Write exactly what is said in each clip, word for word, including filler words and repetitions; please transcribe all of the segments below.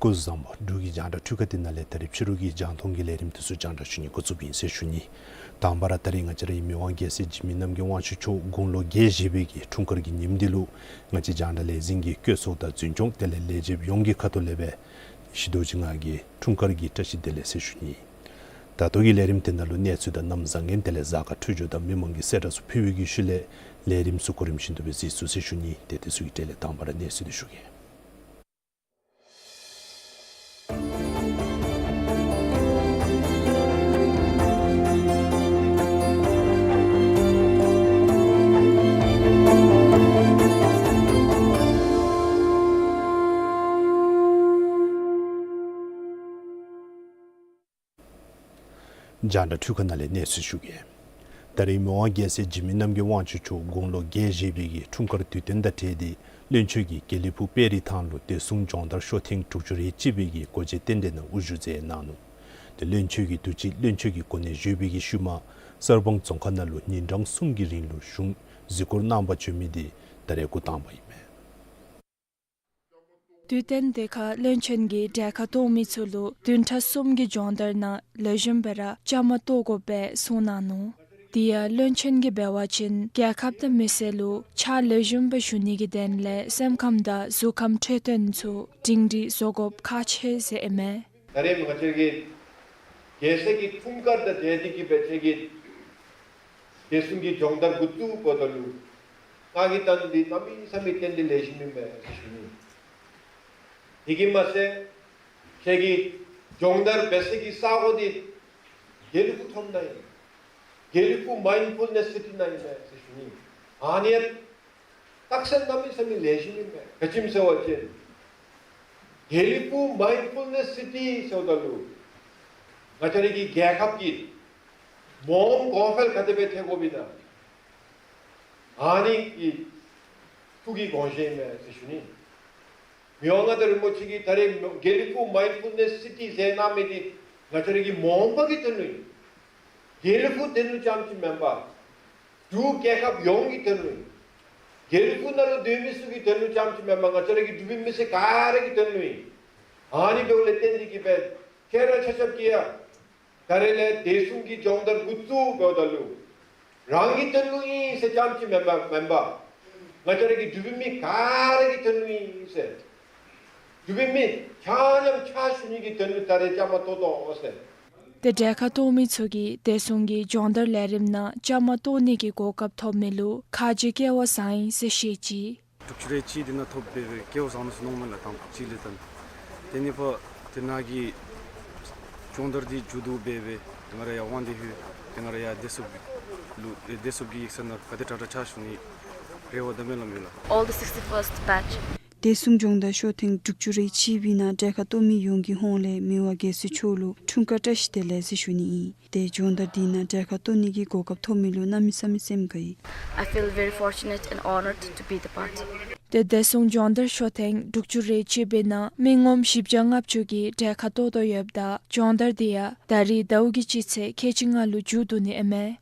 སྐུ་གཟུགས་བཟང་པོ། འབྲུག་གི་རྒྱང་བསྒྲགས་འཕྲུལ་ཁང་འདི་ནང་ལས་ད་རིས་ཕྱི་རུ་གི་རྒྱང་མཐོང་གི་ལས་རིམ་དེ་ཚུ་རྒྱང་བསྒྲགས་ཞུ་ནི་འགོ་བཙུགསཔ་ཨིན་ཟེར་ཞུ་ནི། དང་པ་ར་ད་རིས་ང་བཅས་རའི་མི་དབང་རྒྱལ་སྲས་འཇིགས་མེད་རྣམ་རྒྱལ་དབང་ཕྱུག་མཆོག་དགུང་ལོ་བརྒྱད་བཞེས་པའི་གི་འཁྲུངས་སྐར་གྱི་ཉིནམ་འདི་ལུ་ང་བཅས་རྒྱང་བསྒྲགས་ལས་འཛིན་གྱི་བཀོད་ཚོགས་དང་འཛིན་སྐྱོང་དེ་ལས་ལས་བྱེདཔ་ཡོངས་ཀྱི་ཁ་ཐུག་ལས་སྦེ་ཤིས་རྡོ་རྗེ་ལྔ་གི་འཁྲུངས་སྐར་གྱི་བཀྲ་ཤིས་བདེ་ལེགས་ཟེར་ཞུ་ནི། ད་ལྟོ་གི་ལས་རིམ་དེ་ནང་ལུ་གནས་ཚུལ་དང་གནམ་བཟང་ངན་དེ་ལས་གཟའ་སྐར་འཕྲོད་སྦྱོར་དང་མི་མང་གི་གསལ་བསྒྲགས་ཚུ་ཕུལ་བའི་གི་ཤུལ་ལས་ལས་རིམ་ཚུ་གོ་རིམ་བཞིན་དུ་སྦེ་གཟིགས་ཚུགས་ཟེར་ཞུ་ནི། ཏེ་དེ་ཚུ་གི་གྲས་ལས་དང་པ་ར་གནས་ཚུལ་འདི་ཞུ་གེ། རྒྱང་བསྒྲགས་འཕྲུལ་ཁང་ནང་ལས་གནས་ཚུལ་ཞུ་གེ། ད་རིས་མི་དབང་རྒྱལ་སྲས་འཇིགས་མེད་རྣམ་རྒྱལ་དབང་ཕྱུག་མཆོག་དགུང་ལོ་བརྒྱད་བཞེས་པའི་གི་འཁྲུངས་སྐར་དུས་སྟོན་དང་འབྲེལ་ཏེ་བློན་ཆེན་གྱིས་དགེ་ལེགས་ཕུག་དཔལ་རི་ཐང་ལུ་བདེ་སྲུང་སྦྱོང་བརྡར་ཤོག་ཐེངས་དྲུག་ཅུ་རེ་གཅིག་པའི་གི་སྒོ་འབྱེད་རྟེན་འབྲེལ་ནང་དབུ་བཞུགས་མཛད་གནང་ནུག། ཏེ་བློན་ཆེན་གྱི་འདུ་ཅིག་བློན་ཆེན་གྱི་གོ་གནས་བཞེས་པའི་གི་ཤུལ་མ་གསར་སྤང་རྫོང་ཁག་ནང་ལུ་ཉིན་གྲངས་གསུམ་གྱི་རིང་ལུ་གཞུང་གཟིགས་སྐོར་གནང་པར་བྱོན་མི་འདི་ད་རེས་འགོ་དང་པ་ཨིན་མས། དུས་སྟོན་དེ་ཁར་བློན་ཆེན་གྱིས་གྲལ་ཁར་གཏོགས་མི་ཚུ་ལུ་བདུན་ཕྲག་གསུམ་གྱི་སྦྱོང་བརྡར་ནང་ལེགས་ཤོམ་སྦེ་ར་བཅའ་མར་གཏོགས་དགོ་པའི་གསུངས་གནང་ནུག། དེ་ཡང་བློན་ཆེན་གྱིས་འབད་བ་ཅིན་རྒྱལ་ཁབ་དང་མི་སེར་ལུ་ཕྱག་ལེགས་ཤོམ་སྦེ་ཞུ་ནི་གི་དོན་ལས་སེམས་ཁམས་དང་གཟུགས་ཁམས་འཕྲོད་བསྟེན་ཚུ་སྒྲིང་སྒྲིང་བཟོ་དགོཔ་ཁག་ཆེ་ཟེར་ཨིན་མས། ད་རེས་ང་བཅས་ཀྱི་རྒྱལ་སྲས་ཀྱི་འཁྲུངས་སྐར་དང་འབྲེལ་ཏེ་གི་སྦེ་ཁྱེད་ཀྱིས་བདེ་སྲུང་གི་སྦྱོང་བརྡར་འགོ་བཙུགས་དགོཔ་ད་ལུ་ང་གིས་བལྟ་ནི་འདི་གནམ་མེད་ས་མེད་ཏན་ཏན་ལེགས་ཤོམ་ཨིན་པས་ཟེར་ཞུ་ནི། དེ་གིས་མ་ཚད་ཁྱེད་ཀྱིས་སྦྱོང་བརྡར་འབད་སའི་གི་ས་གོ་འདི་དགེ་ལེགས་ཕུག་མཐོངམ་ནང་ཨིན། དགེ་ལེགས་ཕུག་མའིནཌ་ཕུལ་ནེསི་སི་ཊི་ནང་ཨིན་པས་ཟེར་ཞུ་ནི། ཨ་ནི་ཡང་རྟགས་མཚན་གནམ་མེད་ས་མེད་ལེགས་ཤོམ་ཨིན་པས། ག་ཅི་སྨོ་ཟེར་བ་ཅིན་དགེ་ལེགས་ཕུག་མའིནཌ་ཕུལ་ནེསི་སི་ཊི་ཟེརཝ་ད་ལུ་ང་བཅས་རའི་གི་རྒྱལ་ཁབ་ཀྱི་མ་འོངམ་གོང་འཕེལ་ག་དེ་སྦེ་ཐལ་དགོཔ་ཨིན་ན་ཨ་ནི་གི་ཐུགས་ཀྱི་དགོངས་བཞེད་ཨིན་མས་ཟེར་ཞུ་ནི། མི་དབང་མངའ་བདག་རིན་པོ་ཆེ་གིས་ད་རེས་དགེ་ལེགས་ཕུག་མའིནཌ་ཕུལ་ནེསི་སི་ཊི་ཟེར་གནང་མི་འདི་ང་བཅས་རའི་གི་མ་འོངམ་གི་དོན་ལུ་ཨིན། དགེ་ལེགས་ཕུག་དོན་ལུ་རྐྱངམ་ཅིག་མེན་པར་འབྲུག་རྒྱལ་ཁབ་ཡོངས་ཀྱི་དོན་ལུ་ཨིན། དགེ་ལེགས་ཕུག་ནང་ལུ་སྡོད་མི་ཚུ་གི་དོན་ལུ་རྐྱངམ་ཅིག་མེན་པར་ང་བཅས་རའི་གི་འབྲུག་པའི་མི་སེར་ག་ར་གི་དོན་ལུ་ཨིན། ཨ་ནི་འབདཝ་ལས་བརྟེན་ཏེ་གི་སྦེ་ཁྱེད་ར་ཆ་ཁྱབ་ཀྱིས་ཡང་ད་རེས་ལས་བདེ་སྲུང་གི་སྦྱོང་བརྡར་འགོ་བཙུགས་དགོཔ་ད་ལུ་རང་གི་དོན་ལུ་ཨིན་ཟེར་རྐྱངམ་ཅིག་མེན་པར་མེན་པར་ང་བཅས་རའི་གི་འབྲུག་པའི་མི་ག་ར་གི་དོན་ལུ་ཨིན་ཟེར། འབྲུག་པའི་མི་ཆ་མཉམ་ཕྱག་ཞུ་ནི་གི་དོན་ལུ་ད་རེས་བཅའ་མར་གཏོགས་དོ་ཟེར། ཏེ་གྲལ་ཁར་གཏོགས་མི་ཚུ་གིས་བདེ་སྲུང་གི་སྦྱོང་བརྡར་ལས་རིམ་ནང་བཅའ་མར་གཏོགས་ནི་གི་གོ་སྐབས་ཐོབ་མི་ལུ་ཁ་རྗེ་སྐལ་བ་བཟང་ཡི་ཟེར་བཤད་ཅི། དྲུག་ཅུ་རེ་གཅིག་འདི་ནང་ཐོབ་འབད་སྦེ་སྐལ་བ་བཟང་ནུག་ཟེར་མནོཝ་མས་ལགས། དང་པ་གཅིག་ལས་ད་དེ་ནང་ཕར་དེ་ནང་གི་སྦྱོང་བརྡར་འདི་མཇུག་བསྡུ་འབད་སྦེ་ང་ར་ཡར་དབང་འདུས་ལྷོད། ཏེ་ང་ར་ཡར་བདེ་སྲུངཔ་ལུ་བདེ་སྲུངཔ་གི་ཡིག་ཚང་ནང་ག་དེ་དྲག་དྲག་ཕྱག་ཞུ་ནི་རེ་བ་དང་སྨོན་ལམ་ཡོད་ལགས། All the sixty-first batch. བདེ་སྲུང་སྦྱོང་བརྡར་ཤོག་ཐེངས་དྲུག་ཅུ་རེ་གཅིག་པའི་ནང་གྲལ་ཁར་གཏོགས་མི་ཡོངས་ཀྱི་ཧོངས་ལས་མི་དབང་རྒྱལ་སྲས་མཆོག་ལུ་འཁྲུངས་སྐར་བཀྲ་ཤིས་བདེ་ལེགས་ཟེར་ཞུ་ནི་ཨིན། ཏེ་སྦྱོང་བརྡར་འདི་ནང་གྲལ་ཁར་གཏོགས་ནི་གི་གོ་སྐབས་ཐོབ་མི་ལུ་གནམ་མེད་ས་མེད་སེམས་དགའ་ཡི། I feel very fortunate and honored to be the part. ཏེ་བདེ་སྲུང་སྦྱོང་བརྡར་ཤོག་ཐེངས་དྲུག་ཅུ་རེ་གཅིག་པའི་ནང་མི་ངོམ་བཞི་བརྒྱ་ལྔ་བཅུ་གིས་གྲལ་ཁར་གཏོགས་དོ་ཡོདཔ་ད་སྦྱོང་བརྡར་འདི་ཡང་ད་རིས་ཟླཝ་གི་སྤྱི་ཚེས་ཁལ་གཅིག་ལྔ་ལུ་མཇུག་བསྡུ་ནི་ཨིན་མས།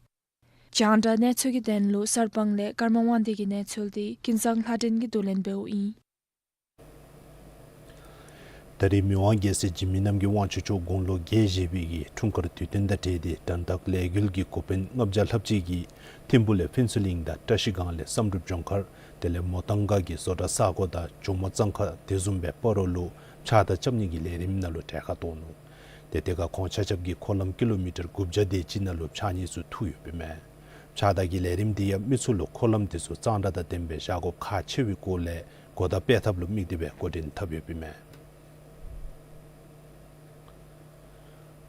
རྒྱང་བསྒྲགས་གནས་ཚུལ་གྱི་དོན་ལུ་གསར་སྤང་ལས་ཀརྨ་དབང་འདུས་ཀྱི་གནས་ཚུལ་འདི་ཀུན་བཟང་ལྷ་སྒྲོན་གྱིས་བསྡུ་ལེན་འབདཝ་ཨིན། ད་རེས་མི་དབང་རྒྱལ་སྲས་འཇིགས་མེད་རྣམ་རྒྱལ་དབང་ཕྱུག་མཆོག་དགུང་ལོ་བརྒྱད་བཞེས་པའི་གི་འཁྲུངས་སྐར་དུས་སྟོན་དང་འབྲེལ་ཏེ་དྲན་རྟགས་ལས་འགུལ་གྱི་འགོ་དཔོན་ལྔ་བརྒྱ་ལྷགཔ་ཅིག་གིས་ཐིམ་ཕུག་ལས་ཕུན་ཚོགས་གླིང་དང་བཀྲ་ཤིས་སྒང་ལས་བསམ་གྲུབ་ལྗོངས་མཁར་དེ་ལས་མོ་ཏང་ག་གི་བཟོ་གྲྭ་ས་གོ་དང་ཇོ་མོ་གཙང་ཁ་དེ་བཟུམ་སྦེ་སྤ་རོ་ལུ་ཕྱགས་བདའ་རྐྱབ་ནི་གི་ལས་རིམ་ནང་ལུ་གྲལ་ཁར་གཏོགས་ནུག། ཏེ་དེ་ཁར་ཁོང་ཆ་ཁྱབ་ཀྱིས་འཁོར་ལམ་ཀི་ལོ་མི་ཊར་དགུ་བརྒྱ་དེ་ཅིག་ནང་ལུ་ཕྱགས་སྙིགས་ཚུ་འཐུ་ཡོདཔ་ཨིན་མས། ཕྱགས་བདའ་གི་ལས་རིམ་འདི་ཡང་མི་ཚུ་ལུ་འཁོར་ལམ་དེ་ཚུ་གཙང་སྦྲ་དང་ལྡནམ་སྦེ་བཞག་དགོཔ་ཁག་ཆེ་བའི་སྐོར་ལས་གོ་བརྡ་སྤེལ་ཐབས་ལུ་དམིགས་ཏེ་སྦེ་འགོ་འདྲེན་འཐབ་ཡོདཔ་ཨིན་མས།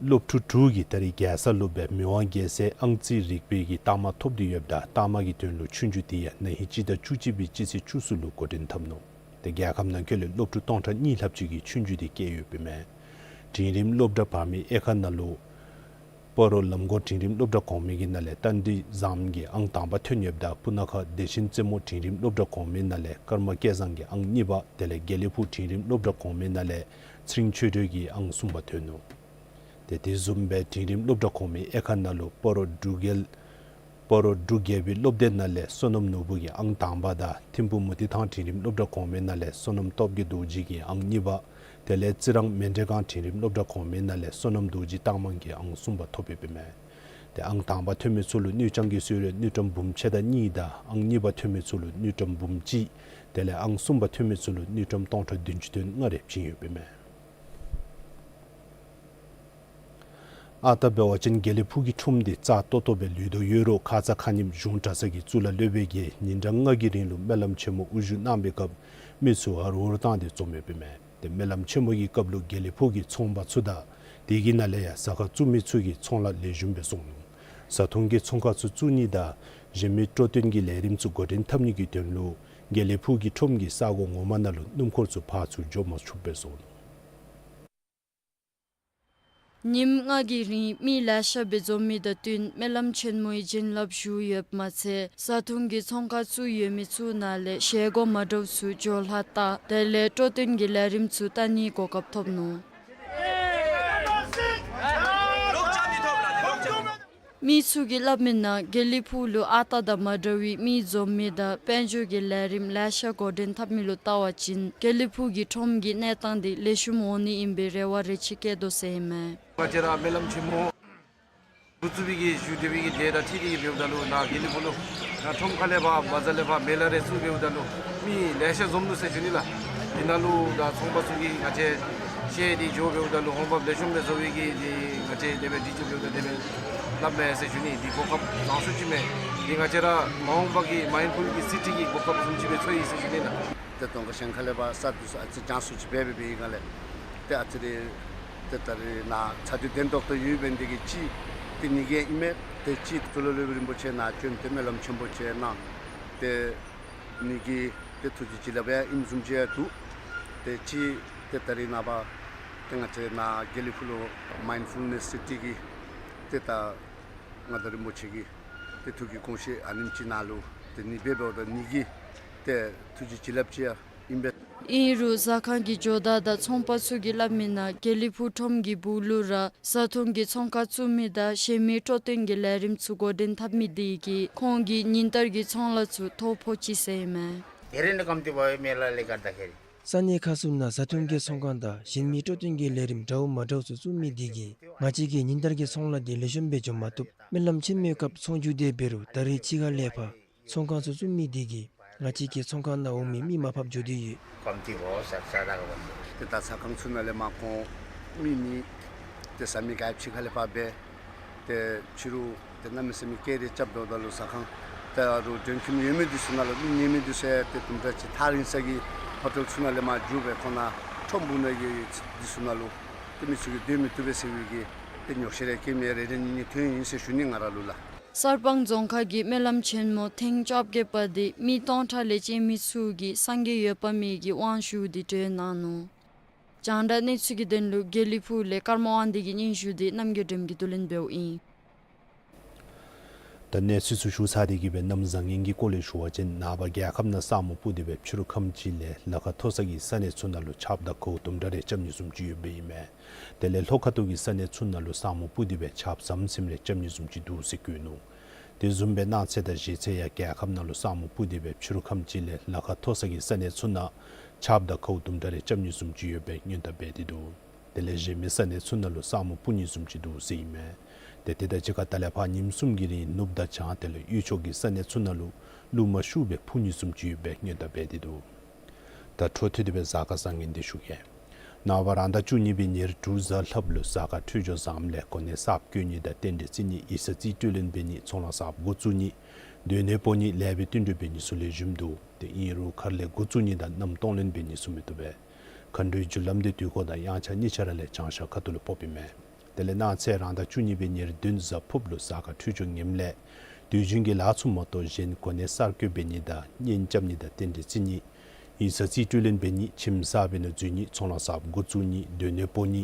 སློབ་ཕྲུག་དྲུག་གིས་ད་རིས་རྒྱལ་ས་སློབ་དཔོན་མི་དབང་རྒྱལ་མཚན་ཨང་རྩིས་རིག་པའི་གི་རྟགས་མ་ཐོབ་སྟེ་ཡོདཔ་ད་རྟགས་མ་གི་དོན་ལུ་ཆོས་རྒྱུགས་དེ་ཡང་ན་ཧིང་སྤྱི་ཟླ་བཅུ་གཅིག་པའི་སྤྱི་ཚེས་བཅུ་གསུམ་ལུ་འགོ་འདྲེན་འཐབ་ནུག། ཏེ་རྒྱལ་ཁབ་ནང་འཁོད་ལས་སློབ་ཕྲུག་སྟོང་ཕྲག་གཉིས་ལྷགཔ་ཅིག་གིས་ཆོས་རྒྱུགས་དེ་བཀལ་ཡོདཔ་ཨིན་མས། འབྲིང་རིམ་སློབ་གྲྭ་བར་མའི་དབྱེ་ཁག་ནང་ལུ་སྤ་རོ་ལམ་གོང་འབྲིང་རིམ་སློབ་གྲྭ་གོང་མའི་གི་ནང་ལས་རྟ་མགྲིན་བཟངམོ་གིས་ཨང་དང་པ་ཐོན་ཡོདཔ་ད་སྤུ་ན་ཁ་བདེ་ཆེན་རྩེ་མོ་འབྲིང་རིམ་སློབ་གྲྭ་གོང་མའི་ནང་ལས་ཀརྨ་སྐལ་བཟང་གིས་ཨང་གཉིས་པ་དེ་ལས་དགེ་ལེགས་ཕུག་འབྲིང་རིམ་སློབ་གྲྭ་གོང་མའི་ནང་ལས་ཚེ་རིང་ཆོས་སྒྲོན་གྱིས་ཨང་གསུམ་པ་ཐོན་ནུག། ཏེ་དེ་བཟུམ་སྦེ་འབྲིང་རིམ་སློབ་གྲྭ་གོང་མའི་དབྱེ་ཁག་ནང་ལུ་སྤ་རོ་འབྲུག་རྒྱལ་སྤ་རོ་འབྲུག་རྒྱལ་པོའི་སློབ་སྡེ་ནང་ལས་བསོད་ནམས་ནོར་བུ་གིས་ཨང་དང་པ་དང་ཐིམ་ཕུ་མུ་ཏིག་ཐང་འབྲིང་རིམ་སློབ་གྲྭ་གོང་མའི་ནང་ལས་བསོད་ནམས་སྟོབས་རྒྱས་རྡོ་རྗེ་གིས་ཨང་གཉིས་པ། དེ་ལས་རྩི་རང་མཎྜལ་སྒང་འབྲིང་རིམ་སློབ་གྲྭ་གོང་མའི་ནང་ལས་བསོད་ནམས་རྡོ་རྗེ་རྟགས་མ་གིས་ཨང་གསུམ་པ་ཐོབ་ཡོདཔ་ཨིན་མས། ཏེ་ཨང་དང་པ་ཐོན་མི་ཚུ་ལུ་དངུལ་རྐྱང་གི་གསོལ་རས་དངུལ་ཀྲམ་འབུམ་ཕྱེད་དང་གཉིས་དང་ཨང་གཉིས་པ་ཐོན་མི་ཚུ་ལུ་དངུལ་ཀྲམ་འབུམ་གཅིག། དེ་ལས་ཨང་གསུམ་པ་ཐོན་མི་ཚུ་ལུ་དངུལ་ཀྲམ་སྟོང་ཕྲག་བདུན་ཅུ་དོན་ལྔ་རེ་བྱིན་ཡོདཔ་ཨིན་མས། ཨ་རྟག་འབད་བ་ཅིན་དགེ་ལེགས་ཕུག་གི་ཁྲོམ་འདི་རྩ་ཏོག་ཏོ་སྦེ་ལུས་དོ་ཡོད་རུང་ཁ་ཙ་ཁ་ཉིནམ་གཞུང་གྲྭ་ཚང་གི་གཙུག་ལག་སློབ་དཔོན་གྱིས་ཉིན་གྲངས་ལྔ་གི་རིང་ལུ་སྨོན་ལམ་ཆེན་མོ་དབུ་བཞུགས་གནང་བའི་སྐབས་མི་ཚུ་ཧ་རུ་ཧ་རུ་བཏང་སྟེ་འཛོམས་ཡོདཔ་ཨིན་མས། ཏེ་སྨོན་ལམ་ཆེན་མོ་གི་སྐབས་ལུ་དགེ་ལེགས་ཕུག་གི་ཚོང་པ་ཚུ་དང་དེ་གི་ནང་ལས་ཡང་ཟ་ཁང་བཙུགས་མི་ཚུ་གི་ཚོང་ལཱ་ལེགས་ཤོམ་སྦེ་སོང་ནུག། བཟའ་འཐུང་གི་ཚོང་ཁང་ཚུ་བཙུགས་ནི་དང་གཞན་མི་སྤྲོ་སྟོན་གྱི་ལས་རིམ་ཚུ་འགོ་འདྲེན་འཐབ་ནི་གི་དོན་ལུ་དགེ་ལེགས་ཕུག་གི་ཁྲོམ་གྱི་ས་གོ་ངོ་མ་ནང་ལུ་སྣུམ་འཁོར་ཚུ་ཕར་ཚུར་འགྱོ་མ་ཆོགཔ་སྦེ་སོང་ནུག། ཉིནམ་ལྔ་གི་རིང་མི་ལེ་ཤ་སྦེ་འཛོམས་མི་དང་བསྟུན་སྨོན་ལམ་ཆེན་མོའི་བྱིན་རླབས་ཞུ་ཡོདཔ་མ་ཚད་བཟའ་འཐུང་གི་ཚོང་ཁང་བཙུགས་ཡོད་མི་ཚུ་ནང་ལས་བཞེས་སྒོ་མ་འདྲཝ་ཚུ་འགྱོ་ལྷག་བལྟ་དེ་ལས་སྤྲོ་སྟོན་གྱི་ལས་རིམ་ཚུ་བལྟ་ནིའི་གོ་སྐབས་ཐོབ་ནུག། མི་ཚུ་གིས་སླབ་མི་ནང་དགེ་ལེགས་ཕུག་ལུ་ཨ་རྟག་དང་མ་འདྲ་བའི་མི་འཛོམས་མི་དང་དཔལ་འབྱོར་གྱི་ལས་རིམ་ལེ་ཤ་འགོ་འདྲེན་འཐབ་མི་ལུ་བལྟ་བ་ཅིན་དགེ་ལེགས་ཕུག་གི་ཁྲོམ་གྱི་གནས་སྟངས་འདི་ལེགས་ཤོམ་འོང་ནི་ཨིན་པའི་རེ་བ་རེ་ཆེ་བསྐྱེད་དོ་ཟེར་ཨིན་མས། ང་བཅས་ར་སྨོན་ལམ་ཆེན་མོ་འགོ་བཙུགས་པའི་གི་ཞུ་སྟེ་སྦེ་གི་དེ་དང་འཁྲིལ་ཏེ་འབདཝ་ད་ལུ་ནཱ་དགེ་ལེགས་ཕུག་ལུ་ནཱ་ཁྲོམ་ཁ་ལས་ཕར་བ་ཛར་ལས་ཕར་མེ་ལ་རེ་བཙུགས་འབདཝ་ད་ལུ་མི་ལེ་ཤ་འཛོམས་ནུག་ཟེར་ཞུ་ནི་ལགས། དེ་ནང་ལུ་ད་ཚོང་པ་ཚུ་གིས་ང་བཅས་བཤལ་ཏེ་འགྱོ་འབདཝ་ད་ལུ་འོང་འབབ་ལེགས་ཤོམ་སྦེ་བཟོ་བའི་གི་དེ་ང་བཅས་དེ་སྦེ་འདི་ཚུ་འབདཝ་ད་དེ་སྦེ་སླབ་མས་ཟེར་ཞུ་ནི། འདི་གོ་སྐབས་བཟང་སུ་ཅིག་མས། འདི་ང་བཅས་ར་མ་འོངས་པ་གི་མའིན་ཕུལ་གྱི་སི་ཊི་གི་གོ་སྐབས་བཟུམ་ཅིག་སྦེ་ཚོར་ཡི་ཟེར་ཞུ་ནི་ལགས། ཏེ་གདོང་ཁ་གཞན་ཁ་ལས་ཕར་ས་འདི་ཚུ་ཨ་ཙི་བྱང་སུ་ཅིག་སྦེ་སྦེ་འབད་བའི་སྒང་ལས་ཏེ་ཨ་ཙི་རེ་ཏེ་ད་རེས་ནཱ་ཚ་དུས་བདེན་ཏོག་ཏོ་ཡོད་པའི་འདི་གིས་གཅིག་ཏེ་ནི་གི་ཨིན་མས། ཏེ་གཅིག་གཙུག་ལག་སློབ་དཔོན་རིན་པོ་ཆེ་ནཱ་བྱོན་ཏེ་སྨོན་ལམ་ཆེན་པོ་ཅིག་གནང་། ཏེ་ནི་གི་ཏེ་ཐུགས་རྗེ་བྱིན་རླབས་ཡང་ཨིནམ་བཟུམ་ཅིག་ཡང་འདུག། ཏེ་གཅིག་ཏེ་ད་རེས་ནངས་པ་ཏེ་ང་བཅས་ནཱ་དགེ་ལེགས་ཕུག་ལུ་མའིན་ཕུལ་ནེསི་སི་ཊི་གི་ཏེ་ད་མངའ་བདག་རིན་པོ་ཆེ་གི་ཏེ་ཐུགས་ཀྱི་དགོངས་བཞེད་ཨ་ནེམ་ཅིག་ནང་ལུ་ཏེ་ནི་འབད་འབདཝ་ད་ནི་གི་ཏེ་ཐུགས་རྗེ་བྱིན་རླབས་ཅིག་ཡང་ཨིན་པས། ཨིན་རུང་ཟ་ཁང་གི་ཇོ་བདག་དང་ཚོང་པ་ཚུ་གིས་སླབ་མི་ནང་དགེ་ལེགས་ཕུག་ཁྲོམ་གྱི་སྦུག་ལུ་ར་བཟའ་འཐུང་གི་ཚོང་ཁང་བཙུགས་མི་དང་གཞན་མི་སྤྲོ་སྟོན་གྱི་ལས་རིམ་ཚུ་འགོ་འདྲེན་འཐབ་མི་དེ་གིས་ཁོང་གི་ཉིན་ལྟར་གྱི་ཚོང་ལཱ་ཚུ་ཐོ་ཕོག་ཅི་ཟེར་ཨིན་མས། ས་གནས་ཁག་ཚུ་ནང་བཟའ་འཐུང་གི་ཚོང་ཁང་དང་གཞན་མི་སྤྲོ་སྟོན་གྱི་ལས་རིམ་འདྲཝ་མ་འདྲཝ་ཚུ་བཙུགས་མི་དེ་གིས་ང་བཅས་ཀྱི་ཉིན་ལྟར་གྱི་ཚོང་ལཱ་དེ་ལེགས་ཤོམ་སྦེ་འགྱོ་མ་བཏུབ། སྨོན་ལམ་ཆེན་མོའི་སྐབས་ཚོང་རྒྱུགས་དེ་འབད་རུང་ད་རེས་ཕྱི་ཁ་ལས་ཕར་ཚོང་ཁང་ཚུ་བཙུགས་མི་དེ་གིས་ང་བཅས་ཀྱི་ཚོང་ཁང་ནང་འོང་མི་མི་མར་ཕབ་འགྱོ་དོ་ཡོད། ཏེ་ད་ཟ་ཁང་ཚུ་ནང་ལས་མར་ཁོང་མི་མེད། ཏེ་ཟ་མི་ག་ཡང་ཕྱི་ཁ་ལས་ཕར་འབད། ཏེ་ཕྱི་རུ་ཏེ་གནམ་མེད་ས་མེད་སྐད་རེ་རྐྱབ་འགྱོཝ་ད་ལུ་ཟ་ཁང་ད་རུང་མགྲོན་ཁྱིམ་ཡོད་མི་འདི་ཚུ་ནང་ལུ་མི་ཉལ་མི་འདི་ཚུ་ཡང་ཏེ་དུམ་གྲ་ཅིག་ཐག་རིང་ས་གི་ཧོ་ཊེལ་ཚུ་ནང་ལས་མར་བརྒྱུད་སྦེ་ཁོང་ནཱ་ཁྲོམ་སྦུག་ནང་གི་འདི་ཚུ་ནང་ལུ་ཏེ་མི་ཚུ་གིས་སྡོད་མི་བཏུབ་པས་ཟེར་བའི་གི་ཏེ་ཉོགས་བཤད་རེ་སྐྱེལ་མི་རེ་རེ་གཉིས་གཉིས་ཐོན་ཡི་ཟེར་ཞུ་ནི་ང་ར་ལུ་ལགས། གསར་སྤང་རྫོང་ཁག་གི་སྨོན་ལམ་ཆེན་མོ་ཐེངས་བཅོ་བརྒྱད་པ་དེ་མི་སྟོང་ཕྲག་ལས་བཅད་མི་ཚུ་གིས་སངས་རྒྱས་འོད་དཔག་མེད་ཀྱི་དབང་ཞུ་སྟེ་གྲོལ་གནང་ནུག། རྒྱང་བསྒྲགས་གནས་ཚུལ་གྱི་དོན་ལུ་དགེ་ལེགས་ཕུག་ལས་ཀརྨ་དབང་ལྡན་གྱི་སྙན་ཞུ་དེ་རྣམ་རྒྱལ་སྒྲོལམ་གྱིས་བསྡུ་ལེན་འབདཝ་ཨིན། ད་གནས་ཚུལ་ཚུ་ཞུ་ཚར་ཏེ་གི་སྦེ་གནམ་བཟང་ངན་གྱི་སྐོར་ལས་ཞུ་བ་ཅིན་ནངས་པ་རྒྱལ་ཁབ་ནང་ས་སྨུག་སྤུབས་ཏེ་སྦེ་ཕྱི་རུ་ཁམས་ཅིག་ལས་ལ་ཁ་མཐོ་ས་གི་ས་གནས་ཚུ་ནང་ལུ་ཆརཔ་དང་གའུ་དུམ་གྲ་རེ་རྐྱབ་ནི་བཟུམ་ཅིག་ཡོདཔ་ཨིན་མས། དེ་ལས་ལྷོ་ཁ་ཐུག་གི་ས་གནས་ཚུ་ནང་ལུ་ས་སྨུག་སྤུབས་ཏེ་སྦེ་ཆརཔ་ཟམ་ཟིམ་རེ་རྐྱབ་ནི་བཟུམ་ཅིག་འདུག་ཟེར་བཀོད་ནུག། དེ་བཟུམ་སྦེ་གནངས་ཚེ་དང་གཞེས་ཚེ་ཡང་རྒྱལ་ཁབ་ནང་ལུ་ས་སྨུག་སྤུབས་ཏེ་སྦེ་ཕྱི་རུ་ཁམས་ཅིག་ལས་ལ་ཁ་མཐོ་ས་གི་ས་གནས་ཚུ་ནང་ཆརཔ་དང་གའུ་དུམ་གྲ་རེ་རྐྱབ་ནི་བཟུམ་ཅིག་ཡོད་པའི་སྔོན་བརྡ་འབད་དེ་འདུག། དེ་ལས་གཞན་མི་ས་གནས་ཚུ་ནང་ལུ་ས་སྨུག་སྤུབས་ནི་བཟུམ་ཅིག་འདུག་ཟེར་ཨིན་མས། ཏེ་དེ་དང་གཅིག་ཁར་ད་ལས་ཕར་ཉིནམ་གསུམ་གྱི་རིང་ནུབ་དང་བྱང་དེ་ལས་དབུས་ཕྱོགས་ཀྱི་ས་གནས་ཚུ་ནང་ལུ་རླུང་མ་ཤུགས་སྦེ་འཕུ་ནི་བཟུམ་ཅིག་ཡོད་པའི་སྔོན་བརྡ་འབད་དེ་འདུག། ད་འཕྲོ་མཐུད་དེ་སྦེ་གཟའ་སྐར་བཟང་ངན་དེ་ཞུ་གེ། ནངས་པ་རང་ཟླ་བཅུ་གཉིས་པའི་ཉེར་དྲུག་གཟའ་ལྷགཔ་ལུ་གཟའ་སྐར་འཕྲོད་སྦྱོར་བཟངམ་ལས་གོ་གནས་གསརཔ་བསྐོ་ནི་དང་རྟེན་འབྲེལ་བརྩི་ནི་ཡིག་ཚང་རྩིས་སྤྲོད་ལེན་འབད་ནི་ཚོང་ལཱ་གསརཔ་འགོ་བཙུགས་ནི་སྡོད་གནས་སྤོ་ནི་ལེགས་པའི་བསྟུན་གྲོས་འབད་ནི་ཚུ་ལེགས་ཤོམ་འདུག། ཏེ་ཨིན་རུང་མཁར་ལས་འགོ་བཙུགས་ནི་དང་མནའམ་གཏོང་ལེན་འབད་ནི་ཚུ་མི་བཏུབ་པས། མཁའ་འགྲོའི་རྒྱུ་ལམ་དེ་དུས་འཁོར་དང་དབྱངས་འཆར་གཉིས་ཆ་ར་ལས་བྱང་ཤར་ཁ་ཐུག་ལུ་ཕོགཔ་ཨིན་མས། དེ་ལས་གནངས་ཚེ་རང་ཟླ་བཅུ་གཉིས་པའི་ཉེར་བདུན་གཟའ་ཕུརཔ་ལུ་གཟའ་སྐར་འཕྲོད་སྦྱོར་ངནམ་ལས་དུས་རྒྱུན་གྱི་ལཱ་ཚུ་མ་གཏོགས་གཞན་གོ་གནས་གསར་བསྐོ་འབད་ནི་དང་གཉེན་རྐྱབ་ནི་དང་རྟེན་འབྲེལ་བརྩི་ནི། ཡིག་ཚང་རྩིས་སྤྲོད་ལེན་འབད་ནི། ཁྱིམ་གསརཔ་ནང་འཛུལ་ནི། ཚོང་ལཱ་གསརཔ་འགོ་བཙུགས་ནི། སྡོད་གནས་སྤོ་ནི།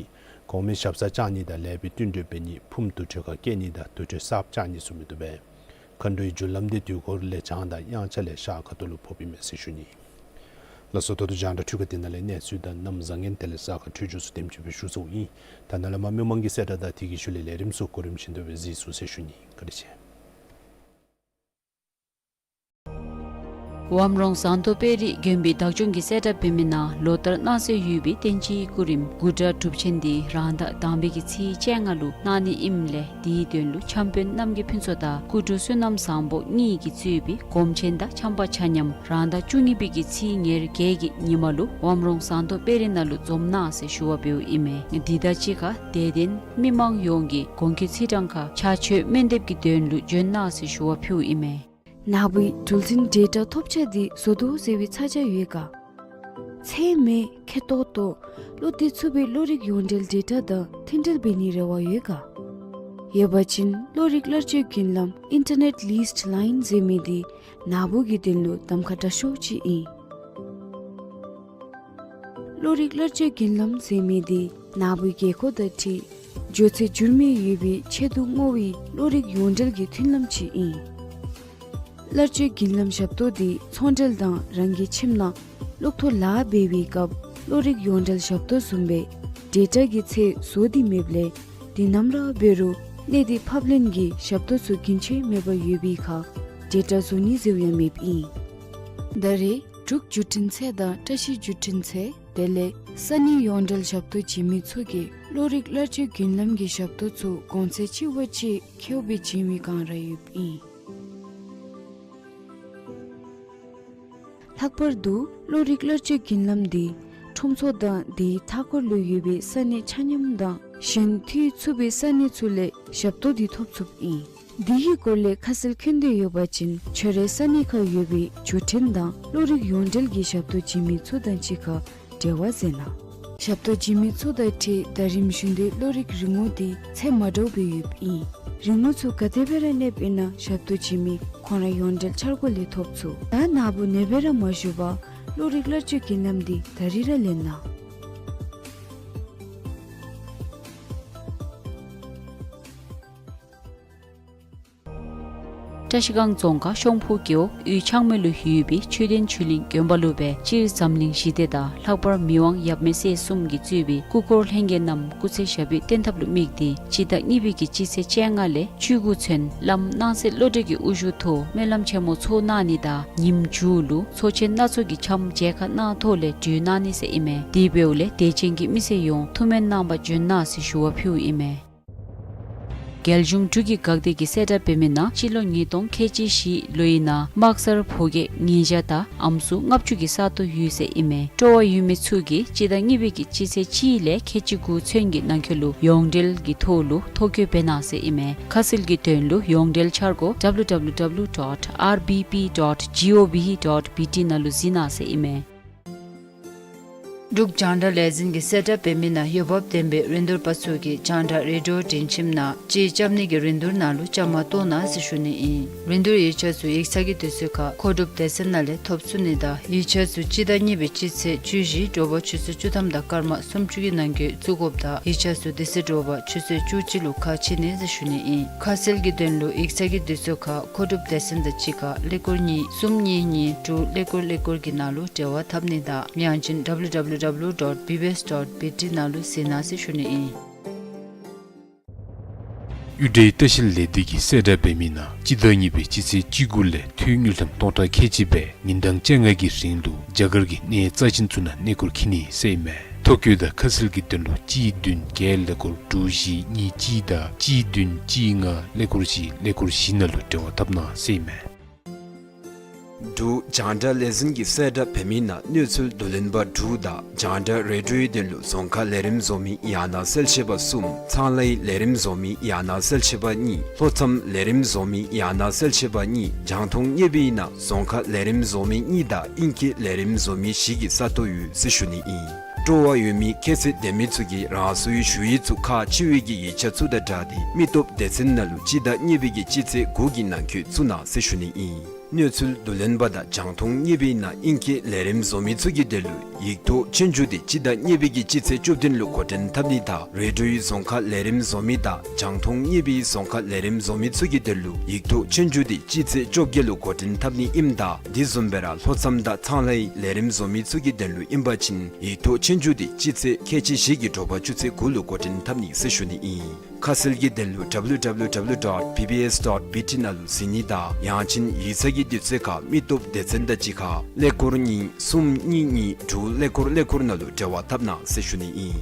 གོང་མའི་ཞབས་སར་བཅར་ནི་དང་ལེགས་པའི་བསྟུན་གྲོས་འབད་ནི། ཕུངམ་དུར་ཁྲོད་ཁར་བསྐྱལ་ནི་དང་དུར་ཁྲོད་གསརཔ་བཅག་ནི་ཚུ་མི་བཏུབ་པས། མཁའ་འགྲོའི་རྒྱུ་ལམ་འདི་དུས་འཁོར་ལས་བྱང་དང་དབྱངས་འཆར་ལས་ཤར་ཁ་ཐུག་ལུ་ཕོགཔ་ཨིན་མས་ཟེར་ཞུ་ནི། ལགས་སོ། ད་ལྟོ་རྒྱང་བསྒྲགས་འཕྲུལ་ཁང་འདི་ནང་ལས་གནས་ཚུལ་དང་གནམ་བཟང་ངན་དེ་ལས་གཟའ་སྐར་འཕྲོད་སྦྱོར་ཚུ་དེམ་ཅིག་སྦེ་ཞུ་ཚརཝ་ཨིན། ད་ནཱ་ལས་མར་མི་མང་གི་གསལ་བསྒྲགས་དང་དེ་གི་ཤུལ་ལས་ལས་རིམ་ཚུ་གོ་རིམ་བཞིན་དུ་སྦེ་གཟིགས་ཚུགས་ཟེར་ཞུ་ནི། བཀའ་དྲིན་ཆེ། ཝམ་རོང་ཟངས་མདོག་དཔལ་རི་དགོན་པའི་བདག་སྐྱོང་གིས་གསལ་བསྒྲགས་འབད་མི་ནང་ལོ་ལྟར་གནང་སྲོལ་ཡོད་པའི་བསྟན་སྤྱིའི་སྐུ་རིམ་དགུ་གྲྭ་སྒྲུབ་ཆེན་འདི་རང་ཟླ་དང་པའི་གི་ཚེས་བཅོ་ལྔ་ལུ་གནང་ནི་ཨིནམ་ལས་དེའི་དོན་ལུ་འཆམ་དཔོན་རྣམ་རྒྱལ་ཕུན་ཚོགས་དང་སྐུ་དྲུང་བསོད་ནམས་བཟང་པོ་གཉིས་ཀྱིས་གཙོས་པའི་སྒོམ་ཆེན་དང་འཆམ་པ་ཆ་མཉམ་རང་ཟླ་བཅུ་གཉིས་པའི་གི་ཚེས་ཉེར་བརྒྱད་ཀྱི་ཉིན་མ་ལུ་ཝམ་རོང་ཟངས་མདོག་དཔལ་རི་ནང་ལུ་འཛོམས་གནང་ཟེར་ཞུ་བ་འབདཝ་ཨིན་མས། འདི་དང་གཅིག་ཁར་དད་ལྡན་མི་མང་ཡོངས་ཀྱིས་གོང་གི་ཚེས་གྲངས་ཁར་ཕྱག་མཆོད་སྨོན་འདེབས་ཀྱི་དོན་ལུ་འབྱོན་གནང་ཟེར་ཞུ་བ་ཕུལཝ་ཨིན་མས། ནཱ་བུའི་འགྲུལ་འཕྲིན་ཌེ་ཊ་ཐོབ་ཆ་འདི་བཟོ་དོ་ཟེར་བའི་ཚ་གྱང་ཡོད་ག། ཚད་མེད་ཁེ་ཏོག་ཏོ་བློ་གཏད་ཚུགས་པའི་གློག་རིག་ཡོངས་འབྲེལ་ཌེ་ཊ་དང་མཐུན་འབྲེལ་འབད་ནིའི་རེ་བ་ཡོད་ག། ཡོད་པ་ཅིན་གློག་རིག་གླར་སྤྱོད་མགྱོན་ལམ་ཨིན་ཊར་ནེཊ་ལིསི་ཊི་ལའིན་ཟེར་མི་འདི་ནཱ་བུ་གི་དོན་ལུ་གདམ་ཁ་དྲག་ཤོས་ཅིག་ཨིན། གློག་རིག་གླར་སྤྱོད་མགྱོན་ལམ་ཟེར་མི་འདི་ནཱ་བུའི་རྒྱལ་ཁབ་དང་འཁྲིལ་འགྱོ་ཚད་འགྱུར་མེད་ཡོད་པའི་ཆེད་དུ་བསྔོ་བའི་གློག་རིག་ཡོངས་འབྲེལ་གྱི་མཐུན་ལམ་ཅིག་ཨིན། གླར་སྤྱོད་མགྱོན་ལམ་ཞབས་ཏོག་འདི་ཚོང་འབྲེལ་དང་རང་གི་ཁྱིམ་ནང་གློག་ཐོག་ལཱ་འབད་བའི་སྐབས་གློག་རིག་ཡོངས་འབྲེལ་ཞབས་ཏོག་བཟུམ་སྦེ་ཌེ་ཊ་གི་ཚད་བཟོ་སྟེ་མེདཔ་ལས་འདི་ནམ་ར་འབད་རུང་གནས་སྡུད་ཕབ་ལེན་གྱི་ཞབས་ཏོག་ཚུ་རྒྱུན་ཆད་མེད་པར་ཡོད་པའི་ཁར་ཌེ་ཊ་བཟོ་ནི་ཟེརཝ་ཡང་མེདཔ་ཨིན། ད་རེས་འབྲུག་བརྒྱུད་འཕྲིན་ཚད་དང་བཀྲ་ཤིས་བརྒྱུད་འཕྲིན་ཚད་དེ་ལས་ས་གནས་ཡོངས་འབྲེལ་ཞབས་ཏོག་བྱིན་མི་ཚུ་གིས་གློག་རིག་གླར་སྤྱོད་མགྱོན་ལམ་གྱི་ཞབས་ཏོག་ཚུ་གོང་ཚད་གཅིག་བ་གཅིག་ཁེཝ་སྦེ་བྱིན་མི་གང་ར་ཡོདཔ་ཨིན། ལྷག་པར་དུ་གློག་རིག་གླར་སྤྱོད་མགྱོན་ལམ་འདི་ཁྲོམ་ཚོགས་དང་དེའི་མཐའ་འཁོར་ལུ་ཡོད་པའི་ས་གནས་ཆ་མཉམ་དང་གཞན་འཐུས་ཚུགས་པའི་ས་གནས་ཚུ་ལས་ཞབས་ཏོག་འདི་ཐོབ་ཚུགསཔ་ཨིན། འདི་གི་སྐོར་ལས་ཁ་གསལ་མཁྱེན་འདོད་ཡོད་པ་ཅིན་ཁྱོད་རའི་ས་གནས་ཁར་ཡོད་པའི་བརྒྱུད་འཕྲིན་དང་གློག་རིག་ཡོངས་འབྲེལ་གྱི་ཞབས་ཏོག་བྱིན་མི་ཚུ་དང་གཅིག་ཁར་འབྲེལ་བ་མཛད་གནང་། ཞབས་ཏོག་བྱིན་མི་ཚུ་དང་འཁྲིལ་ཟླ་རིམ་བཞིན་དུ་གློག་རིག་རིན་གོང་འདི་ཚད་མ་འདྲཝ་སྦེ་ཡོདཔ་ཨིན། རིན་གོང་ཚུ་ག་དེ་སྦེ་ར་གནསཔ་ཨིན་ན་ཞབས་ཏོག་བྱིན་མི་ཁོང་ར་ཡོངས་འབྲེལ་འཆར་སྒོ་ལས་ཐོབ་ཚུགས། ད་ནཱ་བུ་ནེ་སྦེ་ར་མ་བཞུགས་པར་གློག་རིག་གླར་སྤྱོད་མགྱོན་ལམ་འདི་ད་རིས་ར་ལེན་གནང་། བཀྲ་ཤིས་སྒང་རྫོང་ཁག་ཤོང་ཕུ་རྒེད་འོག་གཡུས་ཆག་མེ་ལུ་ཡོད་པའི་ཆོས་ལྡན་ཆོས་གླིང་དགོན་པ་ལུ་སྦེ་སྤྱིར་འཛམ་གླིང་ཞི་བདེ་དང་ལྷག་པར་མི་དབང་ཡབ་མེས་སྲས་གསུམ་གྱིས་གཙོས་པའི་སྐུ་འཁོར་ལྷན་རྒྱས་རྣམས་སྐུ་ཚེ་ཞབས་པད་བརྟན་ཐབས་ལུ་དམིགས་ཏེ་སྤྱི་ཟླ་གཉིས་པའི་གི་སྤྱི་ཚེས་བཅོ་ལྔ་ལས་བཅུ་དགུ་ཚུན་བླམ་སྣང་གསལ་བློ་གྲོས་ཀྱི་དབུ་བཞུགས་ཐོག་སྨོན་ལམ་ཆེན་མོ་ཚོགས་གནང་ནི་དང་ཉིནམ་མཇུག་ལུ་ཚོགས་ཆེན་སྣ་ཚོགས་ཀྱི་འཆམ་མཇལ་ཁ་གནང་ཐོག་ལས་གྲོལ་གནང་ནི་ཟེར་ཨིན་མས། དེ་འབདཝ་ལས་དད་ཅན་གྱི་མི་སེར་ཡོངས་ཐུགས་སྨོན་གནང་པར་འབྱོན་གནང་ཟེར་ཞུ་བ་ཕུལཝ་ཨིན་མས། རྒྱལ་གཞུང་འབྲུག་གི་འགག་སྡེ་གིས་གསལ་བསྒྲགས་འབད་མི་ནང་སྤྱི་ལོ་ཉིས་སྟོང་ཁལ་གཅིག་བཞི་ལོའི་ནང་དམག་སར་ཕོ་སྐྱེས་ཉིས་བརྒྱ་དང་ཨམ་སྲུ་ལྔ་བཅུ་གི་ས་སྟོང་ཡོད་ཟེར་ཨིན་མས། སྤྲོ་བ་ཡོད་མི་ཚུ་གིས་སྤྱི་ཟླ་གཉིས་པའི་གི་སྤྱི་ཚེས་གཅིག་ལས་ཁལ་གཅིག་དགུ་ཚུན་གྱི་ནང་འཁོད་ལུ་ཡོངས་འབྲེལ་གྱི་ཐོག་ལུ་ཐོ་བཀོད་འབད་གནང་ཟེར་ཨིན་མས། ཁ་གསལ་གྱི་དོན་ལུ་ཡོངས་འབྲེལ་འཆར་སྒོ་W W W dot R B P dot gov dot B T ནང་ལུ་གཟིགས་གནང་ཟེར་ཨིན་མས། འབྲུག་རྒྱང་བསྒྲགས་ལས་འཛིན་གྱིས་གསལ་བསྒྲགས་འབད་མི་ནང་འོས་འབབ་ལྡན་པའི་རིན་བསྡུར་པ་ཚུ་གིས་རྒྱང་བསྒྲགས་རེ་ཌི་ཡོ་སྒྲིང་ཁྱིམ་ནང་ཅིག་རྐྱབ་ནི་གི་རིན་བསྡུར་ནང་ལུ་བཅའ་མར་གཏོགས་གནང་ཟེར་ཞུ་ནི་ཨིན། རིན་བསྡུར་ཡིག་ཆ་ཚུ་ཡིག་ཚང་གི་དུས་ཚོད་ཁར་མཁོ་སྒྲུབ་སྡེ་ཚན་ནང་ལས་ཐོབ་ཚུགས་ནི་དང་ཡིག་ཆ་ཚུ་སྤྱི་ཟླ་གཉིས་པའི་སྤྱི་ཚེས་བཅུ་བཞི་དྲོ་པ་ཆུ་ཚོད་བཅུ་ཐམ་དང་སྐར་མ་སུམ་ཅུ་གི་ནང་འཁོད་བཙུགས་དགོཔ་དང་ཡིག་ཆ་ཚུ་དེ་ཚེ་དྲོ་པ་ཆུ་ཚོད་བཅུ་གཅིག་ལུ་ཁ་ཕྱེ་ནི་ཟེར་ཞུ་ནི་ཨིན། ཁ་གསལ་གྱི་དོན་ལུ་ཡིག་ཚང་གི་དུས་ཚོད་ཁར་མཁོ་སྒྲུབ་སྡེ་ཚན་དང་གཅིག་ཁར་ཀླད་ཀོར་གཉིས་གསུམ་གཉིས་གཉིས་དྲུག་ཀླད་ཀོར་ཀླད་ཀོར་གྱི་ནང་ལུ་འབྲེལ་བ་འཐབ་ནི་དང་ཡང་ཅིན་W W W dot B B S dot B T ནང་ལུ་གཟིགས་གནང་ཟེར་ཞུ་ནི་ཨིན། གཡུ་སྒྲའི་ལྟ་བཤལ་ལས་སྡེ་གིས་གསལ་བསྒྲགས་འབད་མི་ནང་སྤྱི་ཟླ་གཉིས་པའི་སྤྱི་ཚེས་བཅུ་དགུ་ལས་འཐུས་དངུལ་ཀྲམ་སྟོང་ཕྲག་ཁལ་གཅིག་སྦེ་ཉིན་གྲངས་བཅོ་ལྔ་གི་རིང་ལུ་རྒྱ་གར་གྱི་གནས་རྩ་ཅན་ཚུ་ནང་གནས་སྐོར་འཁྱིད་ནི་ཟེར་ཨིན་མས། ཐོ་བཀོད་དང་ཁ་གསལ་གྱི་དོན་ལུ་གཅིག་བདུན་བརྒྱད་ཀླད་ཀོར་དྲུག་བཞི་གཉིས་གཅིག་དང་གཅིག་བདུན་གཅིག་ལྔ་ཀླད་ཀོར་བཞི་ཀླད་ཀོར་བཞི་ནང་ལུ་འབྲེལ་བ་འཐབ་གནང་ཟེར་ཨིན་མས། འབྲུག་རྒྱང་བསྒྲགས་ལས་འཛིན་གྱིས་གསལ་བསྒྲགས་འབད་མི་ནང་གནས་ཚུལ་བསྡུ་ལེན་པ་དྲུག་དང་རྒྱང་བསྒྲགས་རེ་ཌི་ཡོའི་དོན་ལུ་རྫོང་ཁ་ལས་རིམ་བཟོ་མི་ཡང་ན་གསལ་བཤད་པ་གསུམ། ཚང་ལའི་ལས་རིམ་བཟོ་མི་ཡང་ན་གསལ་བཤད་པ་གཉིས། ལྷོ་མཚམས་ལས་རིམ་བཟོ་མི་ཡང་ན་གསལ་བཤད་པ་གཉིས། རྒྱང་མཐོང་གཉེར་པའི་ནང་རྫོང་ཁ་ལས་རིམ་བཟོ་མི་གཉིས་དང་ཨིང་སྐད་ལས་རིམ་བཟོ་མི་བཞི་གི་ས་སྟོང་ཡོད་ཟེར་ཞུ་ནི་ཨིན། སྤྲོ་བ་ཡོད་མི་ཁྱད་ཚད་ལྡན་མི་ཚུ་གིས་རང་སོའི་ཞུ་ཡིག་ཚུ་ཁག་ཆེ་བའི་གི་ཡིག་ཆ་ཚུ་དང་སྦྲགས་ཏེ་མི་སྟོབས་སྡེ་ཚན་ནང་ལུ་སྤྱི་ཟླ་གཉིས་པའི་གི་སྤྱི་ཚེས་དགུ་གི་ནང་འཁོད་བཙུགས་གནང་ཟེར་ཞུ་ནི་ཨིན། གནས་ཚུལ་བསྡུ་ལེན་པ་དང་རྒྱང་མཐོང་གཉིས་པའི་ནང་ཨིང་སྐད་ལས་རིམ་བཟོ་མི་ཚུ་གི་དོན་ལུ་ཡིག་ཐོག་ཆོས་རྒྱུགས་དེ་སྤྱི་ཟླ་གཉིས་པའི་གི་སྤྱི་ཚེས་བཅུ་བདུན་ལུ་འགོ་འདྲེན་འཐབ་ནི་དང་རེ་ཌིའོའི་རྫོང་ཁ་ལས་རིམ་བཟོ་མི་དང་རྒྱང་མཐོང་གཉིས་པའི་རྫོང་ཁ་ལས་རིམ་བཟོ་མི་ཚུ་གི་དོན་ལུ་ཡིག་ཐོག་ཆོས་རྒྱུགས་དེ་སྤྱི་ཚེས་བཅོ་བརྒྱད་ལུ་འགོ་འདྲེན་འཐབ་ནི་ཨིནམ་ད་དེ་བཟུམ་སྦེ་ར་ལྷོ་མཚམས་དང་ཚངས་ལྷའི་ལས་རིམ་བཟོ་མི་ཚུ་གི་དོན་ལུ་ཨིན་པ་ཅིན་ཡིག་ཐོག་ཆོས་རྒྱུགས་དེ་སྤྱི་ཚེས་ཁལ་གཅིག་བཞི་གི་དྲོ་པ་ཆུ་ཚོད་དགུ་ལུ་འགོ་འདྲེན་འཐབ་ནི་ཟེར་ཞུ་ནི་ཨིན། ཁ་གསལ་གྱི་དོན་ལུ་W W W dot B B S dot B T ནང་ལུ་གཟིགས་ནི་དང་ཡང་ཅིན་ཡིག་ཚང་གི་དུས་ཚོད་ཁར་མི་སྟོབས་སྡེ་ཚན་དང་གཅིག་ཁར་ཀླད་ཀོར་གཉིས་གསུམ་གཉིས་གཉིས་དྲུག་ཀླད་ཀོར་ཀླད་ཀོར་ནང་ལུ་འབྲེལ་བ་འཐབ་གནང་ཟེར་ཞུ་ནི་ཨིན།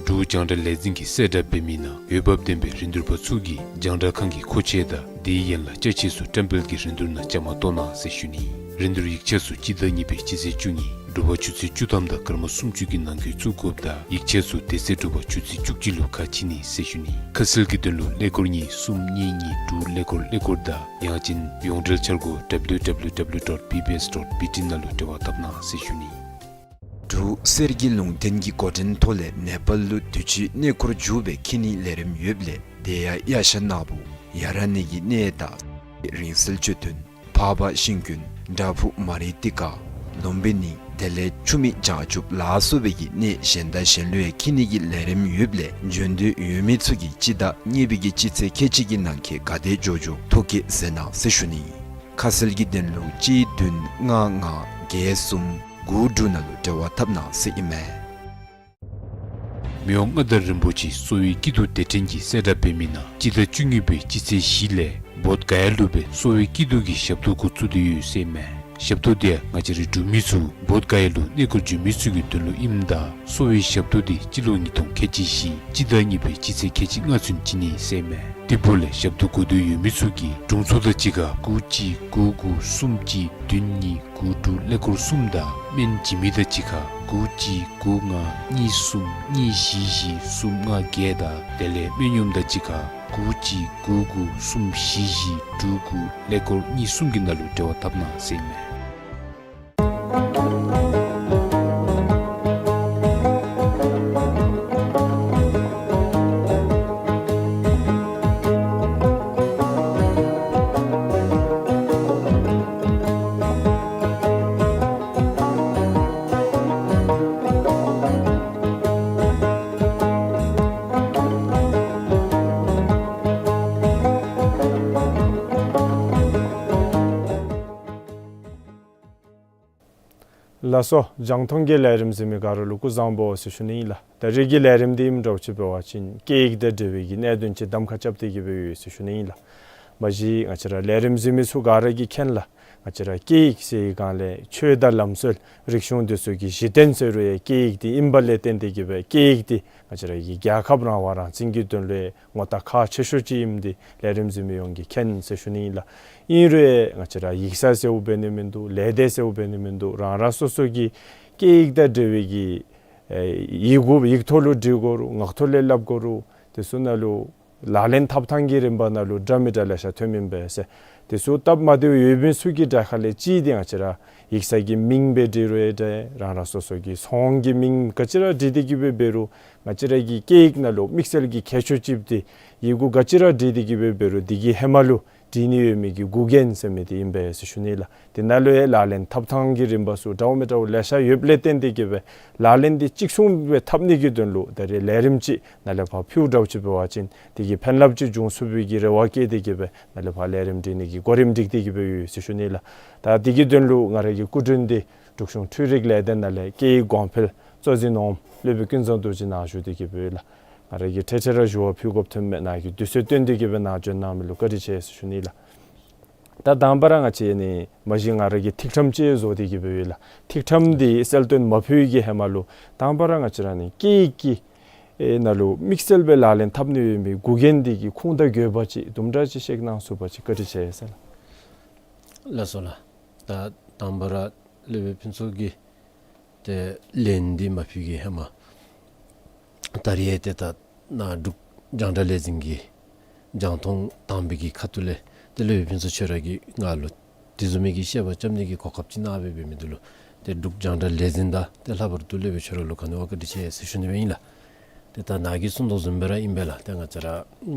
འབྲུག་རྒྱང་བསྒྲགས་ལས་འཛིན་གྱིས་གསལ་བསྒྲགས་འབད་མི་ནང་འོས་འབབ་ལྡན་པའི་རིན་བསྡུར་པ་ཚུ་གིས་རྒྱང་བསྒྲགས་ཁང་གི་མཁོ་ཆས་དང་དེའི་ཡན་ལག་ཅ་ཆས་ཚུ་བཀྲམ་སྤེལ་གྱི་རིན་བསྡུར་ནང་བཅའ་མར་གཏོགས་གནང་ཟེར་ཞུ་ནི། རིན་བསྡུར་ཡིག་ཆ་ཚུ་སྤྱི་ཟླ་གཉིས་པའི་སྤྱི་ཚེས་བཅུ་གཉིས་དྲོ་པ་ཆུ་ཚོད་བཅུ་ཐམ་དང་སྐར་མ་སུམ་ཅུ་གི་ནང་འཁོད་བཙུགས་དགོཔ་དང་ཡིག་ཆ་ཚུ་དེ་ཚེ་དྲོ་པ་ཆུ་ཚོད་བཅུ་གཅིག་ལུ་ཁ་ཕྱེ་ནི་ཟེར་ཞུ་ནི། ཁ་གསལ་གྱི་དོན་ལུ་ཀླད་ཀོར་གཉིས་གསུམ་གཉིས་གཉིས་དྲུག་ཀླད་ཀོར་ཀླད་ཀོར་དང་ཡང་ཅིན་ཡོངས་འབྲེལ་འཆར་སྒོ་W W W dot B B S dot B T ནང་ལུ་འབྲེལ་བ་འཐབ་གནང་ཟེར་ཞུ་ནི། འབྲུག་གསེར་གྱི་ལུང་བསྟན་གྱི་འགོ་འདྲེན་ཐོག་ལས་ནེ་པཱལ་ལུ་དུས་ཅི་གནས་སྐོར་མཇུག་སྦེ་འཁྱིད་ནིའི་ལས་རིམ་ཡོདཔ་ལས་དེ་ཡང་གཡའ་ཤ་ནག་པོ་ཡ་ར་ནི་གི་གནས་དང་རིང་བསྲེལ་ཆོས་སྟོན་འཕགས་པ་ཤིང་ཀུན་བྲག་ཕུག་མ་རི་ཏི་ཀ་ལུམ་བི་ནི་དེ་ལས་ཆུ་མིག་བྱང་ཆུབ་ལ་སོགས་པའི་གི་གནས་གཞན་དང་གཞན་ལུ་ཡང་འཁྱིད་ནི་གི་ལས་རིམ་ཡོདཔ་ལས་འབྱོན་འདོད་ཡོད་མི་ཚུ་གིས་སྤྱི་ཟླ་གཉིས་པའི་གི་སྤྱི་ཚེས་ཁལ་གཅིག་གི་ནང་འཁོད་ག་དེ་མགྱོགས་མགྱོགས་ཐོ་བཀོད་མཛད་གནང་ཟེར་ཞུ་ནི། ཁ་གསལ་གྱི་དོན་ལུ་གཅིག་བདུན་ལྔ་ལྔ་བརྒྱད་གསུམ་དགུ་དྲུག་ནང་ལུ་འབྲེལ་བ་འཐབ་གནང་ཟེར་ཨིན་མས། མི་དབང་མངའ་བདག་རིན་པོ་ཆེ་གསོ་བའི་སྐྱིད་སྡུག་སྡེ་ཕྲན་གྱིས་གསལ་བསྒྲགས་འབད་མི་ནང་སྤྱི་ཟླ་བཅུ་གཉིས་པའི་སྤྱི་ཚེས་བཞི་ལས་བོདྷ་ག་ཡ་ལུ་སྦེ་གསོ་བའི་སྐྱིད་སྡུག་གི་ཞབས་ཏོག་འགོ་བཙུགས་ཏེ་ཡོད་ཟེར་ཨིན་མས། ཞབས་ཏོག་དེ་ཡང་ང་བཅས་རའི་འབྲུག་མི་ཚུ་བོདྷ་ག་ཡ་ལུ་གནས་སྐོར་འབྱོན་མི་ཚུ་གི་དོན་ལུ་ཨིནམ་ད་གསོ་བའི་ཞབས་ཏོག་དེ་སྤྱི་ལོ་ཉིས་སྟོང་ཁལ་གཅིག་བཞི་སྤྱི་ཟླ་གཉིས་པའི་སྤྱི་ཚེས་ཁལ་གཅིག་ལྔ་ཚུན་བྱིན་ནི་ཟེར་ཨིན་མས། དེ་འབདཝ་ལས་ཞབས་ཏོག་དགོ་འདོད་ཡོད་མི་ཚུ་གིས་དྲུང་འཚོ་དང་གཅིག་ཁར་དགུ་གཅིག་དགུ་དགུ་གསུམ་གཅིག་བདུན་གཉིས་དགུ་དྲུག་ཀླད་ཀོར་གསུམ་དང་སྨན་བྱིན་མི་དང་གཅིག་ཁར་དགུ་གཅིག་དགུ་ལྔ་གཉིས་གསུམ་གཉིས་བཞི་བཞི་གསུམ་ལྔ་བརྒྱད་དང་དེ་ལས་སྨན་གཡོགམ་དང་གཅིག་ཁར་དགུ་གཅིག་དགུ་དགུ་གསུམ་བཞི་བཞི་དྲུག་དགུ་ཀླད་ཀོར་གཉིས་གསུམ་གྱི་ནང་ལུ་འབྲེལ་བ་འཐབ་གནང་ཟེར་ཨིན་མས། ལགས་སོ། རྒྱང་མཐོང་གི་ལས་རིམ་གཟིགས་མི་ག་ར་ལུ་སྐུ་གཟུགས་བཟང་པོ་ཟེར་ཞུ་ནི་ཨིན་ལགས། ད་རེས་ཀྱི་ལས་རིམ་འདི་ཨིནམ་འདྲཝ་ཅིག་འབད་བ་ཅིན་སྐད་ཡིག་དང་འབྲེལ་བའི་གི་གནད་དོན་ཅིག་གདམ་ཁ་རྐྱབ་སྟེ་གི་སྦེ་ཡོད་ཟེར་ཞུ་ནི་ཨིན་ལགས། མ་གཞི་ང་བཅས་ར་ལས་རིམ་གཟིགས་མི་ཚུ་ག་ར་གིས་མཁྱེན་ལགས། ང་བཅས་ར་སྐད་ཡིག་ཟེར་བའི་སྒང་ལས་ཆོས་དང་ལམ་སྲོལ་རིག་གཞུང་འདི་ཚུ་གི་གཞི་རྟེན་ཟེར་རུང་ཡང་སྐད་ཡིག་འདི་ཨིནམ་ལས་བརྟེན་ཏེ་གི་སྦེ་སྐད་ཡིག་འདི་ང་བཅས་ར་གི་རྒྱལ་ཁབ་རང་དབང་རང་བཙན་གྱི་དོན་ལུ་ངོ་རྟགས་ཁག་ཆེ་ཤོས་ཅིག་ཨིནམ་འདི་ལས་རིམ་གཟིགས་མི་ཡོངས་ཀྱིས་མཁྱེན་ཟེར་ཞུ་ནི་ཨིན་ལགས། ཨིན་རུང་ཡང་ང་བཅས་ར་ཡིག་ཚང་ཟེརཝ་འབད་ནི་མིན་འདུག། ལས་སྡེ་ཟེརཝ་འབད་ནི་མིན་འདུག། རང་རང་སོ་སོ་གི་སྐད་ཡིག་དང་འབྲེལ་བའི་གི་ཨེ་ཡིག་གུ་ཡིག་ཐོག་ལུ་འབྲི་དགོ་རུང་ངག་ཐོག་ལས་སླབ་དགོ་རུང་དེ་ཚུ་ནང་ལུ་ལག་ལེན་འཐབ་ཐངས་ཀྱི་རིམ་པ་ནང་ལུ་འདྲ་མི་འདྲ་ལེ་ཤ་ཐོནམ་ཨིན་པས་ཟེར། དེ་ཚུ་སྟབས་མ་བདེཝ་ཡོད་མི་ཚུ་གི་གྲས་ཁ་ལས་གཅིག་འདི་ང་བཅས་ར་ཡིག་ཚང་གི་མིང་སྦེ་འབྲི་རུང་ཡང་འདྲ། རང་རང་སོ་སོ་གི་ཚོང་གི་མིང་ག་ཅི་ར་འབྲི་སྟེ་གི་སྦེ་འབད་རུང་ང་བཅས་ར་གི་སྐད་ཡིག་ནང་ལུ་དམིགས་བསལ་གྱི་ཁྱད་ཆོས་ཅིག་འདི་ཡིག་གུ་ག་ཅི་ར་འབྲི་སྟེ་གི་སྦེ་འབད་རུང་དེ་གི་ཧེ་མ་ལུ་འབྲི་ནི་ཡོད་མི་གི་འགོག་རྐྱེན་ཟེར་མི་འདི་ཨིན་པས་ཟེར་ཞུ་ནི་ལགས། དེ་ནང་ལུ་ཡང་ལག་ལེན་འཐབ་ཐངས་ཀྱི་རིམ་པ་ཚུ་འདྲཝ་མི་འདྲཝ་ལེ་ཤ་ཡོདཔ་ལས་བརྟེན་ཏེ་གི་སྦེ་ལག་ལེན་འདི་གཅིག་མཚུངས་སྦེ་འཐབ་ནི་གི་དོན་ལུ་ད་རེས་ལས་རིམ་ཅིག་ནཱ་ལས་ཕར་ཕུལཝ་འདྲཝ་ཅིག་འབད་བ་ཅིན་དེ་གི་ཕན་རླབས་ཅིག་འབྱུང་ཚུགས་པའི་གི་རེ་བ་བསྐྱེད་དེ་གི་སྦེ་ནཱ་ལས་ཕར་ལས་རིམ་སྒྲིག་ནི་གི་གོ་རིམ་སྒྲིག་སྟེ་གི་སྦེ་ཡོད་ཟེར་ཞུ་ནི་ལགས། ད་དེ་གི་དོན་ལུ་ང་ར་གི་སྐུ་མགྲོན་འདི་འབྲུག་གཞུང་འཕྲུལ་རིག་ལས་སྡེ་ནང་ལས་སྐད་ཡིག་གོང་འཕེལ་གཙོ་འཛིན་འོགམ་སློབ་དཔོན་ཀུན་བཟང་རྡོ་རྗེ་ནཱ་བཞུགས་ཏེ་གི་སྦེ་ཡོད་ལགས། ང་ར་གིས་ཐད་ཐད་ར་ཞུ་བ་ཕུལ་དགོཔ་ཐོནམ་མས། ནཱ་གིས་དུས་ཚོད་བཏོན་ཏེ་གི་སྦེ་ནཱ་བྱོན་གནང་མི་ལུ་བཀའ་དྲིན་ཆེ་ཟེར་ཞུ་ནི་ལགས། ད་དང་པ་ར་ང་བཅས་ནི་མ་གཞི་ང་ར་གིས་ཐིག་ཕྲེང་ཅིག་བཟོ་སྟེ་གི་སྦེ་ཡོད་ལགས། ཐིག་ཕྲེང་འདི་གསལ་སྟོན་མ་ཕུལ་གྱི་ཧེ་མ་ལུ་དང་པ་ར་ང་བཅས་ར་ནི་སྐད་ཡིག་གི་ཨེ་ནང་ལུ་དམིགས་བསལ་སྦེ་ལག་ལེན་འཐབ་ནི་ཡོད་མི་འགོག་རྐྱེན་འདི་གི་ཁུངས་དང་དགོས་པ་ཅིག་དུམ་གྲ་ཅིག་བཤད་གནང་ཚུགས་པ་ཅིན་བཀའ་དྲིན་ཆེ་ཟེར་ལགས། ལགས་སོ་ལགས། ད་དང་པ་ར་སློབ་དཔོན་ཕུན་ཚོགས་ཀྱིས་ཏེ་ལན་འདི་མ་ཕུལ་གྱི་ཧེ་མ་ད་རེས་ཏེ་ད་ནཱ་འབྲུག་རྒྱང་བསྒྲགས་ལས་འཛིན་གྱི་རྒྱང་མཐོང་དང་པའི་གི་ཁ་ཐུག་ལས་ཏེ་སློབ་དཔོན་ཕུན་ཚོགས་ཁྱོད་ར་གིས་ང་ལུ་དེ་བཟུམ་མའི་གི་བཤད་པ་རྐྱབ་ནི་གི་གོ་སྐབས་ཅིག་གནང་སྦེ་འབད་མི་འདི་ལུ་ ཏེ་འབྲུག་རྒྱང་བསྒྲགས་ལས་འཛིན་དང་ཏེ་ལྷག་པར་དུ་སློབ་དཔོན་ཁྱོད་ར་ལུ་ག་ནི་བ་བཀའ་དྲིན་ཆེ་ཟེར་ཞུ་ནི་སྦེ་ཨིན་ལགས། ཏེ་ད་ནཱ་གིས་གསུངས་དོ་བཟུམ་སྦེ་ར་ཨིན་པས་ལགས། ཏེ་ང་བཅས་ར་ཨ་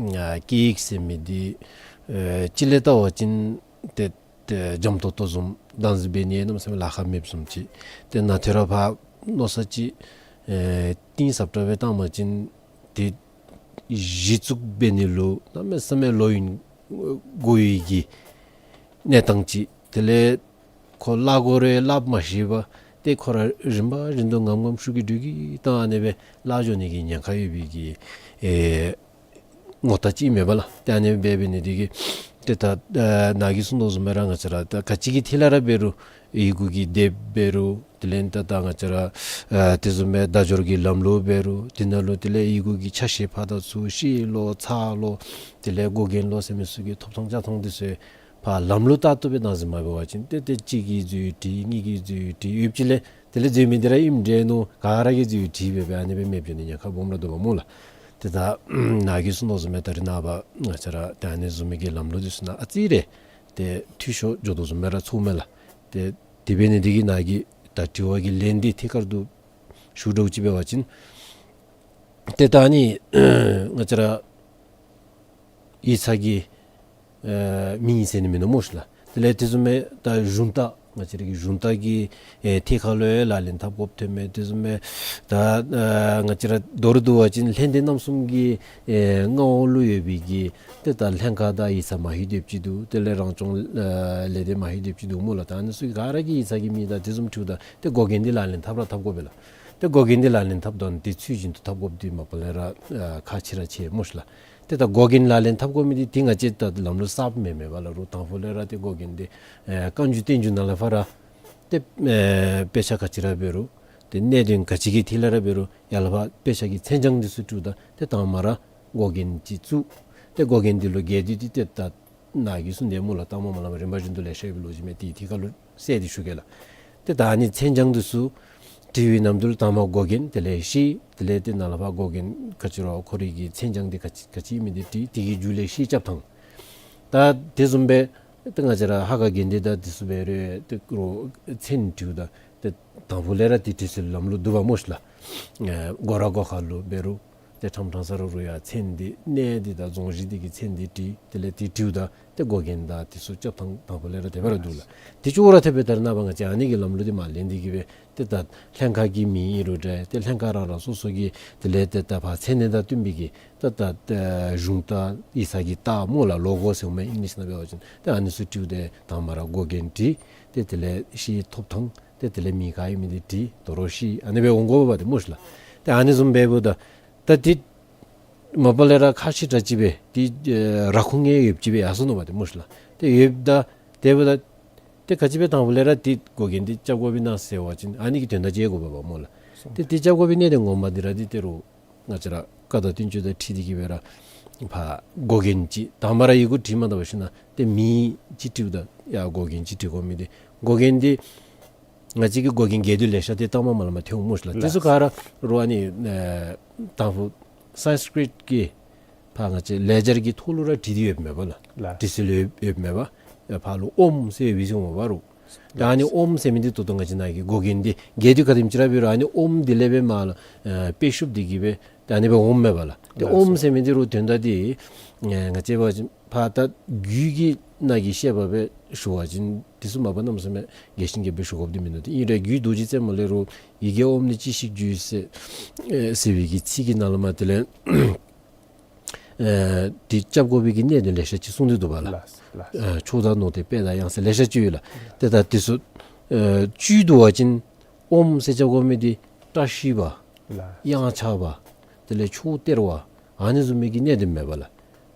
སྐད་ཡིག་ཟེར་མི་འདི་ཨེ་གཅིག་ལས་བལྟ་བ་ཅིན་ཏེ་ཏེ་འཇམ་ཏོང་ཏོ་བཟུམ་བདག་འཛིན་འབད་ནི་གནམ་མེད་ས་མེད་ལཱ་ཁག་མེདཔ་བཟུམ་ཅིག། ཏེ་ནཱ་ཏེ་ར་ཕར་མནོ་བསམ་ཅིག་ཨེ་གཏིང་ཟབ་དྲགས་སྦེ་བཏང་བ་ཅིན་ཏེ་གཞི་བཙུགས་འབད་ནི་ལུ་གནམ་མེད་ས་མེད་ལོ་ཡུན་འགོར་བའི་གི་གནས་སྟངས་ཅིག། དེ་ལས་ཁོ་སླབ་དགོ་རུང་སླབ་མ་ཤེས་པར་ཏེ་ཁོ་ར་རིམ་པ་བཞིན་དུ་ངམ་ངམ་ཤུགས་ཀྱིས་འགྲོས་ཀྱིས་བཏང་ཨ་ནི་སྦེ་བརླག་འགྱོ་ནི་གི་ཉེན་ཁ་ཡོད་པའི་གི་ཨེ་ངོ་རྟགས་ཅིག་མས་པ་ལགས། ཏེ་ཨ་ནི་སྦེ་འབད་ནི་འདི་གིས་ཏེ་ད་ཨ་ནཱ་གིས་གསུངས་དོ་བཟུམ་སྦེ་ར་ང་བཅས་ར་ད་ག་ཅི་གི་ཐད་ལས་ར་འབད་རུང་ཡི་གུ་གི་དེབ་འབད་རུང་དེ་ལས་ད་ད་ང་བཅས་ར་ཨ་དེ་བཟུམ་སྦེ་བརྡ་སྦྱོར་གྱི་ལམ་ལུགས་འབད་རུང་དེ་ནང་ལུ་དེ་ལས་ཡི་གུ་གི་ཆ་ཤས་ཕར་དང་ཚུར་ཤེས་ལོ་ཚར་ལོ་དེ་ལས་འགོག་རྐྱེན་ལོ་ཟེར་མི་ཚུ་གི་ཐོབ་ཐངས་རྐྱབ་ཐངས་འདི་ཚུ་ཕར་ལམ་ལུགས་ལྟར་དུ་སྦེ་བདག་འཛིན་མ་འབད་བ་ཅིན་ཏེ་ཏེ་གཅིག་གིས་འཛོལ་ཡི་བྲིས་གཉིས་ཀྱིས་འཛོལ་ཡི་བྲིས་ཡོདཔ་ཅིག་ལས་དེ་ལས་འཛོལ་མི་འདི་ར་ཨིནམ་འདྲས་མནོ་ག་ར་གིས་འཛོལ་ཡི་བྲིས་འབད་འབད་ཨ་ནི་སྦེ་མེདཔ་འགྱོ་ནི་ཉེན་ཁ་སྦོམ་ར་འདུག་པ་སྨོ་ལགས། ཏེ་ད་ནཱ་གིས་གསུངས་དོ་བཟུམ་སྦེ་ད་རེས་ནངས་པ་ང་བཅས་ར་ད་ཨ་ནི་བཟུམ་མའི་གི་ལམ་ལུགས་འདི་ཚུ་ནང་ཨ་ཙི་རེ་ཏེ་འཐུས་ཤོར་འགྱོ་དོ་བཟུམ་སྦེ་ར་ཚོརཝ་མས་ལགས། ཏེ་དེ་འབད་ནི་འདི་གིས་ནཱ་གི་ད་དྲི་བ་གི་ལན་འདི་ཐད་ཀར་དུ་ཞུ་དགོཔ་ཅིག་འབད་བ་ཅིན་ཏེ་ད་ཨ་ནི་ང་བཅས་ར་ཡིག་ཚང་གི་ཨེ་མིང་ཟེར་ནི་མིན་ནུག་སྨོ་ཤིག་ལགས། དེ་ལས་དེ་བཟུམ་སྦེ་ད་གཞུང་རྟ་ང་བཅས་ར་གི་གཞུང་རྟ་གི་ཨེ་ཐད་ཁར་ལུ་ཡང་ལག་ལེན་འཐབ་དགོཔ་ཐོནམ་མས། དེ་བཟུམ་སྦེ་ད་ཨེ་ང་བཅས་ར་མདོར་བསྡུ་བ་ཅིན་ལྷ་སྡེ་རྣམ་གསུམ་གྱི་ཨེ་མངའ་འོག་ལུ་ཡོད་པའི་གི་ཏེ་ད་ལྷན་ཁག་དང་ཡིག་ཚང་མ་ཧེ་སྡོདཔ་ཅིག་འདུག། དེ་ལས་རང་སྐྱོང་ཨེ་ལས་སྡེ་མ་ཧེ་སྡོདཔ་ཅིག་འདུག་སྨོ་ལགས། ད་ཨ་ནི་ཚུ་ག་ར་གི་ཡིག་ཚང་གི་མིང་དང་དེ་བཟུམ་འཁྲིལཝ་ད་ཏེ་འགོག་རྐྱེན་འདི་ལག་ལེན་འཐབ་ར་འཐབ་དགོ་པས་ལགས། ཏེ་འགོག་རྐྱེན་འདི་ལག་ལེན་འཐབ་དོ་ནི་འདི་ཚུལ་བཞིན་དུ་འཐབ་དགོཔ་འདི་མ་པ་ལས་ར་ཨ་ཁག་ཆེ་ར་ཆེ་སྨོ་ཤིག་ལགས། ཏེ་ད་འགོག་རྐྱེན་ལག་ལེན་འཐབ་དགོ་མི་འདི་ཏེ་ང་བཅས་ད་ལམ་ལུགས་གསརཔ་མེན་མས་པ་ལགས། རུང་དང་ཕུ་ལས་ར་ཏེ་འགོག་རྐྱེན་འདི་ཨེ་བཀའ་འགྱུར་བསྟན་འགྱུར་ནང་ལས་ཕར་ར་ཏེ་ཨེ་དཔེ་ཆ་ག་ཅི་ར་འབད་རུང་ཏེ་གནད་དོན་ག་ཅི་གི་ཐད་ལས་ར་འབད་རུང་ཡར་ལས་ཕར་དཔེ་ཆ་གི་མཚན་བྱང་འདི་ཚུ་བྲིཝ་ད་ཏེ་དང་པ་ར་འགོག་རྐྱེན་ཅིག་བཙུགས། ཏེ་འགོག་རྐྱེན་འདི་ལུ་རྒྱས་བསྡུས་ཏེ་ཏེ་ད་ནཱ་གིས་གསུངས་དེ་སྨོ་ལགས། ད་མ་མ་ལ་མ་རིམ་པ་བཞིན་དུ་ལེ་ཤ་ཡོདཔ་ལོ་ཅིག་མས། ཏེ་ཐད་ཀར་ལུ་གསལ་ཏེ་ཞུ་གེ་ལགས། ཏེ་ད་ཨ་ནི་མཚན་བྱང་འདི་ཚུ་བྲི་བའི་ནམ་དུས་ལུ་དང་པ་འགོག་རྐྱེན་དེ་ལས་ཤེས། དེ་ལས་ཏེ་ནཱ་ལས་ཕར་འགོག་རྐྱེན་ག་ཅི་རུང་ཁོ་རའི་གི་མཚན་བྱང་འདི་ག་ཅི་ག་ཅི་ཨིན་མི་འདི་བྲི། དེ་གི་མཇུག་ལས་ཤེས་རྐྱབ་ཐངས། ད་དེ་བཟུམ་སྦེ་ཏེ་ང་བཅས་ར་ཧ་ག་དགེ་འདུན་དང་དེ་ཚུ་འབད་རུང་ཏེ་རོགས་མཚན་བྲིཝ་ད་ཏེ་དང་ཕུ་ལས་ར་ཏེ་བྲི་སྲོལ་ལམ་ལུགས་འདུག་པ་སྨོ་ཤིག་ལགས། ཨེ་སྒོ་ར་སྒོ་ཁ་ལུ་འབད་རུང་ཏེ་ཁྲམ་ཁྲང་ས་ར་རུང་ཡང་མཚན་འདི་གནས་འདི་དང་རྫོང་གཞི་འདི་གི་མཚན་འདི་བྲི། དེ་ལས་ཏེ་བྲིཝ་ད་ཏེ་འགོག་རྐྱེན་དང་དེ་ཚུ་རྐྱབ་ཐངས་དང་ཕུ་ལས་ར་དེ་སྦེ་ར་འདུག་ལགས། དེ་ཅོག་ར་འཐདཔ་སྦེ་ད་རེས་ནངས་པ་ང་བཅས་ཨ་ནི་གི་ལམ་ལུགས་འདི་མར་ལེན་ཏེ་གི་སྦེ་ཏེ་ད་ལྷན་ཁག་གི་མིང་ཨིན་རུང་འདྲ་ཏེ་ལྷན་ཁག་རང་རང་སོ་སོ་གི་དེ་ལས་ཏེ་ད་ཕར་མཚན་གནས་དང་བསྟུན་པའི་གི་ཏེ་ད་ཨེ་གཞུང་རྟ་ཡིག་ཚང་གི་རྟགས་སྨོ་ལགས། ལོ་གོ་ཟེར་མི་ཨིང་ལིཤ་ནང་འབད་བ་ཅིན་ཏེ་ཨ་ནི་ཚུ་བྲིཝ་ད་དང་པ་ར་འགོག་རྐྱེན་བྲི། ཏེ་དེ་ལས་ཤེས་ཐོབ་ཐངས་ཏེ་དེ་ལས་མིང་ག་ཨིན་མི་འདི་བྲི། དོ་རུང་ཤེས། ཨ་ནི་སྦེ་འོང་དགོ་པས་ཏེ་སྨོ་ཤིག་ལགས། ཏེ་ཨ་ནི་བཟུམ་འབདཝ་ད་ད་ཏེ་མ་པ་ལས་ར་ཁག་ཆེ་དྲགས་ཅིག་སྦེ་ཏེ་ཨེ་ར་ཁུངས་ཡོདཔ་ཅིག་སྦེ་ཡར་སོ་ནུག་པ་ཏེ་སྨོ་ཤིག་ལགས། ཏེ་ཡོདཔ་ད་དེ་འབདཝ་ད་ཏེ་ག་ཅི་སྦེ་དང་ཕུ་ལས་ར་ཏེ་འགོག་རྐྱེན་འདི་རྐྱབ་དགོཔ་ཨིན་ན་ཟེར་བ་ཅིན་ཨ་ནི་གི་དོན་དག་ཅིག་དགོ་པས་པ་སྨོ་ལགས། ཏེ་ཏེ་རྐྱབ་དགོ་པའི་གནད་དོན་ངོ་མ་འདི་ར་ཏེ་ཏེ་རུང་ང་བཅས་ར་བཀའ་དང་བསྟན་བཅོས་དང་འཁྲིལ་ཏེ་གི་སྦེ་ར་ཕར་འགོག་རྐྱེན་ཅིག་དང་པ་ར་ཡི་གུ་བྲིས་མ་ད་པར་ཞུ་ན་ཏེ་མིང་ཅིག་བྲིཝ་ད་ཡར་འགོག་རྐྱེན་ཅིག་བྲི་དགོ་མི་འདི་འགོག་རྐྱེན་འདི་ང་བཅས་ཀྱིས་འགོག་རྐྱེན་རྒྱས་བསྡུས་ལེ་ཤ་འདི་ད་མ་མ་ལ་མ་ཐོན་འོང་སྨོ་ཤིག་ལགས། དེ་ཚུ་ག་ར་རུང་ཨ་ནི་ཨེ་དང་ཕུ་སཾསྐྲྀཏ་གི་ཕར་ང་བཅས་ལེགས་སྦྱར་གྱི་ཐོག་ལུ་ར་བྲིས་ཏེ་ཡོདཔ་མས་པ་ལགས། ལགས། བྲི་སྲོལ་ཡོད་ཡོདཔ་མས་པ། ཨེ་ཕར་ལུ་ཨོམ་ཟེར་བའི་ཟེར་འོང་པ་རུང་། ད་ཨ་ནི་ཨོམ་ཟེར་མི་འདི་ད་ལྟོ་ང་བཅས་ནཱ་གི་འགོག་རྐྱེན་འདི་རྒྱས་བསྡུས་ག་དེམ་ཅིག་ར་འབད་རུང་ཨ་ནི་ཨོམ་འདི་ལས་སྦེ་མར་ལུ་ཨེ་དཔེ་ཤུབས་འདི་གིས་སྦེ་ད་ཨ་ནི་སྦེ་འོངམ་མས་པ་ལགས། ཏེ་ལགས་ཨོམ་སོ། ཟེར་མི་འདི་རུང་དོན་དག་འདི་ཨེ་ང་བཅས་འབད་བ་ཅིན་ཕར་ད་རྒྱུད་ཀྱི་ནང་གི་བཤད་པ་སྦེ་ཞུ་བ་ཅིན་དེ་ཚུ་མ་པ་གནམ་མེད་ས་མེད་རྒྱས་ཤིང་རྒྱས་པ་སྦེ་ཞུ་དགོཔ་འདི་མིན་འདུག། ཏེ་ཨིན་རུང་རྒྱུད་རྡོ་རྗེ་རྩེ་མོ་ལས་རུང་ཡི་གེ་ཨོམ་ནི་ཅི་ཞིག་རྒྱུ་ཟེར་ཨེ་ཟེར་བའི་གི་ཚིག་གི་ནང་ལུ་མར་དེ་ལས་ཨེ་འདི་རྐྱབ་དགོ་པའི་གི་གནད་དོན་ལེ་ཤ་ཅིག་གསུངས་ཏེ་འདུག་པ་ལགས། ལགས་ལགས། ཨེ་ཕྱོགས་དང་ནོར་དང་དཔལ་དང་གཡང་ཟེར་ལེ་ཤ་ཅིག་ཡོད་ལགས། ཏེ་ད་དེ་ཚུ་ཨེ་བཅུད་བསྡུ་བ་ཅིན་ཨོམ་ཟེར་རྐྱབ་དགོ་མི་འདི་བཀྲ་ཤིས་པ། ལགས། གཡང་ཆགས་པ། དེ་ལས་ཕྱོགས་སྟེར་བ། ཨ་ནི་བཟུམ་མའི་གི་གནད་དོན་མས་པ་ལགས།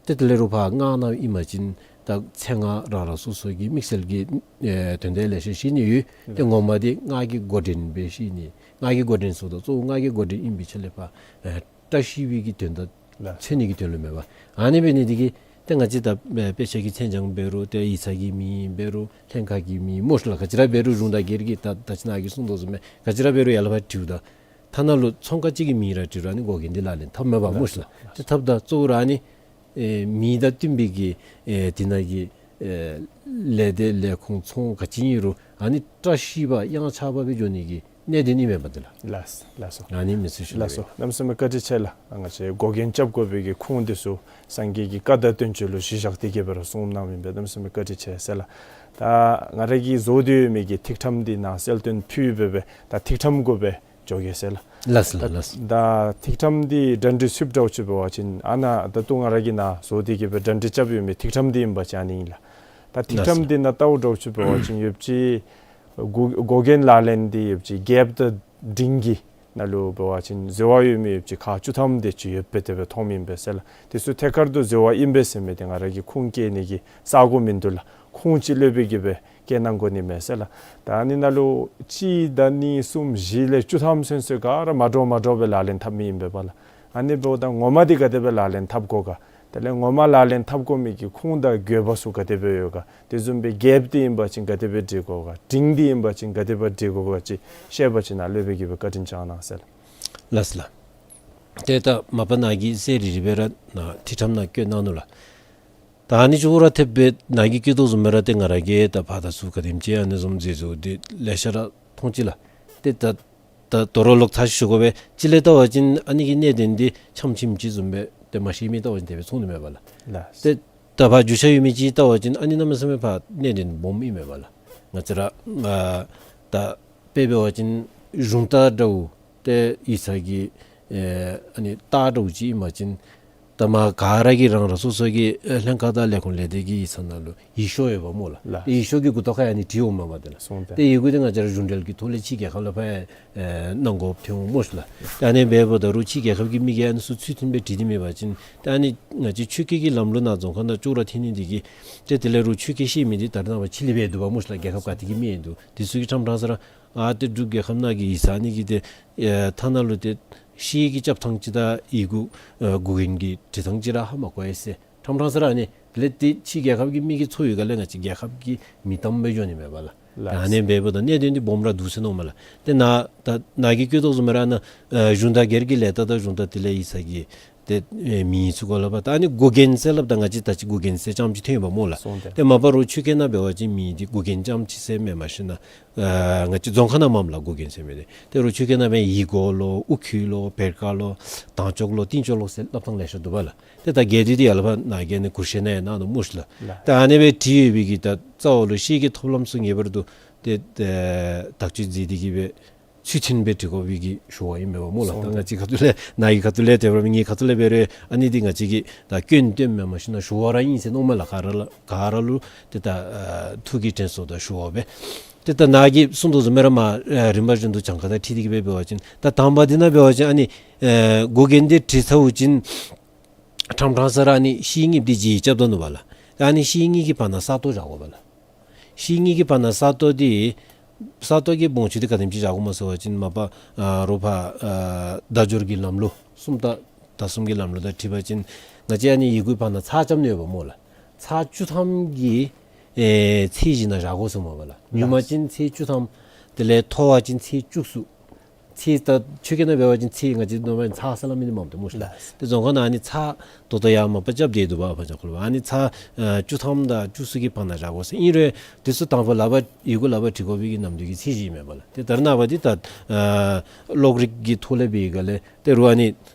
ཏེ་དེ་ལས་རུང་ཕར་སྔགས་ནང་ཨིན་པ་ཅིན་ད་མཚན་སྔགས་རང་རང་སོ་སོ་གི་དམིགས་བསལ་གྱི་ཨེ་དོན་དག་ལེ་ཤ་བཤད་ནི་ཡོད། ཏེ་ངོ་མ་འདི་སྔགས་ཀྱི་འགོ་འདྲེན་སྦེ་བཤད་ནི། སྔགས་ཀྱི་འགོ་འདྲེན་ཟེརཝ་ད་གཙོ་བོ་སྔགས་ཀྱི་འགོ་འདྲེན་ཨིན་པའི་ཆ་ལས་ཕར་ཨེ་བཀྲ་ཤིས་པའི་གི་དོན་དག་ལགས། མཚོན་ནི་གི་དོན་ལུ་མས་པ། ཨ་ནི་འབད་ནི་འདི་གིས་ཏེ་ང་བཅས་ད་ཨེ་དཔེ་ཆ་གི་མཚན་བྱང་འབད་རུང་ཏེ་ཡིག་ཚང་གི་མིང་འབད་རུང་ལྷན་ཁག་གི་མིང་སྨོ་ཤིག་ལགས། ག་ཅི་ར་འབད་རུང་གཞུང་དང་སྒེར་གྱི་ད་ད་ཅི་ནཱ་གིས་གསུངས་དོ་བཟུམ་སྦེ་ག་ཅི་ར་འབད་རུང་ཡར་ལས་ཕར་བྲིཝ་ད་ཐ་ན་ལུ་ཚོང་ཁང་ཅིག་གི་མིང་ར་བྲིས་རུང་ཨ་ནི་འགོག་རྐྱེན་འདི་ལག་ལེན་འཐབ་མས་པ་སྨོ་ཤིག་ལགས། ཏེ་འཐབ་ད་གཙོ་བོ་ར་ཨ་ནི་ཨེ་མིང་དང་བསྟུན་པའི་གི་ཨེ་དེ་ནང་གི་ཨེ་ལས་སྡེ་ལས་ཁུངས་ཚོང་ག་ཅི་ཨིན་རུང་ ཨ་ནི་བཀྲ་ཤིས་པ་གཡང་ཆགས་པ་སྦེ་འགྱོ་ནི་གི་གནད་དོན་ཨིན་མས་པ་འདི་ལགས། ལགས་ལགས་སོ། ཨ་ནི་མི་ཚུ་ཞུ་ལགས་སོ། ལགས། གནམ་མེད་ས་མེད་བཀའ་དྲིན་ཆེ་ལགས། ང་བཅས་འགོག་རྐྱེན་རྐྱབ་དགོ་པའི་གི་ཁུངས་འདི་ཚུ་སངས་རྒྱས་ཀྱི་བཀའ་དང་བསྟན་བཅོས་ལུ་གཞི་བཞག་སྟེ་གི་སྦེ་ར་གསུངས་གནངམ་ཨིན་པས། གནམ་མེད་ས་མེད་བཀའ་དྲིན་ཆེ་ཟེར་ལགས། ད་ང་ར་གིས་བཟོ་སྟེ་ཡོད་མི་གི་ཐིག་ཕྲེང་འདི་ནཱ་གསལ་སྟོན་ཕུལ་སྦེ་སྦེ་ད་ཐིག་ཕྲེང་གུ་སྦེ་འགྱོ་གེ་ཟེར་ལགས། ལགས་ལགས་ལགས། ད་ཐིག་ཕྲེང་འདི་གྲ་སྒྲིག་ཚུ་འདྲཝ་ཅིག་འབད་བ་ཅིན་ཨ་ནཱ་ད་ལྟོ་ང་ར་གིས་ནཱ་བཟོ་སྟེ་གི་སྦེ་གྲ་སྒྲིག་རྐྱབ་ཡོད་མི་ཐིག་ཕྲེང་འདི་ཨིན་པ་ཅིན་ཨ་ནི་ཨིན་ལགས། ད་ཐིག་ལགས་ཕྲེང་འདི་ནང་ལྟཝ་འདྲཝ་ཅིག་འབད་བ་ཅིན་ཡོདཔ་ཅིག་འགོག་འགོག་རྐྱེན་ལག་ལེན་འདི་ཡོདཔ་ཅིག་རྒྱལཔོ་དང་འབྲིང་གི་ནང་ལུ་འབད་བ་ཅིན་ཟེར་བ་ཡོད་མི་ཡོདཔ་ཅིག་ཁག་བཅུ་ཐམ་དེ་ཅིག་ཡོདཔ་སྦེ་དེ་སྦེ་མཐོངམ་ཨིན་པས་ཟེར་ལགས། དེ་ཚུ་ཐད་ཀར་དུ་ཟེར་བ་ཨིན་པས་ཟེར་མི་དེ་ང་ར་གིས་ཁུངས་བཀལ་ནི་གི་ས་གོ་མིན་འདུག་ལགས། ཁུངས་ཅིག་ལྷོད་པའི་གི་སྦེ་བཀལ་གནང་དགོ་ནི་མས་ཟེར་ལགས། ད་ཨ་ནི་ནང་ལུ་གཅིག་དང་གཉིས་གསུམ་བཞི་ལས་བཅུ་ཐམ་ཚུན་ཚོད་ག་ར་མ་འདྲཝ་མ་འདྲཝ་སྦེ་ལག་ལེན་འཐབ་མི་ཨིན་པས་པ་ལགས། ཨ་ནི་འབདཝ་ད་ངོ་མ་འདི་ག་དེ་སྦེ་ལག་ལེན་འཐབ་དགོ་ག། དེ་ལས་ངོ་མ་ལག་ལེན་འཐབ་དགོ་མི་གི་ཁུངས་དང་དགོས་པ་ཚུ་ག་དེ་སྦེ་ཡོད་ག། དེ་བཟུམ་སྦེ་རྒྱལཔོ་འདི་ཨིན་པ་ཅིན་ག་དེ་སྦེ་སྒྲིག་དགོ་ག། འབྲིང་འདི་ཨིན་པ་ཅིན་ག་དེ་སྦེ་སྒྲིག་དགོ་ག་ཅིག་བཤད་པ་ཅིན་ནཱ་ལྷོད་པའི་གི་སྦེ་བཀའ་དྲིན་བསྐྱང་གནང་ཟེར་ལགས། ལགས་སོ་ལགས། ཏེ་ད་མ་པ་ནཱ་གིས་གསལ་རི་རི་སྦེ་ར་ནཱ་ཐིག་ཕྲེང་ནང་བཀོད་གནང་ནུག་ལགས། ད་ཨ་ནི་ཅོག་ར་འཐདཔ་སྦེ་ནཱ་གིས་བཀོད་དོ་བཟུམ་སྦེ་ར་ཏེ་ང་ར་གིས་ད་ཕར་དང་ཚུར་ག་དེམ་ཅིག་ཨ་ནི་བཟུམ་མཛད་བཟོ་འདི་ལེ་ཤ་ར་མཐོང་ཅི་ལགས། ཏེ་ད་ད་དོ་རུང་ལོག་ཐ་ཞུ་དགོ་པས། ཅིག་ལས་བལྟ་བ་ཅིན་ཨ་ནི་གི་གནད་དོན་འདི་ཆམ་ཆིམ་ཅིག་བཟུམ་སྦེ་ཏེ་མ་ཤེས་མི་བལྟ་བ་ཅིན་དེ་སྦེ་མཐོང་ནི་མས་པ་ལགས། ལགས། ཏེ་ད་ཕར་རྒྱུས་ཆ་ཡོད་མི་ཅིག་བལྟ་བ་ཅིན་ཨ་ནི་གནམ་མེད་ས་མེད་ཕར་གནད་དོན་སྦོམ་ཨིན་མས་པ་ལགས། ང་བཅས་ར་ཨ་ད་དཔེ་འབད་བ་ཅིན་གཞུང་རྟ་འདྲཝ་ཏེ་ཡིག་ཚང་གི་ཨེ་ཨ་ནི་རྟ་འདྲཝ་ཅིག་ཨིན་པ་ཅིན་ད་མ་ག་ར་གིས་རང་རང་སོ་སོ་གི་ཨེ་ལྷན་ཁག་དང་ལས་ཁུངས་ལས་སྡེ་གི་ཡིག་ཚང་ནང་ལུ་ཡིག་ཤོག་ཡོདཔ་སྨོ་ལགས། ལགས། ཏེ་ཡིག་ཤོག་གི་མགུ་ཏོ་ཁར་ཡང་ཨ་ནི་བྲིས་འོངམ་མས་པ་ཏེ་ལགས། སོང་སྟེ། ཏེ་ཡི་གུ་འདི་ང་བཅས་ར་གཞུང་འབྲེལ་གྱི་ཐོག་ལས་ཕྱི་རྒྱལ་ཁབ་ལུ་ཕར་ཨེ་གནང་དགོཔ་ཐོན་འོང་སྨོ་ཤི་ལགས། ཏེ་ཨ་ནི་འབདཝ་ད་རུང་ཕྱི་རྒྱལ་ཁབ་ཀྱི་མི་གིས་ཨ་ནི་ཚུ་ཚུལ་མཐུན་སྦེ་བྲིས་ཏེ་མེད་པ་ཅིན་ཏེ་ཨ་ནི་ང་བཅས་ཆོས་སྐད་ཀྱི་ལམ་ལུགས་ནང་རྫོང་ཁ་ནང་ཅོག་ར་འཐད་ནི་འདི་གིས་ཏེ་དེ་ལས་རུང་ཆོས་སྐད་ཤེས་མི་འདི་ད་རེས་ནངས་པ་ཕྱི་ལས་འབད་དོ་བ་སྨོ་ཤི་ལགས། རྒྱལ་ཁབ་ག་ཏེ་གི་མི་ཡང་འདུག། དེ་ཚུ་གིས་ཕྲང་ཕྲང་ས་ར་ཨ་ཏེ་འབྲུག་རྒྱལ་ཁབ་ནང་གི་ཡིག་ཚང་ཨ་ནི་གི་ཏེ་ཨེ་ཐ་ན་ལུ་ཏེ་ཤེས་ཀྱི་རྐྱབ་ཐངས་ཅིག་དང་ཡི་གུ་ཨེ་འགོག་རྐྱེན་གྱི་འབྲི་ཐངས་ཅིག་ར་ཧ་མ་གོ་ཡི་ཟེར། ཕྲང་ཕྲང་ས་ར་ཨ་ནི་དེ་ལས་ཏེ་ཕྱི་རྒྱལ་ཁབ་ཀྱི་མི་གིས་ཚོར་ཡི་ག་ལས་ང་བཅས་རྒྱལ་ཁབ་ཀྱི་མི་དམ་སྦེ་འགྱོ་ནི་མས་པ་ལགས། ལགས། ཨ་ནི་འབདཝ་ད་གནད་དོན་འདི་སྦོམ་ར་འདུག་ཟེར་མནོཝ་མས་ལགས། ཏེ་ནཱ་ད་ནཱ་གིས་བཀོད་དོ་བཟུམ་སྦེ་ར་ནཱ་ཨེ་གཞུང་དང་སྒེར་གྱི་ལས་རྟགས་དང་གཞུང་དང་དེ་ལས་ཡིག་ཚང་གི་ཏེ་ཨེ་མིང་ཚུ་གོ་ལ་བ། ད་ཨ་ནི་འགོག་རྐྱེན་ཟེར་སླབ་ད་ང་བཅས་ད་ཅི་འགོག་རྐྱེན་ཟེར་རྐྱངམ་ཅིག་ཐོན་ཡོདཔ་སྨོ་ལགས། སོང་སྟེ། ཏེ་མ་པ་རུང་ཆོས་སྐད་ནང་འབད་བ་ཅིན་མིང་འདི་འགོག་རྐྱེན་རྐྱངམ་ཅིག་ཟེར་མེན། མ་གཞི་ནཱ་ཨ་ང་བཅས་རྫོང་ཁ་ནང་མས་ལགས་འགོག་རྐྱེན་ཟེར་མི་འདི། ཏེ་རུང་ཆོས་སྐད་ནང་འབད་ཡིག་གོ་ལོ་ཨུ་ཁུ་ལོ་བེར་ཀ་ལོ་དང་ཅོག་ལོ་ཏིང་ཅོག་ལོ་ཟེར་སླབ་ཐངས་ལེ་ཤ་འདུག་པ་ལགས། ཏེ་ད་གལ་ཏེ་འདི་ཡར་ལས་ཕར་ནཱ་གིས་ཨ་ནི་གུར་ཤེལ་ནང་ཡང་གནང་ནུག་སྨོ་ཤི་ལགས། ལགས། ད་ཨ་ནི་སྦེ་བྲིས་ཡོད་པའི་གི་ད་རྩ་བ་ལུ་ཤེས་ཀྱི་ཐོབ་ལམ་ཚུ་ངེས་པར་དུ་ཏེ་ཨེ་དག་བཅོས་མཛད་དེ་གི་སྦེ་ཚུལ་མཐུན་སྦེ་འབྲི་དགོ་པའི་གི་ཞུ་བ་ཨིན་མས་པ་སྨོ་ལགས། སོང་། ད་ང་བཅས་ཁ་ཐུག་ལས་ནཱ་གི་ཁ་ཐུག་ལས་དེ་འབད་རུང་ངེའི་ཁ་ཐུག་ལས་འབད་རུང་ཨ་ནི་འདི་ང་བཅས་ཀྱིས་ད་སྐྱོན་སྟོནམ་མས། མ་གཞི་ནཱ་ཞུ་བ་ར་ཨིན་ཟེར་མནོཝ་མས་ལགས། ག་ར་ལུ་ག་ར་ལུ་ཏེ་ད་ཨ་ཐུགས་ཀྱི་དྲན་གསོ་དང་ཞུ་བ་སྦེ། ཏེ་ད་ནཱ་གིས་གསུངས་དོ་བཟུམ་སྦེ་ར་མར་ཨེ་རིམ་པ་བཞིན་དུ་གྱངས་ཁ་དང་འཁྲིལ་ཏེ་གི་སྦེ་འབད་བ་ཅིན་ད་དང་པ་འདི་ནང་འབད་བ་ཅིན་ཨ་ནི་ཨེ་འགོག་རྐྱེན་འདི་བྲིས་ཚརཝ་ཅིག་ཕྲང་ཕྲང་ས་ར་ཨ་ནི་ཤེས་ངེས་འདི་བརྗེ་རྐྱབ་ད་ནུག་པ་ལགས། ད་ཨ་ནི་ཤེས་ངེས་ཀྱི་བར་ན་ས་སྟོང་བཞག་དགོ་པ་ལགས། ཤེས་ངེས་ཀྱི་བར་ན་ས་སྟོང་འདི་ས་སྟོང་གི་སྦོམ་ཆུང་འདི་ག་དེམ་ཅིག་བཞག་དགོཔ་སྨོ་ཟེར་བ་ཅིན་མ་པ་ཨ་རོགས་ཕར་ཨ་བརྡ་སྦྱོར་གྱི་ལམ་ལུགས་གསུམ་ད་ད་གསུམ་གྱི་ལམ་ལུགས་དང་འཁྲིལ་བ་ཅིན་ང་བཅས་ཨ་ནི་ཡི་གུའི་བར་ན་ཚེག་རྐྱབ་ནི་ཡོདཔ་སྨོ་ལགས། ཚེག་བཅུ་ཐམ་གྱི་ཨེ་ཚེག་བཞི་ནང་བཞག་དགོ་ཟེར་མས་པ་ལགས། ཉུང་མ་ཅིན་ཚེག་བཅུ་ཐམ། དེ་ལས་མཐོ་བ་ཅིན་ཚེག་བཅུ་གསུམ། ཚེག་ད་ཆོས་སྐད་ནང་འབད་བ་ཅིན་ཚེག་ང་བཅས་ནོར་མ་ཚེག་ཟེར་སླབ་མི་འདི་མངམ་འདུག་སྨོ་ཤི་ལགས། ལགས། ཏེ་རྫོང་ཁ་ནང་ཨ་ནི་ཚེག་ད་ལྟོ་ཡང་མ་པ་རྐྱབ་སྟེ་འདུག་པ། ཕར་ཅིག་ཁོ་ལུ་ཨ་ནི་ཚེག་ཨ་བཅུ་ཐམ་དང་བཅུ་གསུམ་གྱི་བར་ན་བཞག་དགོ་ཟེར། ཨིན་རུང་དེ་ཚུ་དང་པ་ལག་པར་ཡི་གུ་ལག་པར་བྲི་དགོ་པའི་གི་ནམ་དུས་ཀྱི་ཚེག་བཞི་ཨིན་མས་པ་ལགས། ཏེ་ད་རེས་ནངས་པ་འདི་ད་ཨ་གློག་རིག་གི་ཐོག་ལས་འབད་ཡི་ག་ལས་ཏེ་རུང་ཨ་ནི་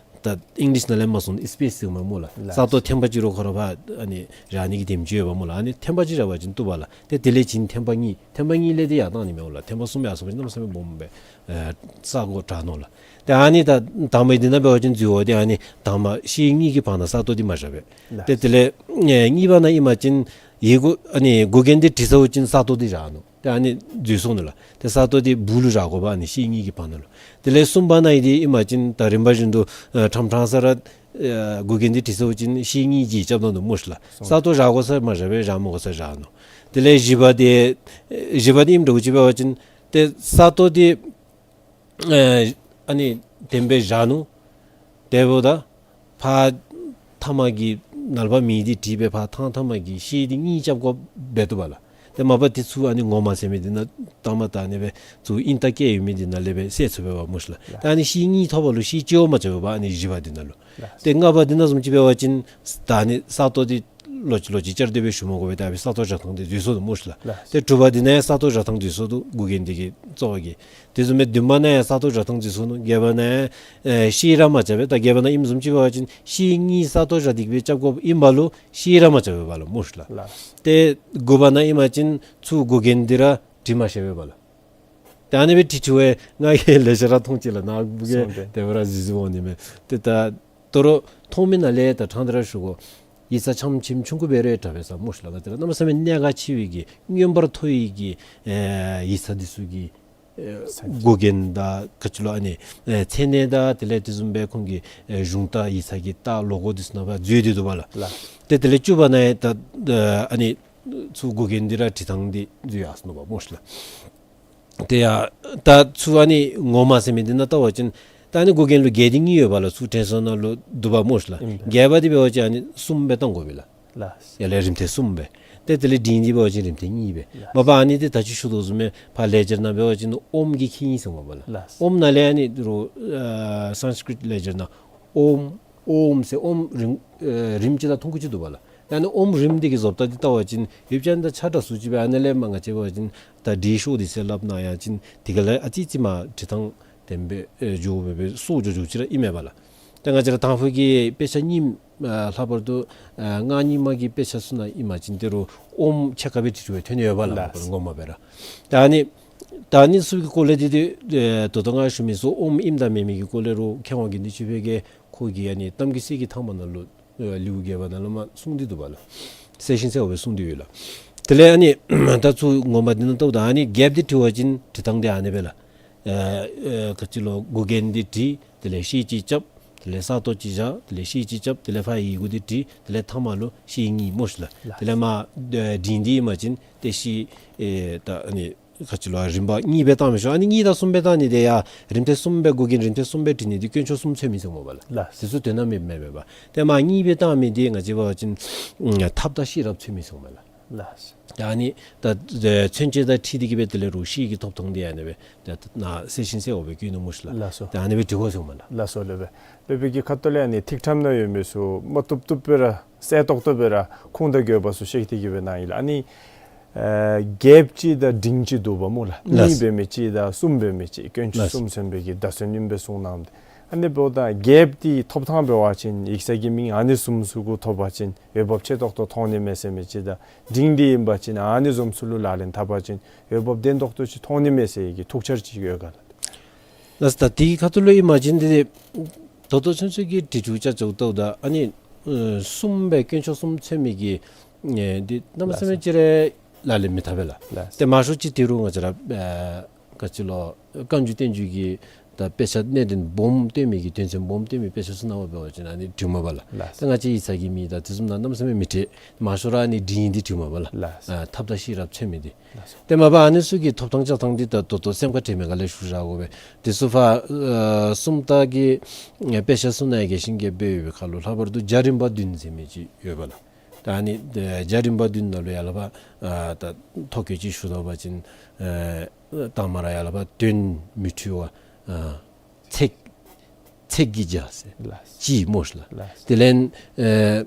ད་ཨིང་ལིཤ་ནང་ལས་མར་སོང་ཨིས་པེསི་ཟེར་མས་སྨོ་ལགས། ལགས། ས་སྟོང་ཐེངས་པ་གཅིག་རོགས་ཁོ་ར་ཕར་ཨ་ནི་བཞག་ནི་གི་དེམ་ཅིག་ཡོདཔ་སྨོ་ལགས། ཨ་ནི་ཐེངས་པ་གཅིག་བཞག་པ་ཅིན་བཏུབ་པ་ལགས། ཏེ་དེ་ལས་བྱིན་ཐེངས་པ་གཉིས། ཐེངས་པ་གཉིས་ལས་འདི་ཡར་བཏང་ནི་མས་ལགས། ཐེངས་པ་གསུམ་ཡར་སོང་པ་ཅིན་གནམ་མེད་ས་མེད་སྦོམ་སྦེ་ཨེ་ས་གོ་དྲག་ནུག་ལགས། ཏེ་ཨ་ནི་ད་དང་པ་འདི་ནང་འབད་བ་ཅིན་འཛོལ་བ་འདི་ཨ་ནི་དང་པ་ཤེས་ངེས་ཀྱི་བར་ན་ས་སྟོང་འདི་མ་བཞག་པས། ལགས། ཏེ་དེ་ལས་ཨེ་གཉིས་པ་ནང་ཨིན་པ་ཅིན་ཡི་གུ་ཨ་ནི་འགོག་རྐྱེན་འདི་བྲིས་ཚརཝ་ཅིག་ས་སྟོང་འདི་བཞག་ནུག། ཏེ་ཨ་ནི་འཛོལ་སོང་ནུག་ལགས། ཏེ་ས་སྟོང་འདི་སྦུག་ལུ་བཞག་དགོ་པ། ཨ་ནི་ཤེས་ངེས་ཀྱི་བར་ན་ལུ། དེ་ལས་གསུམ་པ་ནང་ཨིན་འདི་ཨིན་པ་ཅིན་ད་རིམ་པ་བཞིན་དུ་ཨེ་ཕྲང་ཕྲང་ས་ར་ཨེ་འགོག་རྐྱེན་འདི་བྲིས་ཚརཝ་ཅིག་ཤེས་ངེས་བརྗེ་རྐྱབ་ད་ནུག་སྨོ་ཤི་ལགས། སོང་། ས་སྟོང་བཞག་དགོ་ས་མ་བཞག་པས། བཞག་མ་དགོ་ས་བཞག་ནུག། དེ་ལས་བཞི་པ་འདི་ཨེ་བཞི་པ་འདི་ཨིནམ་འདྲཝ་ཅིག་འབད་བ་ཅིན་ཏེ་ས་སྟོང་འདི་ཨེ་ཨ་ནི་དེ་སྦེ་བཞག་ནུག། དེ་འབདཝ་ད་ཕར་མཐའ་མ་གི་ནཱ་ལས་ཕར་མིང་འདི་བྲིས་སྦེ་ཕར་ཐང་མཐའ་མ་གི་ཤེས་འདི་གཉིས་རྐྱབ་དགོཔ་འབད་བཏུབ་པ་ལགས། ཏེ་མ་པ་དེ་ཚུ་ཨ་ནི་ངོ་མ་ཟེར་མི་འདི་ནང་ད་མ་ད་ཨ་ནི་སྦེ་ཚུར་ཨིན་རྟགས་བཀལ་ཡོད་མི་འདི་ནང་ལས་སྦེ་བསལ་ཚུགས་པས་པ་སྨོ་ཤི་ལགས། ད་ཨ་ནི་ཤེས་ངེས་ཐོབ་པ་ལུ་ཤེས་སྐྱེ་བ་མ་ཚུགས་པས་པ། ཨ་ནི་བཞི་པ་འདི་ནང་ལུ། ཏེ་ལྔ་པ་འདི་ནང་བཟུམ་ཅིག་འབད་བ་ཅིན་ད་ཨ་ནི་ས་སྟོང་འདི་ ལོག་ཅི་ལོག་ཅི་བཅར་ཏེ་སྦེ་ཞུ་མ་དགོ་པར་ད་ཨ་ཕི་ས་སྟོང་བཞག་ཐངས་འདི་འཛོལ་སོ་ནུག་སྨོ་ཤིག་ལགས། ལགས། ཏེ་དྲུག་པ་འདི་ནང་ཡང་ས་སྟོང་བཞག་ཐངས་འཛོལ་སོ་ནུག། འགོག་རྐྱེན་འདི་གིས་གཙོ་བོ་གིས། དེ་བཟུམ་སྦེ་བདུན་པ་ནང་ཡང་ས་སྟོང་བཞག་ཐངས་འཛོལ་སོ་ནུག། བརྒྱད་པ་ནང་ཡང་ཨེ་ཤེས་ར་མ་རྐྱབ་པས། ད་བརྒྱད་པ་ནང་ཨིནམ་བཟུམ་ཅིག་འབད་བ་ཅིན་ཤེས་གཉིས་ས་སྟོང་བཞག་སྟེ་གི་སྦེ་རྐྱབ་དགོཔ་ཨིན་པ་ལུ་ཤེས་ར་མ་རྐྱབ་པས་པ་ལགས་སྨོ་ཤིག་ལགས། ལགས། ཏེ་དགུ་པ་ནང་ཨིན་པ་ཅིན་ཚུར་འགོག་རྐྱེན་འདི་ར་དྲི་མ་ཤེས་པས་པ་ལགས། ད་ཨ་ནི་སྦེ་དྲི་དྲི་བ་ང་གིས་ལེ་ཤ་ར་མཐོང་ཅི་ལགས། ནཱ་བུ་གིས་སོང་སྟེ་དེ་སྦེ་ར་གཟིགས་གཟིགསཔ་འོང་ནི་མས། ཏེ་ད་དོ་རུང་མཐོང་མི་ནང་ལས་ད་ཕྲང་སྟེ་ར་ཞུ་དགོ། ཡིག་ཚང་ཆམ་ཆིམ་ཆུང་ཀུ་སྦེ་ར་དྲག་པས་ཟེར་སྨོ་ཤིག་ལགས། ང་བཅས་ར་གནམ་མེད་ས་མེད་གནད་འགག་ཆེ་བའི་གི་མངོན་པར་མཐོ་བའི་གི་ཨེ་ཡིག་ཚང་འདི་ཚུ་གི་ཨེ་འགོག་རྐྱེན་དང་ག་ཅི་ལོ་ཨ་ནི་ཨེ་མཚན་གནས་དང་དེ་ལས་དེ་བཟུམ་སྦེ་ཁོང་གི་ཨེ་གཞུང་དང་ཡིག་ཚང་གི་རྟགས་ལོ་གོ་འདི་ཚུ་ནང་ཕར་འཛུལ་ཏེ་འདུག་པ་ལགས། ལགས། ཏེ་དེ་ལས་བཅུ་པ་ནང་ཡང་ད་ཨ་ནི་ཚུར་འགོག་རྐྱེན་འདི་ར་དྲི་ཐངས་འདི་འཛོལ་ཡར་སོ་ནུག་པ་སྨོ་ཤིག་ལགས། དེ་ཡང་ད་ཚུར་ཨ་ནི་ངོ་མ་ཟེར་མི་འདི་ནང་བལྟ་བ་ཅིན་ད་ཨ་ནི་འགོག་རྐྱེན་ལུ་བརྒྱད་དེ་གཉིས་ཡོད་པ་ལགས། ཚུར་དྲན་གསོ་ནང་ལུ་འདུག་པ་སྨོ་ཤིག་ལགས། ཨིན་པས། བརྒྱད་པ་འདི་འབད་བ་ཅིན་ཨ་ནི་གསུམ་སྦེ་བཏང་དགོ་པས་ལགས། ལགས། ཡར་ལས་རིམ་ཐེངས་གསུམ་སྦེ། ཏེ་དེ་ལས་འབྲིང་འདི་འབད་བ་ཅིན་རིམ་ཐེངས་གཉིས་སྦེ། ལགས། མ་པ་ཨ་ནི་འདི་ད་ཅི་ཞུ་དོ་བཟུམ་སྦེ་ཕར་ལེགས་སྦྱར་ནང་འབད་བ་ཅིན་ཨོམ་གྱིས་ཁེ་ཨིན་ཟེར་སྨོ་པ་ལགས། ལགས། ཨོམ་ནང་ལས་ཨ་ནི་རུང་ཨ་སཾསྐྲྀཏ་ལེགས་སྦྱར་ནང་ཨོམ་ཨོམ་ཟེར་ཨོམ་རིམ་ཨེ་རིམ་གཅིག་དང་ཐུང་ཀུ་ཅིག་འདུག་པ་ལགས། ད་ཨ་ནི་ཨོམ་རིམ་འདི་གི་བཟོ་ལྟ་འདི་བལྟ་བ་ཅིན་ཡུདཔ་ཅིག་ད་ཆ་འདྲ་སུ་ཅིག་སྦེ་ཨ་ནི་ལས་མར་ང་བཅས་འབད་བ་ཅིན་ད་འབྲིང་ཤོས་འདི་ཟེར་སླབ་ན་ཡང་ཅིན་དེ་ག་ལས་ཨ་ཙི་ཙི་མར་དྲི་ཐངས་དེ་སྦེ་ཨེ་འགྱོ་སྦེ་སྦེ་སོར་འགྱོ་འགྱོཝ་ཅིག་ར་ཨིན་མས་པ་ལགས། ད་ང་བཅས་ར་དང་ཕུ་གི་དཔེ་ཆ་རྙིངམ་ཨ་ལྷག་པར་དུ་ཨ་སྔགས་རྙིང་མ་གི་དཔེ་ཆ་ཚུ་ནང་ཨིན་པ་ཅིན་ད་རུང་ཨོམ་ཕྱེད་ཀ་སྦེ་དྲི་དྲི་བ་ཐོན་ཡོད་པ་ལགས། ལགས། ངོ་མ་སྦེ་ར། ད་ཨ་ནི་ད་ཨ་ནི་ཚུ་གི་སྐོར་ལས་འདི་འདི་ཨེ་ད་ལྟོ་ང་ཞུ་མི་ཚུ་ཨོམ་ཨིནམ་དང་མེནམ་གི་སྐོར་ལས་རུང་མཁས་དབང་དགེ་འདུན་ཆོས་འཕེལ་གྱིས་ཁོ་གི་ཨ་ནི་གཏམ་རྒྱུད་གསེར་གྱི་ཐང་པ་ནང་ལུ་ཨེ་ལེའུ་བརྒྱད་པ་ནང་ལུ་མར་གསུངས་ཏེ་འདུག་པ་ལགས། གསལ་ཞིང་གསལ་བ་སྦེ་གསུངས་ཏེ་ཡོད་ལགས། དེ་ལས་ཨ་ནི་ད་ཚུར་ངོ་མ་འདི་ནང་བལྟཝ་ད་ཨ་ནི་བརྒྱདཔ་འདི་དྲི་བ་ཅིན་དྲི་ཐངས་འདི་ཨ་ནི་སྦེ་ལགས། ཨེ་ཨེ་ག་ཅི་ལོ་འགོག་རྐྱེན་འདི་དྲི། དེ་ལས་ཤེས་གཅིག་རྐྱབ། དེ་ལས་ས་སྟོང་གཅིག་བཞག། དེ་ལས་ཤེས་གཅིག་རྐྱབ། དེ་ལས་ཕར་ཡི་གུ་འདི་དྲི། དེ་ལས་ཐ་མ་ལུ་ཤེས་གཉིས་སྨོ་ཤིག་ལགས། ལགས། དེ་ལས་མར་ཨེ་འབྲིང་འདི་ཨིན་པ་ཅིན་ཏེ་ཤེས་ཨེ་ད་ཨ་ནི་ག་ཅི་ལོ་རིམ་པ་གཉིས་སྦེ་བཏང་མི་ཆོག། ཨ་ནི་གཉིས་དང་གསུམ་སྦེ་བཏང་ནི་དེ་ཡང་རིམ་ཐེངས་གསུམ་སྦེ་འགོག་རྐྱེན་རིམ་ཐེངས་གསུམ་སྦེ་དྲི་ནི་འདི་དཀོན་མཆོག་གསུམ་མཚོན་མི་ཟེར་སྨོ་པ་ལགས། ལགས། དེ་ཚུ་དོན་དག་མེདཔ་མེན་པས་པ། ཏེ་མར་གཉིས་སྦེ་བཏང་མི་འདི་ང་བཅས་འབད་བ་ཅིན་ཨ་ཐབས་དང་ཤེས་རབ་མཚོན་མི་ཟེར་སྨོ་པ་ལགས། ལགས། ད་ཨ་ནི་ད་ཨེ་མཚོན་བྱེད་དང་འཁྲིལ་ཏེ་གི་སྦེ་དེ་ལས་རུང་ཤེས་ཀྱི་ཐོབ་ཐངས་འདི་ཨ་ནི་སྦེ་ད་ནཱ་གསལ་ཞིང་གསལ་བ་སྦེ་བཀོད་ནུག་སྨོ་ཤིག་ལགས། ལགས་སོ། ད་ཨ་ནི་སྦེ་དྲི་དགོ་ཟེར་སྨོ་ལགས། ལགས་སོ་ལགས། སློབ་དཔོན་གྱི་ཁ་ཐུག་ལས་ཨ་ནི་ཐིག་ཁྲམ་ནང་ཡོད་མི་ཚུ་མ་བཏུབ་བཏུབ་སྦེ་ར་གསལ་ཏོག་ཏོ་སྦེ་ར་ཁུངས་དང་དགོས་པ་ཚུ་བཤད་དེ་གི་སྦེ་གནང་ཡི་ལགས། ཨ་ནི་ཨེ་བརྒྱདཔ་ཅིག་དང་འབྲིང་ཅིག་འདུག་པ་སྨོ་ལགས། ལགས། གཉིས་འབད་མི་ཅིག་དང་གསུམ་འབད་མི་ཅིག་དཀོན་མཆོག་ལགས། གསུམ་མཚོན་པའི་གི་བརྡ་མཚོན་ཨིནམ་སྦེ་གསུངས་གནངམ་ད། ཨ་ནི་འབདཝ་ད་བརྒྱདཔ་འདི་ཐོབ་ཐངས་འབད་བ་ཅིན་ཡིག་ཚང་གི་མིང་ཨ་ནི་བཟུམ་ཚུ་གུ་ཐོབ་པ་ཅིན་འོས་འབབ་ཆེ་ཏོག་ཏོ་མཐོང་ནི་མས་ཟེར་མི་ཅིག་དང་འབྲིང་འདི་ཨིན་པ་ཅིན་ཨ་ནི་བཟུམ་ཚུ་ལུ་ལག་ལེན་འཐབ་པ་ཅིན་འོས་འབབ་ལྡན་ཏོག་ཏོ་ཅིག་མཐོང་ནི་མས་ཟེར་གྱི་ཐུགས་འཆར་ཅིག་ཡོད་ག་ལགས། ལགས། ད་དེའི་ཁ་ཐུག་ལུ་ཨིན་པ་ཅིན་འདི་ད་ལྟོ་ཚུན་ཚོད་ཀྱི་དྲི་དྲིཝ་ཅ་ཅ་བལྟཝ་ད་ཨ་ནི་ཨེ་གསུམ་སྦེ་དཀོན་མཆོག་གསུམ་མཚོན་མི་གི་ཨེ་འདི་གནམ་མེད་ས་མེད་ཅིག་ར་ལག་ལེན་མི་འཐབ་པས་ལགས། ལགས། ཏེ་མང་ཤོས་ཅིག་དེ་རུང་ང་བཅས་ར་ཨེ་ག་ཅི་ལོ་བཀའ་འགྱུར་བསྟན་འགྱུར་གྱི་ད་དཔེ་ཆ་གནད་དོན་སྦོམ་སྟོན་མི་གི་དོན་ཚན་སྦོམ་སྟོན་མི་དཔེ་ཆ་ཚུ་ནང་འབད་བ་ཅིན་ཨ་ནི་དྲི་སྨོ་པ་ལགས། ལགས། ད་ང་བཅས་ཡིག་ཚང་གི་མིང་དང་དེ་བཟུམ་ནང་གནམ་མེད་ས་མེད་མི་འཕྲད། མང་ཤོས་ར་ཨ་ནི་འབྲིང་འདི་དྲི་སྨོ་པ་ལགས། ལགས། ཨ་ཐབས་དང་ཤེས་རབ་མཚོན་མི་འདི། ལགས་སོ། ཏེ་མ་པ་ཨ་ནི་ཚུ་གི་ཐོབ་ཐངས་བཅའ་ཐངས་འདི་ད་ད་ལྟོ་སེམས་ཁར་དྲན་མི་ག་ལས་ཞུ་བཞག་དགོ་པས། དེ་ཚུ་ཕར་ཨེ་སུམ་རྟགས་ཀྱི་ཨེ་དཔེ་ཆ་ཚུ་ནང་ཡང་རྒྱས་ཤིང་རྒྱསཔ་སྦེ་ཡོད་པའི་ཁར་ལུ་ལྷག་པར་དུ་སྦྱར་རིམ་པ་བདུན་ཟེར་མི་ཅིག་ཡོད་པ་ལགས། ད་ཨ་ནི་ཨེ་སྦྱར་རིམ་པ་བདུན་ནང་ལུ་ཡར་ལས་ཕར་ཨ་ད་ཐོ་བཀོད་ཅིག་ཞུ་དོ་བ་ཅིན་ཨེ་དང་པ་ར་ཡར་ལས་ཕར་དོན་མི་འཁྲུལ་བ་ཨ་ཚེག་ཚེག་གིས་སྦྱར་ཟེར། ལགས། གཅིག་སྨོ་ཤིག་ལགས། ལགས། དེ་ལས་ཨེ་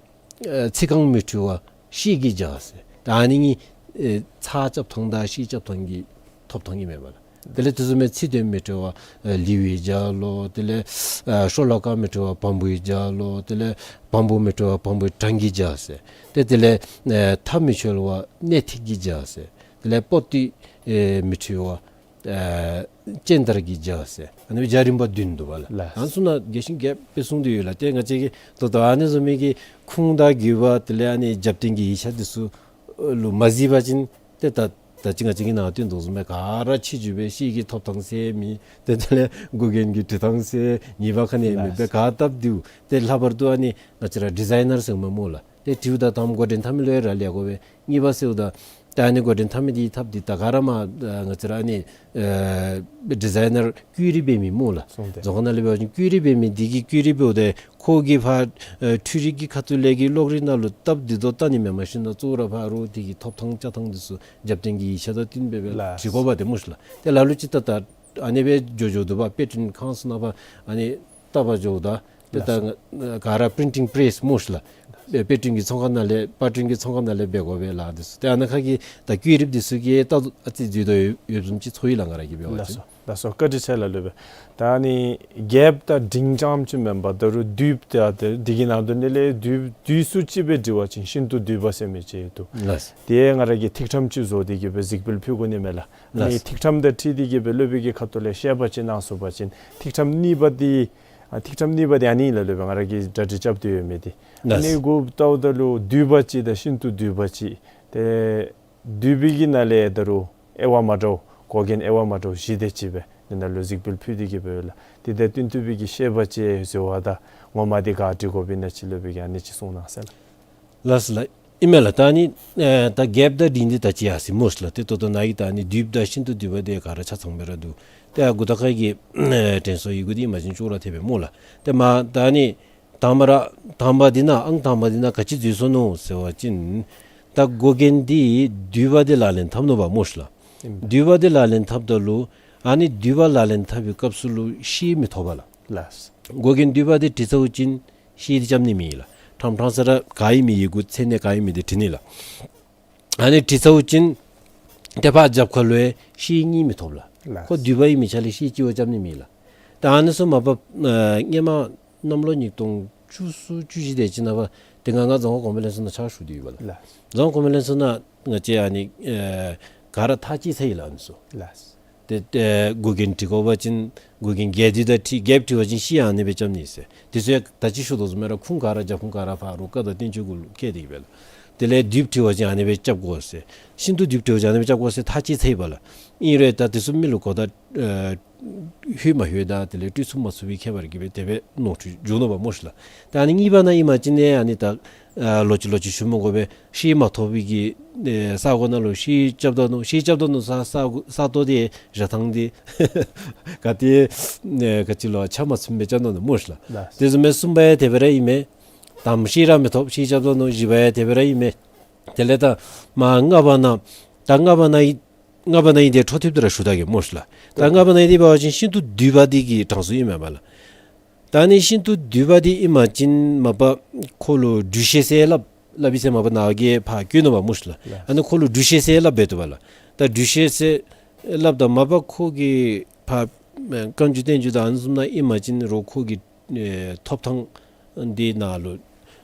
ཨེ་ཚིག་རྐང་མི་འཁྲུལ་བ་ཤེས་ཀྱིས་སྦྱར་ཟེར། ད་ཨ་ནི་གཉིས་ཨེ་ཚར་རྐྱབ་ཐངས་དང་ཤེས་རྐྱབ་ཐངས་ཀྱི་ཐོབ་ཐངས་ཨིན་མས་པ་ལགས། དེ་ལས་དེ་བཟུམ་མའི་ཚིག་དོན་མི་འཁྲུལ་བ་ཨེ་ལེའུའི་སྦྱར་ལོ། དེ་ལས་ཨེ་ཤོ་ལོ་ཀ་མི་འཁྲུལ་བ་བམ་པོའི་སྦྱར་ལོ། དེ་ལས་བམ་པོ་མི་འཁྲུལ་བ་བམ་པོའི་གྲངས་ཀྱིས་སྦྱར་ཟེར། ཏེ་དེ་ལས་ཨེ་མཐའ་མི་འཁྱོལ་བ་གནད་ཐིག་གིས་སྦྱར་ཟེར། དེ་ལས་པོ་ཏི་ཨེ་མི་འཁྲུལ་བ་ཨེ་སྤྱན་དར་གྱིས་སྦྱར་ཟེར། ཨ་ནི་སྦྱར་རིམ་པ་བདུན་འདུག་པ་ལགས། ལགས། ཨ་ནི་ཚུ་ནང་རྒྱས་ཤིང་རྒྱསཔ་སྦེ་གསུངས་ཏེ་ཡོད་ལགས། ཏེ་ང་བཅས་ཀྱིས་ད་ལྟོ་ཨ་ནི་བཟུམ་མའི་གི་ཁུངས་དང་དགོས་པ་དེ་ལས་ཨ་ནི་རྒྱབ་རྟེན་གྱི་ཡིག་ཆ་འདི་ཚུ་ལུ་མ་གཟིགས་པ་ཅིན་ཏེ་ད་ད་ཅི་ང་བཅས་ཀྱིས་ནཱ་སྟོན་དོ་བཟུམ་སྦེ་ག་ར་ཕྱེ་འགྱོ་སྦེ་ཤེས་ཀྱི་ཐོབ་ཐངས་ཟེར་མེད། ཏེ་དེ་ལས་འགོག་རྐྱེན་གྱི་དྲི་ཐངས་ཟེར་ཉེས་པ་ག་ནི་ཡང་མེད་པར་ལགས། ག་བཏབ་སྟེ་ཏེ་ལྷག་པར་དུ་ཨ་ནི་ང་བཅས་ར་ཌི་ཛའི་ནར་ཟེར་མི་སྨོ་ལགས། ཏེ་དྲིཝ་ད་དང་པ་འགོ་འདྲེན་འཐབ་མི་ལུ་ཡང་རག་ལས་དགོ་པས། གཉིས་པ་ཟེརཝ་ད་ད་ཨ་ནི་འགོ་འདྲེན་འཐབ་མི་འདི་ཐབས་འདི་ད་ག་ར་མར་ཨ་ང་བཅས་ར་ཨ་ནི་ཨེ་ཌི་ཛའི་ནར་བཀོད་རིས་འབད་མི་སྨོ་ལགས། སོང་སྟེ་རྫོང་ཁ་ནང་ལས་འབད་བ་ཅིན་བཀོད་རིས་འབད་མི་འདི་གིས་བཀོད་རིས་འབདཝ་ད་ཁོ་གིས་ཕར་ཨེ་འཕྲུལ་རིག་གི་ཁ་ཐུག་ལས་ཀྱི་གློག་རིག་ནང་ལུ་སྟབས་བདེ་ཏོག་ཏོ་ནི་མེན། མ་གཞི་ནཱ་གཙོ་བོ་ར་ཕར་རོགས་འདི་གི་ཐོབ་ཐངས་བཅའ་ཐངས་འདི་ཚུ་རྒྱབ་རྟེན་གྱི་ཡིག་ཆ་དང་བསྟུན་སྦེ་སྦེ་ལགས། བྲི་དགོཔ་འདི་སྨོ་ཤིག་ལགས། ཏེ་ལ་ལུ་ཅིག་ད་ད་ཨ་ནི་སྦེ་འགྱོ་འགྱོཝ་འདུག་པ། དཔེ་སྐྲུན་ཁང་ཚུ་ནང་ཕར་ཨ་ནི་བལྟ་བར་འགྱོཝ་ད་ ཏེ་ད་ལགས་སོ། ང་ག་ར་པི་རིན་ཊིང་པེ་རེསི་སྨོ་ཤིག་ལགས། དཔེ་སྐྲུན་གྱི་ཚོང་ཁང་ནང་ལས་པར་སྐྲུན་གྱི་ཚོང་ཁང་ནང་ལས་འབད་དགོ་པས་ལགས། དེ་ཚུ་ཏེ་ཨ་ནཱ་ཁ་གི་ད་བཀོད་རིམ་དེ་ཚུ་གི་ད་ཨ་ཙི་འཛོལ་དོ་ཡོད་བཟུམ་ཅིག་ཚོར་ཡི་ལགས། ང་ར་གིས་འབད་བ་ཅིན། ལགས་སོ། ལགས་སོ། བཀའ་དྲིན་ཆེ་ལགས། སློབ་དཔོན། ད་ཨ་ནི་གེབ་དང་འབྲིང་རྐྱངམ་ཅིག་མེན་པར་ད་རུང་དུས་ད་དེ་འདི་གི་ནང་དོན་ནང་ལས་དུས་དུས་སུ་ཅིག་སྦེ་འབྲི་བ་ཅིན་ཤིན་ཏུ་བསྡུས་པ་ཟེར་མི་ཅིག་འདུག། ལགས། དེ་ང་ར་གིས་ཐིག་ཕྲེང་ཅིག་བཟོ་སྟེ་གི་སྦེ་གཟིགས་འབུལ་ཕུལ་དགོ་ནི་མས་ལགས། ཨ་ནི་ལགས། ཐིག་ཕྲེང་དང་འཁྲིལ་ཏེ་གི་སྦེ་སློབ་དཔོན་གྱི་ཁ་ཐུག་ལས་བཤད་པ་ཅིན་གནང་ཚུགས་པ་ཅིན་ཐིག་ཕྲེང་གཉིས་པ་འདི་ཨ་ཐིག་ཕྲེང་གཉིས་པ་འདི་ཨ་ནི་ལགས། སློབ་དཔོན་ང་ར་གིས་གྲ་སྒྲིག་རྐྱབ་སྟེ་ཡོད་མི་འདི། ཨ་ལགས། ནི་གུ་ལྟཝ་ད་ལུ་བསྡུས་པ་ཅིག་དང་ཤིན་ཏུ་བསྡུས་པ་ཅིག། ཏེ་བསྡུས་པའི་གི་ནང་ལས་ད་རུང་དབྱེ་བ་མ་འདྲཝ་མགོ་རྒྱན་དབྱེ་བ་མ་འདྲཝ་བཞི་དེ་ཅིག་སྦེ་འདི་ནང་ལུ་གཟིགས་འབུལ་ཕུལ་ཏེ་གི་སྦེ་ཡོད་ལགས། དེ་དང་བསྟུན་ཐུབ་པའི་གི་བཤད་པ་ཅིག་ཟེར་བ་དང་ངོ་མ་འདི་ག་འབྲི་དགོ་པས་ན་ཅིག་སློབ་དཔོན་གྱིས་ཨ་ནི་ཅིག་གསུང་གནང་ཟེར་ལགས། ལགས་སོ་ལགས། ཨིན་མས་ལགས། ད་ཨ་ནི་ཨེ་ད་གེབ་དང་འབྲིང་འདི་ད་ཅི་ཡར་སོ་ཡི་སྨོ་ཤིག་ལགས། ཏེ་ད་ལྟོ་ནཱ་གི་ད་ཨ་ནི་བསྡུས་པ་དང་ཤིན་ཏུ་བསྡུས་པ་འདི་ག་ར་ཆ་ཚང་སྦེ་ར་འདུག། ཏེ་ཨ་མགུ་ཐོག་ཁ་གི་ཨེ་དྲན་གསོ་ཡི་གུ་འདི་ཨིན་པ་ཅིན་ཅོག་ར་འཐད་པས་སྨོ་ལགས། ཏེ་མ་ད་ཨ་ནི་དང་པ་ར་དང་པ་འདི་ནང་ཨང་དང་པ་འདི་ནང་ག་ཅི་འཛོལ་སོ་ནུག་ཟེར་བ་ཅིན་ད་མགོ་རྒྱན་འདི་བསྡུས་པ་འདི་ལག་ལེན་འཐབ་ནུག་པ་སྨོ་ཤིག་ལགས། ཨིན། བསྡུས་པ་འདི་ལག་ལེན་འཐབ་ད་ལུ་ཨ་ནི་བསྡུས་པ་ལག་ལེན་འཐབ་པའི་སྐབས་སུ་ལུ་ཤེལ་མི་ཐོབ་པས་ལགས། ལགས། མགོ་རྒྱན་བསྡུས་པ་འདི་བྲིས་ཚརཝ་ཅིན་ཤེལ་འདི་རྐྱབ་ནི་མེད་ལགས། ཕྲང་ཕྲང་ས་ར་ག་ཨིན་མི་ཡི་གུ་མཚན་གནས་ག་ཨིན་མི་འདི་བྲི་ནི་ལགས། ཨ་ནི་བྲིས་ཚརཝ་ཅིན་ཏེ་ཕར་རྒྱབ་ཁ་ལུ་ཡང་ཤེལ་གཉིས་མི་ཐོབ་ལགས། ལགས། ཁོ་བསྡུས་པ་ཨིན་མི་ཆ་ལས་ཤེལ་གཅིག་བ་རྐྱབ་ནི་མེད་ལགས། ད་ཨ་ནི་ཚུ་མ་པ་ཨ་སྔོན་མ་གནམ་ལོ་ཉིས་སྟོང་བཅུ་གསུམ་བཅུ་བཞི་དེ་ཅིག་ནང་པ་ཏེ་ང་ང་རྫོང་ཁ་གོང་མའི་ལེན་ས་ནང་ཕྱག་ཞུ་སྟེ་ཡོད་པས་ལགས། ལགས། རྫོང་ཁ་གོང་མའི་ལེན་ས་ནང་ང་བཅས་ཨ་ནི་ཨེ་ག་ར་ཐག་བཅད་ཚར་ཡི་ལགས་ཨ་ནི་ཚུ། ལགས། ཏེ་ཏེ་མགོ་རྒྱན་བྲི་དགོ་པ་ཅིན་མགོ་རྒྱན་གེབ་བསྡུས་དང་འཁྲིལ་གེབ་བྲི་བ་ཅིན་ཤེལ་ཨ་ནི་སྦེ་རྐྱབ་ནི་ཟེར། དེ་ཚུ་ཡང་ད་ཅི་ཞུ་དོ་བཟུམ་སྦེ་ར་ཁུངས་ག་ར་རྒྱབ་ཁུངས་ག་ར་ཕ་རོ་བཀའ་དང་བསྟན་བཅོས་གུ་ལུ་བཀོད་དེ་ཡོད་པས་ལགས། དེ་ལས་བསྡུས་བྲི་བ་ཅིན་ཨ་ནི་སྦེ་རྐྱབ་དགོ་ཟེར། ཤིན་ཏུ་བསྡུས་བྲི་བ་ཅིན་ཨ་ནི་སྦེ་རྐྱབ་དགོ་ཟེར་ཐག་བཅད་ཚར་ཡི་པ་ལགས། ཨིན་རུང་ད་དེ་ཚུ་མི་ལུ་གོ་བརྡ་ཨེ་ལྷོད་མ་ལྷོད་དང་དེ་ལས་སྤྲོད་ཚུགས་མ་ཚུགས་པའི་ཁྱད་པར་གྱིས་སྦེ་དེ་སྦེ་ནོར་འཁྲུལ་འགྱོ་ནུག་པ་སྨོ་ཤིག་ལགས། ད་ཨ་ནི་གཉིས་པ་ནང་ཨིན་པ་ཅིན་ཨ་ནི་ད་ཨ་ལོག་ཅི་ལོག་ཅི་ཞུ་མི་དགོ་པས། ཤེལ་མ་ཐོབ་པའི་གི་ཨེ་ས་གོ་ནང་ལུ་ཤེལ་རྐྱབ་ད་ནུག། ཤེལ་རྐྱབ་ད་ནུག་ས་ས་གོ་ས་སྟོང་དེ་ར་ཐང་དེ་ག་ཏེ་ཨེ་ག་ཅི་ལོ་ཆ་མ་ཚུན་སྦེ་རྐྱབ་ད་ནུག་སྨོ་ཤིག་ལགས། ལགས། དེ་བཟུམ་སྦེ་གསུམ་པ་ཡང་དེ་སྦེ་ར་ཨིན་མས། དང་པ་ཤེལ་ར་མི་ཐོབ། ཤེལ་རྐྱབ་ད་ནུག། བཞི་པ་ཡང་དེ་སྦེ་ར་ཨིན་མས། དེ་ལས་ད་མ་ལྔ་པ་ནང་ད་ལྔ་པ་ནང་ལྔ་པ་ནང་ཨིན་དེ་འཕྲོ་མཐུད་དེ་ར་ཞུ་ད་གེ་སྨོ་ཤིག་ལགས། ད་ལྔ་པ་ནང་ཨིན་དེ་འབད་བ་ཅིན་ཤིན་ཏུ་བསྡུས་པ་འདི་གི་གྲངས་སུ་ཨིན་མས་པ་ལགས། ད་ཨ་ནི་ཤིན་ཏུ་བསྡུས་པ་འདི་ཨིན་པ་ཅིན་མ་པ་ཁོ་ལུ་སྦྲུལ་ཤེལ་ཟེར་སླབ་སླབ་ཨིན་ཟེར་མ་པ་ནཱ་གིས་ཕར་བཀོད་ནུག་པ་སྨོ་ཤིག་ལགས། ལགས། ཨ་ནི་ཁོ་ལུ་སྦྲུལ་ཤེལ་ཟེར་སླབ་སྦེ་འདུག་པ་ལགས། ད་སྦྲུལ་ཤེལ་ཟེར་སླབ་ད་མ་པ་ཁོ་གི་ཕར་ཨེ་བཀའ་འགྱུར་བསྟན་འགྱུར་དང་ཨ་ནི་བཟུམ་ནང་ཨིན་པ་ཅིན་རོགས་ཁོ་གི་ཨེ་ཐོབ་ཐང་འདི་ནང་ལུ་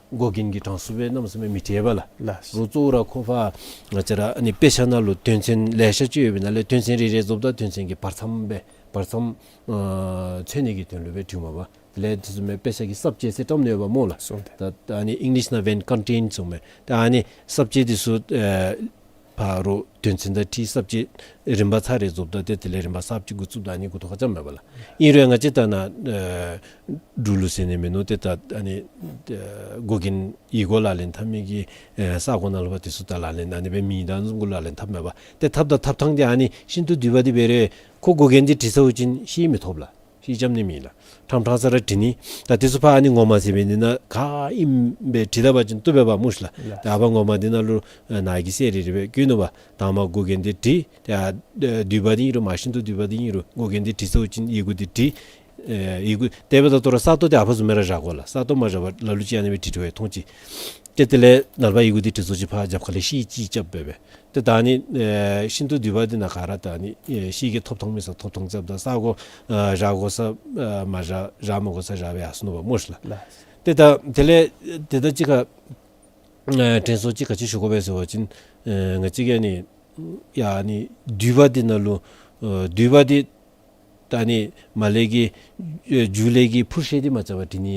མགོ་རྒྱན་གྱི་གྲངས་སུ་སྦེ་གནམ་མེད་ས་མེད་མི་བྲིཝ་ལགས། ལགས། རོགས་གཙོ་བོ་ར་ཁོ་ཕར་ང་བཅས་ར་ཨ་ནི་དཔེ་ཆ་ནང་ལུ་དོན་ཚན་ལེ་ཤ་ཅིག་ཡོད་པའི་ནང་ལས་དོན་ཚན་རེ་རེ་རྫོགསཔ་ད་དོན་ཚན་གྱི་བར་མཚམས་སྦེ་བར་མཚམས་ཨ་མཚོན་ནི་གི་དོན་ལུ་སྦེ་བྲིཝ་མས་པ། དེ་ལས་དེ་བཟུམ་སྦེ་དཔེ་ཆ་གི་ས་བཅད་ཟེར་བཀྲམ་ནི་ཡོདཔ་སྨོ་ལགས། སོང་སྟེ། ད་ད་ཨ་ནི་ཨིང་ལིཤ་ནང་འབདན་ཀོན་ཊེནཊ་ཟེར་མས། ད་ཨ་ནི་ས་བཅད་འདི་ཚུ་ཨེ་ཕ་རོ་དོན་ཚན་དང་འཁྲིལ་ས་བཅད་རིམ་པ་ཚར་རེ་རྫོགསཔ་ད་ཏེ་དེ་ལས་རིམ་པ་གསརཔ་ཅིག་འགོ་བཙུགསཔ་ད་ཨ་ནི་མགུ་ཐོག་ཁར་རྐྱབ་མས་པ་ལགས། ཨིན་རུང་ང་བཅས་ད་ནཱ་ཨེ་འབྲུག་ལུ་ཟེར་ནི་མིན་ནུག། ཏེ་ད་ཨ་ནི་ཨེ་མགོ་རྒྱན་ཡིག་མགོ་ལག་ལེན་འཐབ་མི་གི་ཨེ་ས་གོ་ནང་ལུ་འབད་དེ་ཚུ་ད་ལག་ལེན་ཨ་ནི་སྦེ་མེད། ད་ཨ་ནི་བཟུམ་གུ་ལག་ལེན་འཐབ་མས་པ། ཏེ་འཐབ་ད་འཐབ་ཐངས་འདི་ཨ་ནི་ཤིན་ཏུ་བསྡུས་པ་འདི་འབད་རུང་ཁོ་མགོ་རྒྱན་འདི་བྲིས་ཚརཝ་ཅིན་ཤེལ་མི་ཐོབ་ལགས། ཤེལ་རྐྱབ་ནི་མེད་ལགས། ཕྲང་ཕྲང་ས་ར་བྲི་ནི། ད་དེ་ཚུ་ཕར་ཨ་ནི་ངོ་མ་ཟེར་མི་འདི་ནང་ག་ཨིནམ་སྦེ་བྲི་ད་པ་ཅིན་བཏུབ་པས་པ་སྨོ་ཤིག་ལགས། ལགས། ད་ཕར་ངོ་མ་འདི་ནང་ལུ་ཨེ་ནཱ་གིས་གསལ་རི་རི་སྦེ་བཀོད་ནུག་པ། དང་པ་མགོ་རྒྱན་འདི་བྲི། ཏེ་ཨ་བསྡུས་པ་འདི་ཨིན་རུང་མ་ཤིན་ཏུ་བསྡུས་པ་འདི་ཨིན་རུང་མགོ་རྒྱན་འདི་བྲིས་ཚརཝ་ཅིན་ཡི་གུ་འདི་བྲི། ཨེ་ཡི་གུ་དེ་འབདཝ་ད་ད་རུང་ས་སྟོང་འདི་ཨ་ཕར་བཟུམ་སྦེ་ར་བཞག་དགོ་ལགས། ས་སྟོང་མ་བཞག་པར་ལ་ལུ་ཅིག་ཨ་ནི་སྦེ་བྲིས་བྲིསཝ་ཡང་མཐོང་ཅི། ཏེ་དེ་ལས་ནཱ་ལས་ཕར་ཡི་གུ་འདི་བྲིས་ཚརཝ་ཅིག་ཕར་རྒྱབ་ཁ་ལས་ཤེལ་གཅིག་རྐྱབ་སྦེ་སྦེ། ཏེ་ད་ཨ་ནི་ཨེ་ཤིན་ཏུ་བསྡུས་པ་འདི་ནང་ག་ར་ད་ཨ་ནི་ཨེ་ཤེལ་གྱི་ཐོབ་ཐངས་མེད་ས་ཐོབ་ཐངས་རྐྱབ་ད་ས་གོ་ཨེ་བཞག་དགོ་ས་ཨེ་མ་བཞག་བཞག་མི་དགོ་ས་བཞག་སྦེ་ཡར་སོ་ནུག་པ་སྨོ་ཤིག་ལགས། ལགས། ཏེ་ད་དེ་ལས་ཏེ་ད་ཅི་ཁ་ཨེ་དྲན་གསོ་ཅིག་ག་ཅི་ཞུ་དགོ་པས་ཟེར་བ་ཅིན་ཨེ་ང་བཅས་ཀྱིས་ཨ་ནི་ཡ་ཨ་ནི་བསྡུས་པ་འདི་ནང་ལུ་ཨེ་བསྡུས་པ་འདི་ད་ཨ་ནི་མར་ལས་ཀྱི་ཨེ་མཇུག་ལས་ཀྱི་འཕུར་ཤེལ་འདི་མ་རྐྱབ་པར་བྲི་ནི་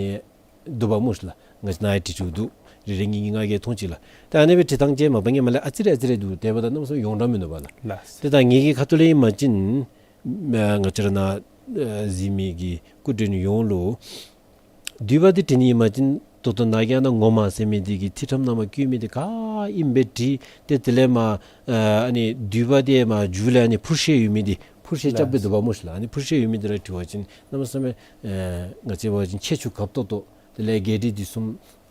འདུག་པ་སྨོ་ཤིག་ལགས། ང་བཅས་ནཱ་ཡང་བྲི་བྲིསཝ་འདུག། རེ་རེ་གཉིས་གཉིས་ང་གིས་མཐོང་ཅི་ལགས། ད་ཨ་ནི་སྦེ་བྲི་ཐངས་ཅིག་མ་པ་ངེའི་མ་ལས་ཨ་ཙི་རེ་ཨ་ཙི་རེ་འདུག། དེ་འབདཝ་ད་གནམ་མེད་ས་མེད་ཡོངས་གྲགས་མིན་འདུག་པ་ལགས། ལགས། ཏེ་ད་ངེའི་གི་ཁ་ཐུག་ལས་ཨིན་པ་ཅིན་ཨེ་ང་བཅས་ར་ནཱ་ཨེ་གཟིགས་མི་གི་སྐུ་མགྲོན་ཡོངས་ལུ་བསྡུས་པ་འདི་བྲི་ནི་ཨིན་པ་ཅིན་ད་ལྟོ་ནཱ་གིས་ཨ་ནཱ་ངོ་མ་ཟེར་མི་འདི་གི་ཐིག་ཕྲེང་ནང་མར་བཀོད་མི་འདི་ག་ཨིནམ་སྦེ་བྲི། ཏེ་དེ་ལས་མར་ཨ་ཨ་ནི་བསྡུས་པ་འདི་མར་མཇུག་ལས་ཨ་ནི་འཕུར་ཤེལ་ཡོད་མི་འདི་འཕུར་ཤེལ་རྐྱབ་སྦེ་འདུག་པ་སྨོ་ཤིག་ལགས། ཨ་ནི་འཕུར་ཤེལ་ཡོད་མི་འདི་ར་བྲི་བ་ཅིན་གནམ་མེད་ས་མེད་ཨེ་ང་བཅས་འབད་བ་ཅིན་ཁྱད་ཆོས་གབ་ཏོག་ཏོ་དེ་ལས་རྒྱས་འབྲིང་འདི་ཚུ་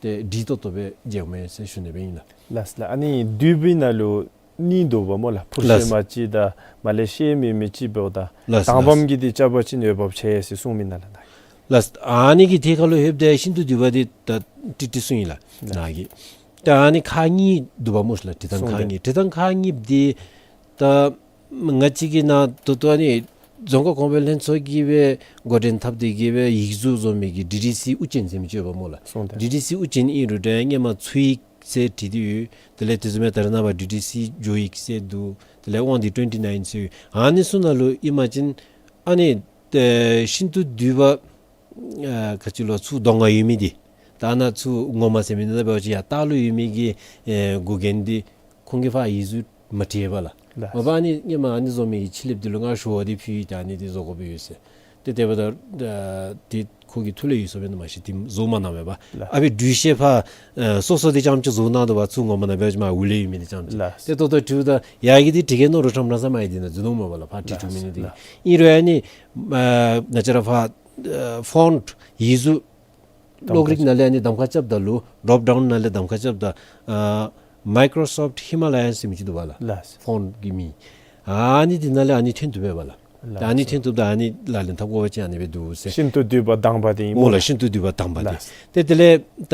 ཏེ་འགྲིག་ཏོག་ཏོ་སྦེ་མཇལཝ་མས་ཟེར་ཞུ་ནི་སྦེ་ཨིན་ལགས། ལགས་ལགས། ཨ་ནི་བསྡུས་པའི་ནང་ལུ་གཉིས་འདུག་པ་སྨོ་ལགས། འཕུར་ཤེལ་ལགས། མ་གཅིག་དང་མར་ལས་ཤེལ་མེད་མི་གཅིག་འབདཝ་ད། ལགས། དང་པམ་གྱི་འདི་རྐྱབ་པ་ཅིན་འོས་འབབ་ཆེ་ཟེར་གསུངས་མི་ཨིན་ན་ལགས། ལགས། ཨ་ནི་གི་ཐད་ཁར་ལུ་ལྷོདཔ་ད་ཤིན་ཏུ་བསྡུས་པ་འདི་ད་ཏིག་ཏིག་གསུངས་ཡི་ལགས། ལགས། ནཱ་གི་ད་ཨ་ནི་ཁག་གཉིས་འདུག་པ་སྨོ་ལགས། བྲིས་ཐངས་ཁག་གཉིས། བྲིས་ཐངས་ཁག་གཉིས་འདི་ད་ང་བཅས་ཀྱི་ནཱ་ད་ལྟོ་ཨ་ནི་རྫོང་ཁ་གོང་འཕེལ་ལྷན་ཚོགས་ཀྱིས་འབད་འགོ་འདྲེན་འཐབ་སྟེ་གིས་འབད་ཡིག་གཟུགས་བཟོ་མི་གི་ཌི་ཌི་སི་དབུ་ཅན་ཟེར་མི་ཅིག་ཡོདཔ་སྨོ་ལགས། ཌི་ཌི་སི་དབུ་ཅན་ཨིན་རུང་འདྲ་སྔོན་མ་ཚུ་ཡིག་ཟེར་བྲིས་ཏེ་ཡོད། དེ་ལས་དེ་བཟུམ་མའི་ད་རེས་ནངས་པ་ཌི་ཌི་སི་ཇོ་ཡིག་ཟེར་འདུག། དེ་ལས་དབང་འདུས་ཊུ་ཝེན་ཊི་ནའིན་ཟེར་ཡོད། ཨ་ནི་ཚུ་ནང་ལུ་ཨིན་པ་ཅིན་ཨ་ནི་ཨེ་ཤིན་ཏུ་བསྡུས་པ་ཨ་ག་ཅི་ལོ་ཚུར་གདོང་ཁར་ཡོད་མི་འདི་ད་ནཱ་ཚུར་ངོ་མ་ཟེར་མི་འདི་ད་འབད་བ་ཅིན་ཡར་ལྟག་ལུ་ཡོད་མི་གི་ཨེ་འགོ་རྒྱན་འདི་ཁོང་གིས་ཕར་ཡིག་གཟུགས་མ་བྲིས་པས་ལགས། ལགས། མ་པ་ཨ་ནི་སྔོན་མ་ཨ་ནི་བཟོ་མི་གི་ཕྱི་ལེབ་འདི་ལུ་ང་ཞུ་བ་འདི་ཕུལ་ཡི། ད་ཨ་ནི་འདི་བཟོ་དགོཔ་ཡོད་ཟེར། ཏེ་དེ་འབདཝ་ད་ཨ་འདི་ཁོ་གི་ཐུགས་ལས་ཡོལ་སོངམ་ཨིན་ན་མ་ཤེས། འདི་བཟོ་མ་གནང་བས་པ། ལགས། ཨ་ཕི་འགྲུལ་བཞུད་ཕར་ཨ་སོ་སོ་འདི་རྐྱངམ་ཅིག་བཟོ་གནང་དོ་བ། ཚུར་ངོ་མ་ནཱ་འབད་བ་ཅིན་མར་འོག་ལས་ཡོད་མི་འདི་རྐྱངམ་ཅིག། ལགས། ཏེ་ད་ལྟོ་འབྲིཝ་ད་ཡར་གྱི་འདི་བྲི་གེ་མནོ་རུང་ཁྲམ་ཁྲམ་ས་མར་གྱི་འདི་ནང་འཛུལ་འོང་མས་པ་ལགས། ཕར་བྲིས་བྲིསཝ་མི་འདི། ལགས། ཨིན་རུང་ཨ་ནི་ཨ་ང་བཅས་ར་ཕར་ཨ་ཕོནཊ་ཡིག་གཟུགས་གློག་རིག་ནང་ལས་ཨ་ནི་གདམ་ཁ་རྐྱབ་ད་ལུ་ཌོབ་ཌའུན་ནང་ལས་གདམ་ཁ་རྐྱབ་ད་ཨ་མའི་ཀོརོ་སོཕཊ་ཧི་མ་ལ་ཡཱ་ཟེར་མི་ཅིག་འདུག་པ་ལགས། ལགས། ཕོནཊ་གི་མིང་ཨ་ནི་འདི་ནང་ལས་ཨ་ནི་ཐོན་བཏུབ་པས་པ་ལགས། ད་ཨ་ནི་ཐོན་བཏུབ་ད་ཨ་ནི་ལག་ལེན་འཐབ་དགོ་པ་ཅིན་ཨ་ནི་སྦེ་འདུག་ཟེར། ཤིན་ཏུ་བསྡུས་པ་དང་པ་འདི་ཨིན་སྨོ་ལགས། ཤིན་ཏུ་བསྡུས་པ་དང་པ་འདི། ལགས། ཏེ་དེ་ལས་ད་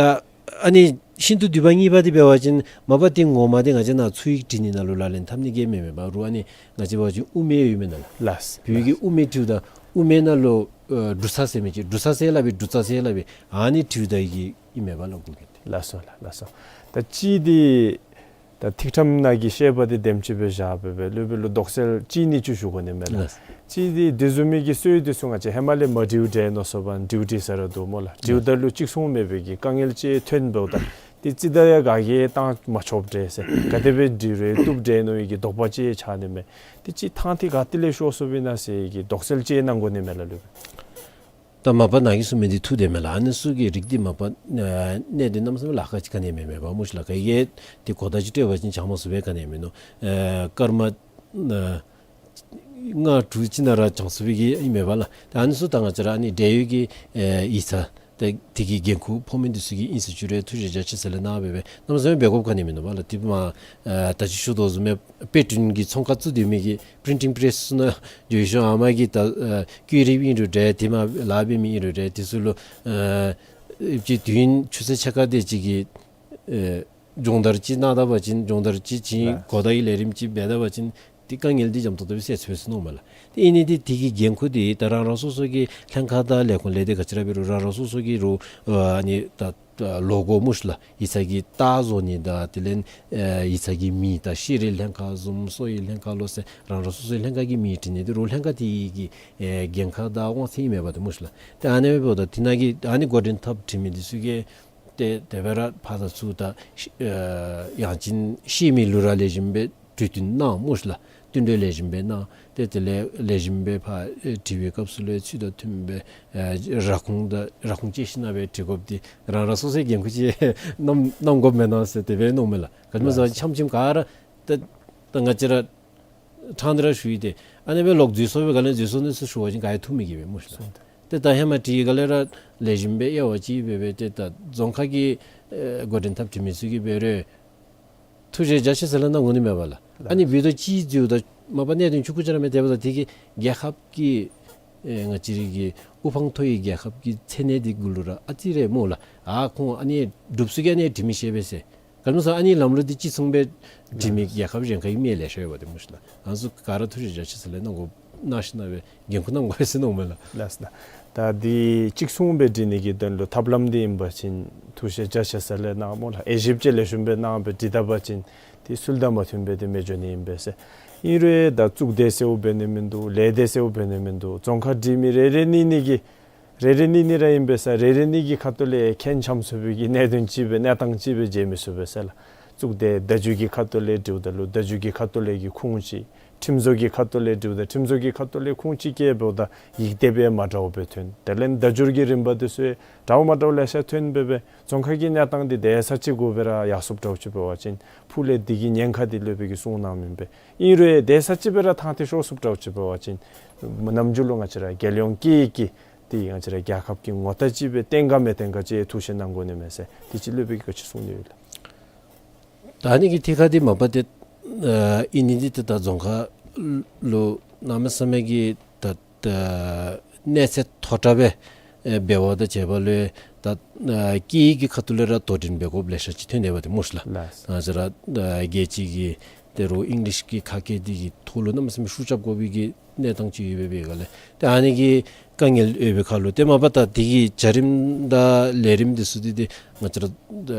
ཨ་ནི་ཤིན་ཏུ་བསྡུས་པ་གཉིས་པ་འདི་འབད་བ་ཅིན་མ་པ་འདི་ངོ་མ་འདི་ང་བཅས་ནཱ་ཚུ་ཡིག་བྲི་ནི་ནང་ལུ་ལག་ལེན་འཐབ་ནི་གི་མེན་མས་པ། རུང་ཨ་ནི་ང་བཅས་འབད་བ་ཅིན་དབུ་མེད་ཡོད་མེན་ན་ལགས། ལགས། བོད་ཡིག་གི་དབུ་མེད་བྲིཝ་ད་དབུ་མེད་ནང་ལུ་ཨ་འབྲུ་ཚ་ཟེར་མི་ཅིག། འབྲུ་ཚ་ཟེར་སླབ་པས། འབྲུ་ཚ་ཟེར་སླབ་པས། ཨ་ནི་བྲིཝ་ད་གི་ཨིན་མས་པ་ལགས་གོ་གི། ལགས་སོ་ལགས། ལགས་སོ། ད་གཅིག་འདི་ད་ཐིག་ཕྲེང་ནང་གི་བཤད་པ་འདི་དེམ་ཅིག་སྦེ་བཞག་སྦེ་སྦེ་ལུ་སྦེ་ལུ་དོགས་སེལ་གཅིག་གཉིས་ཅིག་ཞུ་དགོ་ནི་མས་ལགས། ལགས། གཅིག་འདི་དེ་བཟུམ་མའི་གི་སྲོལ་འདི་ཚུ་ང་བཅས་ཧེ་མ་ལས་མ་བྲིཝ་འདྲས་མནོ་སོང་པ། བྲིཝ་བྲིས་ས་ར་འདུག་སྨོ་ལགས། བྲིཝ་ད་ལུ་གཅིག་མཚུངས་མེད་པའི་གི་དཀའ་ངལ་ཅིག་ཐོན་འབདཝ་ད་འདི་ཅིག་ད་ཡང་ག་གིས་བཏང་མ་ཆོགཔ་འདྲས་ཟེར། ག་དེ་སྦེ་བྲིས་རུང་བཏུབ་འདྲས་མནོ་བའི་གི་དོགས་པ་ཅིག་ཆགས་ནི་མས། འདི་ཅིག་ཐང་འདི་ག་ཏེ་ལས་ཤོར་སོངམ་ཨིན་ན་ཟེར་གི་དོགས་སེལ་ཅིག་གནང་དགོ་ནི་མས་ལགས་ལུ་སྦེ། ད་མ་པ་ནཱ་གིས་གསུངས་མི་འདི་ཐུགས་བདེན་མས་ལགས། ཨ་ནི་ཚུ་གི་རིགས་འདི་མ་པ་ཨ་གནད་དོན་གནམ་མེད་ས་མེད་ལཱ་ཁག་ཅིག་ག་ནི་ཡང་མེན་མས་པ་སྨོ་ཤི་ལགས། ག་གིས་འདི་གོ་བརྡ་ཅིག་སྤྲོད་པ་ཅིན་བྱང་མ་ཚུགས་པའི་ག་ནི་ཡང་མིན་ནུག། ཨེ་སྐར་མ་ཨ་ལྔ་དྲུག་ཅིག་ནང་ར་བྱང་ཚུགས་པའི་གི་ཨིན་མས་པ་ལགས། ད་ཨ་ནི་ཚུ་ད་ང་བཅས་ར་ཨ་ནི་འབྲེལ་ཡོད་ཀྱི་ཨེ་ཡིག་ཚང་ད་དེ་གི་འགན་ཁུར་ཕོག་མི་འདི་ཚུ་གིས་ཨིན་ཟེར་ཞུ་རུང་ཐུགས་རྗེ་རྒྱ་ཆེ་ཟེར་ལས་གནང་སྦེ་སྦེ་གནམ་མེད་ས་མེད་འབད་དགོཔ་ག་ནི་ཡང་མིན་ནུག་པ་ལགས། དེ་མ་ཨ་ད་ཅི་ཞུ་དོ་བཟུམ་སྦེ་དཔེ་སྐྲུན་གྱི་ཚོང་ཁང་བཙུགས་སྡོད་མི་གི་པི་རིན་ཊིང་པེ་རེསི་ནང་འགྱོ་ཞིནམ་ཨ་མ་གི་ད་ཨ་བཀོད་རིགཔ་ཨིན་རུང་འདྲ་དེ་མ་ལཱ་འབད་མི་ཨིན་རུང་འདྲ་དེ་ཚུ་ལུ་ཨ་ཅིག་དུས་ཡུན་ཆུ་ཚོད་ཕྱེད་ཀ་དེ་ཅིག་གི་ཨེ་སྦྱོང་བརྡར་ཅིག་གནང་ད་པ་ཅིན་སྦྱོང་བརྡར་ཅིག་ཅིག་གོ་བརྡ་གི་ལས་རིམ་ཅིག་འབད་ད་པ་ཅིན་དེ་དཀའ་ངལ་འདི་འཇམ་ཏོང་ཏོ་སྦེ་སེལ་ཚུགས་པས་ཟེར་མནོཝ་མས་ལགས། དེ་ཨིན་ནི་འདི་དེ་གི་འགན་ཁུར་འདི་ད་རང་རང་སོ་སོ་གི་ལྷན་ཁག་དང་ལས་ཁུངས་ལས་སྡེ་ག་ཅི་ར་འབད་རུང་རང་རང་སོ་སོ་གི་རུང་ཨ་ནི་ད་ལོ་གོ་སྨོ་ཤི་ལགས། ཡིག་ཚང་གི་རྟགས་བཟོ་ནི་དང་དེ་ལས་ཨེ་ཡིག་ཚང་གི་མིང་དང་ཤེས་རིག་ལྷན་ཁག་བཟུམ་གསོ་བའི་ལྷན་ཁག་ལོ་ཟེར་རང་རང་སོ་སོའི་ལྷན་ཁག་གི་མིང་བྲི་ནི་འདི་རུང་ལྷན་ཁག་དེ་གི་ཨེ་འགན་ཁག་དང་དབང་ཚད་ཨིན་མས་པ་དེ་སྨོ་ཤི་ལགས། ཏེ་ཨ་ནི་འབདཝ་ད་དེ་ནང་གི་ཨ་ནི་འགོ་འདྲེན་འཐབ་བྲིས་མི་འདི་ཚུ་གིས་ཏེ་དེ་སྦེ་ར་ཕར་དང་ཚུར་དང་ཤེས་ཨེ་ཡང་ཅིན་ཤེས་མི་ལུ་ར་ལེགས་ཤོམ་སྦེ་གྲོས་བསྟུན་གནང་སྨོ་ཤི་ལགས། བསྟུན་གྲོས་ལེགས་ཤོམ་སྦེ་གནང་། ཏེ་དེ་ལས་ལེགས་ཤོམ་སྦེ་ཕར་ཨེ་བྲི་བའི་སྐབས་སུ་ལུ་ཚུལ་དང་མཐུནམ་སྦེ་ཨེ་ར་ཁུངས་དང་ར་ཁུངས་བཅད་ཞིནམ་སྦེ་བྲི་དགོཔ་འདི་རང་རང་སོ་སོའི་འགན་ཁུར་ཅིག་གནང་གནང་དགོཔ་མེན་ན་ཟེར་དེ་སྦེ་མནོཝ་མས་ལགས། ག་ཅི་སྨོ་ཟེར་བ་ཅིན་ཆམ་ཆིམ་ག་ར་ད་ད་ང་བཅས་ར་ཕྲང་སྟེ་ར་ཞུ་ཡི། ཏེ་ཨ་ནི་སྦེ་ལོག་འཛོལ་སོང་པའི་སྒང་ལས་འཛོལ་སོང་ནི་ཚུ་ཞུ་བ་ཅིན་ག་ཡང་ཐུགས་མི་དགྱེས་པས་སྨོ་ཤི་ལགས། ཏེ་ད་ཧེ་མ་བྲིས་སྒང་ལས་ར་ལེགས་ཤོམ་སྦེ་དབྱེ་བ་ཕྱེ་སྦེ་སྦེ་ཏེ་ད་རྫོང་ཁག་གི་ཨེ་འགོ་འདྲེན་འཐབ་བྲིས་མི་ཚུ་གིས་འབད་རུང་ཐུགས་རྗེ་རྒྱ་ཆེ་ཟེར་ལས་གནང་དགོ་ནི་མས་པ་ལགས། ཨ་ནི་འབདཝ་ད་གཅིག་འཛོལཝ་ད་མ་པ་གནད་དོན་ཆུང་ཀུ་ཅིག་ར་མེན། དེ་འབདཝ་ད་དེ་གིས་རྒྱལ་ཁབ་ཀྱི་ཨེ་ང་བཅས་རའི་གི་དབུ་འཕང་མཐོ་བའི་རྒྱལ་ཁབ་ཀྱི་མཚན་གནས་འདི་གུ་ལུ་ར་ཨ་ཙི་རེ་སྨོ་ལགས། ཨ་ཁོང་ཨ་ནི་སྒྲུབ་ས་གི་ཨ་ནི་བྲིས་མི་ཤེས་པས་ཟེར། ག་ཅི་སྨོ་ཟེར་བ་ཅིན་ཨ་ནི་ལམ་ལུགས་འདི་གཅིག་མཚུངས་སྦེ་བྲིས་མི་རྒྱལ་ཁབ་གཞན་ཁར་ཡང་མི་ལེ་ཤ་ཡོད་པ་དེ་སྨོ་ཤི་ལགས། ང་ཚུ་ག་ར་ཐུགས་རྗེ་རྒྱ་ཆེ་ཟེར་ལས་གནང་དགོ་གནང་ཞིནམ་སྦེ་འགན་ཁུར་གནང་དགོ་ཟེར་མནོཝ་མས་ལགས། ལགས་སོ་ལགས། ད་འདི་གཅིག་མཚུངས་སྦེ་བྲི་ནི་གི་དོན་ལུ་ཐབས་ལམ་འདི་ཨིན་པ་ཅིན་ཐུགས་རྗེ་རྒྱ་ཆེ་ཟེར་ལས་གནང་སྨོ་ལགས། དབྱེ་ཞིབ་ཅིག་ལེགས་ཤོམ་སྦེ་གནང་སྦེ་བྲི་ད་པ་ཅིན་འདི་ཚུལ་དང་མ་མཐུནམ་སྦེ་འདི་མི་འགྱོ་ནི་ཨིན་པས་ཟེར། ཨིན་རུང་ད་གཙུག་སྡེ་ཟེརཝ་འབད་ནི་མིན་འདུག། ལས་སྡེ་ཟེརཝ་འབད་ནི་མིན་འདུག། རྫོང་ཁ་འབྲི་མི་རེ་རེ་གཉིས་གཉིས་ཀྱིས་རེ་རེ་གཉིས་གཉིས་ར་ཨིན་པས་ཟེར། རེ་རེ་གཉིས་ཀྱི་ཁ་ཐུག་ལས་ཁྱད་འབྱམས་ཚུགས་པའི་གི་གནད་དོན་ཅིག་སྦེ་གནས་སྟངས་ཅིག་སྦེ་མཇལ་མི་ཚུགས་པས་ཟེར་ལགས། གཙུག་སྡེ་བརྡ་བརྒྱུད་ཀྱི་ཁ་ཐུག་ལས་འབྲིཝ་ད་ལུ་བརྡ་བརྒྱུད་ཀྱི་ཁ་ཐུག་ལས་ཀྱི་ཁུངས་ཅིག། ཁྲིམས་བཟོ་གི་ཁ་ཐུག་ལས་འབྲིཝ་ད་ཁྲིམས་བཟོ་གི་ཁ་ཐུག་ལས་ཁུངས་ཅིག་བཀལ་འབདཝ་ད་ཡིག་སྡེབ་སྦེ་མ་འདྲཝ་སྦེ་ཐོན། དེ་ལས་བརྡ་བརྒྱུད་ཀྱི་རིམ་པ་འདི་ཚུ་འདྲཝ་མ་འདྲཝ་ལེ་ཤ་ཐོན་སྦེ་སྦེ་རྫོང་ཁ་གི་གནས་སྟངས་འདི་དེ་ས་ཅིག་གུ་སྦེ་ར་ཡར་སོངམ་འདྲཝ་ཅིག་འབད་བ་ཅིན་ཕུགས་ལས་འདི་གི་ཉེན་ཁ་འདི་ལུ་སྦེ་གི་གསུང་གནངམ་ཨིན་པས། ཨིན་རུང་དེ་ས་ཅིག་སྦེ་ར་ཐང་འདི་ཤོར་སོངམ་འདྲཝ་ཅིག་འབད་བ་ཅིན་ནམ་རྒྱུན་ལུ་ང་བཅས་ར་རྒྱལ་ཡོངས་ཀྱི་གི་འདི་ང་བཅས་ར་རྒྱལ་ཁབ་ཀྱི་ངོ་རྟགས་ཅིག་སྦེ་བརྟན་ག་མི་བརྟན་ག་ཅིག་ཐུགས་བཞེད་གནང་དགོ་ནི་མས་ཟེར། དེ་ཅིག་ལུ་སྦེ་གི་ག་ཅི་གསུང་ནི་ཡོད་ལགས། ད་ཨ་ནི་གི་ཐད་ཁར་འདི་མ་པ་ཏེ་ཨ་ཨིན་ནི་འདི་ཏེ་ད་རྫོང་ཁ་ལུ་གནམ་མེད་ས་མེད་ཀྱི་ད་ད་གནས་ཚད་མཐོ་དྲགས་སྦེ་ ཨེ་འབད་བ་དང་བཅས་པ་ལུ་ད་ཨ་སྐད་ཡིག་གི་ཁ་ཐུག་ལས་ར་དོ་འགྲན་འབད་དགོཔ་ལེ་ཤ་ཅིག་ཐོན་ནི་འབད་དེ་སྨོ་ཤ་ལགས། ལགས། ང་བཅས་ར་ཨ་རྒྱལ་སྤྱི་གི་ད་རུང་ཨིང་ལིཤ་གི་ཁ་སྐད་འདི་གི་ཐོག་ལུ་གནམ་མེད་ས་མེད་ཤུགས་རྐྱབ་དགོ་པའི་གི་གནས་སྟངས་ཅིག་ཡོད་པའི་སྒང་ལས་ཏེ་ཨ་ནི་གི་དཀའ་ངལ་ཡོད་པའི་ཁར་ལུ་ཏེ་མ་པ་ད་འདི་གི་བྱ་རིམ་དང་ལས་རིམ་འདི་ཚུ་འདི་ཏེ་ང་བཅས་ར་ཨ་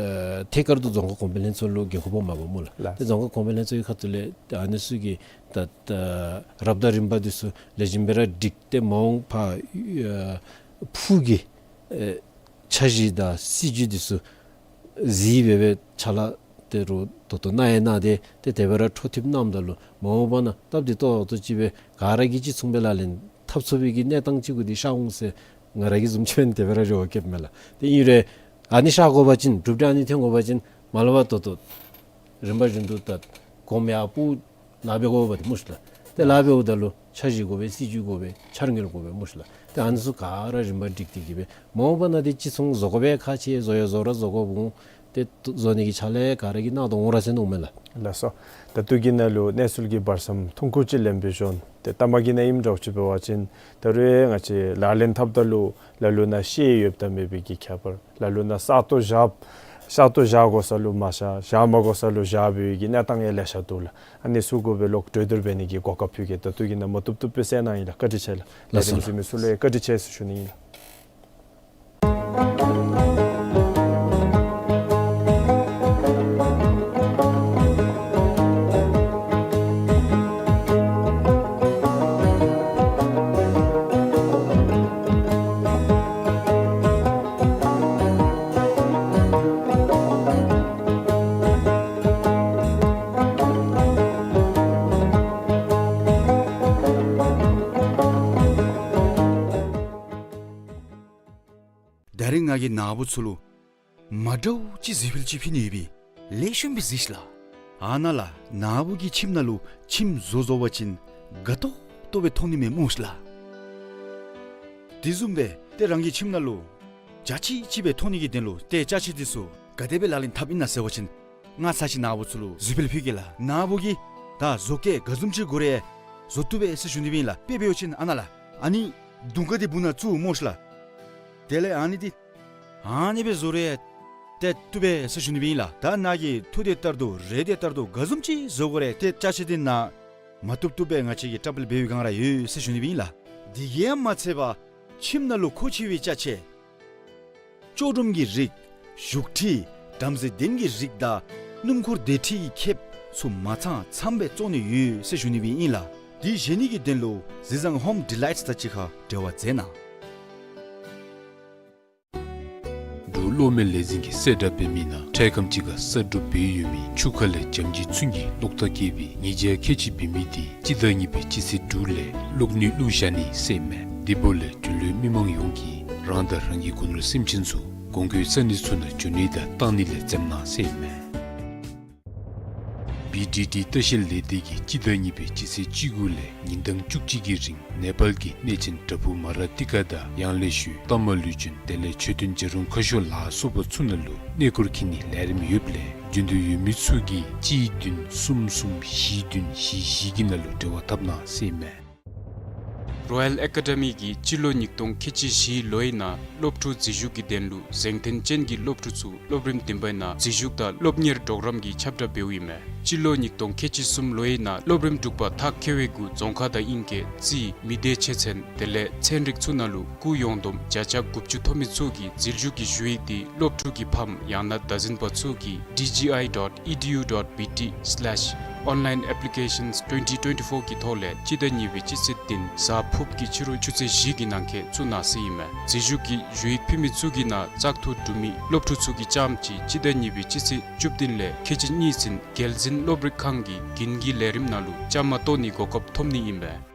ཐད་ཀར་དུ་རྫོང་ཁག་གོང་འཕེལ་ལྷན་ཚོགས་ལུ་འགན་ཁུར་ཕོགཔ་མས་པ་སྨོ་ལགས། ལགས། ཏེ་རྫོང་ཁག་གོང་འཕེལ་ལྷན་ཚོགས་ཀྱི་ཁ་ཐུག་ལས་ཏེ་ཨ་ནི་ཚུ་གི་ད་ད་རབ་དང་རིམ་པ་འདི་ཚུ་ལེགས་ཤོམ་སྦེ་ར་སྒྲིག་སྟེ་མ་འོངས་པ་ཨ་ཕུགས་ཀྱི་ཨེ་འཆར་གཞི་དང་སྲིད་བྱུས་འདི་ཚུ་གཟིགས་འབད་བའི་ཕྱག་ལཱ་ད་རུང་ད་ལྟོ་གནང་ཡང་གནང་སྟེ་ཏེ་དེ་སྦེ་ར་འཕྲོ་མཐུད་གནངམ་ད་ལུ་མ་འོངས་པ་ན་སྟབས་བདེ་ཏོག་ཏོ་ཅིག་སྦེ་ག་ར་གིས་ཅིག་མཚུངས་སྦེ་ལག་ལེན་འཐབ་ཚུགས་པའི་གི་གནས་སྟངས་ཅིག་གུ་འདི་ཤར་འོང་ཟེར་ང་ར་གི་བཟུམ་ཅིག་འབད་ན་དེ་སྦེ་ར་རེ་བ་བསྐྱེདཔ་མས་ལགས། ཏེ་ཨིན་རུང་ཨ་ནི་ཤར་དགོ་པ་ཅིན་གྲུབ་འབྲས་ཨ་ནི་ཐོན་དགོ་པ་ཅིན་མ་ལ་བ་ད་ལྟོ་རིམ་པ་བཞིན་དུ་ད་གོངམ་ཡར་སྤུ་ལཱ་འབད་དགོཔ་འདི་སྨོ་ཤ་ལགས། ཏེ་ལཱ་འབདཝ་ད་ལུ་འཆར་གཞི་དགོ་པས། སྲིད་བྱུས་དགོ་པས། འཆར་དངུལ་དགོ་པས་སྨོ་ཤ་ལགས། ཏེ་ཨ་ནི་ཚུ་ག་ར་རིམ་པ་སྒྲིག་སྟེ་གི་སྦེ་མ་འོངས་པ་ན་ཏེ་ཅིག་མཚུངས་བཟོ་དགོ་པའི་ཁག་ཆེ། བཟོ་ཡང་བཟོ་ར་བཟོ་དགོཔ་འོང་། ཏེ་བཟོ་ནི་གི་ཕྱག་ལཱ་ག་ར་གིས་གནང་དོ་འོང་ར་ཟེར་མནོཝ་མས་ལགས། ལགས་སོ། ད་ལྟོ་གི་ནང་ལུ་གནས་ཚུལ་གྱི་བར་མཚམས་ཐུང་ཀུ་ཅིག་ལེན་པའི་ཤུལ་ཏེ་ལྟ་མ་གི་ནང་ཨིནམ་འདྲཝ་ཅིག་འབད་བ་ཅིན་ད་རུང་ང་བཅས་ལག་ལེན་འཐབ་ད་ལུ་ལ་ལུ་ནང་ཤེས་ཡོདཔ་དང་མེད་པའི་གི་ཁྱད་པར། ལ་ལུ་ནང་ས་སྟོང་བཞག་ས་སྟོང་བཞག་དགོ་ས་ལུ་མ་བཞག། བཞག་མ་དགོ་ས་ལུ་བཞག་པའི་གི་གནས་སྟངས་ཡང་ལེ་ཤ་འདུག་ལགས། ཨ་ནི་ཚུ་གུ་སྦེ་ལོག་གྲོས་བསྡུར་འབད་ནི་གི་གོ་སྐབས་ཕུལ་གེ། ད་ལྟོ་གི་ནང་མ་བཏུབ་བཏུབ་སྦེ་གསལ་གནང་ཡི་ལགས། བཀའ་དྲིན་ཆེ་ལགས། ལགས་སོ་ལགས། ལས་རིམ་གཟིགས་མི་ཚུ་ལུ་ཡང་བཀའ་དྲིན་ཆེ་ཟེར་ཞུ་ནི་ཨིན་ལགས། ད་རིས་ང་གིས་ནཱ་བུ་ཚུ་ལུ་མ་འདྲཝ་ཅིག་གཟིགས་འཕུལ་ཅིག་ཕུལ་ནི་ཡོད་པས། ལེགས་ཤོམ་སྦེ་གཟིགས་ཤིག་ལགས། ཨ་ནཱ་ལགས། ནཱ་བུ་གི་ཁྱིམ་ནང་ལུ་ཁྱིམ་བཟོ་བཟོ་བ་ཅིན་དགའ་ཏོག་ཏོ་སྦེ་མཐོང་ནི་མས་སྨོ་ཤ་ལགས། དེ་བཟུམ་སྦེ་ཏེ་རང་གི་ཁྱིམ་ནང་ལུ་འཇའ་ཆི་ཆི་སྦེ་མཐོང་ནི་གི་དོན་ལུ་ཏེ་ཅ་ཆས་འདི་ཚུ་ག་དེ་སྦེ་ལག་ལེན་འཐབ་ཨིན་ན་ཟེར་བ་ཅིན་ང་ཚར་ཅིག་ནཱ་བུ་ཚུ་ལུ་གཟིགས་འཕུལ་ཕུལ་གེ་ལགས། ནཱ་བུ་གིས་ད་བཟོ་བཀོད་ག་བཟུམ་ཅིག་དགོ་རུང་བཟོ་བཏུབ་པས་ཟེར་ཞུ་ནི་ཨིན་ལགས། དཔེ་འབད་བ་ཅིན་ཨ་ནཱ་ལགས། ཨ་ནི་དུང་དཀར་འདི་སྦུག་ན་བཙུགས་སྨོ་ཤ་ལགས། དེ་ལས་ཨ་ནི་འདི་ཨ་ནི་སྦེ་བཟོ་རུང་ཏེ་བཏུབ་པས་ཟེར་ཞུ་ནི་ཨིན་ལགས། ད་ནཱ་གིས་ཐུགས་དེ་ལྟར་དུ་རེ་དེ་ལྟར་དུ་ག་བཟུམ་ཅིག་བཟོ་དགོ་རུང་ཏེ་ཅ་ཆས་འདི་ནཱ་མ་བཏུབ་བཏུབ་སྦེ་ང་བཅས་ཀྱིས་བཀྲམ་སྤེལ་འབད་བའི་བསྒང་ར་ཡོད་ཟེར་ཞུ་ནི་ཨིན་ལགས། དེ་གིས་ཡང་མ་ཚད་པར་ཁྱིམ་ནང་ལུ་མཁོ་ཆེ་བའི་ཅ་ཆས་ལྕོགས་གྲུམ་གྱི་རིགས། བཞུགས་ཁྲི། བྲམ་ཟེ་གདན་གྱི་རིགས་དང་སྣུམ་འཁོར་སྡེར་ཁྲི་གི་ཁེབས་ཚུ་མ་ཚང་ཚངམ་སྦེ་བཙོང་ནི་ཡོད་ཟེར་ཞུ་ནི་སྦེ་ཨིན་ལགས། དེ་བཞེས་ནི་གི་དོན་ལུ་གཟི་བཟང་ཧོམ་ཌི་ལའིཊསི་དང་གཅིག་ཁར་འབྲེལ་བ་མཛད་གནང་། འབྲུག་གློག་མེ་ལས་འཛིན་གྱིས་གསལ་བསྒྲགས་འབད་མི་ནང་འཕྲལ་ཁམས་ཅིག་ཁར་གསར་སྒྲུབ་འབད་ཡོད་མི་ཆུ་ཁ་ལས་འཇམ་གྱི་ཚོན་གྱི་གློག་ཐག་བཀལ་བའི་ཉིས་བརྒྱ་ཁལ་གཅིག་འབད་མི་དེ་སྤྱི་ཟླ་གཉིས་པའི་སྤྱི་ཚེས་དྲུག་ལས་གློག་ནུས་བླུགས་བཞག་ནི་ཟེར་མས། དེ་འབདཝ་ལས་འབྲུག་ལུའི་མི་མང་ཡོངས་ཀྱིས་རང་དང་རང་གི་སྒོ་ནོར་སེམས་ཅན་ཚུ་གོང་འཁོད་ས་གནས་ཚུ་ནང་འགྱོ་ནི་དང་བཏང་ནི་ལས་འཛེམ་གནང་ཟེར་མས། བི་ཌི་ཌི་ལྟ་བཤལ་ལས་སྡེ་གིས་སྤྱི་ཟླ་གཉིས་པའི་སྤྱི་ཚེས་བཅུ་དགུ་ལས་ཉིན་གྲངས་བཅུ་གཅིག་གི་རིང་ནེ་པཱལ་གྱི་གནས་ཆེན་བྲག་ཕུག་མ་ར་ཏི་ཀ་དང་ཡང་ལེ་ཤོད་ཏ་མ་ལུས་ཅུན་དེ་ལས་མཆོད་རྟེན་བྱ་རུང་ཁ་ཤོར་ལ་སོགས་པ་ཚུ་ནང་ལུ་གནས་སྐོར་འཁྱིད་ནིའི་ལས་རིམ་ཡོདཔ་ལས་འབྱོན་འདོད་ཡོད་མི་ཚུ་གིས་གཅིག་བདུན་གསུམ་གསུམ་བཞི་བདུན་བཞི་བཞི་གི་ནང་ལུ་འབྲེལ་བ་འཐབ་གནང་ཟེར་མས། རོ་ཡལ་ཨེ་ཀ་ཌེ་མི་གིས་སྤྱི་ལོ་ཉིས་སྟོང་ཁལ་གཅིག་བཞི་ལོའི་ནང་སློབ་ཕྲུག་འཛུལ་ཞུགས་ཀྱི་དོན་ལུ་གཟེངས་ཐོན་ཅན་གྱི་སློབ་ཕྲུག་ཚུ་སློབ་རིམ་བདུན་པའི་ནང་འཛུལ་ཞུགས་དང་སློབ་གཉེར་གྲོགས་རམ་གྱི་ཁྱབ་བསྒྲགས་འབདཝ་ཨིན་མས། སྤྱི་ལོ་ཉིས་སྟོང་ཁལ་གཅིག་གསུམ་ལོའི་ནང་སློབ་རིམ་དྲུག་པ་ཐག་ཁེལ་བའི་གུ་རྫོང་ཁ་དང་དབྱིན་སྐད་རྩིས་མི་སྡེ་ཆེ་ཚན་དེ་ལས་ཚན་རིག་ཚུ་ནང་ལུ་སྐུ་ཡོངས་བསྡོམས་བརྒྱ་ཆ་དགུ་བཅུ་ཐོབ་མི་ཚུ་གིས་འཛུལ་ཞུགས་ཀྱི་ཞུ་ཡིག་འདི་སློབ་ཕྲུག་གི་ཕམ་ཡང་ན་བདག་འཛིན་པ་ཚུ་གིས་D G I dot E D U dot B T slash online applications twenty twenty-four གི་ཐོག་ལས་སྤྱི་ཟླ་གཉིས་པའི་སྤྱི་ཚེས་བདུན་གཟའ་ཕུརཔ་གི་ཕྱི་རུ་ཆུ་ཚོད་བཞི་གི་ནང་འཁོད་བཙུགས་གནང་ཟེར་ཨིན་མས། འཛུལ་ཞུགས་ཀྱི་ཞུ་ཡིག་ཕུལ་མི་ཚུ་གི་ནང་བཙག་འཐུ་གྲུབ་མི་སློབ་ཕྲུག་ཚུ་གི་ལྕམ་ཅིག་སྤྱི་ཟླ་གཉིས་པའི་སྤྱི་ཚེས་བཅུ་བདུན་ལས་ཁལ་གཅིག་གཉིས་ཚུན་རྒྱལ་འཛིན་སློབ་རིག་ཁང་གི་དགུན་གྱི་ལས་རིམ་ནང་ལུ་བཅའ་མར་གཏོགས་ནིའི་གོ་སྐབས་ཐོབ་ནི་ཨིན་མས།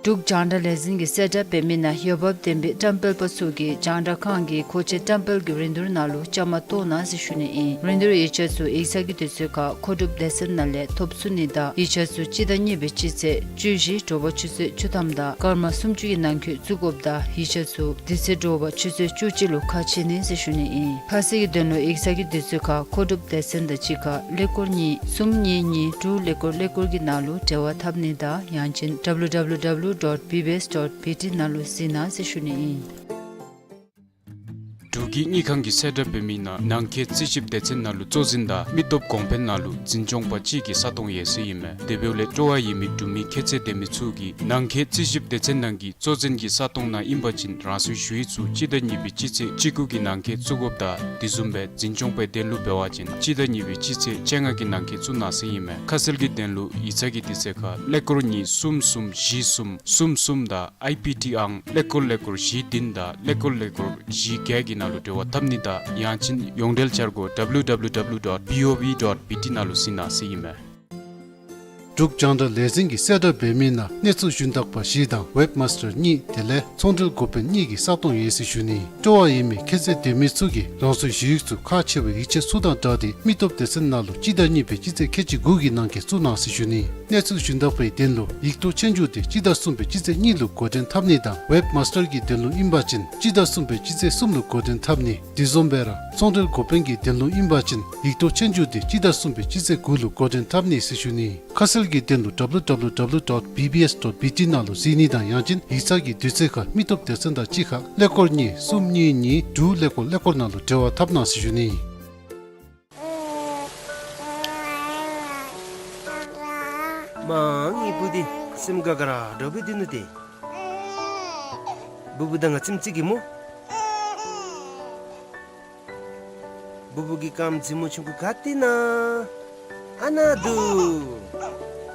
འབྲུག་རྒྱང་བསྒྲགས་ལས་འཛིན་གྱིས་གསལ་བསྒྲགས་འབད་མི་ནང་འོས་འབབ་ལྡན་པའི་བཀྲམ་སྤེལ་པ་ཚུ་གིས་རྒྱང་བསྒྲགས་ཁང་གི་གོ་ཆེ་བཀྲམ་སྤེལ་གྱི་རིན་བསྡུར་ནང་ལུ་བཅའ་མར་གཏོགས་གནང་ཟེར་ཞུ་ནི་ཨིན། རིན་བསྡུར་ཡིག་ཆ་ཚུ་ཡིག་ཚང་གི་དུས་ཚོད་ཁར་མཁོ་སྒྲུབ་སྡེ་ཚན་ནང་ལས་ཐོབ་ཚུགས་ནི་དང་ཡིག་ཆ་ཚུ་སྤྱི་ཟླ་གཉིས་པའི་སྤྱི་ཚེས་བཅུ་བཞི་དྲོ་པ་ཆུ་ཚོད་བཅུ་ཐམ་དང་སྐར་མ་སུམ་ཅུ་གི་ནང་འཁོད་བཙུགས་དགོཔ་དང་ཡིག་ཆ་ཚུ་དེ་ཚེ་དྲོ་པ་ཆུ་ཚོད་བཅུ་གཅིག་ལུ་ཁ་ཕྱེ་ནི་ཟེར་ཞུ་ནི་ཨིན། ཁ་གསལ་གྱི་དོན་ལུ་ཡིག་ཚང་གི་དུས་ཚོད་ཁར་མཁོ་སྒྲུབ་སྡེ་ཚན་དང་གཅིག་ཁར་ཀླད་ཀོར་གཉིས་གསུམ་གཉིས་གཉིས་དྲུག་ཀླད་ཀོར་ཀླད་ཀོར་གྱི་ནང་ལུ་འབྲེལ་བ་འཐབ་ནི་དང་ཡང་ཅིན་W W W dot B B S dot B T ནང་ལུ་གཟིགས་གནང་ཟེར་ཞུ་ནི་ཨིན། འབྲུག་གི་དངུལ་ཁང་གིས་གསལ་བསྒྲགས་འབད་མི་ནང་ནང་འཁོད་རྩིས་ཞིབ་སྡེ་ཚན་ནང་ལུ་གཙོ་འཛིན་དང་མི་སྟོབས་གོང་འཕེལ་ནང་ལུ་འཛིན་སྐྱོང་པ་གཅིག་གི་ས་སྟོང་ཡོད་ཟེར་ཨིན་མས། དེ་འབདཝ་ལས་སྤྲོ་བ་ཡོད་མི་འབྲུག་མི་ཁྱད་ཚད་ལྡན་མི་ཚུ་གིས་ནང་འཁོད་རྩིས་ཞིབ་སྡེ་ཚན་ནང་གི་གཙོ་འཛིན་གྱི་ས་སྟོང་ནང་ཨིན་པ་ཅིན་རང་སོའི་ཞུ་ཡིག་ཚུ་སྤྱི་ཟླ་གཉིས་པའི་སྤྱི་ཚེས་བཅུ་དགུ་གི་ནང་འཁོད་བཙུགས་དགོཔ་དང་དེ་བཟུམ་སྦེ་འཛིན་སྐྱོང་པའི་དོན་ལུ་འབད་བ་ཅིན་སྤྱི་ཟླ་གཉིས་པའི་སྤྱི་ཚེས་བཅོ་ལྔ་གི་ནང་འཁོད་བཙུགས་གནང་ཟེར་ཨིན་མས། ཁ་གསལ་གྱི་དོན་ལུ་ཡིག་ཚང་གི་དུས་ཚོད་ཁར་ཀླད་ཀོར་གཉིས་གསུམ་གསུམ་བཞི་གསུམ་གསུམ་གསུམ་དང་ཨའི་པི་ཊི་ཨང་ཀླད་ཀོར་ཀླད་ཀོར་བཞི་བདུན་དང་ཀླད་ཀོར་ཀླད་ཀོར་བཞི་བརྒྱད་ཀྱི་ནང་ལུ་འབྲེལ་བ་འཐབ་ནི་དང་ཡང་ཅིན་ཡོངས་འབྲེལ་འཆར་སྒོ་W W W dot B O V dot B T ནང་ལུ་གཟིགས་གནང་ཟེར་ཨིན་མས། འབྲུག་རྒྱང་བསྒྲགས་ལས་འཛིན་གྱིས་གསལ་བསྒྲགས་འབད་མི་ནང་གནས་ཚུལ་ཞུན་དག་པ་བཞི་དང་ཝེབ་མཱས་ཊར་གཉིས་དེ་ལས་ཚོང་འབྲེལ་འགོ་དཔོན་གཉིས་ཀྱི་ས་སྟོང་ཡོད་ཟེར་ཞུ་ནི། སྤྲོ་བ་ཡོད་མི་ཁྱད་ཚད་ལྡན་མི་ཚུ་གིས་རང་སོའི་ཞུ་ཡིག་ཚུ་ཁག་ཆེ་བའི་ཡིག་ཆ་ཚུ་དང་སྦྲགས་ཏེ་མི་སྟོབས་སྡེ་ཚན་ནང་ལུ་སྤྱི་ཟླ་གཉིས་པའི་སྤྱི་ཚེས་ཁལ་གཅིག་དགུ་གི་ནང་འཁོད་བཙུགས་གནང་ཟེར་ཞུ་ནི། གནས་ཚུལ་ཞུན་དག་པའི་དོན་ལུ་ཡིག་ཐོག་ཆོས་རྒྱུགས་དེ་སྤྱི་ཟླ་གསུམ་པའི་སྤྱི་ཚེས་གཉིས་ལུ་འགོ་འདྲེན་འཐབ་ནི་དང་ཝེབ་མཱས་ཊར་གྱི་དོན་ལུ་ཨིན་པ་ཅིན་སྤྱི་ཟླ་གསུམ་པའི་སྤྱི་ཚེས་གསུམ་ལུ་འགོ་འདྲེན་འཐབ་ནི། དེ་བཟུམ་སྦེ་ར་ཚོང་འབྲེལ་འགོ་དཔོན་གྱི་དོན་ལུ་ཨིན་པ་ཅིན་ཡིག་ཐོག་ཆོས་རྒྱུགས་དེ་སྤྱི་ཟླ་གསུམ་པའི་སྤྱི་ཚེས་དགུ་ལུ་འགོ་འདྲེན་འཐབ་ནི་ཟེར་ཞུ་ནི། ཁ་གསལ་གྱི་དོན་ལུ་W W W dot B B S dot B T ནང་ལུ་གཟིགས་ནི་དང་ཡང་ཅིན་ཡིག་ཚང་གི་དུས་ཚོད་ཁར་མི་སྟོབས་སྡེ་ཚན་དང་གཅིག་ཁར་ཀླད་ཀོར་གཉིས་གསུམ་གཉིས་གཉིས་དྲུག་ཀླད་ཀོར་ཀླད་ཀོར་ནང་ལུ་འབྲེལ་བ་འཐབ་གནང་ཟེར་ཞུ་ནི། མ་ངེའི་བུ་འདི་སེམས་དགའ་དགའ་ར་འདྲཝ་སྦེ་སྡོད་ནུག་ཏེ། བུ་བུ་དང་ང་ཙམ་ཅིག་གིས་སྨོ། བུ་བུ་གི་རྐངམ་རྫི་མོ་ཆུང་ཀུ་ག་ཏེ་ཨིན་ན། ཨ་ནཱ་འདུག།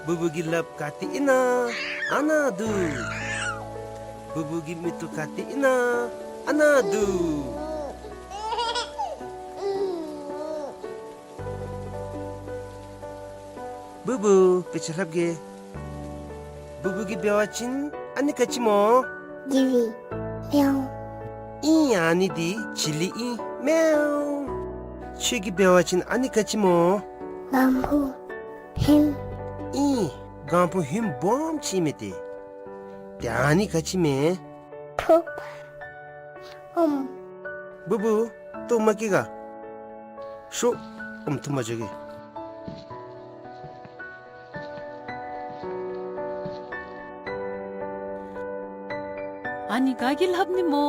བུ་བུ་གི་ལགཔ་ག་ཏེ་ཨིན་ན། ཨ་ནཱ་འདུག། བུ་བུ་གི་མིག་ཏོ་ག་ཏེ་ཨིན་ན། ཨ་ནཱ་འདུག། བུ་བུ་དཔེ་ཆ་ལྷབ་གེ། བུ་བུ་གིས་འབད་བ་ཅིན་ཨ་ནི་ག་ཅི་སྨོ། ཇི་ལི། མེའོ། ཨིན། ཨ་ནི་འདི་ཇི་ལི་ཨིན། མེའོ། ཁྱོད་ཀྱིས་འབད་བ་ཅིན་ཨ་ནི་ག་ཅི་སྨོ། གང་བུ་ཧིམ། ཨིན། གང་བུ་ཧིམ་སྦོམ་ཅིག་མས་ཏེ། ཏེ་ཨ་ནི་ག་ཅི་མས། ཕུགཔ། ཨོམ། བུ་བུ་ལྟོཝ་མ་བཀྱེས་ག། ཤོག། ཨོམ་འཐུང་པར་འགྱོ་གེ། ཨ་ནི་ག་གིས་ལྷབ་ནི་སྨོ།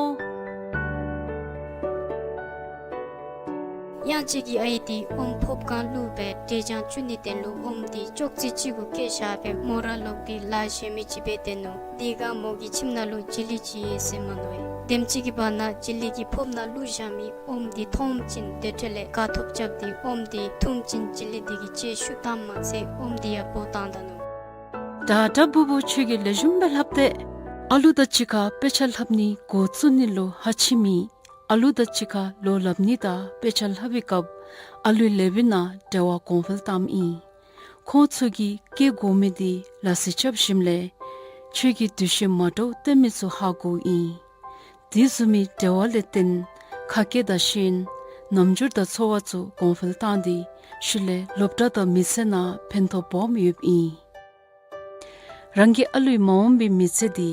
གཡང་སྐྱིད་ཀྱི་ཨའི་འདི་ཨོམ་ཕོརཔ་སྒང་བླུགས་སྦེ་འབྲས་ལྗང་བཙུགས་ནིའི་དོན་ལུ་ཨོམ་འདི་ཅོག་ཙེ་ཅིག་གུ་བཀལ་བཞག་སྦེ་མོ་ར་ལོག་སྟེ་ལཱ་གཞན་མི་ཅིག་འབད་དེ་ནུག། དེ་སྒང་མོ་གི་ཁྱིམ་ནང་ལུ་ཇི་ལི་ཅིག་ཡོད་ཟེར་མནོ་ཡི། དེམ་ཅིག་གི་བར་ན་ཇི་ལི་གི་ཕོརཔ་ནང་བླུགས་བཞག་མི་ཨོམ་འདི་མཐོངམ་ཅིག་དེ་འཕྲོ་ལས་དགའ་ཐོབ་རྐྱབ་སྟེ་ཨོམ་འདི་འཐུངམ་ཅིག་ཇི་ལི་འདི་གིས་ལྕེ་ཤུགས་བཏངམ་མ་ཚད་ཨོམ་འདི་ཡང་སྦོ་བཏང་ད་ནུག། ད་ད་བུ་བུ་ཁྱོད་ཀྱིས་ལེགས་ཤོམ་སྦེ་ལྷབ་སྟེ། ཨ་ལུ་དང་གཅིག་ཁར་དཔེ་ཆ་ལྷབ་ནི་འགོ་བཙུགས་ནི་ལུ་ཧ་ཆི་མི། ཨ་ལུ་དང་གཅིག་ཁར་ལོ་ལྷབ་ནི་དང་དཔེ་ཆ་ལྷབ་པའི་སྐབས་ཨ་ལུའི་ལེགས་པའི་ནང་འབྲེལ་བ་གོང་འཕེལ་བཏངམ་ཨིན། ཁོང་ཚུ་གིས་སྐྱེ་དགོ་མི་འདི་ལགས་སོ་རྐྱབ་ཞིནམ་ལས་ཁྱོད་ཀྱིས་འདུ་ཤེས་མ་འདྲཝ་བསྟེན་མི་ཚུ་ཧ་གོཝ་ཨིན། དེ་བཟུམ་མའི་འབྲེལ་བ་ལས་བརྟེན་ཁ་སྐད་དང་ཤེས་ཡོན་རྣམ་འགྱུར་དང་ཚོར་བ་ཚུ་གོང་འཕེལ་བཏང་སྟེ་ཤུལ་ལས་སློབ་གྲྭ་དང་མི་ཚེ་ནང་ཕན་ཐོགས་སྦོམ་ཡོདཔ་ཨིན། རང་གི་ཨ་ལུའི་མ་འོངས་པའི་མི་ཚེ་འདི་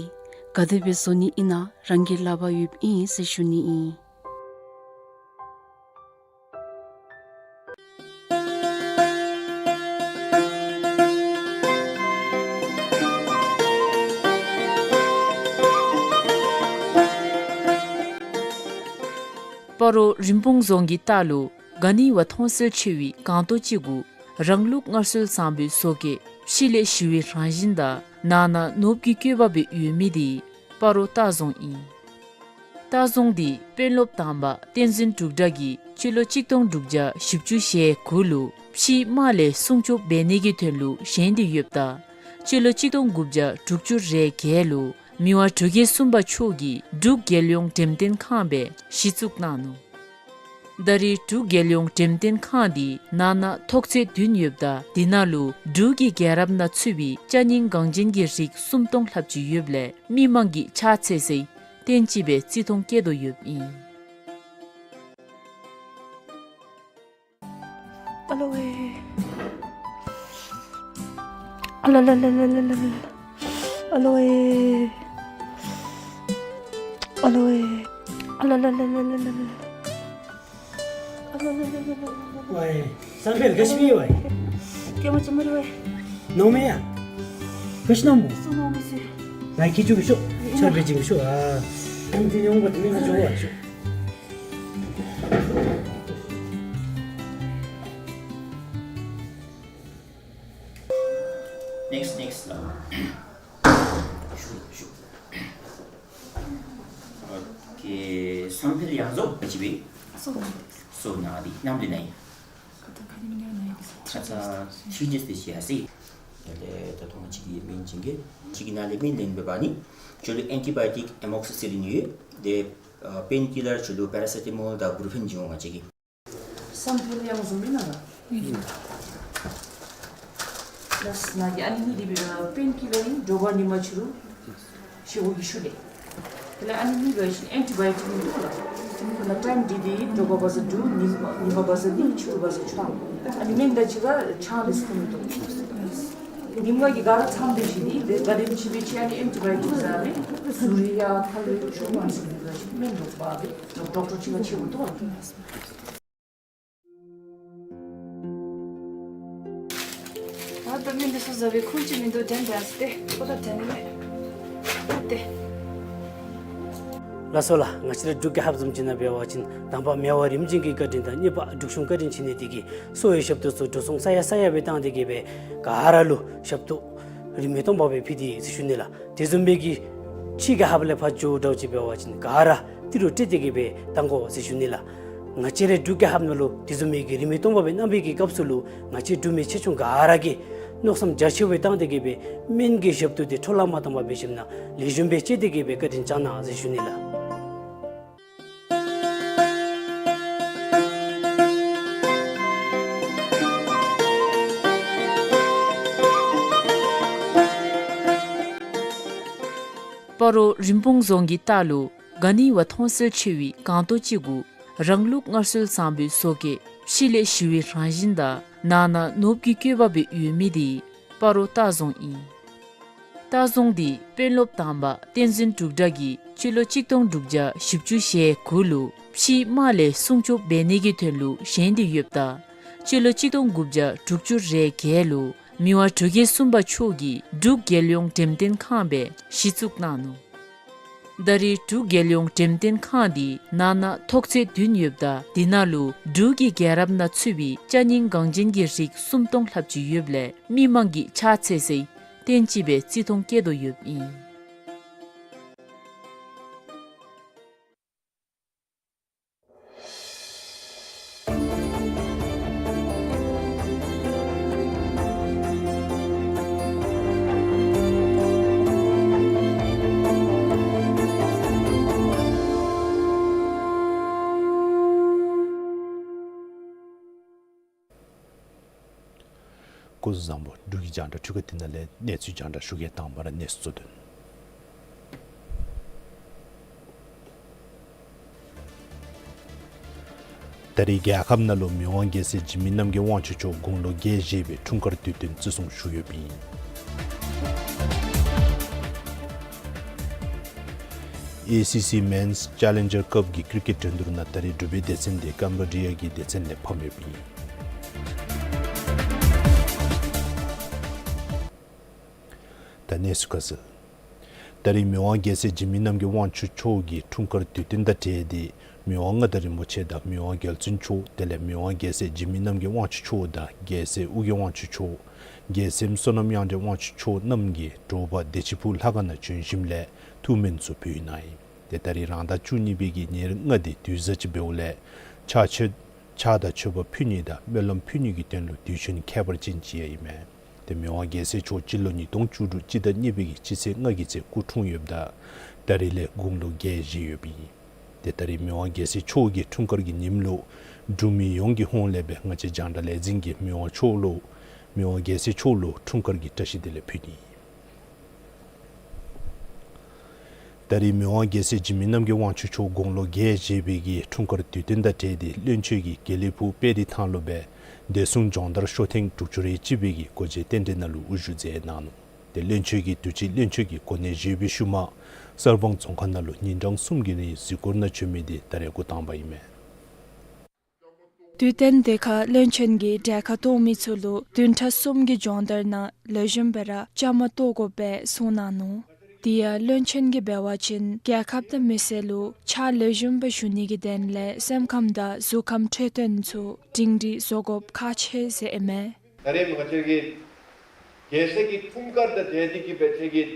ག་དེ་སྦེ་བཟོ་ནི་ཨིན་ན་རང་གི་ལག་པར་ཡོདཔ་ཨིན་ཟེར་ཞུ་ནི་ཨིན། སྤ་རོ་རིན་སྤུངས་རྫོང་གི་ལྟག་ལུ་ག་ནི་བ་མཐོང་གསལ་ཆེ་བའི་སྒང་ཏོག་ཅིག་གུ་རང་ལུགས་སྔར་སྲོལ་བཟང་པོའི་བཟོ་བཀོད་ཕྱི་ལས་ཞི་བའི་རང་བཞིན་དང་ནང་ན་ནོར་བུ་གི་བཀོད་པ་སྦེ་ཡོད་མི་འདི་སྤ་རོ་ལྟ་རྫོང་ཨིན། ལྟ་རྫོང་འདི་དཔོན་སློབ་དང་པ་བསྟན་འཛིན་འབྲུག་སྒྲ་གིས་སྤྱི་ལོ་གཅིག་སྟོང་དྲུག་བརྒྱ་བཞི་བཅུ་ཞེ་དགུ་ལུ་ཕྱིའི་དམག་ལས་སྲུང་སྐྱོབ་འབད་ནི་གི་དོན་ལུ་བཞེངས་ཏེ་ཡོདཔ་ད་སྤྱི་ལོ་གཅིག་སྟོང་དགུ་བརྒྱ་དྲུག་ཅུ་རེ་བརྒྱད་ལུ་མི་དབང་འབྲུག་རྒྱལ་གསུམ་པ་མཆོག་གིས་འབྲུག་རྒྱལ་ཡོངས་འགྲེམས་སྟོན་ཁང་སྦེ་གཞི་བཙུགས་གནང་ནུག། ད་རེས་འབྲུག་རྒྱལ་ཡོངས་འགྲེམས་སྟོན་ཁང་འདི་ནང་ན་ཐོག་ཚད་བདུན་ཡོདཔ་ད་དེ་ནང་ལུ་འབྲུག་གི་རྒྱལ་རབས་ནང་ཚུད་པའི་ཅ་རྙིང་འགངས་ཅན་གྱི་རིགས་སུམ་སྟོང་ལྷགཔ་ཅིག་ཡོདཔ་ལས་མི་མང་གིས་ཕྱག་འཚལ་སའི་རྟེན་ཅིག་སྦེ་བརྩི་མཐོང་བསྐྱེད་དོ་ཡོདཔ་ཨིན། ཨ་ལོ་ཝེ། ཨ་ལ་ལ་ལ། ཨ་ལོ་ཝེ། ཨ་ལོ་ཝེ། ཨ་ལ་ལ་ལ། ཝའེ། སང་ཕོད་ག་ཅི་སྨེ་ཝའེ། ཀྱེ་མ་ཅི་མ་རེ་ཝའེ། ནོར་མེད་ཡ། ག་ཅི་ནོར་མོ། སུ་ནོར་མི་སི། ང་ཁྱེད་ཚུ་གི་ཤོག་ཆར་པའི་ཅིང་ཤོག་ཨ། ཁོང་དེ་ཡོང་བ་དེ་མིན་ན་ཅོག་བ་ཤོག Next, next. ཨོ་ཁེ། བསམ་འཕེལ་ཡང་རྫོགས་ཅིག་སྦེ། སོ་ན་འདི་ནམ་འདི་ནའི། ཁ་ཙ་ཁ་ཉིནམ་ནང་ནའི་ཁ་ཙ་ཐི་རི་ཌེས་དེ་ཅིག་ཡར་སོ་ཡི། ད་ལྟོ་ང་བཅས་ཀྱི་སྨན་བྱིན་གེ། ང་བཅས་ཀྱི་ནང་ལས་སྨན་ལེན་འབདཝ་ད་ནི་ཁྱོད་ལུ་ཨེན་ཊི་བའི་ཊིཀ་ཨེ་མོག་སི་སི་ལིན་ཡོད། དེ་པེན་ཀི་ལར་ཁྱོད་ལུ་པེ་ར་སེ་ཊ་མོལ་དང་བུ་རུ་ཕེན་བྱིན་འོང་། ང་བཅས་ཀྱིས། བསམ་འཕེལ་ཡང་རྫོགས་ཨིན་ན་ལགས། ལགས་ནཱ་གི་ཨ་ནི་གཉིས་འདི་པེན་ཀི་ལར་ཨིན། དྲོ་པ་ཉིན་མ་ཕྱི་རུ་བཞེས་སྒོ་གི་ཤུལ་ལས། དེ་ལས་ཨ་ནི་གཉིས་འབད་བ་ཅིན་ཨེན་ཊི་བའི་ཊིཀ་ཨིན་འདུག་ལགས། དེ་ལས་ཊའིམ་འདི་འདི་དྲོ་པ་བ་ཟེར་དྲུག། ཉིན་མ་ཉིན་མ་བ་ཟེར་གཉིས། ཕྱི་རུ་བ་ཟེར་བཅུ། ཨ་ནི་སྨན་དང་གཅིག་ཁར་ཆང་ལས་ཁུངས་མི་འདུག། ཉིནམ་གི་ག་ར་ཚང་སྡོད་ཅི་ནི་དེ་ག་དེམ་ཅིག་འབད་ཅི། ཨ་ནི་ཨེན་ཊི་བའི་ཊིཀ་ཟེར་ནི་ཟུར་ཡ་ཁ་ལས་ཤོག་མ་ཟེར་འབད་བ་ཅིན་སྨན་འདུག་པ་དེ་ཌོག་ཊར་ཅིག་ཁར་ཕྱད་དགོ་འདུག་ལགས། ད་ལྟོ་སྨན་འདི་ཚུ་བཟའ་བའི་ཁུངས་ཅིག་མིན་འདུག། དྲན་དྲན་ཟེར་ཏེ་ཁོ་ད་དྲན་ནི་མས། ཨ་ཏེ། ལགས་སོ་ལགས། ང་བཅས་ར་འབྲུག་རྒྱལ་ཁབ་བཟུམ་ཅིག་ནང་འབད་བ་ཅིན་དང་པ་མེ་དབོན་རིམ་བྱོན་གྱི་བཀའ་དྲིན་དང་གཉིས་པ་འབྲུག་གཞུང་བཀའ་དྲིན་ཅིག་ནི་དེ་གིས་གསོ་བའི་ཞབས་ཏོག་ཚུ་འགྲོ་སོང་ས་ཡ་ས་ཡ་སྦེ་བཏང་སྟེ་གི་སྦེ་ག་ར་ལུ་ཞབས་ཏོག་རིན་མེད་སྟོང་པ་སྦེ་ཕུལ་ཏེ་ཡོད་ཟེར་ཞུ་ནི་ལགས། དེ་བཟུམ་སྦེ་གི་ཕྱི་རྒྱལ་ཁབ་ལས་ཕར་འགྱོ་འདྲཝ་ཅིག་འབད་བ་ཅིན་ག་ར་ཏི་རུ་སྤྲོད་དེ་གི་སྦེ་བཏང་དགོ་ཟེར་ཞུ་ནི་ལགས། ང་བཅས་རའི་འབྲུག་རྒྱལ་ཁབ་ནང་ལུ་དེ་བཟུམ་མའི་གི་རིན་མེད་སྟོང་པ་སྦེ་གནང་བའི་གི་སྐབས་སུ་ལུ་ང་བཅས་འབྲུག་མི་ཆེ་ཆུང་ག་ར་གིས་མནོ་བསམ་རྒྱ་ཆེ་བའི་བཏང་སྟེ་གི་སྦེ་སྨན་གྱི་ཞབས་ཏོག་དེ་འཕྲོ་བརླག་མ་བཏང་པར་སྦེ་ཞིནམ་ལས་ལེགས་ཤོམ་སྦེ་སྤྱོད་དེ་གི་སྦེ་བཀའ་དྲིན་བསྐྱང་གནང་ཟེར་ཞུ་ནི་ལགས། སྤ་རོ་རིན་སྤུངས་རྫོང་གི་ལྟག་ལུ་ག་ནི་བ་མཐོང་གསལ་ཆེ་བའི་སྒང་ཏོག་ཅིག་གུ་རང་ལུགས་སྔར་སྲོལ་བཟང་པོའི་བཟོ་བཀོད་ཕྱི་ལས་ཞི་བའི་རང་བཞིན་དང་ནང་ན་ནོར་བུ་གི་བཀོད་པ་སྦེ་ཡོད་མི་དེ་སྤ་རོ་ལྟ་རྫོང་ཨིན། ལྟ་རྫོང་དེ་དཔོན་སློབ་དང་པ་བསྟན་འཛིན་འབྲུག་གྲགས་ཀྱིས་སྤྱི་ལོ་གཅིག་སྟོང་དྲུག་བརྒྱ་བཞི་བཅུ་ཞེ་དགུ་ལུ་ཕྱིའི་དམག་ལས་སྲུང་སྐྱོབ་འབད་ནི་གི་དོན་ལུ་བཞེངས་ཏེ་ཡོདཔ་ད་སྤྱི་ལོ་གཅིག་སྟོང་དགུ་བརྒྱ་དྲུག་ཅུ་རེ་བརྒྱད་ལུ་མི་དབང་འབྲུག་རྒྱལ་གསུམ་པ་མཆོག་གིས་འབྲུག་རྒྱལ་ཡོངས་འགྲེམས་སྟོན་ཁང་སྦེ་གཞི་བཙུགས་གནང་ནུག། ད་རེས་འབྲུག་རྒྱལ་ཡོངས་འགྲེམས་སྟོན་ཁང་འདི་ནང་ན་ཐོག་ཚད་བདུན་ཡོདཔ་ད་དེ་ནང་ལུ་འབྲུག་གི་རྒྱལ་རབས་ནང་ཚུད་པའི་ཅ་རྙིང་འགངས་ཅན་གྱི་རིགས་སུམ་སྟོང་ལྷགཔ་ཅིག་ཡོདཔ་ལས་མི་མང་གིས་ཕྱག་འཚལ་སའི་རྟེན་ཅིག་སྦེ་བརྩི་མཐོང་བསྐྱེད་དོ་ཡོདཔ་ཨིན། སྐུ་གཟུགས་བཟང་པོ། འབྲུག་གི་རྒྱང་བསྒྲགས་འཕྲུལ་ཁང་འདི་ནང་ལས་གནས་ཚུལ་རྒྱང་བསྒྲགས་ཞུ་གེ། དང་པ་ར་གནས་ཚུལ་གཙོ་དོན། ད་རེས་རྒྱལ་ཁབ་ནང་ལུ་མི་དབང་རྒྱལ་སྲས་འཇིགས་མེད་རྣམ་རྒྱལ་དབང་ཕྱུག་མཆོག་དགུང་ལོ་བརྒྱད་བཞེས་པའི་འཁྲུངས་སྐར་དུས་སྟོན་བརྩི་སྲུང་ཞུ་ཡོདཔ་ཨིན། ཨེ་སི་སི་མེནསི་ཅེ་ལེན་ཇར་ཀབ་ཀྱི་ཀིར་ཀེཊ་འགྲན་བསྡུར་ནང་ད་རེས་འབྲུག་པའི་སྡེ་ཚན་དེ་ཀམ་བོ་ཌི་ཡ་གི་སྡེ་ཚན་ལས་ཕམ་ཡོདཔ་ཨིན། ད་གནས་ཚུལ་ཁ་གསལ། ད་རེས་མི་དབང་རྒྱལ་སྲས་འཇིགས་མེད་རྣམ་རྒྱལ་དབང་ཕྱུག་མཆོག་གི་འཁྲུངས་སྐར་དུས་སྟོན་དང་འབྲེལ་ཏེ་མི་དབང་མངའ་བདག་རིན་པོ་ཆེ་དང་མི་དབང་རྒྱལ་བཙུན་མཆོག་དེ་ལས་མི་དབང་རྒྱལ་སྲས་འཇིགས་མེད་རྣམ་རྒྱལ་དབང་ཕྱུག་མཆོག་དང་རྒྱལ་སྲས་ཨོ་རྒྱན་དབང་ཕྱུག་མཆོག། རྒྱལ་སྲས་བསོད་ནམས་དབྱངས་ཅན་དབང་ཕྱུག་མཆོག་རྣམས་ཀྱིས་དྲོ་པ་བདེ་ཆེན་ཕུག་ལྷ་ཁང་ནང་བྱོན་ཞིནམ་ལས་ཐུགས་སྨོན་ཚུ་ཕུལ་གནང་ཡི། ཏེ་ད་རེས་རང་ཟླ་བཅུ་གཉིས་པའི་གི་ཉེར་ལྔ་དེ་དུས་གཟའ་ཅིག་འབདཝ་ལས་ཕྱག་མཆོད་ཕྱག་དང་མཆོད་པ་ཕུལ་ནི་དང་སྨོན་ལམ་ཕུལ་ནི་གི་དོན་ལུ་དུས་ཆེན་ཁྱད་པར་ཅན་ཅིག་ཡང་ཨིན་མས། ཏེ་མི་དབང་རྒྱལ་སྲས་མཆོག་སྤྱི་ལོ་ཉིས་སྟོང་བཅུ་དྲུག་སྤྱི་ཟླ་གཉིས་པའི་གི་སྤྱི་ཚེས་ལྔ་གི་ཚེ་སྐུ་འཁྲུངས་ཡོདཔ་ད་ད་རེས་ལས་དགུང་ལོ་བརྒྱད་བཞེས་ཡོདཔ་ཨིན། ཏེ་ད་རེས་མི་དབང་རྒྱལ་སྲས་མཆོག་གི་འཁྲུངས་སྐར་གྱི་ཉིནམ་ལུ་འབྲུག་མི་ཡོངས་ཀྱི་ཧོངས་ལས་སྦེ་ང་བཅས་རྒྱང་བསྒྲགས་ལས་འཛིན་གྱིས་མི་དབང་མཆོག་ལུ་མི་དབང་རྒྱལ་སྲས་མཆོག་ལུ་འཁྲུངས་སྐར་གྱི་བཀྲ་ཤིས་བདེ་ལེགས་ཕུལ་ནི་ཨིན། ད་རེས་མི་དབང་རྒྱལ་སྲས་འཇིགས་མེད་རྣམ་རྒྱལ་དབང་ཕྱུག་མཆོག་དགུང་ལོ་བརྒྱད་བཞེས་པའི་གི་འཁྲུངས་སྐར་དུས་སྟོན་དང་འབྲེལ་ཏེ་བློན་ཆེན་གྱིས་དགེ་ལེགས་ཕུག་དཔལ་ལྡན་ཐང་ལུ་སྦེ་བདེ་སྲུང་སྦྱོང་བརྡར་ཤོག་ཐེངས་དྲུག་ཅུ་རེ་གཅིག་པའི་གི་སྒོ་འབྱེད་རྟེན་འབྲེལ་ནང་ལུ་དབུ་བཞུགས་མཛད་གནང་ནུག། ཏེ་བློན་ཆེན་གྱིས་དུས་ཅི་བློན་ཆེན་གྱི་གོ་གནས་བཞེས་པའི་ཤུལ་མ་གསར་སྤང་རྫོང་ཁག་ནང་ལུ་ཉིན་གྲངས་གསུམ་གྱི་རིང་གཟིགས་སྐོར་ནང་བྱོན་མི་དེ་ད་རེས་འགོ་དང་པ་ཨིན་མས། དུས་སྟོན་དེ་ཁར་བློན་ཆེན་གྱིས་གྲལ་ཁར་གཏོགས་མི་ཚུ་ལུ་བདུན་ཕྲག་གསུམ་གྱི་སྦྱོང་བརྡར་ནང་ལེགས་ཤོམ་སྦེ་ར་བཅའ་མར་གཏོགས་དགོ་པའི་གསུངས་གནང་ནུག། དེ་ཡང་བློན་ཆེན་གྱིས་འབད་བ་ཅིན་རྒྱལ་ཁབ་དང་མི་སེར་ལུ་ཕྱག་ལེགས་ཤོམ་སྦེ་ཞུ་ནི་གི་དོན་ལས་སེམས་ཁམས་དང་གཟུགས་ཁམས་འཕྲོད་བསྟེན་ཚུ་སྒྲིང་སྒྲིང་བཟོ་དགོཔ་ཁག་ཆེ་ཟེར་ཨིན་མས། ད་རེས་ང་བཅས་ཀྱི་རྒྱལ་སྲས་ཀྱི་འཁྲུངས་སྐར་དང་འབྲེལ་ཏེ་གིས་སྦེ་ཁྱེད་ཀྱིས་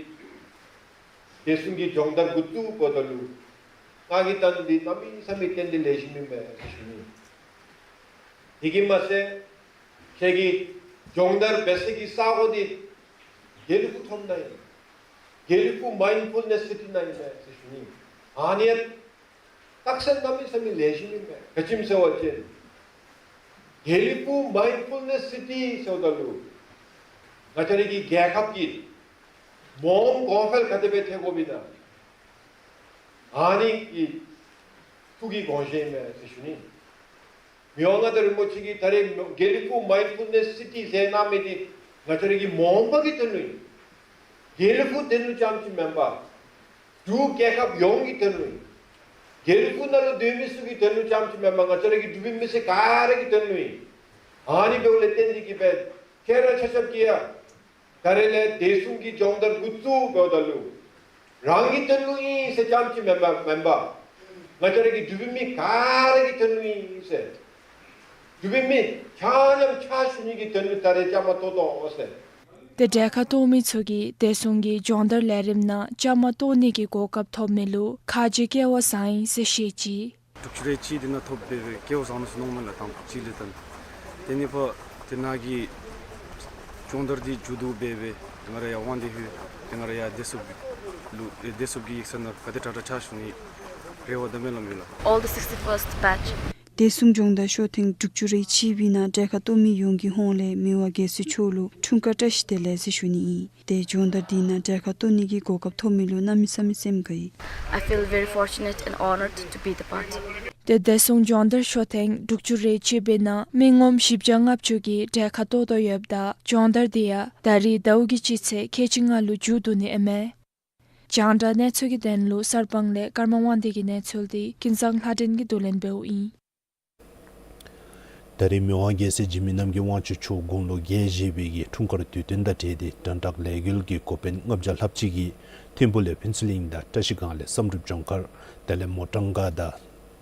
བདེ་སྲུང་གི་སྦྱོང་བརྡར་འགོ་བཙུགས་འབདཝ་ད་ལུ་ང་གིས་ད་འདི་གནམ་མེད་ས་མེད་བརྟེན་ཏེ་ལེགས་ཤོམ་ཨིན་མས་ཟེར་ཞུ་ནི། དེ་གིས་མ་ཚད་ཁྱེད་ཀྱི་སྦྱོང་བརྡར་འབད་ས་གི་ས་གོ་འདི་དགེ་ལེགས་ཕུག་མཐོང་སྣང་ཨིན། དགེ་ལེགས་ཕུག་མའིནཌ་ཕུལ་ནེསི་སི་ཊི་ནང་ཨིན་མས་ཟེར་ཞུ་ནི། ཨ་ནི་ཡང་རྟགས་མཚན་གནམ་མེད་ས་མེད་ལེགས་ཤོམ་ཨིན་མས། ག་ཅི་སྨོ་ཟེར་བ་ཅིན་དགེ་ལེགས་ཕུག་མའིནཌ་ཕུལ་ནེསི་སི་ཊི་ཟེརཝ་ད་ལུ་ང་བཅས་རའི་གི་རྒྱལ་ཁབ་ཀྱི་མ་འོངས་གོང་འཕེལ་ག་དེ་སྦེ་ཐལ་དགོཔ་ཨིན་ན། ཨ་ནི་གི་ཐུགས་ཀྱི་དགོངས་བཞེད་ཨིན་མས་ཟེར་ཞུ་ནི། མི་དབང་མངའ་བདག་རིན་པོ་ཆེ་གིས་ད་རེས་དགེ་ལེགས་ཕུག་མའིནཌ་ཕུལ་ནེསི་སི་ཊི་ཟེར་གནང་མི་འདི་ང་བཅས་རའི་གི་མ་འོངས་པ་གི་དོན་ལུ་ཨིན། དགེ་ལེགས་ཕུག་དོན་ལུ་རྐྱངམ་ཅིག་མེན་པར་འབྲུག་རྒྱལ་ཁབ་ཡོངས་ཀྱི་དོན་ལུ་ཨིན། དགེ་ལེགས་ཕུག་ནང་ལུ་སྡོད་མི་ཚུ་གི་དོན་ལུ་རྐྱངམ་ཅིག་མེན་པར་ང་བཅས་རའི་གི་འབྲུག་པའི་མི་སེར་ག་ར་གི་དོན་ལུ་ཨིན། ཨ་ནི་འབདཝ་ལས་བརྟེན་ཏེ་གིས་སྦེ་ཁྱེད་ར་ཆ་ཁྱབ་ཀྱིས་ཡང་ད་རེས་ལས་བདེ་སྲུང་གི་སྦྱོང་བརྡར་འགོ་བཙུགས་འབདཝ་ད་ལུ་རང་གི་དོན་ལུ་ཨིན་ཟེར་རྐྱངམ་ཅིག་མེན་པར་མེན་པར་ང་བཅས་རའི་གི་འབྲུག་པའི་མི་ག་ར་གི་དོན་ལུ་ཨིན་ཟེར། འབྲུག་པའི་མི་ཆ་མཉམ་ཕྱག་ཞུ་ནི་གི་དོན་ལུ་ད་རེས་བཅའ་མར་གཏོགས་གཏོགས་ཟེར། ཏེ་གྲལ་ཁར་གཏོགས་མི་ཚུ་གིས་བདེ་སྲུང་གི་སྦྱོང་བརྡར་ལས་རིམ་ནང་བཅའ་མར་གཏོགས་ནི་གི་གོ་སྐབས་ཐོབ་མི་ལུ་ཁ་རྗེ་སྐལ་བ་བཟང་ཡི་ཟེར་བཤད་ཅི། དྲུག་ཅུ་རེ་གཅིག་འདི་ནང་ཐོབ་འབད་བའི་སྐལ་བ་བཟང་ནུག་ཟེར་མནོཝ་མས་ལགས། དང་པ་གཅིག་ལས་ད་དེ་ནི་ཕར་དེ་ནང་གི་སྦྱོང་བརྡར་འདི་མཇུག་བསྡུ་འབད་སྦེ་ང་ར་ཡར་དབང་འདུས་ལྷོ་ཏེ་ང་ར་ཡར་བདེ་སྲུང་གི་ལུ་ཨེ་བདེ་སྲུང་གི་ཡིག་ཚང་ནང་ག་དེ་དྲག་དྲག་ཕྱག་ཞུ་ནི་རེ་བ་དང་སྨོན་ལམ་ཡོད་ལགས། All the sixty-first batch. བདེ་སྲུང་སྦྱོང་བརྡར་ཤོག་ཐེངས་དྲུག་ཅུ་རེ་གཅིག་པའི་ནང་གྲལ་ཁར་གཏོགས་མི་ཡོངས་ཀྱི་ཧོངས་ལས་མི་དབང་རྒྱལ་སྲས་མཆོག་ལུ་འཁྲུངས་སྐར་བཀྲ་ཤིས་བདེ་ལེགས་ཟེར་ཞུ་ནི་ཨིན། ཏེ་སྦྱོང་བརྡར་འདི་ནང་གྲལ་ཁར་གཏོགས་ནི་གི་གོ་སྐབས་ཐོབ་མི་ལུ་གནམ་མེད་ས་མེད་སེམས་དགའ་ཡི། I feel very fortunate and honored to be the part. ཏེ་བདེ་སྲུང་སྦྱོང་བརྡར་ཤོག་ཐེངས་དྲུག་ཅུ་རེ་གཅིག་པའི་ནང་མི་ངོམ་བཞི་བརྒྱ་ལྔ་བཅུ་གིས་གྲལ་ཁར་གཏོགས་དོ་ཡོདཔ་ད་སྦྱོང་བརྡར་འདི་ཡང་ད་རིས་ཟླཝ་གི་སྤྱི་ཚེས་ཁལ་གཅིག་ལྔ་ལུ་མཇུག་བསྡུ་ནི་ཨིན་མས། རྒྱང་བསྒྲགས་གནས་ཚུལ་གྱི་དོན་ལུ་གསར་སྤང་ལས་ཀརྨ་དབང་འདུས་ཀྱི་གནས་ཚུལ་འདི་ཀུན་བཟང་ལྷ་སྒྲོན་གྱིས་བསྡུ་ལེན་འབདཝ་ཨིན། ད་རེས་མི་དབང་རྒྱལ་སྲས་འཇིགས་མེད་རྣམ་རྒྱལ་དབང་ཕྱུག་མཆོག་དགུང་ལོ་བརྒྱད་བཞེས་པའི་གི་འཁྲུངས་སྐར་དུས་སྟོན་དང་འབྲེལ་ཏེ་དྲན་གྲགས་ལས་འགུལ་གྱི་འགོ་དཔོན་ལྔ་བརྒྱ་ལྷགཔ་ཅིག་གིས་ཐིམ་ཕུག་ལས་ཕུན་ཚོགས་གླིང་དང་བཀྲ་ཤིས་སྒང་ལས་བསམ་གྲུབ་ལྗོངས་མཁར་དེ་ལས་མོ་ཊ་ཁང་དང་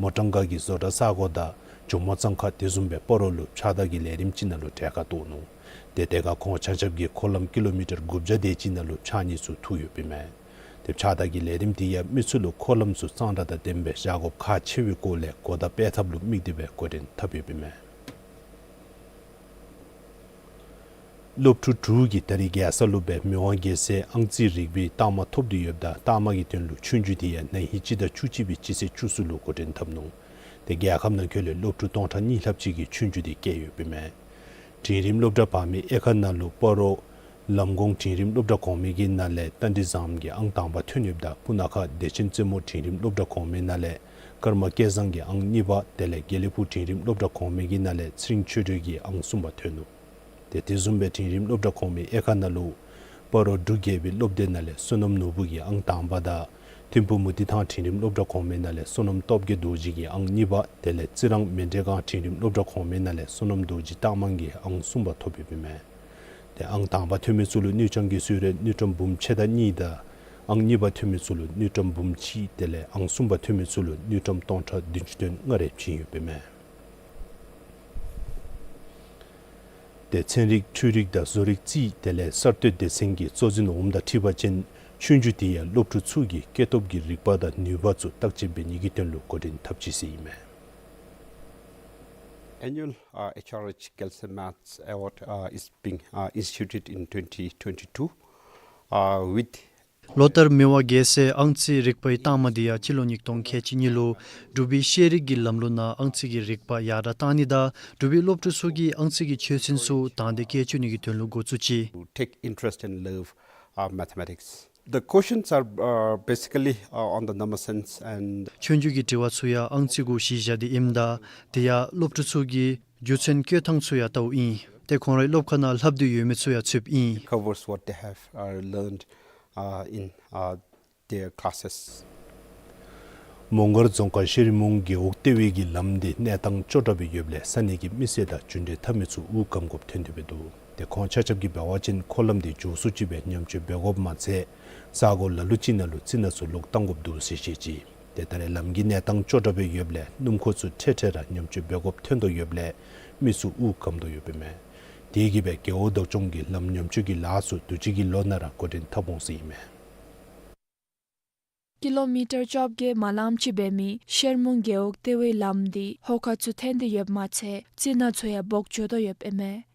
མོ་ཊ་ཁང་གི་བཟོ་གྲྭ་ས་གོ་དང་ཇོ་མོ་གཙང་ཁ་དེ་བཟུམ་སྦེ་སྤ་རོ་ལུ་ཕྱགས་བདར་གྱི་ལས་རིམ་ཅིག་ནང་ལུ་གྲལ་ཁར་གཏོགས་ནུག། ཏེ་དེ་ཁར་ཁོང་ཆ་ཁྱབ་ཀྱིས་འཁོར་ལམ་ཀི་ལོ་མི་ཊར་དགུ་བརྒྱ་དེ་ཅིག་ནང་ལུ་ཕྱགས་སྙིགས་ཚུ་འཐུ་ཡོདཔ་ཨིན་མས། ཏེ་ཕྱགས་བདར་གྱི་ལས་རིམ་འདི་ཡང་མི་ཚུ་ལུ་འཁོར་ལམ་ཚུ་གཙང་སྦྲ་དང་ལྡནམ་སྦེ་བཞག་དགོཔ་ཁག་ཆེ་བའི་སྐོར་ལས་གོ་བརྡ་སྤེལ་ཐབས་ལུ་དམིགས་ཏེ་སྦེ་འགོ་འདྲེན་འཐབ་ཡོདཔ་ཨིན་མས། སློབ་ཕྲུག་དྲུག་གིས་ད་རིས་རྒྱལ་ས་ལུ་སྦེ་མི་དབང་རྒྱལ་སྲས་ཨང་རྩིས་རིག་པའི་རྟགས་མ་ཐོབ་སྟེ་ཡོདཔ་ད་རྟགས་མ་གི་དོན་ལུ་ཆོས་རྒྱུགས་འདི་ཡང་ན་ཧིང་སྤྱི་ཟླ་བཅུ་གཅིག་པའི་སྤྱི་ཚེས་བཅུ་གསུམ་ལུ་འགོ་འདྲེན་འཐབ་ནུག། ཏེ་རྒྱལ་ཁབ་ནང་འཁོད་ལས་སློབ་ཕྲུག་སྟོང་ཕྲག་གཉིས་ལྷགཔ་ཅིག་གིས་ཆོས་རྒྱུགས་འདི་བཀལ་ཡོདཔ་ཨིན་མས། འབྲིང་རིམ་སློབ་གྲྭ་བར་མའི་དབྱེ་ཁག་ནང་ལུ་སྤ་རོ་ལམ་གོང་འབྲིང་རིམ་སློབ་གྲྭ་གོང་མའི་གི་ནང་ལས་རྟ་མགྲིན་བཟངམོ་གིས་ཨང་དང་པ་ཐོན་ཡོདཔ་ད་སྤུ་ན་ཁ་བདེ་ཆེན་རྩེ་མོ་འབྲིང་རིམ་སློབ་གྲྭ་གོང་མའི་ནང་ལས་ཀརྨ་སྐལ་བཟང་གིས་ཨང་གཉིས་པ་དེ་ལས་དགེ་ལེགས་ཕུག་འབྲིང་རིམ་སློབ་གྲྭ་གོང་མའི་གི་ནང་ལས་ཚེ་རིང་ཆོས་སྒྲོན་གྱིས་ཨང་གསུམ་པ་ཐོན་ནུག། ཏེ་དེ་བཟུམ་སྦེ་འབྲིང་རིམ་སློབ་གྲྭ་གོང་མའི་དབྱེ་ཁག་ནང་ལུ་སྤ་རོ་འབྲུག་རྒྱལ་པོའི་སློབ་སྡེ་ནང་ལས་བསོད་ནམས་ནོར་བུ་གིས་ཨང་དང་པ་དང་ཐིམ་ཕུག་མུ་ཏིག་ཐང་འབྲིང་རིམ་སློབ་གྲྭ་གོང་མའི་ནང་ལས་བསོད་ནམས་སྟོབས་རྒྱས་རྡོ་རྗེ་གིས་ཨང་གཉིས་པ་དེ་ལས་རྩི་རང་མཎྜལ་སྒང་འབྲིང་རིམ་སློབ་གྲྭ་གོང་མའི་ནང་ལས་བསོད་ནམས་རྡོ་རྗེ་རྟགས་མ་གིས་ཨང་གསུམ་པ་ཐོབ་ཡོདཔ་ཨིན་མས། ཏེ་ཨང་དང་པ་ཐོན་མི་ཚུ་ལུ་དངུལ་རྐྱང་གི་གསོལ་རས་དངུལ་ཀྲམ་འབུམ་ཕྱེད་དང་གཉིས་དང་ཨང་གཉིས་པ་ཐོན་མི་ཚུ་ལུ་དངུལ་ཀྲམ་འབུམ་གཅིག་དེ་ལས་ཨང་གསུམ་པ་ཐོན་མི་ཚུ་ལུ་དངུལ་ཀྲམ་སྟོང་ཕྲག་བདུན་ཅུ་དོན་ལྔ་རེ་བྱིན་ཡོདཔ་ཨིན་མས། ཏེ་ཚན་རིག་འཕྲུལ་རིག་དང་བཟོ་རིག་རྩིས་དེ་ལས་གསར་གཏོད་སྡེ་ཚན་གྱི་གཙོ་འཛིན་འོགམ་དང་འཁྲིལ་བ་ཅིན་ཆོས་རྒྱུགས་འདི་ཡང་སློབ་ཕྲུག་ཚུ་གི་སྐྱེས་སྟོབས་ཀྱི་རིག་པ་དང་ནུས་པ་ཚུ་བརྟག་དཔྱད་འབད་ནི་གི་དོན་ལུ་འགོ་འདྲེན་འཐབ་ཅི་ཟེར་ཨིན་མས། Annual, uh, H R H Kelsen Maths Award, uh, is being, uh, instituted in twenty twenty-two, uh, with ལོ་ལྟར་མི་དབང་རྒྱལ་སྲས་ཨང་རྩིས་རིག་པའི་རྟགས་མ་འདི་ཡང་སྤྱི་ལོ་ཉིས་སྟོང་ཁལ་གཅིག་གཉིས་ལུ་འབྲུག་པའི་ཤེས་རིག་གི་ལམ་ལུགས་ནང་ཨང་རྩིས་ཀྱི་རིག་པ་ཡར་དྲག་གཏང་ནི་དང་འབྲུག་པའི་སློབ་ཕྲུག་ཚུ་གིས་ཨང་རྩིས་ཀྱི་ཆོས་ཚན་ཚུ་དང་འདོད་བསྐྱེད་བཅུག་ནི་གི་དོན་ལུ་འགོ་བཙུགས་ཅི། To take interest and love, uh, mathematics. The questions are, uh, basically, uh, on the number sense and ཆོས་རྒྱུགས་ཀྱི་དྲི་བ་ཚུ་ཡང་ཨང་རྩིས་གུ་གཞི་བཞག་སྟེ་ཨིནམ་ད་དེ་ཡང་སློབ་ཕྲུག་ཚུ་གི་རྒྱུ་མཚན་བཀོད་ཐངས་ཚུ་ཡང་ལྟཝ་ཨིན། ཏེ་ཁོང་རའི་སློབ་ཁང་ནང་ལྷབ་སྟེ་ཡོད་མི་ཚུ་ཡང་ཚུདཔ་ཨིན། Covers what they have, uh, learned, uh, in, uh, their classes. མོང་སྒར་རྫོང་ཁག་ཤྲི་མོང་རྒེད་འོག་ལྟེ་བའི་གི་ལམ་འདི་གནས་སྟངས་སྐྱོ་དྲགས་སྦེ་ཡོདཔ་ལས་ས་གནས་ཀྱི་མི་སེར་དང་རྒྱུན་འབྲེལ་འཐབ་མི་ཚུ་འུ་སྐམ་དགོཔ་ཐོན་ཏེ་སྦེ་འདུག། ཏེ་ཁོང་ཆ་ཁྱབ་ཀྱིས་འབད་བ་ཅིན་འཁོར་ལམ་འདི་མགྱོགས་སུ་ཅིག་སྦེ་ཉམས་བཅོས་འབད་དགོཔ་མ་ཚད་ས་གོ་ལ་ལུ་ཅིག་ནང་ལུ་རྩི་ནག་ཚུ་ལོག་བཏང་དགོཔ་འདུག་ཟེར་བཤད་ཅི། ཏེ་ད་རེས་ལམ་གྱི་གནས་སྟངས་སྐྱོ་དྲགས་སྦེ་ཡོདཔ་ལས་སྣུམ་འཁོར་ཚུ་འཕྲལ་འཕྲལ་ར་ཉམས་བཅོས་འབད་དགོཔ་ཐོན་དོ་ཡོདཔ་ལས་མི་ཚུ་དབུགས་སྐམ་དོ་ཡོདཔ་ཨིན་མས། དེ་གིས་སྦེ་རྒེད་འོག་བདག་སྐྱོང་གིས་ལམ་ཉམས་བཅོས་ཀྱི་ལཱ་ཚུ་དུས་ཅི་གི་ལོ་ནང་ར་འགོ་འདྲེན་འཐབ་འོང་ཟེར་ཨིན་མས། ཀི་ལོ་མི་ཊར་བཅོ་བརྒྱད་མ་ལངམ་ཅིག་འབད་མི་ཤར་མུང་རྒེད་འོག་ལྟེ་བའི་ལམ་འདི་ཧོ་ཁ་ཚུ་འཐོན་ཏེ་ཡོདཔ་མ་ཚད་རྩི་ནག་ཚུ་ཡང་འབོག་འགྱོ་དོ་ཡོདཔ་ཨིན་མས།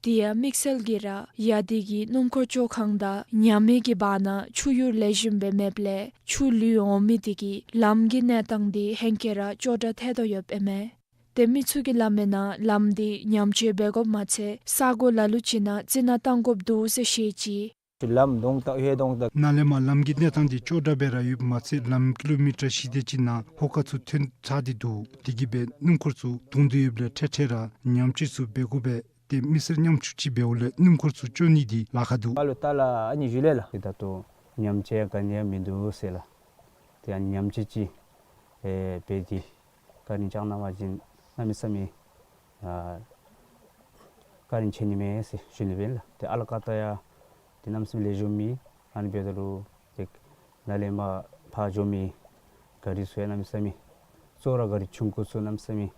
དེ་ཡང་དམིགས་བསལ་གྱིས་ར་ཡ་དེ་གི་སྣུམ་འཁོར་བཅོ་ཁང་དང་ཉ་མའི་གི་བར་ན་ཆུ་ཡུར་ལེགས་ཤོམ་སྦེ་མེདཔ་ལས་ཆུ་ལུད་འོང་མི་དེ་གིས་ལམ་གྱི་གནས་སྟངས་འདི་ཧེང་སྐལ་ར་སྐྱོ་དྲགས་ཐལ་དོ་ཡོདཔ་ཨིན་མས། ཏེ་མི་ཚུ་གིས་སླབ་མིའི་ནང་ལམ་འདི་ཉམས་བཅོས་འབད་དགོཔ་མ་ཚད་ས་གོ་ལ་ལུ་ཅིག་ནང་རྩི་ནག་བཏང་དགོཔ་འདུག་ཟེར་བཤད་ཅི། ལམ་དོང་ད་ཧེ་དོང་ད། ནཱ་ལས་མར་ལམ་གྱི་གནས་སྟངས་འདི་སྐྱོ་དྲགས་སྦེ་ར་ཡོདཔ་མ་ཚད་ལམ་ཀི་ལོ་མི་ཊར་བཞི་དེ་ཅིག་ནང་ཧོ་ཁ་ཚུ་འཐོན་ཚར་ཏེ་འདུག། དེ་གིས་སྦེ་སྣུམ་འཁོར་ཚུ་དོང་དོ་ཡོདཔ་ལས་འཕྲལ་འཕྲལ་ར་ཉམས་བཅོས་ཚུ་འབད་དགོ་པས། ཏེ་མི་སེར་ཉམ་ཆུང་ཅིག་འབདཝ་ལས་སྣུམ་འཁོར་ཚུ་བཅོ་ནི་འདི་ལཱ་ཁག་འདུག། ཨ་ལོ་ཏ་ལ་ཨ་ནི་ཞུ་ལེ་ལགས། ཏེ་ད་ལྟོ་ཉམས་བཅོས་ག་ནི་ཡང་མིན་འདུག་ཟེར་ལགས། ཏེ་ཨ་ནི་ཉམས་བཅོས་ཅིག་ཨེ་འབད་དེ་བཀའ་དྲིན་བསྐྱང་གནང་བ་ཅིན་གནམ་མེད་ས་མེད་ཨ་བཀའ་དྲིན་ཆེ་ནི་མས་ཟེར་ཞུ་ནི་སྦེ་ཨིན་ལགས། ཏེ་ཨ་ལ་ཀ་ཏ་ཡང་ཏེ་གནམ་མེད་ས་མེད་ལེགས་ཤོམ་ཨིན། ཨ་ནི་འབདཝ་ད་ལུ་ཏེ་ནཱ་ལས་མར་ཕར་འགྱོ་མི་ག་རི་ཚུ་ཡང་གནམ་མེད་ས་མེད་གཙོ་བོ་ར་ག་རི་ཆུང་ཀུ་ཚུ་གནམ་མེད་ས་མེད་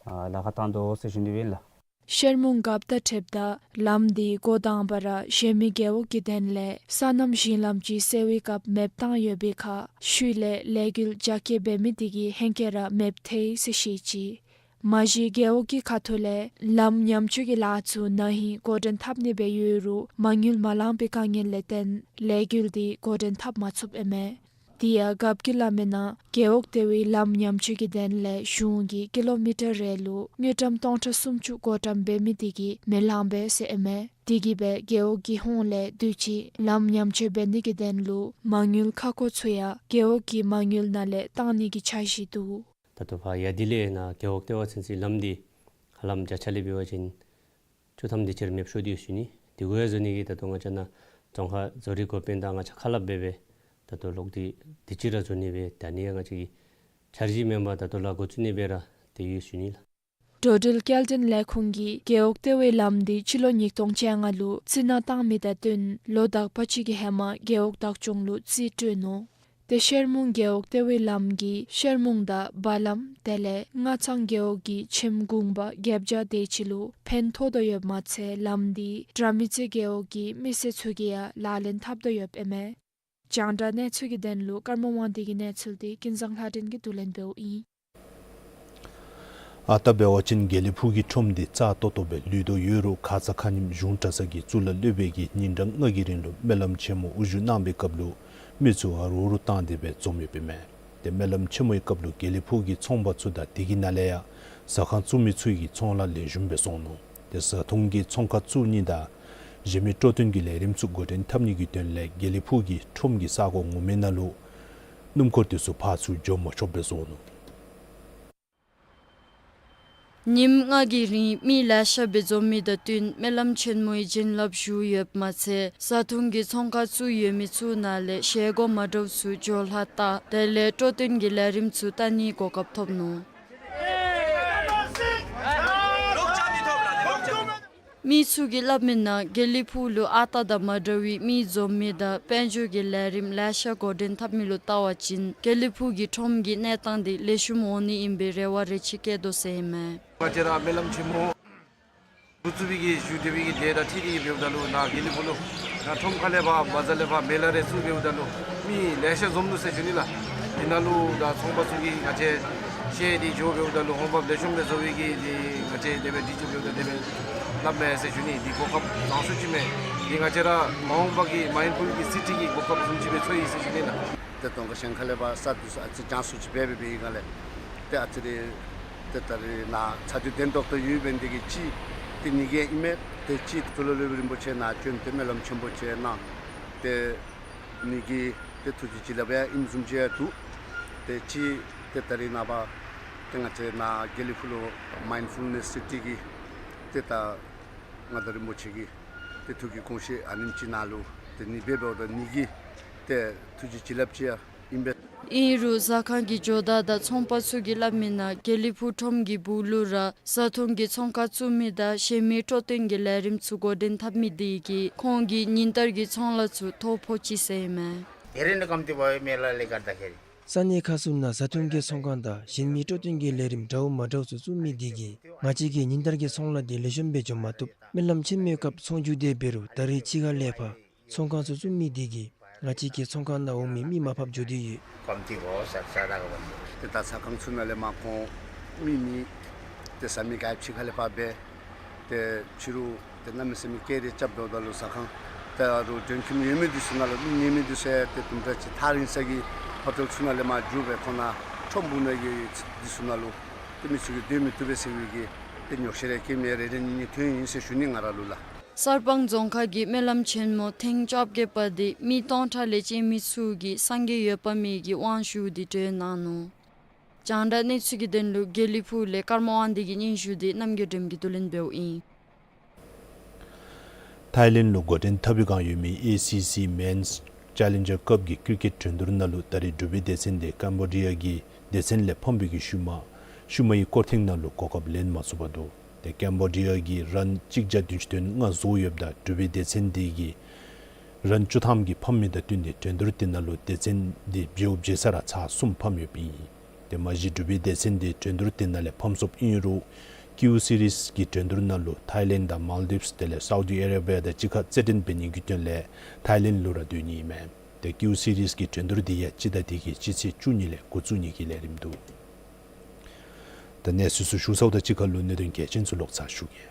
ཨ་ལཱ་ཁག་བཏང་དོ་ཟེར་ཞུ་ནི་སྦེ་ཨིན་ལགས། ཤར་མུང་རྒཔོ་དང་འཁྲིལཝ་ད་ལམ་འདི་འགོ་དང་པ་ར་གཞན་མི་རྒེད་འོག་གི་དོན་ལས་སོ་ནམ་ཞིང་ལམ་ཅིག་སེལ་བའི་སྐབས་མེདཔ་བཏང་ཡོད་པའི་ཁར་ཤུལ་ལས་ལས་འགུལ་རྒྱ་སྐྱེད་འབད་མི་དེ་གིས་ཧེང་སྐལ་ར་མེདཔ་ཐལ་ཟེར་བཤད་ཅི། མ་གཞི་རྒེད་འོག་གི་ཁ་ཐུག་ལས་ལམ་ཉམས་བཅོས་ཀྱི་ལཱ་ཚུ་ན་ཧིང་འགོ་འདྲེན་འཐབ་ནི་སྦེ་ཡོད་རུང་མ་དངུལ་མ་ལང་པའི་དཀའ་ངལ་ལས་བརྟེན་ལས་འགུལ་འདི་འགོ་འདྲེན་འཐབ་མ་ཚུགསཔ་ཨིན་མས། དེ་ཡང་རྒཔོ་གིས་སླབ་མིའི་ནང་རྒེད་འོག་ལྟེ་བའི་ལམ་ཉམས་བཅོས་ཀྱི་དོན་ལས་གཞུང་གིས་ཀི་ལོ་མི་ཊར་རེ་ལུ་དངུལ་ཀྲམ་སྟོང་ཕྲག་སུམ་ཅུ་བགོ་བཀྲམ་འབད་མི་དེ་གིས་མི་ལང་པས་ཟེར་ཨིན་མས། དེ་གིས་སྦེ་རྒེད་འོག་གི་ཧོངས་ལས་དུས་ཅི་ལམ་ཉམས་བཅོས་འབད་ནི་གི་དོན་ལུ་མ་དངུལ་ཁ་སྐོང་ཚུ་ཡང་རྒེད་འོག་གི་མ་དངུལ་ནང་ལས་བཏང་ནི་གི་འཆར་གཞི་འདུག། ད་ལྟོ་ཕར་ཡ་དེ་ལས་ནཱ་རྒེད་འོག་ལྟེ་བ་ཚུན་ཚོད་ལམ་འདི་ཧ་ལམ་བརྒྱ་ཆ་ལས་འབད་བ་ཅིན་བཅུ་ཐམ་དེ་ཅིག་ར་མེདཔ་ཤོར་ཏེ་ཡོད་ཟེར་ཞུ་ནི། དེ་གུ་ཡང་བཟོ་ནི་གི་ད་ལྟོ་ང་བཅས་ནཱ་རྫོང་ཁག་བཟོ་རིག་འགོ་དཔོན་དང་ང་བཅས་ཁ་སླབ་འབད་སྦེ་ད་ལྟོ་ལོག་སྟེ་དེ་ཅིག་ར་བཟོ་ནི་སྦེ་ད་ནི་ཡང་ང་བཅས་ཀྱི་འཆར་གཞི་མེན་པར་ད་ལྟོ་ལཱ་འགོ་བཙུགས་ནི་སྦེ་ར་ཏེ་ཡོད་ཟེར་ཞུ་ནི་ལགས། འགྲོ་འགྲུལ་སྐྱེལ་འདྲེན་ལས་ཁུངས་ཀྱིས་རྒེད་འོག་ལྟེ་བའི་ལམ་འདི་སྤྱི་ལོ་ཉིས་སྟོང་བཅོ་ལྔ་ལུ་རྩི་ནག་བཏང་མི་དང་བསྟུན་ལོ་དག་པ་ཅིག་གི་ཧེ་མ་རྒེད་འོག་བདག་སྐྱོང་ལུ་རྩིས་སྤྲོད་ནུག། ཏེ་ཤར་མུང་རྒེད་འོག་ལྟེ་བའི་ལམ་གྱིས་ཤར་མུང་དང་བ་ལམ་དེ་ལས་སྔ་ཚང་རྒེད་འོག་གི་ཁྱིམ་གུང་པ་བརྒྱད་བརྒྱ་དེ་ཅིག་ལུ་ཕན་ཐོགས་དོ་ཡོདཔ་མ་ཚད་ལམ་འདི་དྲ་མིག་རྩེ་རྒེད་འོག་གི་མི་སེར་ཚུ་གིས་ཡང་ལག་ལེན་འཐབ་དོ་ཡོདཔ་ཨིན་མས། རྒྱང་བསྒྲགས་གནས་ཚུལ་གྱི་དོན་ལུ་ཀརྨ་དབང་འདུས་ཀྱི་གནས་ཚུལ་འདི་ཀུན་བཟང་ལྷ་སྒྲོན་གྱིས་བསྡུ་ལེན་འབདཝ་ཨིན། ཨ་རྟག་འབད་བ་ཅིན་དགེ་ལེགས་ཕུག་གི་ཁྲོམ་འདི་རྩ་ཏོག་ཏོ་སྦེ་ལུས་དོ་ཡོད་རུང་ཁ་ཙ་ཁ་ཉིནམ་གཞུང་གྲྭ་ཚང་གི་གཙུག་ལག་སློབ་དཔོན་གྱིས་ཉིན་གྲངས་ལྔ་གི་རིང་ལུ་སྨོན་ལམ་ཆེན་མོ་དབུ་བཞུགས་གནང་བའི་སྐབས་ལུ་མི་ཚུ་ཨ་རུ་རུ་བཏང་སྟེ་སྦེ་འཛོམས་ཡོདཔ་ཨིན་མས། ཏེ་སྨོན་ལམ་ཆེན་མོའི་སྐབས་ལུ་དགེ་ལེགས་ཕུག་གི་ཚོང་པ་ཚུ་དང་དེ་གི་ནང་ལས་ཡང་ཟ་ཁང་བཙུགས་མི་ཚུ་གི་ཚོང་ལཱ་ལེགས་ཤོམ་སྦེ་སོང་ནུག། ཏེ་བཟའ་འཐུང་གི་ཚོང་ཁང་བཙུགས་ནི་དང་གཞན་མི་སྤྲོ་སྟོན་གྱི་ལས་རིམ་ཚུ་འགོ་འདྲེན་འཐབ་ནི་གི་དོན་ལས་དགེ་ལེགས་ཕུག་གི་ཁྲོམ་གྱི་ས་གོ་ངོ་མའི་ནང་ལུ་སྣུམ་འཁོར་དེ་ཚུ་ཕར་ཚུར་འགྱོ་མ་ཆོགཔ་སྦེ་བཟོ་ནུག། ཉིནམ་ལྔ་གི་རིང་མི་ལེ་ཤ་སྦེ་འཛོམས་མི་དང་བསྟུན་སྨོན་ལམ་ཆེན་མོའི་བྱིན་རླབས་ཞུ་ཡོདཔ་མ་ཚད་བཟའ་འཐུང་གི་ཚོང་ཁང་བཙུགས་ཡོད་མི་ཚུ་ནང་ལས་བཞེས་སྒོ་མ་འདྲཝ་ཚུ་འགྱོ་ལྷག་དང་དེ་ལས་སྤྲོ་སྟོན་གྱི་ལས་རིམ་ཚུ་བལྟ་ནིའི་གོ་སྐབས་ཐོབ་ནུག། མི་ཚུ་གིས་སླབ་མིའི་ནང་དགེ་ལེགས་ཕུག་ལུ་ཨ་རྟག་དང་མ་འདྲ་བའི་མི་འཛོམས་མི་དང་དཔལ་འབྱོར་གྱི་ལས་རིམ་ལེ་ཤ་འགོ་འདྲེན་འཐབ་མི་ལུ་བལྟ་བ་ཅིན་དགེ་ལེགས་ཕུག་གི་ཁྲོམ་གྱི་གནས་སྟངས་འདི་ལེགས་ཤོམ་འོང་ནི་ཨིན་པའི་རེ་བ་རེ་ཅིག་བསྐྱེད་དོ་ཟེར་ཨིན་མས། ང་བཅས་ར་སྨོན་ལམ་ཆེན་མོ་འགོ་བཙུགས་པའི་གི་ཞུ་སྟེ་སྦེ་གི་དེ་དང་འཁྲིལ་ཏེ་འབདཝ་ད་ལུ་ནཱ་དགེ་ལེགས་ཕུག་ལུ་ནཱ་ཁྲོམ་ཁ་ལས་ཕར་བ་ཛར་ལས་ཕར་མེ་ལ་རེ་བཙུགས་འབདཝ་ད་ལུ་མི་ལེ་ཤ་འཛོམས་ནུག་ཟེར་ཞུ་ནི་ལགས། དེ་ནང་ལུ་ད་ཚོང་པ་ཚུ་གིས་ང་བཅས་བཤལ་ཏེ་འགྱོ་འབདཝ་ད་ལུ་འོང་འབབ་ལེགས་ཤོམ་སྦེ་བཟོ་བའི་གི་དེ་ང་བཅས་དེ་སྦེ་འདི་ཅིག་འབདཝ་ད་དེ་སྦེ་སླབ་མས་ཟེར་ཞུ་ནི། དེ་གོ་སྐབས་བཟང་སུ་ཅིག་མས། དེ་ང་བཅས་ར་མ་འོངས་པ་གི་མའིན་ཕུལ་གྱི་སི་ཊི་གི་གོ་སྐབས་བཟུམ་ཅིག་སྦེ་ཚོར་ཡི་ཟེར་ཞུ་ནི་ལགས། ཏེ་དོང་ཁ་ཤང་ཁ་ལས་ཕར་ས་འདི་ཚུ་ཨ་ཙི་བྱང་སུ་ཅིག་འབད་འབད་བའི་སྒང་ལས་ཏེ་ཨ་ཙི་རེ་ཏེ་ད་རེས་ནཱ་ཚ་དུས་བདེན་ཏོག་ཏོ་ཡོདཔ་འབད་ནི་དེ་གིས་གཅིག་ཏེ་ནི་གི་ཨིན་མས། ཏེ་གཅིག་གཙུག་ལག་སློབ་དཔོན་རིན་པོ་ཆེ་ནཱ་བྱོན་ཏེ་སྨོན་ལམ་ཆེན་པོ་ཅིག་གནང་། ཏེ་ནི་གི་ཏེ་ཐུགས་རྗེ་བྱིན་རླབས་ཡང་ཨིནམ་བཟུམ་ཅིག་ཡང་འདུག། ཏེ་གཅིག་ཏེ་ད་རེས་ནངས་པ་ཏེ་ང་བཅས་ནཱ་དགེ་ལེགས་ཕུག་ལུ་མའིན་ཕུལ་ནེསི་སི་ཊི་གི་ཏེ་ད་མངའ་བདག་རིན་པོ་ཆེ་གི་ཏེ་ཐུགས་ཀྱི་དགོངས་བཞེད་ཨ་ནེམ་ཅིག་ནང་ལུ་ཏེ་ནི་འབད་འབདཝ་ད་ནི་གི་ཏེ་ཐུགས་རྗེ་བྱིན་རླབས་ཅིག་ཡང་ཨིན་པས། ཨིན་རུང་ཟ་ཁང་གི་ཇོ་བདག་དང་ཚོང་པ་ཚུ་གིས་སླབ་མི་ནང་དགེ་ལེགས་ཕུག་ཁྲོམ་གྱི་སྦུག་ལུ་ར་བཟའ་འཐུང་གི་ཚོང་ཁང་བཙུགས་མི་དང་གཞན་མི་སྤྲོ་སྟོན་གྱི་ལས་རིམ་ཚུ་འགོ་འདྲེན་འཐབ་མི་དེ་གིས་ཁོང་གི་ཉིན་ལྟར་གྱི་ཚོང་ལཱ་ཚུ་ཐོ་ཕོག་ཅི་ཟེར་ཨིན་མས། ས་གནས་ཁག་ཚུ་ནང་བཟའ་འཐུང་གི་ཚོང་ཁང་དང་གཞན་མི་སྤྲོ་སྟོན་གྱི་ལས་རིམ་འདྲཝ་མ་འདྲཝ་ཚུ་བཙུགས་མི་དེ་གིས་ང་བཅས་ཀྱི་ཉིན་ལྟར་གྱི་ཚོང་ལཱ་དེ་ལེགས་ཤོམ་སྦེ་འགྱོ་མ་བཏུབ། སྨོན་ལམ་ཆེན་མོའི་སྐབས་ཚོང་རྒྱུག་དེ་འབད་རུང་ད་རེས་ཕྱི་ཁ་ལས་ཕར་ཚོང་ཁང་ཚུ་བཙུགས་མི་དེ་གིས་ང་བཅས་ཀྱི་ཚོང་ཁང་ནང་འོང་མི་མི་མར་ཕབ་འགྱོ་དོ་ཡོད། ཏེ་ད་ཟ་ཁང་ཚུ་ནང་ལས་མར་ཁོང་མི་མེད། ཏེ་ཟ་མི་ག་ཡང་ཕྱི་ཁ་ལས་ཕར་འབད། ཏེ་ཕྱི་རུ་ཏེ་གནམ་མེད་ས་མེད་སྐད་རེ་རྐྱབ་འགྱོཝ་ད་ལུ་ཟ་ཁང་ད་རུང་མགྲོན་ཁྱིམ་ཡོད་མི་འདི་ཚུ་ནང་ལུ་མི་ཉལ་མི་འདི་ཚུ་ཡང་ཏེ་དུམ་གྲ་ཅིག་ཐག་རིང་ས་གི་ཧོ་ཊེལ་ཚུ་ནང་ལས་མར་རྒྱུག་སྦེ་ཁོང་ནཱ་ཁྲོམ་སྦུག་ནང་གི་འདི་ཚུ་ནང་ལུ་ཏེ་མི་ཚུ་གིས་སྡོད་མི་བཏུབ་པས་ཟེར་བའི་གི་ཏེ་ཉོགས་བཤད་རེ་སྐྱེལ་མི་རེ་རེ་གཉིས་གཉིས་ཐོན་ཡི་ཟེར་ཞུ་ནི། ང་ར་ལུ་ལགས། གསར་སྤང་རྫོང་ཁག་གི་སྨོན་ལམ་ཆེན་མོ་ཐེངས་བཅོ་བརྒྱད་པ་དེ་མི་སྟོང་ཕྲག་ལས་བཅད་མི་ཚུ་གིས་སངས་རྒྱས་འོད་དཔག་མེད་ཀྱི་དབང་ཞུ་སྟེ་གྲོལ་གནང་ནུག། རྒྱང་བསྒྲགས་གནས་ཚུལ་གྱི་དོན་ལུ་དགེ་ལེགས་ཕུག་ལས་ཀརྨ་དབང་འདུས་ཀྱི་སྙན་ཞུ་དེ་རྣམ་རྒྱལ་སྒྲོལ་མ་གིས་བསྡུ་ལེན་འབདཝ་ཨིན། ཐའི་ལེནཌ་ལུ་འགོ་འདྲེན་འཐབ་པའི་བསྒང་ཡོད་མི་ཨེ་སི་སི་མེནསི་ཅེ་ལེན་ཇར་ཀབ་ཀྱི་ཀིར་ཀེཊ་འགྲན་བསྡུར་ནང་ལུ་ད་རེས་འབྲུག་པའི་སྡེ་ཚན་དེ་ཀམ་བོ་ཌི་ཡ་གི་སྡེ་ཚན་ལས་ཕམ་པའི་གི་ཤུལ་མ་ཤུལ་མའི་སྐོར་ཐེངས་ནང་ལུ་གོ་སྐབས་ལེན་མ་ཚུགས་པར་འདུག། ཏེ་ཀམ་བོ་ཌི་ཡ་གིས་རན་གཅིག་བརྒྱ་བདུན་ཅུ་དོན་ལྔ་བཟོ་ཡོདཔ་ད་འབྲུག་པའི་སྡེ་ཚན་དེ་གིས་རན་བཅུ་ཐམ་གྱིས་ཕམ་མི་དང་བསྟུན་ཏེ་འགྲན་བསྡུར་དེ་ནང་ལུ་སྡེ་ཚན་དེ་བྱེཝ་བྱེ་ས་ར་ཚར་གསུམ་ཕམ་ཡོདཔ་ཨིན། ཏེ་མ་གཞི་འབྲུག་པའི་སྡེ་ཚན་དེ་འགྲན་བསྡུར་དེ་ནང་ལས་ཕམ་སོཔ་ཨིན་རུང་ཀིའུ་སི་རིསི་གི་འགྲན་བསྡུར་ནང་ལུ་ཐའི་ལེནཌ་དང་མཱལ་ཌིབསི་དེ་ལས་སའུ་དི་ཨ་རེ་བི་ཡ་དང་གཅིག་ཁར་རྩེད་འགྲན་འབད་ནིའི་དོན་ལས་ཐའི་ལེནཌ་ལུ་ར་སྡོད་ནི་ཨིན་མས། ཏེ་ཀིའུ་སི་རིསི་གི་འགྲན་བསྡུར་དེ་ཡང་སྤྱི་ཟླ་འདི་གི་སྤྱི་ཚེས་བཅུ་གཉིས་ལས་འགོ་བཙུགས་ནི་གི་ལས་རིམ་འདུག། ད་གནས་ཚུལ་ཚུ་ཞུ་ཚརཝ་དང་གཅིག་ཁར་ལུ་གནད་དོན་གལ་ཆེན་ཚུ་ལོག་ཚར་ཞུ་གེ།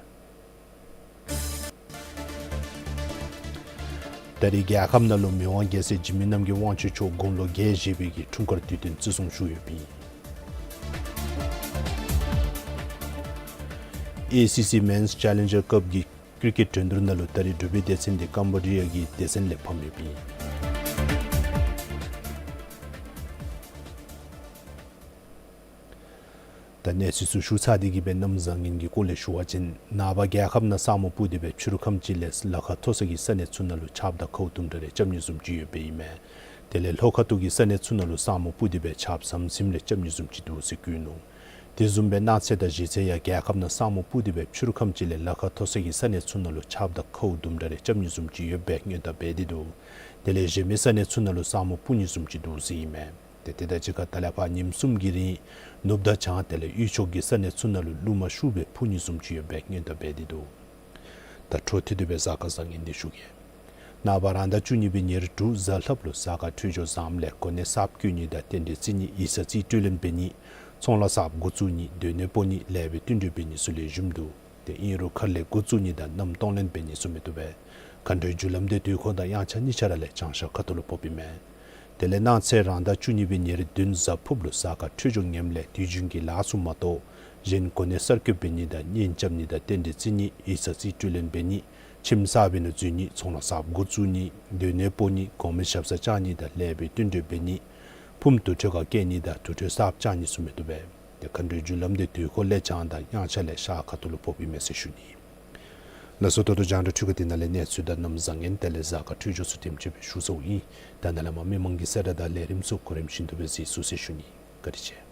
ད་རེས་རྒྱལ་ཁབ་ནང་ལུ་མི་དབང་རྒྱལ་སྲས་འཇིགས་མེད་རྣམ་རྒྱལ་དབང་ཕྱུག་མཆོག་དགུང་ལོ་བརྒྱད་བཞེས་པའི་གི་འཁྲུངས་སྐར་དུས་སྟོན་བརྩི་སྲུང་ཞུ་ཡོདཔ་ཨིན། ཨེ་སི་སི་མེནསི་ཅེ་ལེན་ཇར་ཀབ་ཀྱི་ཀིར་ཀེཊ་འགྲན་བསྡུར་ནང་ལུ་ད་རེས་འབྲུག་པའི་སྡེ་ཚན་དེ་ཀམ་བོ་ཌི་ཡ་གི་སྡེ་ཚན་ལས་ཕམ་ཡོདཔ་ཨིན། ད་གནས་ཚུལ་ཚུ་ཞུ་ཚར་ཏེ་གི་སྦེ་གནམ་བཟང་ངན་གྱི་སྐོར་ལས་ཞུ་བ་ཅིན་ནངས་པ་རྒྱལ་ཁབ་ནང་ས་སྨུག་སྤུབས་ཏེ་སྦེ་ཕྱི་རུ་ཁམས་ཅིག་ལས་ལ་ཁ་མཐོ་ས་གི་ས་གནས་ཚུ་ནང་ལུ་ཆརཔ་དང་ཁཝ་དུམ་གྲ་རེ་རྐྱབ་ནི་བཟུམ་ཅིག་ཡོདཔ་ཨིན་མས། དེ་ལས་ལྷོ་ཁ་ཐུག་གི་ས་གནས་ཚུ་ནང་ལུ་ས་སྨུག་སྤུབས་ཏེ་སྦེ་ཆརཔ་ཟམ་ཟིམ་རེ་རྐྱབ་ནི་བཟུམ་ཅིག་འདུག་ཟེར་བཀོད་ནུག། དེ་བཟུམ་སྦེ་གནངས་ཚེ་དང་གཞེས་ཚེ་ཡང་རྒྱལ་ཁབ་ནང་ས་སྨུག་སྤུབས་ཏེ་སྦེ་ཕྱི་རུ་ཁམས་ཅིག་ལས་ལ་ཁ་མཐོ་ས་གི་ས་གནས་ཚུ་ནང་ལུ་ཆརཔ་དང་ཁཝ་དུམ་གྲ་རེ་རྐྱབ་ནི་བཟུམ་ཅིག་ཡོདཔ་སྦེ་སྔོན་བརྡ་འབད་དེ་འདུག། དེ་ལས་གཞན་མི་ས་གནས་ཚུ་ནང་ལུ་ས་སྨུག་སྤུབས་ནི་བཟུམ་ཅིག་འདུག་ཟེར་ཨིན་མས། ཏེ་དེ་དང་གཅིག་ཁར་ད་ལས་ཕར་ཉིནམ་གསུམ་གྱི་རིང་ནུབ་དང་བྱང་དེ་ལས་དབུས་ཕྱོགས་ཀྱི་ས་གནས་ཚུ་ནང་ལུ་རླུང་མ་ཤུགས་སྦེ་འཕུ་ནི་བཟུམ་ཅིག་ཡོདཔ་སྦེ་སྔོན་བརྡ་འབད་དེ་འདུག། ད་འཕྲོ་མཐུད་དེ་སྦེ་གཟའ་སྐར་བཟང་ངན་དེ་ཞུ་གེ། ནངས་པ་རང་ཟླ་བཅུ་གཉིས་པའི་ཉེར་དྲུག་གཟའ་ལྷགཔ་ལུ་གཟའ་སྐར་འཕྲོད་སྦྱོར་བཟངམ་ལས་གོ་གནས་གསརཔ་བསྐོ་ནི་དང་རྟེན་འབྲེལ་བརྩི་ནི་ཡིག་ཚང་རྩིས་སྤྲོད་ལེན་འབད་ནི་ཚོང་ལཱ་གསརཔ་འགོ་བཙུགས་ནི་སྡོད་གནས་སྤོ་ནི་ལེགས་པའི་བསྟུན་གྲོས་འབད་ནི་ཚུ་ལེགས་ཤོམ་འདུག། ཏེ་ཨིན་རུང་མཁར་ལས་འགོ་བཙུགས་ནི་དང་མནའམ་གཏོང་ལེན་འབད་ནི་ཚུ་མི་བཏུབ་པས། མཁའ་འགྲོའི་རྒྱུ་ལམ་དེ་དུས་འཁོར་དང་དབྱངས་འཆར་གཉིས་ཆ་ར་ལས་བྱང་ཤར་ཁ་ཐུག་ལུ་ཕོགཔ་ཨིན་མས། དེ་ལས་གནངས་ཚེ་རང་ཟླ་བཅུ་གཉིས་པའི་ཉེར་བདུན་གཟའ་ཕུརཔ་ལུ་གཟའ་སྐར་འཕྲོད་སྦྱོར་ངནམ་ལས་དུས་རྒྱུན་གྱི་ལཱ་ཚུ་མ་གཏོགས་གཞན་གོ་གནས་གསར་བསྐོ་འབད་ནི་དང་གཉེན་རྐྱབ་ནི་དང་རྟེན་འབྲེལ་བརྩི་ནི་ཡིག་ཚང་རྩིས་སྤྲོད་ལེན་འབད་ནི་ཁྱིམ་གསར་པའི་ནང་འཛུལ་ནི་ཚོང་ལཱ་གསརཔ་འགོ་བཙུགས་ནི་སྡོད་གནས་སྤོ་ནི་གོང་མའི་ཞབས་སར་བཅར་ནི་དང་ལེགས་པའི་བསྟུན་གྲོས་འབད་ནི་ཕུངམ་དུར་ཁྲོད་ཁར་བསྐྱལ་ནི་དང་དུར་ཁྲོད་གསརཔ་བཅག་ནི་ཚུ་མི་བཏུབ་པས། ཏེ་མཁའ་འགྲོའི་རྒྱུ་ལམ་དེ་དུས་འཁོར་ལས་བྱང་དང་དབྱངས་འཆར་ལས་ཤར་ཁ་ཐུག་ལུ་ཕོགཔ་ཨིན་མས་ཟེར་ཞུ་ནི། ལགས་སོ། ད་ལྟོ་རྒྱང་བསྒྲགས་འཕྲུལ་ཁང་འདི་ནང་ལས་གནས་ཚུལ་དང་གནམ་བཟང་ངན་དེ་ལས་གཟའ་སྐར་འཕྲོད་སྦྱོར་ཚུ་དེམ་ཅིག་སྦེ་ཞུ་ཚརཝ་ཨིན། ད་ནཱ་ལས་མར་མི་མང་གི་གསལ་བསྒྲགས་དང་ལས་རིམ་ཚུ་གོ་རིམ་བཞིན་དུ་སྦེ་གཟིགས་ཚུགས་ཟེར་ཞུ་ནི། བཀའ་དྲིན་ཆེ།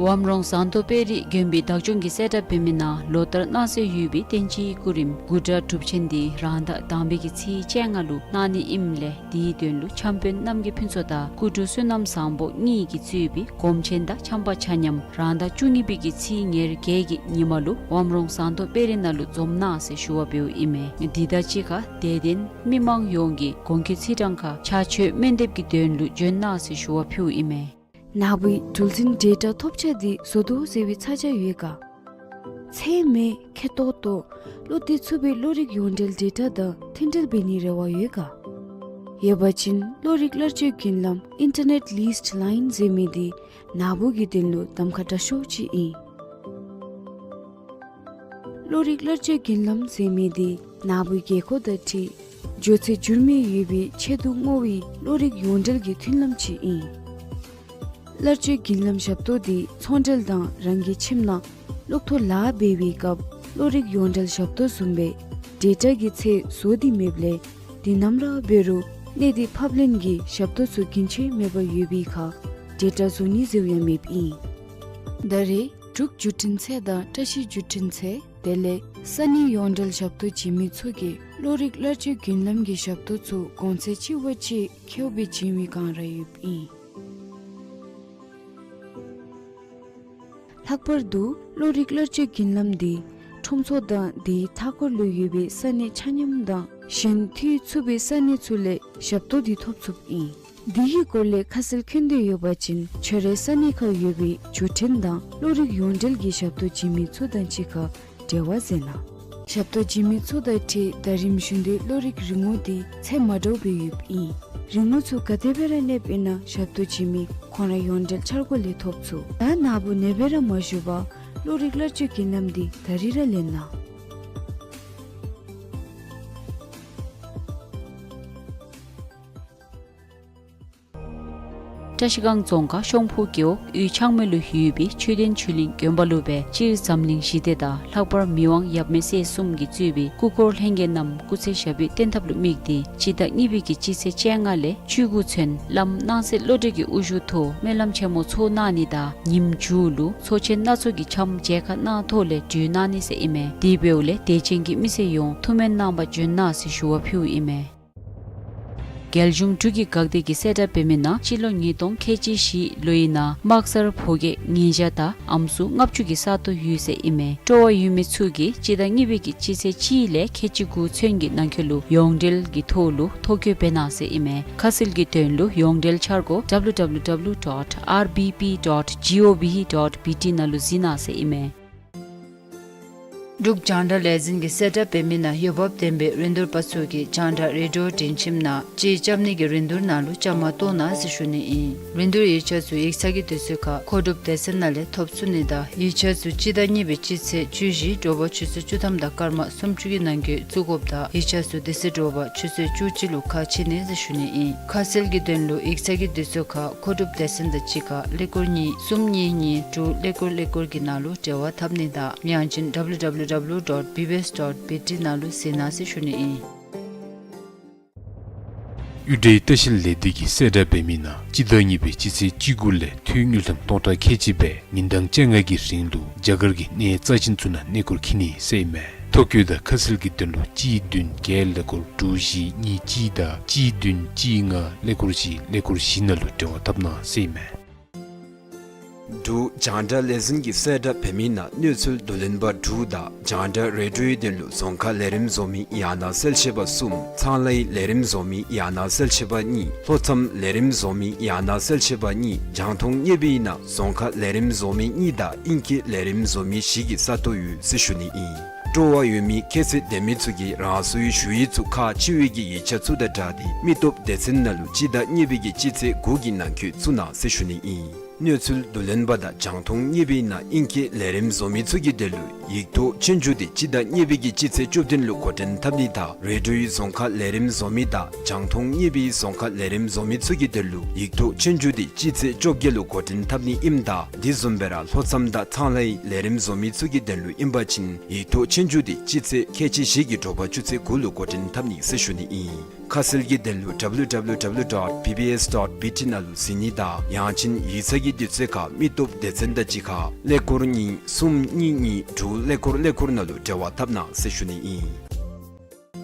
ཝམ་རོང་ཟངས་མདོག་དཔལ་རི་དགོན་པའི་བདག་སྐྱོང་གི་གསལ་བསྒྲགས་འབད་མི་ནང་ལོ་ལྟར་གནང་སྲོལ་ཡོད་པའི་བསྟན་སྤྱིའི་སྐུ་རིམ་སྐུ་འདྲ་སྒྲུབ་ཆེན་འདི་རང་ཟླ་དང་པའི་གི་ཚེས་བཅོ་ལྔ་ལུ་གནང་ནི་ཨིནམ་ལས་དེའི་དོན་ལུ་འཆམ་དཔོན་རྣམ་རྒྱལ་ཕུན་ཚོགས་དང་སྐུ་དྲུང་བསོད་ནམས་བཟང་པོ་གཉིས་ཀྱིས་གཙོས་པའི་སྒོམ་ཆེན་དང་འཆམ་པ་ཆ་མཉམ་རང་ཟླ་བཅུ་གཉིས་པའི་གི་ཚེས་ཉེར་བརྒྱད་ཀྱི་ཉིན་མ་ལུ་ཝམ་རོང་ཟངས་མདོག་དཔལ་རི་ནང་ལུ་འཛོམས་གནང་ཟེར་ཞུ་བ་འབདཝ་ཨིན་མས། འདི་དང་གཅིག་ཁར་དད་ལྡན་མི་མང་ཡོངས་ཀྱིས་གོང་འཁོད་རྩིས་གྲངས་ཁར་ཕྱག་མཆོད་སྨོན་འདེབས་ཀྱི་དོན་ལུ་འབྱོན་གནང་ཟེར་ཞུ་བ་ཕུལཝ་ཨིན་མས། ནཱ་བུའི་འགྲུལ་འཛིན་ཌེ་ཊ་ཐོབ་ཆ་འདི་བཟོ་དོ་ཟེར་བའི་ཚ་གྱང་ཡོད་ག། ཚད་མེད་ཁེ་ཏོག་ཏོ་བློ་གཏད་ཚུགས་པའི་བློ་རིག་ཡོངས་འབྲེལ་ཌེ་ཊ་དང་མཐུན་འབྲེལ་འབད་ནིའི་རེ་བ་ཡོད་ག། ཡོད་པ་ཅིན་བློ་རིག་གླར་སྤྱོད་བརྒྱུད་ལམ་ཨིན་ཊར་ནེཊ་ལིསཊ་ལའིན་ཟེར་མི་འདི་ནཱ་བུ་གི་དོན་ལུ་གདམ་ཁ་དྲག་ཤོས་ཅིག་ཨིན། བློ་རིག་གླར་སྤྱོད་བརྒྱུད་ལམ་ཟེར་མི་འདི་ནཱ་བུའི་དགོས་མཁོ་དང་འཁྲིལ་འགྱོ་ཚད་འགྱུར་མེད་ཡོད་པའི་ཆེད་དུ་བསྔོ་བའི་བློ་རིག་ཡོངས་འབྲེལ་གྱི་མཐུན་ལམ་ཅིག་ཨིན། གླར་སྤྱོད་བརྒྱུད་ལམ་ཞབས་ཏོག་འདི་ཚོང་འབྲེལ་དང་རང་གི་ཁྱིམ་ནང་གློག་ཐོག་ལཱ་འབད་བའི་སྐབས་བློ་རིག་ཡོངས་འབྲེལ་ཞབས་ཏོག་བཟུམ་སྦེ་ཌེ་ཊ་གི་ཚད་བཟོ་སྟེ་མེདཔ་ལས་དུས་ནམ་ར་འབད་རུང་གནས་སྡུད་ཕབ་ལེན་གྱི་ཞབས་ཏོག་ཚུ་རྒྱུན་ཆད་མེད་པར་ཡོད་པའི་ཁར་ཌེ་ཊ་བཟོ་ནི་ཟེརཝ་ཡང་མེདཔ་ཨིན། ད་རེས་འབྲུག་བརྒྱུད་འཕྲིན་ཚད་དང་བཀྲ་ཤིས་བརྒྱུད་འཕྲིན་ཚད་དེ་ལས་ས་གནས་ཡོངས་འབྲེལ་ཞབས་ཏོག་བྱིན་མི་ཚུ་གིས་བློ་རིག་གླར་སྤྱོད་བརྒྱུད་ལམ་གྱི་ཞབས་ཏོག་ཚུ་གོང་ཚད་ཅིག་བ་ཅིག་ཁེཝ་སྦེ་བྱིན་པའི་བསྒང་ར་ཡོདཔ་ཨིན། ལྷག་པར་དུ་བློ་རིག་གླར་སྤྱོད་བརྒྱུད་ལམ་འདི་ཁྲོམ་ཚོགས་དང་དེའི་མཐའ་འཁོར་ལུ་ཡོད་པའི་ས་གནས་ཆ་མཉམ་དང་གཞན་འཐུས་ཚུད་པའི་ས་གནས་ཚུ་ལས་ཞབས་ཏོག་འདི་ཐོབ་ཚུགསཔ་ཨིན། འདི་གི་སྐོར་ལས་ཁ་གསལ་མཁྱེན་འདོད་ཡོད་པ་ཅིན་ཁྱོད་རའི་ས་གནས་ཁར་ཡོད་པའི་བརྒྱུད་འཕྲིན་དང་བློ་རིག་ཡོངས་འབྲེལ་གྱི་ཞབས་ཏོག་བྱིན་མི་ཚུ་དང་གཅིག་ཁར་འབྲེལ་བ་མཛད་གནང་། ཞབས་ཏོག་བྱིན་མི་ཚུ་དང་འཁྲིལ་ད་རིམ་བཞིན་དུ་བློ་རིག་རིན་གོང་འདི་ཚད་མ་འདྲཝ་སྦེ་ཡོདཔ་ཨིན། རིན་གོང་ཚུ་ག་དེ་སྦེ་ར་གནསཔ་ཨིན་ན་ཞབས་ཏོག་བྱིན་མི་ཁོང་ར་ཡོངས་འབྲེལ་འཆར་སྒོ་ལས་ཐོབ་ཚུགས། ད་ནཱ་བུ་ཨ་ནེ་སྦེ་ར་མ་བཞུགས་པར་བློ་རིག་གླར་སྤྱོད་བརྒྱུད་ལམ་འདི་ད་རིས་ར་ལེན་གནང་། བཀྲ་ཤིས་སྒང་རྫོང་ཁག་ཤོང་ཕུ་རྒེད་འོག་གཡུས་ཆག་མེ་ལུ་ཡོད་པའི་ཆོས་ལྡན་ཆོས་གླིང་དགོན་པ་ལུ་སྦེ་སྤྱིར་འཛམ་གླིང་ཞི་བདེ་དང་ལྷག་པར་མི་དབང་ཡབ་མེས་སྲས་གསུམ་གྱིས་གཙོས་པའི་སྐུ་འཁོར་ལྷན་རྒྱས་རྣམས་སྐུ་ཚེ་ཞབས་པད་བརྟན་ཐབས་ལུ་དམིགས་ཏེ་སྤྱི་ཟླ་གཉིས་པའི་གི་སྤྱི་ཚེས་བཅོ་ལྔ་ལས་བཅུ་དགུ་ཚུན་བླམ་སྣང་གསལ་བློ་གྲོས་ཀྱི་དབུ་བཞུགས་ཐོག་སྨོན་ལམ་ཆེན་མོ་ཚོགས་གནང་ནི་དང་ཉིནམ་མཇུག་ལུ་ཚོགས་ཆེན་སྣ་ཚོགས་ཀྱི་འཆམ་མཇལ་ཁ་གནང་ཐོག་ལས་གྲོལ་གནང་ནི་ཟེར་ཨིན་མས། དེ་འབདཝ་ལས་དད་ཅན་གྱི་མི་སེར་ཡོངས་ཐུགས་སྨོན་གནང་པར་འབྱོན་གནང་ཟེར་ཞུ་བ་ཕུལཝ་ཨིན་མས། རྒྱལ་གཞུང་འབྲུག་གི་འགག་སྡེ་གིས་གསལ་བསྒྲགས་འབད་མི་ནང་སྤྱི་ལོ་ཉིས་སྟོང་ཁལ་གཅིག་བཞི་ལོའི་ནང་དམག་སར་ཕོ་སྐྱེས་ཉིས་བརྒྱ་དང་ཨམ་སྲུ་ལྔ་བཅུ་གི་ས་སྟོང་ཡོད་ཟེར་ཨིན་མས། སྤྲོ་བ་ཡོད་མི་ཚུ་གིས་སྤྱི་ཟླ་གཉིས་པའི་གི་སྤྱི་ཚེས་གཅིག་ལས་ཁལ་གཅིག་དགུ་ཚུན་གྱི་ནང་འཁོད་ལུ་ཡོངས་འབྲེལ་གྱི་ཐོག་ལུ་ཐོ་བཀོད་འབད་གནང་ཟེར་ཨིན་མས། ཁ་གསལ་གྱི་དོན་ལུ་ཡོངས་འབྲེལ་འཆར་སྒོ་W W W dot R B P dot G O V dot B T ནང་ལུ་གཟིགས་གནང་ཟེར་ཨིན་མས། འབྲུག་རྒྱང་བསྒྲགས་ལས་འཛིན་གྱིས་གསལ་བསྒྲགས་འབད་མི་ནང་འོས་འབབ་ལྡན་པའི་རིན་བསྡུར་པ་ཚུ་གིས་རྒྱང་བསྒྲགས་རེ་ཌིའོ་སྒྲིང་ཁྱིམ་ནང་ཅིག་རྐྱབ་ནི་གི་རིན་བསྡུར་ནང་ལུ་བཅའ་མར་གཏོགས་གནང་ཟེར་ཞུ་ནི་ཨིན། རིན་བསྡུར་ཡིག་ཆ་ཚུ་ཡིག་ཚང་གི་དུས་ཚོད་ཁར་མཁོ་སྒྲུབ་སྡེ་ཚན་ནང་ལས་ཐོབ་ཚུགས་ནི་དང་ཡིག་ཆ་ཚུ་སྤྱི་ཟླ་གཉིས་པའི་སྤྱི་ཚེས་བཅུ་བཞི་དྲོ་པ་ཆུ་ཚོད་བཅུ་ཐམ་དང་སྐར་མ་སུམ་ཅུ་གི་ནང་འཁོད་བཙུགས་དགོཔ་དང་ཡིག་ཆ་ཚུ་དེ་ཚེ་དྲོ་པ་ཆུ་ཚོད་བཅུ་གཅིག་ལུ་ཁ་ཕྱེ་ནི་ཟེར་ཞུ་ནི་ཨིན། ཁ་གསལ་གྱི་དོན་ལུ་ཡིག་ཚང་གི་དུས་ཚོད་ཁར་མཁོ་སྒྲུབ་སྡེ་ཚན་དང་གཅིག་ཁར་ཀླད་ཀོར་གཉིས་གསུམ་གཉིས་གཉིས་དྲུག་ཀླད་ཀོར་ཀླད་ཀོར་གྱི་ནང་ལུ་འབྲེལ་བ་འཐབ་ནི་དང་ཡང་ཅིན་W W W dot B B S dot B T ནང་ལུ་གཟིགས་གནང་ཟེར་ཞུ་ནི་ཨིན། གཡུ་སྒྲའི་ལྟ་བཤལ་ལས་སྡེ་གིས་གསལ་བསྒྲགས་འབད་མི་ནང་སྤྱི་ཟླ་གཉིས་པའི་སྤྱི་ཚེས་བཅུ་དགུ་ལས་ཐོན་དངུལ་ཀྲམ་སྟོང་ཕྲག་ཁལ་གཅིག་སྦེ་ཉིན་གྲངས་བཅོ་ལྔ་གི་རིང་ལུ་རྒྱ་གར་གྱི་གནས་རྩ་ཅན་ཚུ་ནང་གནས་སྐོར་འཁྱིད་ནི་ཟེར་ཨིན་མས། ཐོ་བཀོད་དང་ཁ་གསལ་གྱི་དོན་ལུ་གཅིག་བདུན་བརྒྱད་ཀླད་ཀོར་དྲུག་བཞི་གཉིས་གཅིག་དང་གཅིག་བདུན་གཅིག་ལྔ་ཀླད་ཀོར་བཞི་ཀླད་ཀོར་བཞི་ནང་ལུ་འབྲེལ་བ་འཐབ་གནང་ཟེར་ཨིན་མས། འབྲུག་རྒྱང་བསྒྲགས་ལས་འཛིན་གྱིས་གསལ་བསྒྲགས་འབད་མི་ནང་གནས་ཚུལ་བསྡུ་ལེན་པ་དྲུག་དང་རྒྱང་བསྒྲགས་རེ་ཌིའོའི་དོན་ལུ་རྫོང་ཁ་ལས་རིམ་བཟོ་མི་ཡང་ན་གསལ་བཤད་པ་གསུམ། ཚང་ལཱའི་ལས་རིམ་བཟོ་མི་ཡང་ན་གསལ་བཤད་པ་གཉིས། ལྷོ་མཚམས་ལས་རིམ་བཟོ་མི་ཡང་ན་གསལ་བཤད་པ་གཉིས། རྒྱང་མཐོང་བརྙེས་པའི་ནང་རྫོང་ཁ་ལས་རིམ་བཟོ་མི་གཉིས་དང་ཨིང་སྐད་ལས་རིམ་བཟོ་མི་བཞི་གི་ས་སྟོང་ཡོད་ཟེར་ཞུ་ནི་ཨིན། སྤྲོ་བ་ཡོད་མི་ཁྱད་ཚད་ལྡན་མི་ཚུ་གིས་རང་སོའི་ཞུ་ཡིག་ཚུ་ཁག་ཆེ་བའི་གི་ཡིག་ཆ་ཚུ་དང་སྦྲགས་ཏེ་མི་སྟོབས་སྡེ་ཚན་ནང་ལུ་སྤྱི་ཟླ་གཉིས་པའི་གི་སྤྱི་ཚེས་དགུ་གི་ནང་འཁོད་བཙུགས་གནང་ཟེར་ཞུ་ནི་ཨིན། གནས་ཚུལ་བསྡུ་ལེན་པ་དང་རྒྱང་མཐོང་བརྙེས་པའི་ནང་ཨིང་སྐད་ལས་རིམ་བཟོ་མི་ཚུ་གི་དོན་ལུ་ཡིག་ཐོག་ཆོས་རྒྱུགས་འདི་སྤྱི་ཟླ་གཉིས་པའི་གི་སྤྱི་ཚེས་བཅུ་བདུན་ལུ་འགོ་འདྲེན་འཐབ་ནི་དང་རེ་ཌིའོའི་རྫོང་ཁ་ལས་རིམ་བཟོ་མི་དང་རྒྱང་མཐོང་བརྙེས་པའི་རྫོང་ཁ་ལས་རིམ་བཟོ་མི་ཚུ་གི་དོན་ལུ་ཡིག་ཐོག་ཆོས་རྒྱུགས་འདི་སྤྱི་ཚེས་བཅོ་བརྒྱད་ལུ་འགོ་འདྲེན་འཐབ་ནི་ཨིནམ་ད་དེ་བཟུམ་སྦེ་ར་ལྷོ་མཚམས་དང་ཚང་ལཱའི་ལས་རིམ་བཟོ་མི་ཚུ་གི་དོན་ལུ་ཨིན་པ་ཅིན་ཡིག་ཐོག་ཆོས་རྒྱུགས་འདི་སྤྱི་ཚེས་ཁལ་གཅིག་བཞི་གི་དྲོ་པ་ཆུ་ཚོད་དགུ་ལུ་འགོ་འདྲེན་འཐབ་ནི་ཟེར་ཞུ་ནི་ཨིན། ཁ་གསལ་གྱི་དོན་ལུ་W W W dot B B S dot B T ནང་ལུ་གཟིགས་ནི་དང་ཡང་ཅིན་ཡིག་ཚང་གི་དུས་ཚོད་ཁར་མི་སྟོབས་སྡེ་ཚན་དང་གཅིག་ཁར་ཀླད་ཀོར་གཉིས་གསུམ་གཉིས་གཉིས་དྲུག་ཀླད་ཀོར་ཀླད་ཀོར་ནང་ལུ་འབྲེལ་བ་འཐབ་གནང་ཟེར་ཞུ་ནི་ཨིན།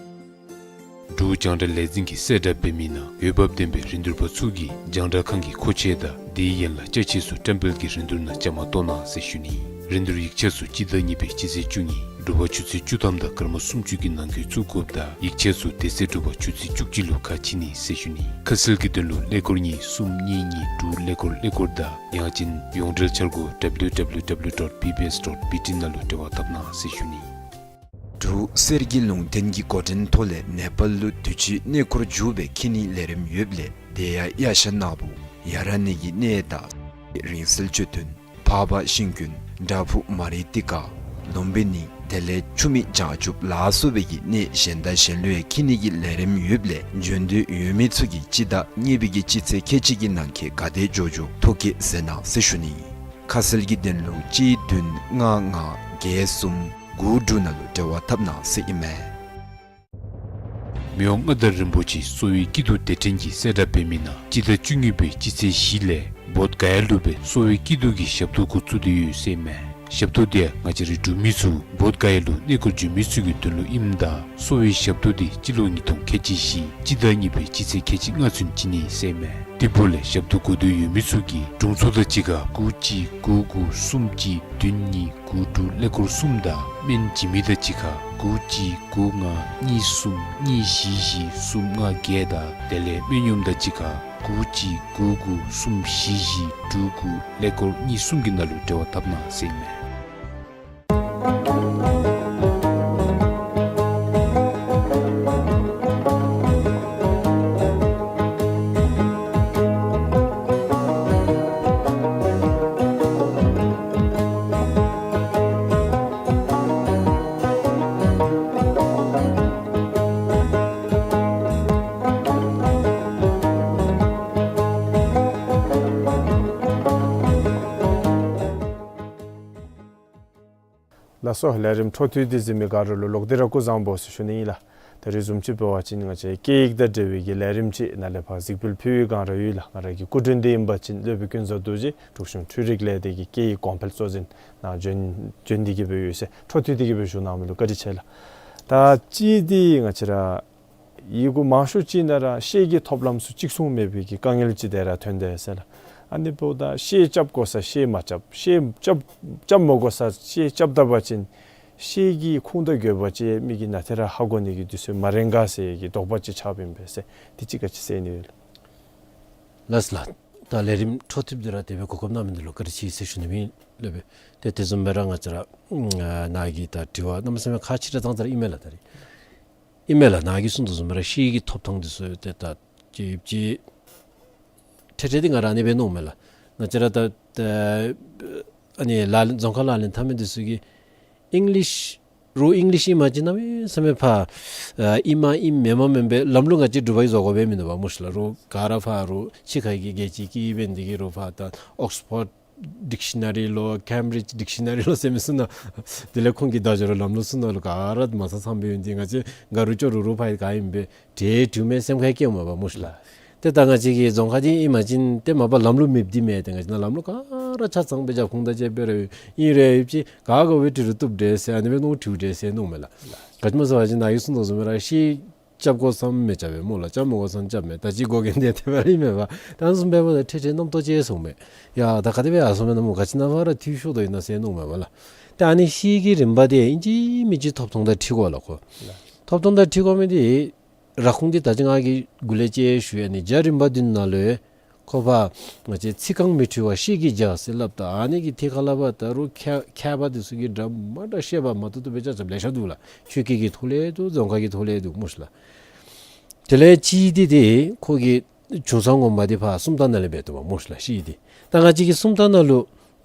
འབྲུག་རྒྱང་བསྒྲགས་ལས་འཛིན་གྱིས་གསལ་བསྒྲགས་འབད་མི་ནང་འོས་འབབ་ལྡན་པའི་རིན་བསྡུར་པ་ཚུ་གིས་རྒྱང་བསྒྲགས་ཁང་གི་མཁོ་ཆས་དང་དེའི་ཡན་ལག་ཅ་ཆས་ཚུ་བཀྲམ་སྤེལ་གྱི་རིན་བསྡུར་ནང་བཅའ་མར་གཏོགས་གནང་ཟེར་ཞུ་ནི། རིན་བསྡུར་ཡིག་ཆ་ཚུ་སྤྱི་ཟླ་གཉིས་པའི་སྤྱི་ཚེས་བཅུ་གཉིས་དྲོ་པ་ཆུ་ཚོད་བཅུ་ཐམ་དང་སྐར་མ་སུམ་ཅུ་གི་ནང་འཁོད་བཙུགས་དགོཔ་དང་ཡིག་ཆ་ཚུ་དེ་ཚེ་དྲོ་པ་ཆུ་ཚོད་བཅུ་གཅིག་ལུ་ཁ་ཕྱེ་ནི་ཟེར་ཞུ་ནི། ཁ་གསལ་གྱི་དོན་ལུ་ཀླད་ཀོར་གཉིས་གསུམ་གཉིས་གཉིས་དྲུག་ཀླད་ཀོར་ཀླད་ཀོར་དང་ཡང་ཅིན་ཡོངས་འབྲེལ་འཆར་སྒོ་W W W dot B B S dot B T ནང་ལུ་འབྲེལ་བ་འཐབ་གནང་ཟེར་ཞུ་ནི། འབྲུག་གསེར་གྱི་ལུང་བསྟན་གྱི་འགོ་འདྲེན་ཐོག་ལས་ནེ་པཱལ་ལུ་དུས་ཅི་གནས་སྐོར་མཇུག་སྦེ་འཁྱིད་ནིའི་ལས་རིམ་ཡོདཔ་ལས་དེ་ཡང་དབྱར་ཞག་ནང་བུ་ཡ་ར་ནི་གི་གནས་དང་རིང་བསྲེལ་མཆོད་རྟེན་འཕགས་པ་ཤིང་ཀུན་བྲག་ཕུག་མ་རི་ཏི་ཀ་ལུམ་བི་ནི་དེ་ལས་ཆུ་མིག་བྱང་ཆུབ་ལ་སོགས་པའི་གི་གནས་གཞན་དང་གཞན་ལུ་ཡང་འཁྱིད་ནི་གི་ལས་རིམ་ཡོདཔ་ལས་འབྱོན་འདོད་ཡོད་མི་ཚུ་གིས་སྤྱི་ཟླ་གཉིས་པའི་གི་སྤྱི་ཚེས་ཁལ་གཅིག་གི་ནང་འཁོད་ག་དེ་འགྱོ་འགྱོ་ཐོ་བཀོད་མཛད་གནང་ཟེར་ཞུ་ནི། ཁ་གསལ་གྱི་དོན་ལུ་གཅིག་བདུན་ལྔ་ལྔ་བརྒྱད་གསུམ་དགུ་དྲུག་ནང་ལུ་འབྲེལ་བ་འཐབ་གནང་ཟེར་ཨིན་མས། མི་དབང་མངའ་བདག་རིན་པོ་ཆེ་གསོ་བའི་སྐྱིད་སྡུག་སྡེ་ཕྲན་གྱིས་གསལ་བསྒྲགས་འབད་མི་ནང་སྤྱི་ཟླ་བཅུ་གཉིས་པའི་སྤྱི་ཚེས་བཞི་ལས་བོདྷ་ག་ཡ་ལུ་སྦེ་གསོ་བའི་སྐྱིད་སྡུག་གི་ཞབས་ཏོག་འགོ་བཙུགས་ཏེ་ཡོད་ཟེར་ཨིན་མས། ཞབས་ཏོག་དེ་ཡང་ང་བཅས་རའི་འབྲུག་མི་ཚུ་བོདྷ་ག་ཡ་ལུ་གནས་སྐོར་འབྱོན་མི་ཚུ་གི་དོན་ལུ་ཨིནམ་ད་གསོ་བའི་ཞབས་ཏོག་དེ་སྤྱི་ལོ་ཉིས་སྟོང་ཁལ་གཅིག་བཞི་སྤྱི་ཟླ་གཉིས་པའི་སྤྱི་ཚེས་ཁལ་གཅིག་ལྔ་ཚུན་བྱིན་ནི་ཟེར་ཨིན་མས། དེ་འབདཝ་ལས་ཞབས་ཏོག་དགོ་འདོད་ཡོད་མི་ཚུ་གིས་དྲུང་འཚོ་དང་གཅིག་ཁར་དགུ་གཅིག་དགུ་དགུ་གསུམ་གཅིག་བདུན་གཉིས་དགུ་དྲུག་ཀླད་ཀོར་གསུམ་དང་སྨན་བྱིན་མི་དང་གཅིག་ཁར་དགུ་གཅིག་དགུ་ལྔ་གཉིས་གསུམ་གཉིས་བཞི་བཞི་གསུམ་ལྔ་བརྒྱད་དང་དེ་ལས་སྨན་གཡོགམ་དང་གཅིག་ཁར་དགུ་གཅིག་དགུ་དགུ་གསུམ་བཞི་བཞི་དྲུག་དགུ་ཀླད་ཀོར་གཉིས་གསུམ་གྱི་ནང་ལུ་འབྲེལ་བ་འཐབ་གནང་ཟེར་ཨིན་མས། ལགས་སོ། ལས་རིམ་འཕྲོ་མཐུད་དེ་གཟིགས་མི་ག་ར་ལུ་ལོག་སྟེ་ར་སྐུ་གཟུགས་བཟང་པོ་ཟེར་ཞུ་ནི་ཨིན་ལགས། ད་རིས་བཟུམ་ཅིག་འབད་བ་ཅིན་ང་བཅས་སྐད་ཡིག་དང་འབྲེལ་བའི་གི་ལས་རིམ་ཅིག་ནཱ་ལས་ཕར་གཟིགས་འབུལ་ཕུལ་བའི་སྒང་ར་ཡོད་ལགས། ང་ར་གི་སྐུ་མགྲོན་འདི་ཨིན་པ་ཅིན་སློབ་དཔོན་ཀུན་བཟང་རྡོ་རྗེ་འབྲུག་གཞུང་འཕྲུལ་རིག་ལས་སྡེ་གི་སྐད་ཡིག་གོང་འཕེལ་གཙོ་འཛིན་ནང་བྱོན་བྱོན་ཏེ་གི་སྦེ་ཡོད་ཟེར་འཕྲོ་མཐུད་དེ་གི་སྦེ་ཞུ་གནང་མི་ལུ་བཀའ་དྲིན་ཆེ་ལགས། ད་ཅི་འདི་ང་བཅས་ར་ཡི་གུ་མང་ཤོས་ཅིག་ནང་ར་ཤེལ་གྱི་ཐོབ་ལམ་ཚུ་གཅིག་མཚུངས་མེད་པའི་གི་དཀའ་ངལ་ཅིག་དེ་ར་ཐོན་དོ་ཟེར་ལགས། ཨ་ནི་འབདཝ་ད་ཤེལ་རྐྱབ་དགོ་ས་ཤེལ་མ་རྐྱབ། ཤེལ་རྐྱབ་རྐྱབ་མ་དགོ་ས་ཤེལ་རྐྱབ་ད་པ་ཅིན་ཤེལ་གྱི་ཁུངས་དང་དགོས་པ་ཅིག་མི་གིས་ནཱ་ཏེ་ར་ཧ་གོ་ནི་གི་དུས་ཚོད་མ་རན་ག་ཟེར་གྱི་དོགས་པ་ཅིག་ཆགསཔ་ཨིན་པས་ཟེར། དེ་ཅིག་ག་ཅི་ཟེར་ནི་ཡོད་ལགས། ལགས་ལགས། ད་ལས་རིམ་འཕྲོ་མཐུད་དེ་ར་དེ་སྦེ་གོ་སྐབས་གནང་མི་འདི་ལུ་བཀའ་དྲིན་ཆེ་ཟེར་ཞུ་ནི་ཨིན་ལགས། ཏེ་དེ་བཟུམ་སྦེ་ར་ང་བཅས་ར་ནཱ་གི་ད་དྲི་བ་གནམ་མེད་ས་མེད་ཁག་ཆེ་དྲགས་ཙང་ཙ་ར་ཨིན་མས་ལགས། ད་རིས་ཨིན་མས་ལགས། ནཱ་གིས་གསུངས་དོ་བཟུམ་སྦེ་ར་ཤེལ་གྱི་ཐོབ་ཐང་འདི་ཚུ་ཏེ་ད་ཅིག་ཅིག་ཏེ་ཏེ་འདི་ང་ར་ཨ་ནི་སྦེ་མནོཝ་མས་ལགས། ང་བཅས་ར་ད་ད་ཨ་ནི་ལག་ལེན་རྫོང་ཁ་ལག་ལེན་འཐབ་མི་འདི་ཚུ་གིས་ཨིང་ལིཤ་རོགས་ཨིང་ལིཤ་ཨིན་པ་ཅིན་གནམ་མེད་ས་མེད་ཕར་ཨ་ཨིནམ་ཨིན་མེནམ་མེན་པའི་ལམ་ལུགས་ང་བཅས་འབྲུག་པ་གིས་བཟོ་དགོ་པས་མིན་འདུག་པ་སྨོ་ཤིག་ལགས། རོགས་ག་ར་ཕར་རོགས་ཕྱི་ཁ་གི་རྒྱལ་སྤྱིའི་སྐད་འབད་ནི་འདི་གིས་རོགས་ཕར་ད་ཨོགསི་ཕོཌ་ཌིག་ཤི་ན་རི་ལོ་ཀེམ་བྲིཇ་ཌིག་ཤི་ན་རི་ལོ་ཟེར་མི་ཚུ་ནང་དེ་ལས་ཁོང་གི་བརྡ་སྦྱོར་ལམ་ལུགས་ཚུ་ནང་ལུ་ག་ར་མ་ཚང་ཚངམ་སྦེ་ཡོད་ནི་འདི་ང་བཅས་ག་རུང་ཅོག་རུ་རུ་ཕར་ག་ཨིནམ་སྦེ་འདྲ་འདྲཝ་མས་སེམས་ཁར་སྐྱེཝ་མས་པ་སྨོ་ཤིག་ལགས། ཏེ་ད་ང་བཅས་ཀྱི་རྫོང་ཁ་འདི་ཨིན་པ་ཅིན་ཏེ་མ་པ་ལམ་ལུགས་མེདཔ་འདི་མེན། ཏེ་ང་བཅས་ནང་ལམ་ལུགས་ག་ར་ཆ་ཚང་སྦེ་རྒྱབ་ཁུངས་དང་བཅས་སྦེ་ར་ཡོད། ཨིན་རུང་ཡང་ཅིག་ག་དགོ་པའི་འདྲི་རུང་བཏུབ་འདྲས་ཟེར་ཨ་ནི་སྦེ་མནོ་འདྲཝ་འདྲས་ཟེར་མནོཝ་མས་ལགས། ག་ཅི་སྨོ་ཟེར་བ་ཅིན་ནཱ་གིས་གསུངས་དོ་བཟུམ་སྦེ་ར་ཤེལ་རྐྱབ་དགོ་ས་མི་རྐྱབ་པས་སྨོ་ལགས། རྐྱབ་མི་དགོ་ས་རྐྱབ་མས། ད་ཅི་དགོ་མཁན་འདི་དེ་སྦེ་ར་ཨིན་མས་པ། ད་བཟུམ་སྦེ་འབདཝ་ད་ཏེ་ཏེ་རྣམ་རྟོག་སྐྱེ་སོངམ་མས། ཡ་ད་ག་དེ་སྦེ་ཡར་སོངམ་མས་ན་སྨོ། ག་ཅི་ནང་ཕར་ར་འཐུས་ཤོར་དོ་ཨིན་ན་ཟེར་མནོཝ་མས་པ་ལགས། ཏེ་ཨ་ནི་ཤེལ་གྱི་རིམ་པ་འདི་ཨིན་ཅི་མིན་ཅི་ཐོབ་ཐང་དང་འཁྲིལ་དགོ་ལགས་ཁོ། ཐོབ་ཐང་དང་འཁྲིལ་དགོ་མི་འདི་ར་ཁུངས་འདི་ད་ཅི་ང་གིས་འགོ་ལས་ཅིག་ཞུ་ཡི། ཨ་ནི་རྒྱ་རིམ་པ་འདི་ནང་ལུ་ཁོ་ཕར་ང་བཅས་ཚིག་རྐང་མི་འཁྲུལ་བ་ཤེལ་གྱི་རྒྱ་ཟེར་སླབ་ད་ཨ་ནི་གི་ཐད་ཁར་སླབ་པ་ད་རུང་མཁས་མཁས་པ་འདི་ཚུ་གིས་འདྲ་མ་འདྲ་བཤད་པ་མ་བཏུབ་བཏུབ་སྦེ་རྐྱབ་རྐྱབཔ་ལེ་ཤ་འདུག་ལགས། ཆོས་སྐད་ཀྱི་ཐོག་ལས་འདུག། རྫོང་ཁ་གི་ཐོག་ལས་འདུག་སྨོ་ཤིག་ལགས། དེ་ལས་ཤེལ་འདི་ཏེ་ཁོ་གི་བྱུང་ས་ངོ་མ་འདི་ཕར་སུམ་རྟགས་ནང་ལས་འབད་དོ་བ་སྨོ་ཤིག་ལགས། ཤེལ་འདི་ད་ང་བཅས་ཀྱི་སུམ་རྟགས་ནང་ལུ་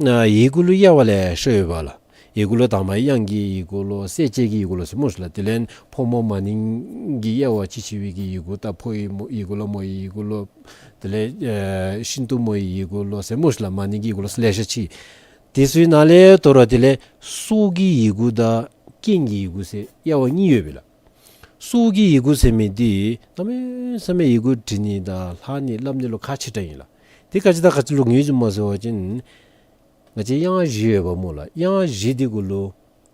ཨ་ཡི་གུ་ལུ་དབྱེ་བ་ལེ་ཤ་ཡོད་པ་ལགས། ཡི་གུ་ལུ་དང་པ་དབྱངས་ཀྱི་ཡི་གུ་ལོ་གསལ་བྱེད་ཀྱི་ཡི་གུ་ལོ་ཟེར་སྨོ་ཤིག་ལགས། དེ་ལས་ཕོ་མོ་མ་ནིང་གི་དབྱེ་བ་ཅིག་ཕྱེ་བའི་གི་ཡི་གུ་ད་ཕོ་ཡི་མོ་ཡི་གུ་ལོ་མོ་ཡི་ཡི་གུ་ལོ་དེ་ལས་ཨ་ཤིན་ཏུ་མོ་ཡི་ཡི་གུ་ལོ་ཟེར་སྨོ་ཤིག་ལགས། མ་ནིང་གི་ཡི་གུ་ལོ་ཟེར་ལེ་ཤ་ཅིག། དེ་ཚུ་ནང་ལས་དོ་རུང་དེ་ལས་སྲོག་གི་ཡི་གུ་དང་རྐྱེན་གྱི་ཡི་གུ་ཟེར་དབྱེ་བ་གཉིས་ཡོད་པས་ལགས། སྲོག་གི་ཡི་གུ་ཟེར་མི་འདི་གནམ་མེད་ས་མེད་ཡི་གུ་འབྲི་ནི་དང་ལྷག་ནི་ལྷབ་ནི་ལུ་ཁག་ཆེ་དྲགས་ཨིན་ལགས། དེ་ག་ཅི་དང་ག་ཅི་ལུ་ངོས་འཛིན་མས་ཟེར་བ་ཅིན་ང་བཅས་དབྱངས་བཞི་ཡོདཔ་སྨོ་ལགས། དབྱངས་བཞི་འདི་གུ་ལུ་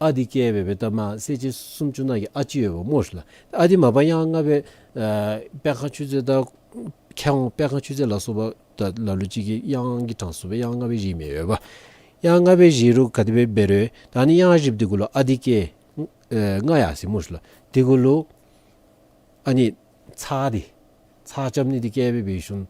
ཨ་འདི་བཀལ་སྦེ་སྦེ་ད་མ་གསལ་བྱེད་སུམ་ཅུ་ནང་གི་ཨ་ཅིག་ཡོདཔ་སྨོ་ལགས། ཨ་འདི་མ་པ་དབྱངས་ལྔ་སྦེ་ཨ་པད་ཁ་མཆོད་རྫས་དང་མཁས་དབང་པད་ཁ་མཆོད་རྫས་ལ་སོགས་པ་ད་ལ་ལུ་ཅིག་གིས་དབྱངས་ཀྱི་གྲངས་སུ་སྦེ་དབྱངས་ལྔ་སྦེ་བཞེས་མི་ཡོདཔ། དབྱངས་ལྔ་སྦེ་བཞེས་རུང་ག་དེ་སྦེ་འབད་རུང་ད་ཨ་ནི་དབྱངས་བཞི་འདི་གུ་ལུ་ཨ་འདི་བཀལ་ཨེ་ལྔ་ཡར་སོ་ཡི་སྨོ་ལགས། དེ་གུ་ལུ་ཨ་ནི་ཚེག་འདི་ཚེག་རྐྱབ་ནི་འདི་བཀལ་སྦེ་འབད་ཞིནམ་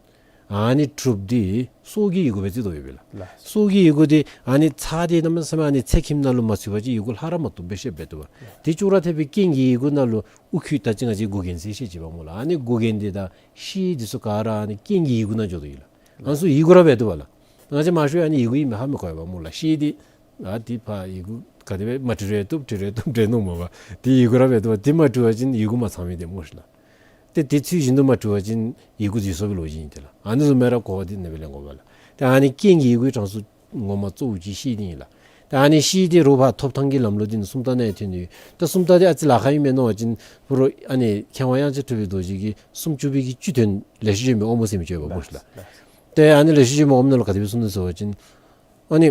ཨ་ནི་གྲུབ་འདི་སྲོག་གི་ཡི་གུ་སྦེ་བརྩི་དོ་ཡོདཔ་ལགས། ལགས། སྲོག་གི་ཡི་གུ་འདི་ཨ་ནི་ཚེག་འདི་གནམ་མེད་ས་མེད་ཨ་ནི་ཚེག་ཁྱིམ་ནང་ལུ་མ་ཚུད་པ་ཅིན་ཡི་གུ་ལྷག་ར་མ་བཏུབ་སྦེ་ཤེས་འབད་དོ་བ། ལགས། དེ་ཅོག་ར་འཐདཔ་སྦེ་རྐྱེན་གྱི་ཡི་གུ་ནང་ལུ་དབུ་ཁྱུད་ད་ཅི་ང་བཅས་མགུ་རྒྱན་ཟེར་བཤད་ཅི་པ་སྨོ་ལགས། ཨ་ནི་མགུ་རྒྱན་འདི་དང་ཤེལ་འདི་ཚུ་ག་ར་ཨ་ནི་རྐྱེན་གྱི་ཡི་གུ་ནང་འཇོག་དོ་ཡོད་ལགས། ཨ་ནི་ཚུ་ཡི་གུ་ར་འབད་དོ་བ་ལགས། ང་བཅས་མང་ཤོས་ཨ་ནི་ཡི་གུ་ཨིནམ་ཧ་མི་གོ་བས་སྨོ་ལགས། ཤེལ་འདི་ཨ་འདི་ཕར་ཡི་གུ་ག་དེ་སྦེ་མ་བྲི་རུང་བཏུབ་བྲི་རུང་བཏུབ་འདྲས་མནོཝ་མས་པ། དེ་ཡི་གུ་ར་འབད་དོ་བ། དེ་མ་བྲི་བ་ཅིན་ཡི་གུ་མ་ཚང་མི་འདི་སྨོ་ཤིག་ལགས། ཏེ་དེ་ཚུལ་བཞིན་དུ་མ་བྲི་བ་ཅིན་ཡི་གུ་འཛོལ་སོང་བའི་ལོ་རྒྱུས་ཨིན་ཏེ་ལགས། ཨ་ནི་བཟུམ་སྦེ་ར་གོ་བ་འདི་ཨ་ནི་སྦེ་ལེན་དགོ་པས་ལགས། ཏེ་ཨ་ནི་རྐྱེན་གྱི་ཡི་གུའི་གྲངས་སུ་ངོ་མ་གཙོ་བོ་ཅིག་ཤེལ་འདི་ཨིན་ལགས། ཏེ་ཨ་ནི་ཤེལ་འདི་རུང་ཕར་ཐོབ་ཐང་གི་ལམ་ལུགས་འདི་ནི་སུམ་རྟགས་ནང་ཡང་ཐོན་ནི་ཡོད། ད་སུམ་རྟགས་འདི་ཨ་ཙི་ལཱ་ཁག་ཨིན་མས་མནོ་བ་ཅིན་ཕུ་རོ་ཨ་ནི་མཁས་དབང་དབྱངས་ཅན་གྲུབ་པའི་རྡོ་རྗེ་གིས་སུམ་ཅུ་པའི་གི་བཅུ་དོན་ལེགས་བཤད་ལྗོན་པའི་དབང་པོ་ཟེར་མི་ཅིག་ཡོདཔ་སྨོ་ཤིག་ལགས། ཏེ་ཨ་ནི་ལེགས་བཤད་ལྗོན་པའི་དབང་པོ་ནང་ལུ་ག་དེ་སྦེ་གསུངས་ནུག་ཟེར་བ་ཅིན་ཨ་ནི་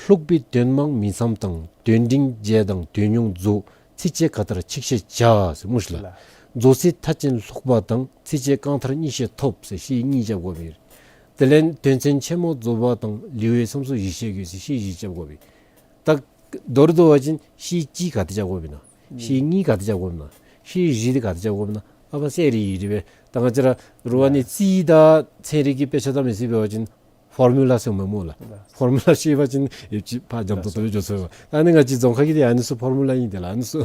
ལྷུག་པའི་དོན་མང་མིང་མཚམས་དང་། དོན་འབྲིང་རྒྱས་དང་དོན་ཉུང་རྫོགས། ཚིགས་བཅད་ག་ལྟར་ཆིག་ཤད་བྱ་ཟེར་སྨོ་ཤིག་ལགས། ལགས། རྫོགས་ཚིག་མཐའ་ཅན་ལྷུག་པ་དང་། ཚིགས་བཅད་རྐང་མཐར་གཉིས་བཤད་ཐོབ་ཟེར་ཤེལ་གཉིས་རྐྱབ་དགོ་པས། དེ་ལས་དོན་ཚན་ཆེན་མོ་རྫོགས་པ་དང་། ལེའུའི་མཚམས་སུ་བཞི་བཤད་དགོས་ཟེར་ཤེལ་བཞི་རྐྱབ་དགོ་པས། ད་མདོར་བསྡུ་བ་ཅིན་ཤེལ་གཅིག་ག་ཏེ་རྐྱབ་དགོ་པས་ན། ཤེལ་གཉིས་ག་ཏེ་རྐྱབ་དགོ་པས་ན། ཤེལ་བཞི་འདི་ག་ཏེ་རྐྱབ་དགོ་པས་ན། ཨ་ཕར་གསལ་རི་རི་སྦེ་ད་ང་བཅས་ར་རུང་ཨ་ནི་རྩིས་དང་ཚན་རིག་གི་དཔེ་ཆ་བལྟ་མི་ཚུ་འབད་བ་ཅིན་ཕོར་མུ་ལ་ཟེར་མི་སྨོ་ལགས། ལགས། ཕོར་མུ་ལ་ཤེས་པ་ཅིན་ཡོད་ཅིག་ཕར་འཇམ་ཏོང་ཏོ་སྦེ་འགྱོ་ཚུགས་པས། ཨ་ནི་ང་བཅས་རྫོང་ཁ་གི་འདི་ཨ་ནི་ཚུ་ཕོར་མུ་ལ་ཨིན་ཏེ་ལགས། ཨ་ནི་ཚུ་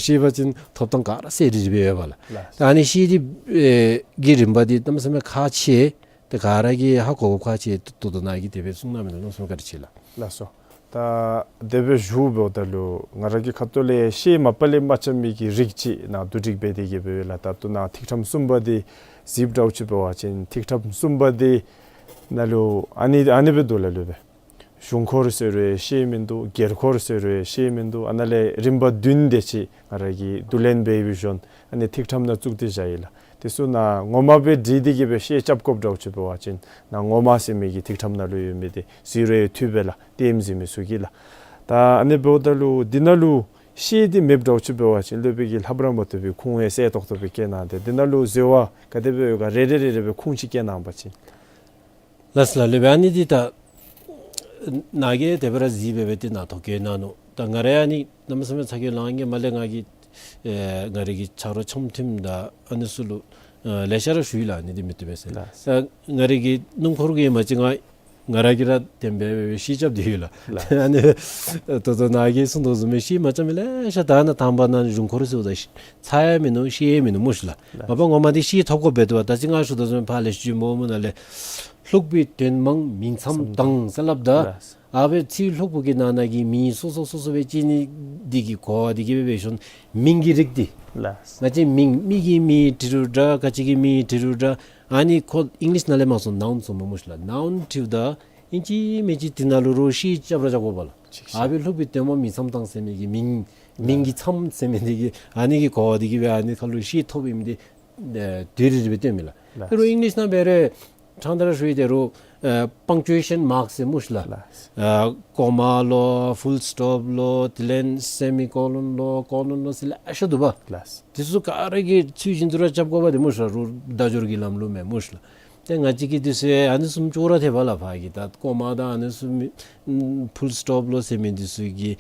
ཤེས་པ་ཅིན་ཐོབ་ཐང་ག་ར་གསལ་རི་རི་སྦེ་ཡོད་པས་ལགས། ལགས། ད་ཨ་ནི་ཤེལ་འདི་ཨེ་གི་རིམ་པ་འདི་གནམ་མེད་ས་མེད་ཁག་ཆེ། ཏེ་ག་ར་གིས་ཧ་གོ་དགོཔ་ཁག་ཆེ། ད་ལྟོ་ནཱ་གིས་དེ་སྦེ་གསུངས་གནང་མི་ལུ་གནམ་མེད་ས་མེད་བཀའ་དྲིན་ཆེ་ལགས། ལགས་སོ། ད་དེ་སྦེ་ཞུཝ་ད་ལུ་ང་ར་གི་ཁ་ཐུག་ལས་ཤེལ་མ་པ་ལས་མ་རྐྱབ་མི་གི་རིགས་ཅིག་ནཱ་བསྡུ་སྒྲིག་འབད་དེ་གི་སྦེ་ལགས། ད་ལྟོ་ནཱ་ཐིག་ཕྲེང་གསུམ་པ་འདི་གཟིགསཔ་འདྲཝ་ཅིག་འབད་བ་ཅིན་ཐིག་ཕྲེང་གསུམ་པ་འདི་ནང་ལུ་ཨ་ནི་ཨ་ནི་སྦེ་འདུག་ལགས། ལུ་སྦེ་གཞུང་འཁོར་ཟེར་རུང་ཤེལ་མིན་འདུག། སྒེར་འཁོར་ཟེར་རུང་ཤེལ་མིན་འདུག། ཨ་ནཱ་ལས་རིམ་པ་བདུན་དེ་ཅིག་ང་ར་གིས་བསྡུ་ལེན་འབད་བའི་ཤུལ་ཨ་ནི་ཐིག་ཕྲེང་ནང་བཙུགས་ཏེ་བཞག་ཡི་ལགས། དེ་ཚུ་ནཱ་ངོ་མ་སྦེ་བྲིས་ཏེ་གི་སྦེ་ཤེལ་རྐྱབ་དགོཔ་འདྲཝ་ཅིག་འབད་བ་ཅིན་ནཱ་ངོ་མ་ཟེར་མི་གི་ཐིག་ཕྲེང་ནང་ལུ་ཡོད་མི་འདི་གཟིགས་རུང་ཐོན་པས་ལགས། ལྟདམོ་གཟིགས་མི་ཚུ་གིས་ལགས། ད་ཨ་ནི་འབདཝ་ད་ལུ་འདི་ནང་ལུ་ཤེལ་འདི་མེདཔ་འདྲཝ་ཅིག་འབད་བ་ཅིན་སློབ་དཔོན་གྱིས་ལྷབ་ར་མ་བཏུབ་པའི་ཁུངས་ཡང་གསལ་ཏོག་ཏོ་སྦེ་བཀལ་གནང་སྟེ་འདི་ནང་ལུ་འཛོལ་བ་ག་དེ་སྦེ་ཡོད་ག་རེ་རེ་རེ་རེ་སྦེ་ཁུངས་ཅིག་བཀལ་གནང་པ་ཅིན། ལགས་སོ་ལགས། ལུ་སྦེ་ཨ་ནི་འདི་ད་ནཱ་གིས་དེ་སྦེ་ར་གཟིགས་སྦེ་སྦེ་འདི་ནཱ་ཐོ་བཀོད་གནང་ནུག། ད་ང་ར་ཨ་ནི་གནམ་མེད་ས་མེད་ཚ་གྱང་ལང་གི་མ་ལས་ང་གིས་ཨེ་ང་རའི་གི་ཆ་རོགས་ཆམ་མཐུན་དང་ཨ་ནི་ཚུ་ལུ་ཨེ་ལེ་ཤ་ར་ཞུ་ཡི་ལགས། ཨ་ནི་འདི་མི་བཏུབ་པས་ཟེར། ལགས། ད་ང་རའི་གི་སྣུམ་འཁོར་གྱི་མ་གཞི་ང་ང་ར་གིས་ར་བདེན་པའི་ཤེལ་རྐྱབ་སྟེ་ཡོད་ལགས། ལགས། ཨ་ནི་ད་ལྟོ་ནཱ་གིས་གསུངས་དོ་བཟུམ་སྦེ་ཤེལ་མ་རྐྱབ་མི་ལེ་ཤ་ད་ནཱ་དང་པ་ནཱ་གཞུང་འཁོར་ཟེརཝ་ད་ཤེལ་ཚ་ཡང་མིན་ནུག། ཤེལ་ཡང་མིན་ནུག་སྨོ་ཤིག་ལགས། ལགས། མ་པ་ངོ་མ་འདི་ཤེལ་ཐོབ་དགོཔ་འབད་དོ་བ། ད་ཅི་ང་ཞུ་དོ་བཟུམ་ཕར་ལེགས་བཤད་ལྗོན་པ་ཨོམ་ནང་ལས་ལྷུག་པའི་དོན་མང་མིང་མཚམས་དང་ཟེར་སླབ་ད། ལགས། ཨ་སྦེ་ཚིག་ལྷུག་པོ་གི་ནང་ན་གི་མིང་སོ་སོ་སོ་སོ་སྦེ་བཅད་ནི་འདི་གིས་གོ་བ་འདི་གིས་སྦེ་འབད་ཞིནམ་མིང་གི་རིགས་འདི། ལགས། ང་བཅས་མིང་མི་གི་མིང་བྲི་རུང་འདྲ་ག་ཅི་གི་མིང་བྲི་རུང་འདྲ། ཨ་ནི་ཁོ་ཨིང་ལིཤ་ནང་ལས་མར་སོང་ནའུན་ཟེར་མི་སྨོ་ཤིག་ལགས། ནའུན་བྲིཝ་ད་ཨིན་ཅི་མིན་ཅི་འདི་ནང་ལུ་རོགས་ཤེལ་རྐྱབ་ར་རྐྱབ་དགོ་པས་ལགས། ཅིག་ཤེས། ཨ་སྦེ་ལྷུག་པའི་དོན་མང་མིང་མཚམས་དང་ཟེར་མི་གི་མིང་མིང་གི་མཚམས་ཟེར་མི་འདི་གིས་ཨ་ནི་གིས་གོ་བ་འདི་གིས་སྦེ་ཨ་ནི་ཁར་ལུ་ཤེལ་ཐོབ་ཨིནམ་འདི་ཨེ་དེ་རེ་རེ་སྦེ་སྟོནམ་ཨིན་ལགས། ལགས། དེ་རུང་ཨིང་ལིཤ་ནང་འབད་རུང་ཕྲང་སྟེ་ར་ཞུ་ཡི། དེ་རུང་ཨེ་པང་ཅུ་ཨེ་ཤཱན་མཱརཀ་ཟེར་སྨོ་ཤིག་ལགས། ལགས། ཨེ་ཀོ་མ་ལོ་ཕུལ་སི་ཊོབ་ལོ་དེ་ལས་སེ་མི་ཀོ་ལོན་ལོ་ཀོ་ལོན་ལོ་ཟེར་ལེ་ཤ་འདུག་པ། ལགས། དེ་ཚུ་ག་ར་གིས་ཚུལ་བཞིན་དུ་ར་རྐྱབ་དགོ་པས་ཏེ་སྨོ་ཤིག་ལགས། རུང་བརྡ་སྦྱོར་གྱི་ལམ་ལུགས་མས་སྨོ་ཤིག་ལགས། ཏེ་ང་བཅས་ཀྱིས་འདི་ཚུ་ཨ་ནི་བཟུམ་ཅོག་ར་འཐདཔ་ལགས། ཕར་གྱི་ད་ཀོ་མ་དང་ཨ་ནི་ཚུ་མི་ཕུལ་སི་ཊོབ་ལོ་ཟེར་མི་འདི་ཚུ་གི་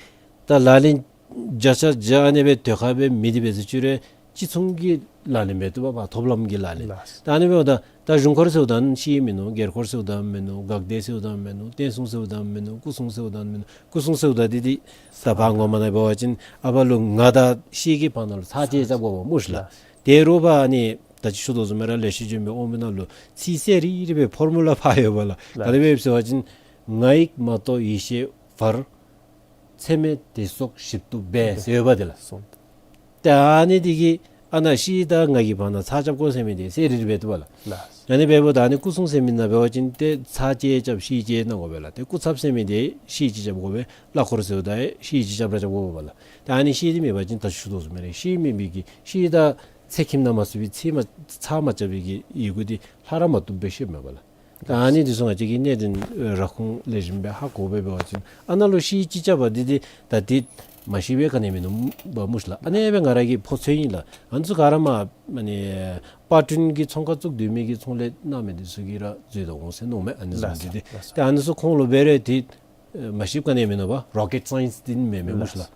ད་ལག་ལེན་བརྒྱ་ཆ་བརྒྱ་ཨ་ནི་སྦེ་དེ་ཁར་སྦེ་མེད་དེ་འབད་ཟེར་ཅི་རུང་ཅིག་ཚུན་གྱི་ལག་ལེན་འབད་བཏུབ་པས། ཐོབ་ལམ་གྱི་ལག་ལེན། ལགས། ད་ཨ་ནི་འབདཝ་ད་ད་གཞུང་འཁོར་ཟེརཝ་ད་ཤེལ་མིན་ནུག། སྒེར་འཁོར་ཟེརཝ་ད་མིན་ནུག། འགག་སྡེ་ཟེརཝ་ད་མིན་ནུག། བསྟན་སྲུང་ཟེརཝ་ད་མིན་ནུག། སྐུ་སྲུང་ཟེརཝ་ད་མིན་ནུག། སྐུ་སྲུང་ཟེརཝ་ད་འདི་འདི་ད་ཕར་ངོ་མ་ནང་འབད་བ་ཅིན་ཨ་ཕར་ལུ་ང་དང་ཤེལ་གྱི་བར་ན་ལུ་ཚར་གཅིག་རྐྱབ་དགོ་པས་སྨོ་ཤིག་ལགས། ལགས། དེ་རུང་ཕར་ཨ་ནི་ད་ཅི་ཞུ་དོ་བཟུམ་སྦེ་ར་ལེགས་བཤད་ལྗོན་པའི་དབང་པོ་ནང་ལུ་ཚིག་གསལ་རི་རི་སྦེ་ཕོར་མུ་ལ་ཕར་ཡོད་པས་ལགས། ལགས། ག་དེ་སྦེ་ཡོད་ཟེར་བ་ཅིན་ང་ཡིག་མ་གཏོགས་ཡེ་ཤེས་བར། ཚད་མེད་དེ་སོགས་ཞིབ་ཏུ་འབད་ཟེར་ཡོདཔ་འདི་ལགས། སོ། ཏེ་ཨ་ནི་འདི་གིས་ ཨ་ནཱ་ཤེལ་དང་ང་གི་བར་ན་ཚད་རྐྱབ་དགོ་ཟེར་མི་འདི་གསལ་རི་རི་སྦེ་འདུག་པ་ལགས། ལགས། ཨ་ནི་འབདཝ་ད་ཨ་ནི་སྐུ་སྲུང་ཟེར་མི་ནང་འབད་བ་ཅིན་ཏེ་ཚད་ཅིག་རྐྱབ་ཤེལ་ཅིག་གནང་དགོ་པས་ལགས། ཏེ་སྐུ་ཚབ་ཟེར་མི་འདི་ཤེལ་ཅིག་རྐྱབ་དགོ་པས། གླ་འཁོར་ཟེརཝ་ད་ཡང་ཤེལ་ཅིག་རྐྱབ་ར་རྐྱབ་དགོ་པས་ལགས། ད་ཨ་ནི་ཤེལ་འདི་མེད་པ་ཅིན་ད་ཞུ་དོ་བཟུམ་སྦེ་ར་ཤེལ་མེད་པའི་གི་ཤེལ་དང་ཚད་ཁྱིམ་ནང་མ་ཚུད་པའི་ཚད་མ་ཚད་མ་རྐྱབ་པའི་གི་ཡི་གུ་འདི་ལྷག་ར་མ་བཏུབ་སྦེ་ཤེས་མས་པ་ལགས། ད་ཨ་ནི་འདི་ཚུ་ང་བཅས་ཀྱིས་གནད་དོན་ར་ཁུངས་ལེགས་ཤོམ་སྦེ་ཧ་གོ་སྦེ་འབད་བ་ཅིན་ཨ་ནཱ་ལུ་ཤེལ་ཅིག་རྐྱབ་པ་འདི་འདི་ད་འདི་མ་ཤེས་པའི་ག་ནི་མིན་ནུག་པ་སྨོ་ཤེས་ལགས། ཨ་ནི་སྦེ་ང་ར་གི་ཕོ་ཚོད་ཨིན་ལགས། ཨ་ནི་ཚུ་ག་ར་མ་ཨ་ནི་པར་སྐྲུན་གྱི་ཚོང་ཁང་བཙུགས་སྡོད་མི་གི་ཚོང་ལས་གནང་མི་འདི་ཚུ་གིས་ར་འཛོལ་དོ་འོང་ཟེར་མནོཝ་མས། ཨ་ནི་བཟུམ་འདི་འདི་ད་ཨ་ནི་ཚུ་ཁོང་ལུ་འབད་རུང་འདི་ཨེ་མ་ཤེསཔ་ག་ནི་མིན་ནུག་པ། རོ་ཀེཊ་སའིནསི་འདི་མེན་མས་སྨོ་ཤེས་ལགས།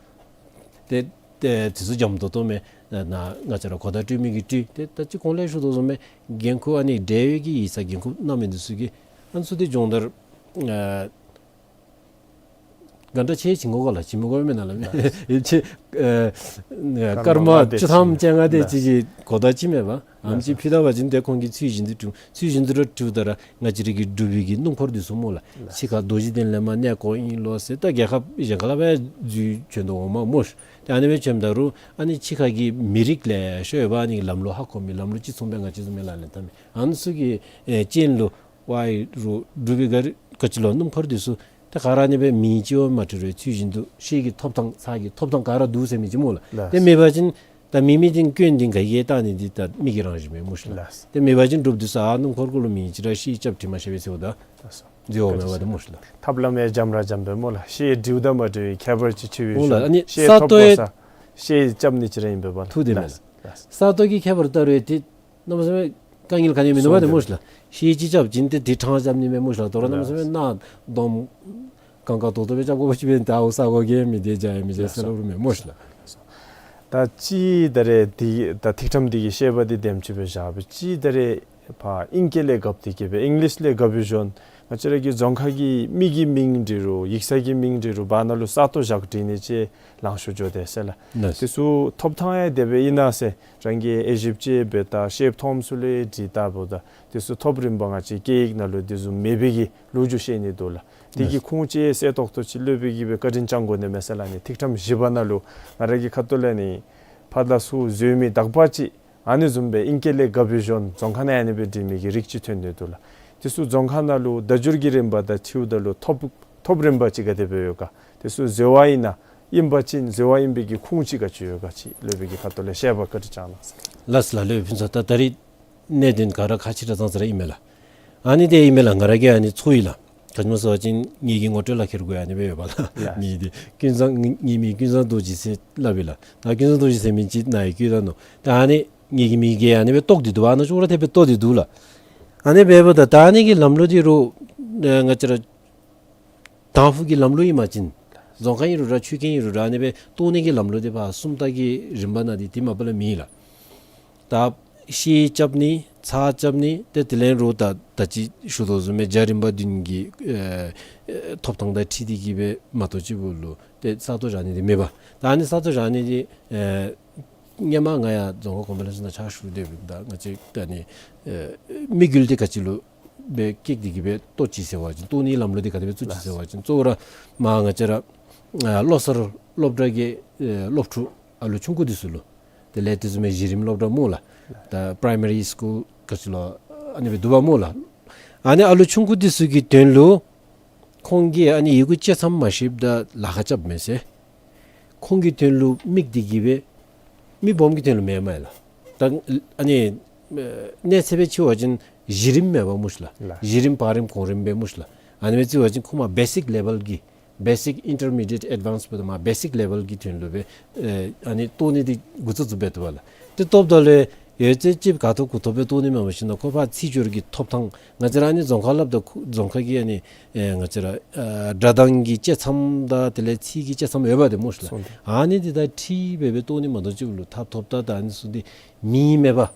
ཏེ་ཏེ་འདི་ཚུ་འཇམ་ཏོང་ཏོ་མས། ན་ང་བཅས་ར་གོ་བརྡ་སྤྲོད་མི་གིས་སྤྲོད། ཏེ་ད་ཅི་གོང་ལས་ཞུ་དོ་བཟུམ་སྦེ་འགན་ཁུར་ཨ་ནི་འབྲེལ་ཡོད་ཀྱི་ཡིག་ཚང་འགན་ཁུར་གནང་མི་འདི་ཚུ་གིས་ཨ་ནི་ཚུ་འདི་སྦྱོང་བརྡར་ཨ་ག་འདྲ་ཅིག་བྱིན་དགོ་ག་ལགས། བྱིན་མི་དགོ་མེན་ན་ལགས། མེན་ཅིག་ཨ་སྐར་མ་བཅུ་ཐམ་བཅོ་ལྔ་དེ་ཅིག་གི་གོ་བརྡ་ཅིག་མེན་པ། ཨ་ནེམ་ཅིག་ཕུལ་ད་པ་ཅིན་ཏེ་ཁོང་གིས་ཚུལ་བཞིན་དུ་སྒྲུབ། ཚུལ་བཞིན་དུ་ར་སྒྲུབ་ད་ར་ང་བཅས་ར་གི་འབྲུག་པའི་གི་སྣུམ་འཁོར་འདི་ཚུ་སྨོ་ལགས། ཕྱི་ཁར་རྡོ་རྗེ་གདན་ལས་མར་གནས་སྐོར་ཨིན་ལོ་ཟེར་ད་རྒྱལ་ཁབ་གཞན་ཁ་ལས་འབད་འཛུལ་བྱོན་དོ་འོང་མས་སྨོ་ཤེས། ཏེ་ཨ་ནི་སྦེ་བྱོནམ་ད་རུང་ཨ་ནི་ཕྱི་ཁ་གི་མི་རིགས་ལེ་ཤ་ཡོད་པ། ཨ་ནི་ལམ་ལུགས་ཧ་གོ་མི་ལམ་ལུགས་ཅིག་མཚུངས་པའི་ང་བཅས་བཟུམ་སྦེ་ལག་ལེན་འཐབ་མི་ཨ་ནི་ཚུ་གི་ཨེ་རྐྱེན་ལུ་ཝའི་རུ་འབྲུག་པའི་ག་ར་ག་ཅི་ལོ་སྣུམ་འཁོར་འདི་ཚུ་ཏེ་ག་ར་ཨ་ནི་སྦེ་མིང་ཅིག་ཡང་མ་བྲི་རུང་ཚུལ་བཞིན་དུ་ཤེལ་གྱི་ཐོབ་ཐང་ཚད་ཀྱི་ཐོབ་ཐང་ག་ར་འདུག་ཟེར་མི་ཅིག་སྨོ་ལགས། ལགས། ཏེ་མེད་པ་ཅིན་ད་མེད་མི་འདི་སྐྱོན་འདི་ག་གིས་བལྟ་ནི་འདི་ད་མི་གི་རང་བཞིན་མས་སྨོ་ཤེས་ལགས། ལགས། ཏེ་མེད་པ་ཅིན་འབྲུགཔ་འདི་ཚུ་ཨ་སྣུམ་འཁོར་གུ་ལུ་མིང་ཅིག་ར་ཤེལ་རྐྱབ་བྲི་མ་ཤེས་པས་ཟེརཝ་ད་ལགས་སོ། འཛོལ་འོང་མས་པ་ཏེ་སྨོ་ཤེས་ལགས། ཐབས་ལམ་ཡང་འཇམ་ར་འཇམ་པས་སྨོ་ལགས། ཤེལ་བྲིཝ་དང་མ་བྲིཝ་ཁྱད་པར་ཅིག་ཆེ་བས། འོང་ལགས། ཨ་ནི་ཤེལ་ཐོབ་དགོ་ས་ཤེལ་རྐྱབ་ནི་ཅིག་ར་ཨིན་པས་པ་ལགས། ཐུགས་བདེ་མས་ལགས། ལགས། ས་སྟོང་གི་ཁྱད་པར་ལྟ་རུང་ཏེ་གནམ་མེད་ས་མེད་དཀའ་ངལ་ག་ནི་མིན་ནུག་པ་ཏེ་སྨོ་ཤེས་ལགས། ཤེལ་ཅིག་རྐྱབ་བྱིན་ཏེ་དེ་ཕྲང་རྐྱབ་ནི་མས་སྨོ་ཤེས་ལགས། དོ་རུང་གནམ་མེད་ས་མེད་ནཱ་སྡོམ་གང་ག་ཏོག་ཏོ་སྦེ་རྐྱབ་དགོ་པ་ཅིན་འབད་ད་འོ་ས་གོ་གེ་མི་དེ་བྱ་ཡ་མི་བྱ་ཟེར་སླབ་རུང་མེད་སྨོ་ཤེས་ལགས། ད་ཅི་ད་རེས་འདི་ད་ཐིག་ཁྲམ་འདི་གི་བཤད་པ་འདི་དེམ་ཅིག་སྦེ་བཞག་པས། ཅི་ད་རེས་ཕར་ཨིང་སྐད་ལས་བཀབ་སྟེ་གི་སྦེ་ཨིང་ལིཤ་ལས་བཀབ་པའི་བཞོན་ང་བཅས་ར་གི་རྫོང་ཁག་གི་མི་གི་མིང་བྲི་རུང་ཡིག་ཚང་གི་མིང་བྲི་རུང་བར་ན་ལུ་ས་སྟོང་བཞག་བྲི་ནི་ཅིག་ལང་ཤོར་འགྱོ་དེས་ཟེར་ལགས། ལགས། དེ་ཚུ་ཐོབ་ཐང་ཡང་དེ་སྦེ་ཨིན་ན་ཟེར་རང་གིས་དབྱེ་ཞིབ་ཅིག་འབད་ད་ཤེལ་ཐོབ་ས་ལས་བྲིས་ད་འབདཝ་ད་དེ་ཚུ་ཐོབ་རིམ་པ་ང་བཅས་སྐད་ཡིག་ནང་ལུ་དེ་བཟུམ་མེད་པའི་གི་ལོ་རྒྱུས་བཤད་ནི་འདུག་ལགས། དེ་གི་ཁུངས་ཅིག་གསལ་ཏོག་ཏོ་ཅིག་སློབ་དཔོན་གྱིས་སྦེ་བཀའ་དྲིན་བསྐྱང་དགོ་ནི་མས་ཟེར་ལགས། ཨ་ནི་ཐིག་ཁྲམ་བཞི་པ་ནང་ལུ་ང་ར་གི་ཁ་ཐུག་ལས་ནི་ཕར་ད་ཚུ་འཛོལ་མི་དག་པ་ཅིག་ཨ་ནི་བཟུམ་སྦེ་ཨིང་སྐད་ལས་བཀབ་པའི་བཞོན་རྫོང་ཁ་ནང་ཨ་ནི་སྦེ་བྲི་མི་གི་རིགས་ཅིག་ཐོན་ནི་འདུག་ལགས། དེ་ཚུ་རྫོང་ཁ་ནང་ལུ་བརྡ་སྦྱོར་གྱི་རིམ་པ་དང་འཁྲིལཝ་ད་ལུ་ཐོབ་ཐོབ་རིམ་པ་ཅིག་ག་དེ་སྦེ་ཡོད་ག། དེ་ཚུ་འཛོལ་བ་ཨིན་ན་ཨིན་པ་ཅིན་འཛོལ་བ་ཨིན་པའི་གི་ཁུངས་ཅིག་ག་ཅི་ཡོད་ག་ཅིག་སློབ་དཔོན་གྱི་ཁ་ཐུག་ལས་བཤད་པ་བཀའ་དྲིན་བསྐྱང་གནང་ཟེར། ལགས་ལགས། སློབ་དཔོན་ཕུན་ཚོགས། ད་ད་རིས་གནད་དོན་ག་ར་ཁག་ཆེ་དྲགས་ཙང་ཙ་ར་ཨིན་མས་ལགས། ཨ་ནི་དེ་ཨིན་མས་ལགས། ང་ར་གིས་ཨ་ནི་ཚོར་ཡི་ལགས། ག་ཅི་སྨོ་ཟེར་བ་ཅིན་ངེ་གི་ངོ་སྤྲོད་ལག་ཁྱེར་གུ་ཡང་ཨ་ནི་སྦེ་ཡོད་པ་ལགས། ལགས། ངེ་དེ་ཀུན་བཟང་ངེ་ངེ་མིང་ཀུན་བཟང་རྡོ་རྗེ་ཟེར་སླབ་ཨིན་ལགས། ད་ཀུན་བཟང་རྡོ་རྗེ་ཟེར་མི་ཅིག་ནཱ་ཡང་བཀོད་ད་ནུག། ད་ཨ་ནི་ངེ་གི་མིང་གིས་ཨ་ནི་སྦེ་བཏོག་སྟེ་འདུག་པ། ཨ་ནཱ་ཅོག་ར་འཐདཔ་སྦེ་བཏོག་སྟེ་འདུག་ལགས། ཨ་ནི་འབདཝ་ད་ད་ཨ་ནི་གི་ལམ་ལུགས་འདི་རུང་ཨེ་ང་བཅས་ར་དང་ཕུ་གི་ལམ་ལུགས་ཨིན་པ་ཅིན་རྫོང་ཁ་ཨིན་རུང་ར་ཆོས་ཁང་ཨིན་རུང་ར་ཨ་ནི་སྦེ་བཏོག་ནི་གི་ལམ་ལུགས་འདི་ཕར་སུམ་རྟགས་ཀྱི་རིམ་པ་ནང་འདི་དེ་མ་པ་ལས་མེད་ལགས། ད་ཤེལ་རྐྱབ་ནི་ཚད་རྐྱབ་ནི་ཏེ་དེ་ལས་རུང་ད་ད་ཅི་ཞུ་དོ་བཟུམ་སྦེ་བརྒྱ་རིམ་པ་བདུན་གྱི་ཨེ་ཨེ་ཐོབ་ཐང་དང་འཁྲིལ་ཏེ་གི་སྦེ་མ་གཏོགས་ཅིག་པོ་ལུ་ཏེ་ས་སྟོང་བཞག་ནི་འདི་མེད་པ། ད་ཨ་ནི་ས་སྟོང་བཞག་ནི་འདི་ཨེ་སྔོན་མ་ང་ཡང་རྫོང་ཁ་གོང་འཕེལ་ལས་ཚོགས་ནང་ཕྱག་ཞུ་སྡོད་པའི་ད་ང་བཅས་ད་ཨ་ནི་ཨེ་དམིགས་ཡུལ་འདི་ག་ཅི་ལུ་སྦེ་བསྐྱེད་དེ་གི་སྦེ་བཏོག་ཅི་ཟེར་བ་ཅིན་བཏོག་ནི་ལམ་ལུགས་འདི་ག་དེ་སྦེ་བཙུགས་ཅི་ཟེར་བ་ཅིན་གཙོ་བོ་ར་མར་ང་བཅས་ར་ཨ་བློ་གསར་སློབ་གྲྭ་གི་ཨེ་སློབ་ཕྲུག་ཨ་ལོ་ཆུང་ཀུ་འདི་ཚུ་ལུ་དེ་ལས་དེ་བཟུམ་མའི་གཞི་རིམ་སློབ་གྲྭ་སྨོ་ལགས། ད་པ་རའི་མ་རི་སི་ཀུལ་ག་ཅི་ལོ་ཨ་ནི་སྦེ་འདུག་པ་སྨོ་ལགས། ཨ་ནི་ཨ་ལོ་ཆུང་ཀུ་འདི་ཚུ་གི་དོན་ལུ་ཁོང་གིས་ཨ་ནི་ཡི་གུ་གཅིག་ཙམ་མ་ཤེསཔ་ད་ལཱ་ཁག་རྐྱབ་མས་ཟེར། ཁོང་གི་དོན་ལུ་དམིགས་ཏེ་གི་སྦེ་མི་སྦོམ་གྱི་དོན་ལུ་མེན་མས་ལགས། ད་ཨ་ནི་ཨེ་གནས་ཚད་སྦེ་ཅིག་འབད་བ་ཅིན་གཞི་རིམ་མེན་པ་སྨོ་ཤེས་ལགས། ལགས། གཞི་རིམ་བར་རིམ་གོང་རིམ་སྦེ་སྨོ་ཤེས་ལགས། ཨ་ནི་སྦེ་ཅིག་འབད་བ་ཅིན་ཁོང་མར་བེ་སིཀ་ལེ་བཱལ་གྱི་བེ་སིཀ་ཨིན་ཊར་མི་ཌི་ཡེཊ་ཨེཌ་ཝཱནསི་འབདཝ་ད་མར་བེ་སིཀ་ལེ་བཱལ་གྱི་དོན་ལུ་སྦེ་ཨེ་ཨ་ནི་བཏོག་ནི་འདི་འགོ་བཙུགས་བཙུགསཔ་སྦེ་འདུག་པ་ལགས། ཏེ་བཏོགཔ་ད་ལུ་ཡོད་ཚད་ཅིག་ག་ཐོབ་གུ་ཐོབ་སྦེ་བཏོག་ནི་མེན་པར་ཞིན་ན་ཁོ་ཕར་ཚིག་སྦྱོར་གྱི་ཐོབ་ཐང་ང་བཅས་ར་ཨ་ནི་རྫོང་ཁ་སླབ་ད་ཁོ་རྫོང་ཁ་གི་ཨ་ནི་ཨེ་ང་བཅས་ར་ཨ་སྒྲ་གདངས་ཀྱི་བཅད་མཚམས་དང་དེ་ལས་ཚིག་གི་བཅད་མཚམས་ཡོད་པ་འདི་སྨོ་ཤེས་ལགས། སོང་སྟེ་ཨ་ནི་འདི་དང་འཁྲིལ་སྦེ་སྦེ་བཏོག་ནི་མ་གཏོགས་ཅིག་ལུ་ཐབས་ཐོབ་ད་ད་ཨ་ནི་ཚུ་འདི་མིང་མེད་པ།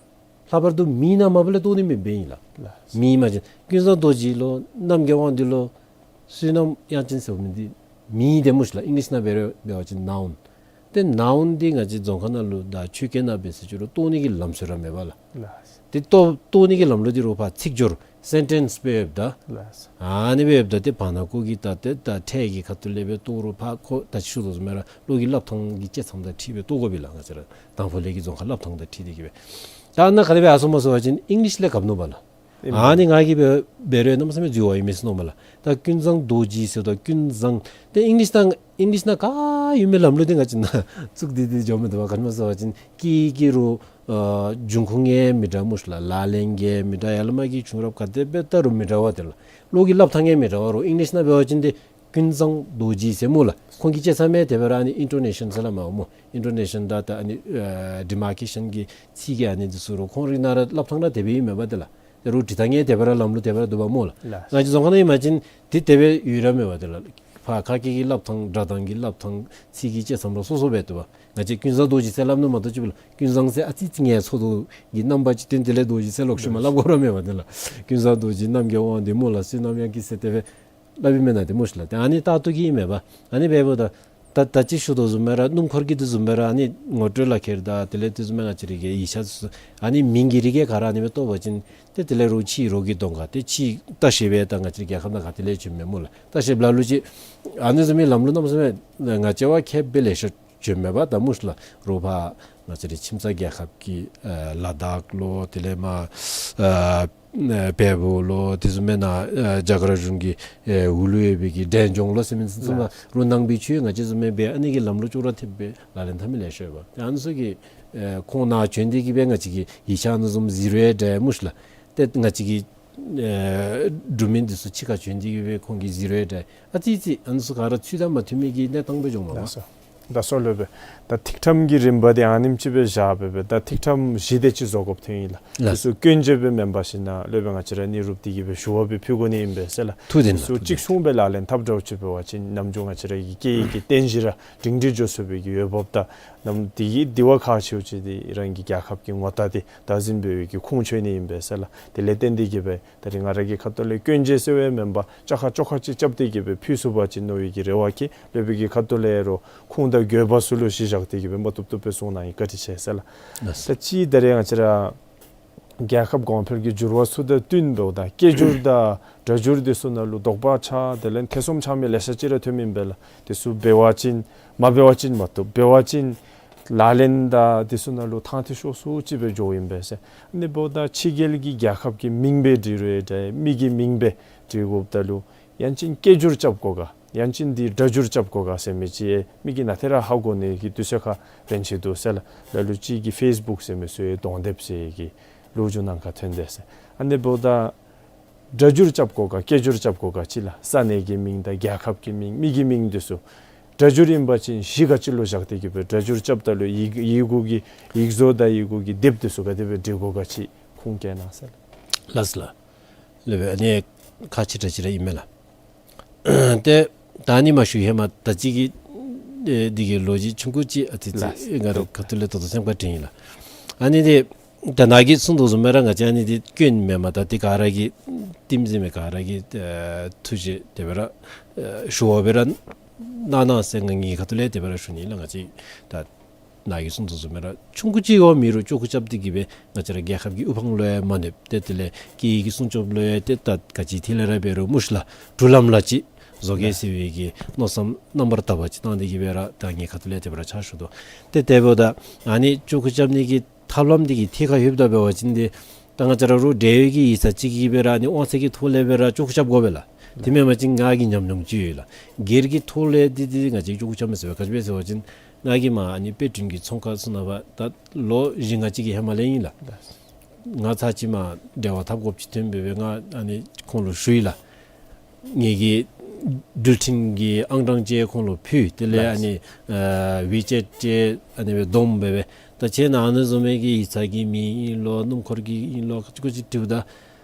ལྷག་པར་དུ་མིང་ནང་མ་པ་ལས་བཏོག་ནི་མེདཔ་ཨིན་ལགས། ལགས། མིང་མ་ཅིན་ཀུན་བཟང་རྡོ་རྗེ་ལོ་རྣམ་རྒྱལ་དབང་འདུས་ལོ་བསོད་ནམས་དབྱངས་ཅན་ཟེར་མི་འདི་མིང་འདི་སྨོ་ཤེས་ལགས། ཨིང་ལིཤ་ནང་འབད་རུང་འབད་བ་ཅིན་ནའུན། ཏེ་ནའུན་འདི་ང་བཅས་རྫོང་ཁ་ནང་ལུ་དང་ཆོས་སྐད་ནང་འབད་ཟེར་ཅི་རུང་བཏོག་ནི་གི་ལམ་སྲོལ་ར་མེད་པ་ལགས། ལགས། ཏེ་བཏོག་བཏོག་ནི་གི་ལམ་ལུགས་འདི་རུང་ཕར་ཚིག་སྦྱོར་སེན་ཊེནསི་སྦེ་ཡོདཔ་ད། ལགས། ཨ་ནི་སྦེ་ཡོདཔ་ད་ཏེ་བར་ན་ཀོ་གི་ད་ཏེ་ད་ཕྲད་ཀྱི་ཁ་ཐུག་ལས་སྦེ་བཏོག་རུང་ཕར་ཁོ་ད་ཅི་ཞུ་དོ་བཟུམ་སྦེ་ར་བློ་གི་སླབ་ཐངས་ཀྱི་བཅད་མཚམས་དང་འཁྲིལ་སྦེ་བཏོག་དགོ་པས་ལགས། ང་བཅས་ར་དང་ཕུ་ལས་ཀྱི་རྫོང་ཁ་སླབ་ཐངས་དང་འཁྲིལ་ཏེ་གི་སྦེ། ད་ཨ་ནཱ་ག་དེ་སྦེ་ཡར་སོང་སྨོ་ཟེར་བ་ཅིན་ཨིང་ལིཤ་ལས་གབ་ནུག་པ་ལགས། ཨིན། ཨ་ནི་ང་གིས་འབད་འབད་རུང་གནམ་མེད་ས་མེད་འཛོལ་བ་ཨིན་མས་ཟེར་མནོཝ་མས་ལགས། ད་ཀུན་བཟང་རྡོ་རྗེ་ཟེརཝ་ད་ཀུན་བཟང་། ཏེ་ཨིང་ལིཤ་ནང་ཨིང་ལིཤ་ནང་ག་ཡོད་མི་ལམ་ལུགས་འདི་ང་བཅས་ནང་བཙུགས་ཏེ་འདི་འགྱོ་མི་འདུག་པ། ག་ཅི་སྨོ་ཟེར་བ་ཅིན་སྐད་ཀྱི་རུང་ཨ་འབྱུང་ཁུངས་ཡང་མི་འདྲ་སྨོ་ཤིག་ལགས། ལག་ལེན་གྱི་མི་འདྲ། ཡར་ལས་མར་གྱི་བྱུང་རབས་ག་དེ་སྦེ་ད་རུང་མི་འདྲ་བ་དེ་ལགས། བློ་གི་སླབ་ཐངས་ཡང་མི་འདྲ་བ། རུང་ཨིང་ལིཤ་ནང་འབད་བ་ཅིན་ཏེ་ཀུན་བཟང་རྡོ་རྗེ་ཟེར་སྨོ་ལགས། ཁོང་གི་བཅད་མཚམས་ཡང་དེ་སྦེ་ར་ཨ་ནི་ཨིན་ཊོ་ནེ་ཤཱན་ཟེར་སླབ་མས་སྨོ། ཨིན་ཊོ་ནེ་ཤཱན་དང་ད་ཨ་ནི་ཨ་ཌི་མར་ཀེ་ཤཱན་གྱི་ཚིག་གི་ཨ་ནི་འདི་ཚུ་རུང་ཁོང་རའི་ནང་ར་སླབ་ཐངས་ར་དེ་སྦེ་ཨིན་མས་པ་དེ་ལགས། ཏེ་རུང་འབྲི་ཐངས་ཡང་དེ་སྦེ་ར་ལམ་ལུགས་དེ་སྦེ་ར་འདུག་པ་སྨོ་ལགས། ལགས། ང་བཅས་རྫོང་ཁ་ནང་ཨིན་པ་ཅིན་འདི་དེ་སྦེ་ཡོད་ར་མེད་པ་དེ་ལགས། ཕར་ཁ་སྐད་ཀྱི་སླབ་ཐངས་སྒྲ་གདངས་ཀྱི་སླབ་ཐངས་ཚིག་གི་བཅད་མཚམས་ར་སོ་སོ་སྦེ་འདུག་པ། ང་བཅས་ཀུན་བཟང་རྡོ་རྗེ་ཟེར་སླབ་ནི་མ་གཏོགས་ཅིག་སྦེ་ལགས། ཀུན་བཟང་ཟེར་ཨ་ཙི་ཅིག་ངལ་འཚོ་དོ་གི་རྣམ་པ་ཅིག་སྟོན། དེ་ལས་རྡོ་རྗེ་ཟེར་ལོག་ཤུལ་མ་སླབ་དགོ་ར་མེད་པ་དེ་ལགས། ཀུན་བཟང་རྡོ་རྗེ་རྣམ་རྒྱལ་དབང་འདུས་སྨོ་ལགས། བསོད་ནམས་དབྱངས་སྐྱིད་ཟེར་དེ་སྦེ་སླབ་ཨིན་མེན་ན་དེ་སྨོ་ཤིག་ལགས། ཏེ་ཨ་ནི་ད་ལྟོ་གི་ཨིན་མས་པ། ཨ་ནི་འབདཝ་ད་ད་ད་ཅི་ཞུ་དོ་བཟུམ་སྦེ་ར་སྣུམ་འཁོར་གྱི་འདི་བཟུམ་སྦེ་ར་ཨ་ནི་ངོ་སྤྲོད་ལག་ཁྱེར་དང་དེ་ལས་དེ་བཟུམ་སྦེ་ང་བཅས་རའི་གི་ཡིག་ཆ་ཚུ་ཨ་ནི་མིང་གི་རིགས་ག་ར་ཨ་ནི་སྦེ་བཏོག་པ་ཅིན་ཏེ་དེ་ལས་རོགས་ཕྱིའི་རོགས་ཀྱི་གདོང་ཁར་ཏེ་ཕྱིའི་ལྟ་བཤལཔ་སྦེ་ད་ང་བཅས་རའི་རྒྱལ་ཁབ་ནང་ག་ཏེ་ལས་བྱོན་མས་སྨོ་ལགས། ལྟ་བཤལཔ་ལ་ལུ་ཅིག་ཨ་ནི་བཟུམ་མའི་ལམ་ལུགས་གནམ་མེད་ས་མེད་ང་བཅས་བ་ཁེ་སྦེ་ལེ་ཤ་བྱོན་མས་པ་ད་སྨོ་ཤིག་ལགས། རོགས་ཕར་ང་བཅས་རའི་ཁྱིམ་ཚང་རྒྱལ་ཁབ་ཀྱི་ཨ་ལ་དྭགས་ལོ་དེ་ལས་མར་ཨ་ཨ་བལ་པོ་ལོ་དེ་བཟུམ་སྦེ་ནཱ་ཨ་རྒྱ་གར་གཞུང་གི་ཨེ་འོག་ལུ་ཡོད་པའི་གི་འབྲས་ལྗོངས་ལོ་ཟེར་མི་ཚུ་ནང་རོགས་ནང་པའི་ཆོས་ང་བཅས་བཟུམ་སྦེ་ཨ་ནི་གི་ལམ་ལུགས་ཅོག་ར་འཐདཔ་སྦེ་ལག་ལེན་འཐབ་མི་ལེ་ཤ་ཡོད་པ། ཏེ་ཨ་ནི་ཚུ་གིས་ཨེ་ཁོང་ནཱ་བྱོན་ཏེ་གི་སྦེ་ང་བཅས་ཀྱི་ཡིག་ཆ་ཨ་ནི་བཟུམ་གཟིགས་རུང་ཡང་འདྲ་སྨོ་ཤིག་ལགས། ཏེ་ང་བཅས་ཀྱི་ཨེ་འབྲུག་མི་འདི་ཚུ་ཕྱི་ཁར་བྱོན་ཏེ་གི་སྦེ་ཁོང་གིས་གཟིགས་རུང་ཡང་འདྲ། ཨ་ཙི་ཙི་ཨ་ནི་ཚུ་ག་ར་ཚུལ་དང་མ་མཐུན་མི་གི་གནས་སྟངས་སྦེ་འགྱོཝ་མས་པ། ལགས་སོ། ད་སོ་ལོ་སྦེ་ད་ཐིག་ཕྲེང་གི་རིམ་པ་འདི་ཨ་ནེམ་ཅིག་སྦེ་བཞག་སྦེ་སྦེ་ད་ཐིག་ཕྲེང་བཞི་དེ་ཅིག་བཟོ་དགོཔ་ཐོན་ཡི་ལགས། ལགས། དེ་ཚུ་སྐྱོན་བརྗོད་སྦེ་མེན་པར་ཞིན་ན་ལོག་སྦེ་ང་བཅས་ར་ཨ་ནི་རུབ་སྟེ་གི་སྦེ་ཞུ་བ་སྦེ་ཕུལ་དགོ་ནི་ཨིན་པས་ཟེར་ལགས། ཐུགས་བདེ་གནང་། དེ་ཚུ་ཐུགས་བདེ་གནང་། གཅིག་མཚུངས་སྦེ་ལག་ལེན་འཐབ་འདྲཝ་ཅིག་འབད་བ་ཅིན་ནམ་རྒྱུན་ང་བཅས་ར་གི་སྐད་ཡིག་གི་རྟེན་གཞི་ར་སྒྲིང་སྒྲི་འགྱོ་ཚུགས་པའི་གི་འོས་འབབ་དང་ནམ་དེ་གི་དེ་བ་ཁག་ཆེཝ་ཅིག་འདི་རང་གི་རྒྱལ་ཁབ་ཀྱི་ངོ་རྟགས་འདི་བདག་འཛིན་འབད་བའི་གི་ཁུངས་འཁྱོལ་ནི་ཨིན་པས་ཟེར་ལགས། དེ་ལས་བརྟེན་ཏེ་གི་སྦེ་ད་རིས་ང་ར་གི་ཁ་ཐུག་ལས་སྐྱོན་བརྗོད་ཟེར་བ་མེན་པར་བཅོ་ཁ་བཅོ་ཁ་ཅིག་རྐྱབ་སྟེ་གི་སྦེ་ཕུལ་ཚུགས་པ་ཅིན་མནོ་བའི་གི་རེ་བ་བསྐྱེད། ལོག་པའི་གི་ཁ་ཐུག་ལས་རོགས་ཁུངས་དང་དགོས་པ་ཚུ་ལུ་གཞི་བཞག་སྟེ་གི་སྦེ་མ་བཏུབ་བཏུབ་སྦེ་གསུང་གནང་ཡི། བཀའ་དྲིན་ཆེ་ཟེར་ལགས། ལགས། ད་ཅི་ད་རིས་ང་བཅས་ར་རྒྱལ་ཁབ་གོང་འཕེལ་གྱི་འགྱུར་བ་ཚུ་དང་བསྟུན་འབདཝ་ད་སྐད་སྒྱུར་དང་སྒྲ་སྒྱུར་འདི་ཚུ་ནང་ལུ་དོགས་པ་ཆགས་དེ་ལས་ཐེ་ཚོམ་ཆགས་མི་ལེ་ཤ་ཅིག་ར་ཐོནམ་ཨིན་པས་ལགས། དེ་ཚུ་འབད་བ་ཅིན་མ་འབད་བ་ཅིན་མ་བཏུབ། འབད་བ་ཅིན་ལག་ལེན་དང་དེ་ཚུ་ནང་ལུ་ཐང་ཐི་ཤོར་སུ་ཅིག་སྦེ་འགྱོཝ་ཨིན་པས་ཟེར། ཨ་ནི་འབདཝ་ད་ཕྱི་རྒྱལ་གྱི་རྒྱལ་ཁབ་ཀྱི་མིང་སྦེ་འབྲི་རུང་ཡང་འདྲ་མི་གི་མིང་སྦེ་འབྲི་དགོཔ་ད་ལུ་ཡང་ཅིན་སྐད་སྒྱུར་རྐྱབ་དགོ་ག་ཡང་ཅིན་འདི་སྒྲ་སྒྱུར་རྐྱབ་དགོ་ག་ཟེར་མི་ཅིག་མི་གིས་ནཱ་ཏེ་ར་ཧ་གོ་ནི་གི་དུས་ཚོད་ཁར་རན་ཆི་འདུག་ཟེར་ལགས། ལ་ལུ་ཅིག་གིས་ཕེསི་བུཀ་ཟེར་མི་ཚུ་ཡང་གདོང་དེབ་ཟེར་གི་ལོ་རྒྱུས་ནང་ཁར་ཐོན་དེས་ཟེར། ཨ་ནི་འབདཝ་ད་སྒྲ་སྒྱུར་རྐྱབ་དགོ་ག་སྐད་སྒྱུར་རྐྱབ་དགོ་ག་ཅིག་ལགས། ས་གནས་ཀྱི་མིང་དང་རྒྱལ་ཁབ་ཀྱི་མིང་མི་གི་མིང་འདི་ཚུ་སྒྲ་སྒྱུར་ཨིན་པ་ཅིན་གཞི་ག་ཅི་ལུ་བཞག་སྟེ་གི་སྦེ་སྒྲ་སྒྱུར་རྐྱབ་ད་ལུ་ཡིག་ཡིག་གུ་གི་ཡིག་བཟོ་དང་ཡིག་གུ་གི་དེབ་འདི་ཚུ་ག་དེ་སྦེ་འབྲི་དགོ་ག་ཅིག་ཁུངས་བཀལ་གནང་ཟེར་ལགས། ལགས་ལགས། ལགས་སྦེ་ཨ་ནི་ཁག་ཆེ་དྲགས་ཅིག་ར་ཨིན་མས་ལགས། ཏེ་ད་ཨ་ནི་མ་ཞུ་ཧེ་མ་ད་ཅི་གི་ཨེ་འདི་གི་ལོ་རྒྱུས་ཆུང་ཀུ་ཅིག་ཨ་ཙི་ཙི་ལགས། ང་ར་ཁ་ཐུག་ལས་ད་ལྟོ་སེམས་ཁར་དྲན་ཡི་ལགས། ཨ་ནི་འདི་ད་ནཱ་གིས་གསུངས་དོ་བཟུམ་སྦེ་ར་ང་བཅས་ཨ་ནི་འདི་སྐྱོན་མེན་མས། ད་འདི་ག་ར་གིས་ལྟདམོ་གཟིགས་མི་ག་ར་གིས་ཨེ་ཐུགས་རྗེ་དེ་སྦེ་ར་ཨེ་ཞུ་བ་སྦེ་ར་གནང་གནང་ཟེར་ང་ངེའི་ཁ་ཐུག་ལས་དེ་སྦེ་ར་ཞུ་ནི་ལགས། ང་བཅས་ད་ནཱ་གིས་གསུངས་དོ་བཟུམ་སྦེ་ར་ཆུང་ཀུ་ཅིག་འོང་མི་རུང་ཅོག་ཁུ་རྐྱབ་སྟེ་གི་སྦེ་ང་བཅས་ར་རྒྱལ་ཁབ་ཀྱི་དབུ་འཕང་ལུ་ཡང་མ་གནོདཔ་ཏེ་དེ་ལས་སྐད་ཡིག་གི་སྲུང་སྐྱོབ་ལུ་ཡང་ཏེ་ད་ག་ཅི་ཐད་ལས་ར་འབད་རུང་སྨོ་ཤིག་ལགས་འགྲུལ་ལམ་ལ་ཅིག་བཟོ་གེ་ཟེར་བའི་གི་མནོ་བསམ་རྣམ་པར་དག་པ་ཅིག་བཏང་སྟེ་གི་སྦེ་ར་ད་ངེའི་ཁ་ཐུག་ལས་དེ་སྦེ་ར་ཕྱག་ཞུ་དོ། ཏེ་དེ་འབདཝ་ད་ཨ་ནི་ཅོག་ཁུ་རྐྱབ་ནི་གི་ཐབས་ལམ་འདི་གི་ཐད་ཁར་ལྷོདཔ་ད་འབད་བ་ཅིན་འདི་ད་ང་བཅས་ར་རོགས་འབྲེལ་ཡོད་ཀྱི་ཡིག་ཚང་ཅིག་གིས་སྦེ་ར་ཨ་ནི་དབང་ཚད་ཀྱི་ཐོག་ལས་སྦེ་ར་ཅོག་ཁུ་རྐྱབ་དགོ་པས་ལགས། དེ་མེན་པ་ཅིན་ང་གིས་ཉམས་མྱོང་ཅིག་ཡོད་ལགས། སྒེར་གྱི་ཐོག་ལས་འདི་འདི་ང་བཅས་ཅོག་ཁུ་རྐྱབ་མི་ཚུགས་པས། ག་ཅི་སྦེ་ཟེར་བ་ཅིན་ང་གིས་མར་ཨ་ནི་དཔེ་སྐྲུན་གྱི་ཚོང་ཁང་ཚུ་ནང་ཕར་ད་ལོ་བཞི་ལྔ་ཅིག་གི་ཧེ་མ་ལས་ཨིན་ལགས། ང་ཚར་ཅིག་མར་འབྲེལ་བ་འཐབ་དགོཔ་ཅིག་ཐོན་སྦེ་སྦེ་ང་ཨ་ནི་ཁོང་ལུ་ཞུ་ཡི་ལགས། ངེ་གི་འགྲུལ་འཕྲིན་གྱི་ཨང་གྲངས་ཅིག་ཁོང་ལུ་ཕུལ། དེ་ལས་ཨ་ནི་ཨ་ཝི་ཅེཊ་ཅིག་ཨ་ནི་སྦེ་བསྡོམས་སྦེ་སྦེ་ད་ཁྱེད་ནཱ་ཨ་ནི་བཟུམ་མའི་གི་ཡིག་ཚང་གི་མིང་ཨིན་ལོ་སྣུམ་འཁོར་གྱི་ཨིན་ལོ་ཅིག་ཅིག་འབྲིཝ་ད་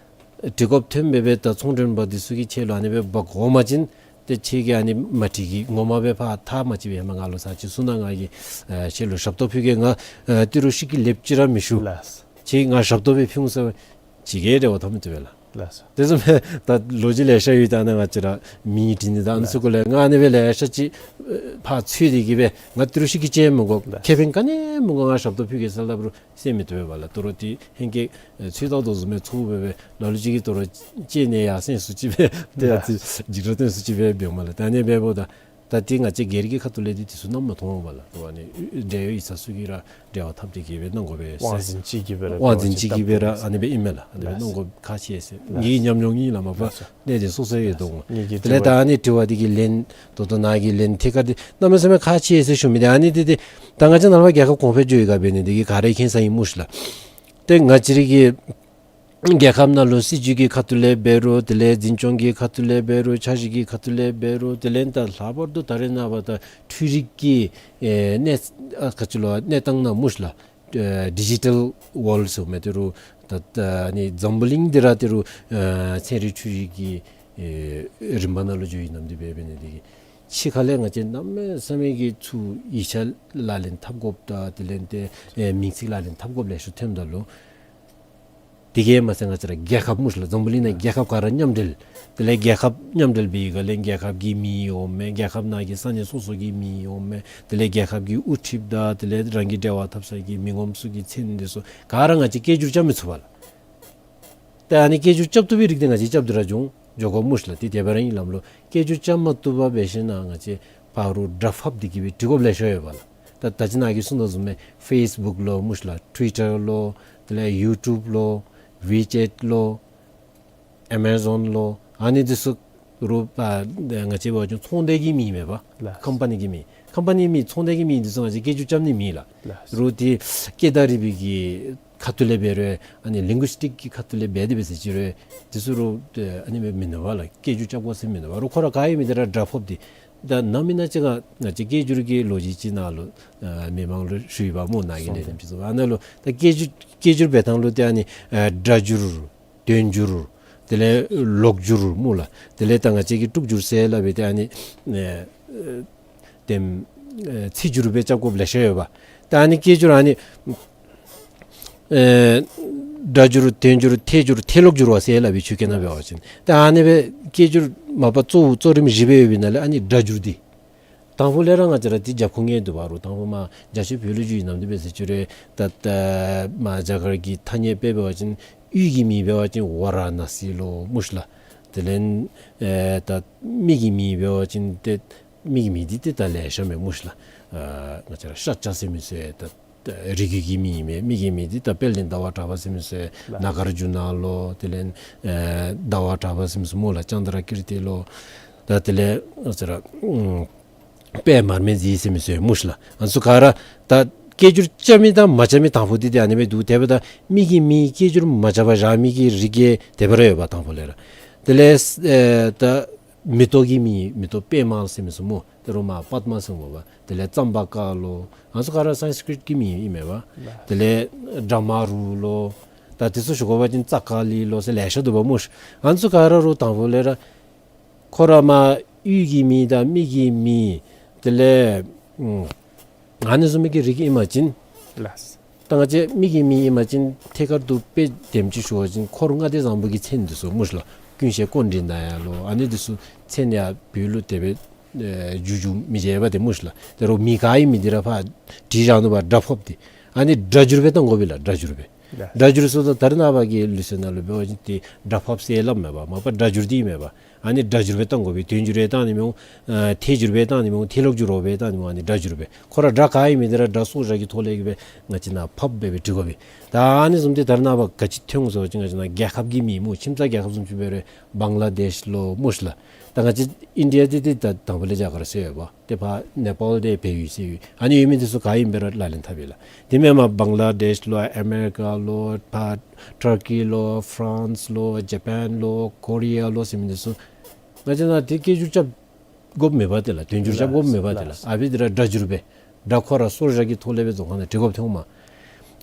འབྲི་དགོཔ་ཐོན་སྦེ་སྦེ་ད་ཚོང་མགྲོན་པ་འདི་ཚུ་གིས་ཁྱེད་ལུ་ཨ་ནི་སྦེ་འབག་འོང་པ་ཅིན་ཏེ་ཁྱེད་ཀྱིས་ཨ་ནི་མ་འགྲིག་གི་ངོ་མ་སྦེ་ཕར་ཐག་མ་བཅད་པའི་ཧེ་མ་ང་ལུ་ཚར་ཅིག་གསུངས་གནང་། ང་གིས་ཨ་ཁྱེད་ལུ་ཞབས་ཏོག་ཕུལ་གེ། ང་ཨ་ཏི་རུ་ཤི་ཀི་ལེབ་ཅིག་ར་མི་ཞུ། ལགས། ཁྱེད་ང་ཞབས་ཏོག་སྦེ་ཕུལ་འོང་ཟེར་བ་ཅིག་གིས་འབྲེལ་བ་འཐབ་མི་བཏུབ་པས་ལགས། ལགས་སོ། དེ་བཟུམ་སྦེ་ད་ལོ་རྒྱུས་ལེ་ཤ་ཡོད། ད་ནཱ་ང་བཅས་ར་མིང་བྲིས་ནི་ད་ཨ་ནི་ཚུ་གུ་ལས་ང་ཨ་ནི་སྦེ་ལེ་ཤ་ཅིག་ཕར་འཚོལ་ཏེ་གི་སྦེ་ང་ཏི་རུ་ཤི་གི་ཅིག་མི་དགོ། ལགས། ཁེ་ཕན་ག་ནི་མི་དགོ། ང་ཞབས་ཏོག་ཕུལ་གེ་ཟེར་སླབ་རུང་གསན་མི་བཏུབ་པས་ལགས། དོ་རུང་ཏེ་ཧེང་སྐལ་ཚོད་བལྟ་དོ་བཟུམ་སྦེ་ཚོརཝ་སྦེ་སྦེ་ལ་ལུ་ཅིག་གིས་དོ་རུང་ཅིག་ནི་ཡར་སེང་སུ་ཅིག་སྦེ་ཏེ་ཡ་ལགས། ཅིག་འཇིགས་སྐྲག་སྟོན་སུ་ཅིག་སྦེ་འབདཝ་མས་ལགས། ད་ཨ་ནི་སྦེ་འབདཝ་ད་ད་ཏེ་ང་བཅས་སྒེར་གྱི་ཁ་ཐུག་ལས་ཏེ་དེ་ཚུ་གནམ་མེད་ས་མེད་མཐོང་བ་ལགས། ཏེ་ཨ་ནི་འབྲེལ་ཡོད་ཡིག་ཚང་ཚུ་གིས་ར་འབྲེལ་བ་འཐབ་སྟེ་གི་སྦེ་གནང་དགོ་པས་ཟེར། དབང་འཛིན་ཅིག་གིས་སྦེ་ར་དབང་འཛིན་ཅིག་གིས་སྦེ་ར་ཨ་ནི་སྦེ་ཨིན་མས་ལགས། ཨ་ནི་སྦེ་གནང་དགོ་ཁག་ཆེ་ཟེར་ངེའི་ཉམས་མྱོང་ཨིན་ལགས། མ་པ་ལགས་སོ། གནད་དོན་སོ་སོ་ཡོད་དོ་འོང་། ངེ་གི་དེ་ལས་ད་ཨ་ནི་དྲི་བ་འདི་གི་ལན་ད་ལྟོ་ནཱ་གི་ལན་ཐད་ཀར་འདི་གནམ་མེད་ས་མེད་ཁག་ཆེ་ཟེར་ཞུ་མི་འདི་ཨ་ནི་འདི་འདི་ད་ང་བཅས་ནང་པ་རྒྱལ་ཁབ་གོང་འཕེལ་འགྱོ་ཡི་ག་འབད་ནི་འདི་གིས་ག་ར་མཁྱེན་ས་ཨིན་སྨོ་ཤི་ལགས། ཏེ་ང་བཅས་ར་གི་རྒྱལ་ཁབ་ནང་ལུ་སྲིད་བྱུས་ཀྱི་ཁ་ཐུག་ལས་འབད་རུང་དེ་ལས་འཛིན་སྐྱོང་གི་ཁ་ཐུག་ལས་འབད་རུང་འཆར་གཞི་གི་ཁ་ཐུག་ལས་འབད་རུང་དེ་ལས་ད་ལྷག་པར་དུ་ད་རེས་ནངས་པ་ད་འཕྲུལ་རིག་གི་ཨེ་གནས་ཨ་ག་ཅི་ལོ་གནས་སྟངས་ནང་སྨོ་ཤི་ལགས། ཨེ་ཌི་ཇི་ཊལ་ཝཱལཌ་ཟེར་མི་དེ་རུ་ད་ད་ཨ་ནི་འཛམ་བུ་གླིང་འདི་ར་དེ་རུ་ཨེ་ཚན་རིག་འཕྲུལ་རིག་གི་ཨེ་རིམ་པ་ནང་ལུ་འགྱོ་ཡི་ནམ་འདི་འབད་འབད་ནི་འདི་གིས་ཕྱི་ཁ་ལས་ང་བཅས་གནམ་མེད་ས་མེད་ཀྱི་ཚུར་ཡིག་ཆ་ལག་ལེན་འཐབ་དགོཔ་དང་དེ་ལས་ཏེ་ཨེ་མིང་ཚིག་ལག་ལེན་འཐབ་དགོཔ་ལེ་ཤ་ཐོནམ་ད་ལུ་དེ་གིས་མ་ཚད་ང་བཅས་ར་རྒྱལ་ཁབ་སྨོ་ཤི་ལགས། འཛམ་བུ་གླིང་ནང་རྒྱལ་ཁབ་ག་ར་མཉམ་འབྲེལ། དེ་ལས་རྒྱལ་ཁབ་མཉམ་འབྲེལ་འབད་ཡི་ག་ལས་རྒྱལ་ཁབ་ཀྱི་མིང་འོང་མས། རྒྱལ་ཁབ་ནང་གི་ས་གནས་སོ་སོ་གི་མིང་འོང་མས། དེ་ལས་རྒྱལ་ཁབ་ཀྱི་དབུ་ཁྲིདཔ་དང་དེ་ལས་རང་གི་འབྲེལ་བ་འཐབ་ས་གི་མི་ངོམ་ཚུ་གི་མཚན་འདི་ཚུ་ག་ར་ང་བཅས་སྐད་སྒྱུར་རྐྱབ་མི་ཚུགས་པས་ལགས། ཏེ་ཨ་ནི་སྐད་སྒྱུར་རྐྱབ་བཏུབ་པའི་རིགས་འདི་ང་བཅས་རྐྱབ་སྟེ་ར་འགྱོ་འགྱོ་དགོ་སྨོ་ཤི་ལགས། ཏེ་དེ་འབད་རུང་ཨིན་ལགས་ལོ། སྐད་སྒྱུར་རྐྱབ་མ་བཏུབ་པར་འབད་ཞིནམ་ལས་ང་བཅས་ཕར་རུ་སྒྲ་ཕབ་སྟེ་གི་སྦེ་འབྲི་དགོཔ་ལེ་ཤ་ཡོད་པས་ལགས། ད་ད་ཅི་ནཱ་གིས་གསུངས་དོ་བཟུམ་སྦེ་ཕེསི་བུཀ་ལོ་སྨོ་ཤི་ལགས། ཊུ་ཝི་ཊར་ལོ། དེ་ལས་ཡུ་ཊུབ་ལོ། ཝི་ཅེཊ་ལོ། ཨེ་མ་ཟོན་ལོ། ཨ་ནི་འདི་ཚུ་རུ་ཨ་ང་བཅས་འབད་བ་ཅིན་ཚོང་སྡེ་གི་མིང་མས་པ། ལགས། ཀམ་པ་ནི་གི་མིང་། ཀམ་པ་ནི་མིང་ཚོང་སྡེ་གི་མིང་འདི་ཚུ་ང་བཅས་སྐད་སྒྱུར་རྐྱབ་ནི་མེད་ལགས། ལགས། རུ་ཏེ་སྐད་དང་རིག་པའི་གི་ཁ་ཐུག་ལས་འབད་རུང་ཨ་ནི་ལིང་གུ་སི་ཊིཀ་གི་ཁ་ཐུག་ལས་འབད་དེ་འབད་ཟེར་ཅི་རུང་འདི་ཚུ་རུ་ཨ་ནི་མེན་མེན་ན་བ་ལགས། སྐད་སྒྱུར་རྐྱབ་དགོ་ཟེར་མེན་ན་བ། རུ་ཁོ་ར་ག་ཨིན་མི་འདི་ར་སྒྲ་ཕབ་སྟེ། ད་ནམ་ཨིན་ན་ཅིག་ང་ང་བཅས་སྐད་སྒྱུར་གྱི་ལོ་རྒྱུས་ཅིག་ནཱ་ལུ་ཨ་མི་མང་ལུ་ཞུ་ཡི་པ་སྨོ། ནཱ་གི་ལས་རིམ་ཅིག་ཚུ་ཨ་ནཱ་ལུ་ད་སྐད་སྒྱུར་སྐད་སྒྱུར་འབད་ཐངས་ལུ་ཏེ་ཨ་ནི་ཨ་སྒྲ་སྒྱུར། དོན་སྒྱུར། དེ་ལས་ལོག་སྒྱུར་སྨོ་ལགས། དེ་ལས་ད་ང་བཅས་ཀྱིས་དཀྲུག་སྒྱུར་ཟེར་སླབ་པའི་ཏེ་ཨ་ནི་ཨེ་ཨེ་དེམ་ཨེ་ཚིག་སྒྱུར་སྦེ་རྐྱབ་དགོཔ་ལེ་ཤ་ཡོད་པས། ད་ཨ་ནི་སྐད་སྒྱུར་ཨ་ནི་ཨེ་སྒྲ་སྒྱུར་དོན་སྒྱུར་ཐད་སྒྱུར་ཐད་ལོག་སྒྱུར་བ་ཟེར་སླབ་པའི་ཆོས་སྐད་ནང་འབད་བ་ཅིན། ད་ཨ་ནི་སྦེ་སྐད་སྒྱུར་མ་པ་གཙོ་བོ་གཙོ་རིམ་བཞི་སྦེ་ཡོད་པའི་ནང་ལས་ཨ་ནི་སྒྲ་སྒྱུར་འདི་དང་ཕུ་ལས་ར་ང་བཅས་ར་ཏེ་རྒྱབ་ཁུངས་ཡོད་དོ་བ་རུང་དང་ཕུ་མར་རྒྱ་ཆེ་བོད་ལུ་འགྱོ་ཡི་ནམ་འདི་འབད་ཟེར་ཅི་རུང་ད་ད་མར་རྒྱ་གར་གྱི་ཐ་སྙད་དཔེ་འབད་བ་ཅིན་ཡུལ་གྱི་མིང་འབད་བ་ཅིན་ཝ་ར་ཎ་སི་ལོ་སྨོ་ཤི་ལགས། དེ་ལས་ཨེ་ད་མི་གི་མིང་འབད་བ་ཅིན་ཏེ་མི་གི་མིང་འདི་ཏེ་ད་ལེ་ཤ་མས་སྨོ་ཤི་ལགས། ཨ་ང་བཅས་ར་ཤཱཀྱ་ཟེར་མི་ཚུ་ད་རི་རྒྱུད་ཀྱི་མིང་མས། མི་གི་མིང་འདི་ད་དཔལ་ལྡན་ཟླ་བ་གྲགས་པ་ཟེར་མི་ཚུ་ལགས། ནཱ་གཱར་ཇུ་ན་ལོ། དེ་ལས་ཨེ་ཟླ་བ་གྲགས་པ་ཟེར་མི་ཚུ་སྨོ་ལགས། ཙནྡྲ་ཀིརྟི་ལོ། ད་དེ་ལས་ང་བཅས་ར་ཨུམ་པདྨ་རིག་འཛིན་ཟེར་མི་ཚུ་སྨོ་ཤི་ལགས། ཨ་ནི་ཚུ་ག་ར་ད་སྐད་སྒྱུར་རྐྱབ་མི་དང་མ་རྐྱབ་མི་དང་ཕུ་འདི་ཏེ་ཨ་ནི་སྦེ་འདུག། དེ་འབདཝ་ད་མི་གི་མིང་སྐད་སྒྱུར་མ་རྐྱབ་པར་བཞག་མི་གི་རིགས་ཀྱི་དེ་སྦེ་ར་ཡོད་པ་དང་ཕུ་ལས་ར། དེ་ལས་ཨེ་ད་མེ་ཏོག་གི་མིང་མེ་ཏོག་པདྨ་ཟེར་མི་ཚུ་སྨོ། དེ་རུང་མར་པདྨ་ཟེར་སྨོ་བ། དེ་ལས་ཙམ་པ་ཀ་ལོ། ཨ་ནི་ཚུ་ག་ར་སཾསྐྲྀཏ་གི་མིང་ཨིན་མས་བ། དེ་ལས་བྲཧྨ་རུ་ལོ། ད་དེ་ཚུ་ཞུ་དགོ་པ་ཅིན་ཙ་ཀ་ལི་ལོ་ཟེར་ལེ་ཤ་འདུག་པ་སྨོ་ཤི། ཨ་ནི་ཚུ་ག་ར་རུང་དང་ཕུ་ལས་ར་ཁོ་ར་མར་ཡུལ་གྱི་མིང་དང་མི་གི་མིང་དེ་ལས་ཨུམ་ཨ་ནི་བཟུམ་མའི་གི་རིགས་ཨིན་པ་ཅིན་ལགས། ད་ང་བཅས་མི་གི་མིང་ཨིན་པ་ཅིན་ཐད་ཀར་དུ་དཔེ་དེམ་ཅིག་ཞུ་བ་ཅིན་འཁོར་ལྔ་སྡེ་བཟང་པོ་གི་མཚན་འདི་ཚུ་སྨོ་ཤི་ལགས། ཀུན་ཤེས་ཀཽཎྜི་ནྱ་ལོ། ཨ་ནི་འདི་ཚུ་མཚན་ཡང་བོད་ལུ་དེ་སྦེ་ཨེ་འགྱུར་འགྱུར་མི་འབྱེད་པ་ཏེ་སྨོ་ཤི་ལགས། དེ་རུང་མིང་ག་ཨིན་མི་འདི་ར་ཕར་བྲིས་བཞག་ནུག་པ་སྒྲ་ཕབ་སྟེ། ཨ་ནི་སྒྲ་སྒྱུར་སྦེ་བཏང་དགོ་པས་ལགས། སྒྲ་སྒྱུར་སྦེ། ལགས། སྒྲ་སྒྱུར་ཟེརཝ་ད་ད་རེས་ནངས་པ་གི་ལུགས་སྲོལ་ནང་ལུ་འབད་བ་ཅིན་ཏེ་སྒྲ་ཕབ་ཟེར་སླབ་མས་པ། མ་པ་སྒྲ་སྒྱུར་འདི་མས་པ། ཨ་ནི་སྒྲ་སྒྱུར་སྦེ་བཏང་དགོ་པས། དོན་སྒྱུར་སྦེ་བཏང་ནི་མི་འོང་། ཨ་ཐད་སྒྱུར་སྦེ་བཏང་ནི་མི་འོང་། ཐད་ལོག་སྒྱུར་ར་སྦེ་བཏང་ནི་མི་འོང་། ཨ་ནི་སྒྲ་སྒྱུར་སྦེ། ཁོ་ར་སྒྲ་ག་ཨིན་མི་འདི་ར་སྒྲ་སོར་བཞག་གི་ཐོག་ལས་ཀྱི་སྦེ་ང་བཅས་ནཱ་ཕབ་སྦེ་སྦེ་འབྲི་དགོ་པས། ད་ཨ་ནི་བཟུམ་འདི་ད་རེས་ནངས་པ་ག་ཅི་ཐོན་འོང་ཟེར་བ་ཅིན་ང་བཅས་ནཱ་རྒྱལ་ཁབ་ཀྱི་མིང་སྨོ། ཁྱིམ་ཚང་རྒྱལ་ཁབ་བཟུམ་ཅིག་འབད་རུང་བང་ལ་དེཤ་ལོ་སྨོ་ཤི་ལགས། ད་ང་བཅས་ཨིན་ཌི་ཡ་འདི་ཏེ་ད་དང་ཕུ་ལས་རྒྱ་གར་ཟེར་ཡོད་པ། ཏེ་ཕར་ནེ་པཱལ་འདི་བལ་ཡུལ་ཟེར་ཡོད། ཨ་ནི་ཡོད་མི་འདི་ཚུ་ག་ཨིན་སྦེ་ར་ལག་ལེན་འཐབ་ཡི་ལགས། དེ་མེན་པར་བང་ལ་དེཤ་ལོ་ཨ་མེ་རི་ཀ་ལོ་ཕར་ཊར་ཀི་ལོ་ཕ་རན་སི་ལོ་ཇ་པཱན་ལོ་ཀོ་རི་ཡ་ལོ་ཟེར་མི་འདི་ཚུ་ང་བཅས་ནཱ་ཏེ་སྐད་སྒྱུར་རྐྱབ་དགོཔ་མེད་པ་ཏེ་ལགས། དོན་སྒྱུར་རྐྱབ་དགོཔ་མེད་པ་ཏེ་ལགས། ལགས། ཨ་ཕི་འདི་ར་སྒྲ་སྒྱུར་སྦེ་སྒྲ་ཁོ་ར་སོར་བཞག་གི་ཐོག་ལས་སྦེ་རྫོང་ཁ་ནང་འབྲི་དགོཔ་ཐོནམ་མས།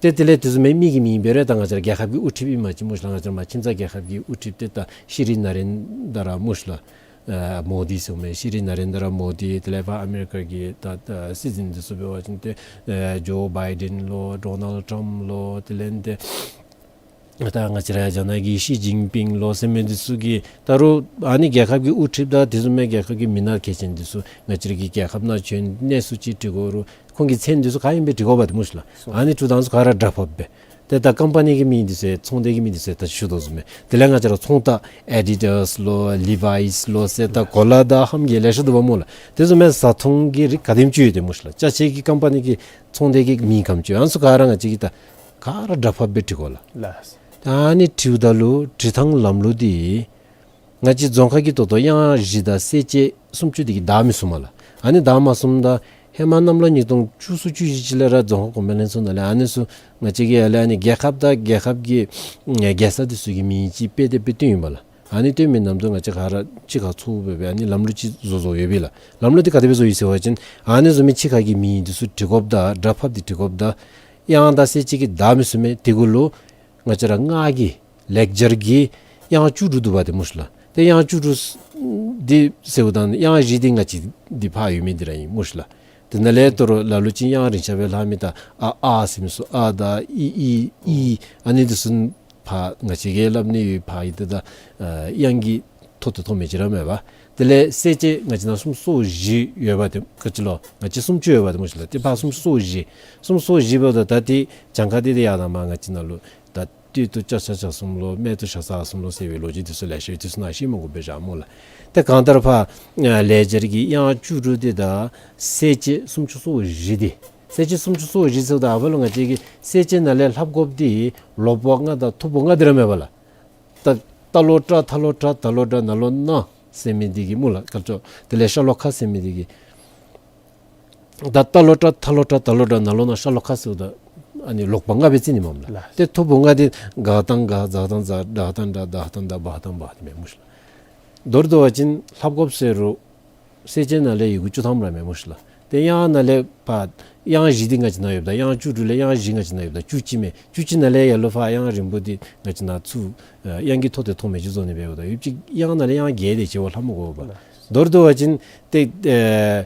ཏེ་དེ་ལས་དེ་བཟུམ་མའི་མི་གི་མིང་འབད་རུང་ད་ང་བཅས་ར་རྒྱལ་ཁབ་ཀྱི་དབུ་ཁྲིདཔ་ཨིན་པ་ཅིན་སྨོ་ཤི་ལགས། ང་བཅས་ར་མར་ཁྱིམ་ཚང་རྒྱལ་ཁབ་ཀྱི་དབུ་ཁྲིདཔ་འདི་ད་ཤྲི་ནཱ་རེནྡྲ་སྨོ་ཤི་ལགས། ཨ་མོ་དི་ཟེར་མི་ཤྲི་ནཱ་རེནྡྲ་མོ་དི། དེ་ལས་ཕར་ཨ་མེ་རི་ཀ་གི་ད་ད་སྲིད་འཛིན་འདི་ཚུ་འབད་བ་ཅིན་ཏེ་ཨེ་ཇོ་བའི་ཌེན་ལོ་ཌོ་ནལཌ་ཊམཔ་ལོ་དེ་ལས་ཏེ་ ད་ང་བཅས་ར་རྒྱ་ནག་གི་ཞི་ཅིན་ཕིང་ལོ་ཟེར་མི་འདི་ཚུ་གིས་ད་རུང་ཨ་ནི་རྒྱལ་ཁབ་ཀྱི་དབུ་ཁྲིདཔ་དང་དེ་བཟུམ་མའི་རྒྱལ་ཁབ་ཀྱི་མི་སྣ་གལ་ཆེན་འདི་ཚུ་ང་བཅས་ར་གི་རྒྱལ་ཁབ་ནང་བྱོན་གནས་ཚུལ་ཅིག་དྲི་དགོ་རུང་ཁོང་གི་མཚན་འདི་ཚུ་ག་ཨིན་སྦེ་དྲི་དགོཔ་འདི་སྨོ་ཤིག་ལགས། ཨ་ནི་དྲིཝ་ད་ཚུ་ག་ར་སྒྲ་ཕབ་སྦེ། ཏེ་ད་ཀམ་པ་ནི་གི་མིང་འདི་ཚུ་ཚོང་སྡེ་གི་མིང་འདི་ཚུ་ད་ཞུ་དོ་བཟུམ་སྦེ། དེ་ལས་ང་བཅས་ར་ཚོང་རྟགས་ཨེ་ཌི་ཌཱས་ལོ་ལི་ཝཱའིས་ལོ་ཟེར་ད་གོ་ལ་དང་ཧམ་གྱི་ལེ་ཤ་འདུག་པ་སྨོ་ལགས། དེ་བཟུམ་མའི་བཟའ་འཐུང་གི་རིགས་ག་དེམ་ཅིག་ཡོད་དེ་སྨོ་ཤིག་ལགས། ཅ་ཆས་ཀྱི་ཀམ་པ་ནི་གི་ཚོང་སྡེ་གི་མིང་ག་དེམ་ཅིག་ཡོད། ཨ་ནི་ཚུ་ག་ར་ང་བཅས་ཀྱིས་ད་ག་ར་སྒྲ་ཕབ་སྦེ་དྲི་དགོ་ལགས། ལགས། ད་ཨ་ནི་དྲིཝ་ད་ལུ་དྲི་ཐངས་ལམ་ལུགས་འདི་ང་བཅས་རྫོང་ཁ་གི་ད་ལྟོ་གཡང་གཞི་དང་གསལ་བྱེད་སུམ་ཅུ་འདི་གིས་བདའ་མི་ཚུགས་མས་ལགས། ཨ་ནི་བདའ་མ་ཚུགསཔ་ད་ཧེ་མ་གནམ་ལོ་ཉིས་སྟོང་བཅུ་གསུམ་བཅུ་བཞི་ཅིག་ལས་ར་རྫོང་ཁ་གོང་འཕེལ་ལྷན་ཚོགས་ནང་ལས་ཨ་ནི་ཚུ་ང་བཅས་ཀྱིས་ཡར་ལས་ཨ་ནི་རྒྱལ་ཁབ་དང་རྒྱལ་ཁབ་ཀྱི་ཨེ་རྒྱལ་ས་འདི་ཚུ་གི་མིང་ཅིག་དཔེ་དེབ་སྦེ་བཏོན་ཡི་པ་ལགས། ཨ་ནི་བཏོན་མི་ནམ་དུ་ང་བཅས་ག་ར་གཅིག་ཁར་ཚོགས་སྦེ་ཨ་ནི་ལམ་ལུགས་ཅིག་བཟོ་བཟོཝ་ཡོད་པས་ལགས། ལམ་ལུགས་འདི་ག་དེ་སྦེ་བཟོ་ཡི་ཟེར་བ་ཅིན་ཨ་ནི་བཟོ་མི་ཕྱི་ཁ་གི་མིང་འདི་ཚུ་དྲི་དགོཔ་དང་སྒྲ་ཕབ་སྟེ་དྲི་དགོཔ་དང་གཡང་དང་གསལ་བྱེད་ཀྱིས་བདའ་མི་ཚུགས་མས། དེ་གུ་ལུ་ང་བཅས་ར་སྔགས་ཀྱི་ལེགས་སྦྱར་གྱི་དབྱངས་བཅུ་དྲུག་འདུག་པ་དེ་སྨོ་ཤིག་ལགས། ཏེ་དབྱངས་བཅུ་དྲུག་འདི་ཟེརཝ་ད་དབྱངས་བཞི་འདི་ང་བཅས་འདི་ཕར་ཡོད་མི་འདི་ར་ཨིན་སྨོ་ཤིག་ལགས། དེ་ནང་ལས་ད་རུང་ལ་ལུ་ཅིག་དབྱངས་རིང་ཤ་སྦེ་ལྷག་མི་ད་ཨ་ཨ་ཟེར་མི་ཚུ་ཨ་དང་ཨི་ཨི་ཨི་ཨ་ནི་འདི་ཚུ་ཕར་ང་བཅས་ཀྱིས་སླབ་ནི་ཡོད། ཕར་ཨིན་ཏེ་ད་ཨ་དབྱངས་ཀྱི་ཐོག་ཏུ་ཐོན་མི་ཅིག་ར་མེན་པ། དེ་ལས་གསལ་བྱེད་ང་བཅས་ནང་སུམ་ཅུ་སོ་བཞི་ཡོད་པ་དེ་ག་ཅི་ལོ། ང་བཅས་སུམ་ཅུ་ཡོད་པ་དེ་སྨོ་ཤིག་ལགས། ཏེ་ཕར་སུམ་ཅུ་སོ་བཞི་སུམ་ཅུ་སོ་བཞི་འབདཝ་ད་ད་ཏེ་གྱངས་ཁ་འདི་ཏེ་ཡར་དང་མར་ང་བཅས་ནང་ལུ་ད་སྟོད་དུ་ལྕགས་བྱ་རྒྱ་གསུམ་ལོ་སྨད་དུ་ཤ་ཟ་གསུམ་ལོ་ཟེར་བའི་ལོ་རྒྱུས་འདི་ཚུ་ལེ་ཤ་ཡོད། འདི་ཚུ་ནང་བཤད་མི་དགོ་པས་ཤག་སྨོ་ལགས། ཏེ་གང་ལྟར་ཕར་ཨ་ལེགས་སྦྱར་གྱི་དབྱངས་བཅུ་དྲུག་འདི་དང་གསལ་བྱེད་སུམ་ཅུ་སོ་བཞི་འདི། གསལ་བྱེད་སུམ་ཅུ་སོ་བཞི་ཟེརཝ་ད་ཨ་ཕར་ལུ་ང་བཅས་ཀྱིས་གསལ་བྱེད་ནང་ལས་ལྷབ་དགོཔ་འདི་ལོག་པ་ལྔ་དང་ཐུབ་པ་ལྔ་འདི་ར་མེན་པ་ལགས། ད་ཏ་ལོ་ཏྲ་ཐ་ལོ་ཏྲ་ད་ལོ་ཌ་ན་ལོ་ན་ཟེར་མི་འདི་གིས་སྨོ་ལགས། ག་ཅི་ལོ། དེ་ལས་ཤ་ལོ་ཁ་ཟེར་མི་འདི་གིས། ད་ཏ་ལོ་ཏྲ་ཐ་ལོ་ཏྲ་ད་ལོ་ཌ་ན་ལོ་ན་ཤ་ལོ་ཁ་ཟེརཝ་ད་ཨ་ནི་ལོག་པ་ལྔ་སྦེ་རྩིས་ནི་མས་ལགས། ལགས། ཏེ་ཐུབ་པ་ལྔ་འདི་ག་དང་ག་ཛ་དང་ཛ་ཌ་དང་ཌ་དྷ་དང་དྷ་བ་དང་བྷ་དང་བྷ་འདི་མས་སྨོ་ཤིག་ལགས། མདོར་བསྡུ་བ་ཅིན་ལྷབ་དགོཔ་ཟེར་རུང་གསལ་བྱེད་ནང་ལས་ཡི་གུ་བཅུ་ཐམ་ར་མས་སྨོ་ཤིག་ལགས། ཏེ་དབྱངས་ནང་ལས་ཕར་དབྱངས་བཞི་འདི་ང་བཅས་ནང་ཡོདཔ་ད་དབྱངས་བཅུ་དྲུག་ལས་དབྱངས་བཞི་ང་བཅས་ནང་ཡོདཔ་ད་བཅུ་གཅིག་མས། བཅུ་གཅིག་ནང་ལས་ཡར་ལུ་ཕར་དབྱངས་རིང་པོ་འདི་ང་བཅས་ནང་ཚུར་ཨ་དབྱངས་ཀྱི་ཐོག་ཏུ་ཐོན་མི་ཅིག་བཟོ་ནི་འབདཝ་ད་ཡོད་ཅིག་དབྱངས་ནང་ལས་དབྱངས་བརྒྱད་དེ་ཅིག་པ་ལྷབ་མི་དགོ་པས། མདོར་བསྡུ་བ་ཅིན་ཏེ་ཨེ་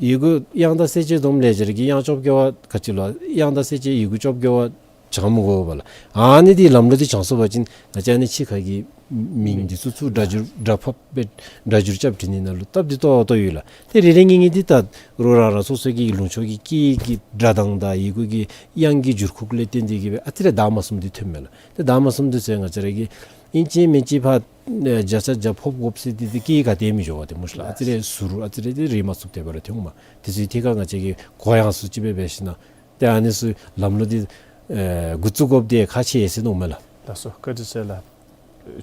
ཡི་གུ་དབྱངས་དང་གསལ་བྱེད་བསྡོམས་ལེགས་སྦྱར་གྱི་དབྱངས་བཅོ་བརྒྱད་པ་ག་ཅི་ལོ། དབྱངས་དང་གསལ་བྱེད་ཡི་གུ་བཅོ་བརྒྱད་པ་བྱང་མི་དགོ་པས་ལགས། ཨ་ནི་འདི་ལམ་ལུགས་འདི་བྱང་སོང་པ་ཅིན་ང་བཅས་ཨ་ནི་ཕྱི་ཁ་གི་མིང་འདི་ཚུ་ཚུར་སྒྲ་སྒྱུར་སྒྲ་ཕབ་སྦེ་སྒྲ་སྒྱུར་རྐྱབ་འབྲི་ནི་ནང་ལུ་སྟབས་བདེ་ཏོག་ཏོ་ཡོད་ལགས། ཏེ་རེ་རེ་གཉིས་གཉིས་འདི་ད་རུང་རང་རང་སོ་སོ་གི་ལུང་ཕྱོགས་ཀྱི་སྐད་ཀྱི་སྒྲ་གདངས་དང་ཡི་གུ་གི་དབྱངས་ཀྱི་འགྱུར་ཁུག་ལས་བརྟེན་ཏེ་གིས་སྦེ་ཨ་ཙི་རེ་བདའ་མ་ཚུགསཔ་འདི་ཐོནམ་མས་ལགས། ཏེ་བདའ་མ་ཚུགསཔ་འདི་ཚུ་ང་བཅས་ར་གིས་ཨིན་ཅི་མིན་ཅི་ཕར་ཨེ་བརྒྱ་ཆ་བརྒྱ་ཕབ་དགོཔ་ཟེར་འདི་ཏེ་སྐད་ག་ཏེ་མི་འགྱོ་བས་ཏེ་སྨོ་ཤིག་ལགས། ཨ་ཙི་རེ་ཟུར་ཨ་ཙི་རེ་འདི་རེག་མ་ཚུགསཔ་དེ་སྦེ་ར་ཐོནམ་མས། དེ་ཚུ་ཐད་ཁར་ང་བཅས་ཀྱིས་གོ་ཡངས་སུ་ཅིག་སྦེ་འབད་ཞིནམ་ཏེ་ཨ་ནི་ཚུ་ལམ་ལུགས་འདི་ཨེ་འགོ་བཙུགས་དགོཔ་འདི་ཁག་ཆེ་ཟེར་མནོཝ་མས་ལགས། ལགས་སོ། བཀའ་དྲིན་ཆེ་ལགས།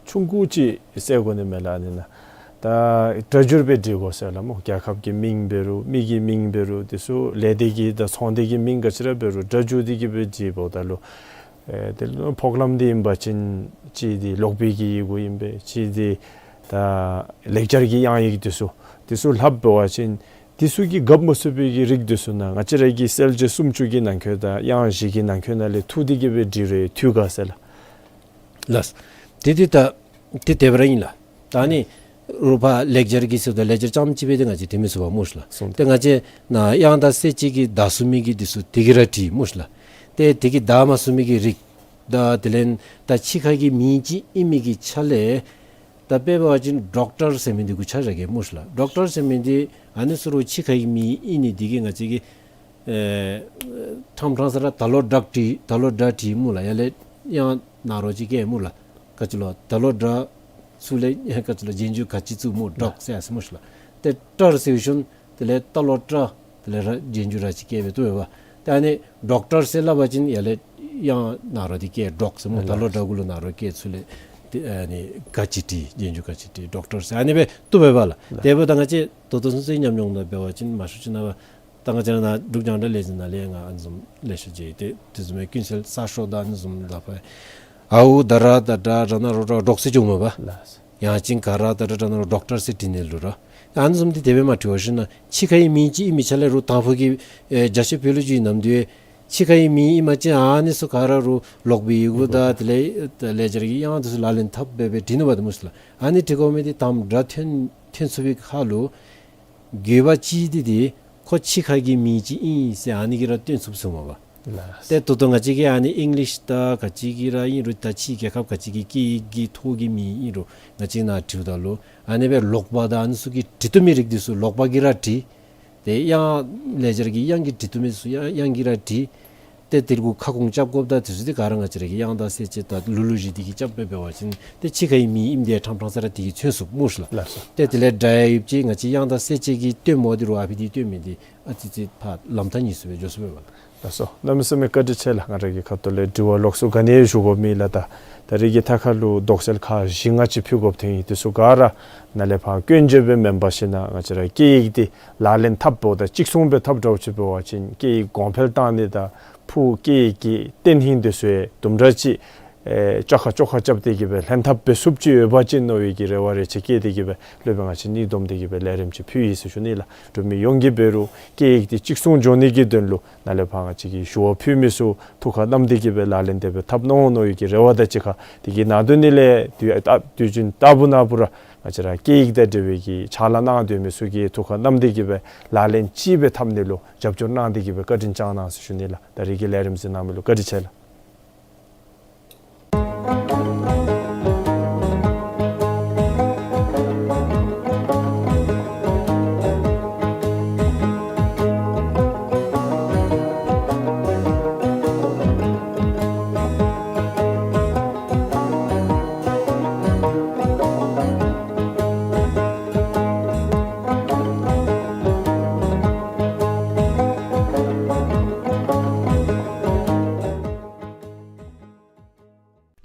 ཆུང་ཀུ་ཅིག་ཟེར་དགོ་ནི་མས་ལགས། ཨ་ནི་ནང་ད་སྒྲ་སྒྱུར་སྦེ་འབྲི་དགོ་ཟེར་ལགས་སྨོ། རྒྱལ་ཁབ་ཀྱི་མིང་འབད་རུང་མི་གི་མིང་འབད་རུང་དེ་ཚུ་ལས་སྡེ་གི་དང་ཚོང་སྡེ་གི་མིང་ག་ཅི་ར་འབད་རུང་སྒྲ་སྒྱུར་ཏེ་གིས་སྦེ་འབྲི་འབདཝ་ད་ལུ་ཨེ་དེ་ལུ་ཕོགས་ལམ་འདི་ཨིན་པ་ཅིན་གཅིག་འདི་ལོག་པའི་གི་ཡི་གུ་ཨིན་པས། གཅིག་འདི་ད་ལེགས་སྦྱར་གྱི་དབྱངས་ཡིག་དེ་ཚུ་དེ་ཚུ་ལྷབ་འབད་བ་ཅིན་དེ་ཚུ་གིས་རྒཔོ་མ་ཚུགས་པའི་གི་རིགས་དེ་ཚུ་ནང་ང་བཅས་ར་གི་གསལ་བྱེད་སུམ་ཅུ་གི་ནང་འཁོད་དང་དབྱངས་བཞི་གི་ནང་འཁོད་ནང་ལས་འཐུ་སྟེ་གིས་སྦེ་འབྲི་རུང་འཐུ་ག་ཟེར་ལགས། ལགས། དེ་འདི་ད་དེ་དེ་སྦེ་ར་ཨིན་ལགས། ད་ཨ་ནི་རུང་ཕར་ལེགས་སྦྱར་གྱི་ཟེརཝ་ད་ལེགས་སྦྱར་རྐྱངམ་གཅིག་སྦེ་ཏེ་ང་བཅས་འབྲི་མི་ཚུགས་པས་སྨོ་ཤིག་ལགས། སོང་། ཏེ་ང་བཅས་ནཱ་དབྱངས་དང་གསལ་བྱེད་ཀྱིས་བདའ་ཚུགས་མི་གི་དེ་ཚུ་དེ་གིས་ར་འབྲི་སྨོ་ཤིག་ལགས། ཏེ་དེ་གིས་བདའ་མ་ཚུགས་མི་གི་རིགས་དང་དེ་ལས་ད་ཕྱི་ཁ་གི་མིང་ཅིག་ཨིན་མི་གི་ཆ་ལས་ད་དཔེ་འབད་བ་ཅིན་ཌོག་ཊར་ཟེར་མི་འདི་གུ་ཆ་བཞག་གེ་སྨོ་ཤིག་ལགས། ཌོག་ཊར་ཟེར་མི་འདི་ཨ་ནི་ཚུ་རུང་ཕྱི་ཁ་གི་མིང་ཨིན་ནི་འདི་གིས་ང་བཅས་ཀྱིས་ཨེ་ཕྲང་ཕྲང་ས་ར་ད་ལོ་ཌག་འབྲི་ད་ལོ་ཌག་འབྲི་སྨོ་ལགས། ཡར་ལས་དབྱངས་ནཱ་རོ་ཅིག་བཀལ་སྨོ་ལགས། ག་ཅི་ལོ། ད་ལོ་ཌག་ཚུར་ལས་ག་ཅི་ལོ་རྗེས་འཇུག་ག་ཅི་བཙུགས་སྨོ། ཌོག་ཟེར་ཡར་སོ་སྨོ་ཤིག་ལགས། ཏེ་ཊར་ཟེར་ཞིནམ་དེ་ལས་ད་ལོ་ཊར་དེ་ལས་ར་རྗེས་འཇུག་ར་ཅིག་བཀལ་སྦེ་བཏུབ་པས་པ། ཏེ་ཨ་ནི་ཌོག་ཊར་ཟེར་སླབ་པ་ཅིན་ཡར་ལས་དབྱངས་ནཱ་རོ་འདི་བཀལ་ཌོག་ཟེར་སྨོ། ད་ལོ་ཌག་གུ་ལུ་ནཱ་རོ་བཀལ་ཚུར་ལས་ཏེ་ཨ་ནི་ག་ཅི་བྲིས་རྗེས་འཇུག་ག་ཅི་བྲིས་ཌོག་ཊར་ཟེར་ཨ་ནི་སྦེ་བཏུབ་པས་པ་ལགས། དེ་འབདཝ་ད་ང་བཅས་ད་ལྟོ་ཚུན་ཚོད་ཉམས་མྱོང་ནང་འབད་བ་ཅིན་མང་ཤོས་ཅིག་ནང་ད་ང་བཅས་ནཱ་འབྲུག་རྒྱང་བསྒྲགས་ལས་འཛིན་ནང་ལས་ང་ཨ་ནི་བཟུམ་ལེ་ཤ་མཇལ་ཡི། ཏེ་དེ་བཟུམ་མའི་ཀུན་གསལ་གསར་ཤོག་དང་ཨ་ནི་བཟུམ་ད་ཕར་ཨའུ་ད་ར་ད་ཌ་ར་ན་རོ་ཌོག་ཟེར་འགྱོཝ་མས་པ། ལགས། ཡང་ཅིན་ག་ར་ད་ར་ཌ་ན་རོ་ཌོག་ཊར་ཟེར་འབྲི་ནི་ལུ་ར། ཨ་ནི་བཟུམ་འདི་དེ་སྦེ་མ་འབྲི་བར་ཞིནམ་ཕྱི་ཁ་གི་མིང་ཅིག་ཨིན་མི་ཆ་ལས་རུང་དང་ཕུ་གི་ཨེ་རྒྱ་ཆེ་བོད་ལུ་ཅིག་ནམ་དུས་ཕྱི་ཁ་གི་མིང་ཨིན་པ་ཅིན་ཨ་ནི་ཚུ་ག་ར་རུང་ལོག་པའི་ཡི་གུ་དང་དེ་ལས་ལེགས་སྦྱར་གྱི་དབྱངས་དེ་ཚུ་ལག་ལེན་འཐབ་སྦེ་སྦེ་འབྲི་ནུག་པ་དེ་སྨོ་ཤིག་ལགས། ཨ་ནི་འབྲི་དགོ་མི་འདི་དང་པ་སྒྲ་ཐོན་ཐོན་ཚུགས་པའི་ཁར་ལུ་དགོས་པ་ཅིག་འདི་འདི་ཁོ་ཕྱི་ཁ་གི་མིང་ཅིག་ཨིན་ཟེར་ཨ་ནི་གིས་ར་སྟོན་ཚུགསཔ་ཟེརཝ་མས་པ། ལགས། ཏེ་ད་ལྟོ་ང་བཅས་ཀྱི་ཨ་ནི་ཨིང་ལིཤ་དང་ག་ཅི་གི་ར་ཨིན་རུང་ད་ཕྱི་རྒྱལ་ཁབ་ག་ཅི་གི་སྐད་ཡིག་གི་ཐོག་གི་མི་ཨིན་རུང་ང་བཅས་ནཱ་འབྲིཝ་ད་ལུ་ཨ་ནི་སྦེ་ལོག་པ་དང་ཨ་ནི་ཚུ་གིས་འབྲི་བཏུབ་མི་རིགས་འདི་ཚུ་ལོག་པ་གིས་ར་འབྲི། ཏེ་དབྱངས་ལེགས་སྦྱར་གྱི་དབྱངས་ཀྱིས་འབྲི་བཏུབ་མི་ཚུ་དབྱངས་དབྱངས་ཀྱིས་ར་འབྲི། ཏེ་དེ་གུ་ཁ་སྐོང་རྐྱབ་དགོཔ་དང་དེ་ཚུ་འདི་ག་ར་ང་བཅས་ར་གི་དབྱངས་དང་གསལ་བྱེད་དང་ལུགས་ལུགས་བཞིན་འདི་གིས་རྐྱབ་སྦེ་འབད་བ་ཅིན་ཏེ་ཕྱི་ཁའི་མི་ཨིནམ་འདི་ཡང་ཕྲང་ཕྲང་ས་ར་དེ་གིས་མཚོན་ཚུགས་སྨོ་ཤིག་ལགས། ལགས་སོ། ཏེ་དེ་ལས་དྲག་ཡང་ཡོདཔ་ཅིག་ང་བཅས་དབྱངས་དང་གསལ་བྱེད་ཀྱིས་སྟོནམ་འོང་དེ་རུང་ཨ་ཕི་འདི་སྟོན་མི་འདི་ཨ་ཙི་ཙི་ཕར་ལམ་ཐག་ཉེ་སུ་སྦེ་འགྱོ་སུ་སྦེ་འབད་ལགས། ལགས་སོ། གནམ་མེད་ས་མེད་བཀའ་དྲིན་ཆེ་ལགས། ང་ར་གི་ཁ་ཐུག་ལས་དྲི་བ་ལོགས་སུ་ག་ནི་ཞུ་དགོཔ་མེད་ལགས། ད་ད་རིས་ཀྱི་ཐད་ཁར་ལུ་དོགས་སེལ་ཁག་བཞི་ལྔ་ཅིག་ཕུལ་དགོཔ་ཐོན་ཡི། དེ་ཚུ་ག་ར་ནཱ་ལས་ཕར་སྐྱོན་བརྗོད་སྦེ་མེན་པར་ཞིན་ན་ང་བཅས་ར་སྐད་ཡིག་འདི་ལག་ལེན་འཐབ་འབདཝ་ད་གཅིག་མཚུངས་སྦེ་འཐབ་འགྱོ་ཅི་འབད་བ་ཅིན་སྐད་ཡིག་གོང་འཕེལ་བཏང་ནི་དང་ཕུགས་སྐད་ཡིག་གི་བརྟན་ལྷིང་འདི་ཚུ་ཡང་དུམ་གྲ་ཅིག་ཨེ་བཅོ་ཁ་བཅོ་ཁ་རྐྱབ་སྟེ་གི་སྦེ་ལྷན་ཐབས་འབད་ཚུགསཔ་ཅིག་ཡོད་པ་ཅིན་མནོ་བའི་གི་རེ་བ་རེ་ཆེ་བསྐྱེད་དེ་གི་སྦེ་སློབ་དཔོན་ང་བཅས་གཉིས་བསྡོམས་ཏེ་གི་སྦེ་ལས་རིམ་ཅིག་ཕུལ་ཡི་ཟེར་ཞུ་ནི་ལགས། འབྲུག་མི་ཡོངས་ཀྱིས་འབད་རུང་སྐད་ཡིག་འདི་གཅིག་མཚུངས་འགྱོ་ནི་གི་དོན་ལུ་ནཱ་ལས་ཕར་ང་བཅས་ཀྱིས་ཞུ་བ་ཕུལ་མི་ཚུ་ཐུགས་ཁར་བསྣམས་ཏེ་གི་སྦེ་ལག་ལེན་དེ་སྦེ་འཐབ་གནང་འོང་མནོ་བའི་གི་རེ་བ་དང་གཅིག་ཁར་དེ་གི་ནང་དོན་ནི་ལས་དུས་ཨ་དུས་རྒྱུན་ལྟ་བུ་ན་བུ་ར་ང་བཅས་ར་སྐད་ཡིག་དང་འབྲེལ་བའི་གི་ཕྱག་ལཱ་གནང་སྡོད་མི་ཚུ་གིས་ཐུགས་ཁར་བསྣམས་ཏེ་གི་སྦེ་ལག་ལེན་ཅིག་སྦེ་འཐབ་ནི་ལུ་རྒྱབ་སྐྱོར་གནང་སྟེ་གི་སྦེ་བཀའ་དྲིན་བསྐྱང་གནང་ཟེར་ཞུ་ནི་ལགས། ད་རིས་ཀྱི་ལས་རིམ་གཟིགས་གནང་མི་ལུ་བཀའ་དྲིན་ཆེ་ལགས།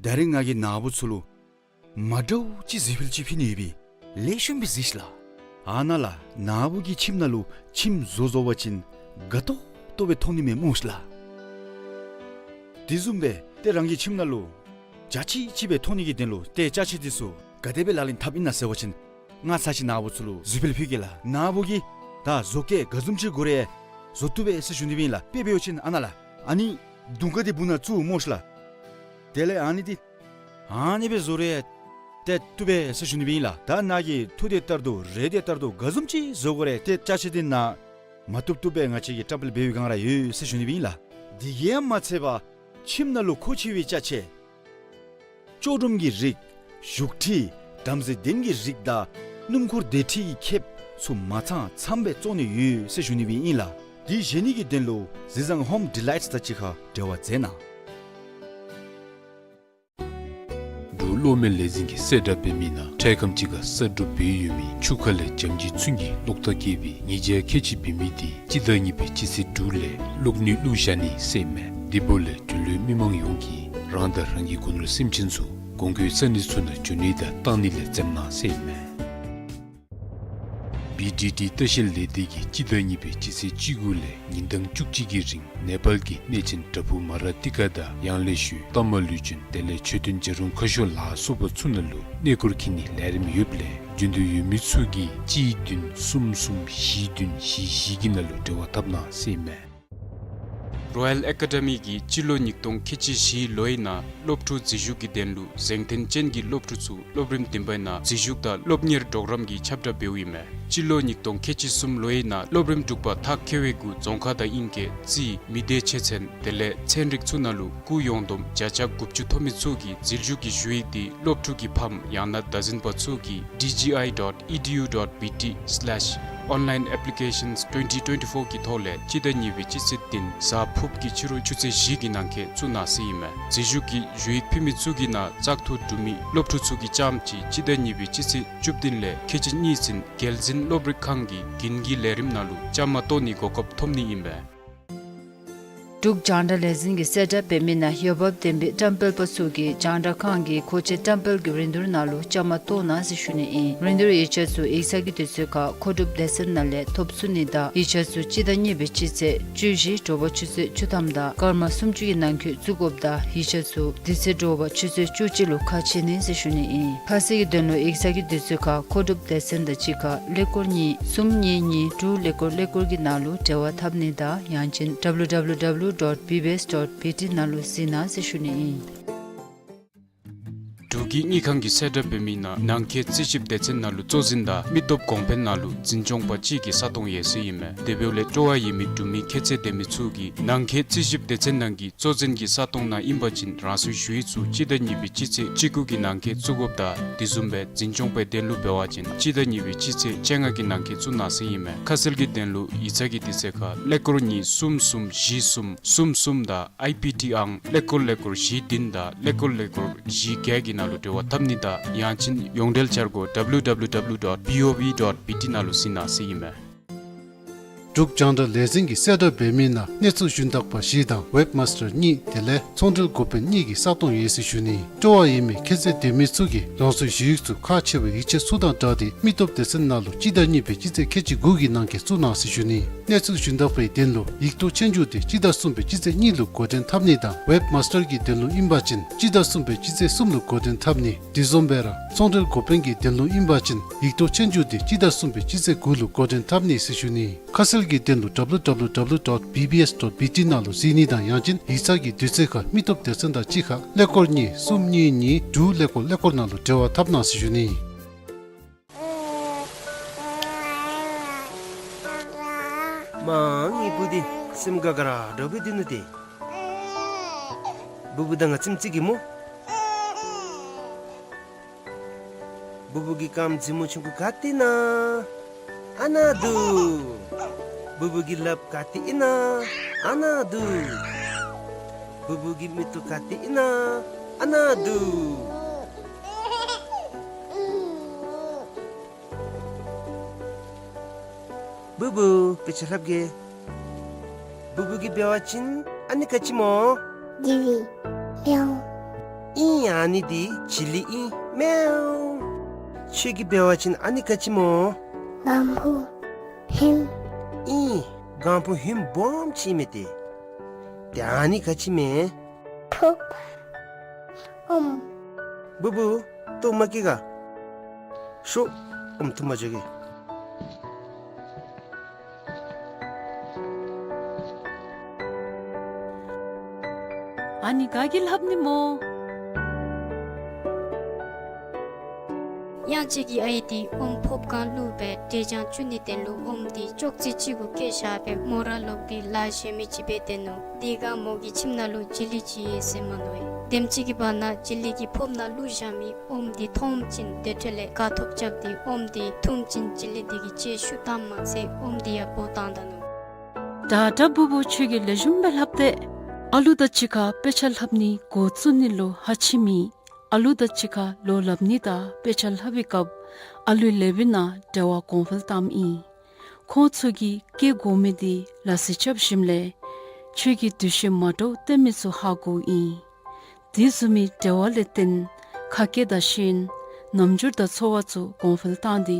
ད་རིས་ང་གིས་ནཱ་བུ་ཚུ་ལུ་མ་འདྲཝ་ཅིག་གཟིགས་འཕུལ་ཅིག་ཕུལ་ནི་ཡོད་པས། ལེགས་ཤོམ་སྦེ་གཟིགས་ཤིག་ལགས། ཨ་ནཱ་ལགས། ནཱ་བུ་གི་ཁྱིམ་ནང་ལུ་ཁྱིམ་བཟོ་བཟོ་བ་ཅིན་དགའ་ཏོག་ཏོ་སྦེ་མཐོང་ནི་མས་སྨོ་ཤིག་ལགས། དེ་བཟུམ་སྦེ་ཏེ་རང་གི་ཁྱིམ་ནང་ལུ་འཇའ་ཆི་ཆི་སྦེ་མཐོང་ནི་གི་དོན་ལུ་ཏེ་ཅ་ཆས་འདི་ཚུ་ག་དེ་སྦེ་ལག་ལེན་འཐབ་ཨིན་ན་ཟེར་བ་ཅིན་ང་ཚར་ཅིག་ནཱ་བུ་ཚུ་ལུ་གཟིགས་འཕུལ་ཕུལ་གེ་ལགས། ནཱ་བུ་གིས་ད་བཟོ་བཀོད་ག་བཟུམ་ཅིག་དགོ་རུང་བཟོ་བཏུབ་པས་ཟེར་ཞུ་ནི་སྦེ་ཨིན་ལགས། དཔེ་འབད་བ་ཅིན་ཨ་ནཱ་ལགས། ཨ་ནི་དུང་དཀར་འདི་སྦུག་ནང་བཙུགས་སྨོ་ཤིག་ལགས། དེ་ལས་ཨ་ནི་འདི་ཨ་ནི་སྦེ་བཟོ་རུང་ཏེ་བཏུབ་པས་ཟེར་ཞུ་ནི་སྦེ་ཨིན་ལགས། ད་ནཱ་གིས་ཐུགས་དེ་ལྟར་དུ་རེ་དེ་ལྟར་དུ་ག་བཟུམ་ཅིག་བཟོ་དགོ་རུང་ཏེ་ཅ་ཆས་འདི་ནཱ་མ་བཏུབ་བཏུབ་སྦེ་ང་བཅས་ཀྱིས་བཀྲམ་སྤེལ་འབད་བའི་སྒང་ར་ཡོད་ཟེར་ཞུ་ནི་སྦེ་ཨིན་ལགས། དེ་གིས་མ་ཚད་པར་ཁྱིམ་ནང་ལུ་མཁོ་ཆེ་བའི་ཅ་ཆས་ལྕོག་སྒྲོམ་གྱི་རིགས། བཞུགས་ཁྲི། བྲམ་ཟེ་གདན་གྱི་རིགས་དང་སྣུམ་འཁོར་སྡོད་ཁྲི་གི་ཁེབས་ཚུ་མ་ཚང་ཚངམ་སྦེ་བཙོང་ནི་ཡོད་ཟེར་ཞུ་ནི་སྦེ་ཨིན་ལགས། འདི་བཞེས་ནི་གི་དོན་ལུ་གཟི་བཟང་ཧོམ་ཌི་ལའིཊ་དང་གཅིག་ཁར་འབྲེལ་བ་མཛད་གནང་། འབྲུག་གློག་མེ་ལས་འཛིན་གྱིས་གསལ་བསྒྲགས་འབད་མི་ནང་འཕྲལ་ཁམས་ཅིག་ཁར་གསར་སྒྲུབ་འབད་ཡོད་མི་ཆུ་ཁ་ལས་འཇམ་གྱི་ཚོན་གྱི་གློག་ཐག་སྐྱེས་པའི་ཉིས་བརྒྱ་ཁལ་གཅིག་འབད་མི་འདི་སྤྱི་ཟླ་གཉིས་པའི་སྤྱི་ཚེས་དྲུག་ལས་གློག་ནུས་བླུགས་བཞག་ནི་ཟེར་མས། དེ་འབདཝ་ལས་འབྲུག་ལུའི་མི་མང་ཡོངས་ཀྱིས་རང་དང་རང་གི་སྒོ་ནོར་སེམས་ཅན་ཚུ་གོང་འཁོད་ས་གནས་ཚུ་ནང་འགྱོ་ནི་དང་བཏང་ནི་ལས་འཛེམ་གནང་ཟེར་མས། བི་ཌི་ཊི་ལྟ་བཤལ་ལས་སྡེ་གིས་སྤྱི་ཟླ་གཉིས་པའི་སྤྱི་ཚེས་བཅུ་དགུ་ལས་ཉིན་གྲངས་བཅུ་གཅིག་གི་རིང་ནེ་པཱལ་གྱི་གནས་ཆེན་བྲག་ཕུག་མ་ར་ཏི་ཀ་དང་ཡང་ལེ་ཤོད་ཏ་མ་ལུ་ཅུན་དེ་ལས་མཆོད་རྟེན་བྱ་རུང་ཁ་ཤོར་ལ་སོགས་པ་ཚུ་ནང་ལུ་གནས་སྐོར་འཁྱིད་ནིའི་ལས་རིམ་ཡོདཔ་ལས་རྒྱུས་མངའ་ཡོད་མི་ཚུ་གིས་གཅིག་བདུན་གསུམ་གསུམ་བཞི་བདུན་བཞི་བཞི་གི་ནང་ལུ་འབྲེལ་བ་འཐབ་གནང་ཟེར་མས། རོ་ཡལ་ཨེ་ཀ་ཌེ་མི་གིས་སྤྱི་ལོ་ཉིས་སྟོང་ཁལ་གཅིག་བཞི་ལོའི་ནང་སློབ་ཕྲུག་འཛུལ་ཞུགས་ཀྱི་དོན་ལུ་གཟེངས་ཐོན་ཅན་གྱི་སློབ་ཕྲུག་ཚུ་སློབ་རིམ་བདུན་པའི་ནང་འཛུལ་ཞུགས་དང་སློབ་གཉེར་གྲོགས་རམ་གྱི་ཁྱབ་བསྒྲགས་འབདཝ་ཨིན་མས། སྤྱི་ལོ་ཉིས་སྟོང་ཁལ་གཅིག་གསུམ་ལོའི་ནང་སློབ་རིམ་དྲུག་པ་མཐར་འཁྱོལ་བའི་གུ་རྫོང་ཁག་དང་དབྱིན་སྐད་རྩིས་མི་སྡེ་ཆེ་ཚན་དེ་ལས་ཚན་རིག་ཚུ་ནང་ལུ་སྐུགས་ཡོངས་བསྡོམས་བརྒྱ་ཆ་དགུ་བཅུ་ཐོབ་མི་ཚུ་གིས་འཛུལ་ཞུགས་ཀྱི་ཞུ་ཡིག་འདི་སློབ་ཕྲུག་གི་ཕམ་ཡང་ན་བདག་འཛིན་པ་ཚུ་གིས་D G I dot E D U dot B T slash online applications twenty twenty-four གི་ཐོག་ལས་སྤྱི་ཟླ་གཉིས་པའི་སྤྱི་ཚེས་བདུན་གཟའ་ཕུརཔ་གི་ཕྱི་རུ་ཆུ་ཚོད་བཞི་གི་ནང་འཁོད་བཙུགས་གནང་ཟེར་ཨིན་མས། འཛུལ་ཞུགས་ཀྱི་ཞུ་ཡིག་ཕུལ་མི་ཚུ་གི་ནང་བཙག་འཐུ་གྲུབ་མི་སློབ་ཕྲུག་ཚུ་གིས་རྐྱངམ་གཅིག་སྤྱི་ཟླ་གཉིས་པའི་སྤྱི་ཚེས་བཅུ་བདུན་ལས་ཁལ་གཅིག་གཉིས་ཚུན་རྒྱལ་འཛིན་སློབ་རིག་ཁང་གི་དགུན་གྱི་ལས་རིམ་ནང་ལུ་བཅའ་མར་གཏོགས་ནིའི་གོ་སྐབས་ཐོབ་ནི་ཨིན་པས། འབྲུག་རྒྱང་བསྒྲགས་ལས་འཛིན་གྱིས་གསལ་བསྒྲགས་འབད་མི་ནང་འོས་འབབ་ལྡན་པའི་བཀྲམ་སྤེལ་པ་ཚུ་གིས་རྒྱང་བསྒྲགས་ཁང་གི་མཁོ་ཆས་བཀྲམ་སྤེལ་གྱི་རིན་བསྡུར་ནང་ལུ་བཅའ་མར་གཏོགས་གནང་ཟེར་ཞུ་ནི་ཨིན། རིན་བསྡུར་ཡིག་ཆ་ཚུ་ཡིག་ཚང་གི་དུས་ཚོད་ཁར་མཁོ་སྒྲུབ་སྡེ་ཚན་ནང་ལས་ཐོབ་ཚུགས་ནི་དང་ཡིག་ཆ་ཚུ་སྤྱི་ཟླ་གཉིས་པའི་སྤྱི་ཚེས་བཅུ་བཞི་དྲོ་པ་ཆུ་ཚོད་བཅུ་ཐམ་དང་སྐར་མ་སུམ་ཅུ་གི་ནང་འཁོད་བཙུགས་དགོཔ་དང་ཡིག་ཆ་ཚུ་དེ་ཚེ་དྲོ་པ་ཆུ་ཚོད་བཅུ་གཅིག་ལུ་ཁ་ཕྱེ་ནི་ཟེར་ཞུ་ནི་ཨིན། ཁ་གསལ་གྱི་དོན་ལུ་ཡིག་ཚང་གི་དུས་ཚོད་ཁར་མཁོ་སྒྲུབ་སྡེ་ཚན་དང་གཅིག་ཁར་ཀླད་ཀོར་གཉིས་གསུམ་གཉིས་གཉིས་དྲུག་ཀླད་ཀོར་ཀླད་ཀོར་གྱི་ནང་ལུ་འབྲེལ་བ་འཐབ་ནི་དང་ཡང་ཅིན་W W W dot B B S dot B T ནང་ལུ་གཟིགས་གནང་ཟེར་ཞུ་ནི་ཨིན། འབྲུག་ ཡིག་དངུལ་ཁང་གི་གསལ་བསྒྲགས་འབད་མི་ནང་ནང་འཁོད་རྩིས་ཞིབ་སྡེ་ཚན་ནང་ལུ་གཙོ་འཛིན་དང་མི་སྟོབས་གོང་འཕེལ་ནང་ལུ་འཛིན་སྐྱོང་པ་གཅིག་གི་ས་སྟོང་ཡོད་ཟེར་ཨིན་མས། དེ་འབདཝ་ལས་སྤྲོ་བ་ཡོད་མི་འབྲུག་མི་ཁྱད་ཚད་ལྡན་མི་ཚུ་གིས་ནང་འཁོད་རྩིས་ཞིབ་སྡེ་ཚན་ནང་གི་གཙོ་འཛིན་གྱི་ས་སྟོང་ནང་ཨིན་པ་ཅིན་རང་སོའི་ཞུ་ཡིག་ཚུ་སྤྱི་ཟླ་གཉིས་པའི་སྤྱི་ཚེས་བཅུ་དགུ་གི་ནང་འཁོད་བཙུགས་དགོཔ་དང་དེ་བཟུམ་སྦེ་འཛིན་སྐྱོང་པའི་དོན་ལུ་འབད་བ་ཅིན་སྤྱི་ཟླ་གཉིས་པའི་སྤྱི་ཚེས་བཅོ་ལྔ་གི་ནང་འཁོད་བཙུགས་གནང་ཟེར་ཨིན་མས། ཁ་གསལ་གྱི་དོན་ལུ་ཡིག་ཚང་གི་དུས་ཚོད་ཁར་ཀླད་ཀོར་གཉིས་གསུམ་གསུམ་བཞི་གསུམ་གསུམ་གསུམ་དང་ཨའི་པི་ཊི་ཨང་ཀླད་ཀོར་ཀླད་ཀོར་བཞི་བདུན་དང་ཀླད་ཀོར་ཀླད་ཀོར་བཞི་བརྒྱད་ཀྱི་ནང་ལུ་འབྲེལ་བ་འཐབ་ནི་དང་ཡང་ཅིན་ཡོངས་འབྲེལ་འཆར་སྒོ་W W W dot B O B dot B T ནང་ལུ་གཟིགས་གནང་ཟེར་ཨིན་མས། འབྲུག་རྒྱང་བསྒྲགས་ལས་འཛིན་གྱི་གསལ་བསྒྲགས་འབད་མི་ནང་གནས་ཚུལ་ཞུན་དག་པ་བཞི་དང་ཝེབ་མཱས་ཊར་གཉིས་དེ་ལས་ཚོང་འབྲེལ་འགོ་དཔོན་གཉིས་ཀྱི་ས་སྟོང་ཡོད་ཟེར་ཞུ་ནི། སྤྲོ་བ་ཡོད་མི་ཁྱད་ཚད་ལྡན་མི་ཚུ་གིས་རང་སོའི་ཞུ་ཡིག་ཚུ་ཁག་ཆེ་བའི་ཡིག་ཆ་ཚུ་དང་སྦྲགས་ཏེ་མི་སྟོབས་སྡེ་ཚན་ནང་ལུ་སྤྱི་ཟླ་གཉིས་པའི་སྤྱི་ཚེས་ཁལ་གཅིག་དགུ་གི་ནང་འཁོད་བཙུགས་གནང་ཟེར་ཞུ་ནི། གནས་ཚུལ་ཞུན་དག་པའི་དོན་ལུ་ཡིག་ཐོག་ཆོས་རྒྱུགས་དེ་སྤྱི་ཟླ་གསུམ་པའི་སྤྱི་ཚེས་གཉིས་ལུ་འགོ་འདྲེན་འཐབ་ནི་དང་ཝེབ་མཱས་ཊར་གྱི་དོན་ལུ་ཨིན་པ་ཅིན་སྤྱི་ཟླ་གསུམ་པའི་སྤྱི་ཚེས་གསུམ་ལུ་འགོ་འདྲེན་འཐབ་ནི། དེ་བཟུམ་སྦེ་ར་ཚོང་འབྲེལ་འགོ་དཔོན་གྱི་དོན་ལུ་ཨིན་པ་ཅིན་ཡིག་ཐོག་ཆོས་རྒྱུགས་དེ་སྤྱི་ཟླ་གསུམ་པའི་སྤྱི་ཚེས་དགུ་ལུ་འགོ་འདྲེན་འཐབ་ནི་ཟེར་ཞུ་ནི། ཁ་གསལ་གྱི་དོན་ལུ་W W W dot B B S dot B T ནང་ལུ་གཟིགས་ནི་དང་ཡང་ཅིན་ཡིག་ཚང་གི་དུས་ཚོད་ཁར་མི་སྟོབས་སྡེ་ཚན་དང་གཅིག་ཁར་ཀླད་ཀོར་གཉིས་གསུམ་གཉིས་གཉིས་དྲུག་ཀླད་ཀོར་ཀླད་ཀོར་ནང་ལུ་འབྲེལ་བ་འཐབ་གནང་ཟེར་ཞུ་ནི། མ་ངེའི་བུ་འདི་སེམས་དགའ་དགའ་ར་འདྲཝ་སྦེ་སྡོད་ནུག་ཏེ། བུ་བུ་དང་ང་ཙམ་ཅིག་གིས་སྨོ། བུ་བུ་གི་རྐངམ་མཛེས་མོ་ཆུང་ཀུ་ག་ཏེ་ཨིན་ན། ཨ་ནཱ་འདུག། བུ་བུ་གི་ལགཔ་ག་ཏེ་ཨིན་ན། ཨ་ནཱ་འདུག། བུ་བུ་གི་མིག་ཏོ་ག་ཏེ་ཨིན་ན། ཨ་ནཱ་འདུག། བུ་བུ་དཔེ་ཆ་ལྷབ་གེ། བུ་བུ་གིས་འབད་བ་ཅིན་ཨ་ནི་ག་ཅི་སྨོ། ཇི་ལི། མེའོ། ཨིན། ཨ་ནི་འདི་ཇི་ལི་ཨིན། མེའོ། ཁྱོད་ཀྱིས་འབད་བ་ཅིན་ཨ་ནི་ག་ཅི་སྨོ། གང་བུ་ཧིམ། ཨིན། གང་བུ་ཧིམ་སྦོམ་ཅིག་ཨིན་མས་ཏེ། ཏེ་ཨ་ནི་ག་ཅི་སྨོ། ཕོརཔ། ཨོམ། བུ་བུ་ལྟོཝ་མ་བཀྱེས་ག། ཤོག། ཨོམ་འཐུ་མ་འགྱོ་གེ། ཨ་ནི་ག་གིས་ལྷབ་ནི་སྨོ། ཡང་ཅིག་གི་ཨའི་འདི་ཨོམ་ཕོརཔ་སྒང་བླུགས་སྦེ་འབྲས་ལྗང་བཙུགས་ནིའི་དོན་ལུ་ཨོམ་འདི་ཅོག་ཙེ་ཅིག་གུ་བཀལ་བཞག་སྦེ་མོ་ར་ལོག་སྟེ་ལཱ་གཞན་མི་ཅིག་འབད་སྡོད་ནུག། དེ་སྒང་མོ་གི་ཁྱིམ་ནང་ལུ་ཇི་ལི་ཅིག་ཡོད་ཟེར་མ་མནོ་བས། དེམ་ཅིག་གི་བར་ན་ཇི་ལི་གིས་ཕོརཔ་ནང་བླུགས་བཞག་མི་ཨོམ་འདི་མཐོངམ་ཅིག་དེ་འཕྲོ་ལས་དགའ་ཐོབ་རྐྱབ་སྟེ་ཨོམ་འདི་འཐུངམ་ཅིག་ཇི་ལི་འདི་གི་ལྕེ་ཤུགས་བཏངམ་མ་ཚད་ཨོམ་འདི་ཡང་སྦོ་བཏང་ད་ནུག། ད་ད་བུ་བུ་ཁྱོད་ཀྱིས་ལེགས་ཤོམ་སྦེ་ལྷབ་སྟེ། ཨ་ལུ་དང་གཅིག་ཁར་དཔེ་ཆ་ལྷབ་ནི་འགོ་བཙུགས་ནི་ལུ་ཧ་ཅིག་མེད། ཨ་ལུ་དང་གཅིག་ཁར་ལོ་ལྷབ་ནི་དང་དཔེ་ཆ་ལྷབ་པའི་སྐབས་ཨ་ལུའི་ལགཔ་ནང་འབྲེལ་བ་གོང་འཕེལ་བཏངམ་ཨིན། ཁོང་ཚུ་གིས་བཀལ་དགོ་མི་འདི་ལ་སི་རྐྱབ་ཞིནམ་ལས་ཁྱོད་ཀྱིས་དུས་ཅི་མ་འདྲཝ་སྟོན་མི་ཚུ་ཧ་གོཝ་ཨིན། དེ་བཟུམ་མའི་འབྲེལ་བ་ལས་བརྟེན་ཁ་སྐད་དང་ཤེས་ཡོན་རྣམ་འགྱུར་དང་ཚོར་བ་ཚུ་གོང་འཕེལ་བཏང་སྟེ་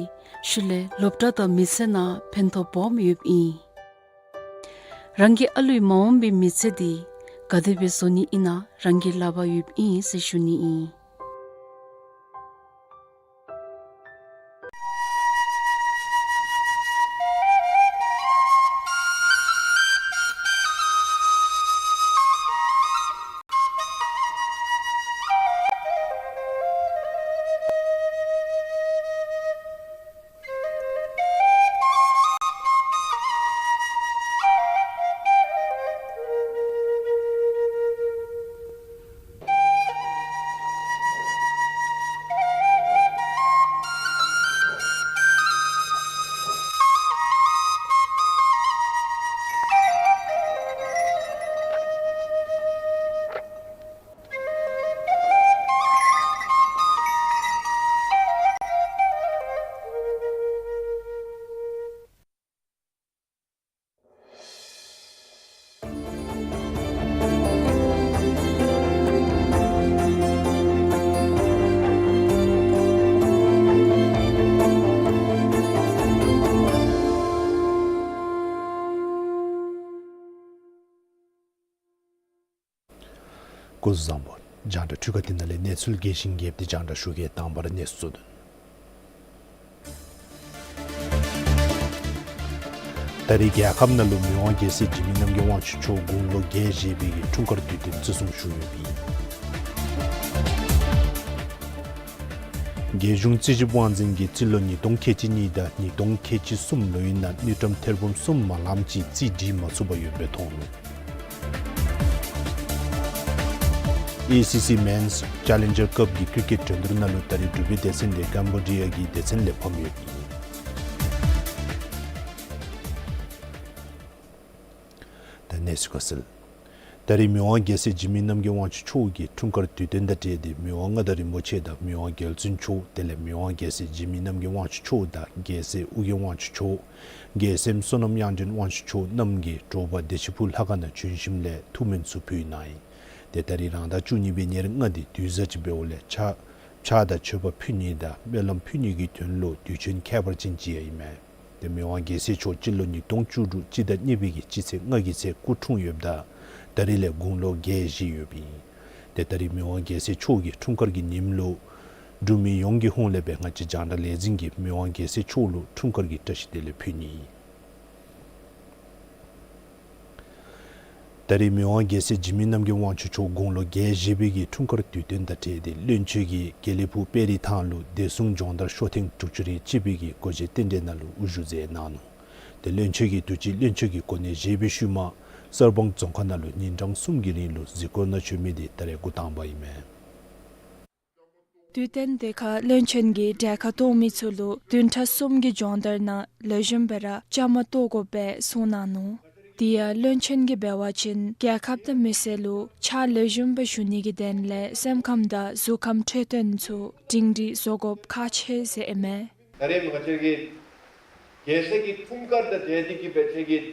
ཤུལ་ལས་སློབ་གྲྭ་དང་མི་ཚེ་ནང་ཕན་ཐོགས་སྦོམ་ཡོདཔ་ཨིན། རང་གི་ཨ་ལུའི་མ་འོངས་པའི་མི་ཚེ་འདི་ག་དེ་སྦེ་བཟོ་ནི་ཨིན་ན་རང་གི་ལག་པར་ཡོདཔ་ཨིན་ཟེར་ཞུ་ནི་ཨིན། སྐུ་གཟུགས་བཟང་པོ། རྒྱང་བསྒྲགས་འཕྲུལ་ཁང་འདི་ནང་ལས་གནས་ཚུལ་རྒྱས་ཤིང་རྒྱསཔ་འདི་རྒྱང་བསྒྲགས་ཞུ་གེ། དང་པ་ར་གནས་ཚུལ་གཙོ་དོན། ད་རེས་རྒྱལ་ཁབ་ནང་ལུ་མི་དབང་རྒྱལ་སྲས་འཇིགས་མེད་རྣམ་རྒྱལ་དབང་ཕྱུག་མཆོག་དགུང་ལོ་བརྒྱད་བཞེས་པའི་འཁྲུངས་སྐར་དུས་སྟོན་བརྩི་སྲུང་ཞུ་ཡོདཔ་ཨིན། རྒྱལ་གཞུང་རྩིས་ཞིབ་དབང་འཛིན་གྱིས་རྩིས་ལོ་ཉིས་སྟོང་ཁལ་གཅིག་གཉིས་དང་ཉིས་སྟོང་ཁལ་གཅིག་གསུམ་ལོའི་ནང་དངུལ་ཀྲམ་ཐེར་འབུམ་གསུམ་མ་ལངམ་ཅིག་རྩིས་སྒྲིག་མ་ཚུགས་པར་ཡོདཔ་སྦེ་མཐོང་ནུག། ཨེ་སི་སི་མེནསི་ཅེ་ལེན་ཇར་ཀབ་ཀྱི་ཀིར་ཀེཊ་འགྲན་བསྡུར་ནང་ལུ་ད་རིས་འབྲུག་པའི་སྡེ་ཚན་དེ་ཀམ་བོ་ཌི་ཡ་གི་སྡེ་ཚན་ལས་ཕམ་ཡོདཔ་ཨིན། ད་གནས་ཚུལ་ཁ་གསལ། ད་རིས་མི་དབང་རྒྱལ་སྲས་འཇིགས་མེད་རྣམ་རྒྱལ་དབང་ཕྱུག་མཆོག་གི་འཁྲུངས་སྐར་དུས་སྟོན་དང་འབྲེལ་ཏེ་མི་དབང་མངའ་བདག་རིན་པོ་ཆེ་དང་མི་དབང་རྒྱལ་བཙུན་མཆོག་དེ་ལས་མི་དབང་རྒྱལ་སྲས་འཇིགས་མེད་རྣམ་རྒྱལ་དབང་ཕྱུག་མཆོག་དང་རྒྱལ་སྲས་ཨོ་རྒྱན་དབང་ཕྱུག་མཆོག། རྒྱལ་སྲས་བསོད་ནམས་དབྱངས་ཅན་དབང་ཕྱུག་མཆོག་རྣམ་གཉིས་དྲོ་པ་བདེ་ཆེན་ཕུག་ལྷ་ཁང་ནང་བྱོན་ཞིནམ་ལས་ཐུགས་སྨོན་ཚུ་ཕུལ་གནང་ཡི། ཏེ་ད་རིས་རང་ཟླ་བཅུ་གཉིས་པའི་ཉེར་ལྔ་དེ་དུས་བཟང་ཅིག་འབདཝ་ལས་ཕྱག་ཕྱག་དང་མཆོད་པ་ཕུལ་ནི་དང་སྨོན་ལམ་ཕུལ་ནི་གི་དོན་ལུ་དུས་ཆེན་ཁྱད་པར་ཅན་ཅིག་ཡང་ཨིན་མས། ཏེ་མི་དབང་རྒྱལ་སྲས་མཆོག་སྤྱི་ལོ་ཉིས་སྟོང་བཅུ་དྲུག་སྤྱི་ཟླ་གཉིས་པའི་གི་སྤྱི་ཚེས་ལྔ་གི་ཚེ་སྐུ་འཁྲུངས་ཡོདཔ་ད་ད་རིས་ལས་དགུང་ལོ་བརྒྱད་བཞེས་ཡོདཔ་ཨིན། ཏེ་ད་རིས་མི་དབང་རྒྱལ་སྲས་མཆོག་གི་འཁྲུངས་སྐར་གྱི་ཉིནམ་ལུ་འབྲུག་མི་ཡོངས་ཀྱི་ཧོངས་ལས་སྦེ་ང་བཅས་རྒྱང་བསྒྲགས་ལས་འཛིན་གྱིས་མི་དབང་རྒྱལ་སྲས་མཆོག་ལུ་འཁྲུངས་སྐར་གྱི་བཀྲ་ཤིས་བདེ་ལེགས་ཕུལ་ནི་ཨིན། ད་རིས་མི་དབང་རྒྱལ་སྲས་འཇིགས་མེད་རྣམ་རྒྱལ་དབང་ཕྱུག་མཆོག་དགུང་ལོ་བརྒྱད་བཞེས་པའི་གི་འཁྲུངས་སྐར་དུས་སྟོན་དང་འབྲེལ་ཏེ་བློན་ཆེན་གྱིས་དགེ་ལེགས་ཕུག་དཔལ་རི་ཐང་ལུ་བདེ་སྲུང་སྦྱོང་བརྡར་ཤོག་ཐེངས་དྲུག་ཅུ་རེ་གཅིག་པའི་གི་སྒོ་འབྱེད་རྟེན་འབྲེལ་ནང་ལུ་དབུ་བཞུགས་མཛད་གནང་ནུག། ཏེ་བློན་ཆེན་གྱིས་དུས་ཅི་བློན་ཆེན་གྱི་གོ་གནས་བཞེས་པའི་ཤུལ་མ་གསར་སྤང་རྫོང་ཁག་ནང་ལུ་ཉིན་གྲངས་གསུམ་གྱི་རིང་ལུ་གཟིགས་སྐོར་ནང་བྱོན་མི་དེ་ད་རིས་འགོ་དང་པ་ཨིན་མས། དུས་སྟོན་དེ་ཁར་བློན་ཆེན་གྱིས་གྲལ་ཁར་གཏོགས་མི་ཚུ་ལུ་བདུན་ཕྲག་གསུམ་གྱི་སྦྱོང་བརྡར་ནང་ལེགས་ཤོམ་སྦེ་ར་བཅའ་མར་གཏོགས་དགོ་པའི་གསུངས་གནང་ནུག། དེ་ཡང་བློན་ཆེན་གྱིས་འབད་བ་ཅིན་རྒྱལ་ཁབ་དང་མི་སེར་ལུ་ཕྱག་ལེགས་ཤོམ་སྦེ་ཞུ་ནི་གི་དོན་ལས་སེམས་ཁམས་དང་གཟུགས་ཁམས་འཕྲོད་བསྟེན་ཚུ་སྒྲིང་སྒྲིང་བཟོ་དགོཔ་ཁག་ཆེ་ཟེར་ཨིན་མས། ད་རེས་ང་བཅས་ཀྱི་རྒྱལ་སྲས་ཀྱི་འཁྲུངས་སྐར་དང་འབྲེལ་ཏེ་གིས་སྦེ་ཁྱེད་ཀྱིས་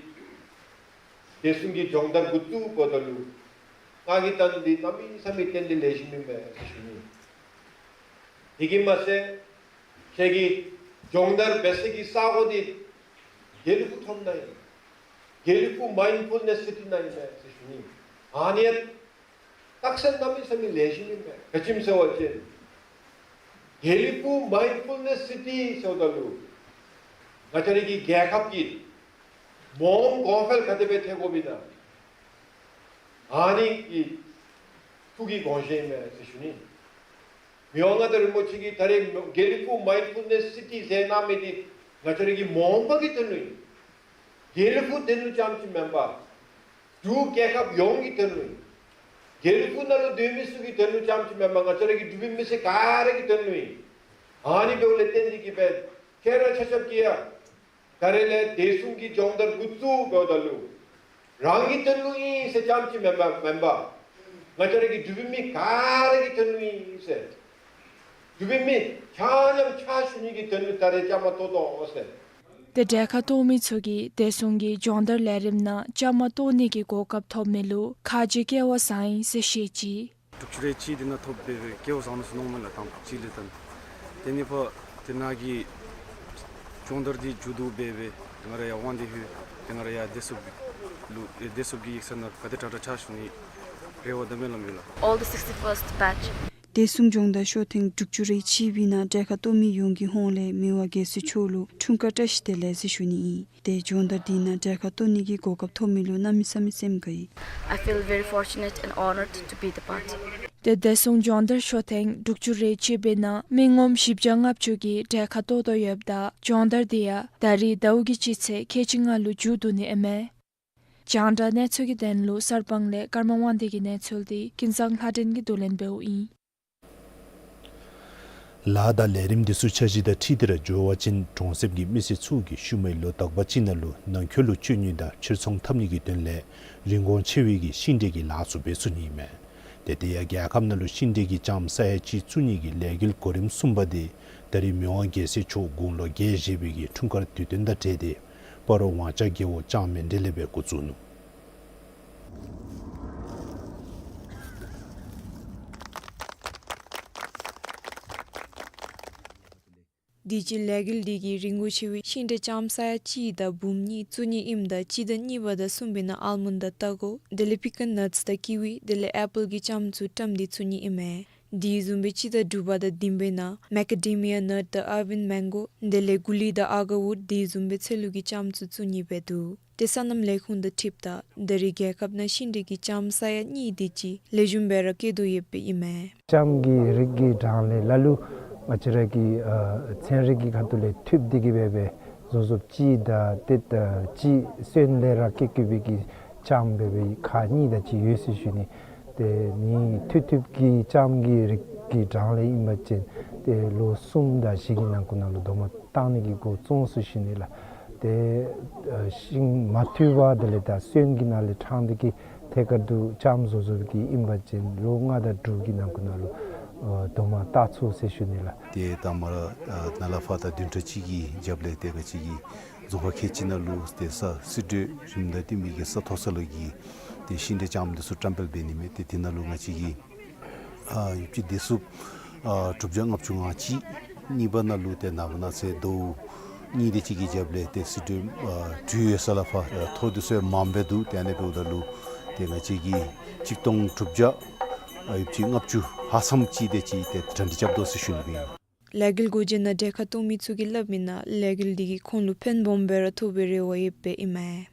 བདེ་སྲུང་གི་སྦྱོང་བརྡར་འགོ་བཙུགས་དགོཔ་ད་ལུ་ང་གིས་བལྟ་ནི་འདི་གནམ་མེད་ས་མེད་ཏན་ཏན་ལེགས་ཤོམ་ཨིན་མས་ཟེར་ཞུ་ནི། དེ་གིས་མ་ཚད་ཁྱེད་ཀྱིས་སྦྱོང་བརྡར་འབད་ས་གི་ས་གོ་འདི་དགེ་ལེགས་ཕུག་མཐོངམ་ནང་ཨིན། དགེ་ལེགས་ཕུག་མའིནཌ་ཕུལ་ནེསི་སི་ཊི་ནང་ཨིན་མས་ཟེར་ཞུ་ནི། ཨ་ནི་ཡང་རྟགས་མཚན་གནམ་མེད་ས་མེད་ལེགས་ཤོམ་ཨིན་མས། ག་ཅི་སྨོ་ཟེར་བ་ཅིན་དགེ་ལེགས་ཕུག་མའིནཌ་ཕུལ་ནེསི་སི་ཊི་ཟེརཝ་ད་ལུ་ང་བཅས་ར་གི་རྒྱལ་ཁབ་ཀྱི་མ་འོངམ་གོང་འཕེལ་ག་དེ་སྦེ་ཐལ་དགོཔ་ཨིན་ན་ཨ་ནི་གི་ཐུགས་ཀྱི་དགོངས་བཞེད་ཨིན་མས་ཟེར་ཞུ་ནི། མི་དབང་མངའ་བདག་རིན་པོ་ཆེ་གིས་ད་རེས་དགེ་ལེགས་ཕུག་མའིནཌ་ཕུལ་ནེསི་སི་ཊི་ཟེར་གནང་མི་འདི་ང་བཅས་ར་གི་མ་འོངས་པ་གི་དོན་ལུ་ཨིན། དགེ་ལེགས་ཕུག་དོན་ལུ་རྐྱངམ་ཅིག་མེན་པར་འབྲུག་རྒྱལ་ཁབ་ཡོངས་ཀྱི་དོན་ལུ་ཨིན། དགེ་ལེགས་ཕུག་ནང་ལུ་སྡོད་མི་ཚུ་གི་དོན་ལུ་རྐྱངམ་ཅིག་མེན་པར་ང་བཅས་ར་གི་འབྲུག་པའི་མི་སེར་ག་ར་གི་དོན་ལུ་ཨིན། ཨ་ནི་འབདཝ་ལས་བརྟེན་ཏེ་གིས་སྦེ་ཁྱེད་ར་ཆ་ཁྱབ་ཀྱིས་ཡང་ད་རེས་ལས་བདེ་སྲུང་གི་སྦྱོང་བརྡར་འགོ་བཙུགས་དགོཔ་ད་ལུ་རང་གི་དོན་ལུ་ཨིན་ཟེར་རྐྱངམ་ཅིག་མེན་པར་མེན་པར་ང་བཅས་ར་གི་འབྲུག་པའི་མི་ག་ར་གི་དོན་ལུ་ཨིན་ཟེར། འབྲུག་པའི་མི་ཆ་མཉམ་ཕྱག་ཞུ་ནི་གི་དོན་ལུ་ད་རེས་བཅའ་མར་གཏོགས་དོ་ཟེར། ཏེ་གྲལ་ཁར་གཏོགས་མི་ཚུ་གིས་བདེ་སྲུང་གི་སྦྱོང་བརྡར་ལས་རིམ་ནང་བཅའ་མར་གཏོགས་ནི་གི་གོ་སྐབས་ཐོབ་མི་ལུ་ཁ་རྗེ་སྐྱེ་བ་བཟང་ཡི་ཟེར་བཤད་ཅི། དྲུག་ཅུ་རེ་གཅིག་འདི་ནང་ཐོབ་སྦེ་སྦེ་སྐལ་བ་བཟང་ནུག་ཟེར་མནོཝ་མས་ལགས། དང་པ་གཅིག་ལས་ད་དེ་ནི་ཕར་དེ་ནང་གི་སྦྱོང་བརྡར་འདི་མཇུག་བསྡུ་སྦེ་སྦེ་ང་ར་ཡར་དབང་འདུས་ལྷོད་དེ་ང་ར་ཡར་བདེ་སྲུང་ལུ་བདེ་སྲུང་གི་ཡིག་ཚང་ནང་ག་དེ་དྲག་དྲག་ཕྱག་ཞུ་ནི་རེ་བ་དང་སྨོན་ལམ་ཡོད་ལགས། All the sixty-first batch. བདེ་སྲུང་སྦྱོང་བརྡར་ཤོག་ཐེངས་དྲུག་ཅུ་རེ་གཅིག་པའི་ནང་གྲལ་ཁར་གཏོགས་མི་ཡོངས་ཀྱི་ཧོངས་ལས་མི་དབང་རྒྱལ་སྲས་མཆོག་ལུ་འཁྲུངས་སྐར་བཀྲ་ཤིས་བདེ་ལེགས་ཟེར་ཞུ་ནི་ཨིན། ཏེ་སྦྱོང་བརྡར་འདི་ནང་གྲལ་ཁར་གཏོགས་ནི་གི་གོ་སྐབས་ཐོབ་མི་ལུ་གནམ་མེད་ས་མེད་སེམས་དགའ་ཡི། I feel very fortunate and honored to be the part. ཏེ་བདེ་སྲུང་སྦྱོང་བརྡར་ཤོག་ཐེངས་དྲུག་ཅུ་རེ་གཅིག་པའི་ནང་མི་ངོམ་བཞི་བརྒྱ་ལྔ་བཅུ་གིས་གྲལ་ཁར་གཏོགས་དོ་ཡོདཔ་ད་སྦྱོང་བརྡར་འདི་ཡང་ད་རིས་ཟླཝ་གི་སྤྱི་ཚེས་ཁལ་གཅིག་ལྔ་ལུ་མཇུག་བསྡུ་ནི་ཨིན་མས། རྒྱང་བསྒྲགས་གནས་ཚུལ་གྱི་དོན་ལུ་གསར་སྤང་ལས་ཀརྨ་དབང་འདུས་ཀྱི་གནས་ཚུལ་འདི་ཀུན་བཟང་ལྷ་སྒྲོན་གྱིས་བསྡུ་ལེན་འབདཝ་ཨིན། ལཱ་དང་ལས་རིམ་འདི་ཚུ་འཆར་གཞི་དང་འཁྲིལ་ཏེ་ར་འགྱོ་བ་ཅིན་གྲོང་གསེབ་ཀྱི་མི་སེར་ཚུ་གིས་ཤུལ་མའི་ལོ་དག་པ་ཅིག་ནང་ལུ་ནང་འཁོད་ལུ་སྤྱོད་ནི་དང་ཕྱིར་ཚོང་འཐབ་ནི་གི་དོན་ལས་རིན་གོང་ཆེ་བའི་གི་ཤིང་འབྲས་ཀྱི་ལཱ་ཚུ་འབད་ཚུགས་ནི་ཨིན་མས། ཏེ་དེ་ཡང་རྒྱལ་ཁབ་ནང་ལུ་ཤིང་འབྲས་ཀྱི་ལྕངམ་ས་ཡ་གཅིག་བཙུགས་ནི་གི་ལས་འགུལ་གོ་རིམ་གསུམ་པ་དེ་ད་རིས་མི་དབང་རྒྱལ་སྲས་མཆོག་དགུང་ལོ་བརྒྱད་བཞེས་པའི་གི་འཁྲུངས་སྐར་དུས་སྟོན་དང་འབྲེལ་ཏེ་སྤ་རོ་ཝང་ལྕགས་རྒེད་འོག་ལྕང་མཎྜལ་ལས་སྦེ་འགོ་བཙུགས་ནུག། དུས་ཅི་ལས་འགུལ་འདི་གིས་རིན་གོང་ཆེ་བའི་ཤིང་འབྲས་ལྕངམ་ས་ཡ་གཅིག་དང་འབུམ་གཉིས་བཙུགས་ནི་ཨིནམ་ད་སྤྱི་ཟླ་གཉིས་པ་དང་གསུམ་པའི་ནང་ཨལ་མོན་ཌི་དང་སྟག་འོག་དེ་ལས་པི་ཀཱན་ནཊསི་དང་ཀི་ཝི་དེ་ལས་ཨེ་པཱལ་གྱི་ལྕངམ་ཚུ་བཀྲམ་སྟེ་བཙུགས་ནི་ཨིན་མས། དེ་བཟུམ་སྦེ་སྤྱི་ཟླ་དྲུག་པ་དང་བདུན་པའི་ནང་མེ་ཀ་ཌེ་མི་ཡ་ནཊསི་དང་ཨལ་མོན་ཌི་མེང་གོ་དེ་ལས་གུ་ལི་དང་ཨ་ག་ཝུཌ་དེ་བཟུམ་སྦེ་ཚལ་ལུ་གི་ལྕངམ་ཚུ་བཙུགས་ནི་འབད་འདུག། ཏེ་སོ་ནམ་ལས་ཁུངས་དང་འཁྲིལཝ་ད་ད་རིས་རྒྱལ་ཁབ་ནང་ཤིང་འབྲས་ཀྱི་ལྕངམ་ས་ཡ་གཉིས་དེ་ཅིག་ལེགས་ཤོམ་སྦེ་ར་སྐྱེ་དོ་ཡོདཔ་ཨིན་མས། ལྕངམ་གྱི་རིགས་ཀྱི་གྲངས་ལས་ལ་ལུ་ ང་བཅས་ར་གི་ཨ་ཚན་རིག་གི་ཁ་ཐུག་ལས་འཐདཔ་འདི་གིས་འབད་བཟོ་བཟོཝ་ཅིག་དང་ཏེ་ཨ་ཅིག་སོན་ལས་ར་སྐྱེ་བཀོད་པའི་གི་ལྕངམ་འབད་བའི་ཁག་གཉིས་དང་ཅིག་ཡོད་ཟེར་ཞུ་ནི། ཏེ་ནི་འཐད་འཐདཔ་གི་ལྕངམ་གི་རིགས་ཀྱི་གྲངས་ལས་ཨིན་པ་ཅིན་ཏེ་ལོ་གསུམ་དང་བཞི་གི་ནང་འཁོད་ནང་ལུ་དོ་མ་བཏང་ནི་གི་འགོ་བཙུགས་ཟེར་ཞུ་ནི་ལགས། ཏེ་ཨ་ཤིང་མ་འཐུ་བར་དེ་ལས་ད་སོན་གྱི་ནང་ལས་ཕྲང་སྟེ་གིས་ཐད་ཀར་དུ་ལྕངམ་བཟོ་བཟོཝ་གི་ཨིན་པ་ཅིན་ལོ་ལྔ་དང་དྲུག་གི་ནང་འཁོད་ནང་ལུ་ཨ་དོ་མ་བཏང་ཚུགས་ཟེར་ཞུ་ནི་ལགས། ཏེ་ད་མ་ཨ་ནཱ་ལས་ཕར་ད་བདུན་ཕྲག་གཅིག་གི་རྒྱབ་ལས་ཏེ་ང་བཅས་ཀྱི་རྫོང་ཁག་ཁལ་གཅིག་ནང་ལུ་ཏེ་ས་སིལ་སྒྲོལ་རིམ་དང་བསྟུན་མི་གི་ས་མཐོ་ས་ལུ་གི་ཏེ་ཤིང་འབྲས་ལྕངམ་འདི་ཚུ་བཀྲམ་སྤེལ་འབད་ནི་མས། ཏེ་དེ་ནང་ལུ་ང་བཅས་ཀྱིས་ཨ་ཡོདཔ་ཅིག་འདི་ཚུ་ཨ་དྲུག་བརྒྱ་ལྔ་བཅུ་ང་གཅིག་གཉིས་པ་ནང་ལུ་ཏེ་ནངས་པ་གནངས་ཚེ་ཟླཝ་གཉིས་དེ་ཅིག་གི་རྒྱབ་ལས་ཏེ་སིལ་སྒྲོལ་ཨ་འབྲུ་ཡོད་ས་ལས་ཕར་ཨ་མཐོ་འདི་ཚུ་ཡང་མངམ་སྦེ་འདུག། ཏེ་ཨ་ནི་འབདཝ་ད་ལུ་ཏེ་ང་བཅས་ཀྱིས་ཆིག་སྟོང་དྲུག་བརྒྱ་ཨ་ཡོདཔ་ཅིག་ལྔ་བཅུ་ཧ་སམ་ཅིག་དེ་ཅིག་ཏེ་གྲ་སྒྲིག་རྐྱབ་དོ་ཟེར་ཞུ་ནི་ཨིན། ལས་འགུལ་འགོ་འབྱེད་ནང་གྲལ་ཁར་གཏོགས་མི་ཚུ་གིས་སླབ་མིའི་ནང་ལས་འགུལ་འདི་གིས་ཁོང་ལུ་ཕན་སྦོམ་སྦེ་ར་ཐོགས་པའི་རེ་བ་ཡོདཔ་ཨིན་མས།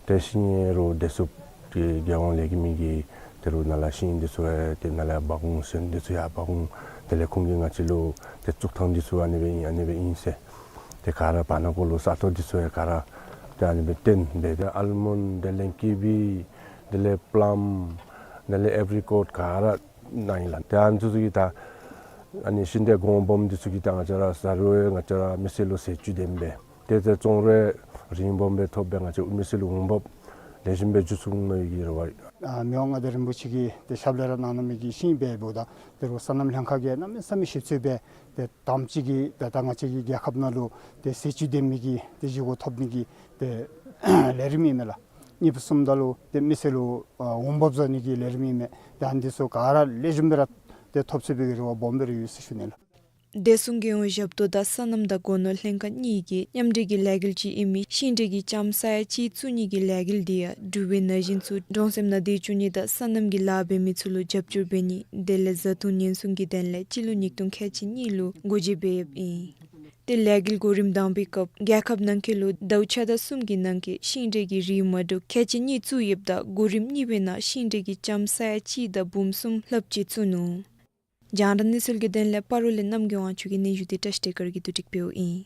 ཏེ་ཤིང་ཡང་རུང་བདེ་སྲུངཔ་ཀྱི་རྒྱལ་ཡོངས་ལས་འགུལ་མི་གིས་ཏེ་རུང་ནཱ་ལས་ཤིང་འདི་ཚུ་ཡང་ཏེ་ནཱ་ལས་འབག་འོང་། སོན་འདི་ཚུ་ཡང་འབག་འོང་། དེ་ལས་ཁོང་གིས་ང་བཅས་ལུ་ཏེ་བཙུགས་ཐངས་འདི་ཚུ་ཨ་ནི་སྦེ་ཨིན་ཨ་ནི་སྦེ་ཨིན་ཟེར། ཏེ་ག་ར་བར་ན་ཀོ་ལུ་ས་མཐོ་འདི་ཚུ་ཡང་ག་ར་ཏེ་ཨ་ནི་སྦེ་བཏོན་སྦེ་ཏེ་ཨལ་མོནཌ་དེ་ལས་ཀི་ཝི་དེ་ལས་པ་ལམ་དེ་ལས་ཨེབ་རི་ཀོཊ་ག་ར་ནཱ་ཨིན་ལགས། ཏེ་ཨ་ནི་ཚུ་ཚུ་གི་ད་ཨ་ནི་ཤིང་འབྲས་གོང་སྦོམ་འདི་ཚུ་གི་ད་ང་བཅས་ར་ཟ་རུང་ཡང་ང་བཅས་ར་མི་སེར་ལུ་ཟས་བཅུད་ལྡནམ་སྦེ་ཏེ་ཏེ་བཙོང་རུང་རིན་སྦོམ་སྦེ་ཐོབ་སྦེ་ང་བཅས་མི་སེར་ལུ་འོང་འབབ་ལེགས་ཤོམ་སྦེ་འགྱོ་ཚུགས་ནི་གི་རེ་བ། ཨ་མི་དབང་མངའ་བདག་རིན་པོ་ཆེ་གིས་ཏེ་ཞབས་ལས་ར་གནང་གནང་མི་གི་ཤིང་འབདཝ་ད་ཏེ་རུང་སོ་ནམ་ལྷན་ཁག་གིས་གནམ་མེད་ས་མེད་ཞིབ་འཚོལ་འབད་ཏེ་དང་པ་ཅིག་གིས་ཏེ་ད་ང་བཅས་ཀྱི་རྒྱལ་ཁབ་ནང་ལུ་ཏེ་ཟས་བཅུད་ལྡན་མི་གི་ཏེ་བཞེས་སྒོ་ཐོབ་ནི་གི་ཏེ་ལས་རིམ་ཨིན་མས་ལགས། གཉིས་པ་གསུམ་པ་ལུ་ཏེ་མི་སེར་ལུ་ཨ་འོང་འབབ་བཟོ་ནི་གི་ལས་རིམ་ཨིན་མས། ཏེ་ཨ་ནི་འདི་ཚུ་ག་ར་ལེགས་ཤོམ་སྦེ་ར་ཏེ་ཐོབ་ཚུགས་པའི་གི་རེ་བ་སྦོམ་སྦེ་ར་ཡོད་ཟེར་ཞུ་ནི་ལགས། བདེ་སྲུང་རྒྱལ་ཡོངས་ཞབས་ཏོག་དང་སོ་ནམ་དང་སྒོ་ནོར་ལྷན་ཁག་གཉིས་ཀྱིས་མཉམ་འབྲེལ་གྱི་ལས་འགུལ་ཅིག་ཨིན་མི་ཤིང་འབྲས་ཀྱི་ལྕངམ་ས་ཡ་གཅིག་བཙུགས་ནི་གི་ལས་འགུལ་འདི་ཡང་འབྲུག་པའི་ན་གཞོན་ཚུ་གྲོང་གསེབ་ནང་སྡོད་བཅུག་ནི་དང་སོ་ནམ་གྱི་ལཱ་འབད་མི་ཚུ་ལུ་རྒྱབ་སྐྱོར་འབད་ནི་དེ་ལས་བཟའ་འཐུང་ཉེན་སྲུང་གི་དོན་ལས་སྤྱི་ལོ་ཉིས་སྟོང་ཁལ་གཅིག་གཉིས་ལུ་འགོ་འབྱེད་འབད་ཡོདཔ་ཨིན། ཏེ་ལས་འགུལ་འགོ་རིམ་དང་པའི་སྐབས་རྒྱལ་ཁབ་ནང་འཁོད་ལུ་ཟླཝ་ཕྱེད་དང་གསུམ་གྱི་ནང་འཁོད་ཤིང་འབྲས་ཀྱི་རིགས་མ་འདྲཝ་ཁལ་གཅིག་གཉིས་བཙུགས་ཡོདཔ་ད་འགོ་རིམ་གཉིས་པའི་ནང་ཤིང་འབྲས་ཀྱི་ལྕངམ་ས་ཡ་གཅིག་དང་འབུམ་གསུམ་ལྷགཔ་ཅིག་བཙུགས་ནུག། རྒྱང་བསྒྲགས་གནས་ཚུལ་གྱི་དོན་ལས་སྤ་རོ་ལས་རྣམ་རྒྱལ་དབང་ཕྱུག་གི་སྙན་ཞུ་འདི་བཀྲ་ཤིས་བདེ་སྐར་གྱིས་བསྡུ་སྒྲིག་འབདཝ་ཨིན།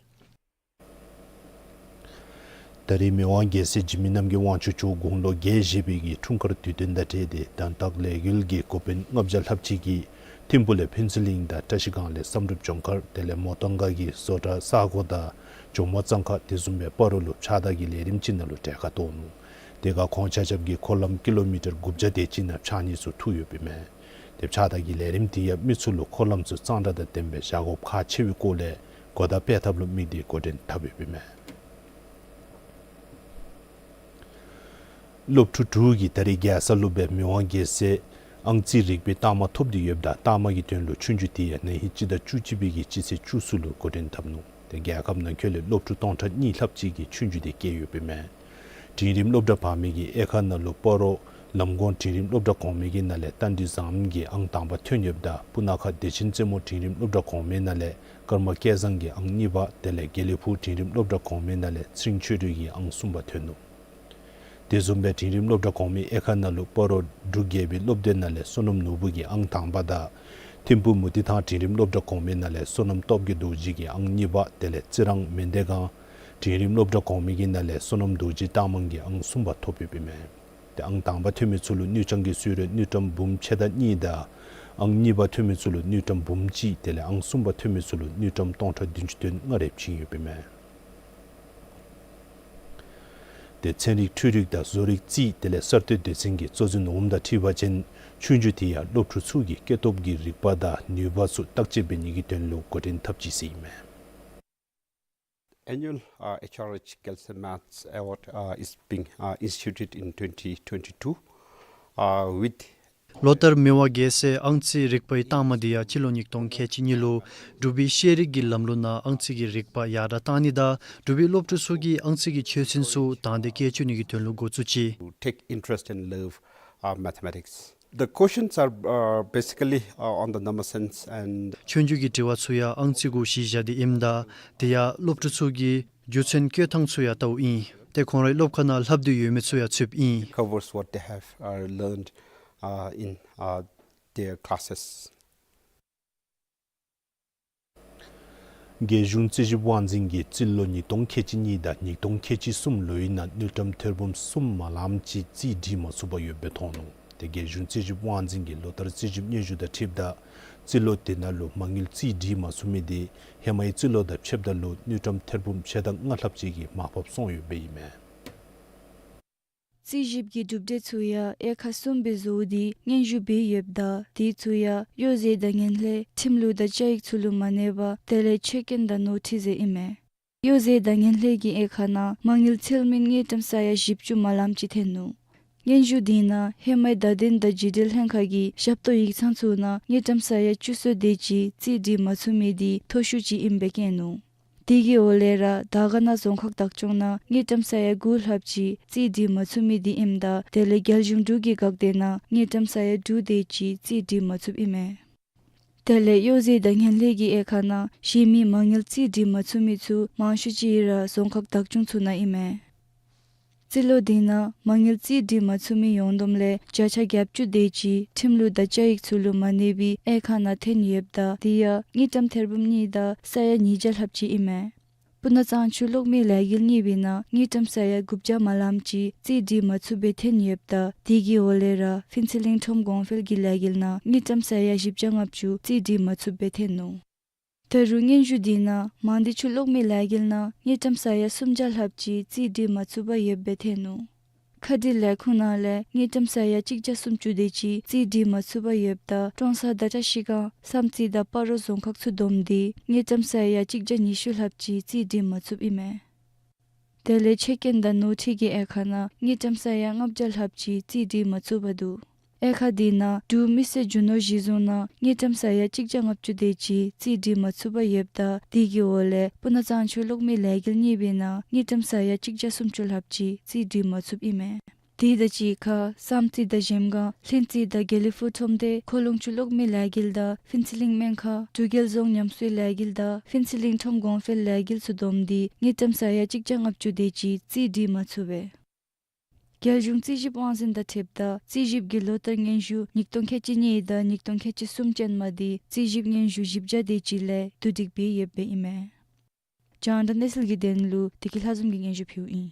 ད་རེས་མི་དབང་རྒྱལ་སྲས་འཇིགས་མེད་རྣམ་རྒྱལ་དབང་ཕྱུག་མཆོག་དགུང་ལོ་བརྒྱད་བཞེས་པའི་གི་འཁྲུངས་སྐར་དུས་སྟོན་དང་འབྲེལ་ཏེ་དང་ཐོག་ལས་འགུལ་གྱི་འགོ་དཔོན་ལྔ་བརྒྱ་ལྷགཔ་ཅིག་གིས་ཐིམ་ཕུག་ལས་ཕུན་ཚོགས་གླིང་དང་བཀྲ་ཤིས་སྒང་ལས་བསམ་གྲུབ་ལྗོངས་མཁར་དེ་ལས་མོ་ཏང་སྒར་གྱི་བཟོ་གྲྭ་ས་གོ་དང་ཇོ་མོ་གཙང་ཁ་དེ་བཟུམ་སྦེ་སྤ་རོ་ལུ་ཕྱགས་བདར་གྱི་ལས་རིམ་ཅིག་ནང་ལུ་གྲལ་ཁར་གཏོགས་ནུག། དེ་ཁར་ཁོང་ཆ་ཁྱབ་ཀྱིས་འཁོར་ལམ་ཀི་ལོ་མི་ཊར་དགུ་བརྒྱ་དེ་ཅིག་ནང་ཕྱགས་སྙིགས་ཚུ་འཐུ་ཡོདཔ་ཨིན་མས། ཏེ་ཕྱགས་བདར་གྱི་ལས་རིམ་དེ་ཡང་མི་ཚུ་ལུ་འཁོར་ལམ་ཚུ་གཙང་སྦྲ་དང་ལྡནམ་སྦེ་བཞག་དགོཔ་ཁག་ཆེ་བའི་སྐོར་ལས་གོ་བརྡ་སྤེལ་ཐབས་ལུ་དམིགས་ཏེ་འགོ་འདྲེན་འཐབ་ཡོདཔ་ཨིན་མས། སློབ་ཕྲུག་དྲུག་གིས་ད་རེས་རྒྱལ་ས་སློབ་དཔོན་མི་དབང་རྒྱལ་སྲས་ཨང་རྩིས་རིག་པའི་རྟགས་མ་ཐོབ་སྟེ་ཡོདཔ་ད་རྟགས་མ་གི་དོན་ལུ་ཆོས་རྒྱུགས་དེ་ཡང་ན་ཧིང་སྤྱི་ཟླ་བཅུ་གཅིག་པའི་གི་སྤྱི་ཚེས་བཅུ་གསུམ་ལུ་འགོ་འདྲེན་འཐབ་ནུག། ཏེ་རྒྱལ་ཁབ་ནང་འཁོད་ལས་སློབ་ཕྲུག་སྟོང་ཕྲག་གཉིས་ལྷགཔ་ཅིག་གིས་ཆོས་རྒྱུགས་དེ་བཀལ་ཡོདཔ་ཨིན་མས། འབྲིང་རིམ་སློབ་གྲྭ་བར་མའི་གི་དབྱེ་ཁག་ནང་ལུ་སྤ་རོ་ལམ་གོང་འབྲིང་རིམ་སློབ་གྲྭ་གོང་མའི་གི་ནང་ལས་རྟ་མགྲིན་བཟངམ་གིས་ཨང་དང་པ་ཐོན་ཡོདཔ་ད་སྤུ་ན་ཁ་བདེ་ཆེན་རྩེ་མོ་འབྲིང་རིམ་སློབ་གྲྭ་གོང་མའི་ནང་ལས་ཀརྨ་སྐལ་བཟང་གིས་ཨང་གཉིས་པ་དེ་ལས་དགེ་ལེགས་ཕུག་འབྲིང་རིམ་སློབ་གྲྭ་གོང་མའི་ནང་ལས་ཚེ་རིང་ཆོས་སྒྲོན་གྱིས་ཨང་གསུམ་པ་ཐོན་ནུག། དེ་བཟུམ་སྦེ་འབྲིང་རིམ་སློབ་གྲྭ་གོང་མའི་དབྱེ་ཁག་ནང་ལུ་སྤ་རོ་འབྲུག་རྒྱལ་པོའི་སློབ་སྡེ་ནང་ལས་བསོད་ནམས་ནོར་བུ་གིས་ཨང་དང་པ་དང་ཐིམ་ཕུག་མུ་ཏིག་ཐང་འབྲིང་རིམ་སློབ་གྲྭ་གོང་མའི་ནང་ལས་བསོད་ནམས་སྟོབས་རྒྱས་རྡོ་རྗེ་གིས་ཨང་གཉིས་པ་དེ་ལས་རྩི་རང་མན་དེ་སྒང་འབྲིང་རིམ་སློབ་གྲྭ་གོང་མའི་གི་ནང་ལས་བསོད་ནམས་རྡོ་རྗེ་རྟགས་མ་གིས་ཨང་གསུམ་པ་ཐོབ་ཡོདཔ་ཨིན་མས། ཏེ་ཨང་དང་པ་ཐོན་མི་ཚུ་ལུ་དངུལ་རྐྱང་གི་གསོལ་རས་དངུལ་ཀྲམ་འབུམ་ཕྱེད་དང་གཉིས་དང་ཨང་གཉིས་པ་ཐོན་མི་ཚུ་ལུ་དངུལ་ཀྲམ་འབུམ་གཅིག་དེ་ལས་ཨང་གསུམ་པ་ཐོན་མི་ཚུ་ལུ་དངུལ་ཀྲམ་སྟོང་ཕྲག་བདུན་ཅུ་དོན་ལྔ་རེ་བྱིན་ཡོདཔ་ཨིན་མས། ཏེ་ཚན་རིག་འཕྲུལ་རིག་དང་བཟོ་རིག་རྩིས་དེ་ལས་གསར་གཏོད་སྡེ་ཚན་གྱི་གཙོ་འཛིན་འོགམ་དང་འཁྲིལ་བ་ཅིན་ཆོས་རྒྱུགས་དེ་ཡང་སློབ་ཕྲུག་ཚུ་གི་སྐྱེས་སྟོབས་ཀྱི་རིག་པ་དང་ནུས་པ་ཚུ་བརྟག་དཔྱད་འབད་ནི་གི་དོན་ལུ་འགོ་འདྲེན་འཐབ་ཅི་ཟེར་ཨིན་མས། Annual, uh, H R H Kelsen Maths Award, uh, is being, uh, instituted in twenty twenty-two, uh, with ལོ་ལྟར་མི་དབང་རྒྱལ་སྲས་ཨང་རྩིས་རིག་པའི་རྟགས་མ་དེ་ཡང་སྤྱི་ལོ་ཉིས་སྟོང་ཁལ་གཅིག་གཉིས་ལུ་འབྲུག་པའི་ཤེས་རིག་གི་ལམ་ལུགས་ནང་ཨང་རྩིས་ཀྱི་རིག་པ་ཡར་དྲག་གཏང་ནི་དང་འབྲུག་པའི་སློབ་ཕྲུག་ཚུ་གིས་ཨང་རྩིས་ཀྱི་ཆོས་ཚན་ཚུ་དང་འདོད་བསྐྱེད་བཅུག་ནི་གི་དོན་ལུ་འགོ་བཙུགས་ཅི། To take interest and love, uh, mathematics. The questions are, uh, basically, uh, on the number sense and ཆོས་རྒྱུགས་ཀྱི་དྲི་བ་ཚུ་ཡང་ཨང་རྩིས་གུ་གཞི་བཞག་སྟེ་ཨིནམ་ད་དེ་ཡང་སློབ་ཕྲུག་ཚུ་གི་རྒྱུ་མཚན་བཀོད་ཐངས་ཚུ་ཡང་ལྟཝ་ཨིན། ཏེ་ཁོང་རའི་སློབ་ཁང་ནང་ལྷབ་སྟེ་ཡོད་མི་ཚུ་ཡང་ཚུདཔ་ཨིན། Covers what they have, uh, learned, uh, in, uh, their classes. རྒྱལ་གཞུང་རྩིས་ཞིབ་དབང་འཛིན་གྱིས་རྩིས་ལོ་ཉིས་སྟོང་ཁལ་གཅིག་གཉིས་དང་ཉིས་སྟོང་ཁལ་གཅིག་གསུམ་ལོའི་ནང་དངུལ་ཀྲམ་ཐེར་འབུམ་གསུམ་མ་ལངམ་ཅིག་རྩིས་སྒྲིག་མ་ཚུགས་པར་ཡོདཔ་སྦེ་མཐོང་ནུག། ཏེ་རྒྱལ་གཞུང་རྩིས་ཞིབ་དབང་འཛིན་གྱི་ལོ་བསྟར་རྩིས་ཞིབ་སྙན་ཞུ་དང་འཁྲིལཝ་ད་རྩིས་ལོ་དེ་ནང་ལུ་མ་དངུལ་རྩིས་སྒྲིག་མ་ཚུགས་མི་དེ་ཧེ་མའི་རྩིས་ལོ་དང་ཕྱདཔ་ད་ལུ་དངུལ་ཀྲམ་ཐེར་འབུམ་ཕྱེད་དང་ལྔ་ལྷགཔ་ཅིག་གིས་མར་ཕབ་སོང་ཡོདཔ་ཨིན་མས། རྩིས་ཞིབ་ཀྱི་གྲུབ་འབྲས་ཚུ་ཡང་དབྱེ་ཁག་གསུམ་སྦེ་བཟོ་སྟེ་སྙན་ཞུ་འབད་ཡོདཔ་ད་དེ་ཚུ་ཡང་གཡོག་ཟས་དང་ངན་ལྷད་ཁྲིམས་ལུགས་དང་བཅའ་ཡིག་ཚུ་ལུ་མ་གནས་པར་དེ་ལས་ཆད་སྐྱོན་དང་ནོར་འཁྲུལ་ཟེར་ཨིན་མས། གཡོག་ཟས་དང་ངན་ལྷད་ཀྱི་དབྱེ་ཁག་ནང་མ་དངུལ་འཚོལ་མི་དངུལ་ཀྲམ་ས་ཡ་བཞི་བཅུ་མ་ལངམ་ཅིག་ཐོན་ནུག། སྙན་ཞུ་དེ་ནང་ཧེ་མའི་བརྡ་དོན་དང་བརྒྱུད་འབྲེལ་ལྷན་ཁག་གི་ཞབས་ཏོག་ཡིག་ཚང་ཚུ་ནང་དངུལ་ཀྲམ་ས་ཡ་བཅུ་སོ་དེ་ཅིག་རྩིས་སྒྲིག་མ་ཚུགས་མི་དེ་མཐོ་ཤོས་ཅིག་ཨིནམ་སྦེ་བཀོད་ནུག། དེ་གི་འོག་ལས་ར་དར་དཀར་ན་རྫོང་ཁག་བདག་སྐྱོང་ནང་དངུལ་ཀྲམ་ས་ཡ་དགུ་ལྷགཔ་ཅིག་རྩིས་སྒྲིག་མ་ཚུགས་མི་དེ་ཨིནམ་ད་དེ་ལས་རྒྱལ་གཞུང་འབྲུག་གི་འགག་སྡེ་ནང་དངུལ་ཀྲམ་ས་ཡ་དྲུག་དེ་ཅིག་རྩིས་སྒྲིག་མ་ཚུགསཔ་ཨིན་མས། དེ་ལས་གཡོག་ཟས་དང་ངན་ལྷད་ཀྱི་དབྱེ་ཁག་ནང་གཞན་མི་མ་དངུལ་རྩིས་སྒྲིག་མ་ཚུགས་མི་ཚུ་མང་ཤོས་ཅིག་ར་རྫོང་ཁག་བདག་སྐྱོང་ཚུ་ནང་ཨིན་མས། རྩིས་ལོ་དེ་ནང་མ་དངུལ་རྩིས་སྒྲིག་མ་ཚུགས་མི་ཡོངས་བསྡོམས་ལས་བརྒྱ་ཆ་གྱ་བཅུ་དེ་ཅིག་ཁྲིམས་ལུགས་དང་བཅའ་ཡིག་ཚུ་ལུ་མ་གནས་པའི་དབྱེ་ཁག་ནང་ཐོན་ཡོདཔ་ད་དེ་ཡང་དངུལ་ཀྲམ་ཐེར་འབུམ་གཉིས་དང་ས་ཡ་ཉིས་བརྒྱ་ལྷགཔ་ཅིག་ཨིན་མས། སྤུ་ན་གཙང་ཆུ་གློག་མེ་ལས་འགུལ་གཉིས་པའི་ནང་དངུལ་ཀྲམ་ས་ཡ་དགུ་བརྒྱ་མ་ལངམ་ཅིག་རྩིས་སྒྲིག་མ་ཚུགསཔ་སྦེ་ཐོན་ཡོདཔ་ད་དེ་གི་འོག་ལས་ར་ཕུན་ཚོགས་གླིང་ཁྲོམ་གོང་འཕེལ་གྱི་ལས་འགུལ་ནང་དངུལ་ཀྲམ་ས་ཡ་བཞི་བརྒྱ་ལྔ་བཅུ་རྩིས་སྒྲིག་མ་ཚུགསཔ་སྦེ་ཐོན་ནུག། ད་རུང་སྙན་ཞུ་དེ་ནང་མང་སྡེ་ཆུ་གློག་མེ་ལས་འགུལ་ནང་དངུལ་ཀྲམ་ས་ཡ་སུམ་བརྒྱ་ལྷགཔ་ཅིག་རྩིས་སྒྲིག་མ་ཚུགསཔ་ཡོདཔ་སྦེ་ཐོན་ནུག། མཁའ་འགྲུལ་ལས་ཁུངས་ནང་ལས་དངུལ་ཀྲམ་ས་ཡ་གཅིག་བརྒྱ་སུམ་ཅུ་དེ་ཅིག་རྩིས་སྒྲིག་མ་ཚུགསཔ་ཡོདཔ་ད་ཀྲོང་གསར་དང་བཀྲིས་སྒང་བསམ་རྩེ་དང་སྤ་རོ་རྫོང་ཁག་ཚུ་བསྡོམས་ཏེ་དངུལ་ཀྲམ་ས་ཡ་གཅིག་བརྒྱ་ཉི་ཤུ་ལྷགཔ་ཅིག་རྩིས་སྒྲིག་མ་ཚུགསཔ་ཨིན་མས། དེ་ལས་ཆད་སྐྱོན་དང་ནོར་འཁྲུལ་གྱི་དབྱེ་ཁག་ནང་དངུལ་ཀྲམ་ས་ཡ་ལྔ་བརྒྱ་ལྷགཔ་ཅིག་རྩིས་སྒྲིག་མ་ཚུགསཔ་འདུག། དབྱེ་ཁག་དེ་ནང་འབྲུག་མི་སེར་རྒྱུ་ནོར་གཞི་བཟུང་ནང་དངུལ་ཀྲམ་ས་ཡ་གཅིག་བརྒྱ་ལྔ་བཅུ་དེ་ཅིག་རྩིས་སྒྲིག་མ་ཚུགསཔ་ཡོདཔ་ད་དེ་གི་འོག་ལས་སྤུ་ན་གཙང་ཆུ་གློག་མེ་ལས་འགུལ་གཉིས་པའི་ནང་དངུལ་ཀྲམ་ས་ཡ་གཅིག་བརྒྱ་སུམ་ཅུ་ལྷགཔ་ཅིག་རྩིས་སྒྲིག་མ་ཚུགསཔ་ཨིན་མས། དེ་དང་གཅིག་ཁར་བསམ་རྩེ་དང་གཞལམ་སྒང་ལྷུན་རྩེ་དང་དགེ་ལེགས་ཕུག་ཁྲོམ་སྡེ་ཁོ་ལོང་ཆུ་གློག་མེ་ལས་འགུལ་དང་ཕུན་ཚོགས་གླིང་སྨན་ཁང་འབྲུག་རྒྱལ་རྫོང་ཉམས་གསོའི་ལས་འགུལ་དང་ཕུན་ཚོགས་གླིང་ཁྲོམ་གོང་འཕེལ་ལས་འགུལ་ཚུ་བསྡོམས་ཏེ་དངུལ་ཀྲམ་ས་ཡ་གཅིག་བརྒྱ་ལྔ་བཅུ་དེ་ཅིག་རྩིས་སྒྲིག་མ་ཚུགསཔ་སྦེ། རྒྱལ་གཞུང་རྩིས་ཞིབ་དབང་འཛིན་དང་འཁྲིལཝ་ད་རྩིས་ཞིབ་ཀྱི་ལོ་བསྟར་སྙན་ཞུ་ཉིས་སྟོང་ཁལ་གཅིག་གཉིས་དང་ཉིས་སྟོང་ཁལ་གཅིག་གསུམ་ཅན་མ་དེ་རྩིས་ཞིབ་སྙན་ཞུ་བཞི་བརྒྱ་དེ་ཅིག་ལས་བསྡུ་སྒྲིག་འབད་ཡོདཔ་ཨིན་མས། རྒྱང་བསྒྲགས་གནས་ཚུལ་གྱི་དོན་ལུ་བདེ་སྐྱིད་ལྷ་འཛོམས་ཀྱིས་སྙན་ཞུ་ཕུལཝ་ཨིན།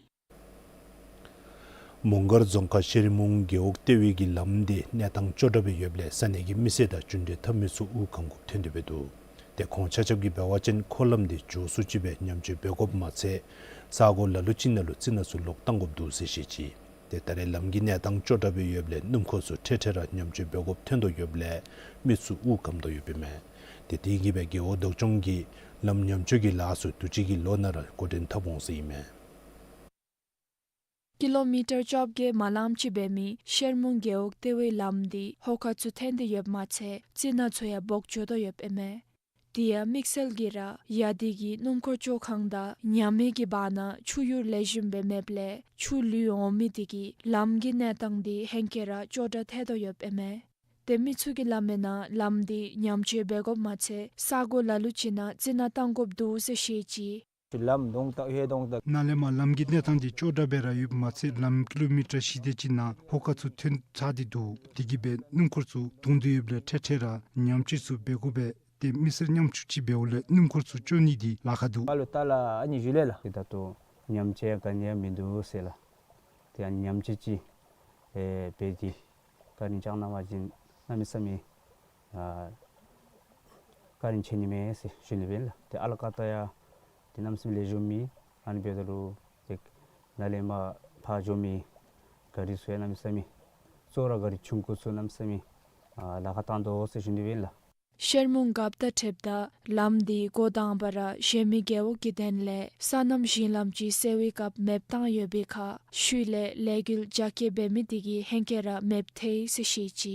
མོང་སྒར་རྫོང་ཁག་ཤེར་མོང་རྒེད་འོག་ལྟེ་བའི་གི་ལམ་དེ་གནས་སྟངས་སྐྱོ་དྲགས་སྦེ་ཡོདཔ་ལས་ས་གནས་ཀྱི་མི་སེར་དང་གཅུང་འབྲེལ་འཐབ་མི་ཚུ་དབུགས་འགམ་དགོཔ་ཐོན་ཏེ་འབད་འདུག། ཏེ་ཁོང་ཆ་ཁྱབ་ཀྱིས་འབད་བ་ཅིན་འཁོར་ལམ་དེ་མགྱོགས་སུ་ཅིག་སྦེ་ཉམས་བཅོས་འབད་དགོཔ་མ་ཚད་ས་གོ་ལ་ལུ་ཅིག་ནང་ལུ་རྩི་ནག་ཚུ་ལོག་བཏང་དགོཔ་འདུག་ཟེར་བཤད་ཅི། ཏེ་ད་རེས་ལམ་གྱི་གནས་སྟངས་སྐྱོ་དྲགས་སྦེ་ཡོདཔ་ལས་སྣུམ་འཁོར་ཚུ་འཕྲལ་འཕྲལ་ར་ཉམས་བཅོས་འབད་དགོཔ་ཐོན་དོ་ཡོདཔ་ལས་མི་ཚུ་དབུགས་འགམ་དོ་ཡོདཔ་ཨིན་མས། ཏེ་དེ་གིས་སྦེ་རྒེད་འོག་བདག་སྐྱོང་གིས་ལམ་ཉམས་བཅོས་ཀྱི་ལཱ་ཚུ་དུས་ཅི་གི་ལོ་ནང་ར་འགོ་འདྲེན་འཐབ་འོང་ཟེར་ཨིན་མས། ཀི་ལོ་མི་ཊར་བཅོ་བརྒྱད་མ་ལངམ་ཅིག་འབད་མི་ཤེར་མོང་རྒེད་འོག་ལྟེ་བའི་ལམ་དེ་ཧོ་ཁ་ཚུ་འཐོན་ཏེ་ཡོདཔ་མ་ཚད་རྩི་ནག་ཚུ་ཡང་འབོག་འགྱོ་དོ་ཡོདཔ་ཨིན་མས། དེ་ཡང་དམིགས་བསལ་གྱིས་ར་ཡ་དེ་གི་སྣུམ་འཁོར་བཅོ་ཁང་དང་ཉ་མའི་གི་བར་ན་ཆུ་གཡུར་ལེགས་ཤོམ་སྦེ་མེདཔ་ལས་ཆུ་ལུད་འོང་མི་དེ་གིས་ལམ་གྱི་གནས་སྟངས་དེ་ཧེང་སྐལ་ར་སྐྱོ་དྲགས་ཐལ་དོ་ཡོདཔ་ཨིན་མས། ཏེ་མི་ཚུ་གིས་སླབ་མིའི་ནང་ལམ་དེ་ཉམས་བཅོས་འབད་དགོཔ་མ་ཚད་ས་གོ་ལ་ལུ་ཅིག་ནང་རྩི་ནག་བཏང་དགོཔ་འདུག་ཟེར་བཤད་ཅི། ལམ་གདོང་བཏགས་ཧེ་གདོང་བཏགས། ནཱ་ལས་མར་ལམ་གྱི་གནས་སྟངས་དེ་སྐྱོ་དྲགས་སྦེ་ར་ཡོདཔ་མ་ཚད་ལམ་ཀི་ལོ་མི་ཊར་བཞི་དེ་ཅིག་ནང་ཧོ་ཁ་ཚུ་འཐོན་ཚར་ཏེ་འདུག། དེ་གིས་སྦེ་སྣུམ་འཁོར་ཚུ་དོང་དོ་ཡོདཔ་ལས་འཕྲལ་འཕྲལ་ར་ཉམས་བཅོས་ཚུ་འབད་དགོ་པས། ཏེ་མི་སེར་ཉམ་ཆུང་ཅིག་འབདཝ་ལས་སྣུམ་འཁོར་ཚུ་བཅོ་ནི་འདི་ལཱ་ཁག་འདུག། ཨ་ལོ་ཏ་ལ་ཨ་ནི་ཞུ་ལེ་ལགས། ཏེ་ད་ལྟོ་ཉམས་བཅོས་ག་ནི་ཡང་མིན་འདུག་ཟེར་ལགས། ཏེ་ཨ་ནི་ཉམས་བཅོས་ཅིག་ཨེ་འབད་དེ་བཀའ་དྲིན་བསྐྱང་གནང་བ་ཅིན་གནམ་མེད་ས་མེད་ཨ་བཀའ་དྲིན་ཆེ་ནི་མས་ཟེར་ཞུ་ནི་སྦེ་ལགས། ཏེ་ཨ་ལ་ཀ་ཏ་ཡང་ཏེ་གནམ་མེད་ས་མེད་ལེགས་ཤོམ་མས། ཨ་ནི་འབདཝ་ད་ལུ་ཏེ་ནཱ་ལས་མར་ཕར་འགྱོ་མི་ག་རི་ཚུ་ཡང་གནམ་མེད་ས་མེད་གཙོ་བོ་ར་ག་རི་ཆུང་ཀུ་ཚུ་གནམ་མེད་ས་མེད་ཨ་ལཱ་ཁག་བཏང་དོ་ཟེར་ཞུ་ནི་སྦེ་ལགས། ཤེར་མོང་རྒཔོ་དང་འཁྲིལཝ་ད་ལམ་འདི་འགོ་དང་པ་ར་གཞན་མི་རྒེད་འོག་གི་དོན་ལས་སོ་ནམ་ཞིང་ལམ་ཅིག་སེལ་བའི་སྐབས་མེདཔ་བཏང་ཡོད་པའི་ཁར་ཤུལ་ལས་ལས་འགུལ་རྒྱ་སྐྱེད་འབད་མི་དེ་གིས་ཧེང་སྐལ་ར་མེདཔ་ཐལ་ཟེར་བཤད་ཅི།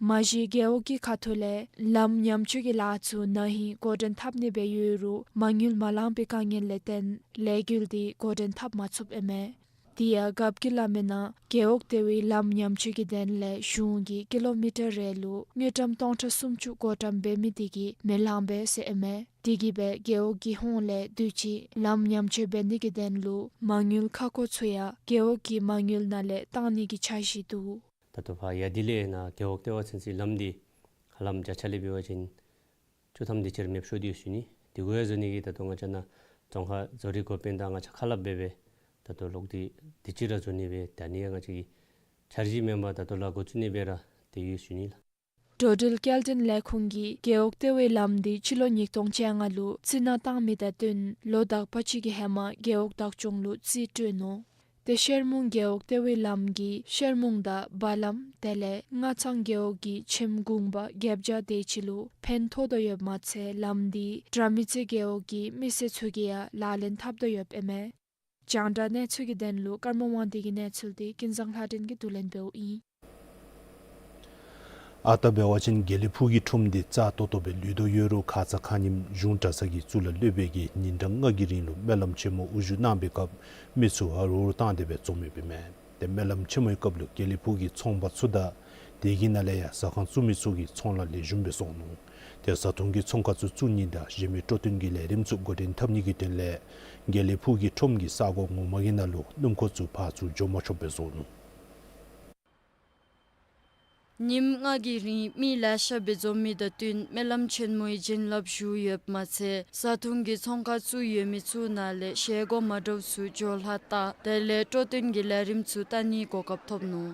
མ་གཞི་རྒེད་འོག་གི་ཁ་ཐུག་ལས་ལམ་ཉམས་བཅོས་ཀྱི་ལཱ་ཚུ་ན་ཧིང་འགོ་འདྲེན་འཐབ་ནི་སྦེ་ཡོད་རུང་མ་དངུལ་མ་ལང་པའི་དཀའ་ངལ་ལས་བརྟེན་ལས་འགུལ་འདི་འགོ་འདྲེན་འཐབ་མ་ཚུགསཔ་ཨིན་མས། དེ་ཡང་རྒཔོ་གིས་སླབ་མིའི་ནང་རྒེད་འོག་ལྟེ་བའི་ལམ་ཉམས་བཅོས་ཀྱི་དོན་ལས་གཞུང་གིས་ཀི་ལོ་མི་ཊར་རེ་ལུ་དངུལ་ཀྲམ་སྟོང་ཕྲག་སུམ་ཅུ་བགོ་བཀྲམ་འབད་མི་དེ་གིས་མི་ལང་པས་ཟེར་ཨིན་མས། དེ་གིས་སྦེ་རྒེད་འོག་གི་ཧོངས་ལས་དུས་ཅི་ལམ་ཉམས་བཅོས་འབད་ནི་གི་དོན་ལུ་མ་དངུལ་ཁག་ཁོ་ཚུ་ཡང་རྒེད་འོག་གི་མ་དངུལ་ནང་ལས་བཏང་ནི་གི་འཆར་གཞི་འདུག། ད་ལྟོ་ཕར་ཡ་དེ་ལས་ནཱ་རྒེད་འོག་ལྟེ་བ་ཚུན་ཚོད་ལམ་འདི་ཧ་ལམ་བརྒྱ་ཆ་ལས་འབད་བ་ཅིན་བཅུ་ཐམ་དེ་ཅིག་ར་མེདཔ་ཤོར་ཏེ་ཡོད་ཟེར་ཞུ་ནི། དེ་གུ་ཡང་བཟོ་ནི་གི་ད་ལྟོ་ང་བཅས་ནཱ་རྫོང་ཁག་བཟོ་རིག་འགོ་དཔོན་དང་ང་བཅས་ཁ་སླབ་འབད་འབད་ད་ལྟོ་ལོག་སྟེ་དུས་ཅི་ར་བཟོ་ནི་སྦེ་ད་ནི་ཡང་ང་བཅས་ཀྱི་འཆར་གཞི་མེན་པར་ད་ལྟོ་ལཱ་འགོ་བཙུགས་ནི་སྦེ་ར་དེ་ཡོད་ཞུ་ནི་ལགས། འགྲོ་འགྲུལ་སྐྱེལ་འདྲེན་ལས་ཁུངས་ཀྱིས་རྒེད་འོག་ལྟེ་བའི་ལམ་འདི་སྤྱི་ལོ་ཉིས་སྟོང་བཅོ་ལྔ་ལུ་རྩི་ནག་བཏང་མི་དང་བསྟུན་ལོ་དག་པ་ཅིག་གི་ཧེ་མ་རྒེད་འོག་བདག་སྐྱོང་ལུ་རྩིས་སྤྲོད་ནུག། ཏེ་ཤེར་མུང་རྒེད་འོག་ལྟེ་བའི་ལམ་གྱིས་ཤེར་མུང་དང་བ་ལམ་དེ་ལས་སྔ་ཚང་རྒེད་འོག་གི་ཁྱིམ་གུང་པ་བརྒྱད་བརྒྱ་དེ་ཅིག་ལུ་ཕན་ཐོགས་དོ་ཡོདཔ་མ་ཚད་ལམ་འདིས་དགྲ་མི་རྩེ་རྒེད་འོག་གི་མི་སེར་ཚུ་གིས་ཡང་ལག་ལེན་འཐབ་དོ་ཡོདཔ་ཨིན་མས། རྒྱང་བསྒྲགས་གནས་ཚུལ་གྱི་དོན་ལུ་ཀརྨ་དབང་འདུས་ཀྱི་གནས་ཚུལ་འདི་ཀུན་བཟང་ལྷ་སྒྲོན་གྱིས་བསྡུ་ལེན་འབདཝ་ཨིན། ཨ་རྟག་འབད་བ་ཅིན་དགེ་ལེགས་ཕུག་གི་ཁྲོམ་འདི་རྩ་ཏོག་ཏོ་སྦེ་ལུས་དོ་ཡོད་རུང་ཁ་ཙ་ཁ་ཉིནམ་གཞུང་གྲྭ་ཚང་གི་གཙུག་ལག་སློབ་དཔོན་གྱིས་ཉིན་གྲངས་ལྔ་གི་རིང་ལུ་སྨོན་ལམ་ཆེན་མོ་དབུ་བཞུགས་གནང་བའི་སྐབས་མི་ཚུ་ཧ་རུ་ཧུར་བཏང་སྟེ་སྦེ་འཛོམས་ཡོདཔ་ཨིན་མས། ཏེ་སྨོན་ལམ་ཆེན་མོའི་སྐབས་ལུ་དགེ་ལེགས་ཕུག་གི་ཚོང་པ་ཚུ་དང་དེ་གི་ནང་ལས་ཡང་ཟ་ཁང་བཙུགས་མི་ཚུ་གིས་ཚོང་ལཱ་ལེགས་ཤོམ་སྦེ་བཙུགས་ནུག། ཏེ་བཟའ་འཐུང་གི་ཚོང་ཁང་ཚུ་བཙུགས་ནི་དང་གཞན་མི་སྤྲོ་སྟོན་གྱི་ལས་རིམ་ཚུ་འགོ་འདྲེན་འཐབ་ནི་གི་དོན་ལས་དགེ་ལེགས་ཕུག་གི་ཁྲོམ་གྱི་ས་གོ་ངོ་མ་གི་ནང་ལུ་སྣུམ་འཁོར་ཚུ་ཕར་ཚུར་འགྱོ་མ་ཆོགཔ་སྦེ་བཟོ་ནུག། ཉིནམ་ལྔ་གི་རིང་མི་ལེ་ཤ་སྦེ་འཛོམས་མི་དང་བསྟུན་སྨོན་ལམ་ཆེན་མོའི་བྱིན་རླབས་ཞུ་ཡོདཔ་མ་ཚད་བཟའ་འཐུང་གི་ཚོང་ཁང་བཙུགས་ཡོད་མི་ཚུ་ནང་ལས་བཞེས་སྒོ་མ་འདྲཝ་ཚུ་འགྱོ་ལྷག་བལྟ་དེ་ལས་སྤྲོ་སྟོན་གྱི་ལས་རིམ་ཚུ་བལྟ་ནིའི་གོ་སྐབས་ཐོབ་ནུག།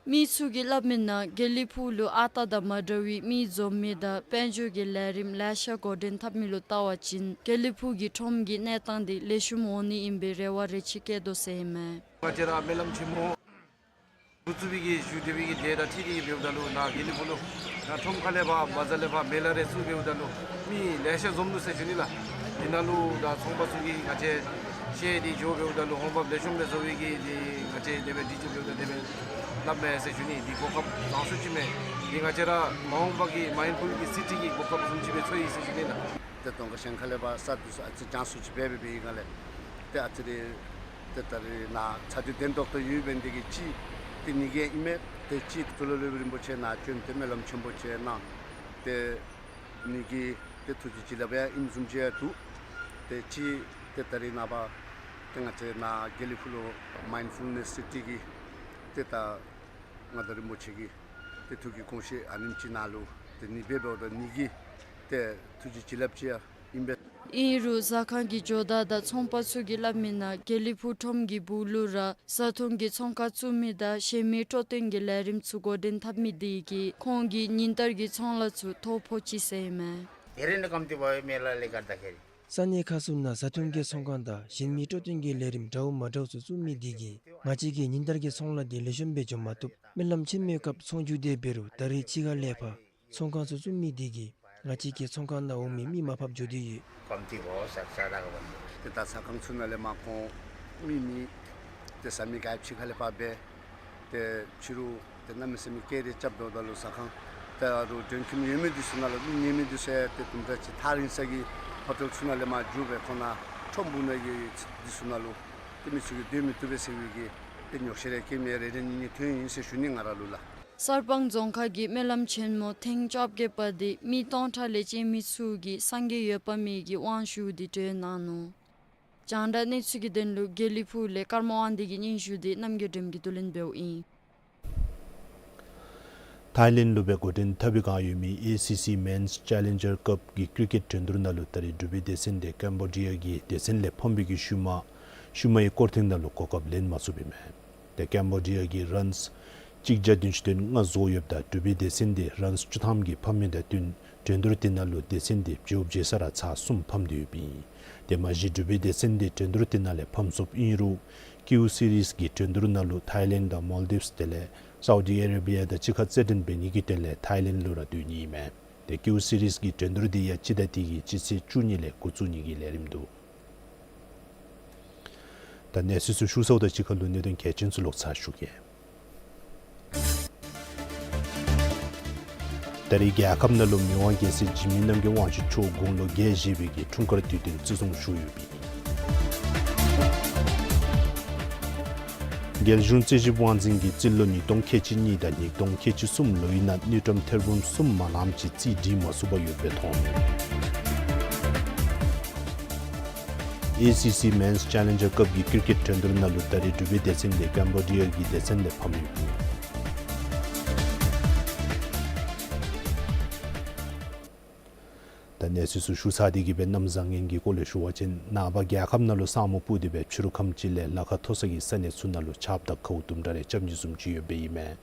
མི་ཚུ་གིས་སླབ་མིའི་ནང་དགེ་ལེགས་ཕུག་ལུ་ཨ་རྟག་དང་མ་འདྲ་བའི་མི་འཛོམས་མི་དང་དཔལ་འབྱོར་གྱི་ལས་རིམ་ལེ་ཤ་འགོ་འདྲེན་འཐབ་མི་ལུ་བལྟ་བ་ཅིན་དགེ་ལེགས་ཕུག་གི་ཁྲོམ་གྱི་གནས་སྟངས་འདི་ལེགས་ཤོམ་འོང་ནི་ཨིན་པའི་རེ་བ་རེ་ཆེ་བསྐྱེད་དོ་ཟེར་ཨིན་མས། ང་བཅས་ར་སྨོན་ལམ་ཆེན་མོ་འགོ་བཙུགས་པའི་གི་ཞུ་སྟེ་སྦེ་གི་དེ་དང་འཁྲིལ་ཏེ་འབདཝ་ད་ལུ་ནཱ་དགེ་ལེགས་ཕུག་ལུ་ནཱ་ཁྲོམ་ཁ་ལས་ཕར་བ་ཛར་ལས་ཕར་མེ་ལ་རེ་བཙུགས་འབདཝ་ད་ལུ་མི་ལེ་ཤ་འཛོམས་ནུག་ཟེར་ཞུ་ནི་ལགས། དེ་ནང་ལུ་ད་ཚོང་པ་ཚུ་གིས་ང་བཅས་བཤལ་ཏེ་འགྱོ་འབདཝ་ད་ལུ་འོང་འབབ་ལེགས་ཤོམ་སྦེ་བཟོ་བའི་གི་དེ་ང་བཅས་དེ་སྦེ་དྲི་ཞིབ་འབདཝ་ད་དེ་སྦེ་སླབ་མས་ཟེར་ཞུ་ནི། དེ་གོ་སྐབས་བཟང་སུ་ཅིག་མས། དེ་ང་བཅས་ར་མ་འོངས་པ་གི་མའིན་ཕུལ་གྱི་སི་ཊི་གི་གོ་སྐབས་བཟུམ་ཅིག་སྦེ་ཚོར་ཡི་ཟེར་ཞུ་ནི་ལགས། ཏེ་གདོང་ཁ་ཞིང་ཁ་ལས་ཕར་ས་འདི་ཚུ་ཨ་ཙི་བྱང་སུ་ཅིག་འབད་འབད་འབད་ཡི་ག་ལས་ཏེ་ཨ་ཙི་རེ་ཏེ་ད་རེས་ནཱ་ཚ་གྱང་བརྟན་ཏོག་ཏོ་ཡོད་པའི་འདི་གིས་གཅིག་ཏེ་ནི་གི་ཨིན་མས། ཏེ་གཅིག་གཙུག་ལག་སློབ་དཔོན་རིན་པོ་ཆེ་ནཱ་བྱོན་ཏེ་སྨོན་ལམ་ཆེན་པོ་ཅིག་གནང་། ཏེ་ནི་གི་ཏེ་ཐུགས་རྗེ་བྱིན་རླབས་ཡང་ཨིནམ་བཟུམ་ཅིག་ཡང་འདུག། ཏེ་གཅིག་ཏེ་ད་རེས་ནངས་པ་ཏེ་ང་བཅས་ནཱ་དགེ་ལེགས་ཕུག་ལུ་མའིན་ཕུལ་ནེསི་སི་ཊི་གི་ཏེ་ད་མངའ་བདག་རིན་པོ་ཆེ་གི་ཏེ་ཐུགས་ཀྱི་དགོངས་བཞེད་ཨ་ནེམ་ཅིག་ནང་ལུ་ཏེ་ནི་འབད་འབདཝ་ད་ནི་གི་ཏེ་ཐུགས་རྗེ་བྱིན་རླབས་ཅིག་ཡང་ཨིན་པས། ཨིན་རུང་ཟ་ཁང་གི་ཇོ་བདག་དང་ཚོང་པ་ཚུ་གིས་སླབ་མིའི་ནང་དགེ་ལེགས་ཕུག་ཁྲོམ་གྱི་སྦུག་ལུ་ར་བཟའ་འཐུང་གི་ཚོང་ཁང་བཙུགས་མི་དང་གཞན་མི་སྤྲོ་སྟོན་གྱི་ལས་རིམ་ཚུ་འགོ་འདྲེན་འཐབ་མི་དེ་གིས་ཁོང་གི་ཉིན་ལྟར་གྱི་ཚོང་ལཱ་ཚུ་ཐོ་ཕོག་ཅི་ཟེར་ཨིན་མས། ས་གནས་ཁག་ཚུ་ནང་བཟའ་འཐུང་གི་ཚོང་ཁང་དང་གཞན་མི་སྤྲོ་སྟོན་གྱི་ལས་རིམ་འདྲཝ་མ་འདྲཝ་ཚུ་བཙུགས་མི་དེ་གིས་ང་བཅས་ཀྱི་ཉིན་ལྟར་གྱི་ཚོང་ལཱ་དེ་ལེགས་ཤོམ་སྦེ་འགྱོ་མ་བཏུབ། སྨོན་ལམ་ཆེན་མོའི་སྐབས་ཚོང་རྒྱུག་སྟེ་འབད་རུང་ད་རེས་ཕྱི་ཁ་ལས་ཕར་ཚོང་ཁང་ཚུ་བཙུགས་མི་དེ་གིས་ང་བཅས་ཀྱི་ཚོང་ཁང་ནང་འོང་མི་མི་མར་ཕབ་འགྱོ་སྟེ་ཡོད། ཏེ་ད་ཟ་ཁང་ཚུ་ནང་ལས་མར་ཁོང་མི་མེད། ཏེ་ཟ་མི་ག་ཡང་ཕྱི་ཁ་ལས་ཕར་འབད། ཏེ་ཕྱི་རུ་ཏེ་གནམ་མེད་ས་མེད་སྐད་རེ་རྐྱབ་འགྱོཝ་ད་ལུ་ཟ་ཁང་ད་རུང་མགྲོན་ཁྱིམ་ཡོད་མི་འདི་ཚུ་ནང་ལུ་མི་ཉལ་མི་འདི་ཚུ་ཡང་ཏེ་དུམ་གྲ་ཅིག་ཐག་རིང་ས་གི་ཧོ་ཊེལ་ཚུ་ནང་ལས་མར་རྒྱུག་སྦེ་ཁོང་ནཱ་ཁྲོམ་སྦུག་ནང་གི་འདི་ཚུ་ནང་ལུ་ཏེ་མི་ཚུ་གིས་སྡོད་མི་བཏུབ་པས་ཟེར་བའི་གི་ཏེ་ཉོགས་བཤད་རེ་སྐྱེལ་མི་རེ་རེ་གཉིས་གཉིས་ཐོན་ཡི་ཟེར་ཞུ་ནི་ང་ར་ལུ་ལགས། གསར་སྤང་རྫོང་ཁག་གི་སྨོན་ལམ་ཆེན་མོ་ཐེངས་བཅོ་བརྒྱད་པ་དེ་མི་སྟོང་ཕྲག་ལས་བཅད་མི་ཚུ་གིས་སངས་རྒྱས་འོད་དཔག་མེད་ཀྱི་དབང་ཞུ་སྟེ་གྲོལ་གནང་ནུག། རྒྱང་བསྒྲགས་གནས་ཚུལ་གྱི་དོན་ལུ་དགེ་ལེགས་ཕུག་ལས་ཀརྨ་དབང་འདུས་ཀྱི་སྙན་ཞུ་དེ་རྣམ་རྒྱལ་སྒྲོལམ་གྱིས་བསྡུ་ལེན་འབདཝ་ཨིན། ཐའི་ལེནཌ་ལུ་སྦེ་འགོ་འདྲེན་འཐབ་པའི་བསྒང་ཡོད་མི་ཨེ་སི་སི་མེནསི་ཅེ་ལེན་ཇར་ཀབ་ཀྱི་ཀྲི་ཀེཊ་འགྲན་བསྡུར་ནང་ལུ་ད་རེས་འབྲུག་པའི་སྡེ་ཚན་དེ་ཀེམ་བོ་ཌི་ཡ་གི་སྡེ་ཚན་ལས་ཕམ་པའི་གི་ཤུལ་མ་ཤུལ་མའི་སྐོར་ཐེངས་ནང་ལུ་གོ་སྐབས་ལེན་མ་ཚུགས་པས་མས། ཏེ་ཀེམ་བོ་ཌི་ཡ་གིས་རཱནསི་གཅིག་བརྒྱ་བདུན་ཅུ་དོན་ལྔ་བཟོ་ཡོདཔ་ད་འབྲུག་པའི་སྡེ་ཚན་དེ་རཱནསི་བཅུ་ཐམ་གྱིས་ཕམ་མི་དང་བསྟུན་འགྲན་བསྡུར་དེ་ནང་ལུ་སྡེ་ཚན་དེ་བརྗེ་བོ་བརྗེ་ས་ར་ཚར་གསུམ་ཕམ་སྟེ་ཡོདཔ་ཨིན། དེ་མ་གཞི་འབྲུག་པའི་སྡེ་ཚན་དེ་འགྲན་བསྡུར་དེ་ནང་ལས་ཕམ་སོཔ་ཨིན་རུང་ཀིའུ་སི་རིསི་གི་འགྲན་བསྡུར་ནང་ལུ་ཐའི་ལེནཌ་དང་མཱལ་ཌིབསི་དེ་ལས་སའུ་ཌི་ཨ་རེ་བི་ཡ་དང་གཅིག་ཁར་རྩེད་འགྲན་འབད་ནི་གི་དོན་ལས་ཐའི་ལེནཌ་ལུ་ར་སྡོད་ནི་ཨིན་མས། ཏེ་ཀིའུ་སི་རིསི་གི་འགྲན་བསྡུར་དེ་ཡང་སྤྱི་ཟླ་འདི་གི་སྤྱི་ཚེས་བཅུ་གཉིས་ལས་འགོ་བཙུགས་ནི་གི་ལས་རིམ་འདུག། ད་གནས་ཚུལ་ཚུ་ཞུ་ཚརཝ་དང་གཅིག་ཁར་ལུ་གནད་དོན་གལ་ཆེན་ཚུ་ལོག་ཚར་ཞུ་གེ། ད་རེས་རྒྱལ་ཁབ་ནང་ལུ་མི་དབང་རྒྱལ་སྲས་འཇིགས་མེད་རྣམ་རྒྱལ་དབང་ཕྱུག་མཆོག་དགུང་ལོ་བརྒྱད་བཞེས་པའི་གི་འཁྲུངས་སྐར་དུས་སྟོན་བརྩི་སྲུང་ཞུ་ཡོདཔ་ཨིན། རྒྱལ་གཞུང་རྩིས་ཞིབ་དབང་འཛིན་གྱིས་རྩིས་ལོ་ཉིས་སྟོང་ཁལ་གཅིག་གཉིས་དང་ཉིས་སྟོང་ཁལ་གཅིག་གསུམ་ལོའི་ནང་དངུལ་ཀྲམ་ཐེར་འབུམ་གསུམ་མ་ལངམ་ཅིག་རྩིས་སྒྲིག་མ་ཚུགས་པར་ཡོདཔ་སྦེ་མཐོང་ནུག། ཨེ་སི་སི་མེནསི་ཅེ་ལེན་ཇར་ཀབ་ཀྱི་ཀིར་ཀེཊ་འགྲན་བསྡུར་ནང་ལུ་ད་རེས་འབྲུག་པའི་སྡེ་ཚན་དེ་ཀེམ་བོ་ཌི་ཡ་གི་སྡེ་ཚན་ལས་ཕམ་ཡོདཔ་ཨིན། གནས་ཚུལ་ཚུ་ཞུ་ཚར་ཏེ་གི་སྦེ་གནམ་བཟང་ངན་གྱི་སྐོར་ལས་ཞུ་བ་ཅིན་ནངས་པ་རྒྱལ་ཁབ་ནང་ལུ་ས་སྨུག་སྤུབས་ཏེ་སྦེ་ཕྱི་རུ་ཁམས་ཅིག་ལས་ལ་ཁ་མཐོ་ས་གི་ས་གནས་ཚུ་ནང་ལུ་ཆརཔ་དང་གའུ་དུམ་གྲ་རེ་རྐྱབ་ནི་བཟུམ་ཅིག་ཡོདཔ་སྦེ་ཨིན་མས།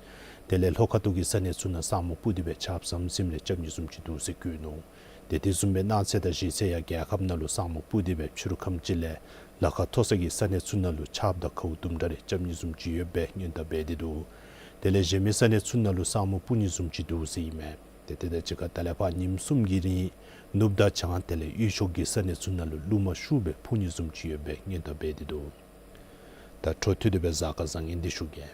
དེ་ལས་ལྷོ་ཁ་ཐུག་གི་ས་གནས་ཚུ་ནང་ས་སྨུག་སྤུབས་ཏེ་སྦེ་ཆརཔ་ཟམ་ཟིམ་རེ་རྐྱབ་ནི་བཟུམ་ཅིག་འདུག་ཟེར་བཀོད་ནུག། ཏེ་དེ་བཟུམ་སྦེ་གནངས་ཚེ་དང་གཞེས་ཚེ་ཡང་རྒྱལ་ཁབ་ནང་ལུ་ས་སྨུག་སྤུབས་ཏེ་སྦེ་ཕྱི་རུ་ཁམས་ཅིག་ལས་ལ་ཁ་མཐོ་ས་གི་ས་གནས་ཚུ་ནང་ལུ་ཆརཔ་དང་གའུ་དུམ་གྲ་རེ་རྐྱབ་ནི་བཟུམ་ཅིག་ཡོདཔ་སྦེ་སྔོན་བརྡ་འབད་དེ་འདུག། དེ་ལས་གཞན་མི་ས་གནས་ཚུ་ནང་ལུ་ས་སྨུག་སྤུབས་ནི་བཟུམ་ཅིག་འདུག་ཟེར་ཨིན་མས། ཏེ་དེ་དང་གཅིག་ཁར་ད་ལས་ཕར་ཉིནམ་གསུམ་གྱི་རིང་ནུབ་དང་བྱང་དེ་ལས་དབུས་ཕྱོགས་ཀྱི་ས་གནས་ཚུ་ནང་ལུ་རླུང་མ་ཤུགས་སྦེ་འཕུ་ནི་བཟུམ་ཅིག་ཡོདཔ་སྦེ་སྔོན་བརྡ་འབད་དེ་འདུག། ད་འཕྲོ་མཐུད་དེ་སྦེ་གཟའ་སྐར་བཟང་ངན་འདི་ཞུ་གེ།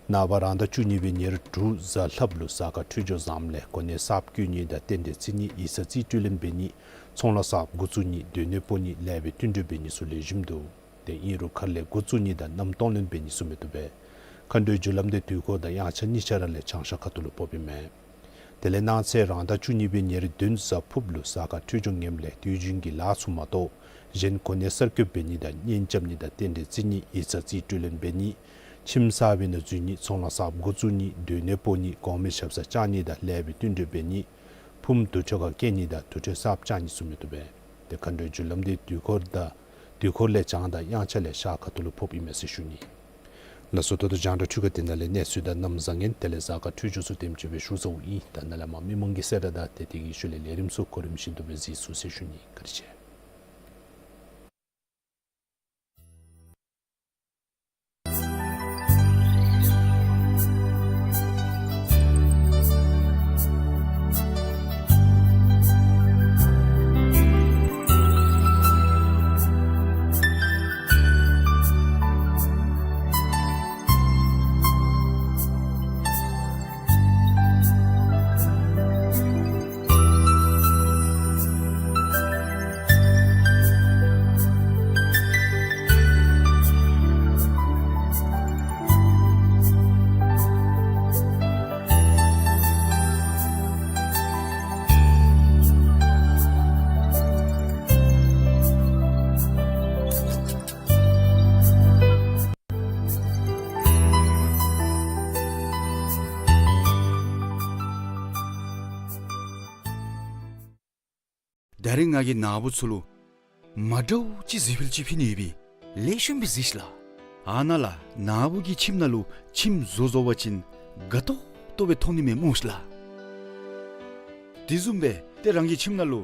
ནངས་པ་རང་ཟླ་བཅུ་གཉིས་པའི་ཉེར་དྲུག་གཟའ་ལྷགཔ་ལུ་གཟའ་སྐར་འཕྲོད་སྦྱོར་བཟངམ་ལས་གོ་གནས་གསརཔ་བསྐོ་ནི་དང་རྟེན་འབྲེལ་བརྩི་ནི་ཡིག་ཚང་རྩིས་སྤྲོད་ལེན་འབད་ནི་ཚོང་ལཱ་གསརཔ་འགོ་བཙུགས་ནི་སྡོད་གནས་སྤོ་ནི་ལེགས་པའི་བསྟུན་གྲོས་འབད་ནི་ཚུ་ལེགས་ཤོམ་འདུག། ཏེ་ཨིན་རུང་ཁ་ལས་འགོ་བཙུགས་ནི་དང་གནམ་གཏོང་ལེན་འབད་ནི་ཚུ་མི་བཏུབ་པས། མཁའ་འགྲོའི་རྒྱུ་ལམ་འདི་དུས་འཁོར་དང་དབྱངས་འཆར་གཉིས་ཆ་ར་ལས་བྱང་ཤར་ཁ་ཐུག་ལུ་ཕོགཔ་ཨིན་མས། དེ་ལས་གནངས་ཚེ་རང་ཟླ་བཅུ་གཉིས་པའི་ཉེར་བདུན་གཟའ་ཕུརཔ་ལུ་གཟའ་སྐར་འཕྲོད་སྦྱོར་ངནམ་ལས་དུས་རྒྱུན་གྱི་ལཱ་ཚུ་མ་གཏོགས་གཞན་གོ་གནས་གསར་བསྐོ་འབད་ནི་དང་གཉེན་རྐྱབ་ནི་དང་རྟེན་འབྲེལ་བརྩི་ནི་ཡིག་ཚང་རྩིས་སྤྲོད་ལེན་འབད་ནི་ཁྱིམ་གསར་པའི་ནང་འཛུལ་ནི་ཚོང་ལཱ་གསརཔ་འགོ་བཙུགས་ནི་སྡོད་གནས་སྤོ་ནི་གོང་མའི་ཞབས་སར་བཅར་ནི་དང་ལེགས་པའི་བསྟུན་གྲོས་འབད་ནི་ཕུངམ་དུར་ཁྲོད་ཁར་བསྐྱལ་ནི་དང་དུར་ཁྲོད་གསརཔ་བཅག་ནི་ཚུ་མི་བཏུབ་པས། ཏེ་མཁའ་འགྲོའི་རྒྱུ་ལམ་འདི་དུས་འཁོར་དང་དུས་འཁོར་ལས་བྱང་དང་དབྱངས་འཆར་ལས་ཤར་ཁ་ཐུག་ལུ་ཕོགཔ་ཨིན་མས་ཟེར་ཞུ་ནི། ལགས་སོ། ད་ལྟོ་རྒྱང་བསྒྲགས་འཕྲུལ་ཁང་འདི་ནང་ལས་གནས་ཚུལ་དང་གནམ་བཟང་ངན་དེ་ལས་གཟའ་སྐར་འཕྲོད་སྦྱོར་ཚུ་དེམ་ཅིག་སྦེ་ཞུ་ཚརཝ་ཨིན། ད་ནཱ་ལས་མར་མི་མང་གི་གསལ་བསྒྲགས་དང་ཏེ་དེ་གི་ཤུལ་ལས་ལས་རིམ་ཚུ་གོ་རིམ་བཞིན་དུ་སྦེ་གཟིགས་ཚུགས་ཟེར་ཞུ་ནི། བཀའ་དྲིན་ཆེ། ད་རིས་ང་གིས་ནཱ་བུ་ཚུ་ལུ་མ་འདྲཝ་ཅིག་གཟིགས་འཕུལ་ཅིག་ཕུལ་ནི་ཡོད་པས། ལེགས་ཤོམ་སྦེ་གཟིགས་ཤིག་ལགས། ཨ་ནཱ་ལགས། ནཱ་བུ་གིས་ཁྱིམ་ནང་ལུ་ཁྱིམ་བཟོ་བཟོ་བ་ཅིན་དགའ་ཏོག་ཏོ་སྦེ་མཐོང་ནི་མས་སྨོ་ཤིག་ལགས། དེ་བཟུམ་སྦེ་ཏེ་རང་གི་ཁྱིམ་ནང་ལུ་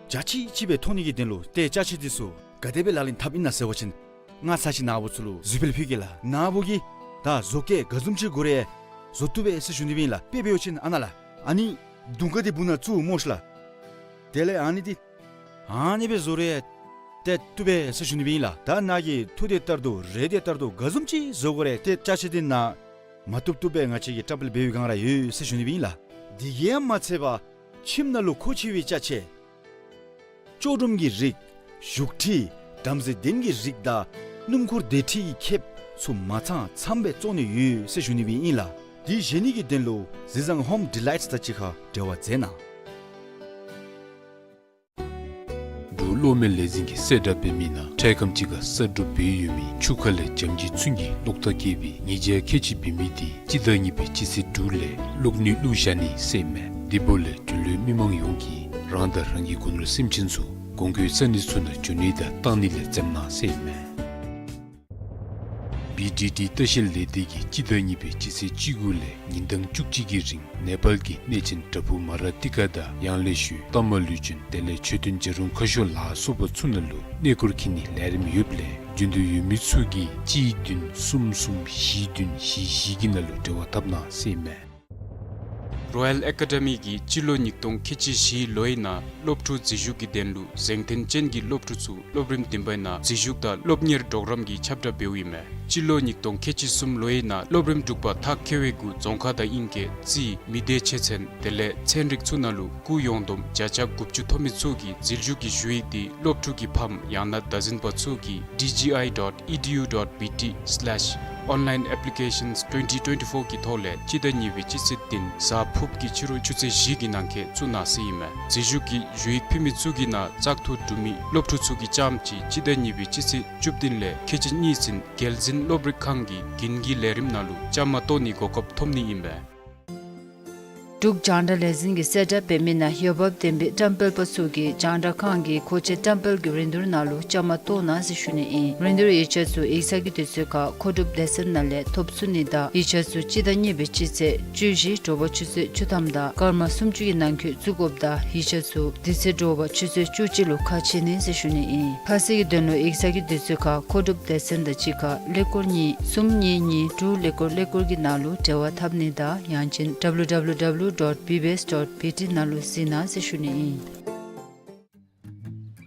འཇའ་ཆི་ཆི་སྦེ་མཐོང་ནི་གི་དོན་ལུ་ཏེ་ཅ་ཆས་འདི་ཚུ་ག་དེ་སྦེ་ལག་ལེན་འཐབ་ཨིན་ན་ཟེར་བ་ཅིན་ང་ཚར་ཅིག་ནཱ་བུ་ཚུ་ལུ་གཟིགས་འཕུལ་ཕུལ་གེ་ལགས། ནཱ་བུ་གིས་ད་བཟོ་བཀོད་ག་བཟུམ་ཅིག་དགོ་རུང་བཟོ་བཏུབ་པས་ཟེར་ཞུ་ནི་སྦེ་ཨིན་ལགས། དཔེ་འབད་བ་ཅིན་ཨ་ནཱ་ལགས། ཨ་ནི་དུང་དཀར་འདི་སྦུག་ནང་བཙུགས་སྨོ་ཤིག་ལགས། དེ་ལས་ཨ་ནི་འདི་ཨ་ནི་སྦེ་བཟོ་རུང་ཏེ་བཏུབ་པས་ཟེར་ཞུ་ནི་སྦེ་ཨིན་ལགས། ད་ནཱ་གིས་ཐུགས་དེ་ལྟར་དུ་རེ་དེ་ལྟར་དུ་ག་བཟུམ་ཅིག་བཟོ་དགོ་རུང་ཏེ་ཅ་ཆས་འདི་ནཱ་མ་བཏུབ་བཏུབ་སྦེ་ང་བཅས་ཀྱིས་བཀྲམ་སྤེལ་འབད་བའི་སྒང་ར་ཡོད་ཟེར་ཞུ་ནི་སྦེ་ཨིན་ལགས། དེ་གིས་ཡང་མ་ཚད་པར་ཁྱིམ་ནང་ལུ་མཁོ་ཆེ་བའི་ཅ་ཆས་ལྕོགས་གྲུམ་གྱི་རིགས། བཞུགས་ཁྲི། བྲམ་ཟེ་གདན་གྱི་རིགས་དང་སྣུམ་འཁོར་སྡེར་ཁྲི་གི་ཁེབས་ཚུ་མ་ཚང་ཚངམ་སྦེ་བཙོང་ནི་ཡོད་ཟེར་ཞུ་ནི་སྦེ་ཨིན་ལགས། འདི་བཞེས་ནི་གི་དོན་ལུ་གཟི་བཟང་ཧོམ་ཌི་ལའིཊསི་དང་གཅིག་ཁར་འབྲེལ་བ་མཛད་གནང་། འབྲུག་གློག་མེ་ལས་འཛིན་གྱིས་གསལ་བསྒྲགས་འབད་མི་ནང་འཕྲལ་ཁམས་ཅིག་ཁར་གསར་སྒྲུབ་འབད་ཡོད་མི་ཆུ་ཁ་ལས་འཇམ་གྱི་ཚོན་གྱི་གློག་ཐག་བཀལ་བའི་ཉེས་བྱ་ཁལ་གཅིག་འབད་མི་འདི་སྤྱི་ཟླ་གཉིས་པའི་སྤྱི་ཚེས་དྲུག་ལས་གློག་ནུས་བླུགས་བཞག་ནི་ཟེར་མས། དེ་འབདཝ་ལས་དོན་ལུ་མི་མང་ཡོངས་ཀྱིས་རང་དང་རང་གི་སྒོ་ནོར་སེམས་ཅན་ཚུ་གོང་འཁོད་ས་གནས་ཚུ་ནང་འགྱོ་ནི་དང་བཏང་ནི་ལས་འཛེམ་གནང་ཟེར་མས། བི་ཌི་ཊི་ལྟ་བཤལ་ལས་སྡེ་གིས་སྤྱི་ཟླ་གཉིས་པའི་སྤྱི་ཚེས་བཅུ་དགུ་ལས་ཉིན་གྲངས་བཅུ་གཅིག་གི་རིང་ནེ་པཱལ་གྱི་གནས་ཆེན་བྲག་ཕུག་མ་ར་ཏི་ཀ་དང་ཡང་ལེ་ཤོད་ཏ་མ་ལུ་ཆེན་དེ་ལས་མཆོད་རྟེན་བྱ་རུང་ཁ་ཤོར་ལ་སོགས་པ་ཚུ་ནང་ལུ་གནས་སྐོར་འཁྱིད་ནིའི་ལས་རིམ་ཡོདཔ་ལས་རྒྱུན་དུ་ཡོད་མི་ཚུ་གིས་གཅིག་བདུན་གསུམ་གསུམ་བཞི་བདུན་བཞི་བཞི་གི་ནང་ལུ་འབྲེལ་བ་འཐབ་གནང་ཟེར་མས། རོ་ཡལ་ཨེ་ཀ་ཌེ་མི་གིས་སྤྱི་ལོ་ཉིས་སྟོང་ཁལ་གཅིག་བཞི་ལོའི་ནང་སློབ་ཕྲུག་འཛུལ་ཞུགས་ཀྱི་དོན་ལུ་གཟེངས་ཐོན་ཅན་གྱི་སློབ་ཕྲུག་ཚུ་སློབ་རིམ་བདུན་པའི་ནང་འཛུལ་ཞུགས་དང་སློབ་གཉེར་གྲོགས་རམ་གྱི་ཁྱབ་བསྒྲགས་འབདཝ་ཨིན་མས། སྤྱི་ལོ་ཉིས་སྟོང་ཁལ་གཅིག་གསུམ་ལོའི་ནང་སློབ་རིམ་དྲུག་པ་ཐག་ཁེལ་བའི་གུ་རྫོང་ཁ་དང་དབྱིན་སྐད་རྩིས་མི་སྡེ་ཆེ་ཚན་དེ་ལས་ཚན་རིག་ཚུ་ནང་ལུ་སྐུགས་ཡོངས་བསྡོམས་བརྒྱ་ཆ་དགུ་བཅུ་ཐོབ་མི་ཚུ་གི་འཛུལ་ཞུགས་ཀྱི་ཞུ་ཡིག་འདི་སློབ་ཕྲུག་གི་ཕམ་ཡང་ན་བདག་འཛིན་པ་ཚུ་གིས་D G I dot E D U dot B T slash online applications twenty twenty-four གི་ཐོག་ལས་སྤྱི་ཟླ་གཉིས་པའི་སྤྱི་ཚེས་བདུན་གཟའ་ཕུརཔ་གི་ཕྱི་རུ་ཆུ་ཚོད་བཞི་གི་ནང་འཁོད་བཙུགས་གནང་ཟེར་ཨིན་མས། འཛུལ་ཞུགས་ཀྱི་ཞུ་ཡིག་ཕུལ་མི་ཚུ་གི་ནང་བཙག་འཐུ་གྲུབ་མི་སློབ་ཕྲུག་ཚུ་གི་ལྕམ་ཅིག་སྤྱི་ཟླ་གཉིས་པའི་སྤྱི་ཚེས་བཅུ་བདུན་ལས་ཁལ་གཅིག་གཉིས་ཚུན་རྒྱལ་འཛིན་སློབ་རིག་ཁང་གི་དགུན་གྱི་ལས་རིམ་ནང་ལུ་བཅའ་མར་གཏོགས་ནིའི་གོ་སྐབས་ཐོབ་ནི་ཨིན་པས། འབྲུག་རྒྱང་བསྒྲགས་ལས་འཛིན་གྱིས་གསལ་བསྒྲགས་འབད་མི་ནང་འོས་འབབ་ལྡན་པའི་བཀྲམ་སྤེལ་པ་ཚུ་གིས་རྒྱང་བསྒྲགས་ཁང་གི་མཁོ་ཆས་བཀྲམ་སྤེལ་གྱི་རིན་བསྡུར་ནང་ལུ་བཅའ་མར་གཏོགས་གནང་ཟེར་ཞུ་ནི་ཨིན། རིན་བསྡུར་ཡིག་ཆ་ཚུ་ཡིག་ཚང་གི་དུས་ཚོད་ཁར་མཁོ་སྒྲུབ་སྡེ་ཚན་ནང་ལས་ཐོབ་ཚུགས་ནི་དང་ཡིག་ཆ་ཚུ་སྤྱི་ཟླ་གཉིས་པའི་སྤྱི་ཚེས་བཅུ་བཞི་དྲོ་པ་ཆུ་ཚོད་བཅུ་ཐམ་དང་སྐར་མ་སུམ་ཅུ་གི་ནང་འཁོད་བཙུགས་དགོཔ་དང་ཡིག་ཆ་ཚུ་དེ་ཚེ་དྲོ་པ་ཆུ་ཚོད་བཅུ་གཅིག་ལུ་ཁ་ཕྱེ་ནི་ཟེར་ཞུ་ནི་ཨིན། ཁ་གསལ་གྱི་དོན་ལུ་ཡིག་ཚང་གི་དུས་ཚོད་ཁར་མཁོ་སྒྲུབ་སྡེ་ཚན་དང་གཅིག་ཁར་ཀླད་ཀོར་གཉིས་གསུམ་གཉིས་གཉིས་དྲུག་ཀླད་ཀོར་ཀླད་ཀོར་གྱི་ནང་ལུ་འབྲེལ་བ་འཐབ་ནི་དང་ཡང་ཅིན་www dot bbs dot bt ནང་ལུ་གཟིགས་གནང་ཟེར་ཞུ་ནི་ཨིན།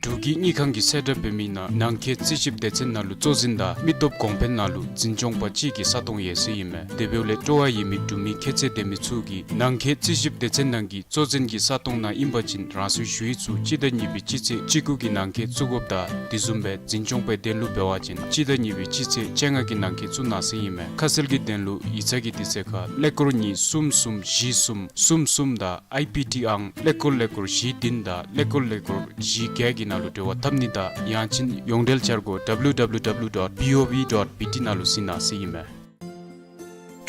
འབྲུག་གི་དངུལ་ཁང་གིས་གསལ་བསྒྲགས་འབད་མི་ནང་ནང་འཁོད་རྩིས་ཞིབ་སྡེ་ཚན་ནང་ལུ་གཙོ་འཛིན་དང་མི་སྟོབས་གོང་འཕེལ་ནང་ལུ་འཛིན་སྐྱོང་པ་གཅིག་གི་ས་སྟོང་ཡོད་ཟེར་ཨིན་མས། དེ་འབདཝ་ལས་སྤྲོ་བ་ཡོད་མི་འབྲུག་མི་ཁྱད་ཚད་ལྡན་མི་ཚུ་གིས་ནང་འཁོད་རྩིས་ཞིབ་སྡེ་ཚན་ནང་གི་གཙོ་འཛིན་གྱི་ས་སྟོང་ནང་ཨིན་པ་ཅིན་རང་སོའི་ཞུ་ཡིག་ཚུ་སྤྱི་ཟླ་གཉིས་པའི་སྤྱི་ཚེས་བཅུ་དགུ་གི་ནང་འཁོད་བཙུགས་དགོཔ་དང་དེ་བཟུམ་སྦེ་འཛིན་སྐྱོང་པའི་དོན་ལུ་འབད་བ་ཅིན་སྤྱི་ཟླ་གཉིས་པའི་སྤྱི་ཚེས་བཅོ་ལྔ་གི་ནང་འཁོད་བཙུགས་གནང་ཟེར་ཨིན་མས། ཁ་གསལ་གྱི་དོན་ལུ་ཡིག་ཚང་གི་དུས་ཚོད་ཁར་ཀླད་ཀོར་གཉིས་གསུམ་གསུམ་བཞི་གསུམ་གསུམ་གསུམ་དང་ཨའི་པི་ཊི་ཨང་ཀླད་ཀོར་ཀླད་ཀོར་བཞི་བདུན་དང་ཀླད་ཀོར་ཀླད་ཀོར་བཞི་བརྒྱད་ཀྱི་ནང་ལུ་འབྲེལ་བ་འཐབ་ནི་དང་ཡང་ཅིན་ཡོངས་འབྲེལ་འཆར་སྒོ་www dot bov dot bt ནང་ལུ་གཟིགས་གནང་ཟེར་ཨིན་མས།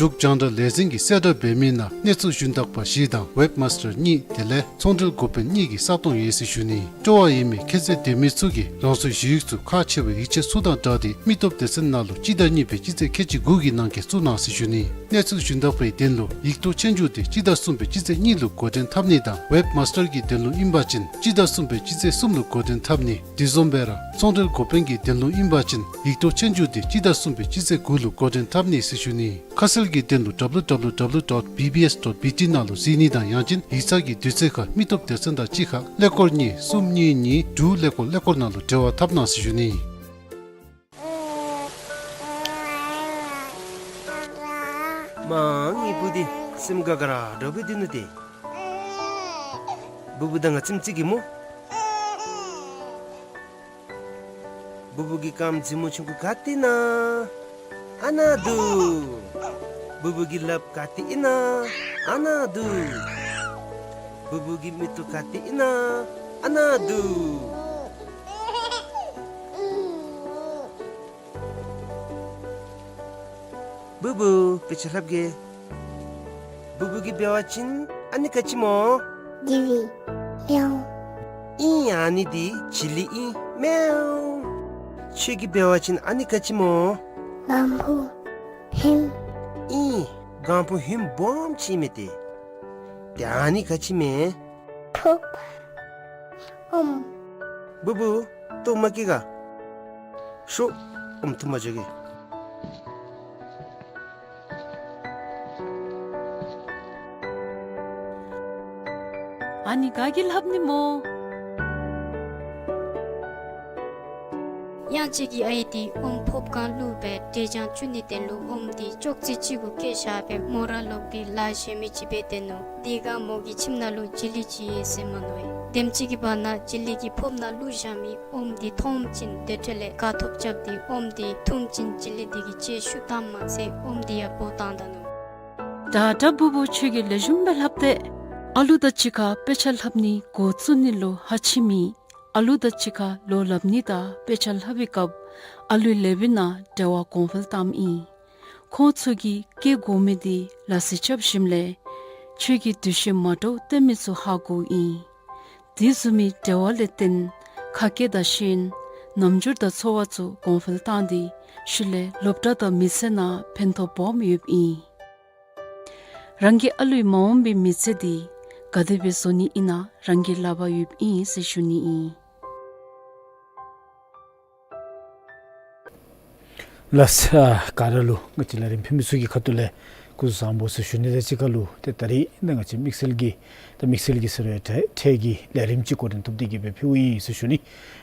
འབྲུག་རྒྱང་བསྒྲགས་ལས་འཛིན་གྱིས་གསལ་བསྒྲགས་འབད་མི་ནང་གནས་ཚུལ་ཞུན་དག་པ་བཞི་དང་ཝེབ་མཱསི་ཊར་གཉིས་དེ་ལས་ཚོང་འབྲེལ་འགོ་དཔོན་གཉིས་ཀྱི་ས་སྟོང་ཡོད་ཟེར་ཞུ་ནི། སྤྲོ་བ་ཡོད་མི་ཁྱད་ཚད་ལྡན་མི་ཚུ་གིས་རང་སོའི་ཞུ་ཡིག་ཚུ་ཁག་ཆེ་བའི་ཡིག་ཆ་ཚུ་དང་སྦྲགས་ཏེ་མི་སྟོབས་སྡེ་ཚན་ནང་ལུ་སྤྱི་ཟླ་གཉིས་པའི་སྤྱི་ཚེས་ཁལ་གཅིག་དགུ་གི་ནང་འཁོད་བཙུགས་གནང་ཟེར་ཞུ་ནི། གནས་ཚུལ་ཞུན་དག་པའི་དོན་ལུ་ཡིག་ཐོག་ཆོས་རྒྱུགས་དེ་སྤྱི་ཟླ་གསུམ་པའི་སྤྱི་ཚེས་གཉིས་ལུ་འགོ་འདྲེན་འཐབ་ནི་དང་ཝེབ་མཱསི་ཊར་གྱི་དོན་ལུ་ཨིན་པ་ཅིན་སྤྱི་ཟླ་གསུམ་པའི་སྤྱི་ཚེས་གསུམ་ལུ་འགོ་འདྲེན་འཐབ་ནི། དེ་བཟུམ་སྦེ་ར་ཚོང་འབྲེལ་འགོ་དཔོན་གྱི་དོན་ལུ་ཨིན་པ་ཅིན་ཡིག་ཐོག་ཆོས་རྒྱུགས་དེ་སྤྱི་ཟླ་གསུམ་པའི་སྤྱི་ཚེས་དགུ་ལུ་འགོ་འདྲེན་འཐབ་ནི་ཟེར་ཞུ་ནི། ཁ་གསལ་གྱི་དོན་ལུ་www dot bbs dot bt ནང་ལུ་གཟིགས་ནི་དང་ཡང་ཅིན་ཡིག་ཚང་གི་དུས་ཚོད་ཁར་མི་སྟོབས་སྡེ་ཚན་དང་གཅིག་ཁར་ཀླད་ཀོར་གཉིས་གསུམ་གཉིས་གཉིས་དྲུག་ཀླད་ཀོར་ཀླད་ཀོར་ནང་ལུ་འབྲེལ་བ་འཐབ་གནང་ཟེར་ཞུ་ནི། མ་ངེའི་བུ་འདི་སེམས་དགའ་དགའ་ར་འདྲཝ་སྦེ་སྡོད་ནུག་ཏེ། བུ་བུ་དང་ང་ཙམ་ཅིག་གིས་སྨོ། བུ་བུ་གི་རྐངམ་རྫི་མོ་ཆུང་ཀུ་ག་ཏེ་ཨིན་ན། ཨ་ན་འདུག། བུ་བུ་གི་ལགཔ་ག་ཏེ་ཨིན་ན། ཨ་ན་འདུག། བུ་བུ་གི་མིག་ཏོ་ག་ཏེ་ཨིན་ན། ཨ་ན་འདུག། བུ་བུ་དཔེ་ཆ་ལྷབ་གེ། བུ་བུ་གིས་འབད་བ་ཅིན་ཨ་ནི་ག་ཅི་སྨོ། ཇི་ལི། མེའོ། ཨིན། ཨ་ནི་འདི་ཇི་ལི་ཨིན། མེའོ། ཁྱོད་ཀྱིས་འབད་བ་ཅིན་ཨ་ནི་ག་ཅི་སྨོ། གང་བུ་ཧིམ། ཨིན། གང་བུ་ཧིམ་སྦོམ་ཅིག་མས་ཏེ། ཏེ་ཨ་ནི་ག་ཅི་མས། ཕོརཔ། ཨོམ། བུ་བུ་ལྟོཝ་མ་བཀྱེས་ག། ཤོག། ཨོམ་འཐུ་མ་འགྱོ་གེ། ཨ་ནི་ག་གིས་ལྷབ་ནི་སྨོ། གཡང་སྐྱིད་ཀྱི་ཨའི་འདི་ཨོམ་ཕོརཔ་སྒང་བླུགས་སྦེ་འབྲས་ལྗང་བཙུགས་ནི་དོན་ལུ་ཨོམ་འདི་ཅོག་ཙེ་ཅིག་གུ་བཀལ་བཞག་སྦེ་མོ་ར་ལོག་སྟེ་ལཱ་གཞན་མི་ཅིག་འབད་དེ་ནུག། དེ་སྒང་མོ་གི་ཁྱིམ་ནང་ལུ་ཇི་ལི་ཅིག་ཡོད་ཟེར་མ་མནོ་བས། དེམ་ཅིག་གི་བར་ན་ཇི་ལི་གི་ཕོརཔ་ནང་བླུགས་བཞག་མི་ཨོམ་འདི་མཐོངམ་ཅིག་དེ་འཕྲོ་ལས་དགའ་ཐོབ་རྐྱབ་སྟེ་ཨོམ་འདི་འཐུངམ་ཅིག་ཇི་ལི་འདི་གིས་ལྕེ་ཤུགས་བཏངམ་མ་ཚད་ཨོམ་འདི་ཡང་སྦོ་བཏང་ད་ནུག། ད་ད་བུ་བུ་ཁྱོད་ཀྱིས་ལེགས་ཤོམ་སྦེ་ལྷབ་སྟེ། ཨ་ལུ་དང་གཅིག་ཁར་དཔེ་ཆ་ལྷབ་ནི་འགོ་བཙུགས་ནི་ལུ་ཧ་ཆི་མི་ཨ་ལུ་དང་གཅིག་ཁར་ལོ་ལྷབ་ནི་དང་དཔེ་ཆ་ལྷབ་པའི་སྐབས་ཨ་ལུའི་ལེགས་སྤེལ་ནང་འབྲེལ་བ་གོང་འཕེལ་བཏངམ་ཨིན། ཁོང་ཚུ་གིས་བཀལ་དགོ་མི་འདི་ལག་རྩལ་རྐྱབ་ཞིནམ་ལས་ཁྱོད་ཀྱིས་འདུ་ཤེས་མ་འདྲཝ་སྟོན་མི་ཚུ་ཧ་གོཝ་ཨིན། དེ་བཟུམ་མའི་འབྲེལ་བ་ལས་བརྟེན་ཁ་སྐད་དང་ཤེས་ཡོན་རྣམ་འགྱུར་དང་ཚོར་བ་ཚུ་གོང་འཕེལ་བཏང་སྟེ་ཤུལ་ལས་སློབ་གྲྭ་དང་མི་ཚེ་ནང་ཕན་ཐོགས་སྦོམ་ཡོདཔ་ཨིན། རང་གི་ཨ་ལུའི་མ་འོངས་པའི་མི་ཚེ་འདི་ག་དེ་སྦེ་བཟོ་ནི་ཨིན་ན་རང་གི་ལག་པར་ཡོདཔ་ཨིན་ཟེར་ཞུ་ནི་ཨིན། ལགས། ཨ་ག་ར་ལུ་ང་བཅས་ལས་རིམ་ཕུལ་མི་ཚུ་གི་ཁ་ཐུག་ལས་སྐུ་གཟུགས་བཟང་པོ་ཟེར་ཞུ་ནི་དང་གཅིག་ཁར་ལུ་ཏེ་ད་རིས་ནཱ་ང་བཅས་དམིགས་བསལ་གྱི་ད་དམིགས་བསལ་གྱི་ཟེར་བའི་ཐད་ཐད་ཀྱི་ལས་རིམ་ཅིག་འགོ་འདྲེན་འཐབ་སྟེ་གི་སྦེ་ཕུལཝ་ཨིན་ཟེར་ཞུ་ནི།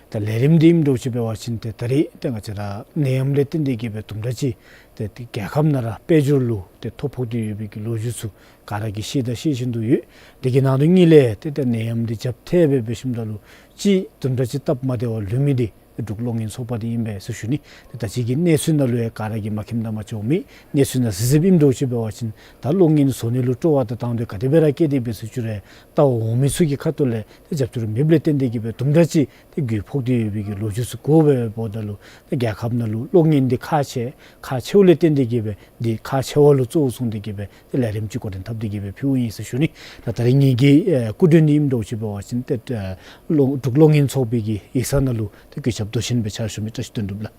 ད་ལས་རིམ་འདི་ཨིནམ་འདྲཝ་ཅིག་འབད་བ་ཅིན་ཏེ་ད་རིས་ཏེ་ང་བཅས་ར་ནད་ཡམས་ལས་བརྟེན་ཏེ་གི་སྦེ་དུམ་གྲ་ཅིག་ཏེ་ཏེ་རྒྱལ་ཁབ་ནང་ར་དཔལ་འབྱོར་ལུ་ཏེ་ཐོ་ཕོག་སྟེ་ཡོད་པའི་གི་ལོ་རྒྱུས་ཚུ་ག་ར་གིས་ཤེས་དང་ཤེས་བཞིན་དུ་ཡོད། དེ་གི་ནང་དོན་གཉིས་ལས་ཏེ་ཏེ་ནད་ཡམས་འདི་རྒྱབ་ཐལ་སྦེ་འབད་ཞིནམ་ད་ལུ་ཅིག་དུམ་གྲ་ཅིག་སྟབས་མ་བདེ་བར་ལུས་མི་འདི་ འབྲུག་གློག་བརྙན་ཚོགས་པ་འདི་ཨིན་པས་ཟེར་ཞུ་ནི། ད་ཅི་གི་གནས་ཚུལ་ནང་ལུ་ཡང་ག་ར་གིས་མ་མཁྱེནམ་དང་མ་ཆོག་མི་གནས་ཚུལ་ནང་གཟིགས་གཟིགསཔ་ཨིནམ་འདྲཝ་ཅིག་འབད་བ་ཅིན་ད་གློག་བརྙན་བཟོ་ནི་ལུ་སྤྲོ་བ་དང་དང་འདོད་ག་དེ་སྦེ་ར་བསྐྱེད་དེ་འབད་ཟེར་ཅི་རུང་ལྟ་བར་འོང་མི་ཚུ་གི་ཁ་ཐུག་ལས་ཏེ་རྒྱབ་སྐྱོར་མེདཔ་ལས་བརྟེན་ཏེ་གིས་སྦེ་དུམ་གྲ་ཅིག་ཏེ་རྒུད་ཕོག་སྟེ་ཡོད་པའི་གི་ལོ་རྒྱུས་ཚུ་གོ་སྦེ་འབདཝ་ད་ལུ་ཏེ་རྒྱལ་ཁབ་ནང་ལུ་གློག་བརྙན་འདི་ཁག་ཆེ་ཁག་ཆེཝ་ལས་བརྟེན་ཏེ་གིས་སྦེ་འདི་ཁག་ཆེ་བ་ལུ་གཙོ་བོ་བཟུང་སྟེ་གིས་སྦེ་ཏེ་ལས་རིམ་ཅིག་འགོ་འདྲེན་འཐབ་སྟེ་གིས་སྦེ་ཕུལཝ་ཨིན་ཟེར་ཞུ་ནི། ད་ད་རིས་ངེ་གི་ཨེ་སྐུ་མགྲོན་འདི་ཨིནམ་འདྲཝ་ཅིག་འབད་བ་ཅིན་ཏེ་ཨེ་གློག་འབྲུག་གློག་བརྙན་ཚོགས་པའི་གི་ཡིག་ཚང་ནང་ལུ་ཏེ་གུས་ཞབས་མདོ་ཆེན་སྦེ་ཕྱག་ཞུ་མི་བཀྲ་ཤིས་དོན་གྲུབ་ལགས།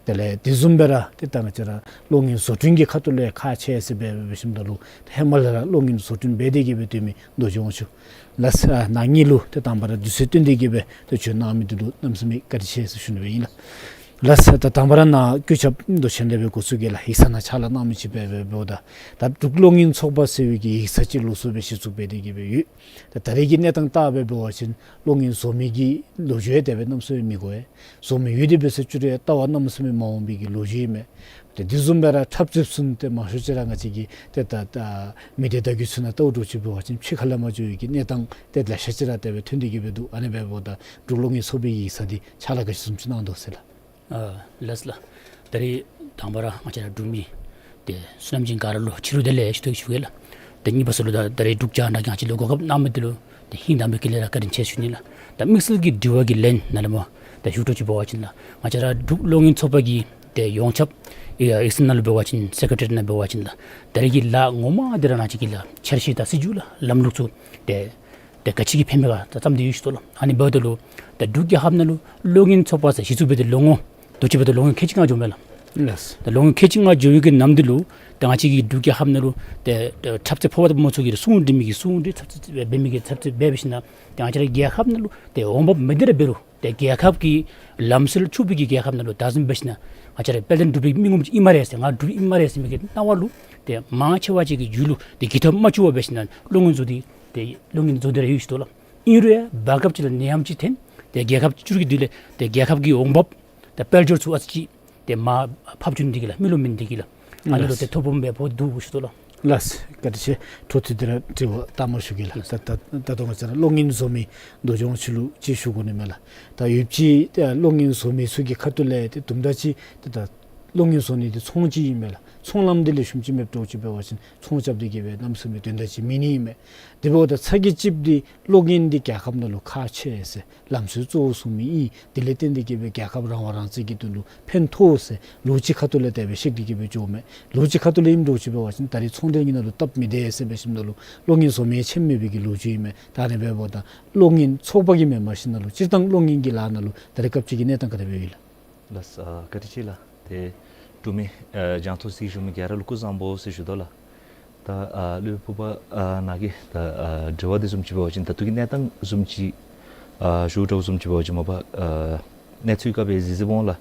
དེ་ལས་དེ་བཟུམ་སྦེ་ར་ཏེ་ད་ང་བཅས་ར་གློག་བརྙན་བཟོ་སྐྲུན་གྱི་ཁ་ཐུག་ལས་ཁག་ཆེ་ཟེར་སྦེ་འབད་ཞིནམ་ད་ལུ་ཏེ་ཧེ་མ་ལས་ར་གློག་བརྙན་བཟོ་སྐྲུན་འབད་དེ་གིས་སྦེ་སྡོད་མི་རྡོ་རྗེ་དབང་ཕྱུག་ལགས། ཨ་ནཱ་ངེ་ལུ་ཏེ་དང་པ་ར་དུས་ཚོད་བཏོན་ཏེ་གིས་སྦེ་ཏེ་བྱོན་གནང་མི་འདི་ལུ་གནམ་མེད་ས་མེད་བཀའ་དྲིན་ཆེ་ཟེར་ཞུ་ནི་སྦེ་ཨིན་ལགས། ལགས་སོ། ད་དང་པ་ར་ནཱ་གུས་ཞབས་མདོ་ཆེན་ལས་སྦེ་འགོ་བཙུགས་གེ་ལགས། ཡིག་ཚང་ནང་ཕྱག་ལཱ་གནང་མི་ཅིག་སྦེ་འབདཝ་ད་ད་འབྲུག་གློག་བརྙན་ཚོགས་པ་ཟེར་བའི་གི་ཡིག་ཚང་ཅིག་ལོགས་སུ་སྦེ་གཞི་བཙུགས་འབད་དེ་གིས་སྦེ་ཡོད། ད་ད་རེས་ཀྱི་གནས་སྟངས་བལྟ་སྦེ་འབད་བ་ཅིན་གློག་བརྙན་བཟོ་མི་གི་ལོ་རྒྱུས་ཡང་དེ་སྦེ་གནམ་མེད་ས་མེད་མི་གོ་བས། བཟོ་མི་ཡོད་དེ་འབད་ཟེར་ཅི་རུང་ཡང་ལྟ་བར་གནམ་མེད་ས་མེད་མ་འོང་བའི་གི་ལོ་རྒྱུས་ཨིན་མས། ཏེ་དེ་བཟུམ་སྦེ་ར་འཁྲབ་རྩེདཔ་ཚུ་ཏེ་མང་ཤོས་ཅིག་ར་ང་བཅས་ཀྱི་ཏེ་ད་ད་མི་སྡེ་བརྡ་བརྒྱུད་ཚུ་ནང་བལྟཝ་འདྲཝ་ཅིག་འབད་བ་ཅིན་ཕྱི་ཁ་ལས་མར་འགྱོ་བའི་གི་གནས་སྟངས་ཏེ་ལེ་ཤ་ཅིག་ར་དེ་སྦེ་ཐོན་ཏེ་གིས་སྦེ་འདུག། ཨ་ནི་འབདཝ་ད་འབྲུག་གློག་བརྙན་ཚོགས་པའི་གི་ཡིག་ཚང་འདི་ཕྱག་ལཱ་ག་ཅི་བཟུམ་ཅིག་གནང་དོ་ཟེར་ལགས། ཨ་ལགས་ལགས། ད་རེས་དང་པ་ར་ང་བཅས་ར་འབྲུག་མི་ཏེ་བསོད་ནམས་ཅན་ག་ར་ལུ་ཕྱི་རུ་བདེ་ལེགས་ཞུ་དོ་ཞུ་གེ་ལགས། ཏེ་གཉིས་པ་ཟེར་ལུ་ད་ད་རེས་འབྲུག་རྒྱང་བསྒྲགས་ཀྱི་ཨ་ཅི་ལུ་གོ་སྐབས་གནང་མི་འདི་ལུ་ཏེ་ཧིང་དང་པའི་དཀྱིལ་ལས་ར་བཀའ་དྲིན་ཆེ་ཞུ་ནི་ལགས། ད་དམིགས་བསལ་གྱི་དྲི་བ་གི་ལན་ནཱ་ལས་མར་ད་ཞུ་འདྲཝ་ཅིག་འབད་བ་ཅིན་ལགས། ང་བཅས་ར་འབྲུག་གློག་བརྙན་ཚོགས་པ་གི་ཏེ་ཡོངས་ཁྱབ་ཡིག་ཚང་ནང་ལུ་འབད་བ་ཅིན་སེ་ཀེ་རེ་ཊི་ནང་འབད་བ་ཅིན་ལགས། ད་རེས་ཀྱི་ལཱ་ངོ་མ་འདི་ར་ནང་བཞིན་གྱི་ལགས་འཆར་གཞི་དང་སྲིད་བྱུས་ལགས་ལམ་ལུགས་ཚུ་ཏེ་ཏེ་ག་ཅི་གི་ཕན་མི་ག་ད་བརྩམས་ཏེ་ཡོད་ཟེར་ཞུ་དོ་ལགས། ཨ་ནི་འབདཝ་ད་ལུ་ད་འབྲུག་རྒྱལ་ཁབ་ནང་ལུ་གློག་བརྙན་ཚོགས་པ་ཟེར་གཞི་བཙུགས་འབད་དེ་ལོ་ངོ་ད་ཅི་འབདཝ་ད་ལོ་ངོ་ཁལ་གཅིག་ལྔ་འགྱོཝ་མས་ལགས། ལགས། ད་ལོ་ངོ་ཁལ་གཅིག་ལྔ་འགྱོ་བའི་གི་ནམ་འདི་ལུ་ད་ང་བཅས་ཀྱི་འབྲུག་རྒྱལ་ཁབ་ནང་ལུ་ཏེ་ཏེ་འཁྲབ་རྩེད་ཕོ་བ་དང་བུམོ་ཚུ་གི་སྲུང་སྒྲིག་མི་གི་སྲུང་སྒྲིག་འཁྲབ་རྩེད་འབད་མི་གི་འཁྲབ་རྩེད་འབད་འབད་ཞིནམ་ད་ཏེ་ང་བཅས་ར་རྒྱལ་ཁབ་ནང་ལུ་ཏེ་འོང་འབབ་མི་འདི་ར་འབད་རུང་ཏེ་རྒྱལ་ཁབ་ཀྱི་ལམ་སྲོལ་ཆགས་པའི་གི་རྒྱལ་ཁབ་ནང་ལུ་བདག་འཛིན་འབད་ཞིནམ་ད་ང་བཅས་ར་དཔལ་ལྡན་འབྲུག་པའི་མི་ངོམ་ཅིག་ཨིན་སྨ་རེ་ཟེར་ང་འབྲུག་པ་ཨིན་སྨ་རེ་ཟེར་མི་གི་སྣང་བ་ལུ་ཏེ་མང་ཆེ་བ་ཅིག་གི་རྒྱུད་ལུ་ཏེ་འགྱུར་ཐབས་མ་བྱུང་བར་འབད་ཞིནམ་ད་གློག་བརྙན་བཟོ་སྟེ་ཏེ་གློག་བརྙན་བཟོ་སྟེ་ར་ཡོད་ཟེར་ཞུ་དོ་ལགས། ཨིན་རུང་ཡང་བར་སྐབས་ཅིག་ལུ་ནད་ཡམས་ཅིག་ཐོན། ཏེ་རྒྱལ་ཁབ་ཅིག་གི་དུས་ལས་ཏེ་རྒྱལ་ཁབ་ཀྱི་འོང་འབབ་ཏེ་དཔལ་འབྱོར་ཚུ་ཨ་ཙི་ཅིག་ཏེ་མར་ཕབ་བཅུག་ནི་འདི་གིས་ལགས། མི་ལུ་མི་འདི་གིས་ལགས། ཨ་ནི་ལུ་ཏེ་ཐོ་ཕོགཔ་སྦེ་ཕོག་འདུག་ཞུ་དོ་ལགས། ལགས། བཀའ་དྲིན་ཆེ། འཕྲོ་མཐུད་དེ་ར་དྲི་བ་ལྟ་མ་ཞུ་གེ་ལགས། ད་ད་ད་ལྟོ་ང་བཅས་ར་གློག་བརྙན་བཟོ་མི་རྡོ་རྗེ་དབང་ཕྱུག་ལུ་ཅིག་ཞུ་དགོ་ནི་མས་ལགས། ད་ཡོད་ཅི་ཏེ་གློག་བརྙན་བཟོ་མི་ཚུ་གི་ཁ་ཐུག་ལས་ཏེ་དུམ་གྲ་ཅིག་ཏེ་ད་གློག་བརྙན་བཟོ་ནི་འདི་ཚོང་ཅིག་ཨིན་མས་ལགས། ཚོང་ལམ་འདི་ལེགས་ཤོམ་ཅིག་མེདཔ་འདྲཝ་ཅིག་འབད་བ་ཅིན་ཚོང་རྐྱབ་སྟེ་གིས་སྦེ་གནམ་མེད་ས་མེད་དོན་དག་ཅིག་མེད་ནི་ཨིན་མས། དེ་འབདཝ་ད་ཚ་གྱང་ལྕིབས་འདི་གློག་བརྙན་འདི་རྒྱལ་ཁབ་ནང་ལུ་ཁག་ཆེ་ཟེར་ལམ་སྲོལ་གཙོ་བོ་བཟུང་མི་ཨིན། དེ་ལས་བརྟེན་ཏེ་གིས་སྦེ་རྒྱལ་ཁབ་རང་དབང་རང་བཙན་གྱི་དོན་ལུ་ཕན་ཐོགས་ཟེར་ལོ་རྒྱུས་ཁ་ཐུག་ལས་དེ་སྦེ་བཤད་དེ་གིས་སྦེ་འགྱོཝ་མས། ལོ་རྒྱུས་ཁ་ཐུག་ལས་ཨིནམ་འདྲཝ་ཅིག་འབད་བ་ཅིན་ད་རེས་ཚོང་འབྲེལ་གྱི་ནང་ལུ་སྟབས་མི་བདེ་ཟེར་འབད་ཞིནམ་ད་ལུ་གློག་བརྙན་བཟོ་མི་ཆེན་མེད་པའི་གི་ལོ་རྒྱུས་ཨིན་མས། ད་ཨ་ནི་འབདཝ་ད་གློག་བརྙན་ཚོགས་པ་གིས་མེན་མ་གཞི་ནང་ལུ་སྤྱིར་བཏང་གློག་བརྙན་གྱི་ལཱ་ནང་ལུ་ད་རེས་སྐབས་ཅིག་གི་གནས་སྟངས་ག་དེ་སྦེ་ཡོད་ལགས། ལགས་སོ། ཨ་བཀའ་དྲིན་ཆེ་ལགས། ཏེ་འབྲུག་མི་ཨ་རྒྱང་མཐོང་གཟིགས་བཞུགས་མི་ག་ར་ལུ་སྐུ་གཟུགས་བཟང་པོ་ཟེར་ཞུ་དོ་ལགས། ད་ཨ་སློབ་དཔོན་ཕུརཔ་ཨ་ནཱ་གི་ད་ཨ་དྲི་བ་འདི་བཟུམ་ཅིག་འབད་བ་ཅིན་ད་ལྟོ་གི་གནས་སྟངས་བཟུམ་ཅིག་ཨ་ཞུ་དོ་བཟུམ་ཅིག་འབད་བ་ཅིན་མ་པ་ཨ་གནས་ཚུལ་ག་སྦེ་གཟིགས་གཟིགསཔ་འོང་ལགས།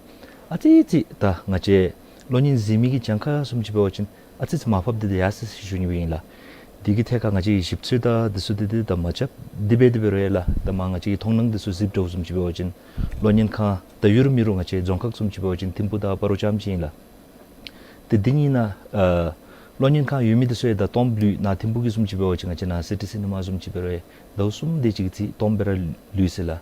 ཨ་ཙི་ཅིག་ད་ང་བཅས་གློག་བརྙན་གཟིགས་མི་གི་གྱངས་ཁ་བཟུམ་ཅིག་འབད་བ་ཅིན་ཨ་ཙི་ཅིག་མར་ཕབ་སྟེ་ཏེ་ཡར་སོ་ཡི་ཟེར་ཞུ་ནི་སྦེ་ཨིན་ལགས། དེ་གི་ཐད་ཁར་ང་བཅས་ཀྱིས་ཞིབ་འཚོལ་དང་འདི་ཚུ་འདི་འདི་ད་མ་རྐྱབ། དེ་འབད་དེ་འབད་རུང་ཡང་ལགས་ད་མར་ང་བཅས་ཀྱི་མཐོང་སྣང་འདི་ཚུ་གཟིགསཔ་འདྲཝ་བཟུམ་ཅིག་འབད་བ་ཅིན་གློག་བརྙན་ཁང་ད་ཡུལ་མེན་རུང་ང་བཅས་རྫོང་ཁག་བཟུམ་ཅིག་འབད་བ་ཅིན་ཐིམ་ཕུ་དང་སྤ་རོ་རྐྱངམ་ཅིག་ཨིན་ལགས། ཏེ་འདི་གཉིས་ནང་ཨ་གློག་བརྙན་ཁང་ཡོད་མི་འདི་ཚུ་ཡང་ད་སྟོངམ་ལུས། ནཱ་ཐིམ་ཕུ་གི་བཟུམ་ཅིག་འབད་བ་ཅིན་ང་བཅས་ནཱ་སི་ཊི་སི་ནི་མ་བཟུམ་ཅིག་འབད་རུང་ཡང་ཟླཝ་གསུམ་དེ་ཅིག་གི་རྩིས་སྟོངམ་སྦེ་ར་ལུས་ཟེར་ལགས།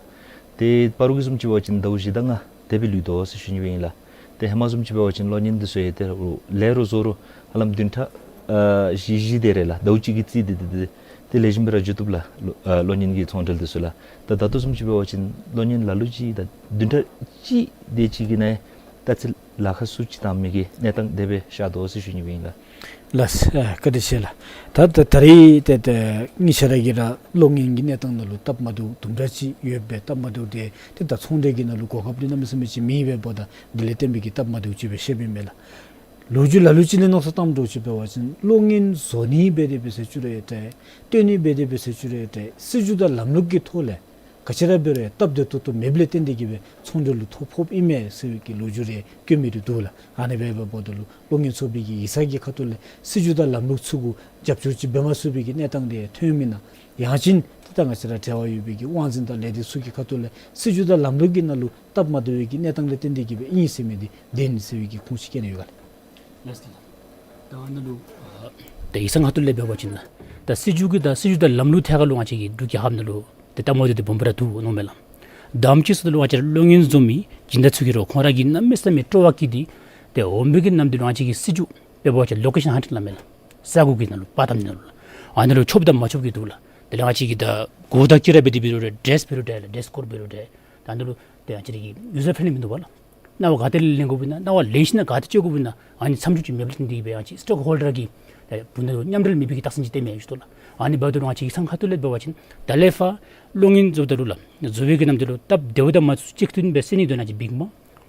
ཏེ་སྤ་རོ་གི་བཟུམ་ཅིག་འབད་བ་ཅིན་ཟླཝ་བཞི་དང་ལྔ་དེ་སྦེ་ལུས་དོ་ཟེར་ཞུ་ནི་སྦེ་ཨིན་ལགས། ཏེ་ཧེ་མ་བཟུམ་ཅིག་འབད་བ་ཅིན་གློག་བརྙན་འདི་ཚུ་ཡང་ཏེ་ལས་རོགས་བཟོ་རོགས་ཧ་ལམ་བདུན་ཕྲག་ཨ་བཞི་བཞི་དེ་རེ་ལགས་ཟླཝ་གཅིག་གི་རྩིས་འདི་འདི་འདི་ཏེ་ལེགས་ཤོམ་སྦེ་ར་འགྱོ་བཏུབ་ལགས། གློག་ཨ་གློག་བརྙན་གྱི་ཚོང་འབྲེལ་འདི་ཚུ་ལགས། ད་ད་ལྟོ་བཟུམ་ཅིག་འབད་བ་ཅིན་གློག་བརྙན་ལ་ལུ་ཅིག་ད་བདུན་ཕྲག་གཅིག་དེ་ཅིག་གི་ནང་ད་ཅི་ལཱ་ཁག་ཚུ་ཅིག་བཏང་མི་གི་གནས་སྟངས་དེ་སྦེ་ཤར་དོ་ཟེར་ཞུ་ནི་སྦེ་ཨིན་ལགས། ལགས་སོ། ཨ་བཀའ་དྲིན་ཆེ་ལགས། ད་ད་ད་རེས་ཏེ་ཏེ་ངེད་ཅག་ར་གིས་ར་གློག་བརྙན་གྱི་གནས་སྟངས་ནང་ལུ་སྟབས་མ་བདེཝ་དུམ་གྲ་ཅིག་ཡོདཔ་སྦེ་སྟབས་མ་བདེཝ་དེ་ཏེ་ད་ཚོང་འབྲེལ་གྱི་ནང་ལུ་གོ་སྐབས་འདི་གནམ་མེད་ས་མེད་ཅིག་མེད་པས། འབདཝ་ད་འདི་ལས་བརྟེན་པའི་གི་སྟབས་མ་བདེཝ་ཅིག་སྦེ་བཤདཔ་ཨིན་མས་ལགས། ལོ་རྒྱུས་ལ་ལུ་ཅིག་ལས་མནོ་བསམ་བཏངམ་འདྲཝ་ཅིག་འབད་བ་ཅིན་གློག་བརྙན་བཟོ་ནི་འབད་དེ་འབད་ཟེར་ཅི་རུང་ཡང་འདྲ། བཏོན་ནི་འབད་དེ་འབད་ཟེར་ཅི་རུང་ཡང་འདྲ། སྲིད་བྱུས་དང་ལམ་ལུགས་ཀྱི་ཐོག་ལས་ག་ཅི་ར་འབད་རུང་ཡང་སྟབས་བདེ་ཏོག་ཏོ་མེདཔ་ལས་བརྟེན་ཏེ་གིས་སྦེ་ཚོང་འབྲེལ་ལུ་ཐོ་ཕོགཔ་ཨིན་མས་ཟེར་བའི་གི་ལོ་རྒྱུས་རེ་བཀོད་མི་རེ་འདུག་ལགས། ཨ་ནི་སྦེ་འབདཝ་ད་ལུ་གློག་བརྙན་ཚོགས་པའི་གི་ཡིག་ཚང་གི་ཁ་ཐུག་ལས་སྲིད་བྱུས་དང་ལམ་ལུགས་ཚུ་གུ་རྒྱབ་སྐྱོར་ཅིག་འབད་མ་ཚུགས་པའི་གི་གནས་སྟངས་དེ་ཐོན་མེན་ན། ཡང་ཅིན་ཏེ་ད་ང་བཅས་ར་འབྲེལ་བ་ཡོད་པའི་གི་དབང་འཛིན་དང་ལས་སྡེ་ཚུ་གི་ཁ་ཐུག་ལས་སྲིད་བྱུས་དང་ལམ་ལུགས་ཀྱི་ནང་ལུ་སྟབས་མ་བདེ་བའི་གི་གནས་སྟངས་ལས་བརྟེན་ཏེ་གིས་སྦེ་ཨིན་ཟེར་མི་འདི་བདེན་ཟེར་བའི་གི་ཁུངས་ཅིག་བཀལ་ནི་ཡོད་ག་ལགས། ལགས་སོ། ད་ནཱ་ལུ་ཨ་ད་ཡིག་ཚང་ཁ་ཐུག་ལས་འབད་བ་ཅིན་ད་སྲིད་བྱུས་ཀྱི་ད་སྲིད་བྱུས་དང་ལམ་ལུགས་ཐད་ཁར་ལུ་ང་བཅས་ཀྱི་འབྲུག་རྒྱལ་ཁབ་ནང་ལུ་ཏེ་སྟབས་མ་བདེཝ་འདི་སྦོམ་སྦེ་ར་འདུག་མནོཝ་མས་ལགས། དང་པ་ཅིག་ཚུ་ལུ་ང་བཅས་ར་གློག་བརྙན་བཟོ་མི་སྦྱིན་བདག་ཚུ་གིས་ར་ཁོང་ར་གིས་གནམ་མེད་ས་མེད་སྤྲོ་བ་བསྐྱེད་དེ་ཏེ་འོང་མི་གི་ནམ་དུས་ལུ་ང་བཅས་ཀྱིས་སྲིད་བྱུས་འབད་བ་ཅིན་ལོ་ཀེ་ཤཱན་ཧན་ཊིང་སླབ་མས་ལགས། ས་གོ་གི་ནང་ལུ་པར་བཏབ་ནི་ནང་ལུ་ལགས། ཨ་ནི་ལུ་ཆོགཔ་དང་མ་ཆོགཔ་གི་འདུག་ལགས། དེ་ལས་ང་བཅས་ཀྱིས་ད་གོ་བརྡ་ཅིག་ར་འབད་དེ་འབད་རུང་ར་ཌེ་རེསི་འབད་རུང་འདྲ་ལགས། ཌེ་རེསི་ཀོཌ་འབད་རུང་འདྲ། ད་ཨ་ནི་ལུ་ཏེ་ང་བཅས་ར་གི་ཡུ་ཟར་ཕེརེནཌ་ལི་མིན་འདུག་པ་ལགས། སྣང་བ་ག་ཏེ་ལེན་དགོཔ་ཨིན་ན་སྣང་བ་ལེན་ཞིན་ན་ག་ཏེ་སྤྱོད་དགོཔ་ཨིན་ན་ཨ་ནི་མཚམས་འཇོག་ཅིག་མེདཔ་ལས་བརྟེན་ཏེ་གིས་སྦེ་ང་བཅས་སི་ཊེག་ཧོལ་ཌར་གི་ཏེ་བུ་ནི་མཉམ་འབྲེལ་མེད་པའི་གི་རྟགས་མཚན་ཅིག་སྟོནམ་ཨིན་ཞུ་དོ་ལགས། ཨ་ནི་འབདཝ་ད་ལུ་ང་བཅས་ཀྱིས་ཡིག་ཚང་ཁ་ཐུག་ལས་འབད་བ་ཅིན་ད་ལས་ཕར་གློག་བརྙན་བཟོཝ་ད་ལུ་ལགས་བཟོ་བའི་གི་ནམ་དུས་ལུ་སྟབས་བདེཝ་དང་མ་བདེཝ་གཅིག་མཐུན་སྦེ་སེལ་ནིའི་དོན་ལུ་ང་བཅས་བིག་མ་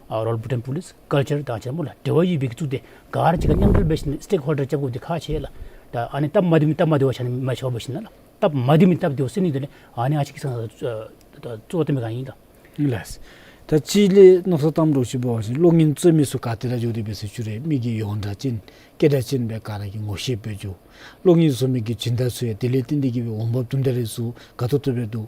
ཨ་རོ་ཡཱལ་བྷུ་ཊཱན་པོ་ལིསི་ཀཱལ་ཅར་དང་ང་བཅས་ར་སྨོ་ལགས་འབྲེལ་བ་ཡོད་པའི་གི་གཙུག་སྡེ་ག་ར་གཅིག་ཁར་མཉམ་འབྲེལ་འབད་ཞིན་ན་སི་ཊེག་ཧོལ་ཌར་རྐྱབ་དགོཔ་འདི་ཁག་ཆེ་ལགས། ད་ཨ་ནི་སྟབས་མ་བདེཝ་མི་སྟབས་མ་བདེཝ་ཆ་མེད་པར་འབད་ཞིན་ན་ལགས་སྟབས་མ་བདེཝ་མི་སྟབས་བདེཝ་སེལ་ནིའི་དོན་ལུ་ཨ་ནི་ང་བཅས་ཀྱིས་ཡིག་ཚང་ཨ་གཙོ་བོ་བཏོན་མི་ག་ཨིན་ད། ལགས། ད་གཅིག་ལས་མནོ་བསམ་བཏངམ་འདྲཝ་ཅིག་འབད་བ་ཅིན་གློག་བརྙན་བཟོ་མི་ཚུ་ག་ཏེ་ར་འགྱོ་སྟེ་འབད་ཟེར་ཞུ་རུང་མི་གི་ཡོངས་གྲགས་ཅན་སྐད་གྲགས་ཅན་སྦེ་ག་ར་གིས་ངོ་ཤེས་སྦེ་འགྱོ། གློག་བརྙན་བཟོ་མི་གི་སྦྱིན་བདག་ཚུ་ཡང་དེ་ལས་བརྟེན་ཏེ་གིས་སྦེ་འོང་འབབ་དུམ་གྲ་རེ་ཚུ་དགའ་ཏོག་ཏོ་སྦེ་འདུག།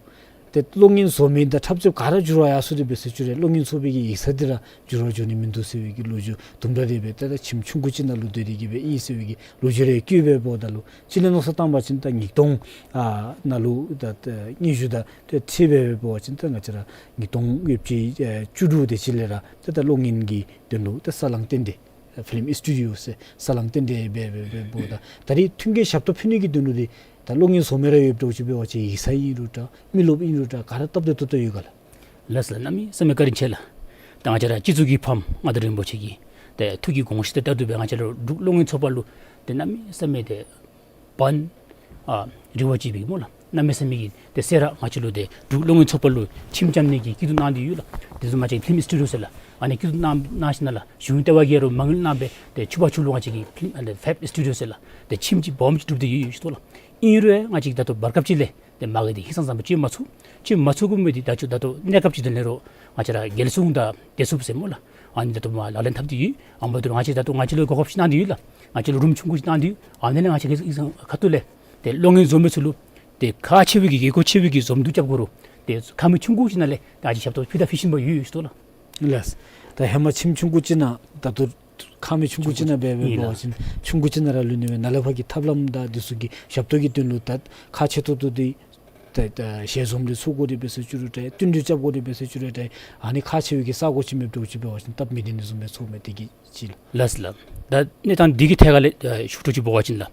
ཏེ་གློག་བརྙན་བཟོ་མི་དང་འཁྲབ་རྩེདཔ་ག་ར་འགྱུར་བ་ཡར་སོང་སྟེ་འབད་ཟེར་ཞུ་རུང་གློག་བརྙན་བཟོ་བའི་གི་ཡིག་ཚང་འདི་ར་འགྱུར་བ་འགྱོ་ནི་མིན་འདུག་ཟེར་བའི་གི་ལོ་རྒྱུས་དུམ་གྲ་རེ་སྦེ་ཏེ་ད་ཁྱིམ་ཆུང་ཀུ་ཅིག་ནང་ལུ་སྡོད་དེ་གིས་སྦེ་ཨིན་ཟེར་བའི་གི་ལོ་རྒྱུས་རེ་བཀོད་སྦེ་འབདཝ་ད་ལུ་གཅིག་ལས་མནོ་བསམ་བཏང་བ་ཅིན་ད་ཉིས་སྟོང་ཨ་ནང་ལུ་ད་ད་སྙན་ཞུ་དང་ཏེ་འཁྲིལ་སྦེ་འབད་བ་ཅིན་ད་ང་བཅས་ར་ཉིས་སྟོང་ཡོད་ཅི་ཨེ་བཅུ་དྲུག་དེ་ཅིག་ལས་ར་ཏེ་ད་གློག་བརྙན་གྱི་དོན་ལུ་ད་ས་བསླང་རྟེན་འབྲེལ་ཕི་ལིམ་སི་ཊུ་ཌི་ཡོ་ཟེར་ས་བསླང་རྟེན་འབྲེལ་འབད་འབད་འབདཝ་ད་ད་རེས་མཐུན་རྐྱེན་ཞབས་ཏོག་ཕུལ་ནི་གི་དོན་ལུ་འདི་ད་གློག་བརྙན་བཟོ་མི་ར་ཡོདཔ་འདྲཝ་ཅིག་འབད་བ་ཅིན་ཡིག་ཚང་ཨིན་རུང་འདྲ་མི་རློབས་ཨིན་རུང་འདྲ་ག་ར་སྟབས་བདེ་ཏོག་ཏོ་ཡོད་ག་ལགས། ལགས་སོ་ལགས། གནམ་མེད་ས་མེད་བཀའ་དྲིན་ཆེ་ལགས། ད་ང་བཅས་ར་སྤྱི་གཙུག་གི་ཕམ་མངའ་བདག་རིན་པོ་ཆེ་གི་ཏེ་ཐུགས་ཀྱི་དགོངས་གཞི་དང་ལྟར་དུ་སྦེ་ང་བཅས་ར་འབྲུག་གློག་བརྙན་ཚོགས་པ་ལུ་ཏེ་གནམ་མེད་ས་མེད་ཏེ་བན་ཨ་རི་བ་ཅིག་སྦེ་སྨོ་ལགས། གནམ་མེད་ས་མེད་ཀྱི་ཏེ་ཟེར་ར་ང་བཅས་ལུ་ཏེ་འབྲུག་གློག་བརྙན་ཚོགས་པ་ལུ་ཁྱིམ་བརྩམ་ནི་གི་སྐྱིད་སྡུག་གནང་སྟེ་ཡོད་ལགས། དེ་བཟུམ་ང་བཅས་ཕི་ལིམ་སི་ཊུ་ཌི་ཡོ་ཟེར་ལགས་ཨ་ནི་སྐྱིད་སྡུག་གནང་གནང་ཞིན་ན་ལགས་གཞུང་ལྟེ་བ་གིས་ར་མ་དངུལ་གནང་སྦེ་ཏེ་ཕྱུག་པ་ཕྱུག་ལུ་ང་བཅས་ཀྱི་ཕི་ལིམ་ཨ་ནི་ཕེབ་སི་ཊུ་ཌི་ཡོ་ཟེར་ལགས་ཏེ་ཁྱིམ་ཅིག་སྦོམ་ཅིག་གྲུབ་སྟེ་ཡོད་ཡོད་ཞུ་དོ་ལགས། ཨིན་རུང་ང་བཅས་ཀྱིས་ད་ལྟོ་བར་སྐབས་ཅིག་ལས་ཏེ་མ་གི་འདི་ཧིང་སངས་ས་མ་བཅོས་མ་ཚུགས། བཅོས་མ་ཚུགས་གོ་མི་འདི་ད་ཅི་ད་ལྟོ་གནས་སྐབས་ཅིག་དེ་ལས་རོགས་ང་བཅས་ར་རྒྱལ་སྲུང་དང་བདེ་སྲུངཔ་ཟེར་སྨོ་ལགས། ཨ་ནི་ད་ལྟོ་མ་ལག་ལེན་འཐབ་སྟེ་ཡོད། ཨ་འབདཝ་ད་ང་བཅས་ད་ལྟོ་ང་བཅས་ལུ་གོ་སྐབས་ཅིག་གནང་སྟེ་ཡོད་ལགས། ང་བཅས་ལུ་རུམ་ཆུང་ཀུ་ཅིག་གནང་སྟེ་ཡོད། ཨ་ནི་ལས་ང་བཅས་ཀྱིས་ཡིག་ཚང་ཁ་ཐུག་ལས་ཏེ་གློག་བརྙན་བཟོ་མི་ཚུ་ལུ་ཏེ་ཁག་ཆེ་བའི་གི་དགོས་མཁོ་ཆེ་བའི་གི་བཟོ་བསྡུ་རྐྱབ་དགོ་རུང་ཏེ་ཁང་མིག་ཆུང་ཀུ་ཅིག་ནང་ལས་ད་ཅི་ཞབས་ཏོག་ཕུལ་དང་ཕུལ་བཞིན་པ་ཡོད་ཡོད་ཞུ་དོ་ལགས། ལགས། ད་ཧེ་མ་ཁྱིམ་ཆུང་ཀུ་ཅིག་ནང་ད་ལྟོ་ཁང་མིག་ཆུང་ཀུ་ཅིག་ནང་འབད་འབད་ཨིན་ལགས། འབད་བ་ཅིན་ཆུང་ཀུ་ཅིག་ནང་ར་ལུས་ནི་སྦེ་ནཱ་ལས་ཕར་གྱི་ཐབས་ལམ་དང་འདི་ཚུ་གི་ཞབས་ཏོག་གི་དོན་ལུ་ད་ཁག་ཆེ་ཏོག་ཏོ་འདི་ད་ད་ཞལ་འཛོམས་འདི་ཚོགས་དགོ་རུང་འབད་ཟེར་ཞུ་རུང་འདྲ་བསྟུན་གྲོས་རྐྱབ་དགོ་རུང་འབད་ཟེར་ཞུ་རུང་འདྲ་ཨ་ནི་ཁག་ཆེ་བའི་གི་ས་གོ་ཅིག་མེདཔ་འདྲཝ་ཅིག་འབད་བ་ཅིན་སྟབས་མི་བདེ་ནི་བཟུམ་སྦེ་ཚོརཝ་མས། དེ་གིས་ཅིག་ལགས། ལགས་སོ་ལགས། ད་གནས་སྟངས་འདི་གི་ཐད་ཁར་ལས་ཨ་ཞུ་འདྲཝ་ཅིག་འབད་བ་ཅིན་ལགས།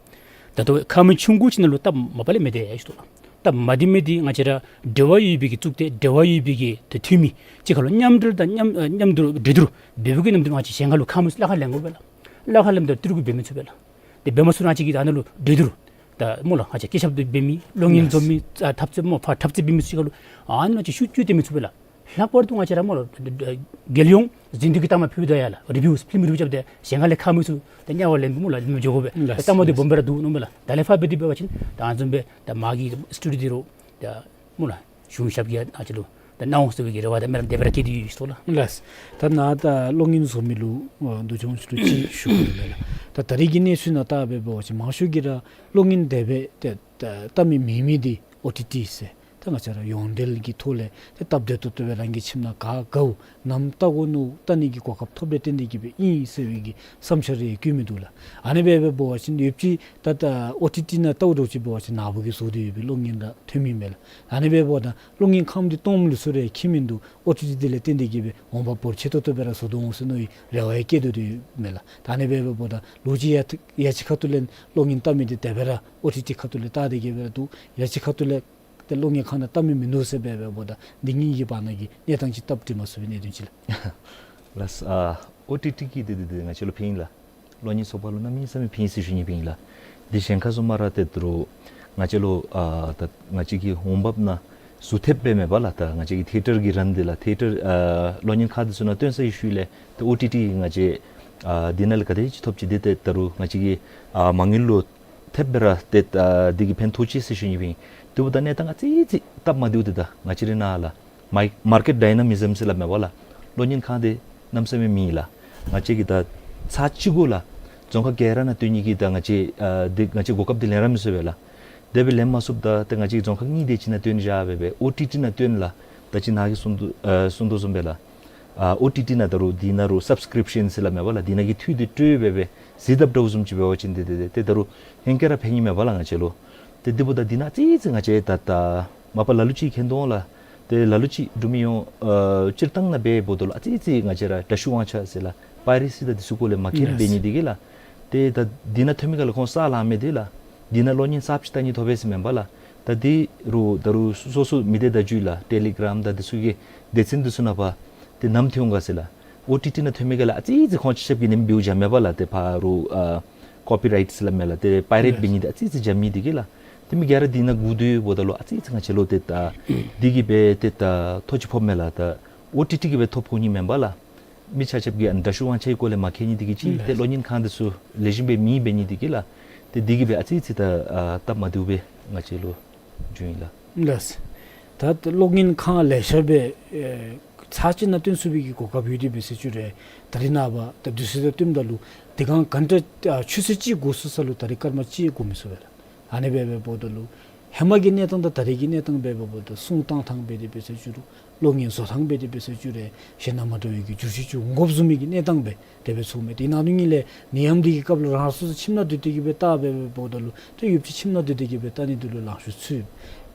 ད་ལྟོ་ཁང་མིག་ཆུང་ཀུ་ཅིག་ནང་ལུ་སྟབས་མ་པ་ལས་མི་བདེ་ཡ་ཞུ་དོ་ལགས། སྟབས་མ་བདེ་མི་འདི་ང་བཅས་ར་འབྲེལ་བ་ཡོད་པའི་གི་གཙུག་སྡེ་འབྲེལ་བ་ཡོད་པའི་གི་ཏེ་འཐུས་མི་གཅིག་ཁར་ལུ་མཉམ་འབྲེལ་དང་མཉམ་ཨ་མཉམ་དུ་འབྲེལ་བསྡུར་འབད་བའི་གི་ནམ་དུས་ང་བཅས་གཞན་ཁར་ལུ་ཁང་མིག་ཚུ་གླ་ཁར་ལེན་དགོ་པས་ལགས། གླ་ཁར་ལེནམ་ད་ཏི་རུ་གུ་འབད་མི་ཚུགས་པས་ལགས། ཏེ་འབད་མ་ཚུགས་ན་ང་བཅས་ཀྱིས་ད་ནཱ་ལུ་འབྲེལ་བསྡུར་ད་སྨོ་ལགས་ང་བཅས་སྐད་ཆ་འབད་མི་གློག་བརྙན་བཟོ་མི་ཨ་འཁྲབ་རྩེདཔ་སྨོ་ཕར་འཁྲབ་རྩེད་འབད་མི་ཚུ་གཅིག་ཁར་ལུ་ཨ་ནི་ང་བཅས་ཤུགས་བསྐྱེད་སྟེ་མི་ཚུགས་པས་ལགས། ལྷག་པར་དུ་ང་བཅས་ར་སྨོ་ལགས་རྒྱལ་ཡོངས་གཟེངས་བསྟོད་ཀྱི་རྟགས་མ་ཕུལ་ད་ཡ་ལགས་རི་བིའུ་ཕི་ལིམ་རི་བིའུ་རྐྱབ་སྟེ་གཞན་ཁ་ལས་ཁང་མིག་ཚུ་ད་དམྱལ་བར་ལེན་སྨོ་ལགས་ལེན་མི་འགྱོ་དགོ་པས། ལགས་རྟགས་མ་འདི་སྦོམ་སྦེ་ར་འདུག་མནོཝ་མས་ལགས། ད་ལས་ཕར་འབད་དེ་འབད་བ་ཅིན་ད་ཨ་ནི་བཟུམ་སྦེ་ད་མ་གི་སི་ཊུ་ཌི་ཡོ་འདི་རོགས་ད་སྨོ་ལགས་གཞུང་ཞབས་ཀྱིས་ང་བཅས་ལུ་ད་གནང་འོང་ཟེར་བའི་གི་རེ་བ་དང་སྨོན་ལམ་དེ་སྦེ་ར་བསྐྱེད་དེ་ཡོད་ཞུ་དོ་ལགས། ལགས། ད་ནཱ་ད་གློག་བརྙན་བཟོ་མི་ལུ་འདུ་བྱུང་ཞུ་ཅིག་ཞུ་དགོ་ལགས། ད་ད་རེས་ཀྱི་གནས་ཚུལ་ནང་བལྟ་སྦེ་འབད་བ་ཅིན་མང་ཤོས་ཀྱིས་ར་གློག་བརྙན་དེ་སྦེ་ཏེ་ད་བལྟ་མི་མེད་མི་འདི་ཨོ་ཊི་ཊི་ཟེར་ད་ང་བཅས་ར་ཡོངས་འབྲེལ་གྱི་ཐོག་ལས་ཏེ་སྟབས་བདེ་ཏོག་ཏོ་སྦེ་རང་གི་ཁྱིམ་ནང་ག་དགའཝ་ནམ་བལྟ་དགོ་མནོ་བལྟ་ནི་གི་གོ་སྐབས་ཐོབ་སྟེ་བརྟེན་ཏེ་གིས་སྦེ་ཨིན་ཟེར་བའི་གི་བསམ་འཆར་རེ་བཀོད་མི་འདུག་ལགས། ཨ་ནི་སྦེ་འབད་བ་ཅིན་ཡོད་ཅི་ད་ད་ཨོ་ཊི་ཊི་ནང་བལྟཝ་འདྲཝ་ཅིག་འབད་བ་ཅིན་ནཱ་བུ་གིས་བཟོ་སྟེ་ཡོད་པའི་གློག་བརྙན་ར་ཐོན་མི་མས་ལགས། ཨ་ནི་སྦེ་འབདཝ་ད་གློག་བརྙན་ཁང་འདི་སྟོངམ་ལུས་སུ་རེ་ཁྱད་མིན་འདུག། ཨོ་ཊི་ཊི་འདི་ལས་བརྟེན་ཏེ་གིས་སྦེ་འོང་འབབ་འབོར་ཆེ་ཏོག་ཏོ་སྦེ་ར་བཟོ་དོ་འོང་ཟེར་མནོ་བའི་རེ་བ་ཡང་བསྐྱེད་དོ་ཡོད་མས་ལགས། ད་ཨ་ནི་སྦེ་འབདཝ་ད་ལོ་གཅིག་ཡ་ཡ་གཅིག་ཁ་ཐུག་ལས་གློག་བརྙན་བལྟ་མི་འདི་དེ་སྦེ་ར་ཨོ་ཊི་ཊི་ཁ་ཐུག་ལས་བལྟ་སྟེ་གིས་སྦེ་ར་འདུག། ཡ་གཅིག་ཁ་ཐུག་ལས་ཏེ་གློག་བརྙན་ཁང་ནང་བལྟ་མི་མིན་འདུག་ཟེར་སྦེ་འབདཝ་ད་འདི་གཉིས་ཀྱི་བར་ན་གི་གནས་སྟངས་ཅིག་སྟབས་བདེ་མ་ཚུགས་པའི་གནད་དོན་ཅིག་ལགས། ལགས། ཨ་ཨོ་ཊི་ཊི་གི་འདི་འདི་འདི་ང་བཅས་ལུ་ཕན་ཡོན་ལགས། གློག་བརྙན་ཚོགས་པ་ལུ་གནམ་མེད་ས་མེད་ཕན་ཡོན་ཟེར་ཞུ་ནི་ཕན་ཡོན་ལགས། འདི་གཞན་ཁར་བཟུམ་མ་ར་ཏེ་ད་རུང་ང་བཅས་ལུ་ཨ་ད་ང་བཅས་ཀྱི་འོང་འབབ་ནང་ཟུར་ཐེབས་སྦེ་མེན་པ་ལགས། ད་ང་བཅས་ཀྱི་ཐི་ཡེ་ཊར་གྱི་རན་འདི་ལགས་ཐི་ཡེ་ཊར་ཨ་གློག་བརྙན་ཁང་འདི་ཚུ་ནང་སྟོན་ཚར་བའི་ཤུལ་ལས་ཏེ་ཨོ་ཊི་ཊི་ང་བཅས་ཨ་འདི་ནང་ལས་ག་དེ་ཅིག་ཐོབ་ཅི། འདི་ཏེ་ད་རུང་ང་བཅས་ཀྱི་ཨ་མ་དངུལ་ལུ་ཐེབས་སྦེ་ར་ཏེ་ཨ་འདི་གིས་ཕན་ཐོགས་ཅི་ཟེར་ཞུ་ནི་ཕན་ཡོན། དེ་འབདཝ་ད་གནས་སྟངས་ཨ་ཙི་ཙི་སྟབས་མ་བདེཝ་འདི་ད་ང་བཅས་རའི་ནང་ལགས་མཱར་ཀེཊ་ཌའི་ན་མི་ཛམ་ཟེར་སླབ་མས་པ་ལགས། གློག་བརྙན་ཁང་འདི་གནམ་མེད་ས་མེད་མེད་ལགས། ང་བཅས་ཀྱིས་ད་ཚར་གཅིག་གུ་ལགས་རྫོང་ཁག་ག་ར་ནང་སྟོན་ནི་གི་ད་ང་བཅས་ཨ་འདི་ང་བཅས་གོ་སྐབས་འདི་ལེན་ར་མི་ཚུགས་པས་ལགས། དེ་སྦེ་ལེན་མ་ཚུགསཔ་ད་ཏེ་ང་བཅས་རྫོང་ཁག་གཉིས་དེ་ཅིག་ནང་སྟོན་བཞག་སྦེ་སྦེ་ཨོ་ཊི་ཊི་ནང་སྟོན་ལགས། ད་ཅི་ནཱ་གིས་གསུངས་དོ་ཨ་གསུངས་དོ་བཟུམ་སྦེ་ལགས། ཨ་ཨོ་ཊི་ཊི་ནང་ད་རུང་འདི་ནང་རུང་སབ་སི་ཀི་རིབ་ཤཱན་ཟེར་སླབ་མས་པ་ལགས། འདི་ནང་གི་འཐུས་འདི་སྤྲོད་སྦེ་སྦེ་གཟིགས་དཔ་འདྲཝ་བཟུམ་ཅིག་འབད་བ་ཅིན་ཏེ་ཏེ་ཏེ་ཏེ་ད་རུང་ཧེང་སྐལ་ར་ཕན་ནི་མས་པ་ལགས་ང་བཅས་ལུ། ཏེ་དེ་འབདཝ་ད་འདི་ནང་ཨ་ཙི་ཙི་ང་བཅས་ད་ད་མ་པ་ལ་ལུ་ཅིག་མཁྱེན་དོ་འོང་ལགས། ཏེ་ལ་ལུ་ཅིག་འབྲུག་མི་ཡོངས་ཨ་སྤྱིར་བཏང་ནང་འབད་འབདཝ་ད་ལུ་ཨ་ཙི་ཙི་ང་བཅས་ར་དྲག་ཤུགས་དབང་ཆ་ཟེར་ལགས་པའི་རེ་སི་དང་འདི་ཚུ་སྐོར་ལས་མ་མཁྱེན་ལགས། འབད་ནི་འདི་གིས་ལགས། ཏེ་ད་འདི་ནང་ཐོན་མི་ག་ལུ་ཁོང་ས་ལང་མས་འདི་ལགས། འདི་ནང་གློག་བརྙན་གསརཔ་ཅིག་བལྟ་ནི་ཐོབ་པས་ཟེར་མེན་པ་ལགས། ད་འདི་རུང་ད་རུང་སོ་སོ་མི་སྡེ་བརྡ་བརྒྱུད་ལགས་ཊེ་ལི་གྲམ་དང་འདི་ཚུ་གི་སྡེ་ཚན་འདི་ཚུ་ནང་ཕར་ཏེ་ནམ་ཐོན་འོང་ག་ཟེར་ལགས། ཨོ་ཊི་ཊི་ནང་ཐོན་མི་ག་ལུ་ཨ་ཙི་ཙི་ཁོང་ཆ་ཁྱབ་ཀྱིས་ནེམ་འབདཝ་འཇམ་མས་པ་ལགས། ཏེ་ཕར་རུང་ཨ་ཀོ་པི་རའིཊ་ཟེར་སླབ་མས་ལགས། ཏེ་པའི་རེཊ་འབད་ནི་འདི་ཨ་ཙི་ཙི་འཇམ་མི་འདི་གིས་ལགས། ཏེ་མི་ག་ར་འདི་ནང་སྒུག་སྡོད་འབདཝ་ད་ལུ་ཨ་ཙི་ཙི་ང་བཅས་ལུ་ཏེ་ད་འདི་གིས་སྦེ་ཏེ་ད་ཐོ་ཅིག་ཕོགཔ་མས་ལགས། ད་ཨོ་ཊི་ཊི་གིས་སྦེ་ཐོ་ཕོག་ནི་མེན་པ་ལགས། མི་ཆ་ཁྱབ་ཀྱིས་ཨ་ནི་དྲག་ཤུགས་དབང་ཆའི་སྐོར་ལས་མ་མཁྱེན་ནི་འདི་གིས་ཅིག་ཏེ་གློག་བརྙན་ཁང་འདི་ཚུ་ལེགས་ཤོམ་སྦེ་མེད་འབད་ནི་འདི་གིས་ལགས། ཏེ་འདི་གིས་སྦེ་ཨ་ཙི་ཙི་ད་ཨ་སྟབས་མ་བདེཝ་སྦེ་ང་བཅས་ལུ་བྱུང་ཡི་ལགས། ལགས། ད་གློག་བརྙན་ཁང་ལེ་ཤ་སྦེ་ཨེ་ཚར་གཅིག་ནང་བཏོན་ཚུགས་པའི་གི་གོ་སྐབས་ཡོད་དེ་འབད་ཟེར་ཞུ་རུང་ད་རིས་ནངས་པ་ད་དུས་ཚོད་དང་བསྟུནམ་ད་ལུ་དེ་སྒང་ག་འདྲ་ཨ་ཆུ་ཚོད་གཅིག་འགོར་ཚུགས་ས་ལུ་ད་རིས་སྐར་མ་གཅིག་འགོར་མི་ཚུགས་པས་ལགས། ཨ་ནི་སྦེ་འབདཝ་ད་ལུ་ཧེ་མ་གི་གནས་སྟངས་དང་ད་རིས་ཀྱི་གནས་སྟངས་འབད་འབདཝ་ད་སྲུང་བཏང་ཐངས་འབད་དེ་འབད་ཟེར་ཞུ་རུང་གློག་བརྙན་བཟོ་ཐངས་འབད་དེ་འབད་ཟེར་ཞུ་རུང་གཞན་དང་མ་འདྲ་བའི་གི་བསྒྱུར་བཅོས་ཅིག་འོང་དགོཔ་བཟུམ་མའི་གི་གནས་སྟངས་སྦེ་དེ་སྦེ་ཚོརཝ་མས། དེ་ནང་དོན་ཉིད་ལས་ནད་ཡམས་འདི་གི་སྐབས་ལུ་རང་སོ་སོ་ཁྱིམ་ནང་སྡོད་དེ་གི་སྦེ་བལྟ་སྦེ་འབདཝ་ད་ལུ་ཏེ་ཡུདཔ་ཅིག་ཁྱིམ་ནང་སྡོད་དེ་གི་སྦེ་བལྟ་ནི་འདི་ལུ་ལང་ཤོར་ཚུགས།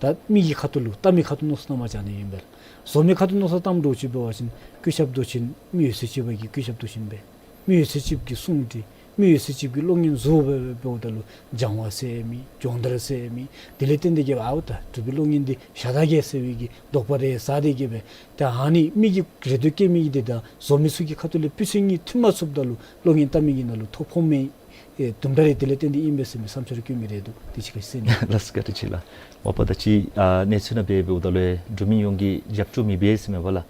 ད་མི་གི་ཁ་ཐུག་ལུ་བལྟ་མི་ཁ་ཐུག་མནོ་བསམ་བཏངམ་བཞག་ནི་ཨིན་པས་ལགས། བཟོ་མི་ཁ་ཐུག་མནོ་བསམ་བཏངམ་འདྲཝ་ཅིག་འབད་བ་ཅིན་བཀོད་ཁྱབ་མདོག་ཅན་མི་འོད་གསལ་ཅིག་འབད་གི་བཀོད་ཁྱབ་མདོག་ཅན་འབད། མི་འོད་གསལ་ཅིག་གི་སྲུང་འདི་མི་འོད་གསལ་ཅིག་གི་གློག་བརྙན་བཟོ་སྦེ་འབདཝ་ད་ལུ་སྦྱང་བ་ཟེར་མེད། སྦྱོང་བརྡར་ཟེར་མེད། དེ་ལས་བརྟེན་ཏེ་གི་ཨའོ་ད་འབྲུག་པའི་གློག་བརྙན་འདི་ཞག་དང་གི་ཟེར་བའི་གི་དོགས་པ་རེ་ཟ་སྟེ་གི་སྦེ་ད་ཨ་ནི་མི་གི་རེ་འདོད་བསྐྱེད་མི་གི་དེ་དང་བཟོ་མི་ཚུ་གི་ཁ་ཐུག་ལས་སྤུས་ཚད་གཉིས་མཐུན་མ་ཚུགསཔ་ད་ལུ་གློག་བརྙན་བལྟ་མི་གི་ནང་ལུ་ཐོ་ཕོག་མི་ཨེ་དུམ་གྲ་རེ་དེ་ལས་བརྟེན་ཏེ་ཨིན་པས་ཟེར་མི་བསམ་འཆར་བཀོད་མི་རེ་འདུག། དེ་ཅིག་ག་ཅི་ཟེར་ནི། ལགས་སོ་བཀའ་དྲིན་ཆེ་ལགས། མ་པ་ད་ཅི་ཨ་གནས་ཚུལ་ནང་འབད་འབདཝ་ད་ལུ་འབྲུག་མི་ཡོངས་ཀྱིས་རྒྱབ་སྐྱོར་མི་འབད་ཟེར་མེན་པ་ལགས།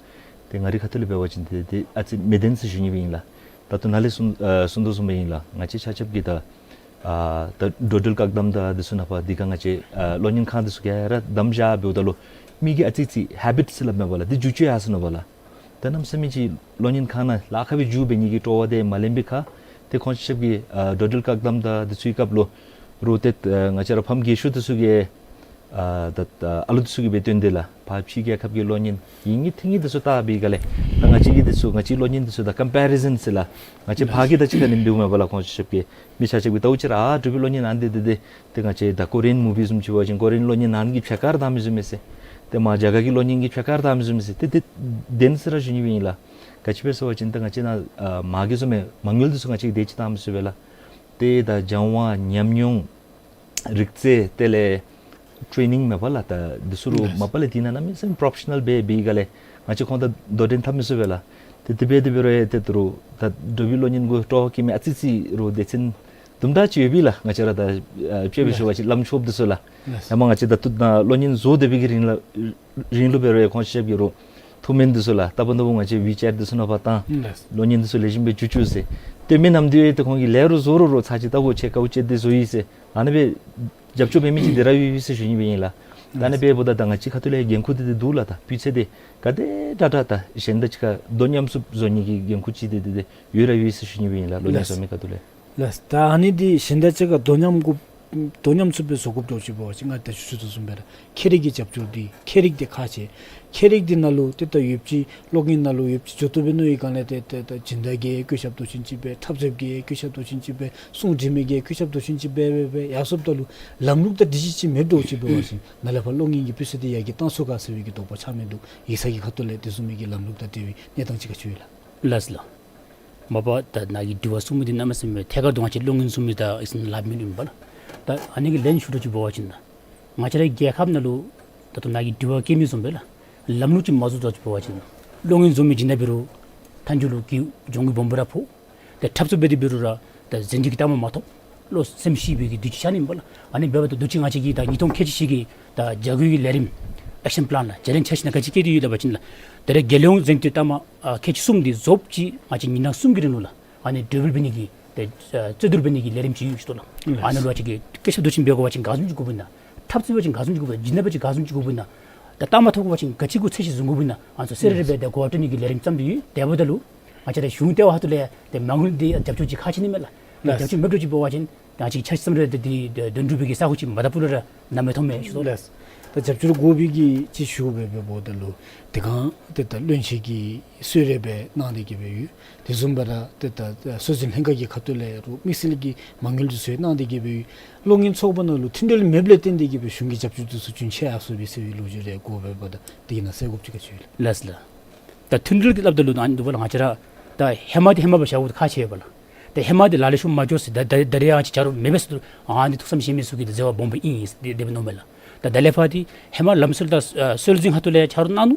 ཏེ་ང་རའི་ཁ་ཐུག་ལས་འབད་བ་ཅིན་ཏེ་ཏེ་ཨ་ཙི་མི་བདེན་ཟེར་ཞུ་ནི་སྦེ་ཨིན་ལགས། ད་ལྟོ་ནཱ་ལས་གསུང་ཨ་གསུང་དོ་བཟུམ་སྦེ་ཨིན་ལགས། ང་བཅས་ཆ་ཁྱབ་ཀྱིས་ད་ཨ་ད་འགྲོ་འགྲུལ་བཀག་དམ་དང་འདི་ཚུ་ནང་ཕར་འདི་ཁར་ང་བཅས་ཨ་གློག་བརྙན་ཁང་འདི་ཚུ་ག་ར་བསྡམ་བཞག་འབདཝ་ད་ལུ་མི་གི་ཨ་ཙི་ཙི་ཧེ་བིཊ་ཟེར་སླབ་མས་པ་ལགས། འདི་འགྱུར་བཅོས་ཡར་སོ་ནུག་པ་ལགས། ད་གནམ་མེད་ས་མེད་ཅིག་གློག་བརྙན་ཁང་ནང་ལཱ་ཁག་སྦེ་འགྱོ་འབད་ནི་གི་སྤྲོ་བ་དེ་མ་ལེན་པའི་ཁར་ཏེ་ཁོང་ཆ་ཁྱབ་ཀྱིས་ཨ་འགྲོ་འགྲུལ་བཀག་དམ་དང་འདི་ཚུའི་སྐབས་ལུ་རུང་ཏེ་ཨ་ང་བཅས་ར་ཕམ་རྒས་ཤོས་འདི་ཚུ་གིས་ཨ་ད་ཨ་ལུ་འདི་ཚུ་གིས་སྦེ་བཏོན་ཏེ་ལགས་ཕར་ཕྱི་རྒྱལ་ཁབ་ཀྱི་གློག་བརྙན་ཨིན་ངེས་འཐོན་ངེས་འདི་ཚུ་བལྟ་བའི་སྒང་ལས་ད་ང་བཅས་ཀྱི་འདི་ཚུ་ང་བཅས་གློག་བརྙན་འདི་ཚུ་དང་ཀམ་པེ་རི་ཟཱན་ཟེར་ལགས། ང་བཅས་ཕར་གྱི་དང་གཅིག་ཁར་ནེམ་འབདཝ་མས་པ་ལགས། ཁོང་ཆ་ཁྱབ་ཀྱིས་མི་ཆ་ཁྱབ་ཀྱིས་ལྟཝ་ཅིག་ར་ཨ་འབྲུག་པའི་གློག་བརྙན་ཨ་ནི་འདི་འདི་འདི་ཏེ་ང་བཅས་ད་ཀོ་རི་ཡན་མུ་བི་བཟུམ་ཅིག་འབད་བ་ཅིན་ཀོ་རི་ཡན་གློག་བརྙན་ཨ་ནི་གི་ཕྱེད་ཀ་ར་བལྟ་མི་བཟུམ་མས་ཟེར། ཏེ་མར་རྒྱ་གར་གྱི་གློག་བརྙན་གྱི་ཕྱེད་ཀ་ར་བལྟ་མི་བཟུམ་མས་ཟེར། ཏེ་འདི་བདེན་ཟེར་ར་ཞུ་ནི་སྦེ་ཨིན་ལགས། ག་ཅི་སྦེ་ཟེར་བ་ཅིན་ད་ང་བཅས་ནཱ་ཨ་མ་གི་བཟུམ་མའི་མ་དངུལ་འདི་ཚུ་ང་བཅས་ཀྱིས་དེ་ཅིག་བཏང་མི་ཚུགས་པས་ལགས། ཏེ་ད་སྦྱང་བ་ཉམས་མྱོང་རིག་རྩལ་དེ་ལས་ཊེ་ནིང་མས་པ་ལགས། ད་འདི་ཚུ་རུང་མ་པ་ལས་འདི་ནང་གནམ་མེད་ས་མེད་པོ་རོ་ཕེ་ཤ་ནཱལ་སྦེ་འབད་བའི་སྒང་ལས་ང་བཅས་ཁོང་དང་དོ་འགྲན་འཐབ་མི་ཚུགས་པས་ལགས། ཏེ་དེ་སྦེ་དེ་འབད་རུང་ཡང་ཏེ་ད་རུང་ད་འབྲུག་པའི་གློག་བརྙན་གུ་སྤྲོ་བ་བསྐྱེད་མི་ཨ་ཙི་ཙི་རུང་སྡེ་ཚན་དུམ་གྲ་ཅིག་ཡོད་པས་ལགས། ང་བཅས་ར་ད་ཨ་དཔྱེ་སྦེ་ཞུ་བ་ཅིན་ལམ་ཆོསཔ་འདི་ཚུ་ལགས། ཡང་མ་ང་བཅས་ད་ལྟོ་ནཱ་གློག་བརྙན་བཟོ་སྡོད་པའི་གི་རིང་ལ་རིང་ལུ་འབད་རུང་ཡང་ཁོང་ཆ་ཁྱབ་ཀྱིས་རུང་ཐུགས་སྨོན་འདི་ཚུ་ལགས་ད་ལྟོ་ནཱ་ང་བཅས་ཝི་ཅེཊ་འདི་ཚུ་ནང་ཕར་བཏང་གློག་བརྙན་འདི་ཚུ་ལེགས་ཤོམ་སྦེ་འགྱུར་བཅོས་ཟེར། ཏེ་མི་ནམ་འདི་ཡང་ཏེ་ཁོང་གིས་ལེགས་རུང་བཟོ་རུང་རུང་ཚར་གཅིག་བལྟ་དགོ། ཁྱོད་ག་ཅི་འདི་བཟོ་ཡི་ཟེར་ཨ་ནི་སྦེ་རྒྱབ་སྐྱོར་འབད་མི་ཅིག་འདི་ར་ཡོད་ཡོད་ཟེར་ཞུ་ནི་སྦེ་ཨིན་ལགས། ད་ཨ་ནི་སྦེ་འབདཝ་ད་ད་ང་བཅས་ཁ་ཐུག་ལས་འགན་ཁུར་འདི་འདི་འདུག་ལགས། ད་སྤུས་ཚད་འདི་ག་དེ་དྲག་དྲག་ད་གཞན་དང་གཅིག་ཁར་དོ་མཉམ་ཚུགསཔ་བཟོ་ནི་གི་འགན་ཁུར་ཅིག་འདི་འདི་འདི་ཡོད་ར་ཡོད་ཟེར་ཞུ་ནི་སྦེ་ཨིན་ལགས། གློག་བརྙན་ལགས། བཟོ་མི་ཁ་ཐུག་ལས། ལགས། ད་ཨ་ནི་འདི་གཞན་དང་གཅིག་ཁར་དོ་མཉམ་དགོ་དོ་མཉམ་ཚུགསཔ་སྦེ་བཟོ་དགོཔ་འདྲཝ་ཅིག་འབད་བ་ཅིན་ང་ད་ཞུ་ཞུ་དོ་བཟུམ་སྦེ་ར་ཁྱད་རིག་གི་རྒྱབ་སྐྱོར་འདི་ཁྱད་རིག་འདི་ཁག་ཆེ། ཁྱད་རིག་འདི་ནང་ལུ་ཏེ་ད་ཡོདཔ་ཅིག་གློག་བརྙན་ནང་ལུ་ཡོདཔ་ཅིག་འགྱོ་བཏུབ་པས་མནོ་བའི་སྒང་ལས་ཏེ་ཏེ་ད་སྦྱིན་བདག་གིས་བཀོད་ཁྱབ་མདོག་ཅན་ཅིག་སྦེ་འཁྲབ་རྩེདཔ་གིས་བཀོད་ཁྱབ་མདོག་ཅན་ཅིག་སྦེ་གསུང་འབྲི་མི་གིས་བཀོད་ཁྱབ་མདོག་ཅན་ཅིག་སྦེ་སྦེ་སྦེ་ཡར་སོཔ་ད་ལུ་ལམ་ལུགས་དང་སྒྲིག་གཞི་ཅིག་མེདཔ་འདྲཝ་ཅིག་འབད་བ་ཅིན་ནཱ་ལས་ཕར་གློག་བརྙན་གྱི་སྤུས་ཚད་འདི་ཡར་རྒྱས་བཏང་ཚུགས་ག་ཟེར་བའི་གི་དོགས་པ་ཆགས་མི་འདུག། ཡིག་ཚང་གི་ཁ་ཐུག་ལས་དེ་བཟུམ་མའི་གི་ལམ་ལུགས་དང་འབྲེལ་བའི་གནས་སྟངས་ཅིག་ག་ཅི་ཡོད་ལགས། ལགས་སོ་ལགས། མ་པ་ད་ནཱ་གིས་དྲི་བ་གསུངས་མི་འདི་གནམ་མེད་ས་མེད་ཐད་ཀར་དུ་ང་བཅས་གློག་བརྙན་བཟོ་མི་དང་ཨིན་ན་སླབ་མི་ཨིན་པས་ལགས། ད་ཨ་ནི་གི་ལན་ཞུ་དོ་ཅིག་འབད་བ་ཅིན་ད་ང་བཅས་རའི་རྒྱལ་ཁབ་ནང་ལུ་ད་ལྟོ་ནཱ་གིས་དྲི་བ་བཀོད་མི་བཟུམ་སྦེ་ལགས་ལམ་ལུགས་ཅིག་མ་བཟོ་དོ་ཅིག་འབད་བ་ཅིན་གློག་བརྙན་བཟོ་མི་ཅིག་ནང་འབད་རུང་མཐའ་མཇུག་ལུ་གི་གྱོང་གུད་སྦོམ་སྦེ་ར་ཕོག། ཏེ་འཁྲབ་རྩེདཔ་འབད་དེ་འབད་རུང་ར་ད་གཟན་ཅིག་གི་གཏའ་མ་མ་ཐོབ། བློ་སེམས་ཤི་བའི་གི་དུས་ཅིག་ཤར་ནི་ཨིན་པས་ལགས། ཨ་ནི་འབདཝ་ད་ད་ལྟོ་ཅིག་ང་བཅས་ཀྱིས་ད་ཉིས་སྟོང་ཁལ་གཅིག་བཞི་གི་ད་རྒྱ་གུང་གི་ལས་རིམ་ཨེག་ཤན་པི་ལཱན་ལགས་བརྗེ་ལེན་འཆར་གཞི་ནང་ག་ཅི་བཀོད་དེ་ཡོད་ལབ་པ་ཅིན་ལགས། ད་རེས་རྒྱལ་ཡོངས་གཟེངས་བསྟོད་གཏའ་མ་ཨ་ཁལ་གཅིག་གསུམ་འདི་རྫོགསཔ་ཅིག་ང་བཅས་ཉིན་གྲངས་གསུམ་གྱི་རིང་ལུ་ལགས་ཨ་ནི་འགྲོ་འགྲུལ་འབད་ནི་གི་ཏེ་ཨ་རྩོད་བསྡུར་འབད་ནི་གི་ལས་རིམ་ཅིག་ཡོད་ཟེར་ལགས། ཨ་ནཱ་ལུ་ང་བཅས་ཀྱིས་བཀོད་ཁྱབ་མདོག་ཅན་འབད་དགོ་པ་ཅིན་ག་བཟུམ་ཅིག་དགོཔ་ཨིན་ན། འཁྲབ་རྩེདཔ་འབད་བ་ཅིན་ག་བཟུམ་ཅིག་དགོཔ་ཨིན་ན། སྦྱིན་བདག་འབད་བ་ཅིན་ག་བཟུམ་ཅིག་དགོཔ་ཨིན་ན། ད་གཏའ་མ་ཐོབ་དགོ་པ་ཅིན་ག་ཅི་གུ་ཚད་གཞི་བཟུང་དགོཔ་ཨིན་ན། ཨ་ནི་ཚུ་གསལ་རི་རི་སྦེ་ཏེ་གོ་བ་སྤྲོད་ནི་གི་ལས་རིམ་བརྩམས་ཏེ་ཡོད། དེ་འབདཝ་ད་ལུ་ང་བཅས་ར་གཞུང་ལྟེ་བ་ཁ་ཐུག་ལས་ཏེ་མ་དངུལ་འདི་རྒྱབ་སྐྱོར་ཅིག་ཁག་ཆེ་ནི་མས་ལགས། ལགས། རྒྱབ་སྐྱོར་མེདཔ་འདྲཝ་ཅིག་འབད་བ་ཅིན་ང་བཅས་འཆར་གཞི་བརྩམ་རུང་ཏེ་འདི་དོན་འགྲུབ་པའི་གི་ས་ཁོངས་ཅིག་མ་དག་པ་ལུ་ར་ནམ་ཡང་མཐོང་མེད་ཞུ་དོ། ལགས། ད་རྒྱབ་སྐྱོར་དགོ་པའི་གི་ཅིག་ཞུ་སྦེ་འབདཝ་ད་ལུ་དེ་སྒང་ཏེ་ད་བློན་ཆེན་གྱིས་གསོལ་རས་སྦེ་གནང་སྟེ་གི་སྦེ་ཡོད། དེ་བཟུམ་སྦེ་ར་ཏེ་ད་སྲོལ་འཛིན་ལྷན་ཁག་གི་ཁ་ཐུག་ལས་རུང་དམིགས་བསལ་གྱི་མ་དངུལ་འདི་ཚུ་གནང་སྟེ་གི་སྦེ་ཡོད། གློག་བརྙན་ཚོགས་པ་ནང་ལུ་མཐུན་སྒྲིལ་མེདཔ་ལས་བརྟེན་ཏེ་གི་སྦེ་གཞུང་གི་རྒྱབ་སྐྱོར་འདི་ཚུ་རྒྱུན་ཆད་ཡར་སོང་པས་ཟེར་བའི་ལོ་རྒྱུས་རེ་གོཝ་འབདཝ་ད་དེ་གི་ནང་གསལ་དགོཔ་ཅིག་ག་ཅི་ཡོད་ལགས། ལགས་སོ་ལགས། ད་མཐུན་སྒྲིལ་གྱི་སླབ་ད་ལུ་ཨ་ནི་འདུག་པ་ལགས། ང་བཅས་ར་ད་ཧེ་མ་འདི་ཧེ་མ་སྦེ་བཞག་དགོཔ་ཁག་ཆེ་བས་ལགས། ད་ཧེ་མ་འདི་ལག་ལེན་ཤུགས་མ་འགྱོ་ཟེར་ད་ད་ད་རེས་ཡང་ཅིག་བྱ་རུང་མེདཔ་སྦེ་སོང་ཨ་ནི་ཐུགས་བསམ་བཞེས་མི་ཚུ་གི་འདི་བཟོ་བ་སྦོམ་སྦེ་ཨིན་ཟེར་དེ་སྦེ་མནོཝ་མས་ལགས། ད་ད་ལས་ཕར་འདི་ཧེ་མ་ལམ་སྲོལ་དང་ཨ་སྲོལ་འཛིན་ཁ་ཐུག་ལས་བྱ་རུང་གནང་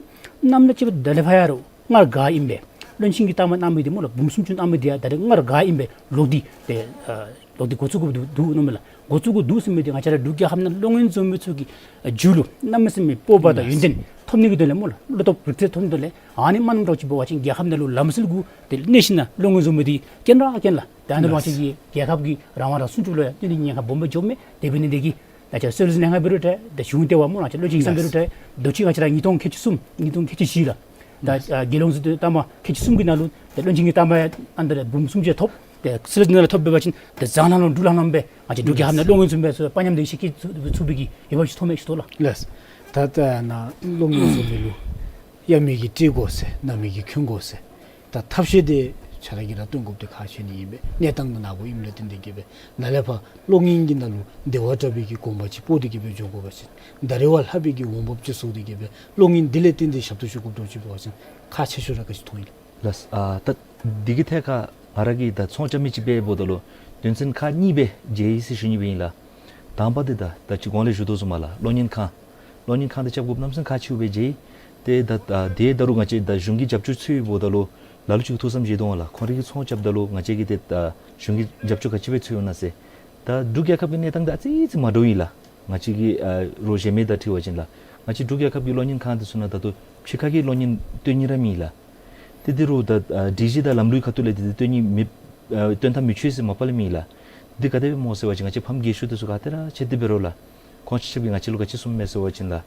ནུག། གནངམ་ལས་ཅིག་ད་ལས་ཕར་ཡང་རུང་སྔར་ག་ཨིནམ་སྦེ་བློན་ཆེན་གྱིས་བཏངམ་གནང་མི་འདི་སྨོ་ལགས། འབུམ་སུམ་ཅུ་གནང་མི་འདི་ཡང་ད་རེས་སྔར་ག་ཨིནམ་སྦེ་ལོག་སྟེ་ཏེ་ཨ་ལོག་སྟེ་འགོ་བཙུགས་དགོཔ་འདུག་འདུག་མནོཝ་མས་ལགས། འགོ་བཙུགས་དགོཔ་འདུག་ཟེར་མི་འདི་ང་བཅས་ར་འབྲུག་རྒྱལ་ཁབ་ནང་གློག་བརྙན་བཟོ་མི་ཚུ་གི་ཨ་རྒྱུད་ལུ་གནམ་མེད་ས་མེད་སྤོབས་པ་དང་ཡོན་ཏན་ཐོབ་ནི་གི་དོན་ལས་སྨོ་ལགས། བློ་སྟོབས་རིག་རྩལ་ཐོབ་ནི་དོན་ལས་ཨ་ནི་མ་གནངམ་འདྲཝ་ཅིག་འབད་བ་ཅིན་རྒྱལ་ཁབ་ནང་ལུ་ལམ་སྲོལ་གུ་ཏེ་གནས་ཞིནམ་ལས་གློག་བརྙན་བཟོ་མི་འདི་རྐྱེན་ར་རྐྱེན་ལགས། ད་ཨ་ནི་འབད་བ་ཅིན་རྒྱལ་ཁབ་ཀྱི་རང་དབང་རང་སྲུང་ཅིག་ལུ་ཡང་ཏན་ཏན་ཉེན་ཁ་སྦོམ་སྦེ་འགྱོཝ་མས། དེ་འབད་ནི་འདི་གིས་ད་ཅི་སྲོལ་འཛིན་ལྷན་ཁག་འབད་རུང་འདྲ་ད་གཞུང་ལྟེ་བ་སྨོ་ལགས། ང་བཅས་བློན་ཆེན་གྱི་བསམ་འབད་རུང་འདྲ་ད་ཅི་ང་བཅས་ར་ཉིས་སྟོང་ཁལ་གཅིག་གསུམ་ཉིས་སྟོང་ཁལ་གཅིག་བཞི་ལགས། ད་ཨ་རྒྱལ་ཡོངས་སྲིད་དོན་ལྟ་མ་ཁལ་གཅིག་གསུམ་གྱི་ནང་ལུ་ད་བློན་ཆེན་གྱིས་བཏངམ་ཨ་ནི་འདི་ལས་འབུམ་སུམ་ཅུ་ཐོབ། ཏེ་སྲིད་ལུ་ཐོབ་འབད་བ་ཅིན་ཏེ་བཟང་ལྷང་ལྷང་འབྲུག་ལྷང་ལྷང་སྦེ་ང་བཅས་འབྲུག་རྒྱལ་ཁབ་ནང་གློག་བརྙན་བཟོ་མི་ཚུ་དཔའ་ཉམས་འདི་ཤེས་ཚུགས་པའི་གི་འོས་འབབ་ཅིག་ཐོབ་མས་ཟེར་ཞུ་དོ་ལགས། ལགས། ད་ད་ནཱ་གློག་བརྙན་བཟོ་མི་ལུ་གཡམ་མི་གིས་བཀྲེས་དགོ་ཟེར་ནག་མི་གིས་འཁོན་དགོ་ཟེར། ད་ཐབས་ཤེས་འདི་ཆ་ར་གིས་ར་སྟོན་དགོཔ་འདི་ཁག་ཆེ་ནི་ཨིན་པས། གནས་སྟངས་འདི་ནཱ་བུ་ཨིནམ་ལས་བརྟེན་ཏེ་གི་སྦེ་ནཱ་ལས་ཕར་གློག་བརྙན་གྱི་ནང་ལུ་བདེ་བ་དྲག་པའི་གི་གོམ་པ་ཅིག་སྤོ་སྟེ་གི་སྦེ་འགྱོ་དགོ་པ་ཅིན་ད་རེས་བ་ལྷག་པའི་གི་འོང་འབབ་ཅིག་བཟོ་སྟེ་གི་སྦེ་གློག་བརྙན་འདི་ལས་བརྟེན་ཏེ་ཞབས་ཏོག་ཞུ་དགོཔ་འདྲཝ་ཅིག་འབད་བ་ཅིན་ཁག་ཆེ་ཤོས་ར་ག་ཅི་མཐོང་ཡི་ལགས། ལགས། ཨ་ད་འདི་གི་ཐད་ཁར་ང་ར་གིས་ད་ཚོང་རྐྱབ་མི་ཅིག་འབདཝ་ད་ལུ་དོན་ཚན་ཁག་གཉིས་སྦེ་མཇལ་ཡི་ཟེར་ཞུ་ནི་སྦེ་ཨིན་ལགས། དང་པ་འདི་ད་ད་ཅི་གོང་ལས་ཞུ་དོ་བཟུམ་མས་ལགས། གློག་བརྙན་ཁང་གློག་བརྙན་ཁང་འདི་རྐྱབ་དགོཔ་གནམ་མེད་ས་མེད་ཁག་ཆེཝ་སྦེ་མཇལ་ཡི། ཏེ་ད་ད་དེ་ད་རུང་ང་བཅས་ད་གཞུང་གི་རྒྱབ་སྐྱོར་འཚོལ་བའི་འབདཝ་ད་ལུ་ལ་ལུ་ཅིག་གིས་ཐུགས་བསམ་བཞེས་དོ་འོང་ལགས། ཁོང་རའི་གི་ཚོང་རྐྱབ་ད་ལུ་ང་བཅས་ཀྱིས་ཏེ་ད་གཞུང་གི་རྒྱབ་སྐྱོར་ག་ཅི་སྦེ་འཚོལ་འོང་ན་ཟེར། ད་འབྲུག་རྒྱལ་ཁབ་ཀྱི་གནས་སྟངས་འདི་ཨ་ཙི་ཙི་མ་འདྲཝ་ཨིན་ལགས། ང་བཅས་ཀྱི་ཨ་རོགས་གཞན་མི་དང་འཁྲིལ་བ་ཅིན་ལགས། ང་བཅས་འབྲུག་རྒྱལ་ཁབ་ཀྱི་གློག་བརྙན་ཁང་འདི་ཚུ་ནང་ད་ལྟོ་ཕྱི་ཁ་གི་གློག་བརྙན་སྟོན་ནི་ར་མེད་ལགས། ཏེ་འདི་རུང་ད་ཨ་སྒྲིག་གཞི་དང་ལམ་ལུགས་ཁ་ཐུག་ལས་འདི་འདི་སྟོན་ནི་མི་ཨ་སྟོན་ཐབས་མི་ཆོག་ཟེར་མ་པ་ལས་མེད་ལགས། འདི་ག་དེ་སྦེ་སྨོ་ཟེར་བ་ཅིན་ང་བཅས་ཕམ་རྒས་ཤོས་འདི་ཚུ་ག་ཏེ་ར་ཅིག་འདི་འབད་རུང་ལགས། ཁོང་ཆ་ཁྱབ་ཀྱིས་ང་བཅས་ལུ་ག་ཅི་གསུངམ་མས་ཟེར་བ་ཅིན་ལགས།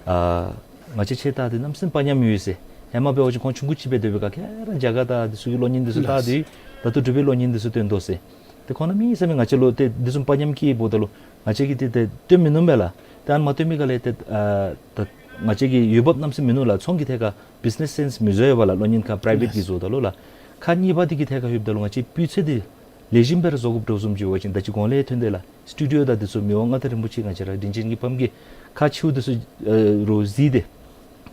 ཨ་ང་བཅས་ཆེ་ད་འདི་གནམ་མེད་ས་མེད་དཔའ་ཉམས་ཡོད་ཟེར། ཧེ་མ་འབད་བ་ཅིན་ཁོང་ཆུང་ཀུ་ཅིག་སྦེ་སྡོད་པའི་སྐབས་ཁར་རྒྱ་གར་དང་འདི་ཚུ་གི་གློག་བརྙན་འདི་ཚུ་བལྟ་སྟེ་ད་ལྟོ་འབྲུག་པའི་གློག་བརྙན་འདི་ཚུ་སྟོན་དོ་ཟེར། ཏེ་ཁོང་གནམ་མེད་ས་མེད་ང་བཅས་ལུ་ཏེ་འདི་ཚུ་དཔའ་ཉམས་སྐྱེ་འབདཝ་ད་ལུ་ང་བཅས་ཀྱིས་ཏེ་ཏེ་སྟོན་མི་ནུམ་པས་ལགས། ཏེ་ཨ་ནི་མ་སྟོན་མི་ག་ལས་ཏེ་ཨ་ད་ང་བཅས་ཀྱི་འོས་འབབ་གནམ་མེད་ས་མེད་མིན་ནུག་ལགས། ཚོང་གི་ཐད་ཁར་བིས་ནེས་སེནསི་མི་བཟོ་བས་ལགས། གློག་བརྙན་ཁང་པ་རའི་བེཊ་ཀྱིས་བཟོཝ་ད་ལུ་ལགས། ཁག་གཉིས་པ་འདི་གི་ཐད་ཁར་ལྷོདཔ་ད་ལུ་ང་བཅས་སྤུས་ཚད་འདི་ལེགས་ཤོམ་སྦེ་ར་བཟོ་དགོཔ་འདྲཝ་བཟུམ་ཅིག་འབད་བ་ཅིན་ད་ཅི་གོང་ལས་ཐོན་དེས་ལགས། སི་ཊུ་ཌི་ཡོ་དང་འདི་ཚུ་མི་དབང་མངའ་བདག་རིན་པོ་ཆེ་ང་བཅས་ར་དྲིན་ཅན་གྱི་ཕམ་གིས་ཁག་ཆེཝ་འདི་ཚུ་ཨ་རོགས་གཟིགས་ཏེ་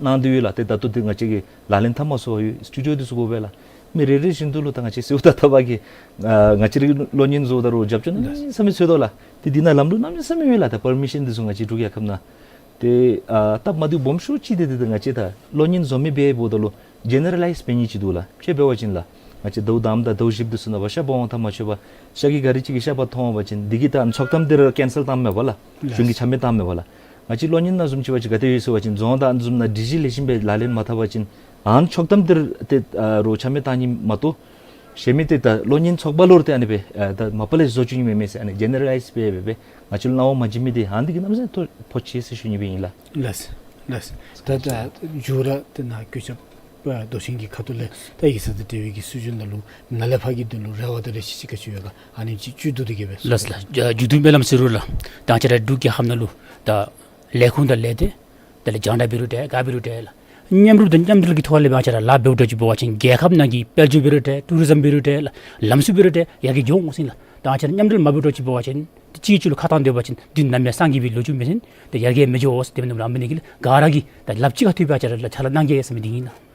གནང་དོ་ཡོད་ལགས། ཏེ་ད་ལྟོ་འདི་ང་བཅས་ཀྱིས་ལག་ལེན་འཐབ་མ་ཚུགས་པར་ཡོད། སི་ཊུ་ཌི་ཡོ་འདི་ཚུ་དགོ་པས་ལགས། མི་རེ་རེ་བཞིན་དུ་ལུ་ད་ང་བཅས་གསོལཝ་དང་བཏབ་པ་གིས་ཨ་ང་བཅས་རའི་གློག་བརྙན་བཟོཝ་ད་རོགས་རྒྱབ་སྐྱོར་གནམ་མེད་ས་མེད་འཚོལ་དོ་ལགས། ཏེ་འདི་ནང་ལམ་ལུགས་གནམ་མེད་ས་མེད་ཡོད་ལགས། ད་པར་མི་ཤཱན་འདི་ཚུ་ང་བཅས་འབྲུག་རྒྱལ་ཁབ་ནང་ཏེ་ཨ་སྟབས་མ་བདེཝ་སྦོམ་ཤོས་ཅིག་འདི་ཏེ་ད་ང་བཅས་ད་གློག་བརྙན་བཟོ་མི་འབདཝ་ད་ལུ་ཇེ་ནེ་ར་ལའིཛ་འབད་ནི་ཅིག་འདུག་ལགས། དཔེ་འབད་བ་ཅིན་ལགས། ང་བཅས་ཟླཝ་དང་པ་དང་ཟླཝ་བཞི་པ་འདི་ཚུ་ནང་ཕར་ཤ་པ་འོང་ཐག་མ་ཆོད་པར་ཤ་གི་ག་རི་ཅིག་གིས་ཤ་པ་མཐོང་པ་ཅིན་འདི་གིས་ད་ཚོགས་གཏམ་འདི་ར་ཀེན་སེལ་བཏངམ་མས་པ་ལགས། གཞུང་གིས་ཆ་མེད་བཏངམ་མས་པ་ལགས། ང་བཅས་གློག་བརྙན་ནང་བཟུམ་ཅིག་འབད་བ་ཅིན་ག་དེ་ཡོད་ཟེར་བ་ཅིན་རྫོང་དང་ཨ་ནི་བཟུམ་ནང་སྒྲིག་གཞི་ལེགས་ཤོམ་སྦེ་ལག་ལེན་མ་འཐབ་པ་ཅིན་ཨ་ནི་ཚོགས་གཏམ་འདི་ར་ཏེ་ཨ་རོགས་ཆ་མེད་བཏང་ནི་མ་གཏོགས་གཞན་མི་ཏེ་ད་གློག་བརྙན་ཚོགས་པ་ལུ་ར་ཏེ་ཨ་ནི་སྦེ་ཨ་ད་མ་པ་ལས་བཟོ་བཅུག་ནི་མེད་མས་ཟེར་ཨ་ནི་ཇེ་ནེ་ར་ལའིཛ་སྦེ་སྦེ་སྦེ་ང་བཅས་ལུ་གནང་བ་མ་བྱིན་མི་འདི་ཨ་ནི་འདི་གིས་གནམ་མེད་ས་མེད་ཐོ་ཕོག་ཆེ་ཟེར་ཞུ་ནི་སྦེ་ཨིན་ལགས། ལགས་ལགས། ད་ད་མཇུག་ར་ཏེ་ནཱ་གུས་ཞབས་ཨ་མདོ་ཆེན་གྱི་ཁ་ཐུག་ལས་ད་ཡིག་ཚང་དང་འབྲེལ་བའི་གི་སྲིད་བྱུས་ནང་ལུ་ནཱ་ལས་ཕར་གྱི་དོན་ལུ་རེ་བ་དང་རེ་ཆེ་ཅིག་ག་ཅི་ཡོད་ག་ཨ་ནི་ཅིག་བཅུད་བསྡུ་སྟེ་གི་སྦེ། ལགས་ལགས། ཨ་མཇུག་བསྡུ་སྨོན་ལམ་ཟེར་རུང་ལགས། ད་ང་བཅས་ར་འབྲུག་རྒྱལ་ཁབ་ནང་ལུ་ད་ལས་ཁུངས་དང་ལས་སྡེ་དེ་ལས་རྒྱང་བསྒྲགས་འབད་རུང་འདྲ་ག་འབད་རུང་འདྲ་ལགས། མཉམ་རུབ་དང་མཉམ་འབྲེལ་གྱི་ཐོག་ལས་ང་བཅས་ར་ལཱ་འབདཝ་འདྲཝ་ཅིག་འབད་བ་ཅིན་རྒྱལ་ཁབ་ནང་གི་དཔལ་འབྱོར་འབད་རུང་འདྲ་ཊུ་རི་ཛམ་འབད་རུང་འདྲ་ལགས། ལམ་སྲོལ་འབད་རུང་འདྲ་ཡར་རྒྱས་འགྱོ་འོང་ཟེར་ཨིན་ལགས། ད་ང་བཅས་ར་མཉམ་འབྲེལ་མ་འབདཝ་འདྲཝ་ཅིག་འབད་བ་ཅིན་གཅིག་གིས་གཅིག་ལུ་ཁ་བཏང་སྡོད་པ་ཅིན་འདི་ནམ་ཡང་སངས་རྒྱས་པའི་ལོ་རྒྱུས་མེད་ཟེར་ཏེ་ཡར་རྒྱས་མི་འགྱོ་ཟེར་དེ་སྦེ་མནོཝ་མས། ཨ་ནི་གིས་ག་ར་གིས་ད་ལགཔ་གཅིག་ཁར་འཐུས་འབད་ང་བཅས་ར་ལགས་ཕྱག་ལཱ་གནང་གེ་ཟེར་མི་འདི་ཨིན་ལགས།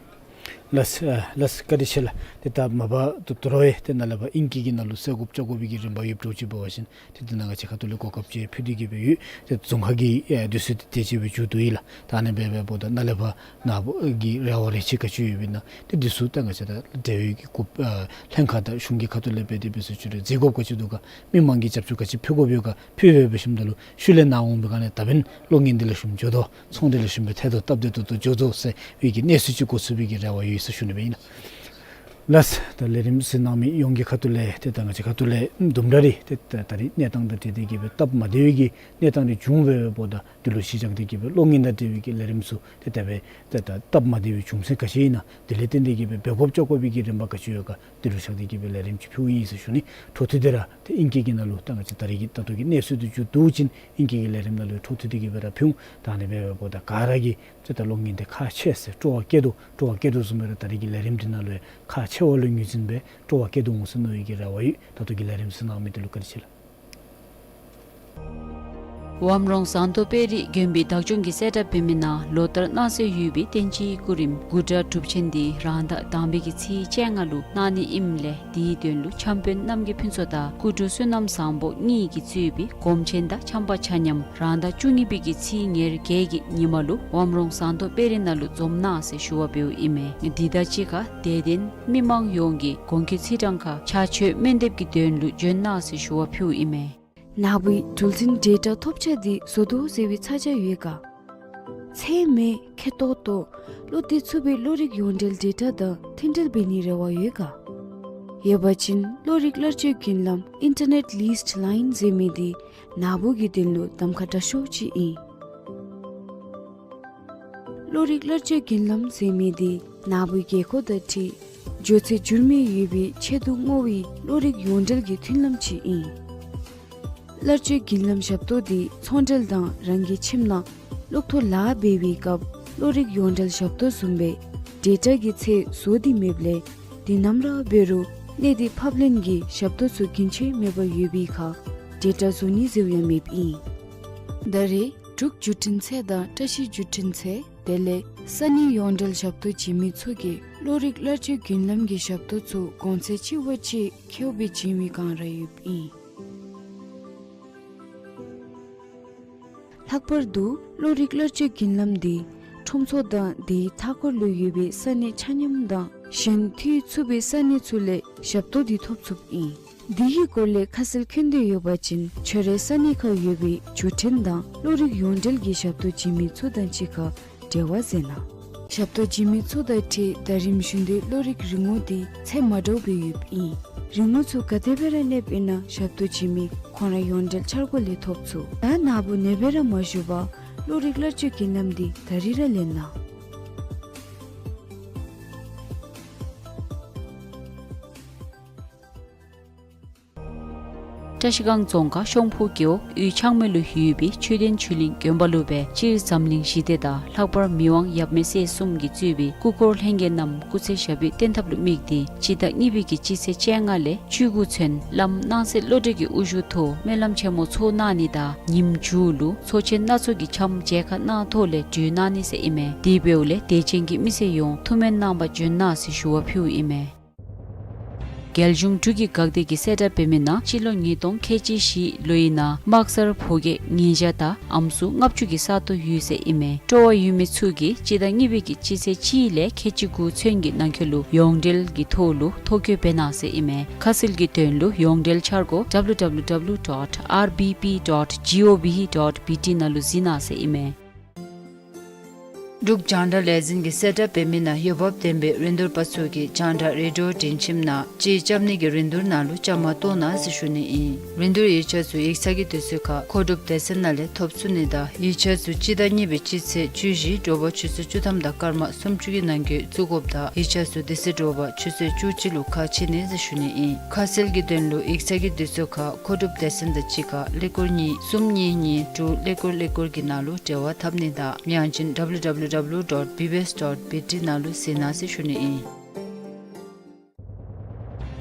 ལགས་ལགས། བཀའ་དྲིན་ཆེ་ལགས། ཏེ་ད་མ་པ་ད་ད་རུང་ཡང་ཏེ་ནཱ་ལས་ཕར་ཨིང་སྐད་ཀྱི་ནང་ལུ་གསལ་དགོཔ་བཅར་དགོ་པའི་གི་རིམ་པ་ཡོདཔ་འདྲཝ་ཅིག་འབད་བ་ཅིན་ཏེ་འདི་ནང་ང་བཅས་ཁ་ཐུག་ལས་གོ་སྐབས་ཅིག་ཕུལ་ཏེ་གི་སྦེ་ཡོད། ཏེ་རྫོང་ཁ་གི་ཨེ་དུས་ཚོད་འདི་དེ་ཅིག་སྦེ་མཇུག་བསྡུ་ཡི་ལགས། ད་ཨ་ནི་སྦེ་འབདཝ་ད་ནཱ་ལས་ཕར་ནཱ་བུ་གི་རེ་བ་རེ་ཆེ་ག་ཅི་ཡོདཔ་ཨིན་ན་ཏེ་འདི་ཚུ་ད་ང་བཅས་ད་འབྲེལ་ཡོད་ཀྱི་གུ་ཨ་ལྷན་ཁག་དང་གཞུང་གི་ཁ་ཐུག་ལས་འབད་དེ་འབད་ཚུ་ཅིག་རེ་གཟིགས་དགོཔ་ག་ཅི་འདུག་ག་མི་མང་གིས་རྒྱབ་སྐྱོར་ག་ཅི་ཕུལ་དགོཔ་ཡོད་ག་ཕུལ་སྦེ་འབད་ཞིནམ་ད་ལུ་ཤུལ་ལས་ནཱ་འོང་པའི་སྒང་ལས་ད་འབདན་གློག་བརྙན་འདི་ལེགས་ཤོམ་འགྱོ་དོ་ཚོང་འདི་ལེགས་ཤོམ་སྦེ་ཐད་དོ་སྟབས་བདེ་ཏོག་ཏོ་འགྱོ་དོ་ཟེར་བའི་གི་གནས་ཚུལ་ཅིག་གོ་ཚུགས་པའི་གི་རེ་བ་ཡོད་ཟེར་ཞུ་ནི་སྦེ་ཨིན་ལགས། ལགས། ད་ལས་རིམ་གཟིགས་གནང་མི་ཡོངས་ཀྱི་ཁ་ཐུག་ལས་ཏེ་ད་ང་བཅས་ཁ་ཐུག་ལས་དུམ་གྲ་རེ་ཏེ་ད་ད་རིས་གནས་སྟངས་དང་འབྲེལ་ཏེ་གི་སྦེ་སྟབས་མ་བདེ་བའི་གི་གནས་སྟངས་རེ་བྱུང་སྦེ་འབདཝ་ད་འདི་ལུ་གཞི་བཞག་སྟེ་གི་སྦེ་གློག་བརྙན་དང་འབྲེལ་བའི་གི་ལས་རིམ་ཚུ་ཏེ་ད་སྦེ་ཏེ་ད་སྟབས་མ་བདེ་བའི་རྒྱུ་མཚན་ག་ཅི་ཨིན་ན་དེ་ལས་བརྟེན་ཏེ་གི་སྦེ་འབད་དགོཔ་བཅར་དགོ་པའི་གི་རིམ་པ་ག་ཅི་ཡོད་ག་འདི་ལུ་བཞག་སྟེ་གི་སྦེ་ལས་རིམ་ཅིག་ཕུལཝ་ཨིན་ཟེར་ཞུ་ནི། འཕྲོ་མཐུད་དེ་ར་ ཏེ་ཨིང་སྐད་ཀྱི་ནང་ལུ་ད་ང་བཅས་ད་རེས་ཀྱི་ད་ལྟོ་གི་གནས་ཚུལ་འདི་མཇུག་བསྡུ་བ་ཅིན་ཨིང་སྐད་ཀྱི་ལས་རིམ་ནང་ལུ་འཕྲོ་མཐུད་དེ་གི་སྦེ་ར་ཕུལ་འོང་། ད་ཨ་ནི་སྦེ་འབདཝ་ད་ག་ར་གིས་ཏེ་ད་གློག་བརྙན་འདི་ཁག་ཆེ་ཟེར་སྤྲོ་བ་བསྐྱེད་དོ་སྤྲོ་བ་བསྐྱེད་དོ་བཟུམ་སྦེ་ར་ད་རེས་ཀྱི་ལས་རིམ་འདི་ནང་ལུ་ཡང་ཁག་ཆེ་བ་ལུ་ངོས་འཛིན་འབད་སྤྲོ་བ་བསྐྱེད་དོ་འོང་ཟེར་མནོ་བའི་གི་རེ་བ་ཡོད། ད་ལྟོ་གི་ལས་རིམ་གཟིགས་གནང་མི་འདི་ལུ་བཀའ་དྲིན་ཆེ་ལགས། ཝམ་རོང་ཟངས་མདོག་དཔལ་རི་དགོན་པའི་བདག་སྐྱོང་གིས་གསལ་བསྒྲགས་འབད་མི་ནང་ལོ་ལྟར་གནང་སྲོལ་ཡོད་པའི་བསྟན་སྤྱིའི་སྐུ་རིམ་དགུ་གྲྭ་སྒྲུབ་ཆེན་འདི་རང་ཟླ་དང་པའི་གི་ཚེས་བཅོ་ལྔ་ལུ་གནང་ནི་ཨིནམ་ལས་དེའི་དོན་ལུ་འཆམ་དཔོན་རྣམ་རྒྱལ་ཕུན་ཚོགས་དང་སྐུ་དྲུང་བསོད་ནམས་བཟང་པོ་གཉིས་ཀྱིས་གཙོས་པའི་སྒོམ་ཆེན་དང་འཆམ་པ་ཆ་མཉམ་རང་ཟླ་བཅུ་གཉིས་པའི་གི་ཚེས་ཉེར་བརྒྱད་ཀྱི་ཉིན་མ་ལུ་ཝམ་རོང་ཟངས་མདོག་དཔལ་རི་ནང་ལུ་འཛོམས་གནང་ཟེར་ཞུ་བ་འབདཝ་ཨིན་མས། འདི་དང་གཅིག་ཁར་དད་ལྡན་མི་མང་ཡོངས་ཀྱིས་དགོངས་འཁོད་ཚེས་གྲངས་ཁར་ཕྱག་མཆོད་སྨོན་འདེབས་ཀྱི་དོན་ལུ་འབྱོན་གནང་ཟེར་ཞུ་བ་ཕུལཝ་ཨིན་མས། ནཱ་བུའི་གྲུ་གཟིངས་ཌེ་ཊ་ཐོབ་ཆ་འདི་བཟོ་དོ་ཟེར་བའི་ཚ་གྱང་ཡོད་ག། ཚད་མེད་ཁེ་ཏོག་ཏོ་བློ་གཏད་ཚུགས་པའི་གློག་རིག་ཡོངས་འབྲེལ་ཌེ་ཊ་དང་མཐུན་འབྲེལ་འབད་ནིའི་རེ་བ་ཡོད་ག། ཡོད་པ་ཅིན་གློག་རིག་སླར་སྤྱོད་མགྱིན་ལམ་Internet Leased Line ཟེར་མི་འདི་ནཱ་བུ་གི་དོན་ལུ་གདམ་ཁ་དྲག་ཤོས་ཅིག་ཨིན། གློག་རིག་སླར་སྤྱོད་མགྱིན་ལམ་ཟེར་མི་འདི་ནཱ་བུའི་དགོས་མཁོ་དང་འཁྲིལ་འགྱོ་ཚད་འགྱུར་མེད་ཡོད་པའི་ཆེད་དུ་བསྔོ་བའི་གློག་རིག་ཡོངས་འབྲེལ་གྱི་མཐུན་ལམ་ཅིག་ཨིན། སླར་སྤྱོད་མགྱིན་ལམ་ཞབས་ཏོག་འདི་ཚོང་འབྲེལ་དང་རང་གི་ཁྱིམ་ནང་གློག་ཐོག་ལཱ་འབད་བའི་སྐབས་གློག་རིག་ཡོངས་འབྲེལ་ཞབས་ཏོག་བཟུམ་སྦེ་ཌེ་ཊ་གི་ཚད་བཟོ་སྟེ་མེདཔ་ལས་དུས་ནམ་ར་འབད་རུང་གནས་སྡུད་ཕབ་ལེན་གྱི་ཞབས་ཏོག་ཚུ་རྒྱུན་ཆད་མེད་པར་ཡོད་པའི་ཁར་ཌེ་ཊ་བཟོ་ནི་ཟེརཝ་ཡང་མེདཔ་ཨིན། ད་རེས་འབྲུག་བརྒྱུད་འཕྲིན་ཚད་དང་བཀྲ་ཤིས་བརྒྱུད་འཕྲིན་ཚད་དེ་ལས་ས་གནས་ཡོངས་འབྲེལ་ཞབས་ཏོག་བྱིན་མི་ཚུ་གིས་གློག་རིག་སླར་སྤྱོད་མགྱིན་ལམ་གྱི་ཞབས་ཏོག་ཚུ་གོང་ཚད་ཆེ་བ་ཅིག་ཁེཝ་སྦེ་བྱིན་མི་གང་ར་ཡོདཔ་ཨིན། ལྷག་པར་དུ་གློག་རིག་སླར་སྤྱོད་མགྱིན་ལམ་འདི་ཁྲོམ་ཚོགས་དང་དེའི་མཐའ་འཁོར་ལུ་ཡོད་པའི་ས་གནས་ཆ་མཉམ་དང་གཞན་མཐུད་ཚུགས་པའི་ས་གནས་ཚུ་ལས་ཞབས་ཏོག་འདི་ཐོབ་ཚུགསཔ་ཨིན། འདི་གི་སྐོར་ལས་ཁ་གསལ་མཁྱེན་འདོད་ཡོད་པ་ཅིན་ཁྱོད་རའི་ས་གནས་ཁར་ཡོད་པའི་བརྒྱུད་འཕྲིན་དང་གློག་རིག་ཡོངས་འབྲེལ་གྱི་ཞབས་ཏོག་བྱིན་མི་ཚུ་དང་གཅིག་ཁར་འབྲེལ་བ་མཛད་གནང་། ཞབས་ཏོག་བྱིན་མི་ཚུ་དང་འཁྲིལ་ཟླ་རིམ་བཞིན་དུ་གློག་རིག་རིན་གོང་འདི་ཚད་མ་འདྲཝ་སྦེ་ཡོདཔ་ཨིན། རིན་གོང་ཚུ་ག་དེ་སྦེ་ར་སླེབས་ཨིན་ན་ཞབས་ཏོག་བྱིན་མི་ཁོང་ར་ཡོངས་འབྲེལ་འཆར་སྒོ་ལས་ཐོབ་ཚུགས། ད་ནཱ་བུ་ཨ་ནེ་སྦེ་ར་མ་བཞུགས་པར་གློག་རིག་སླར་སྤྱོད་མགྱིན་ལམ་འདི་ད་རིས་ར་ལེན་གནང་། བཀྲ་ཤིས་སྒང་རྫོང་ཁག་ཤོང་ཕུ་རྒེད་འོག་གཡུས་ཆག་མེ་ལུ་ཡོད་པའི་ཆོས་ལྡན་ཆོས་གླིང་དགོན་པ་ལུ་སྦེ་སྤྱིར་འཛམ་གླིང་ཞི་བདེ་དང་ལྷག་པར་མི་དབང་ཡབ་མེས་སྲས་གསུམ་གྱིས་གཙོས་པའི་སྐུ་འཁོར་ལྷན་རྒྱས་རྣམས་སྐུ་ཚེ་ཞབས་པད་བརྟན་ཐབས་ལུ་དམིགས་ཏེ་སྤྱི་ཟླ་གཉིས་པའི་གི་སྤྱི་ཚེས་བཅོ་ལྔ་ལས་བཅུ་དགུ་ཚུན་བླམ་སྣང་གསལ་བློ་གྲོས་ཀྱི་དབུ་བཞུགས་ཐོག་སྨོན་ལམ་ཆེན་མོ་ཚོགས་གནང་ནི་དང་ཉིནམ་མཇུག་ལུ་ཚོགས་ཆེན་སྣ་ཚོགས་ཀྱི་འཆམ་མཇལ་ཁ་གནང་ཐོག་ལས་གྲོལ་གནང་ནི་ཟེར་ཨིན་མས། དེ་འབདཝ་ལས་དད་ཅན་གྱི་མི་སེར་ཡོངས་ཐུགས་སྨོན་གནང་པར་འབྱོན་གནང་ཟེར་ཞུ་བ་ཕུལཝ་ཨིན་མས། རྒྱལ་གཞུང་འབྲུག་གི་འགག་སྡེ་གིས་གསལ་བསྒྲགས་འབད་མི་ནང་སྤྱི་ལོ་ཉིས་སྟོང་ཁལ་གཅིག་བཞི་ལོའི་ནང་དམག་སར་ཕོ་སྐྱེས་ཉིས་བརྒྱ་དང་ཨམ་སྲུ་ལྔ་བཅུ་གི་ས་སྟོང་ཡོད་ཟེར་ཨིན་མས། སྤྲོ་བ་ཡོད་མི་ཚུ་གིས་སྤྱི་ཟླ་གཉིས་པའི་གི་སྤྱི་ཚེས་གཅིག་ལས་ཁལ་གཅིག་དགུ་ཚུན་གྱི་ནང་འཁོད་ལུ་ཡོངས་འབྲེལ་གྱི་ཐོག་ལུ་ཐོ་བཀོད་འབད་གནང་ཟེར་ཨིན་མས། ཁ་གསལ་གྱི་དོན་ལུ་ཡོངས་འབྲེལ་འཆར་སྒོ་W W W dot R B P dot gov dot B T ནང་ལུ་གཟིགས་གནང་ཟེར་ཨིན་མས། འབྲུག་རྒྱང་བསྒྲགས་ལས་འཛིན་གྱིས་གསལ་བསྒྲགས་འབད་མི་ནང་འོས་འབབ་ལྡན་པའི་རིན་བསྡུར་པ་ཚུ་གིས་རྒྱང་བསྒྲགས་རེ་ཌི་ཡོ་སྒྲིང་ཁྱིམ་ནང་ཅིག་རྐྱབ་ནི་གི་རིན་བསྡུར་ནང་ལུ་བཅའ་མར་གཏོགས་གནང་ཟེར་ཞུ་ནི་ཨིན། རིན་བསྡུར་ཡིག་ཆ་ཚུ་ཡིག་ཚང་གི་དུས་ཚོད་ཁར་མཁོ་སྒྲུབ་སྡེ་ཚན་ནང་ལས་ཐོབ་ཚུགས་ནི་དང་ཡིག་ཆ་ཚུ་སྤྱི་ཟླ་གཉིས་པའི་སྤྱི་ཚེས་བཅུ་བཞི་དྲོ་པ་ཆུ་ཚོད་བཅུ་ཐམ་དང་སྐར་མ་སུམ་ཅུ་གི་ནང་འཁོད་བཙུགས་དགོཔ་དང་ཡིག་ཆ་ཚུ་དེ་ཚེ་དྲོ་པ་ཆུ་ཚོད་བཅུ་གཅིག་ལུ་ཁ་ཕྱེ་ནི་ཟེར་ཞུ་ནི་ཨིན། ཁ་གསལ་གྱི་དོན་ལུ་ཡིག་ཚང་གི་དུས་ཚོད་ཁར་མཁོ་སྒྲུབ་སྡེ་ཚན་དང་གཅིག་ཁར་ཀླད་ཀོར་གཉིས་གསུམ་གཉིས་གཉིས་དྲུག་ཀླད་ཀོར་ཀླད་ཀོར་གྱི་ནང་ལུ་འབྲེལ་བ་འཐབ་ནི་དང་ཡང་ཅིན་W W W dot B B S dot B T ནང་ལུ་གཟིགས་གནང་ཟེར་ཞུ་ནི་ཨིན།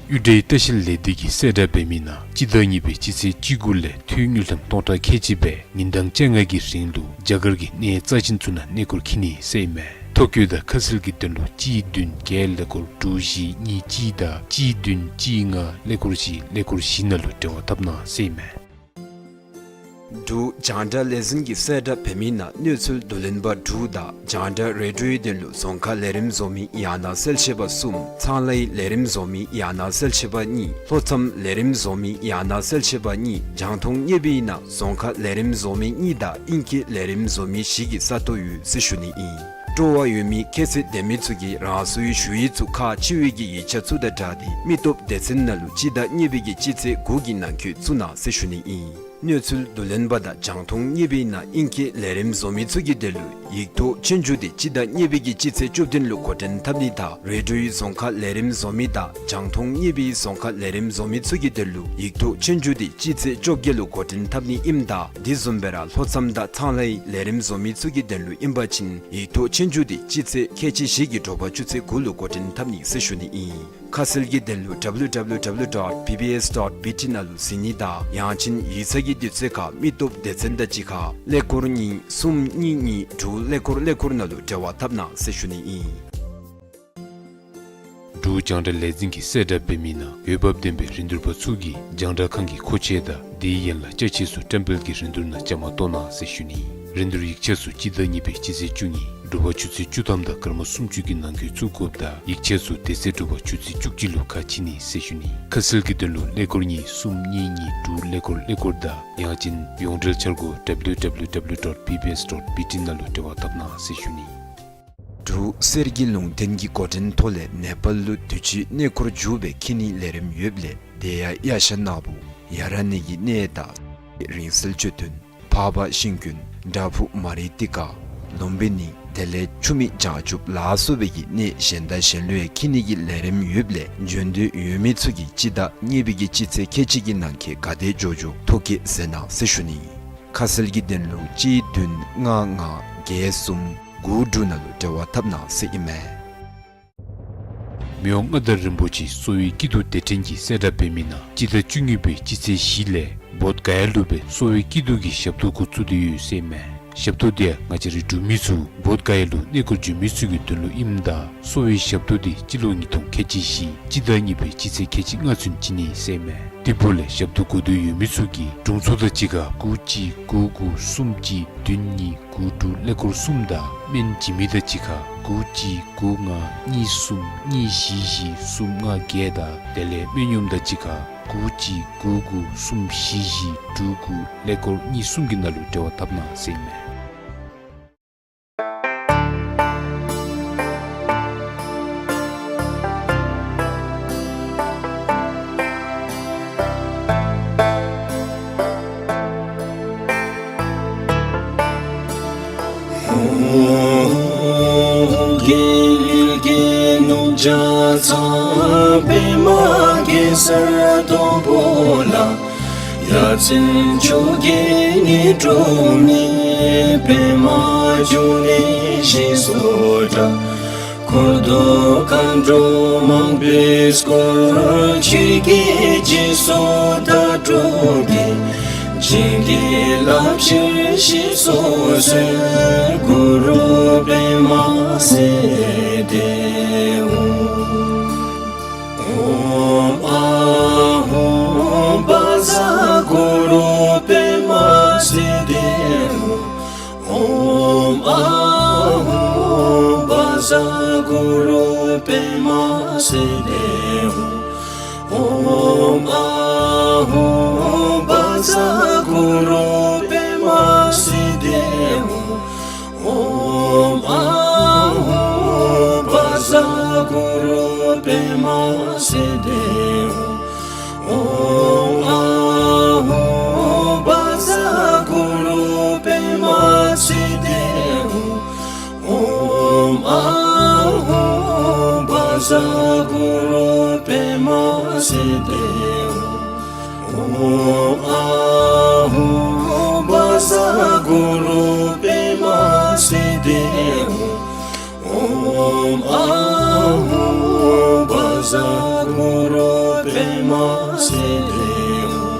གཡུ་སྒྲའི་ལྟ་བཤལ་ལས་སྡེ་གིས་གསལ་བསྒྲགས་འབད་མི་ནང་སྤྱི་ཟླ་གཉིས་པའི་སྤྱི་ཚེས་བཅུ་དགུ་ལས་འཐུས་དངུལ་ཀྲམ་སྟོང་ཕྲག་ཁལ་གཅིག་སྦེ་ཉིན་གྲངས་བཅོ་ལྔ་གི་རིང་ལུ་རྒྱ་གར་གྱི་གནས་རྩ་ཅན་ཚུ་ནང་གནས་སྐོར་འཁྱིད་ནི་ཟེར་ཨིན་མས། ཐོ་བཀོད་དང་ཁ་གསལ་གྱི་དོན་ལུ་གཅིག་བདུན་བརྒྱད་ཀླད་ཀོར་དྲུག་བཞི་གཉིས་གཅིག་དང་གཅིག་བདུན་གཅིག་ལྔ་ཀླད་ཀོར་བཞི་ཀླད་ཀོར་བཞི་ནང་ལུ་འབྲེལ་བ་འཐབ་གནང་ཟེར་ཨིན་མས། འབྲུག་རྒྱང་བསྒྲགས་ལས་འཛིན་གྱིས་གསལ་བསྒྲགས་འབད་མི་ནང་གནས་ཚུལ་བསྡུ་ལེན་པ་དྲུག་དང་རྒྱང་བསྒྲགས་རེ་ཌི་ཡོའི་དོན་ལུ་རྫོང་ཁ་ལས་རིམ་བཟོ་མི་ཡང་ན་གསལ་བཤད་པ་གསུམ། ཚང་ལྷའི་ལས་རིམ་བཟོ་མི་ཡང་ན་གསལ་བཤད་པ་གཉིས། ལྷོ་མཚམས་ལས་རིམ་བཟོ་མི་ཡང་ན་གསལ་བཤད་པ་གཉིས། རྒྱང་མཐོང་བརྙེས་པའི་ནང་རྫོང་ཁ་ལས་རིམ་བཟོ་མི་གཉིས་དང་ཨིང་སྐད་ལས་རིམ་བཟོ་མི་བཞི་གི་ས་སྟོང་ཡོད་ཟེར་ཞུ་ནི་ཨིན། སྤྲོ་བ་ཡོད་མི་ཁྱད་ཚད་ལྡན་མི་ཚུ་གིས་རང་སོའི་ཞུ་ཡིག་ཚུ་ཁག་ཆེ་བའི་གི་ཡིག་ཆ་ཚུ་དང་སྦྲགས་ཏེ་མི་སྟོབས་སྡེ་ཚན་ནང་ལུ་སྤྱི་ཟླ་གཉིས་པའི་གི་སྤྱི་ཚེས་དགུ་གི་ནང་འཁོད་བཙུགས་གནང་ཟེར་ཞུ་ནི་ཨིན། གནས་ཚུལ་བསྡུ་ལེན་པ་དང་རྒྱང་མཐོང་གཉིས་པའི་ནང་ཨིང་སྐད་ལས་རིམ་བཟོ་མི་ཚུ་གི་དོན་ལུ་ཡིག་ཐོག་ཆོས་རྒྱུགས་དེ་སྤྱི་ཟླ་གཉིས་པའི་གི་སྤྱི་ཚེས་བཅུ་བདུན་ལུ་འགོ་འདྲེན་འཐབ་ནི་དང་རེ་ཌིའོ་རྫོང་ཁ་ལས་རིམ་བཟོ་མི་དང་རྒྱང་མཐོང་གཉིས་པའི་རྫོང་ཁ་ལས་རིམ་བཟོ་མི་ཚུ་གི་དོན་ལུ་ཡིག་ཐོག་ཆོས་རྒྱུགས་དེ་སྤྱི་ཚེས་བཅོ་བརྒྱད་ལུ་འགོ་འདྲེན་འཐབ་ནི་ཨིནམ་ད་དེ་བཟུམ་སྦེ་ར་ལྷོ་མཚམས་དང་ཚངས་ལྷའི་ལས་རིམ་བཟོ་མི་ཚུ་གི་དོན་ལུ་ཨིན་པ་ཅིན་ཡིག་ཐོག་ཆོས་རྒྱུགས་དེ་སྤྱི་ཚེས་ཁལ་གཅིག་བཞི་གི་དྲོ་པ་ཆུ་ཚོད་དགུ་ལུ་འགོ་འདྲེན་འཐབ་ནི་ཟེར་ཞུ་ནི་ཨིན། ཁ་གསལ་གྱི་དོན་ལུ་W W W dot B B S dot B T ནང་ལུ་གཟིགས་ནི་དང་ཡང་ཅིན་ཡིག་ཚང་གི་དུས་ཚོད་ཁར་མི་སྟོབས་སྡེ་ཚན་དང་གཅིག་ཁར་ཀླད་ཀོར་གཉིས་གསུམ་གཉིས་གཉིས་དྲུག་ཀླད་ཀོར་ཀླད་ཀོར་ནང་ལུ་འབྲེལ་བ་འཐབ་གནང་ཟེར་ཞུ་ནི་ཨིན། འབྲུག་རྒྱང་བསྒྲགས་ལས་འཛིན་གྱིས་གསལ་བསྒྲགས་འབད་མི་ནང་འོས་འབབ་ལྡན་པའི་རིན་བསྡུར་པ་ཚུ་གིས་རྒྱང་བསྒྲགས་ཁང་གི་མཁོ་ཆས་དང་དེའི་ཡན་ལག་ཅ་ཆས་ཚུ་བཀྲམ་སྤེལ་གྱི་རིན་བསྡུར་ནང་བཅའ་མར་གཏོགས་གནང་ཟེར་ཞུ་ནི། རིན་བསྡུར་ཡིག་ཆ་ཚུ་སྤྱི་ཟླ་གཉིས་པའི་སྤྱི་ཚེས་བཅུ་གཉིས་དྲོ་པ་ཆུ་ཚོད་བཅུ་ཐམ་དང་སྐར་མ་སུམ་ཅུ་གི་ནང་འཁོད་བཙུགས་དགོཔ་དང་ཡིག་ཆ་ཚུ་དེ་ཚེ་དྲོ་པ་ཆུ་ཚོད་བཅུ་གཅིག་ལུ་ཁ་ཕྱེ་ནི་ཟེར་ཞུ་ནི། ཁ་གསལ་གྱི་དོན་ལུ་ཀླད་ཀོར་གཉིས་གསུམ་གཉིས་གཉིས་དྲུག་ཀླད་ཀོར་ཀླད་ཀོར་དང་ཡང་ཅིན་ཡོངས་འབྲེལ་འཆར་སྒོ་W W W dot B B S dot B T ནང་ལུ་འབྲེལ་བ་འཐབ་གནང་ཟེར་ཞུ་ནི། འབྲུག་གསེར་གྱི་ལུང་བསྟན་གྱི་འགོ་འདྲེན་ཐོག་ལས་ནེ་པཱལ་ལུ་དུས་ཅི་གནས་སྐོར་མཇུག་སྦེ་འཁྱིད་ནིའི་ལས་རིམ་ཡོདཔ་ལས་དེ་ཡང་གཡས་ཤ་ནག་པོ་ཡ་ར་ནི་གི་གནས་དང་རིང་བསྲེལ་མཆོད་རྟེན་འཕགས་པ་ཤིང་ཀུན་བྲག་ཕུག་མ་རི་ཏི་ཀ་ལུམ་བི་ནི་དེ་ལས་ཆུ་མིག་བྱང་ཆུབ་ལ་སོགས་པའི་གི་གནས་གཞན་དང་གཞན་ལུ་ཡང་འཁྱིད་ནིའི་ལས་རིམ་ཡོདཔ་ལས་འབྱོན་འདོད་ཡོད་མི་ཚུ་གིས་སྤྱི་ཟླ་གཉིས་པའི་གི་སྤྱི་ཚེས་ཁལ་གཅིག་གི་ནང་འཁོད་ག་དེ་མགྱོགས་མགྱོགས་ཐོ་བཀོད་མཛད་གནང་ཟེར་ཞུ་ནི། ཁ་གསལ་གྱི་དོན་ལུ་གཅིག་བདུན་ལྔ་ལྔ་བརྒྱད་གསུམ་དགུ་དྲུག་ནང་ལུ་འབྲེལ་བ་འཐབ་གནང་ཟེར་ཨིན་མས། མི་དབང་མངའ་བདག་རིན་པོ་ཆེ་གསོ་བའི་སྐྱིད་སྡུག་སྡེ་ཕྲན་གྱིས་གསལ་བསྒྲགས་འབད་མི་ནང་སྤྱི་ཟླ་བཅུ་གཉིས་པའི་སྤྱི་ཚེས་བཞི་ལས་བོདྷ་ག་ཡ་ལུ་སྦེ་གསོ་བའི་སྐྱིད་སྡུག་གི་ཞབས་ཏོག་འགོ་བཙུགས་ཏེ་ཡོད་ཟེར་ཨིན་མས། ཞབས་ཏོག་དེ་ཡང་ང་བཅས་རའི་འབྲུག་མི་ཚུ་བོདྷ་ག་ཡ་ལུ་གནས་སྐོར་འབྱོན་མི་ཚུ་གི་དོན་ལུ་ཨིནམ་ད་གསོ་བའི་ཞབས་ཏོག་དེ་སྤྱི་ལོ་ཉིས་སྟོང་ཁལ་གཅིག་བཞི་སྤྱི་ཟླ་གཉིས་པའི་སྤྱི་ཚེས་ཁལ་གཅིག་ལྔ་ཚུན་བྱིན་ནི་ཟེར་ཨིན་མས། དེ་འབདཝ་ལས་ཞབས་ཏོག་དགོ་འདོད་ཡོད་མི་ཚུ་གིས་དྲུང་འཚོ་དང་གཅིག་ཁར་དགུ་གཅིག་དགུ་དགུ་གསུམ་གཅིག་བདུན་གཉིས་དགུ་དྲུག་ཀླད་ཀོར་གསུམ་དང་སྨན་བྱིན་མི་དང་གཅིག་ཁར་དགུ་གཅིག་དགུ་ལྔ་གཉིས་གསུམ་གཉིས་བཞི་བཞི་གསུམ་ལྔ་བརྒྱད་དང་དེ་ལས་སྨན་གཡོགམ་དང་གཅིག་ཁར་དགུ་གཅིག་དགུ་དགུ་གསུམ་བཞི་བཞི་དྲུག་དགུ་ཀླད་ཀོར་གཉིས་གསུམ་གྱི་ནང་ལུ་འབྲེལ་བ་འཐབ་གནང་ཟེར་ཨིན་མས། ཡ་མཚན་མཆོག་གི་ཉི་སྒྲོན་མེ་པདྨ་འབྱུང་གནས་ཞེས་སུ་གྲགས། འཁོར་དུ་མཁའ་འགྲོ་མང་པོས་བསྐོར། ཆོས་ཀྱི་རྗེས་སུ་བདག་སྒྲུབ་ཀྱིས། བྱིན་གྱིས་བརླབ་ཕྱིར་ཞེས་སུ་གསོལ། གུ་རུ་པདྨ་སིདྡྷི་ཧཱུྃ། ཨོཾ་ཨཱཿཧཱུྃ་བཛྲ་གུ་རུ་པདྨ་སིདྡྷི་ཧཱུྃ། ཨོཾ་ཨཱཿཧཱུྃ་བཛྲ་གུ་རུ་པདྨ་སིདྡྷི་ཧཱུྃ། ཨོཾ་ཨཱཿཧཱུྃ་བཛྲ་གུ་རུ་པདྨ་སིདྡྷི་ཧཱུྃ། ཨོཾ་ཨཱཿཧཱུྃ་བཛྲ་གུ་རུ་པདྨ་སིདྡྷི་ཧཱུྃ། ཨོཾ་ཨཱཿཧཱུྃ་བཛྲ་གུ་རུ་པདྨ་སིདྡྷི་ཧཱུྃ། ཨོཾ་ཨཱཿཧཱུྃ་བཛྲ་གུ་རུ་པདྨ་སིདྡྷི་ཧཱུྃ། ཨོཾ་ཨཱཿཧཱུྃ་བཛྲ་གུ་རུ་པདྨ་སིདྡྷི་ཧཱུྃ། ཨོཾ་ཨཱཿཧཱུྃ་བཛྲ་གུ་རུ་པདྨ་སིདྡྷི་ཧཱུྃ།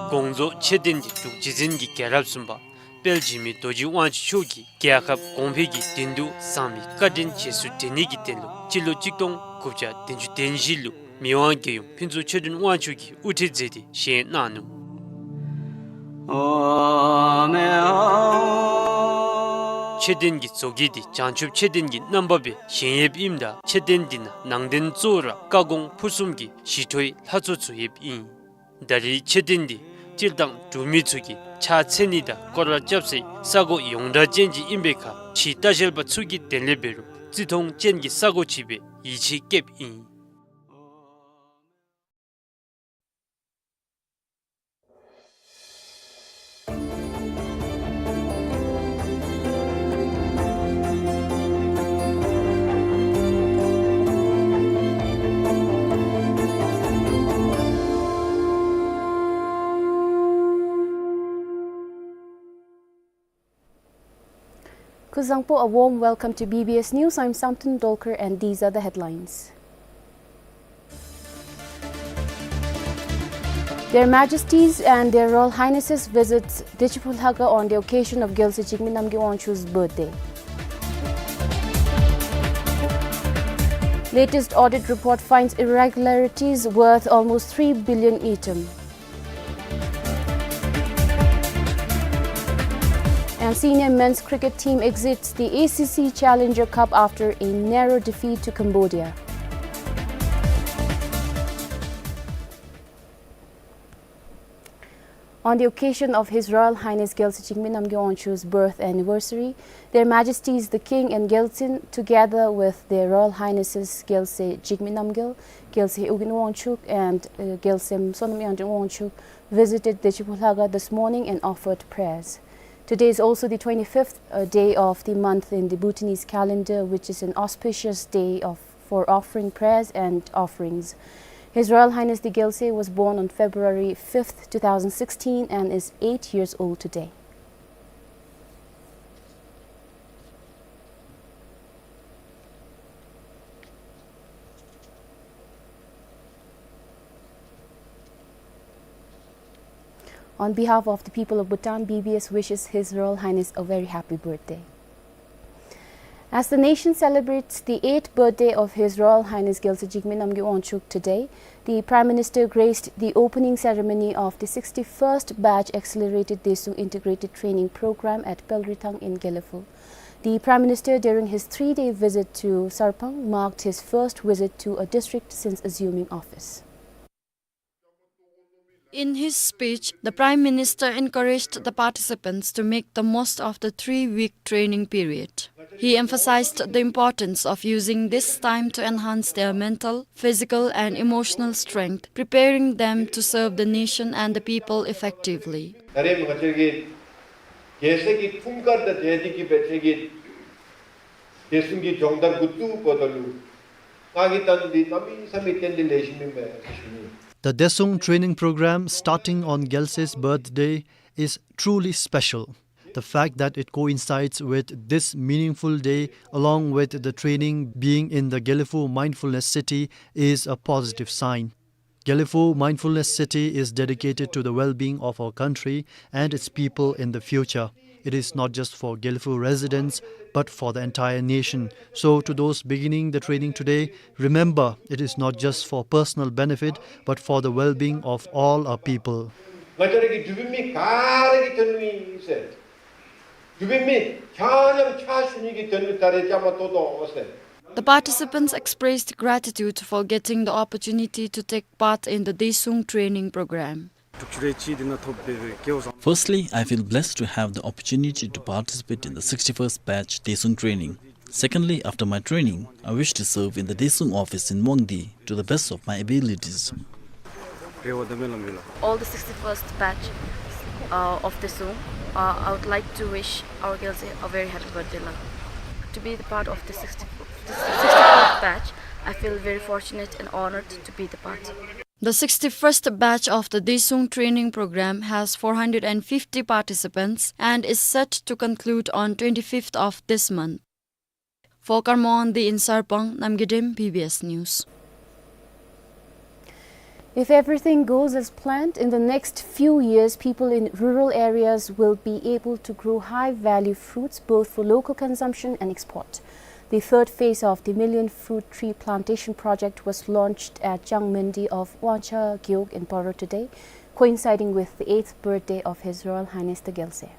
དགོངས་རྫོགས་ཆེ་ལྡན་གྱི་འབྲུག་རྗེ་བཙུན་གྱི་རྒྱལ་རབས་གསུམ་པ་དཔལ་འཇིགས་མེད་རྡོ་རྗེ་དབང་ཕྱུག་མཆོག་གིས་རྒྱལ་ཁབ་གོང་འཕེལ་གྱི་དོན་དུ་བཟང་མི་བཀའ་དྲིན་རྗེས་སུ་དྲན་ནི་གི་དོན་ལུ་སྤྱི་ལོ་གཅིག་སྟོང་དགུ་བརྒྱ་བདུན་ཅུ་དོན་བཞི་ལུ་མི་དབང་རྒྱལ་ཡུམ་ཕུན་ཚོགས་ཆོས་སྒྲོན་དབང་ཕྱུག་གིས་དབུ་ཁྲིད་མཛད་དེ་བཞེངས་གནང་ནུག། མཆོད་རྟེན་གྱི་མཛོ་དཀྱིལ་འདི་བྱང་ཆུབ་མཆོད་རྟེན་གྱི་རྣམ་པ་སྦེ་བཞེངས་ཡོདཔ་ཨིནམ་ད་མཆོད་རྟེན་འདི་ནང་ནང་རྟེན་གཙོ་བོ་ར་བཀའ་དགོངས་ཕུར་གསུམ་གྱི་ཞི་ཁྲོའི་ལྷ་ཚོགས་ཚུ་ཡོདཔ་ཨིན། ད་རེས་མཆོད་རྟེན་འདི་སྤྱིར་བཏང་འབྲུག་མི་ཚུ་གིས་ཕྱག་འཚལ་ནི་དང་སྐོར་ར་རྐྱབ་སའི་ས་གོ་ཡོངས་གྲགས་ཅན་ཅིག་ཨིན་པའི་ཁར་ཕྱི་ལྟ་བཤལ་པ་ཚུ་གིས་དེ་ལས་འབད་རུང་བརྩི་མཐོང་ཅན་གྱི་ས་གོ་ཅིག་སྦེ་ཡིད་ཆེས་བསྐྱེདཔ་ཨིན། Kuzuzangpo, a warm welcome to B B S News. I'm Samten Dolkar, and these are the headlines. Their Majesties and Their Royal Highnesses visits Deciphu Lhakhang on the occasion of Gyalse Jigme Namgay Wangchuck's birthday. Latest audit report finds irregularities worth almost three billion ngultrum. And senior men's cricket team exits the A C C Challenger Cup after a narrow defeat to Cambodia. On the occasion of His Royal Highness Gyalse Jigme Namgay Wangchuck's birth anniversary, Their Majesties the King and Gyaltsen, together with Their Royal Highnesses Gyalse Jigme Namgyal, Gyalse Ugyen Wangchuck, and, uh, Gyalsem Sonam Yangden Wangchuck, visited Deciphu Lhakhang this morning and offered prayers. Today is also the twenty-fifth, uh, day of the month in the Bhutanese calendar, which is an auspicious day of for offering prayers and offerings. His Royal Highness the Gyalse was born on February fifth, two thousand sixteen, and is eight years old today. On behalf of the people of Bhutan, B B S wishes His Royal Highness a very happy birthday. As the nation celebrates the eighth birthday of His Royal Highness Gyalse Jigme Namgay Wangchuck today, the Prime Minister graced the opening ceremony of the sixty-first batch Accelerated Daesung Integrated Training Program at Pelrithang in Gelephu. The Prime Minister, during his three-day visit to Sarpang, marked his first visit to a district since assuming office. In his speech, the Prime Minister encouraged the participants to make the most of the three-week training period. He emphasized the importance of using this time to enhance their mental, physical, and emotional strength, preparing them to serve the nation and the people effectively. ད་རེས་ང་བཅས་ཀྱི་རྒྱལ་སྲས་ཀྱི་འཁྲུངས་སྐར་དང་འབྲེལ་ཏེ་གིས་སྦེ་ང་བཅས་ཀྱི་རྒྱལ་སྲུང་གི་སྦྱོང་བརྡར་འགོ་བཙུགས་འབདཝ་ད་ལུ་ང་གིས་ད་འདི་གནམ་མེད་ས་མེད་རྟེན་འབྲེལ་ལེགས་ཤོམ་ཨིན་པས་ཟེར་ཞུ་ནི། The Daesung training program starting on Gyalse's birthday is truly special. The fact that it coincides with this meaningful day, along with the training being in the Gelephu Mindfulness City, is a positive sign. Gelephu Mindfulness City is dedicated to the well-being of our country and its people in the future. It is not just for Gelephu residents, but for the entire nation. So, to those beginning the training today, remember, it is not just for personal benefit, but for the well-being of all our people. ང་བཅས་ར་གི་འབྲུག་པའི་མི་ག་ར་གི་དོན་ལུ་ཨིན་ཟེར། འབྲུག་པའི་མི་ཆ་མཉམ་ཕྱག་ཞུ་ནི་གི་དོན་ལུ་ད་རེས་བཅའ་མར་གཏོགས་དོ་ཟེར། The participants expressed gratitude for getting the opportunity to take part in the Daesung training program. Firstly, I feel blessed to have the opportunity to participate in the sixty-first batch Daesung training. Secondly, after my training, I wish to serve in the Daesung office in Mongdi to the best of my abilities. All the sixty-first batch, uh, of Daesung, uh, I would like to wish our Gyalse a very happy birthday, la. To be the part of the sixty, the sixty-first batch, I feel very fortunate and honored to be the part. The sixty-first batch of the Daesung training program has four hundred and fifty participants and is set to conclude on twenty-fifth of this month. For Karma Wangdi in Sarpang, Namgay Dem, B B S News. If everything goes as planned, in the next few years, people in rural areas will be able to grow high-value fruits both for local consumption and export. The third phase of the Million Fruit Tree Plantation Project was launched at Changmandi of Wangcha Gewog in Paro today, coinciding with the eighth birthday of His Royal Highness the Gyaltswe.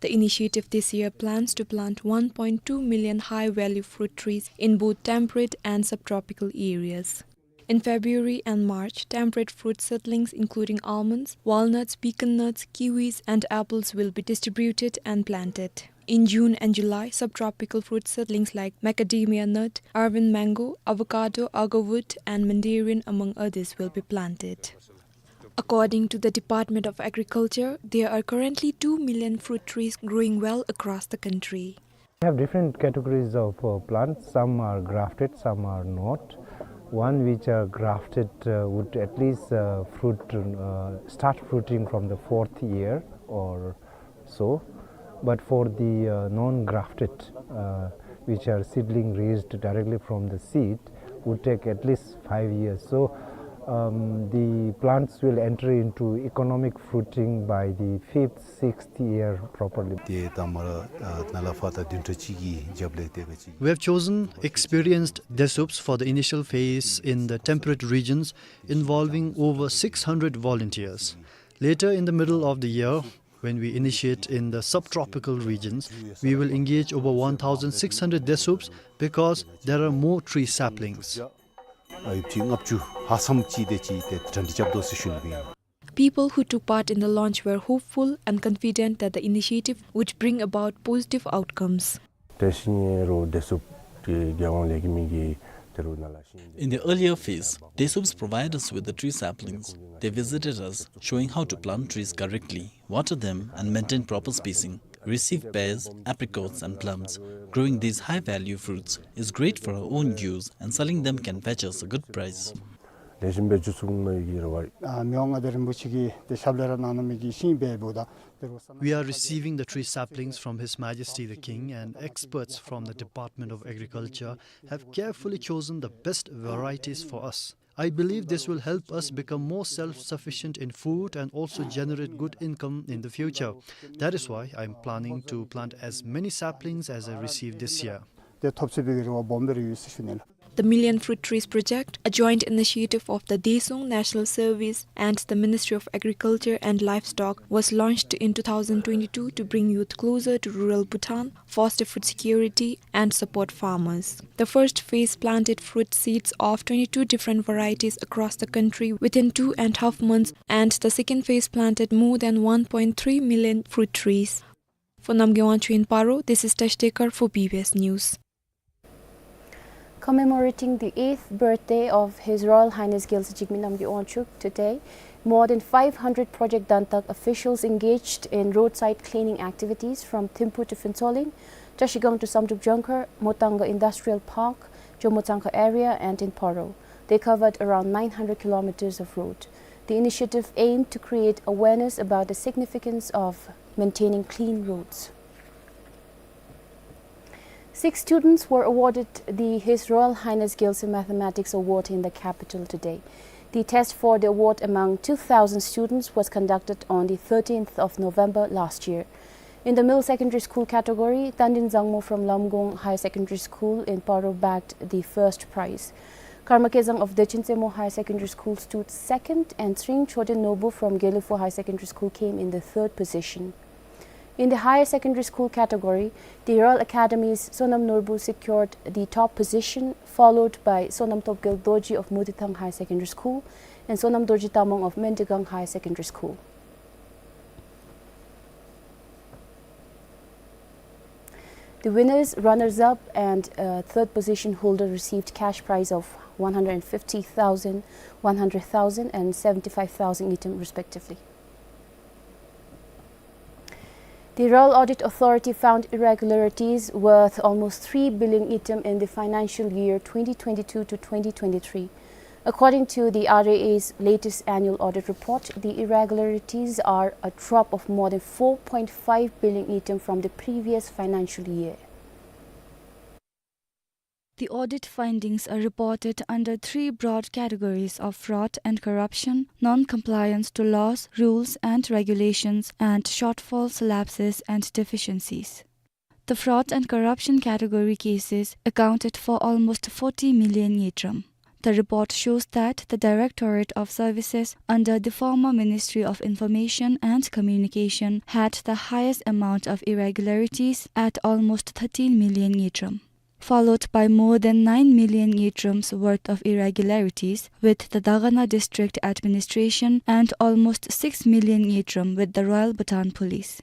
The initiative this year plans to plant one point two million high-value fruit trees in both temperate and subtropical areas. In February and March, temperate fruit seedlings including almonds, walnuts, pecan nuts, kiwis, and apples will be distributed and planted. In June and July, subtropical fruit seedlings like macadamia nut, Irvine mango, avocado, agarwood, and mandarin, among others, will be planted. According to the Department of Agriculture, there are currently two million fruit trees growing well across the country. We have different categories of, uh, plants. Some are grafted, some are not. One which are grafted, uh, would at least, uh, fruit, uh, start fruiting from the fourth year or so. But for the, uh, non-grafted, uh, which are seedling raised directly from the seed, would take at least five years. So, um, the plants will enter into economic fruiting by the fifth, sixth year properly. ཏེ་ད་མར་ཨ་ནཱ་ལས་ཕར་ད་བདུན་ཕྲག་གཅིག་གི་རྒྱབ་ལས་དེ་ག་ཅིག We have chosen experienced Desups for the initial phase in the temperate regions, involving over six hundred volunteers. Later in the middle of the year, when we initiate in the subtropical regions, we will engage over one thousand six hundred Desups because there are more tree saplings. ཨ་ཡོད་ཅིག་ལྔ་བཅུ་ལྷག་ཙམ་ཅིག་དེ་ཅིག་དེ་གྲ་སྒྲིག་རྐྱབ་དོ་ཟེར་ཞུ་ནི་ཨིན། People who took part in the launch were hopeful and confident that the initiative would bring about positive outcomes. ཏེ་ཤིང་རོགས་དེ་སུབ་ཀྱི་རྒྱལ་ཡོངས་ལས་ཀྱི་མི་གི་དེ་རུ་ནཱ་ལས་ཤིང་། In the earlier phase, Desups provide us with the tree saplings. They visited us, showing how to plant trees correctly, water them, and maintain proper spacing. We receive pears, apricots, and plums. Growing these high-value fruits is great for our own use, and selling them can fetch us a good price. ལེགས་ཤོམ་སྦེ་བཅུ་གསུམ་ནང་ཡོད་ཀྱི་རེད་བ། ཨ་མི་དབང་མངའ་བདག་རིན་པོ་ཆེ་གིས་དེ་ཞབས་ལས་ར་གནང་གནང་མི་གི་ཤིང་འབད་འབདཝ་ད། We are receiving the tree saplings from His Majesty the King, and experts from the Department of Agriculture have carefully chosen the best varieties for us. I believe this will help us become more self-sufficient in food and also generate good income in the future. That is why I am planning to plant as many saplings as I receive this year. དེ་ཐོབ་ཚུགས་པའི་རེ་བ་སྦོམ་སྦེ་ར་ཡོད་ཟེར་ཞུ་ནི་ལགས། The Million Fruit Trees Project, a joint initiative of the Daesung National Service and the Ministry of Agriculture and Livestock, was launched in two thousand twenty-two to bring youth closer to rural Bhutan, foster food security, and support farmers. The first phase planted fruit seeds of twenty-two different varieties across the country within two and a half months, and the second phase planted more than one point three million fruit trees. For Namgay Wangchuk in Paro, this is Tash Tekar for B B S News. Commemorating the eighth birthday of His Royal Highness Gyaltswe Jigme Namgay Wangchuk today, more than five hundred Project Dantak officials engaged in roadside cleaning activities from Thimphu to Phuentsholing, Trashigang to Samdrup Jongkhar, Motangga Industrial Park, Jomotsangkha area, and in Paro. They covered around nine hundred kilometers of road. The initiative aimed to create awareness about the significance of maintaining clean roads. Six students were awarded the His Royal Highness Gyaltswe Mathematics Award in the capital today. The test for the award among two thousand students was conducted on the thirteenth of November last year. In the middle secondary school category, Tandin Zangmo from Lamgong Higher Secondary School in Paro bagged the first prize. Karma Kezang of Dechen Tsemo Higher Secondary School stood second, and Sring Choden Nobu from Gelephu Higher Secondary School came in the third position. In the higher secondary school category, the Royal Academy's Sonam Norbu secured the top position, followed by Sonam Topgel Dorji of Mudithang Higher Secondary School and Sonam Dorji Tamang of Mendigang Higher Secondary School. The winners, runners-up, and, uh, third position holder received cash prize of one hundred fifty thousand, one hundred thousand, and seventy-five thousand ngultrum, respectively. The Royal Audit Authority found irregularities worth almost three billion ngultrum in the financial year twenty twenty-two to twenty twenty-three. According to the R A A's latest annual audit report, the irregularities are a drop of more than four point five billion ngultrum from the previous financial year. The audit findings are reported under three broad categories of fraud and corruption, non-compliance to laws, rules and regulations, and shortfalls, lapses and deficiencies. The fraud and corruption category cases accounted for almost forty million ngultrum. The report shows that the Directorate of Services under the former Ministry of Information and Communication had the highest amount of irregularities at almost thirteen million ngultrum, followed by more than nine million ngultrum's worth of irregularities with the Dagana District Administration and almost six million ngultrum with the Royal Bhutan Police.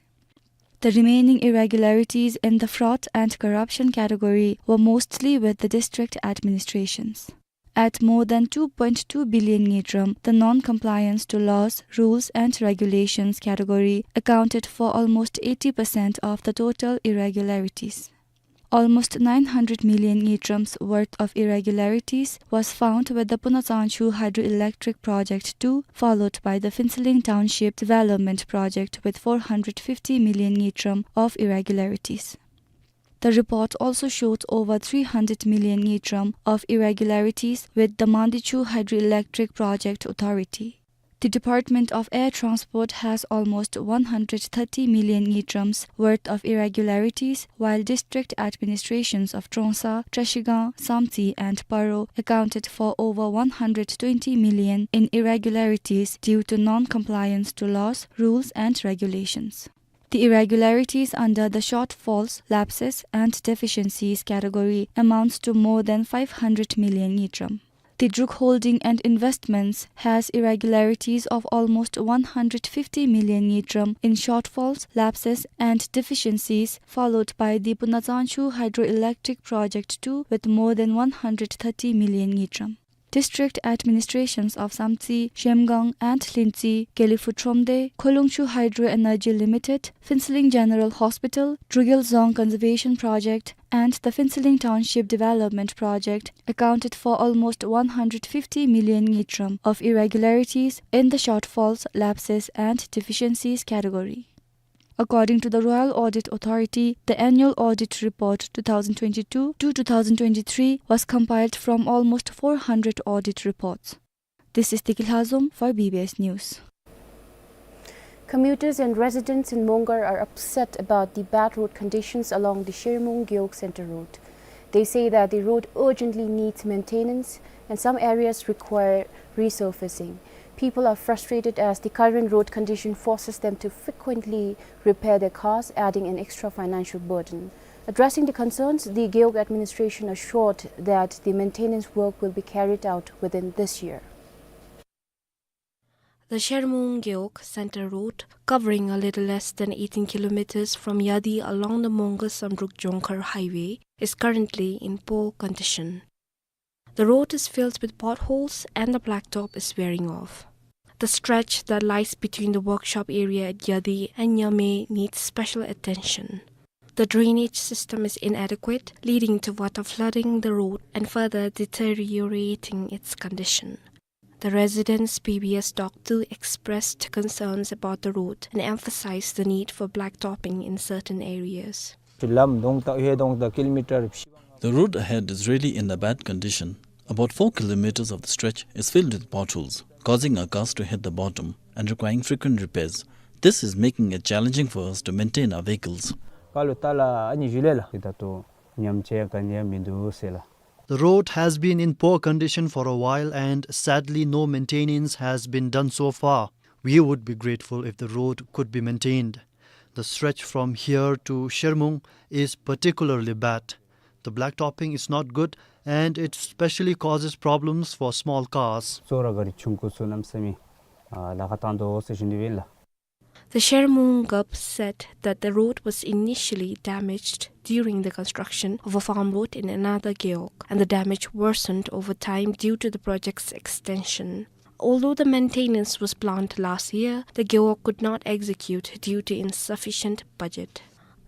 The remaining irregularities in the fraud and corruption category were mostly with the district administrations. At more than two point two billion ngultrum, the non-compliance to laws, rules and regulations category accounted for almost eighty percent of the total irregularities. Almost nine hundred million ngultrum's worth of irregularities was found with the Punatsanchu Hydroelectric Project two, followed by the Phuentsholing Township Development Project with four hundred fifty million ngultrum of irregularities. The report also showed over three hundred million ngultrum of irregularities with the Mandichu Hydroelectric Project Authority. The Department of Air Transport has almost one hundred thirty million ngultrum's worth of irregularities, while district administrations of Trongsa, Trashigang, Samtse and Paro accounted for over one hundred twenty million in irregularities due to non-compliance to laws, rules and regulations. The irregularities under the shortfalls, lapses and deficiencies category amounts to more than five hundred million ngultrum. The Druk Holding and Investments has irregularities of almost one hundred fifty million ngultrum in shortfalls, lapses and deficiencies, followed by the Punatsanchu Hydroelectric Project two with more than one hundred thirty million ngultrum. District administrations of Samtse, Zhemgang and Lhintse, Gelephu Thromde, Kholungchu Hydro Energy Limited, Phuentsholing General Hospital, Drukgyel Dzong Conservation Project, and the Phuentsholing Township Development Project accounted for almost one hundred fifty million ngultrum of irregularities in the shortfalls, lapses, and deficiencies category. According to the Royal Audit Authority, the annual audit report two thousand twenty-two to two thousand twenty-three was compiled from almost four hundred audit reports. This is Tiki Lhazom for B B S News. Commuters and residents in Mongar are upset about the bad road conditions along the Shermung Gewog Center Road. They say that the road urgently needs maintenance and some areas require resurfacing. People are frustrated as the current road condition forces them to frequently repair their cars, adding an extra financial burden. Addressing the concerns, the Gewog administration assured that the maintenance work will be carried out within this year. The Shermung Gewog Center Road, covering a little less than eighteen kilometers from Yadi along the Mongar Samdrup Jongkhar Highway, is currently in poor condition. The road is filled with potholes and the blacktop is wearing off. The stretch that lies between the workshop area at Yadi and Nyame needs special attention. The drainage system is inadequate, leading to water flooding the road and further deteriorating its condition. The residents B B S talked to expressed concerns about the road and emphasized the need for blacktopping in certain areas. The road ahead is really in a bad condition. About four kilometers of the stretch is filled with potholes, causing our cars to hit the bottom and requiring frequent repairs. This is making it challenging for us to maintain our vehicles. The road has been in poor condition for a while and sadly no maintenance has been done so far. We would be grateful if the road could be maintained. The stretch from here to Shermung is particularly bad. The blacktopping is not good and it specially causes problems for small cars. The Shermung Gap said that the road was initially damaged during the construction of a farm road in another gewog, and the damage worsened over time due to the project's extension. Although the maintenance was planned last year, the gewog could not execute due to insufficient budget.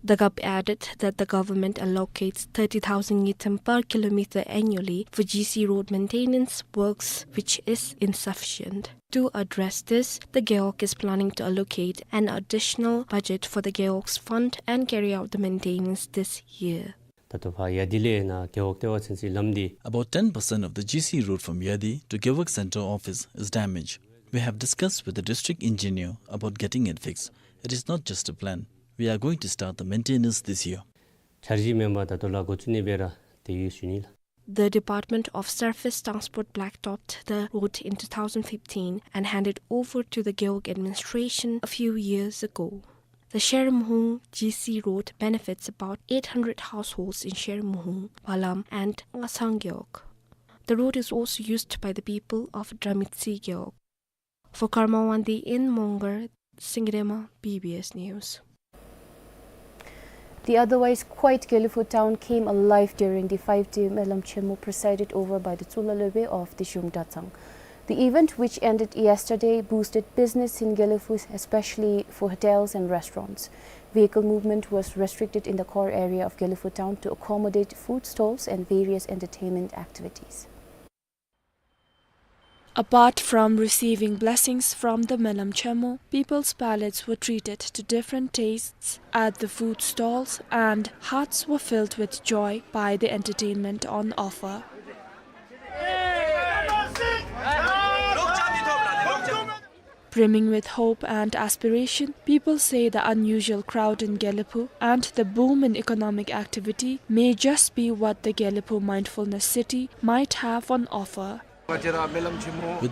The Gap added that the government allocates thirty thousand ngultrum per kilometer annually for G C road maintenance works, which is insufficient. To address this, the gewog is planning to allocate an additional budget for the gewog's fund and carry out the maintenance this year. About ten percent of the G C road from Yadi to Gewog Center office is damaged. We have discussed with the district engineer about getting it fixed. It is not just a plan. We are going to start the maintenance this year. འཆར་གཞི་མེན་པར་ད་ལྟོ་ལཱ་འགོ་བཙུགས་ནི་སྦེ་ར་དེ་ཡོད་ཞུ་ནི་ལགས། The Department of Surface Transport blacktopped the road in two thousand fifteen and handed over to the Gewog administration a few years ago. The Sher Muhung G C road benefits about eight hundred households in Sher Muhung, Balam, and Ngasang Gewog. The road is also used by the people of Dramitsi Gewog. For Karma Wangdi in Mongar, Singirema, B B S News. The otherwise quiet Gelephu town came alive during the five-day Melam Chenmo presided over by the Tsulalobe of the Shung Datsang. The event, which ended yesterday, boosted business in Gelephu, especially for hotels and restaurants. Vehicle movement was restricted in the core area of Gelephu town to accommodate food stalls and various entertainment activities. Apart from receiving blessings from the Melam Chenmo, people's palates were treated to different tastes at the food stalls and hearts were filled with joy by the entertainment on offer. Brimming with hope and aspiration, people say the unusual crowd in Gelephu and the boom in economic activity may just be what the Gelephu Mindfulness City might have on offer. With the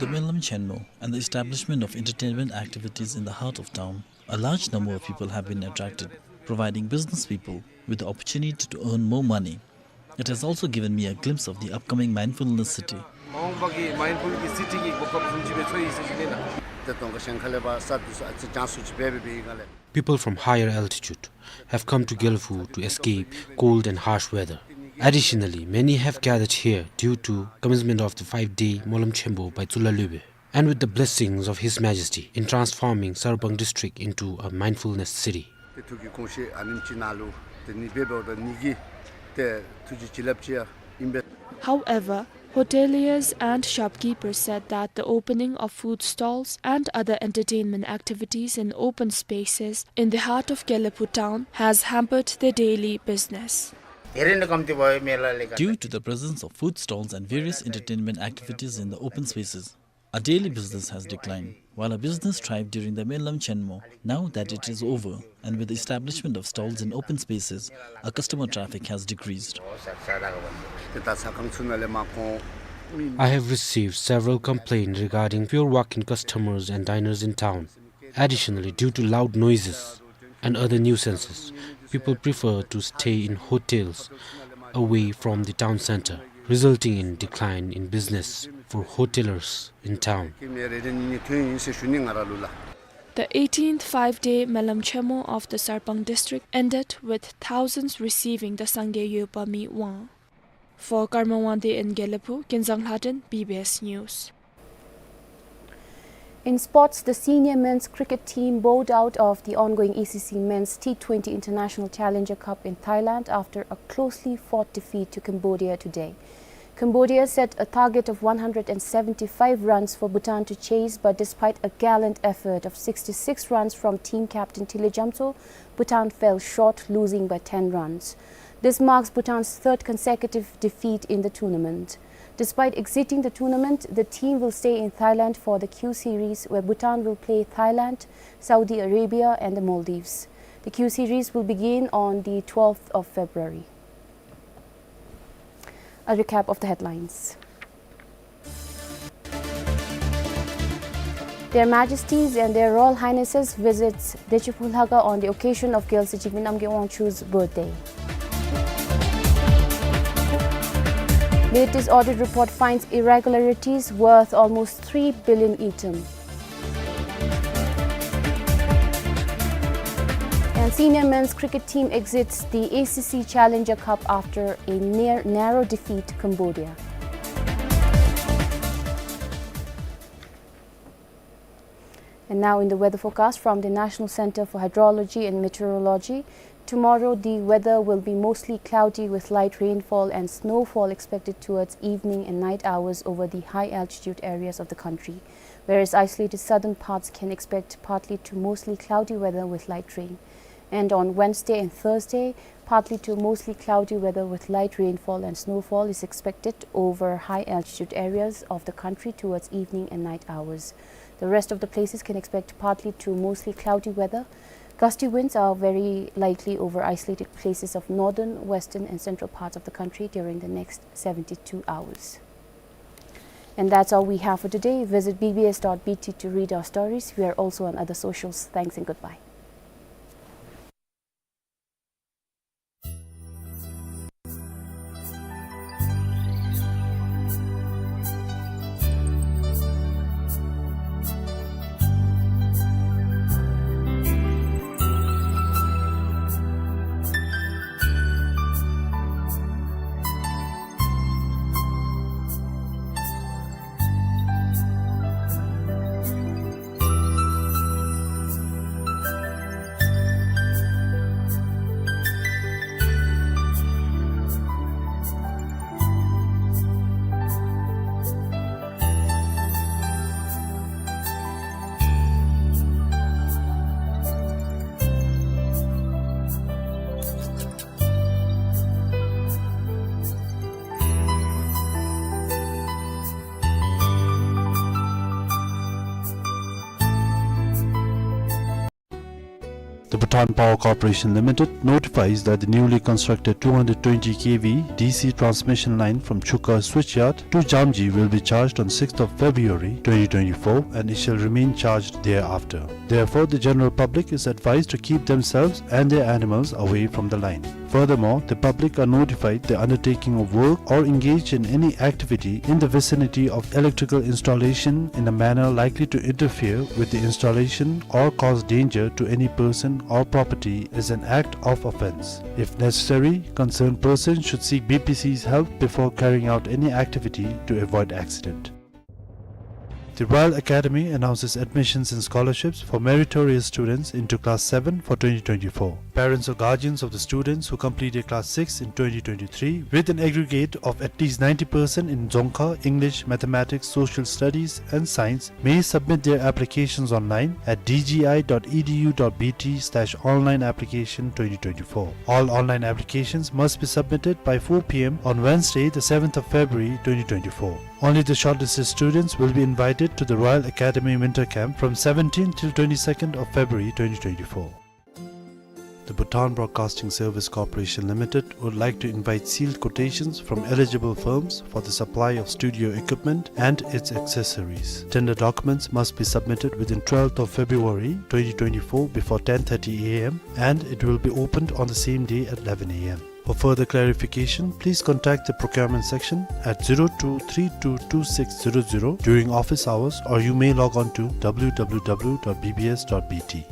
Melam Chenmo and the establishment of entertainment activities in the heart of town, a large number of people have been attracted, providing business people with the opportunity to earn more money. It has also given me a glimpse of the upcoming Mindfulness City. People from higher altitude have come to Gelephu to escape cold and harsh weather. Additionally, many have gathered here due to commencement of the five-day Melam Chenmo by Tsulalobe, and with the blessings of His Majesty in transforming Sarpang district into a mindfulness city. However, hoteliers and shopkeepers said that the opening of food stalls and other entertainment activities in open spaces in the heart of Gelephu town has hampered their daily business. Due to the presence of food stalls and various entertainment activities in the open spaces, our daily business has declined, while our business thrived during the Melam Chenmo. Now that it is over, and with the establishment of stalls in open spaces, our customer traffic has decreased. I have received several complaints regarding poor walk-in customers and diners in town. Additionally, due to loud noises and other nuisances, people prefer to stay in hotels away from the town center, resulting in decline in business for hotelers in town. The eighteenth five-day Melam Chenmo of the Sarpang district ended with thousands receiving the Sangye Yopa Mi Wang. For Karma Wangdi in Gelephu, Kinzang Lhaden, B B S News. In sports, the senior men's cricket team bowed out of the ongoing A C C Men's T twenty International Challenger Cup in Thailand after a closely fought defeat to Cambodia today. Cambodia set a target of one hundred and seventy-five runs for Bhutan to chase, but despite a gallant effort of sixty-six runs from team captain Tile Jamtso, Bhutan fell short, losing by ten runs. This marks Bhutan's third consecutive defeat in the tournament. Despite exiting the tournament, the team will stay in Thailand for the Q Series, where Bhutan will play Thailand, Saudi Arabia, and the Maldives. The Q Series will begin on the twelfth of February. A recap of the headlines. Their Majesties and Their Royal Highnesses visits Deciphu Lhakhang on the occasion of Gyalse Jigme Namgay Wangchuck's birthday. Latest audit report finds irregularities worth almost three billion ngultrum. And senior men's cricket team exits the A C C Challenger Cup after a near, narrow defeat to Cambodia. And now in the weather forecast from the National Center for Hydrology and Meteorology, tomorrow the weather will be mostly cloudy with light rainfall and snowfall expected towards evening and night hours over the high altitude areas of the country, whereas isolated southern parts can expect partly to mostly cloudy weather with light rain. And on Wednesday and Thursday, partly to mostly cloudy weather with light rainfall and snowfall is expected over high altitude areas of the country towards evening and night hours. The rest of the places can expect partly to mostly cloudy weather Gusty winds are very likely over isolated places of northern, western, and central parts of the country during the next seventy-two hours. And that's all we have for today. Visit B B S dot B T to read our stories. We are also on other socials. Thanks and goodbye. The Bhutan Power Corporation Limited notifies that the newly constructed two hundred twenty K V D C transmission line from Chukha switchyard to Jamji will be charged on sixth of February twenty twenty-four, and it shall remain charged thereafter. Therefore, the general public is advised to keep themselves and their animals away from the line. Furthermore, the public are notified the undertaking of work or engage in any activity in the vicinity of electrical installation in a manner likely to interfere with the installation or cause danger to any person or property is an act of offence. If necessary, concerned persons should seek B P C's help before carrying out any activity to avoid accident. The Royal Academy announces admissions and scholarships for meritorious students into class seven for twenty twenty-four. Parents or guardians of the students who completed class six in twenty twenty-three with an aggregate of at least ninety percent in Dzongkha, English, Mathematics, Social Studies and Science may submit their applications online at D G I dot E D U dot B T slash online application twenty twenty-four. All online applications must be submitted by four P M on Wednesday, the seventh of February twenty twenty-four. Only the shortlisted students will be invited to the Royal Academy Winter Camp from seventeenth till twenty-second of February twenty twenty-four. The Bhutan Broadcasting Service Corporation Limited would like to invite sealed quotations from eligible firms for the supply of studio equipment and its accessories. Tender documents must be submitted within twelfth of February twenty twenty-four before ten thirty A M, and it will be opened on the same day at eleven A M. For further clarification, please contact the procurement section at zero two three two two six zero zero during office hours, or you may log on to W W W dot B B S dot B T.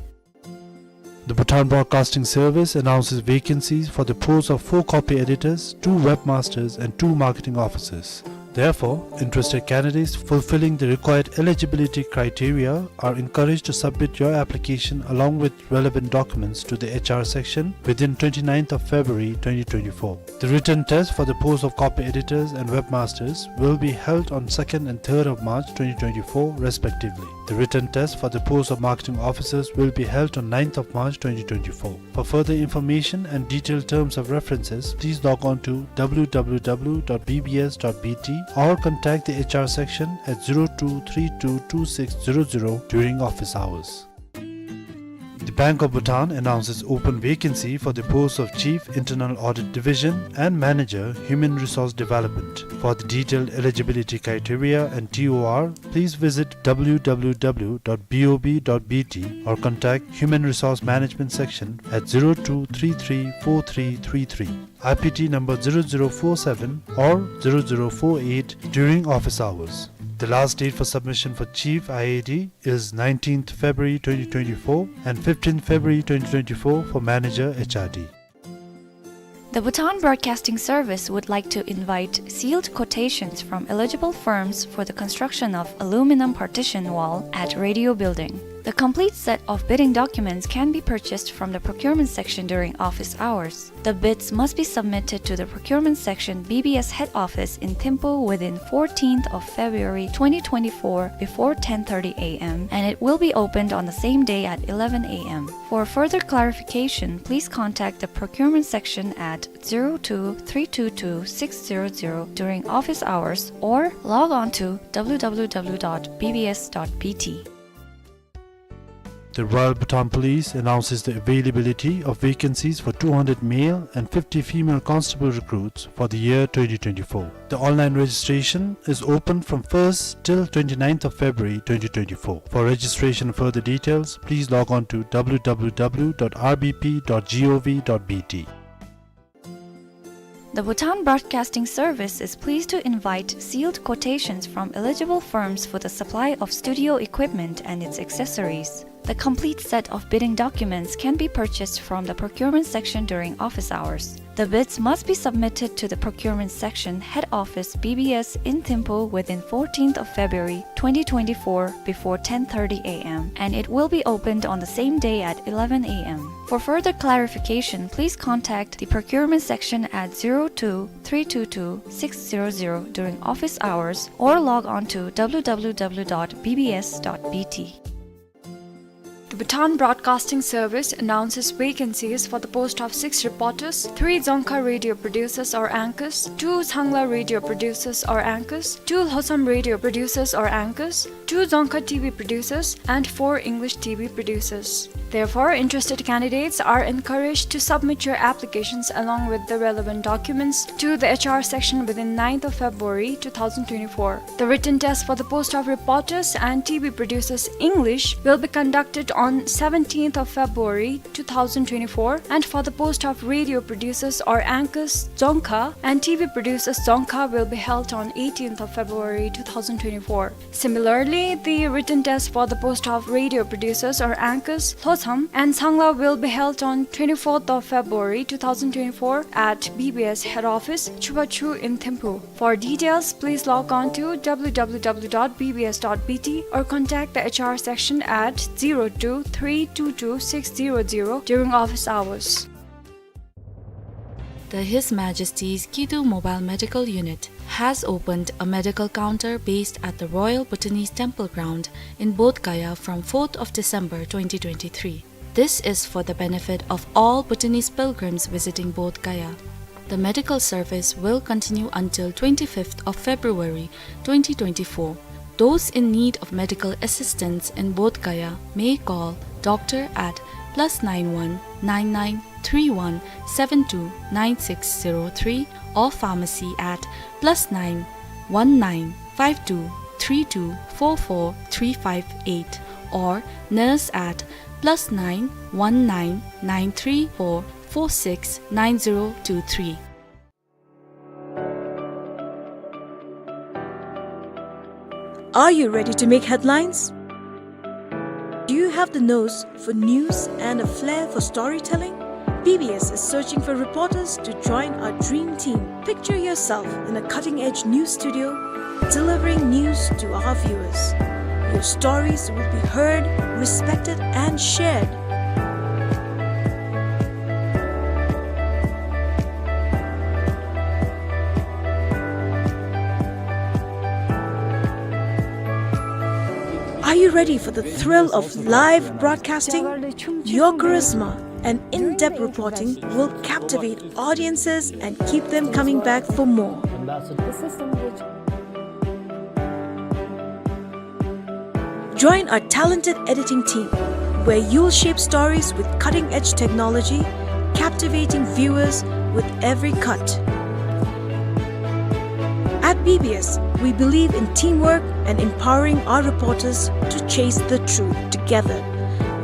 The Bhutan Broadcasting Service announces vacancies for the post of four copy editors, two webmasters, and two marketing officers. Therefore, interested candidates fulfilling the required eligibility criteria are encouraged to submit your application along with relevant documents to the H R section within twenty-ninth of February twenty twenty-four. The written test for the post of copy editors and webmasters will be held on second and third of March twenty twenty-four respectively. The written test for the post of marketing officers will be held on ninth of March twenty twenty-four. For further information and detailed terms of references, please log on to W W W dot B B S dot B T or contact the H R section at zero two three two two six zero zero during office hours. The Bank of Bhutan announces open vacancy for the post of Chief Internal Audit Division and Manager, Human Resource Development. For the detailed eligibility criteria and T O R, please visit W W W dot B O B dot B T or contact Human Resource Management Section at zero two three three four three three three, I P T number zero zero four seven or zero zero four eight during office hours. The last date for submission for Chief I A D is nineteenth February twenty twenty-four and fifteenth February twenty twenty-four for Manager H R D. The Bhutan Broadcasting Service would like to invite sealed quotations from eligible firms for the construction of aluminum partition wall at Radio Building. The complete set of bidding documents can be purchased from the procurement section during office hours. The bids must be submitted to the procurement section, B B S head office in Thimphu within fourteenth of February twenty twenty-four before ten thirty A M, and it will be opened on the same day at eleven A M. For further clarification, please contact the procurement section at zero two three two two six zero zero during office hours or log on to W W W dot B B S dot B T. The Royal Bhutan Police announces the availability of vacancies for two hundred male and fifty female constable recruits for the year twenty twenty-four. The online registration is open from first till twenty-ninth of February twenty twenty-four. For registration and further details, please log on to w w w dot r b p dot g o v dot b t. The Bhutan Broadcasting Service is pleased to invite sealed quotations from eligible firms for the supply of studio equipment and its accessories. The complete set of bidding documents can be purchased from the procurement section during office hours. The bids must be submitted to the procurement section, head office, B B S in Thimphu within fourteenth of February twenty twenty-four before ten thirty a m, and it will be opened on the same day at eleven a m. For further clarification, please contact the procurement section at zero two three two two six zero zero during office hours or log on to w w w dot b b s dot b t. The Bhutan Broadcasting Service announces vacancies for the post of six reporters, three Dzongkha radio producers or anchors, two Sangla radio producers or anchors, two Lhotsam radio producers or anchors, two Dzongkha T V producers, and four English T V producers. Therefore, interested candidates are encouraged to submit your applications along with the relevant documents to the H R section within ninth of February two thousand twenty-four. The written test for the post of reporters and T V producers English will be conducted on seventeenth of February two thousand twenty-four, and for the post of radio producers or anchors Dzongkha and T V producers Dzongkha will be held on eighteenth of February two thousand twenty-four. Similarly, the written test for the post of radio producers or anchors Lhotsam and Sangla will be held on twenty-fourth of February two thousand twenty-four at B B S head office, Chubachu in Thimphu. For details, please log on to w w w dot b b s dot b t or contact the H R section at zero two three two two six zero zero during office hours. The His Majesty's Kidu Mobile Medical Unit has opened a medical counter based at the Royal Bhutanese Temple Ground in Bodh Gaya from fourth of December twenty twenty-three. This is for the benefit of all Bhutanese pilgrims visiting Bodh Gaya. The medical service will continue until twenty-fifth of February twenty twenty-four. Those in need of medical assistance in Bodh Gaya may call doctor at plus nine one nine nine three one seven two nine six zero three or pharmacy at plus nine one nine five two three two four four three five eight or nurse at plus nine one nine nine three four four six nine zero two three. Are you ready to make headlines? Do you have the nose for news and a flair for storytelling? B B S is searching for reporters to join our dream team. Picture yourself in a cutting-edge news studio, delivering news to our viewers. Your stories will be heard, respected, and shared. Are you ready for the thrill of live broadcasting? Your charisma and in-depth reporting will captivate audiences and keep them coming back for more. Join our talented editing team, where you'll shape stories with cutting-edge technology, captivating viewers with every cut. At B B S, we believe in teamwork and empowering our reporters to chase the truth together.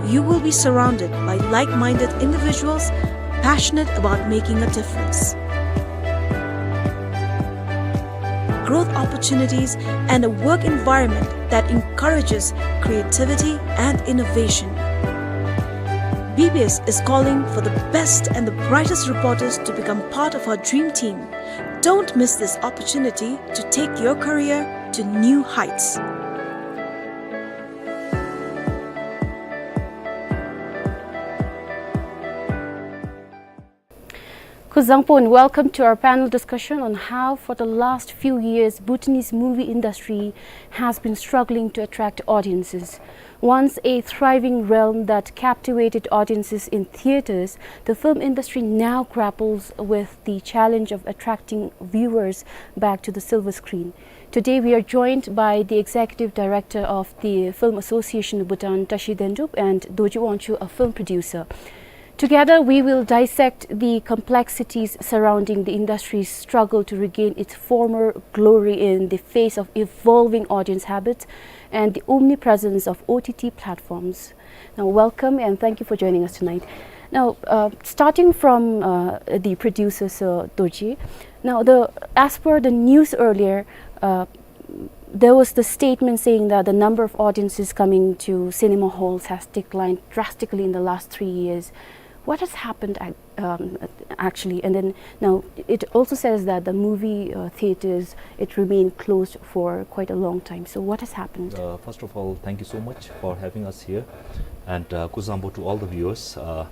You will be surrounded by like-minded individuals passionate about making a difference. Growth opportunities, and a work environment that encourages creativity and innovation. B B S is calling for the best and the brightest reporters to become part of our dream team. Don't miss this opportunity to take your career to new heights. Zangpo, and welcome to our panel discussion on how, for the last few years, Bhutanese movie industry has been struggling to attract audiences. Once a thriving realm that captivated audiences in theatres, the film industry now grapples with the challenge of attracting viewers back to the silver screen. Today, we are joined by the Executive Director of the Film Association of Bhutan, Tashi Dendrup, and Dorji Wangchuk, a film producer. Together, we will dissect the complexities surrounding the industry's struggle to regain its former glory in the face of evolving audience habits and the omnipresence of O T T platforms. Now, welcome and thank you for joining us tonight. Now, uh, starting from, uh, the producer, Sir Dorji. Now, the, as per the news earlier, uh, there was the statement saying that the number of audiences coming to cinema halls has declined drastically in the last three years. What has happened ac-, um, actually? And then now it also says that the movie, uh, theaters, it remained closed for quite a long time. So what has happened? Uh, first of all, thank you so much for having us here. And, uh, kuzuzangpo to all the viewers. Uh,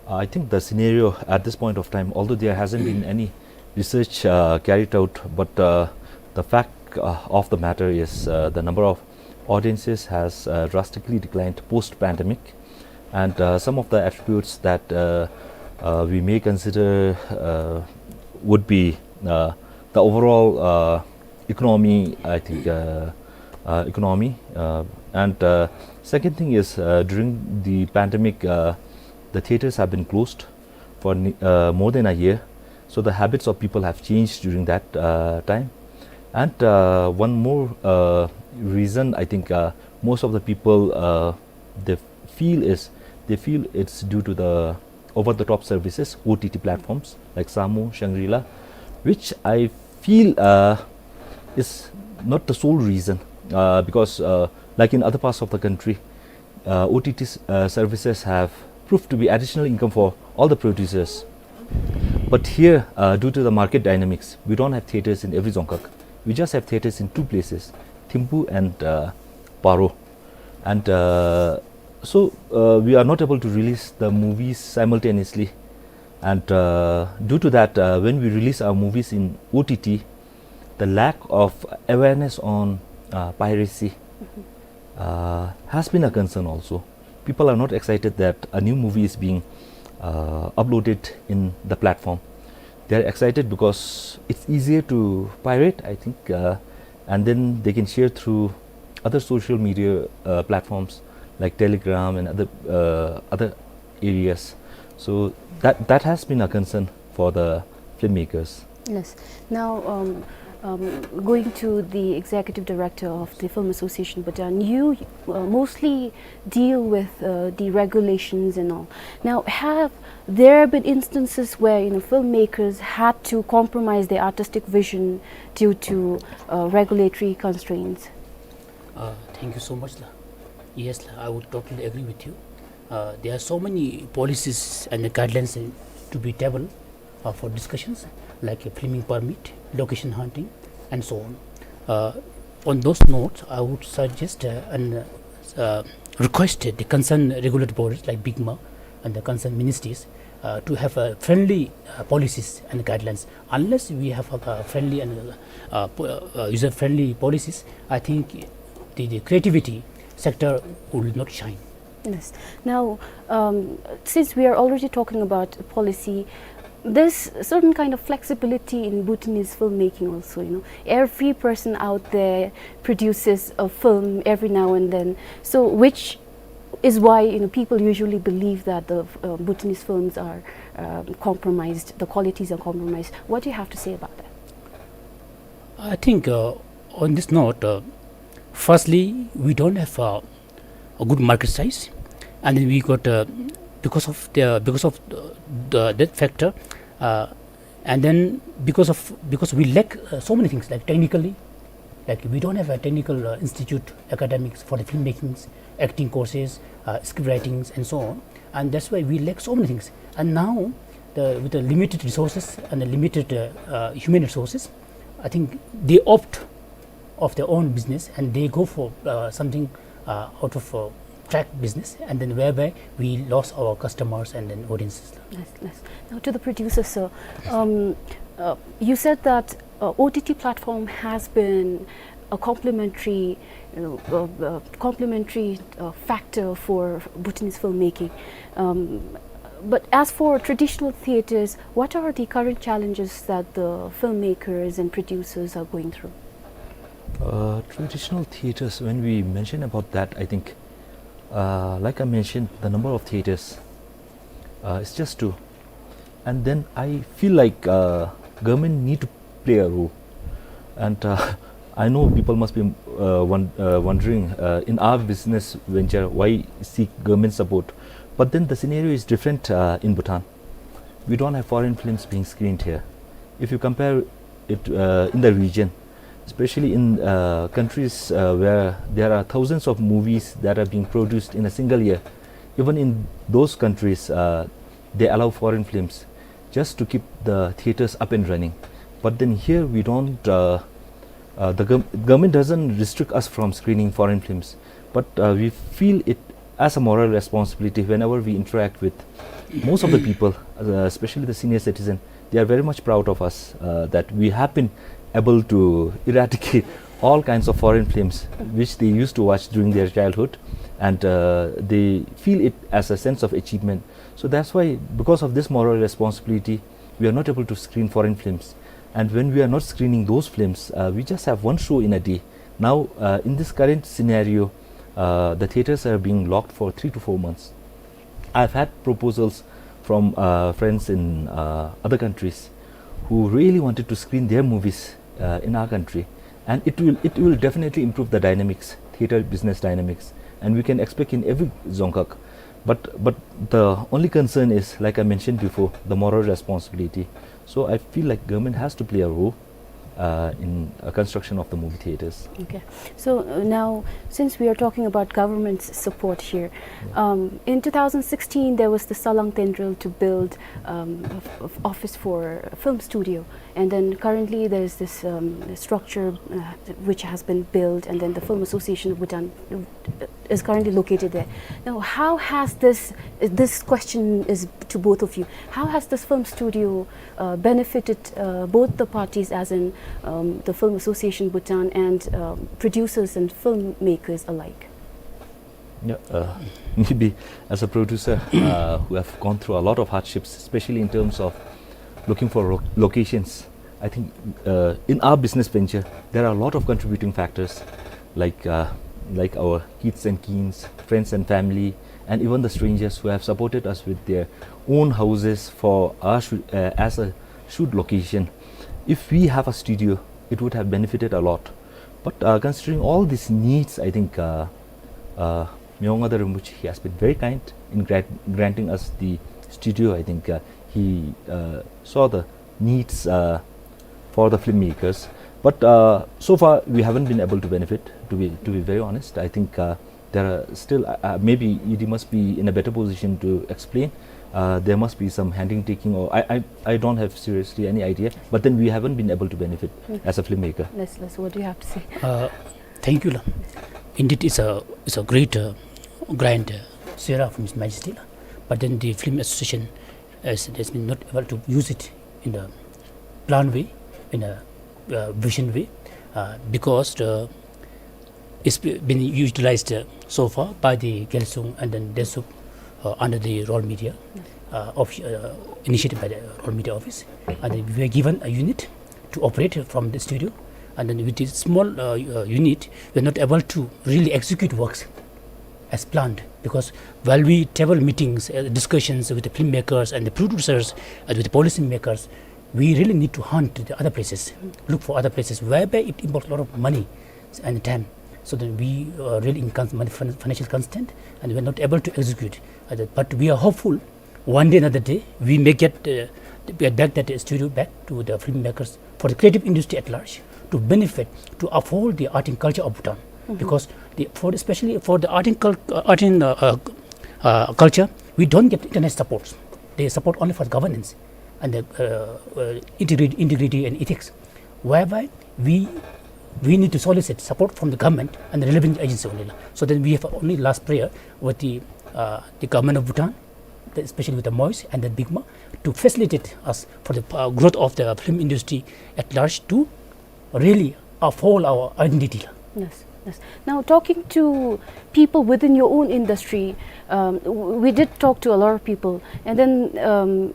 I think the scenario at this point of time, although there hasn't been any research, uh, carried out, but, uh, the fact, uh, of the matter is, uh, the number of audiences has, uh, drastically declined post-pandemic, and, uh, some of the attributes that, uh, uh, we may consider, uh, would be, uh, the overall, uh, economy, I think, uh, uh, economy, uh, and, uh, second thing is, uh, during the pandemic, uh, the theaters have been closed for ne-, uh, more than a year. So the habits of people have changed during that, uh, time. And, uh, one more, uh, reason I think, uh, most of the people, uh, they feel is, they feel it's due to the over-the-top services, O T T platforms like Saamo, Shangri-La, which I feel, uh, is not the sole reason, uh, because, uh, like in other parts of the country, uh, O T T s-, uh, services have proved to be additional income for all the producers. But here, uh, due to the market dynamics, we don't have theaters in every dzongkhag. We just have theaters in two places, Thimphu and, uh, Paro. And, uh, so, uh, we are not able to release the movies simultaneously. And, uh, due to that, uh, when we release our movies in O T T, the lack of awareness on, uh, piracy, uh, has been a concern also. People are not excited that a new movie is being, uh, uploaded in the platform. They are excited because it's easier to pirate, I think, uh, and then they can share through other social media, uh, platforms like Telegram and other, uh, other areas. So that, that has been a concern for the filmmakers. Yes. Now, um, um, going to the executive director of the Film Association Bhutan, you, uh, mostly deal with, uh, the regulations and all. Now, have there been instances where, you know, filmmakers had to compromise their artistic vision due to, uh, regulatory constraints? Uh, thank you so much, la. Yes, la, I would totally agree with you. Uh, there are so many policies and guidelines, uh, to be tabled, uh, for discussions, like a filming permit, location hunting, and so on. Uh, on those notes, I would suggest, uh, and, uh, uh, request the concerned regulatory bodies like BICMA and the concerned ministries, uh, to have, uh, friendly, uh, policies and guidelines. Unless we have, uh, friendly and, uh, po-, uh, user-friendly policies, I think the, the creativity sector will not shine. Yes. Now, um, since we are already talking about policy, there's certain kind of flexibility in Bhutanese filmmaking also, you know. Every person out there produces a film every now and then. So, which is why, you know, people usually believe that the, uh, Bhutanese films are, um, compromised, the qualities are compromised. What do you have to say about that? I think, uh, on this note, uh, firstly, we don't have, uh, a good market size, and then we got, uh, because of the, because of the, the, that factor, uh, and then because of, because we lack, uh, so many things, like, technically, like, we don't have a technical, uh, institute, academics for the filmmakings, acting courses, uh, script writings, and so on. And that's why we lack so many things. And now, the, with the limited resources and the limited, uh, uh, human resources, I think they opt of their own business, and they go for, uh, something, uh, out of, uh, track business, and then whereby we lost our customers and then audiences. Yes, yes. Now to the producer, sir. Um, uh, you said that uh, O T T platform has been a complementary, you know, uh, uh, complementary uh, factor for Bhutanese filmmaking. Um, but as for traditional theaters, what are the current challenges that the filmmakers and producers are going through? Uh, traditional theaters, when we mention about that, I think, uh, like I mentioned, the number of theaters, uh, it's just two. And then I feel like, uh, government need to play a role. And, uh, I know people must be, uh, won-, uh, wondering, uh, in our business venture, why seek government support? But then the scenario is different, uh, in Bhutan. We don't have foreign films being screened here. If you compare it, uh, in the region, especially in, uh, countries, uh, where there are thousands of movies that are being produced in a single year, even in those countries, uh, they allow foreign films just to keep the theaters up and running. But then here we don't, uh, uh, the gov-, government doesn't restrict us from screening foreign films, but, uh, we feel it as a moral responsibility whenever we interact with most of the people, uh, especially the senior citizen. They are very much proud of us, uh, that we have been able to eradicate all kinds of foreign films which they used to watch during their childhood, and, uh, they feel it as a sense of achievement. So that's why, because of this moral responsibility, we are not able to screen foreign films. And when we are not screening those films, uh, we just have one show in a day. Now, uh, in this current scenario, uh, the theaters are being locked for three to four months. I've had proposals from, uh, friends in, uh, other countries who really wanted to screen their movies, uh, in our country, and it will, it will definitely improve the dynamics, theater business dynamics, and we can expect in every dzongkhag. But, but the only concern is, like I mentioned before, the moral responsibility. So I feel like government has to play a role, uh, in a construction of the movie theaters. Okay. So, uh, now, since we are talking about government's support here, yeah, um, in two thousand sixteen there was the Salang Tendrel to build, um, of, of office for a film studio, and then currently there is this, um, structure, uh, which has been built, and then the Film Association of Bhutan, uh, is currently located there. Now, how has this, this question is to both of you, how has this film studio uh, benefited, uh, both the parties, as in, um, the Film Association Bhutan and, um, producers and filmmakers alike? Yeah, uh, maybe as a producer, uh, who have gone through a lot of hardships, especially in terms of looking for ro-, locations, I think, uh, in our business venture, there are a lot of contributing factors, like, uh, like our kids and keens, friends and family, and even the strangers who have supported us with their own houses for our shoo-, uh, as a shoot location. If we have a studio, it would have benefited a lot. But, uh, considering all these needs, I think, uh, uh, Myo Ngada Rinpoche, he has been very kind in grant-, granting us the studio. I think, uh, he, uh, saw the needs, uh, for the filmmakers. But, uh, so far, we haven't been able to benefit, to be, to be very honest. I think, uh, there are still, uh, uh, maybe E D must be in a better position to explain. Uh, there must be some handing taking, or I, I, I don't have seriously any idea. But then we haven't been able to benefit, mm, as a filmmaker. Let's, let's, what do you have to say? Uh, thank you, la. Indeed, it's a, it's a great, uh, grant, uh, sera from His Majesty, la. But then the Film Association has, has been not able to use it in a plan way, in a, uh, vision way, uh, because the, it's be-, been utilized, uh, so far by the Gyalsung and then Dentsup, uh, under the Rawls Media, uh, of, uh, initiated by the Rawls Media Office. And then we were given a unit to operate from the studio. And then with this small, uh, uh, unit, we are not able to really execute works as planned, because while we table meetings, uh, discussions with the filmmakers and the producers, uh, with the policy makers, we really need to hunt the other places, look for other places, whereby it involves a lot of money and time. So then we, uh, really in cons-, mon-, fin-, financial constraint, and we are not able to execute. Uh, but we are hopeful one day, another day, we may get, uh, get back that, uh, studio back to the filmmakers, for the creative industry at large, to benefit, to uphold the art and culture of Bhutan. Mm-hmm. Because the, for, especially for the art and cul-, uh, art and, uh, uh, uh, culture, we don't get internet supports. They support only for governance and the, uh, uh, integrity, integrity and ethics, whereby we We need to solicit support from the government and the relevant agency only. So then we have only last prayer with the, uh, the government of Bhutan, the, especially with the MOIS and the BIGMA, to facilitate us for the, uh, growth of the film industry at large to really uphold our identity. Yes, yes. Now, talking to people within your own industry, um, w-, we did talk to a lot of people, and then, um,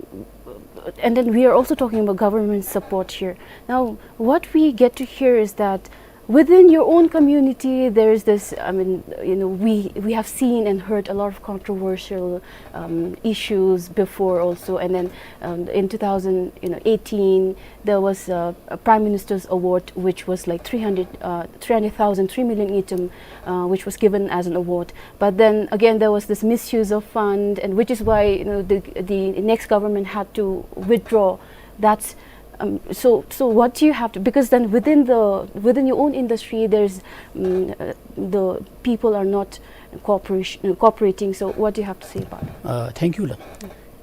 and then we are also talking about government support here. Now, what we get to hear is that within your own community, there is this, I mean, you know, we, we have seen and heard a lot of controversial, um, issues before also. And then, um, in two thousand, you know, eighteen, there was a, a Prime Minister's Award, which was like three hundred, uh, three hundred thousand, three million ngultrum, uh, which was given as an award. But then again, there was this misuse of fund, and which is why, you know, the, the next government had to withdraw. That's, um, so, so what do you have to, because then within the, within your own industry, there's, mm, uh, the people are not cooperation, cooperating. So what do you have to say about it? Uh, thank you, Lam.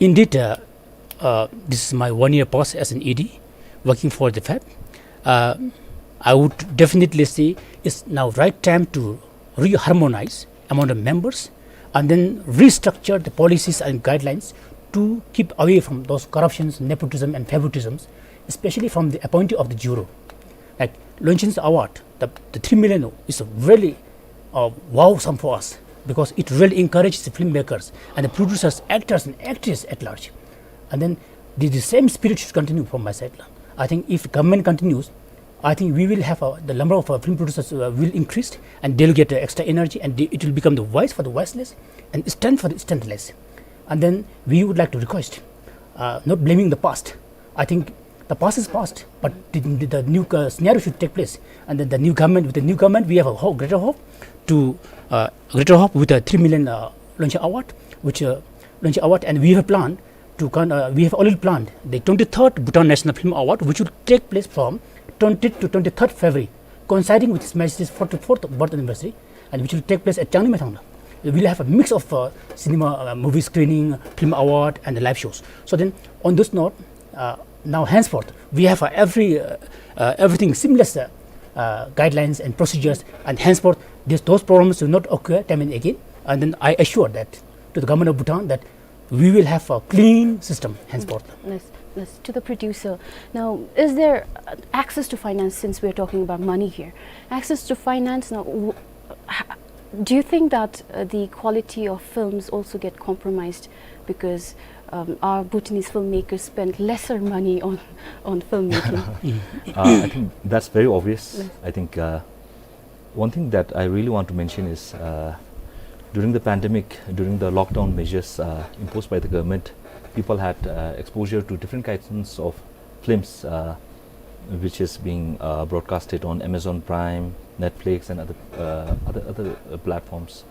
Indeed, uh, uh, this is my one year past as an E D working for the FAB. Uh, I would definitely say it's now right time to reharmonize among the members and then restructure the policies and guidelines to keep away from those corruptions, nepotism, and favoritisms, especially from the appointee of the juror. Like Longchen Award, the, the three million is a really, uh, wow sum for us, because it really encourages the filmmakers and the producers, actors, and actresses at large. And then the, the same spirit should continue from my side. I think if government continues, I think we will have, uh, the number of, uh, film producers, uh, will increase, and they'll get, uh, extra energy, and they, it will become the voice for the voiceless and strength for the strengthless. And then we would like to request, uh, not blaming the past. I think the past is past, but the, the, the new, uh, scenario should take place, and then the new government, with the new government, we have a ho-, greater hope to, uh, greater hope with a three million, uh, Longchen Award, which, uh, Longchen Award, and we have a plan to con-, uh, we have already planned the twenty-third Bhutan National Film Award, which will take place from twentieth to twenty-third February, coinciding with His Majesty's forty-fourth birth anniversary, and which will take place at Changni Maithang. We'll have a mix of, uh, cinema, uh, movie screening, film award, and the live shows. So then, on this note, uh, now henceforth, we have, uh, every, uh, uh, everything seamless, uh, uh, guidelines and procedures, and henceforth, this, those problems will not occur time and again. And then I assure that to the government of Bhutan that we will have a clean system henceforth. Yes, yes. To the producer. Now, is there, uh, access to finance, since we're talking about money here? Access to finance, now, w-, ha-, do you think that, uh, the quality of films also get compromised because, um, our Bhutanese filmmakers spend lesser money on, on filmmaking? Uh, I think that's very obvious. Yes. I think, uh, one thing that I really want to mention is, uh, during the pandemic, during the lockdown measures, uh, imposed by the government, people had, uh, exposure to different kinds of films, uh, which is being, uh, broadcasted on Amazon Prime, Netflix, and other, uh, other, other, uh, platforms.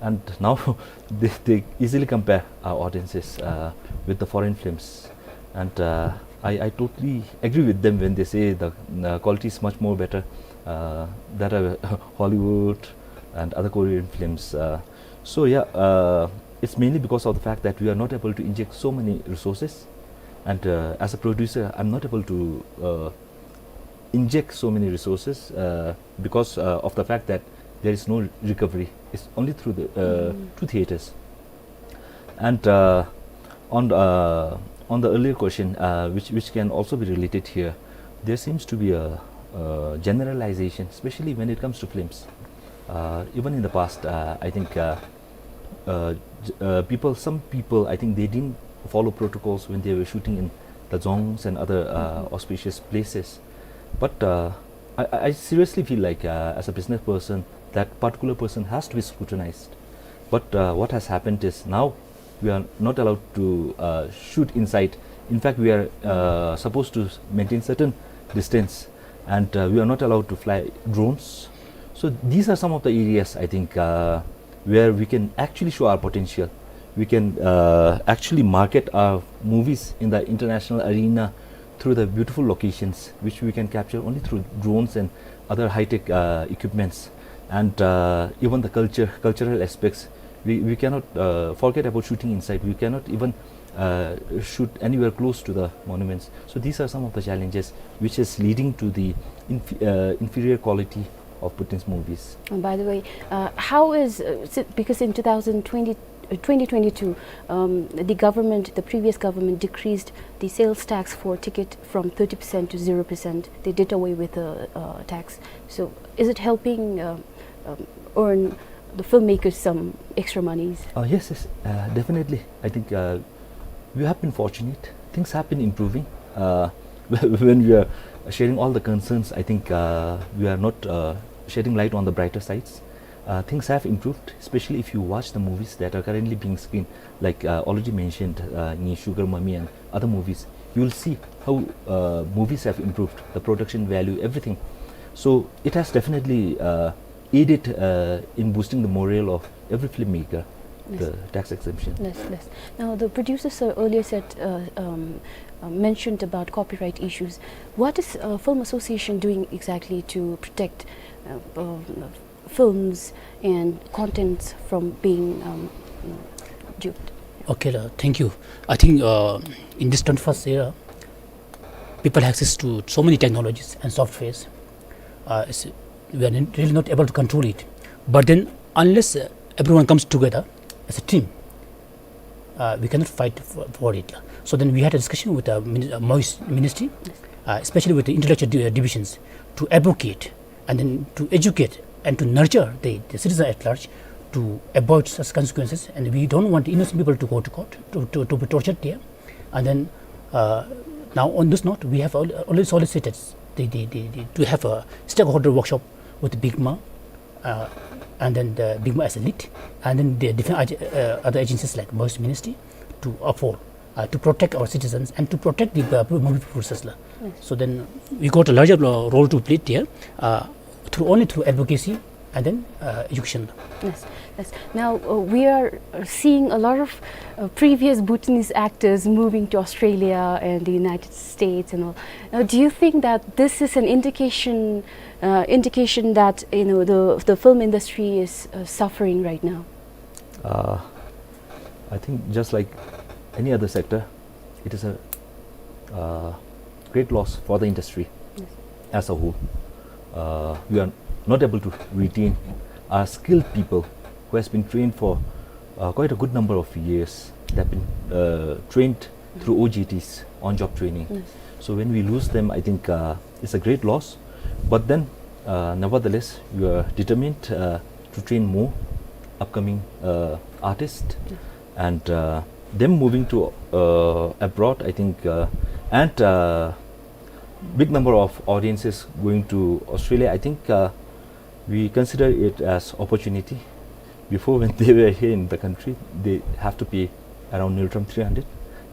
And now they, they easily compare our audiences, uh, with the foreign films. And, uh, I, I totally agree with them when they say the, uh, quality is much more better, uh, that, uh, Hollywood and other Korean films. Uh, so yeah, uh, it's mainly because of the fact that we are not able to inject so many resources. And, uh, as a producer, I'm not able to, uh, inject so many resources, uh, because, uh, of the fact that there is no recovery. It's only through the, uh, through theaters. And, uh, on, uh, on the earlier question, uh, which, which can also be related here, there seems to be a, uh, generalization, especially when it comes to films. Uh, even in the past, uh, I think, uh, uh, j-, uh, people, some people, I think they didn't follow protocols when they were shooting in the dzongs and other, uh, auspicious places. But, uh, I, I I seriously feel like, uh, as a business person, that particular person has to be scrutinized. But, uh, what has happened is now we are not allowed to, uh, shoot inside. In fact, we are, uh, supposed to maintain certain distance, and, uh, we are not allowed to fly drones. So these are some of the areas, I think, uh, where we can actually show our potential. We can, uh, actually market our movies in the international arena through the beautiful locations, which we can capture only through drones and other high-tech, uh, equipments. And, uh, even the culture, cultural aspects, we, we cannot, uh, forget about shooting inside. We cannot even, uh, shoot anywhere close to the monuments. So these are some of the challenges which is leading to the inf- uh, inferior quality of Bhutanese movies. And by the way, uh, how is, uh, si- because in two thousand twenty, uh, twenty twenty-two, um, the government, the previous government decreased the sales tax for ticket from thirty percent to zero percent. They did away with the uh, tax. So is it helping uh, um, earn the filmmakers some extra monies? Uh, yes, yes, uh, definitely. I think uh, we have been fortunate. Things have been improving. Uh, when we are sharing all the concerns, I think uh, we are not uh, shedding light on the brighter sides. Uh, things have improved, especially if you watch the movies that are currently being screened, like uh, already mentioned, uh, Nge Shugor Mami and other movies. You'll see how uh, movies have improved, the production value, everything. So it has definitely uh, aided uh, in boosting the morale of every filmmaker, yes, the tax exemption. Yes, yes. Now, the producer sir earlier said, uh, um, uh, mentioned about copyright issues. What is uh, Film Association doing exactly to protect uh, um, films and contents from being um, duped? Okay, uh, thank you. I think uh, in this twenty-first era, people have access to so many technologies and softwares. Uh, it's, we are really not able to control it. But then, unless uh, everyone comes together as a team, uh, we cannot fight for, for it. So then we had a discussion with the mini- uh, MOIS ministry, uh, especially with the intellectual di- uh, divisions, to advocate and then to educate and to nurture the, the citizen at large to avoid such consequences. And we don't want innocent people to go to court, to, to, to be tortured there. And then uh, now on this note, we have al- already solicited the, the, the, the, to have a stakeholder workshop with BICMA, uh, and then the BICMA as a lead, and then the different ag- uh, other agencies like MOIS ministry to uphold, uh, to protect our citizens and to protect the uh, movie producers la. Yes. So then we got a larger uh, role to play there uh, through only through advocacy and then uh, education. Yes, yes. Now uh, we are uh, seeing a lot of uh, previous Bhutanese actors moving to Australia and the United States and all. Now, do you think that this is an indication, uh, indication that you know the the film industry is uh, suffering right now? Uh, I think just like any other sector, it is a uh, great loss for the industry, yes, as a whole. Uh, we are not able to retain our skilled people who has been trained for uh, quite a good number of years. They've been uh, trained through O J Ts, on-job training. Yes. So when we lose them, I think uh, it's a great loss. But then, uh, nevertheless, we are determined uh, to train more upcoming uh, artists, and uh, them moving to uh, abroad, I think, uh, and uh, big number of audiences going to Australia, I think uh, we consider it as opportunity. Before, when they were here in the country, they have to pay around Ngultrum three hundred.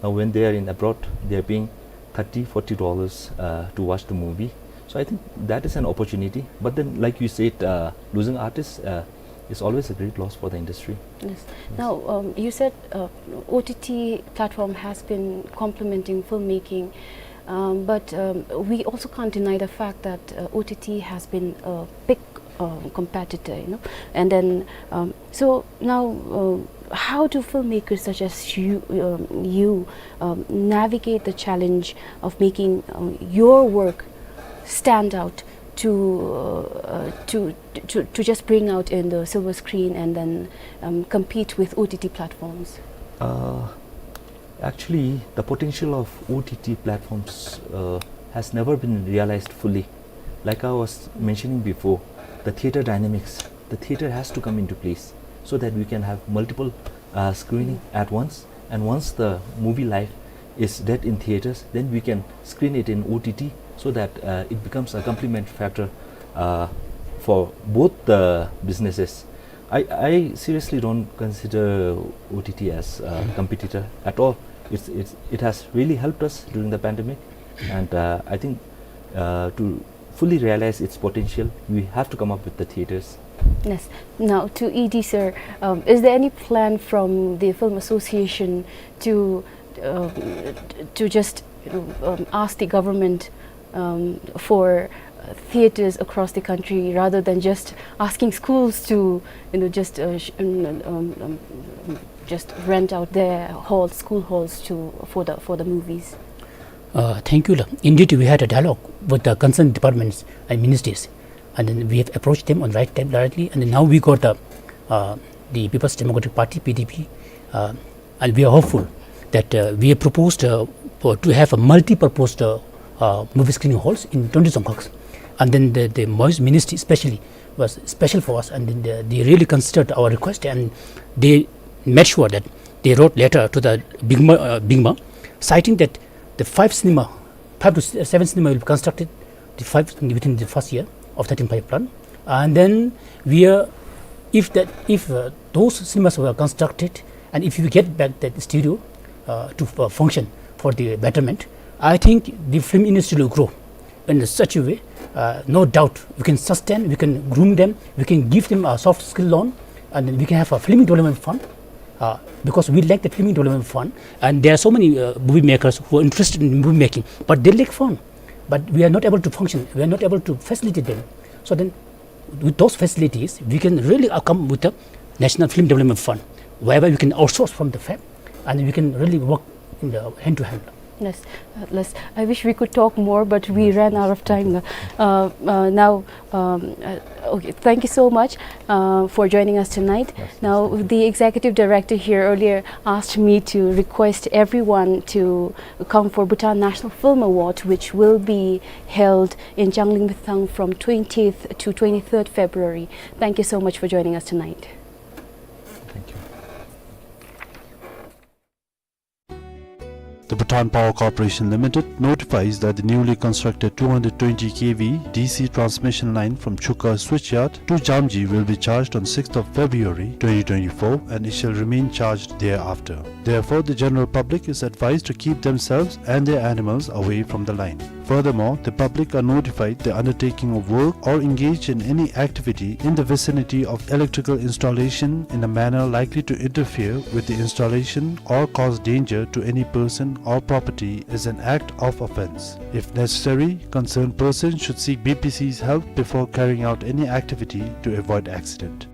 Now, when they are in abroad, they are paying thirty, forty dollars uh, to watch the movie. So I think that is an opportunity. But then, like you said, uh, losing artists uh, is always a great loss for the industry. Yes. Now, um, you said uh, O T T platform has been complementing filmmaking, um, but um, we also can't deny the fact that uh, O T T has been a big uh, competitor, you know. And then, um, so now, uh, how do filmmakers such as you, um, you um, navigate the challenge of making um, your work stand out to, uh, uh, to, to, to just bring out in the silver screen and then um, compete with O T T platforms? Uh, actually, the potential of O T T platforms uh, has never been realized fully. Like I was mentioning before, the theater dynamics, the theater has to come into place so that we can have multiple uh, screening at once. And once the movie life is dead in theaters, then we can screen it in O T T so that uh, it becomes a complement factor uh, for both the businesses. I, I seriously don't consider O T T as a competitor at all. It's, it's, it has really helped us during the pandemic, and uh, I think uh, to fully realize its potential, we have to come up with the theaters. Yes. Now, to E D, sir, um, is there any plan from the Film Association to um, to just you know, um, ask the government um, for uh, theaters across the country rather than just asking schools to, you know, just uh, sh- um, um, um, um, just rent out their halls, school halls to, for the, for the movies? Uh, thank you, la. Indeed, we had a dialogue with the concerned departments and ministries, and then we have approached them on right time, directly, and then now we got the, uh, the People's Democratic Party, P D P, uh, and we are hopeful that, uh, we have proposed, uh, for, to have a multi-purpose, uh, uh, movie screening halls in twenty dzongkhags. And then the, the Moist Ministry especially was special for us, and then they, they really considered our request, and they made sure that they wrote letter to the BIGMA, uh, BIGMA, citing that the five cinema, five to s-, seven cinema will be constructed, the five within the first year of thirteen five plan. And then we are, if that, if, uh, those cinemas were constructed, and if we get back that studio, uh, to, uh, function for the betterment, I think the film industry will grow in such a way, uh, no doubt we can sustain, we can groom them, we can give them a soft skill loan, and then we can have a film development fund, uh, because we lack the film development fund, and there are so many, uh, movie makers who are interested in movie making, but they lack fund, but we are not able to function, we are not able to facilitate them. So then, with those facilities, we can really, uh, come with a National Film Development Fund, whereby we can outsource from the fab, and we can really work in the hand to hand. Yes, uh, yes. I wish we could talk more, but we ran out of time. Uh, uh, now, um, uh, okay, thank you so much, uh, for joining us tonight. Yes, yes, thank you. Now, the executive director here earlier asked me to request everyone to come for Bhutan National Film Award, which will be held in Changlimithang from twentieth to twenty-third February. Thank you so much for joining us tonight. Thank you. The Bhutan Power Corporation Limited notifies that the newly constructed two hundred twenty K V D C transmission line from Chukha switchyard to Jamji will be charged on sixth of February twenty twenty-four, and it shall remain charged thereafter. Therefore, the general public is advised to keep themselves and their animals away from the line. Furthermore, the public are notified the undertaking of work or engage in any activity in the vicinity of electrical installation in a manner likely to interfere with the installation or cause danger to any person or property is an act of offence. If necessary, concerned persons should seek B P C's help before carrying out any activity to avoid accident.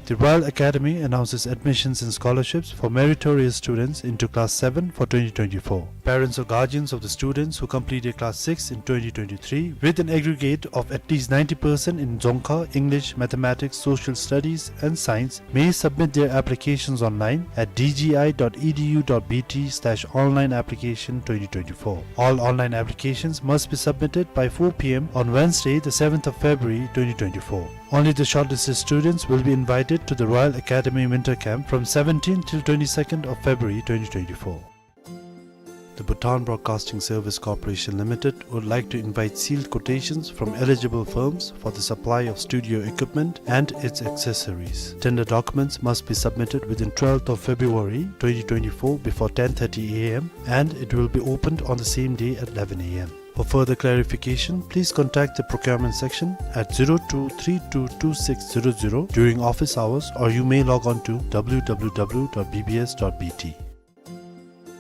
The Royal Academy announces admissions and scholarships for meritorious students into class seven for twenty twenty-four. Parents or guardians of the students who completed class six in twenty twenty-three with an aggregate of at least ninety percent in Dzongkha, English, Mathematics, Social Studies and Science may submit their applications online at D G I dot E D U dot B T slash online application twenty twenty-four. All online applications must be submitted by four P M on Wednesday, the seventh of February twenty twenty-four. Only the shortlisted students will be invited to the Royal Academy Winter Camp from seventeenth till twenty-second of February twenty twenty-four. The Bhutan Broadcasting Service Corporation Limited would like to invite sealed quotations from eligible firms for the supply of studio equipment and its accessories. Tender documents must be submitted within twelfth of February twenty twenty-four before ten thirty A M, and it will be opened on the same day at eleven A M. For further clarification, please contact the procurement section at zero two three two two six zero zero during office hours, or you may log on to W W W dot B B S dot B T.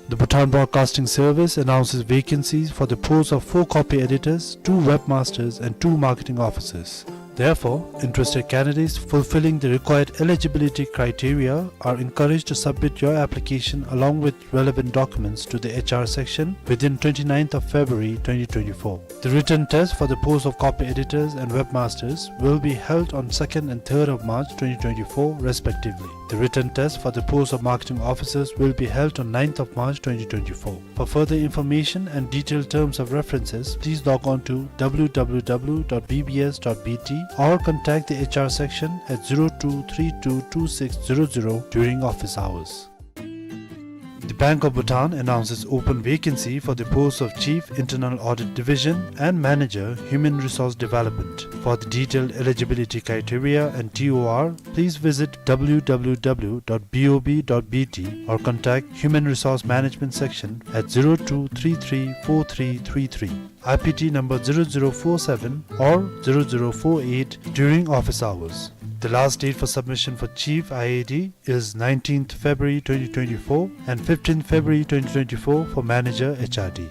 The Bhutan Broadcasting Service announces vacancies for the posts of four copy editors, two webmasters, and two marketing officers. Therefore, interested candidates fulfilling the required eligibility criteria are encouraged to submit your application along with relevant documents to the H R section within twenty-ninth of February twenty twenty-four. The written test for the post of copy editors and webmasters will be held on second and third of March twenty twenty-four respectively. The written test for the post of marketing officers will be held on ninth of March twenty twenty-four. For further information and detailed terms of references, please log on to W W W dot B B S dot B T or contact the H R section at zero two three two two six zero zero during office hours. The Bank of Bhutan announces open vacancy for the posts of Chief Internal Audit Division and Manager Human Resource Development. For the detailed eligibility criteria and T O R, please visit W W W dot B O B dot B T or contact Human Resource Management Section at zero two three three four three three three, I P T number zero zero four seven or zero zero four eight during office hours. The last date for submission for Chief I A D is nineteenth February twenty twenty-four and fifteenth February twenty twenty-four for Manager H R D.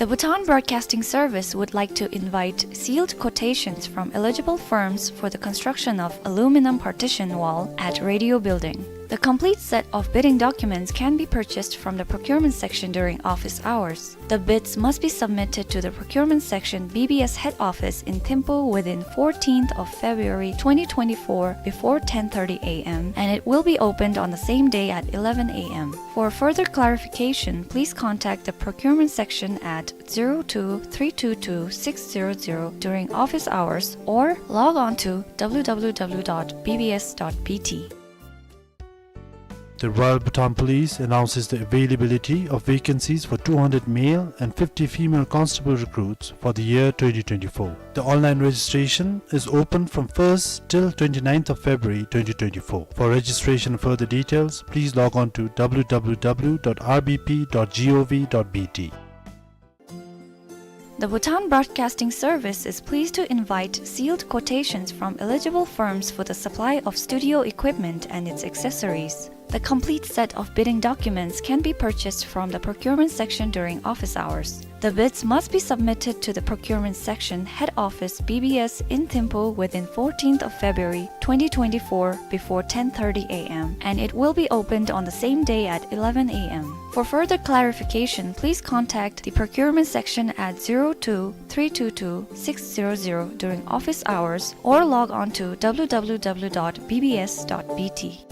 The Bhutan Broadcasting Service would like to invite sealed quotations from eligible firms for the construction of aluminum partition wall at Radio Building. The complete set of bidding documents can be purchased from the procurement section during office hours. The bids must be submitted to the procurement section, B B S head office in Thimphu, within fourteenth of February twenty twenty-four before ten thirty a m, and it will be opened on the same day at eleven a m. For further clarification, please contact the procurement section at zero two three two two six zero zero during office hours or log on to w w w dot b b s dot b t. The Royal Bhutan Police announces the availability of vacancies for two hundred male and fifty female constable recruits for the year twenty twenty-four. The online registration is open from first till twenty-ninth of February twenty twenty-four. For registration and further details, please log on to w w w dot r b p dot g o v dot b t. The Bhutan Broadcasting Service is pleased to invite sealed quotations from eligible firms for the supply of studio equipment and its accessories. The complete set of bidding documents can be purchased from the procurement section during office hours. The bids must be submitted to the procurement section, head office, B B S in Thimphu, within fourteenth of February twenty twenty-four before ten thirty a m, and it will be opened on the same day at eleven a m. For further clarification, please contact the procurement section at zero two three two two six zero zero during office hours or log on to w w w dot b b s dot b t.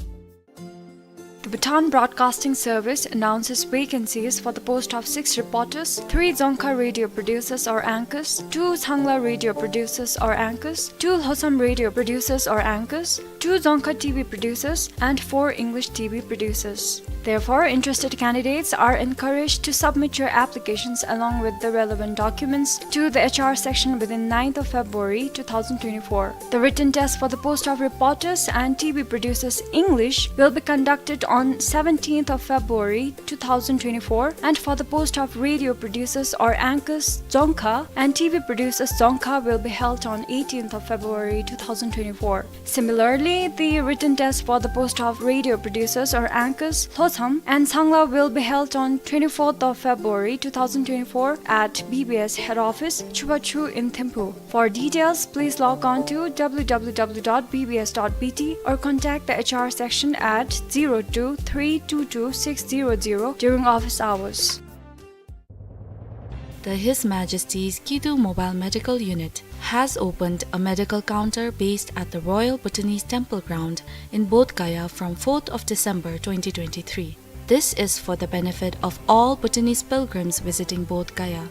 The Bhutan Broadcasting Service announces vacancies for the post of six reporters, three Dzongkha radio producers or anchors, two Changla radio producers or anchors, two Lhotsam radio producers or anchors, two Dzongkha T V producers, and four English T V producers. Therefore, interested candidates are encouraged to submit your applications along with the relevant documents to the H R section within ninth of February two thousand twenty-four. The written test for the post of reporters and T V producers English will be conducted on seventeenth of February two thousand twenty-four, and for the post of radio producers or anchors Dzongkha and T V producers Dzongkha will be held on eighteenth of February two thousand twenty-four. Similarly, the written test for the post of radio producers or anchors Lhotsam and Changla will be held on twenty-fourth of February two thousand twenty-four at B B S head office, Chubachu in Thimphu. For details, please log on to w w w dot b b s dot b t or contact the H R section at zero two three two two six zero zero during office hours. The His Majesty's Kidu Mobile Medical Unit has opened a medical counter based at the Royal Bhutanese Temple Ground in Bodh Gaya from fourth of December twenty twenty-three. This is for the benefit of all Bhutanese pilgrims visiting Bodh Gaya.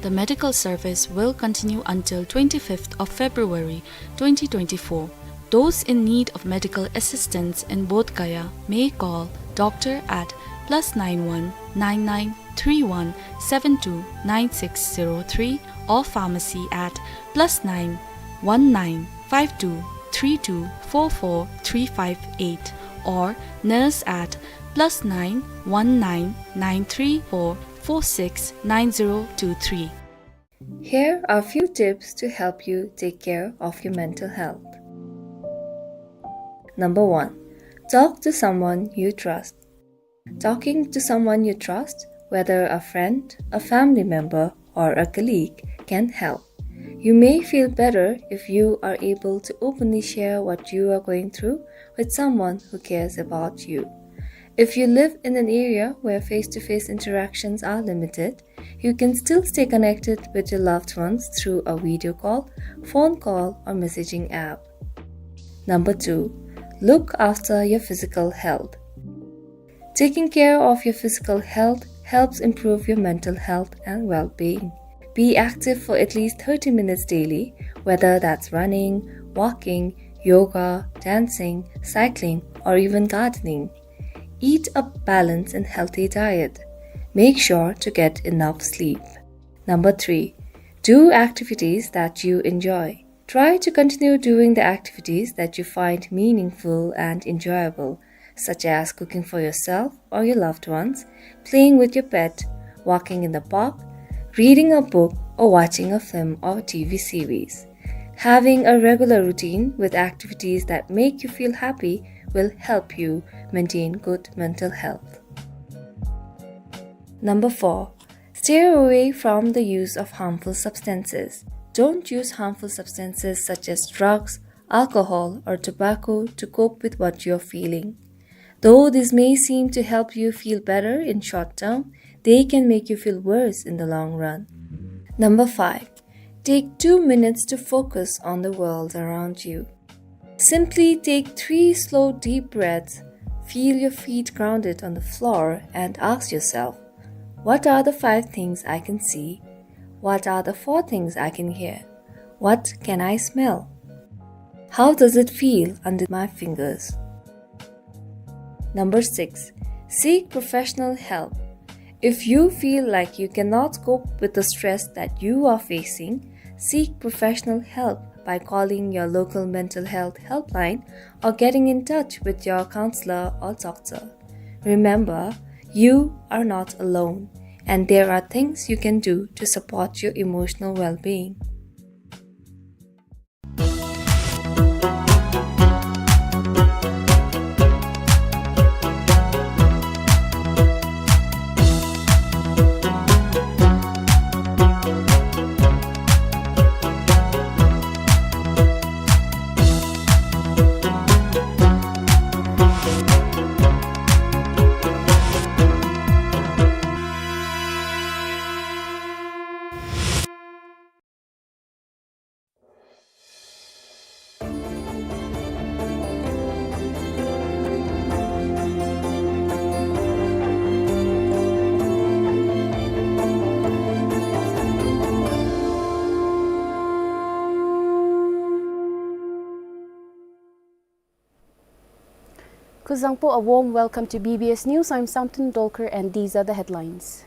The medical service will continue until twenty-fifth of February twenty twenty-four. Those in need of medical assistance in Bodh Gaya may call doctor at plus nine one nine nine three one seven two nine six zero three or pharmacy at plus nine one nine five two three two four four three five eight or nurse at plus nine one nine nine three four four six nine zero two three. Here are few tips to help you take care of your mental health. Number one, talk to someone you trust. Talking to someone you trust, whether a friend, a family member, or a colleague, can help. You may feel better if you are able to openly share what you are going through with someone who cares about you. If you live in an area where face-to-face interactions are limited, you can still stay connected with your loved ones through a video call, phone call, or messaging app. Number two, look after your physical health. Taking care of your physical health helps improve your mental health and well-being. Be active for at least thirty minutes daily, whether that's running, walking, yoga, dancing, cycling, or even gardening. Eat a balanced and healthy diet. Make sure to get enough sleep. Number three, do activities that you enjoy. Try to continue doing the activities that you find meaningful and enjoyable, such as cooking for yourself or your loved ones, playing with your pet, walking in the park, reading a book, or watching a film or T V series. Having a regular routine with activities that make you feel happy will help you maintain good mental health. Number four, Stay away from the use of harmful substances. Don't use harmful substances such as drugs, alcohol, or tobacco to cope with what you're feeling. Though this may seem to help you feel better in short term, they can make you feel worse in the long run. Number five, take two minutes to focus on the world around you. Simply take three slow, deep breaths, feel your feet grounded on the floor, and ask yourself, "What are the five things I can see? What are the four things I can hear? What can I smell? How does it feel under my fingers?" Number six, seek professional help. If you feel like you cannot cope with the stress that you are facing, seek professional help by calling your local mental health helpline or getting in touch with your counselor or doctor. Remember, you are not alone, and there are things you can do to support your emotional well-being. Kuzuzangpo, a warm welcome to B B S News. I'm Samten Dolkar and these are the headlines.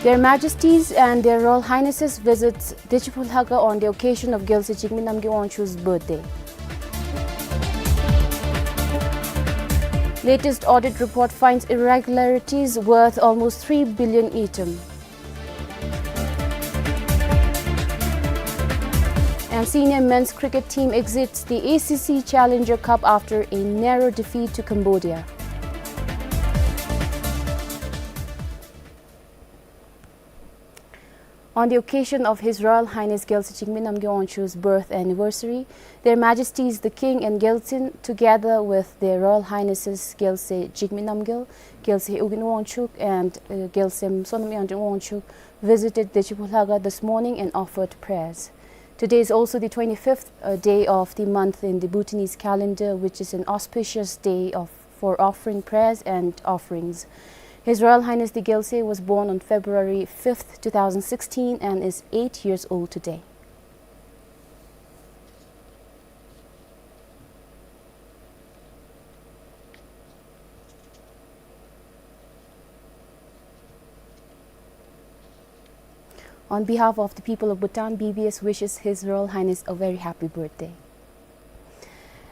Their Majesties and Their Royal Highnesses visits Techiphulhaga on the occasion of Gyalse Jigme Namgay Wangchuck's birthday. Latest audit report finds irregularities worth almost three billion ngultrum. And senior men's cricket team exits the A C C Challenger Cup after a narrow defeat to Cambodia. On the occasion of His Royal Highness Gyalse Jigme Namgay Wangchuck's birth anniversary, Their Majesties the King and Gyaltsen, together with Their Royal Highnesses Gyalse Jigme Namgyal, Gyalse Ugyen Wangchuck, and, uh, Gyalse Sonam Yangden Wangchuck, visited Techiphulhaga this morning and offered prayers. Today is also the twenty-fifth, uh, day of the month in the Bhutanese calendar, which is an auspicious day of, for offering prayers and offerings. His Royal Highness the Gyalse was born on February fifth, two thousand sixteen, and is eight years old today. On behalf of the people of Bhutan, B B S wishes His Royal Highness a very happy birthday.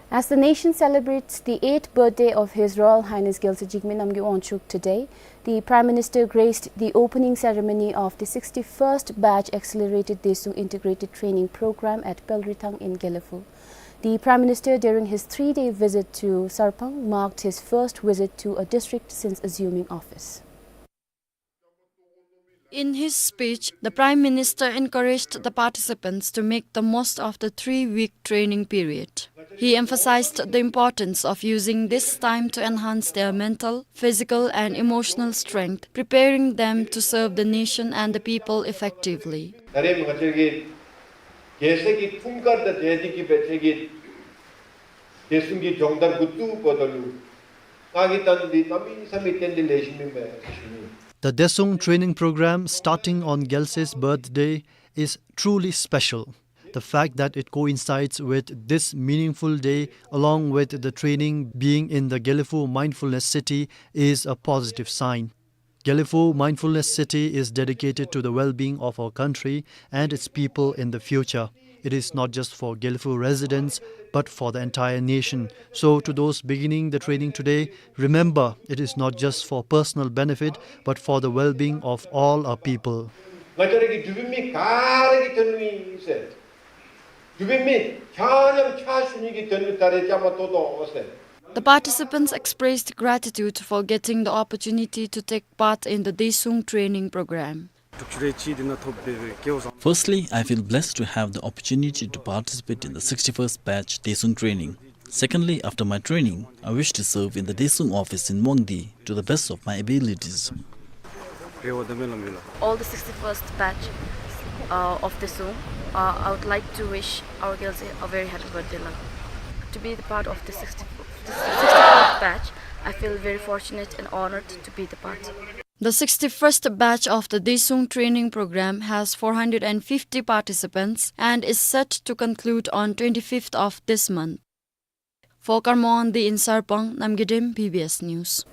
As the nation celebrates the eighth birthday of His Royal Highness Gyalse Jigme Namgay Wangchuck today, the Prime Minister graced the opening ceremony of the sixty-first batch Accelerated Detsung Integrated Training Programme at Pelrithang in Gelephu. The Prime Minister, during his three-day visit to Sarpang, marked his first visit to a district since assuming office. In his speech, the Prime Minister encouraged the participants to make the most of the three-week training period. He emphasized the importance of using this time to enhance their mental, physical, and emotional strength, preparing them to serve the nation and the people effectively. ད་རེས་ང་བཅས་ཀྱི་རྒྱལ་སྲས་ཀྱི་འཁྲུངས་སྐར་དང་འབྲེལ་ཏེ་གི་སྦེ་ཁྱེད་ཀྱི་རྒྱལ་སྲུང་གི་སྦྱོང་བརྡར་འགོ་བཙུགས་འབདཝ་ད་ལུ་ང་གིས་ད་འདི་གནམ་མེད་ས་མེད་བརྟན་ཏེ་ལེགས་ཤོམ་ཨིན་མས་ཟེར་ཞུ་ནི། The Detsung training program starting on Gyalse's birthday is truly special. The fact that it coincides with this meaningful day, along with the training being in the Gelephu Mindfulness City, is a positive sign. Gelephu Mindfulness City is dedicated to the well-being of our country and its people in the future. It is not just for Gelephu residents, but for the entire nation. So, to those beginning the training today, remember, it is not just for personal benefit, but for the well-being of all our people. ང་བཅས་ར་ཀྱི་འབྲུག་པའི་མི་ག་ར་གི་དོན་ལུ་ཨིན་ཟེར། འབྲུག་པའི་མི་ཆ་མཉམ་ཕྱག་ཞུ་ནི་གི་དོན་ལུ་ད་རེས་བཅའ་མར་གཏོགས་དོ་ཟེར། The participants expressed gratitude for getting the opportunity to take part in the Daesung training program. Firstly, I feel blessed to have the opportunity to participate in the sixty-first batch Daesung training. Secondly, after my training, I wish to serve in the Daesung office in Mongdi to the best of my abilities. All the sixty-first batch, uh, of Daesung, uh, I would like to wish our girls a very happy birthday, la. To be the part of the sixty, the sixty-fourth batch, I feel very fortunate and honored to be the part. The sixty-first batch of the Daesung training program has four hundred and fifty participants and is set to conclude on twenty-fifth of this month. For Karma Wangdi in Sarpang, Namgay Dem, B B S News.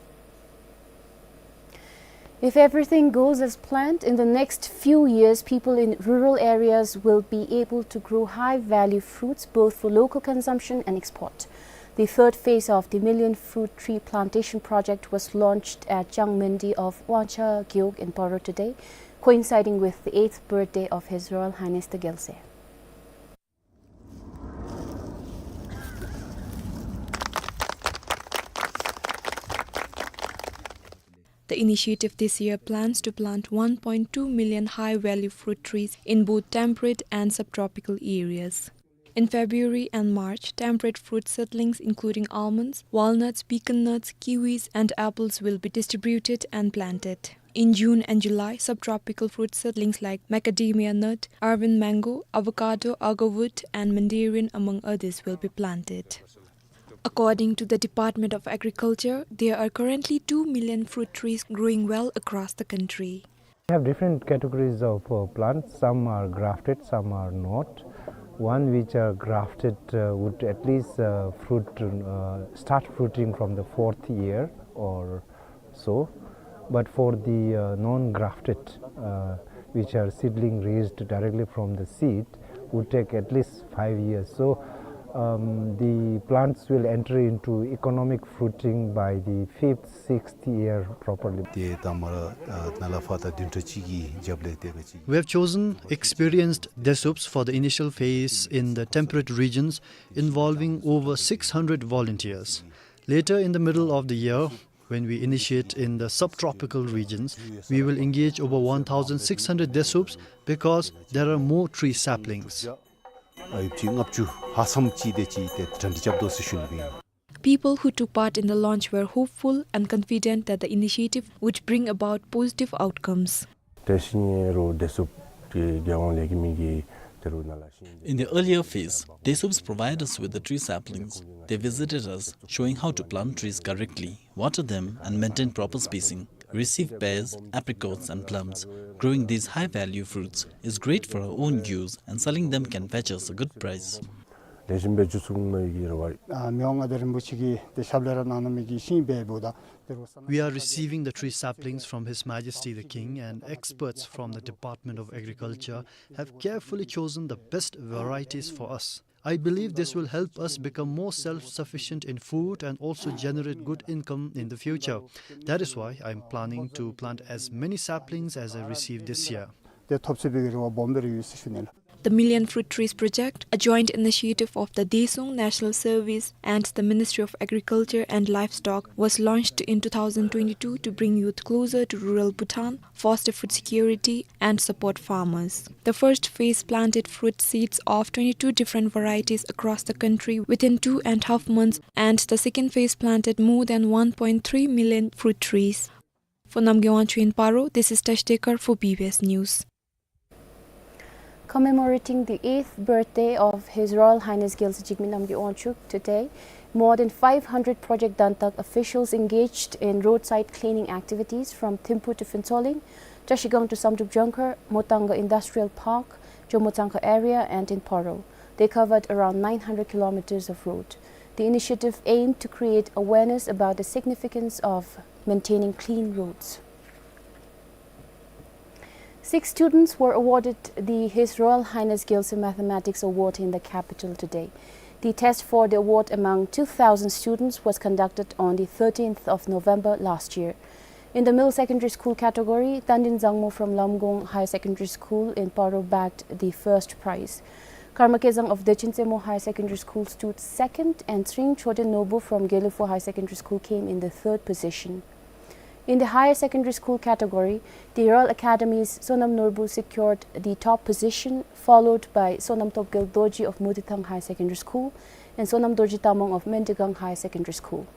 If everything goes as planned, in the next few years, people in rural areas will be able to grow high-value fruits both for local consumption and export. The third phase of the Million Fruit Tree Plantation Project was launched at Changmandi of Wangcha Gewog in Paro today, coinciding with the eighth birthday of His Royal Highness the Gyalse. The initiative this year plans to plant one point two million high-value fruit trees in both temperate and subtropical areas. In February and March, temperate fruit seedlings including almonds, walnuts, pecan nuts, kiwis, and apples will be distributed and planted. In June and July, subtropical fruit seedlings like macadamia nut, Arvin mango, avocado, agarwood, and mandarin, among others, will be planted. According to the Department of Agriculture, there are currently two million fruit trees growing well across the country. We have different categories of, uh, plants. Some are grafted, some are not. One which are grafted, uh, would at least, uh, fruit, uh, start fruiting from the fourth year or so. But for the, uh, non-grafted, uh, which are seedling raised directly from the seed, would take at least five years. So, um, the plants will enter into economic fruiting by the fifth, sixth year properly. ཏེ་ད་མར་ཨ་ནཱ་ལས་ཕར་ད་བདུན་ཕྲག་གཅིག་གི་རྒྱབ་ལས་ཏེ་ག་ཅི། We have chosen experienced Daesups for the initial phase in the temperate regions, involving over six hundred volunteers. Later in the middle of the year, when we initiate in the subtropical regions, we will engage over one thousand six hundred Daesups because there are more tree saplings. ཨ་ཡུདཔ་ཅིག་ལྔ་བཅུ་ལྷག་ཙམ་ཅིག་དེ་ཅིག་ཏེ་གྲ་སྒྲིག་རྐྱབ་དོ་ཟེར་ཞུ་ནི་ཨིན། People who took part in the launch were hopeful and confident that the initiative would bring about positive outcomes. ཏེ་ཤིང་ཨེ་རོ་དེ་སུབ་ཀྱི་རྒྱལ་ཡོངས་ལས་ཀྱི་མི་གིས་ཏེ་རུ་ནཱ་ལས་ཤིང་། In the earlier phase, Daesups provide us with the tree saplings. They visited us, showing how to plant trees correctly, water them, and maintain proper spacing. We receive pears, apricots, and plums. Growing these high-value fruits is great for our own use, and selling them can fetch us a good price. ལེགས་ཤོམ་སྦེ་བཅུ་གསུམ་མའི་གི་རེ་བ། ཨ་མི་དབང་མངའ་བདག་རིན་པོ་ཆེ་གིས་ཏེ་ཞབས་ལས་ར་གནང་གནང་མི་གི་ཤིང་འབད་འབདཝ་ད་ཏེ་རུ་ས་We are receiving the tree saplings from His Majesty the King, and experts from the Department of Agriculture have carefully chosen the best varieties for us. I believe this will help us become more self-sufficient in food and also generate good income in the future. That is why I am planning to plant as many saplings as I receive this year. ཏེ་ཐོབ་ཚུགས་པའི་རེ་བ་སྦོམ་སྦེ་ར་ཡོད་ཟེར་ཞུ་ནི་ལགས། The Million Fruit Trees Project, a joint initiative of the Daesung National Service and the Ministry of Agriculture and Livestock, was launched in two thousand twenty-two to bring youth closer to rural Bhutan, foster food security, and support farmers. The first phase planted fruit seeds of twenty-two different varieties across the country within two and a half months, and the second phase planted more than one point three million fruit trees. For Namgay Wangchuk in Paro, this is Tash Dekar for B B S News. Commemorating the eighth birthday of His Royal Highness Gyaltsy Jigme Namgay Wangchuk today, more than five hundred Project Dantak officials engaged in roadside cleaning activities from Thimphu to Phuentsholing, Trashigang to Samdrup Jongkhar, Motangga Industrial Park, Jomo Tsangkha area, and in Paro. They covered around nine hundred kilometers of road. The initiative aimed to create awareness about the significance of maintaining clean roads. Six students were awarded the His Royal Highness Gyaltsy Mathematics Award in the capital today. The test for the award among two thousand students was conducted on the thirteenth of November last year. In the middle secondary school category, Tandin Zangmo from Lamgong Higher Secondary School in Paro bagged the first prize. Karma Kezang of Dechen Tsemo Higher Secondary School stood second, and Tshering Choten Norbu from Gelephu Higher Secondary School came in the third position. In the higher secondary school category, the Royal Academy's Sonam Norbu secured the top position, followed by Sonam Topgel Dorji of Mudithang Higher Secondary School and Sonam Dorji Tamang of Mendigang Higher Secondary School.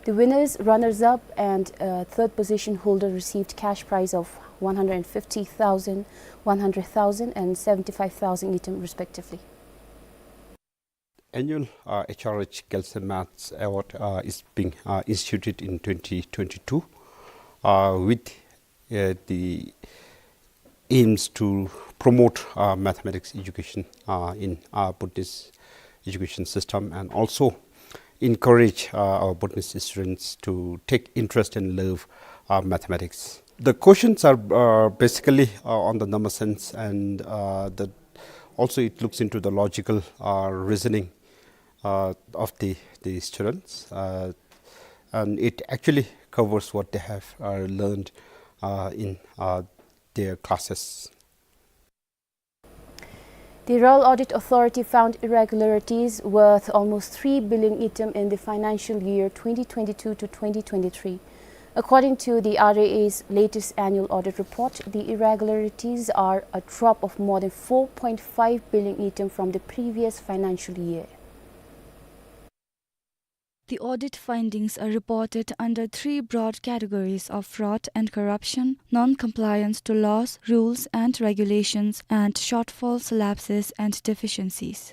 The winners, runners-up, and, uh, third position holder received cash prize of one hundred fifty thousand, one hundred thousand, and seventy-five thousand ngultrum respectively. Annual, uh, H R H Gelse Maths Award, uh, is being, uh, instituted in twenty twenty-two, uh, with, uh, the aims to promote, uh, mathematics education, uh, in, uh, Bhutanese education system, and also encourage, uh, our Bhutanese students to take interest and love, uh, mathematics. The questions are, uh, basically, uh, on the number sense, and, uh, the, also it looks into the logical, uh, reasoning, uh, of the, the students, uh, and it actually covers what they have, uh, learned, uh, in, uh, their classes. The Royal Audit Authority found irregularities worth almost three billion ngultrum in the financial year twenty twenty-two to twenty twenty-three. According to the R A A's latest annual audit report, the irregularities are a drop of more than four point five billion ngultrum from the previous financial year. The audit findings are reported under three broad categories of fraud and corruption, non-compliance to laws, rules and regulations, and shortfalls, lapses and deficiencies.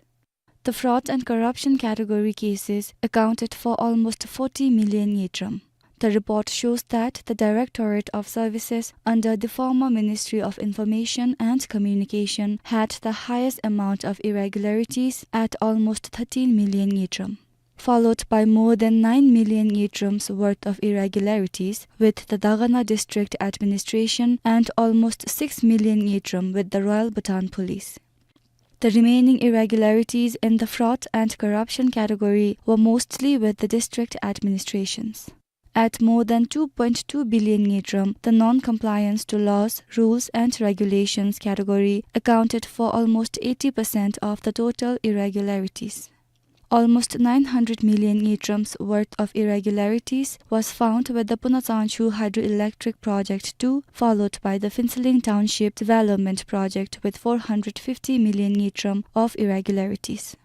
The fraud and corruption category cases accounted for almost forty million ngultrum. The report shows that the Directorate of Services under the former Ministry of Information and Communication had the highest amount of irregularities at almost thirteen million ngultrum, followed by more than nine million ngultrum's worth of irregularities with the Dagana District Administration and almost six million ngultrum with the Royal Bhutan Police. The remaining irregularities in the fraud and corruption category were mostly with the district administrations. At more than two point two billion ngultrum, the non-compliance to laws, rules and regulations category accounted for almost eighty percent of the total irregularities. Almost nine hundred million ngultrum's worth of irregularities was found with the Punatsanchu Hydroelectric Project two, followed by the Phuentsholing Township Development Project with four hundred fifty million ngultrum of irregularities.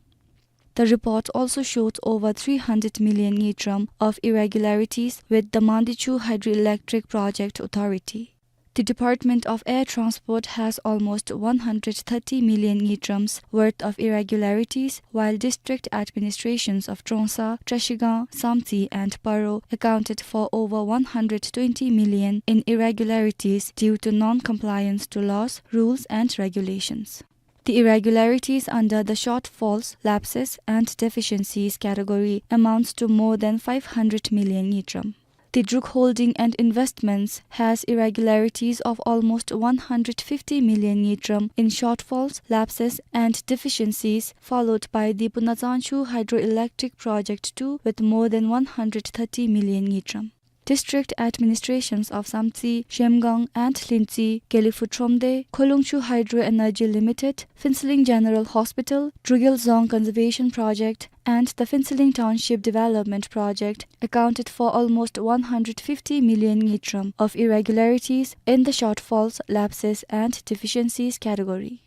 The report also showed over three hundred million ngultrum of irregularities with the Mandichu Hydroelectric Project Authority. The Department of Air Transport has almost one hundred thirty million ngultrum's worth of irregularities, while district administrations of Trongsa, Trashigang, Samtse and Paro accounted for over one hundred twenty million in irregularities due to non-compliance to laws, rules and regulations. The irregularities under the shortfalls, lapses and deficiencies category amounts to more than five hundred million ngultrum. The Druk Holding and Investments has irregularities of almost one hundred fifty million ngultrum in shortfalls, lapses and deficiencies, followed by the Punatsanchu Hydroelectric Project two with more than one hundred thirty million ngultrum. District administrations of Samtse, Zhemgang and Lhintse, Gelephu Thromde, Kholungchu Hydro Energy Limited, Phuentsholing General Hospital, Drukgyel Dzong Conservation Project, and the Phuentsholing Township Development Project accounted for almost one hundred fifty million ngultrum of irregularities in the shortfalls, lapses, and deficiencies category.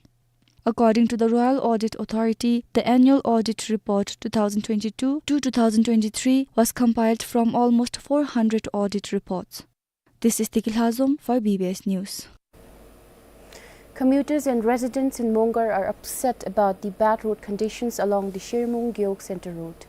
According to the Royal Audit Authority, the annual audit report two thousand twenty-two to two thousand twenty-three was compiled from almost four hundred audit reports. This is Tiki Lhazom for B B S News. Commuters and residents in Mongar are upset about the bad road conditions along the Shermung Gewog Centre Road.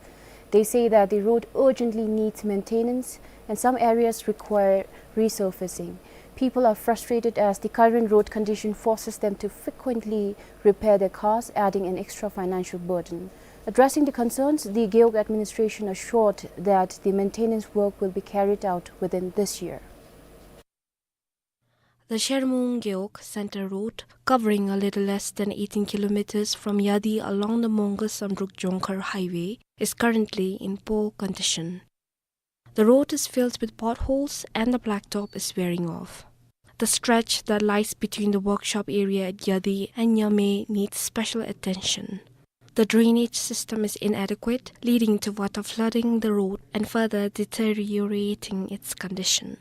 They say that the road urgently needs maintenance and some areas require resurfacing. People are frustrated as the current road condition forces them to frequently repair their cars, adding an extra financial burden. Addressing the concerns, the Gewog administration assured that the maintenance work will be carried out within this year. The Shermung Gewog Centre Road, covering a little less than eighteen kilometers from Yadi along the Mongar Samdrup Jongkhar Highway, is currently in poor condition. The road is filled with potholes and the blacktop is wearing off. The stretch that lies between the workshop area at Yadi and Nyame needs special attention. The drainage system is inadequate, leading to water flooding the road and further deteriorating its condition.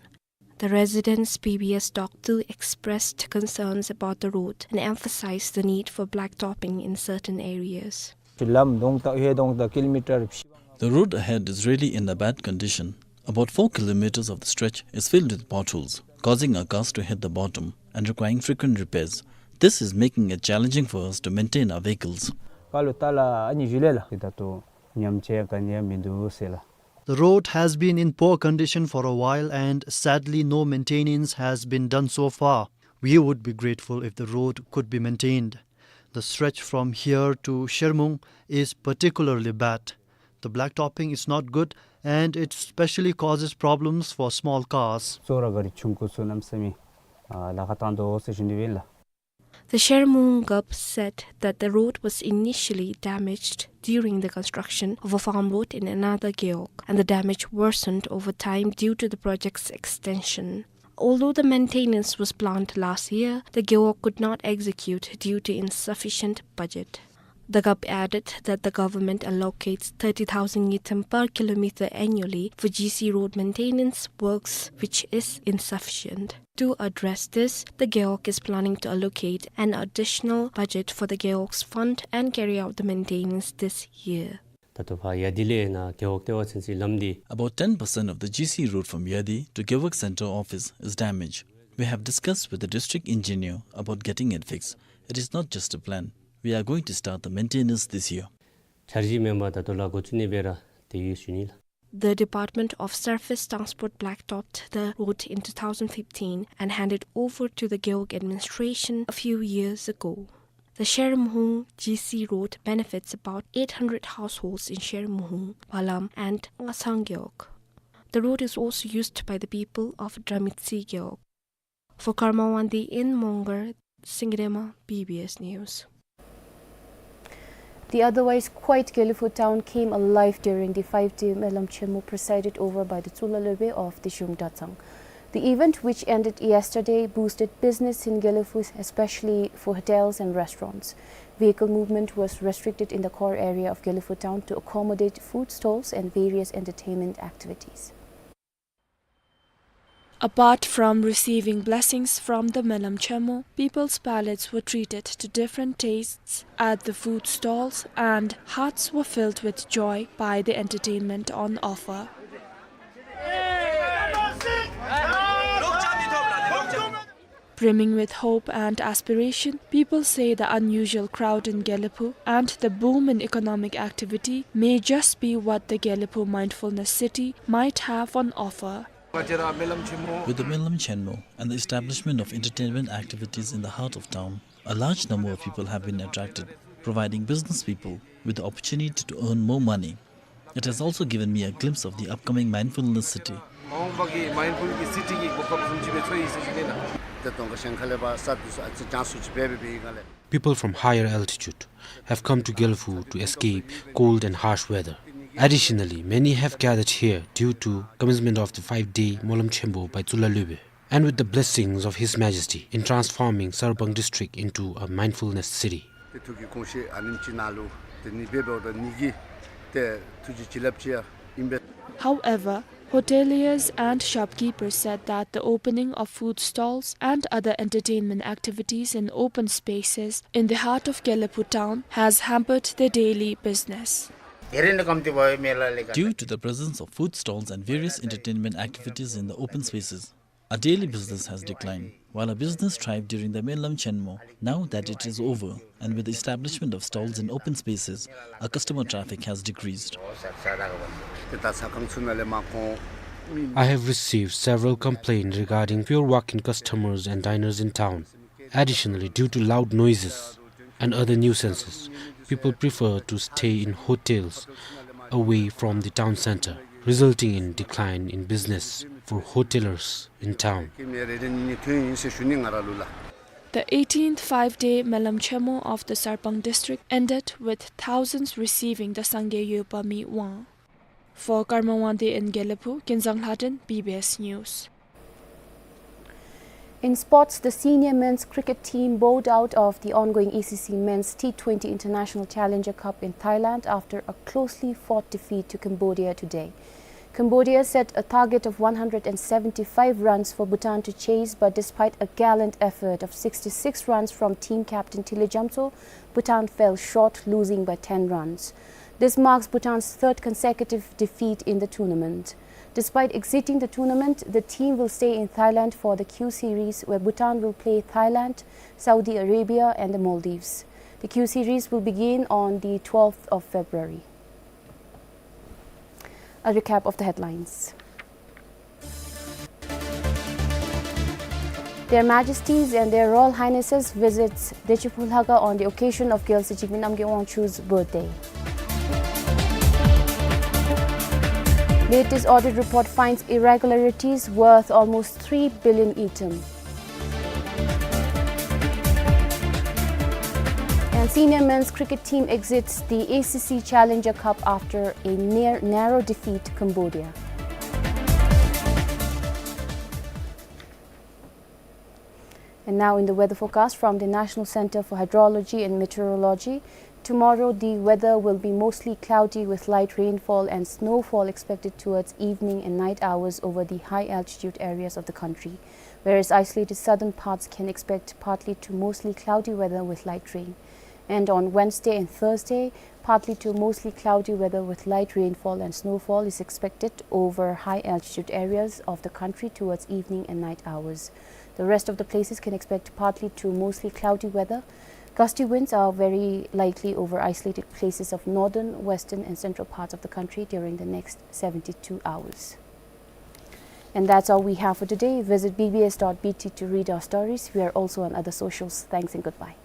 The residents B B S talked to expressed concerns about the road and emphasized the need for blacktopping in certain areas. ལམ་གདོང་དག་ཧེ་གདོང་དག་ཀི་ལོ་མི་ཊར་བཞི། The road ahead is really in a bad condition. About four kilometers of the stretch is filled with potholes, causing our cars to hit the bottom and requiring frequent repairs. This is making it challenging for us to maintain our vehicles. ཀ་ལོ་ཏ་ལ་ཨ་ནི་ཞུ་ལེ་ལ། ད་ལྟོ་ཉམས་ཆེ་ག་ནི་ཡང་མི་འདུག་ཟེར་ལ། The road has been in poor condition for a while and sadly no maintenance has been done so far. We would be grateful if the road could be maintained. The stretch from here to Shermung is particularly bad. The blacktopping is not good and it specially causes problems for small cars. ཙོག་ར་ག་རི་ཆུང་ཀུ་ཚུ་གནམ་མེད་ས་མེད་ཨ་ལཱ་ཁག་བཏང་དོ་ཟེར་ཞུ་ནི་ཨིན་ལགས། The Shermung Gap said that the road was initially damaged during the construction of a farm road in another gewog, and the damage worsened over time due to the project's extension. Although the maintenance was planned last year, the gewog could not execute due to insufficient budget. The Gap added that the government allocates thirty thousand ngultrum per kilometer annually for G C road maintenance works, which is insufficient. To address this, the gewog is planning to allocate an additional budget for the gewog's fund and carry out the maintenance this year. ད་ལྟོ་ཕར་ཡ་དི་ལས་ནཱ་གེ་ཝོག་ལྟེ་བ་ཚུན་ཚོད་ལམ་འདི། About ten percent of the G C road from Yadi to Gewog Centre office is damaged. We have discussed with the district engineer about getting it fixed. It is not just a plan. We are going to start the maintenance this year. འཆར་གཞི་མེན་པར་ད་ལྟོ་ལཱ་འགོ་བཙུགས་ནི་སྦེ་ར་དེ་ཡོད་ཞུ་ནི་ལགས། The Department of Surface Transport blacktopped the road in two thousand fifteen and handed over to the Gewog administration a few years ago. The Shermung G C road benefits about eight hundred households in Shermung, Balam, and Ngasang Gewog. The road is also used by the people of Dramitsi Gewog. For Karma Wangdi in Mongar, Singirema, B B S News. The otherwise quiet Gelephu town came alive during the five-day Melam Chenmo presided over by the Tsulalobe of the Zhung Datsang. The event, which ended yesterday, boosted business in Gelephu, especially for hotels and restaurants. Vehicle movement was restricted in the core area of Gelephu town to accommodate food stalls and various entertainment activities. Apart from receiving blessings from the Melam Chenmo, people's palates were treated to different tastes at the food stalls, and hearts were filled with joy by the entertainment on offer. Brimming with hope and aspiration, people say the unusual crowd in Gelephu and the boom in economic activity may just be what the Gelephu Mindfulness City might have on offer. With the Melam Chenmo and the establishment of entertainment activities in the heart of town, a large number of people have been attracted, providing business people with the opportunity to earn more money. It has also given me a glimpse of the upcoming Mindfulness City. People from higher altitude have come to Gelephu to escape cold and harsh weather. Additionally, many have gathered here due to commencement of the five-day Melam Chenmo by Tsulalobe, and with the blessings of His Majesty in transforming Sarpang district into a mindfulness city. However, hoteliers and shopkeepers said that the opening of food stalls and other entertainment activities in open spaces in the heart of Gelephu town has hampered their daily business. Due to the presence of food stalls and various entertainment activities in the open spaces, our daily business has declined, while our business thrived during the Melam Chenmo. Now that it is over, and with the establishment of stalls in open spaces, our customer traffic has decreased. I have received several complaints regarding fewer walk-in customers and diners in town. Additionally, due to loud noises and other nuisances, people prefer to stay in hotels away from the town center, resulting in decline in business for hotelers in town. The eighteenth five-day Melam Chenmo of the Sarpang district ended with thousands receiving the Sangye Yopa Mi Wang. For Karma Wangdi in Gelephu, Kinzang Lhaden, B B S News. In sports, the senior men's cricket team bowed out of the ongoing A C C Men's T twenty International Challenger Cup in Thailand after a closely fought defeat to Cambodia today. Cambodia set a target of one hundred and seventy-five runs for Bhutan to chase, but despite a gallant effort of sixty-six runs from team captain Tile Jamso, Bhutan fell short, losing by ten runs. This marks Bhutan's third consecutive defeat in the tournament. Despite exiting the tournament, the team will stay in Thailand for the Q Series, where Bhutan will play Thailand, Saudi Arabia, and the Maldives. The Q Series will begin on the twelfth of February. A recap of the headlines. Their Majesties and their Royal Highnesses visits Deciphu Lhakhang on the occasion of Gyalse Jigme Namgay Wangchuck's birthday. Latest audit report finds irregularities worth almost three billion ngultrum. And senior men's cricket team exits the A C C Challenger Cup after a near, narrow defeat to Cambodia. And now in the weather forecast from the National Center for Hydrology and Meteorology, tomorrow the weather will be mostly cloudy with light rainfall and snowfall expected towards evening and night hours over the high altitude areas of the country, whereas isolated southern parts can expect partly to mostly cloudy weather with light rain. And on Wednesday and Thursday, partly to mostly cloudy weather with light rainfall and snowfall is expected over high altitude areas of the country towards evening and night hours. The rest of the places can expect partly to mostly cloudy weather. Gusty winds are very likely over isolated places of northern, western, and central parts of the country during the next seventy-two hours. And that's all we have for today. Visit B B S dot B T to read our stories. We are also on other socials. Thanks and goodbye.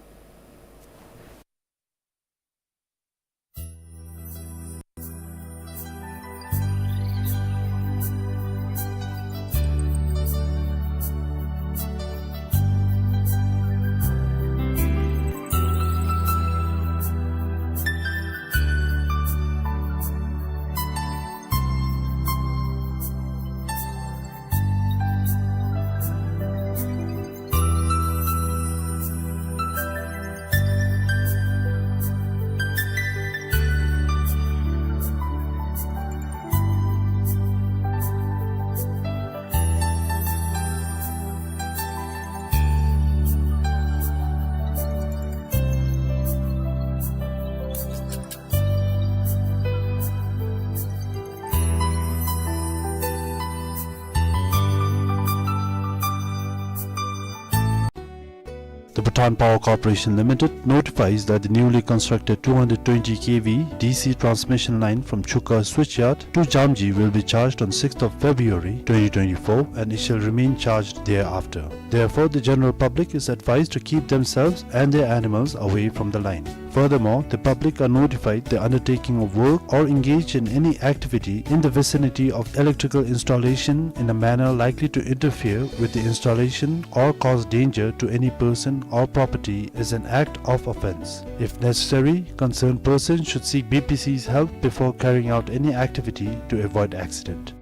The Bhutan Power Corporation Limited notifies that the newly constructed two hundred twenty K V D C transmission line from Chukar switchyard to Jamji will be charged on sixth of February twenty twenty-four, and it shall remain charged thereafter. Therefore, the general public is advised to keep themselves and their animals away from the line. Furthermore, the public are notified the undertaking of work or engage in any activity in the vicinity of electrical installation in a manner likely to interfere with the installation or cause danger to any person or property is an act of offence. If necessary, concerned persons should seek B P C's help before carrying out any activity to avoid accident.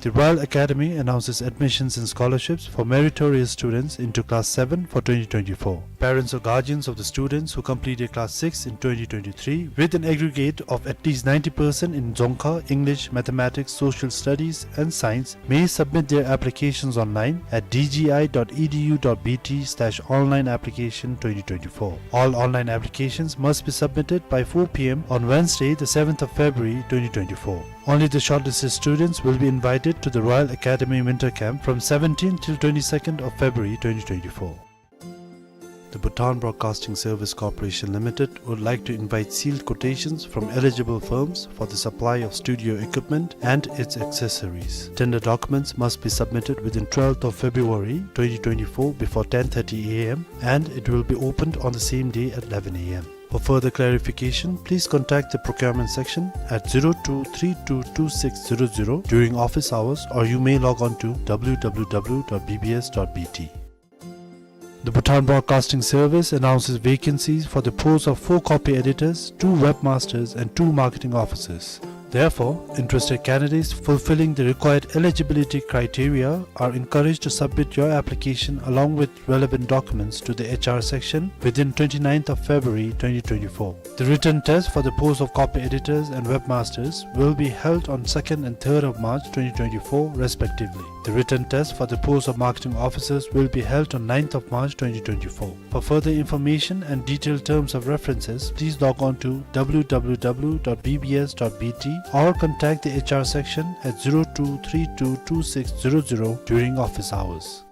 The Royal Academy announces admissions and scholarships for meritorious students into class seven for twenty twenty-four. Parents or guardians of the students who completed class six in twenty twenty-three with an aggregate of at least ninety percent in Dzongkha, English, Mathematics, Social Studies and Science may submit their applications online at D G I dot E D U dot B T slash online application twenty twenty-four. All online applications must be submitted by four P M on Wednesday, the seventh of February twenty twenty-four. Only the shortlisted students will be invited to the Royal Academy Winter Camp from seventeenth till twenty-second of February twenty twenty-four. The Bhutan Broadcasting Service Corporation Limited would like to invite sealed quotations from eligible firms for the supply of studio equipment and its accessories. Tender documents must be submitted within twelfth of February twenty twenty-four before ten thirty A M, and it will be opened on the same day at eleven A M. For further clarification, please contact the procurement section at zero two three two two six zero zero during office hours, or you may log on to W W W dot B B S dot B T. The Bhutan Broadcasting Service announces vacancies for the posts of four copy editors, two webmasters, and two marketing officers. Therefore, interested candidates fulfilling the required eligibility criteria are encouraged to submit your application along with relevant documents to the H R section within twenty-ninth of February twenty twenty-four. The written test for the post of copy editors and webmasters will be held on second and third of March twenty twenty-four respectively. The written test for the post of marketing officers will be held on ninth of March twenty twenty-four. For further information and detailed terms of references, please log on to w w w dot b b s dot b t or contact the H R section at zero two three two two six zero zero during office hours.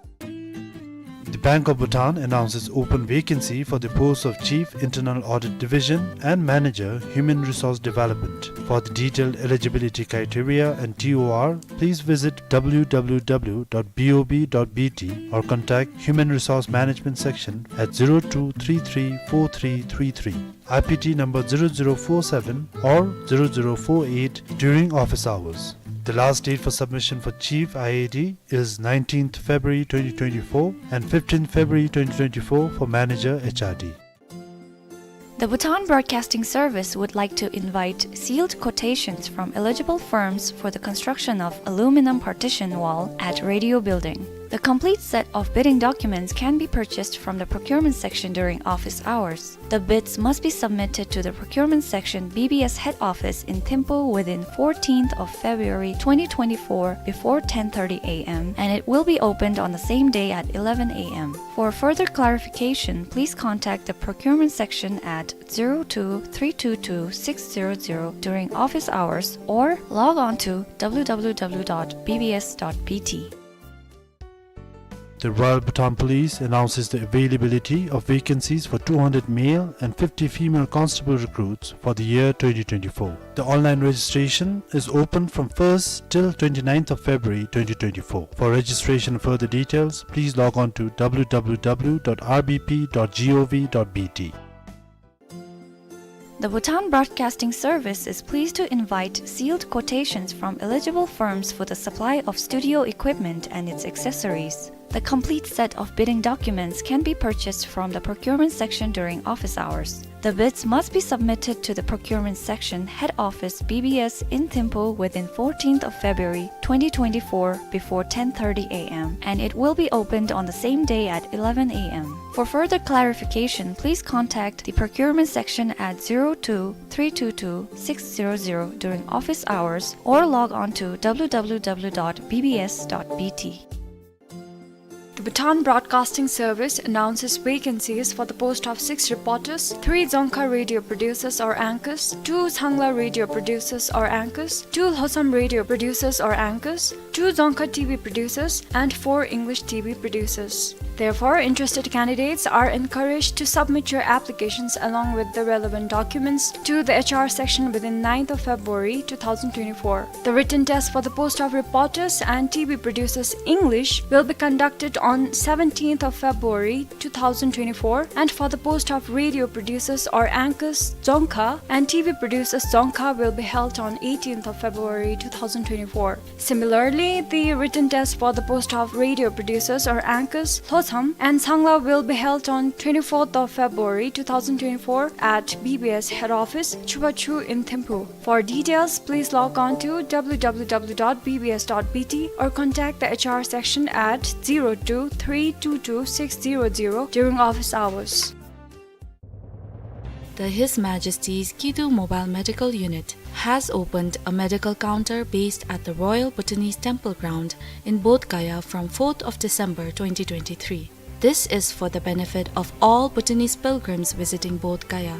The Bank of Bhutan announces open vacancy for the post of Chief Internal Audit Division and Manager Human Resource Development. For the detailed eligibility criteria and T O R, please visit w w w dot b o b dot b t or contact Human Resource Management Section at zero two three three four three three three, I P T number zero zero four seven or zero zero four eight during office hours. The last date for submission for Chief I A D is nineteenth February twenty twenty-four and fifteenth February twenty twenty-four for Manager H R D. The Bhutan Broadcasting Service would like to invite sealed quotations from eligible firms for the construction of aluminum partition wall at Radio Building. The complete set of bidding documents can be purchased from the procurement section during office hours. The bids must be submitted to the procurement section, B B S head office in Thimphu, within fourteenth of February twenty twenty-four before ten thirty a m, and it will be opened on the same day at eleven a m. For further clarification, please contact the procurement section at zero two three two two six zero zero during office hours or log on to w w w dot b b s dot b t. The Royal Bhutan Police announces the availability of vacancies for two hundred male and fifty female constable recruits for the year twenty twenty-four. The online registration is open from first till twenty-ninth of February twenty twenty-four. For registration and further details, please log on to w w w dot r b p dot g o v dot b t. The Bhutan Broadcasting Service is pleased to invite sealed quotations from eligible firms for the supply of studio equipment and its accessories. The complete set of bidding documents can be purchased from the procurement section during office hours. The bids must be submitted to the procurement section, head office, B B S in Thimphu within fourteenth of February twenty twenty-four before ten thirty a m, and it will be opened on the same day at eleven a m. For further clarification, please contact the procurement section at zero two three two two six zero zero during office hours or log on to w w w dot b b s dot b t. The Bhutan Broadcasting Service announces vacancies for the post of six reporters, three Dzongkha radio producers or anchors, two Sangla radio producers or anchors, two Lhotsam radio producers or anchors, two Dzongkha T V producers, and four English T V producers. Therefore, interested candidates are encouraged to submit your applications along with the relevant documents to the H R section within ninth of February two thousand twenty-four. The written test for the post of reporters and T V producers English will be conducted on seventeenth of February two thousand twenty-four, and for the post of radio producers or anchors Dzongkha and T V producers Dzongkha will be held on eighteenth of February two thousand twenty-four. Similarly, the written test for the post of radio producers or anchors Lhotsam and Sangla will be held on twenty-fourth of February two thousand twenty-four at B B S head office, Chubachu in Thimphu. For details, please log on to w w w dot b b s dot b t or contact the H R section at zero two three two two six zero zero during office hours. The His Majesty's Kidu Mobile Medical Unit has opened a medical counter based at the Royal Bhutanese Temple Ground in Bodh Gaya from fourth of December twenty twenty-three. This is for the benefit of all Bhutanese pilgrims visiting Bodh Gaya.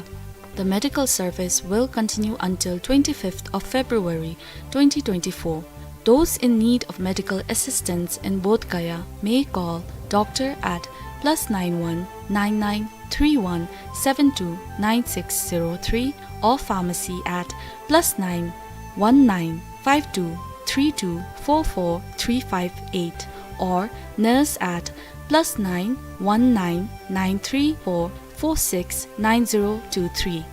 The medical service will continue until twenty-fifth of February twenty twenty-four. Those in need of medical assistance in Bodh Gaya may call doctor at plus nine one nine nine three one seven two nine six zero three or pharmacy at plus nine one nine five two three two four four three five eight or nurse at plus nine one nine nine three four four six nine zero two three.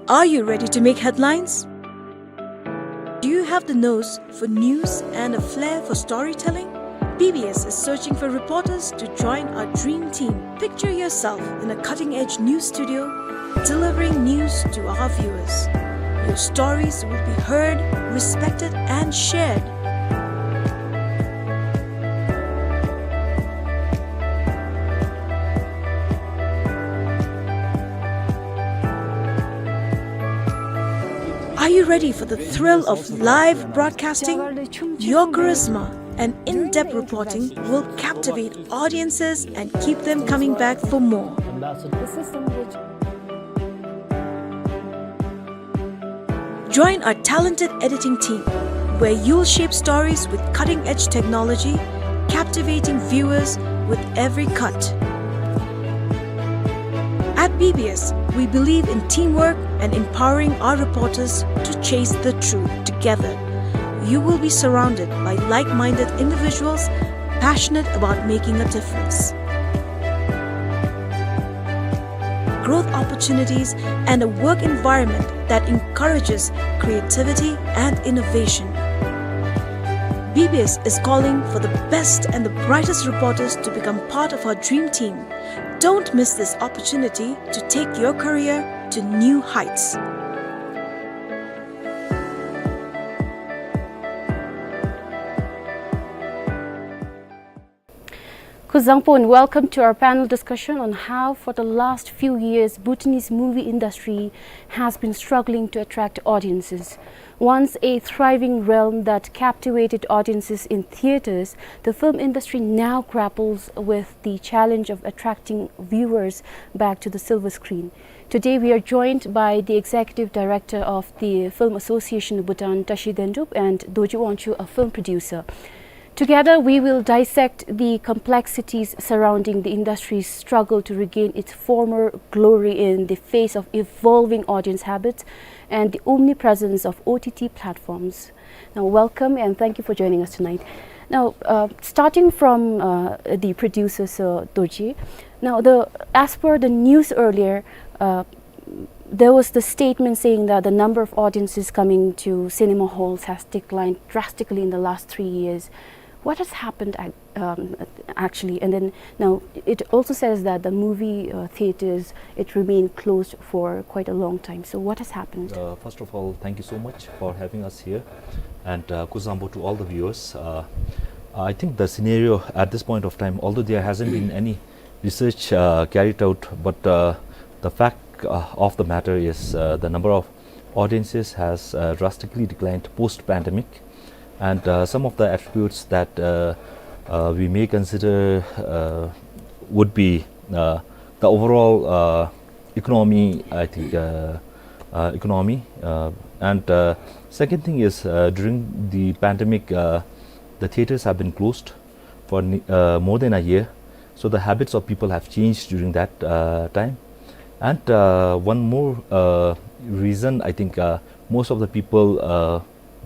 Are you ready to make headlines? Do you have the nose for news and a flair for storytelling? B B S is searching for reporters to join our dream team. Picture yourself in a cutting-edge news studio, delivering news to our viewers. Your stories will be heard, respected, and shared. Are you ready for the thrill of live broadcasting? Your charisma and in-depth reporting will captivate audiences and keep them coming back for more. Join our talented editing team, where you'll shape stories with cutting-edge technology, captivating viewers with every cut. At B B S, we believe in teamwork and empowering our reporters to chase the truth together. You will be surrounded by like-minded individuals passionate about making a difference. Growth opportunities, and a work environment that encourages creativity and innovation. B B S is calling for the best and the brightest reporters to become part of our dream team. Don't miss this opportunity to take your career to new heights. Kuzuzangpo and welcome to our panel discussion on how, for the last few years, Bhutanese movie industry has been struggling to attract audiences. Once a thriving realm that captivated audiences in theatres, the film industry now grapples with the challenge of attracting viewers back to the silver screen. Today, we are joined by the executive director of the Film Association of Bhutan, Tashi Dendup, and Dorji Wangchuk, a film producer. Together, we will dissect the complexities surrounding the industry's struggle to regain its former glory in the face of evolving audience habits and the omnipresence of O T T platforms. Now, welcome and thank you for joining us tonight. Now, uh, starting from, uh, the producer, Sir Dorji. Now, the, as per the news earlier, uh, there was the statement saying that the number of audiences coming to cinema halls has declined drastically in the last three years. What has happened ac-, um, actually? And then now it also says that the movie, uh, theaters, it remained closed for quite a long time. So what has happened? Uh, first of all, thank you so much for having us here, and, uh, kuzuzangpo to all the viewers. Uh, I think the scenario at this point of time, although there hasn't been any research, uh, carried out, but, uh, the fact, uh, of the matter is, uh, the number of audiences has, uh, drastically declined post-pandemic, and, uh, some of the attributes that, uh, uh, we may consider, uh, would be, uh, the overall, uh, economy, I think, uh, uh, economy, uh, and, uh, second thing is, uh, during the pandemic, uh, the theatres have been closed for ne-, uh, more than a year. So the habits of people have changed during that, uh, time. And, uh, one more, uh, reason I think, uh, most of the people, uh,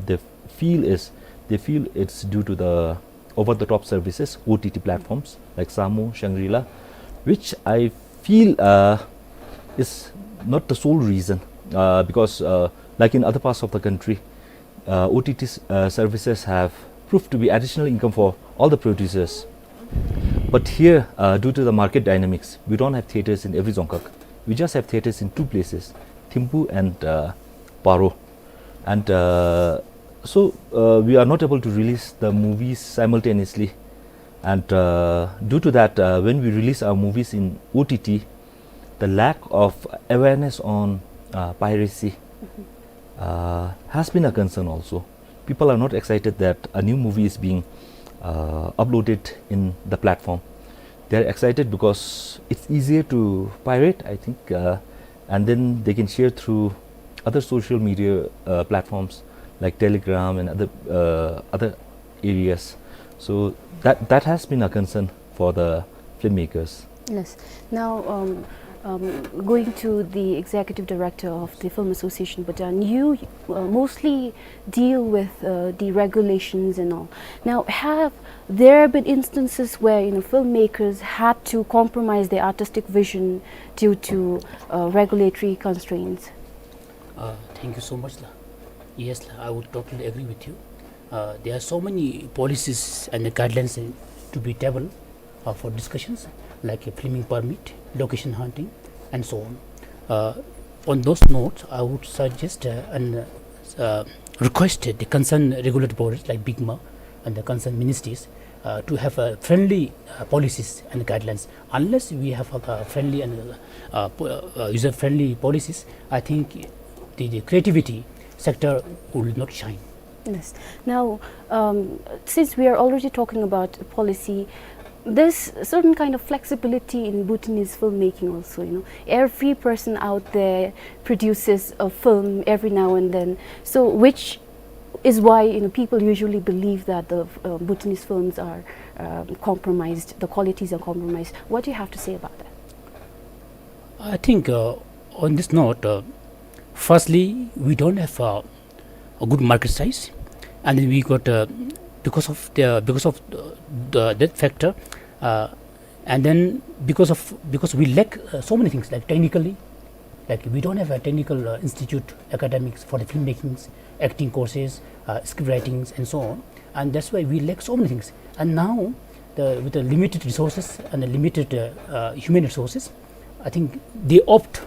they feel is, they feel it's due to the over-the-top services, O T T platforms like Saamo, Shangri-La, which I feel, uh, is not the sole reason, uh, because, uh, like in other parts of the country, uh, O T T s-, uh, services have proved to be additional income for all the producers. But here, uh, due to the market dynamics, we don't have theatres in every dzongkhag. We just have theatres in two places, Thimphu and, uh, Paro. And, uh, so, uh, we are not able to release the movies simultaneously. And, uh, due to that, uh, when we release our movies in O T T, the lack of awareness on, uh, piracy, uh, has been a concern also. People are not excited that a new movie is being, uh, uploaded in the platform. They are excited because it's easier to pirate, I think, uh, and then they can share through other social media, uh, platforms like Telegram and other, uh, other areas. So that, that has been a concern for the filmmakers. Yes. Now, um, um, going to the executive director of the Film Association Bhutan, you, uh, mostly deal with, uh, the regulations and all. Now, have there been instances where, you know, filmmakers had to compromise their artistic vision due to, uh, regulatory constraints? Uh, thank you so much, la. Yes, la, I would totally agree with you. Uh, there are so many policies and the guidelines in, to be tabled uh, for discussions, like a filming permit, location hunting, and so on. Uh, on those notes, I would suggest uh, and uh, request the concerned regulatory bodies like BIGMA and the concerned ministries uh, to have uh, friendly uh, policies and guidelines. Unless we have uh, friendly and uh, po- uh, user-friendly policies, I think the, the creativity sector will not shine. Yes. Now, um, since we are already talking about policy, there's certain kind of flexibility in Bhutanese filmmaking also, you know. Every person out there produces a film every now and then. So, which is why, you know, people usually believe that the uh, Bhutanese films are um, compromised, the qualities are compromised. What do you have to say about that? I think uh, on this note, uh, firstly, we don't have uh, a good market size, and then we got uh, because of the because of the, the that factor, uh, and then because of because we lack uh, so many things, like technically, like we don't have a technical uh, institute, academics for the filmmakings, acting courses, uh, script writings, and so on. And that's why we lack so many things. And now, the, with the limited resources and the limited uh, uh, human resources, I think they opt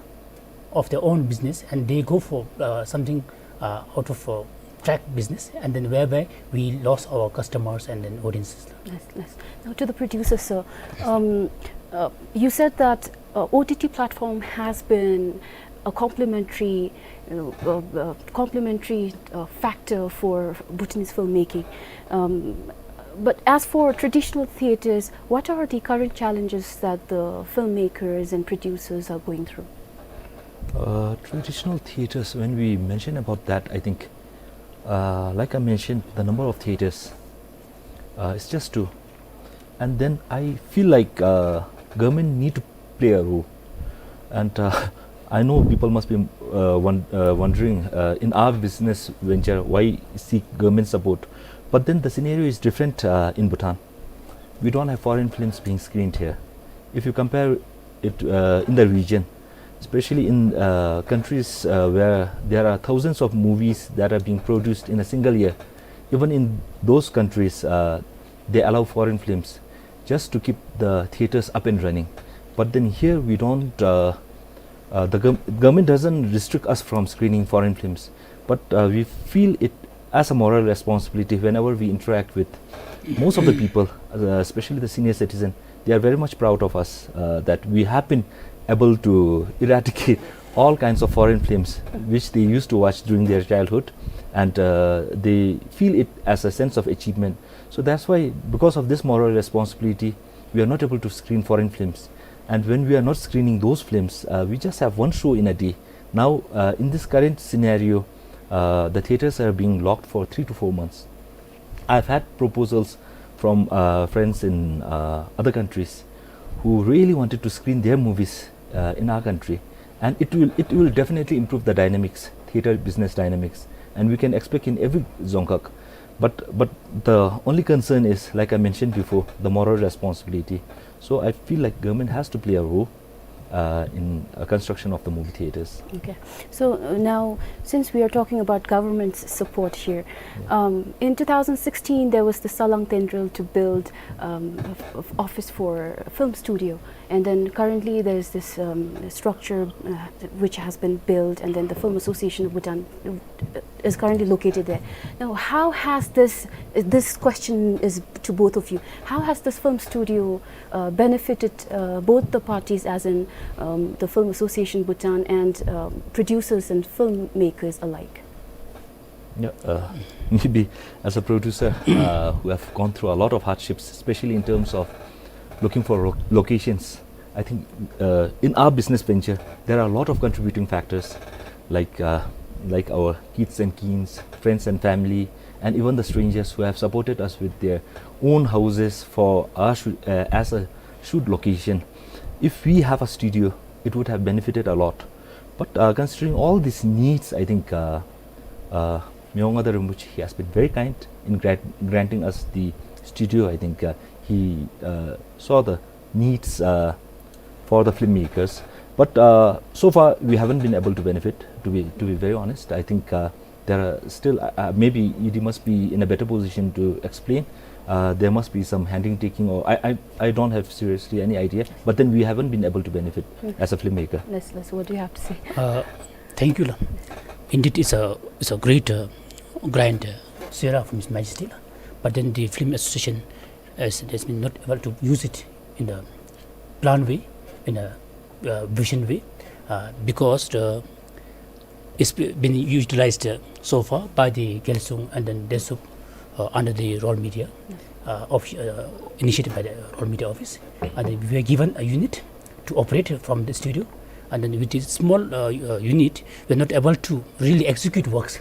of their own business and they go for uh, something uh, out of uh, track business, and then whereby we lost our customers and then audiences. Yes, yes. Now to the producer, sir. Um, uh, you said that uh, O T T platform has been a complementary, uh, uh, uh, complementary uh, factor for Bhutanese filmmaking. Um, but as for traditional theatres, what are the current challenges that the filmmakers and producers are going through? Uh, traditional theatres, when we mention about that, I think, uh, like I mentioned, the number of theatres uh, it's just two. And then I feel like uh, government need to play a role. And uh, I know people must be uh, won- uh, wondering uh, in our business venture why seek government support. But then the scenario is different uh, in Bhutan. We don't have foreign films being screened here. If you compare it uh, in the region, especially in uh, countries uh, where there are thousands of movies that are being produced in a single year, even in those countries, uh, they allow foreign films just to keep the theaters up and running. But then here we don't, uh, uh, the gov- government doesn't restrict us from screening foreign films, but uh, we feel it as a moral responsibility whenever we interact with most of the people, uh, especially the senior citizen. They are very much proud of us uh, that we have been able to eradicate all kinds of foreign films which they used to watch during their childhood, and uh, they feel it as a sense of achievement. So that's why, because of this moral responsibility, we are not able to screen foreign films. And when we are not screening those films, uh, we just have one show in a day. Now, uh, in this current scenario, uh, the theaters are being locked for three to four months. I've had proposals from uh, friends in uh, other countries who really wanted to screen their movies uh, in our country, and it will it will definitely improve the dynamics, theater business dynamics, and we can expect in every dzongkhag. But but the only concern is, like I mentioned before, the moral responsibility. So I feel like government has to play a role uh, in uh, construction of the movie theaters. Okay. So uh, now, since we are talking about government's support here, um, in two thousand sixteen there was the Salang Tendrel to build um, a f- of office for a film studio, and then currently there is this um, structure uh, which has been built, and then the Film Association of Bhutan uh, is currently located there. Now, how has this, this question is to both of you, how has this film studio uh, benefited uh, both the parties, as in um, the Film Association Bhutan and um, producers and filmmakers alike? Yeah, uh, maybe as a producer uh, who have gone through a lot of hardships, especially in terms of looking for ro- locations, I think uh, in our business venture, there are a lot of contributing factors, like uh, like our kids and keens, friends and family, and even the strangers who have supported us with their own houses for our shoo- uh, as a shoot location. If we have a studio, it would have benefited a lot. But uh, considering all these needs, I think uh, uh, Myo Ngada Rinpoche, he has been very kind in grant- granting us the studio. I think uh, he uh, saw the needs uh, for the filmmakers. But uh, so far, we haven't been able to benefit. To be to be very honest, I think uh, There are still, uh, uh, maybe E D must be in a better position to explain. Uh, there must be some handing taking, or I, I, I don't have seriously any idea. But then we haven't been able to benefit as a filmmaker. Yes, yes. What do you have to say? Uh, thank you, la. Indeed, it's a, it's a great, uh, grant, uh, sera from His Majesty, la. But then the Film Association has, has been not able to use it in a plan way, in a, uh, vision way, uh, because the it's be-, been utilized, uh, so far by the Gyalsung and then Dentsup, uh, under the Royal Media, uh, of, uh, initiated by the Royal Media Office. And then we were given a unit to operate from the studio. And then with this small, uh, uh, unit, we are not able to really execute works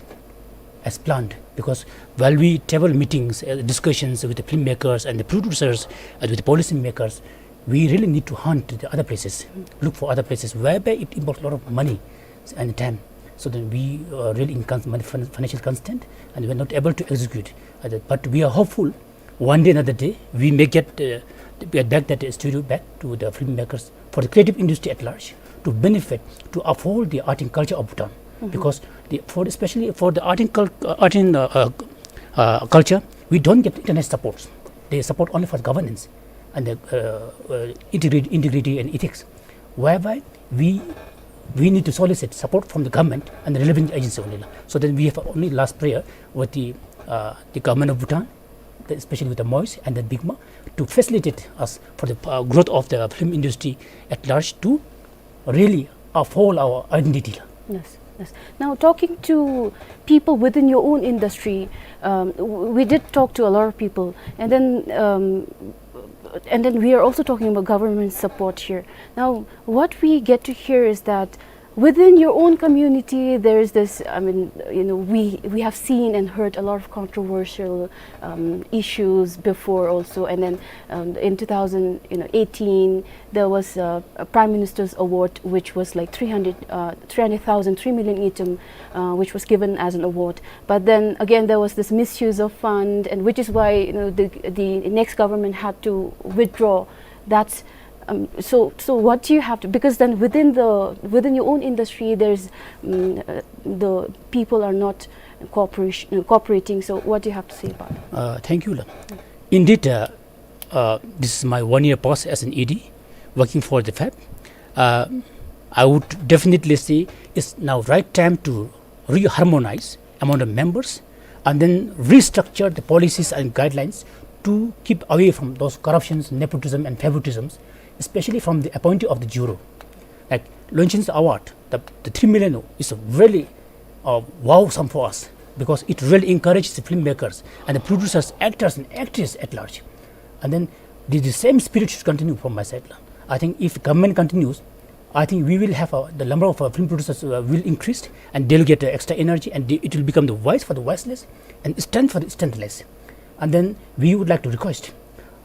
as planned, because while we table meetings, uh, discussions with the filmmakers and the producers and with the policymakers, we really need to hunt the other places, look for other places, whereby it involves a lot of money and time. So then we, uh, really in cons-, mon-, fin-, financial constraint, and we are not able to execute. Uh, but we are hopeful one day, another day, we may get, uh, get back that, uh, studio back to the filmmakers, for the creative industry at large, to benefit, to uphold the art and culture of Bhutan. Because the, for, especially for the art and cul-, uh, art and, uh, uh, uh, culture, we don't get internet supports. They support only for governance and the, uh, uh, integrity, integrity and ethics, whereby we, we need to solicit support from the government and the relevant agency only, la. So then we have only last prayer with the, uh, the government of Bhutan, the, especially with the MOIS and the BICMA, to facilitate us for the, uh, growth of the film industry at large, to really uphold our identity, la. Yes, yes. Now, talking to people within your own industry, um, w-, we did talk to a lot of people, and then, um, and then we are also talking about government support here. Now, what we get to hear is that within your own community, there is this, I mean, you know, we, we have seen and heard a lot of controversial, um, issues before also, and then, um, in two thousand, you know, eighteen, there was a, a Prime Minister's Award, which was like three hundred, uh, three hundred thousand, three million ngultrum, uh, which was given as an award. But then again, there was this misuse of fund, and which is why, you know, the, the next government had to withdraw. That's, um, so, so what do you have to, because then within the, within your own industry, there's, um, uh, the people are not cooperation, cooperating. So what do you have to say about it? Uh, thank you, la. Indeed, uh, uh, this is my one year past as an E D working for the FAB. Uh, I would definitely say it's now right time to reharmonize among the members and then restructure the policies and guidelines to keep away from those corruptions, nepotism and favoritisms, especially from the appointee of the juror. Like Longchen Award, the, the three million is a really, uh, wow sum for us, because it really encourages the filmmakers and the producers, actors and actresses at large. And then the, the same spirit should continue from my side, la. I think if government continues, I think we will have, uh, the number of, uh, film producers, uh, will increase, and they'll get, uh, extra energy, and they, it will become the voice for the voiceless and strength for the strengthless. And then we would like to request,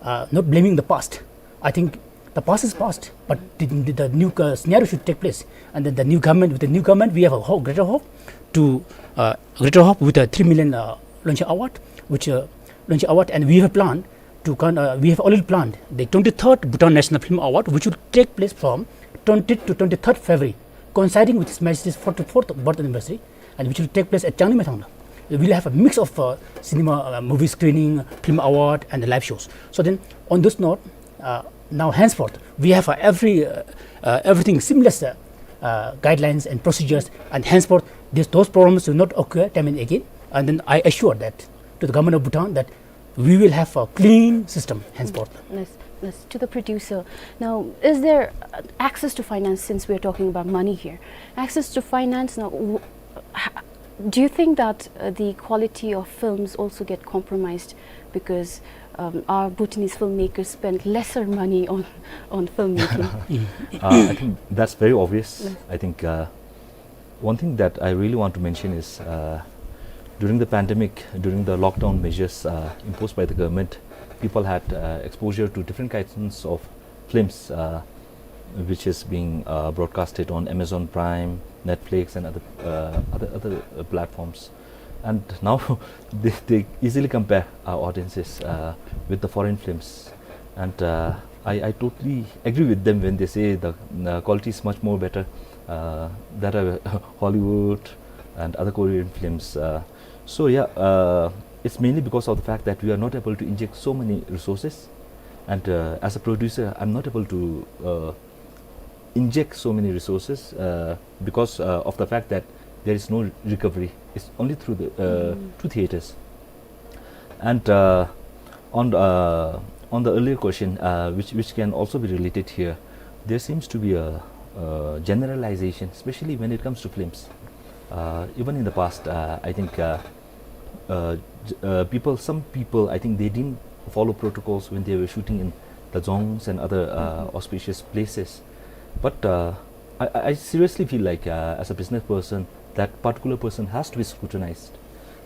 uh, not blaming the past. I think the past is past, but the, the, the new, uh, scenario should take place. And then the new government, with the new government, we have a ho-, greater hope to, uh, greater hope with a three million, uh, Longchen Award, which, uh, Longchen Award, and we have planned to con-, uh, we have already planned the twenty-third Bhutan National Film Award, which will take place from twentieth to twenty-third February, coinciding with His Majesty's forty-fourth birth anniversary, and which will take place at Changni Maithang, la. We'll have a mix of, uh, cinema, uh, movie screening, film award, and the live shows. So then, on this note, uh, now henceforth, we have, uh, every, uh, uh, everything seamless, uh, uh, guidelines and procedures, and henceforth, this, those problems will not occur time and again. And then I assure that to the government of Bhutan that we will have a clean system henceforth. Yes, yes. To the producer. Now, is there, uh, access to finance, since we are talking about money here? Access to finance, now, w-, ha-, do you think that, uh, the quality of films also get compromised because, um, our Bhutanese filmmakers spend lesser money on, on filmmaking? Uh, I think that's very obvious. Yes. I think, uh, one thing that I really want to mention is, uh, during the pandemic, during the lockdown measures, uh, imposed by the government, people had, uh, exposure to different kinds of films, uh, which is being, uh, broadcasted on Amazon Prime, Netflix, and other, uh, other, other, uh, platforms. And now they, they easily compare our audiences, uh, with the foreign films. And, uh, I, I totally agree with them when they say the, uh, quality is much more better, uh, that, uh, Hollywood, and other Korean films. Uh, so yeah, uh, it's mainly because of the fact that we are not able to inject so many resources, and uh, as a producer, I'm not able to uh, inject so many resources uh, because uh, of the fact that there is no recovery. It's only through the uh, through theaters. And uh, on uh, on the earlier question, uh, which which can also be related here, there seems to be a, uh generalization, especially when it comes to films. Uh, even in the past, uh, I think uh, uh, j- uh, people, some people, I think they didn't follow protocols when they were shooting in the dzongs and other uh, auspicious places. But uh, I, I seriously feel like, uh, as a business person, that particular person has to be scrutinized.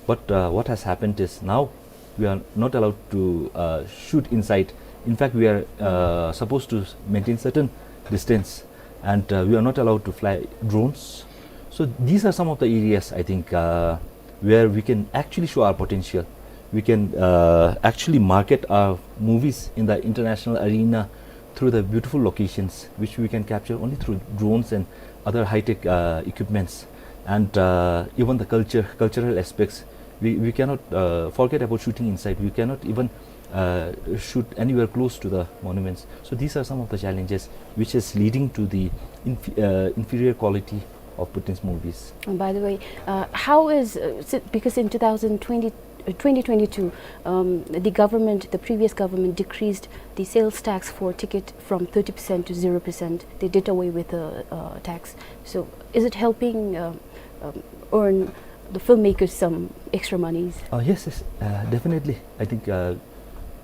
But uh, what has happened is now we are not allowed to uh, shoot inside. In fact, we are uh, supposed to maintain certain distance, and uh, we are not allowed to fly drones. So these are some of the areas, I think, uh, where we can actually show our potential. We can uh, actually market our movies in the international arena through the beautiful locations which we can capture only through drones and other high-tech uh, equipments. And uh, even the culture, cultural aspects, we, we cannot uh, forget about shooting inside. We cannot even uh, shoot anywhere close to the monuments. So these are some of the challenges which is leading to the inf- uh, inferior quality of Bhutanese movies. And by the way, uh, how is, uh, si- because in two thousand twenty, uh, twenty twenty-two, um, the government, the previous government decreased the sales tax for ticket from thirty percent to zero percent. They did away with the uh, tax. So is it helping uh, um, earn the filmmakers some extra monies? Uh, yes, yes, uh, definitely. I think uh,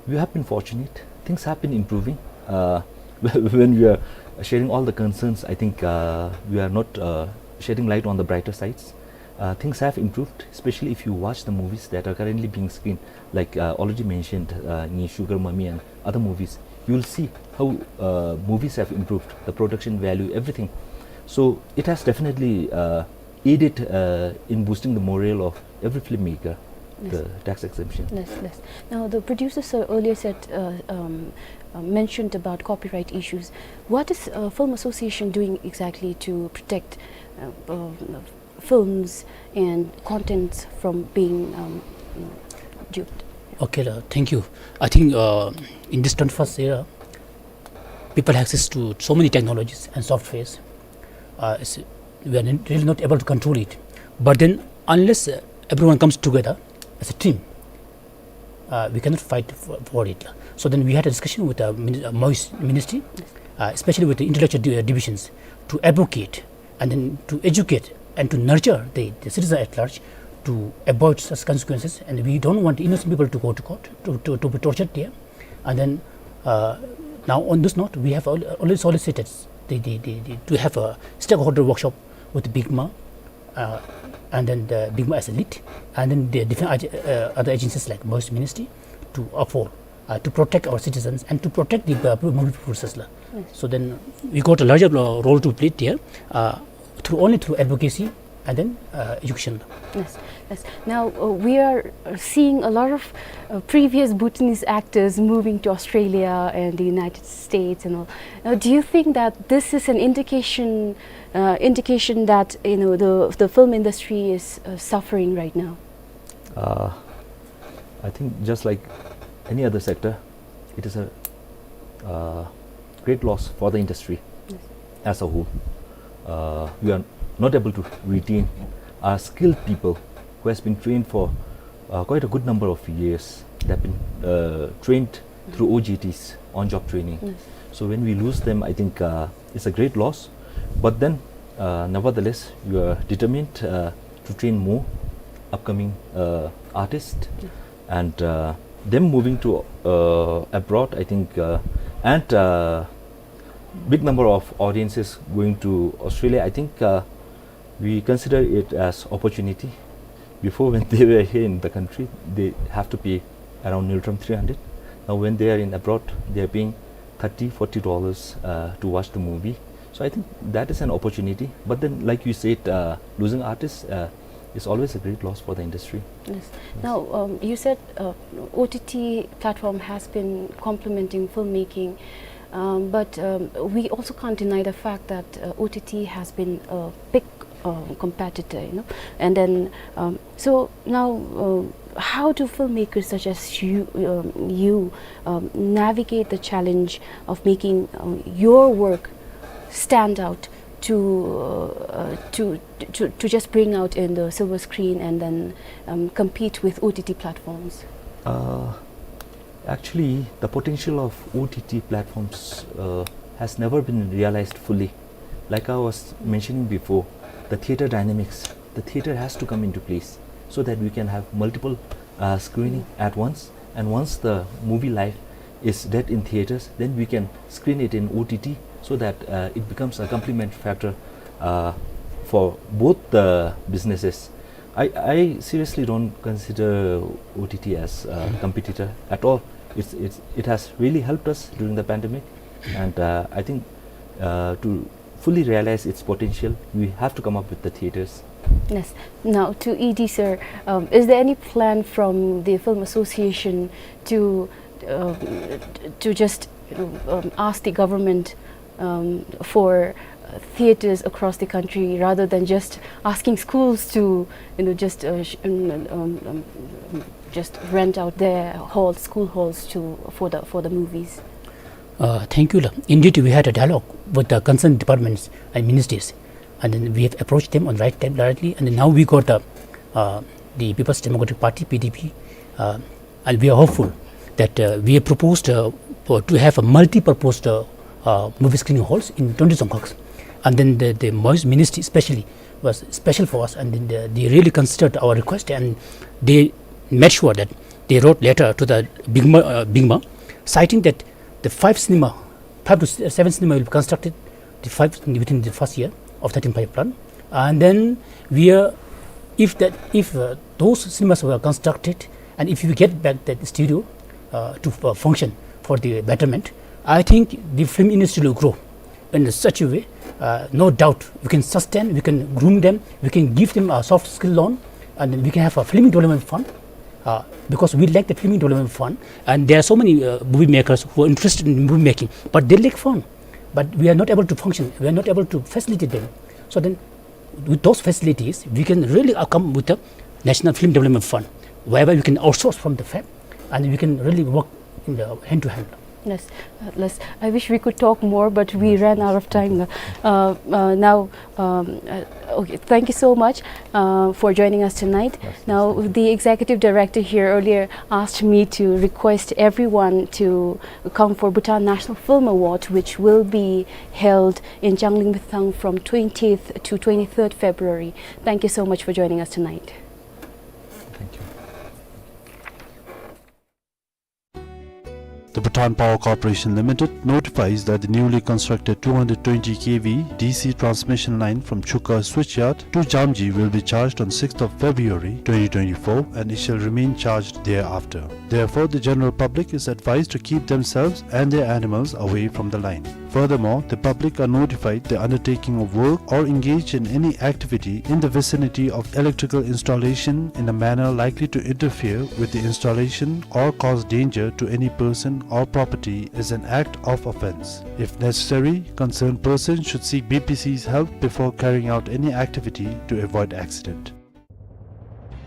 we have been fortunate. Things have been improving. Uh, when we are sharing all the concerns, I think uh, we are not uh, shedding light on the brighter sides. Uh, things have improved, especially if you watch the movies that are currently being screened, like uh, already mentioned, uh, Ngi Sugar Mummy and other movies. You'll see how uh, movies have improved, the production value, everything. So it has definitely uh, aided uh, in boosting the morale of every filmmaker, yes, the tax exemption. Yes, yes. Now, the producer, sir, earlier said, uh, um, uh, mentioned about copyright issues. What is uh, Film Association doing exactly to protect uh, um, films and contents from being um, duped? Okay, uh, thank you. I think uh, in this twenty-first era, people have access to so many technologies and softwares. Uh, it's, we are n- really not able to control it. But then, unless uh, everyone comes together as a team, uh, we cannot fight for, for it. So then we had a discussion with the mini- uh, MOIS ministry, uh, especially with the intellectual di- uh, divisions, to advocate and then to educate and to nurture the, the citizen at large to avoid such consequences. And we don't want innocent people to go to court, to, to, to be tortured there. And then uh, now on this note, we have al- already solicited the, the, the, the, to have a stakeholder workshop with BICMA, uh, and then the BICMA as a lead, and then the different ag- uh, other agencies like MOIS ministry to afford uh, to protect our citizens and to protect the uh, movie producers la. Yes. So then we got a larger uh, role to play there uh, through only through advocacy and then uh, education. Yes, yes. Now uh, we are uh, seeing a lot of uh, previous Bhutanese actors moving to Australia and the United States and all. Now, do you think that this is an indication, uh, indication that you know the the film industry is uh, suffering right now? Uh, I think just like any other sector, it is a uh, great loss for the industry as a whole. Uh, we are not able to retain our skilled people who has been trained for uh, quite a good number of years. They've been uh, trained through O J Ts, on-job training. Yes. So when we lose them, I think uh, it's a great loss. But then, uh, nevertheless, we are determined uh, to train more upcoming uh, artists, and uh, them moving to uh, abroad, I think, uh, and uh, big number of audiences going to Australia, I think uh, we consider it as opportunity. Before, when they were here in the country, they have to pay around Ngultrum three hundred. Now, when they are in abroad, they are paying thirty, forty dollars uh, to watch the movie. So I think that is an opportunity. But then, like you said, uh, losing artists uh, is always a great loss for the industry. Yes. Now, um, you said uh, O T T platform has been complementing filmmaking, um, but um, we also can't deny the fact that uh, O T T has been a big uh, competitor, you know. And then, um, so now, uh, how do filmmakers such as you, um, you, um, navigate the challenge of making, um, your work stand out to, uh, uh, to, to, to just bring out in the silver screen and then, um, compete with O T T platforms? Uh, actually, the potential of O T T platforms, uh, has never been realized fully. Like I was mentioning before, the theater dynamics, the theater has to come into place so that we can have multiple, uh, screening at once. And once the movie life is dead in theaters, then we can screen it in O T T so that, uh, it becomes a complement factor, uh, for both the businesses. I, I seriously don't consider O T T as a competitor at all. It's, it's, it has really helped us during the pandemic, and, uh, I think, uh, to fully realize its potential, we have to come up with the theaters. Yes. Now, to E D, sir, um, is there any plan from the Film Association to, um, to just, you know, um, ask the government, um, for, uh, theaters across the country, rather than just asking schools to, you know, just, uh, sh-, um, um, um, um, just rent out their halls, school halls to, for the, for the movies? Uh, thank you, la. Indeed, we had a dialogue with the concerned departments and ministries, and then we have approached them on right time, directly, and then now we got the, uh, the People's Democratic Party, P D P, uh, and we are hopeful that, uh, we have proposed, uh, for, to have a multi-purpose, uh, uh, movie screening halls in twenty Dzongkhag. And then the, the MOYES ministry especially was special for us, and then they, they really considered our request, and they made sure that they wrote letter to the BIGMA, uh, BIGMA, citing that the five cinema, five to s-, seven cinema will be constructed, the five within the first year of thirteen five plan. And then we are, if that, if, uh, those cinemas were constructed, and if we get back that studio, uh, to, uh, function for the betterment, I think the film industry will grow in such a way, uh, no doubt we can sustain, we can groom them, we can give them a soft skill loan, and then we can have a film development fund, uh, because we lack the film development fund, and there are so many, uh, movie makers who are interested in movie making, but they lack fund. But we are not able to function, we are not able to facilitate them. So then, with those facilities, we can really, uh, come with the National Film Development Fund, whereby we can outsource from the fab, and we can really work in the hand to hand. Yes, uh, yes. I wish we could talk more, but we ran out of time. Uh, uh, now, um, uh, okay, thank you so much, uh, for joining us tonight. Yes, yes, thank you. Now, the executive director here earlier asked me to request everyone to come for Bhutan National Film Award, which will be held in Changlimithang from twentieth to twenty-third February. Thank you so much for joining us tonight. Thank you. The Bhutan Power Corporation Limited notifies that the newly constructed two hundred twenty K V D C transmission line from Chukar switchyard to Jamji will be charged on sixth of February twenty twenty-four, and it shall remain charged thereafter. Therefore, the general public is advised to keep themselves and their animals away from the line. Furthermore, the public are notified the undertaking of work or engage in any activity in the vicinity of electrical installation in a manner likely to interfere with the installation or cause danger to any person or property is an act of offence. If necessary, concerned persons should seek B P C's help before carrying out any activity to avoid accident.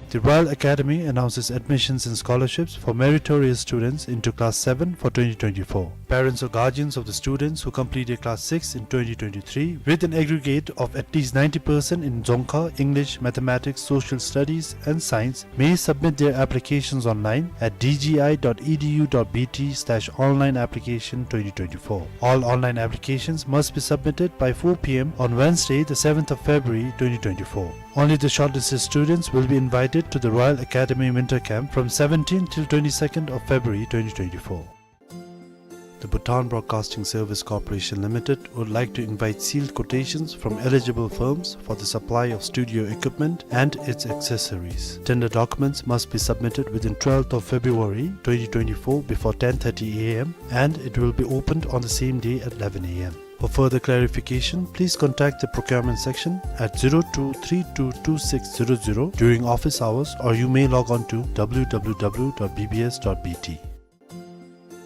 The Royal Academy announces admissions and scholarships for meritorious students into Class seven for twenty twenty-four. Parents or guardians of the students who completed Class six in twenty twenty-three with an aggregate of at least ninety percent in Dzongkha, English, Mathematics, Social Studies and Science may submit their applications online at D G I dot E D U dot B T slash online application twenty twenty-four. All online applications must be submitted by four P M on Wednesday, the seventh of February twenty twenty-four. Only the shortlisted students will be invited to the Royal Academy Winter Camp from seventeenth till twenty-second of February twenty twenty-four. The Bhutan Broadcasting Service Corporation Limited would like to invite sealed quotations from eligible firms for the supply of studio equipment and its accessories. Tender documents must be submitted within twelfth of February twenty twenty-four before ten thirty A M, and it will be opened on the same day at eleven A M. For further clarification, please contact the procurement section at zero two three two two six zero zero during office hours, or you may log on to W W W dot B B S dot B T.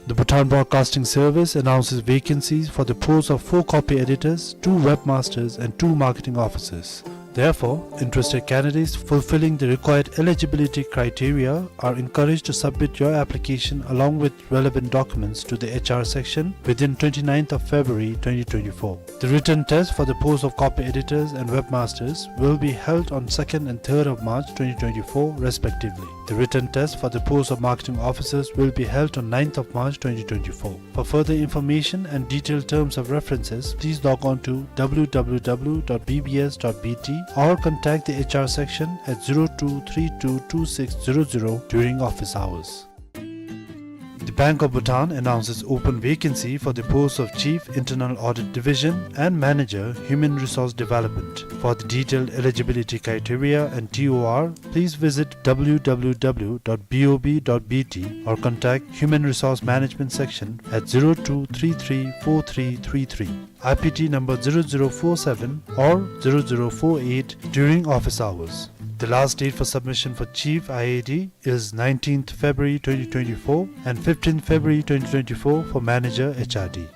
The Bhutan Broadcasting Service announces vacancies for the posts of four copy editors, two webmasters, and two marketing officers. Therefore, interested candidates fulfilling the required eligibility criteria are encouraged to submit your application along with relevant documents to the H R section within twenty-ninth of February twenty twenty-four. The written test for the post of copy editors and webmasters will be held on second and third of March twenty twenty-four respectively. The written test for the post of marketing officers will be held on ninth of March twenty twenty-four. For further information and detailed terms of references, please log on to w w w dot b b s dot b t or contact the H R section at zero two three two two six zero zero during office hours. The Bank of Bhutan announces open vacancy for the post of Chief Internal Audit Division and Manager Human Resource Development. For the detailed eligibility criteria and T O R, please visit w w w dot b o b dot b t or contact Human Resource Management Section at zero two three three four three three three, I P T number zero zero four seven or zero zero four eight during office hours. The last date for submission for Chief I A D is nineteenth February twenty twenty-four and fifteenth February twenty twenty-four for Manager H R D.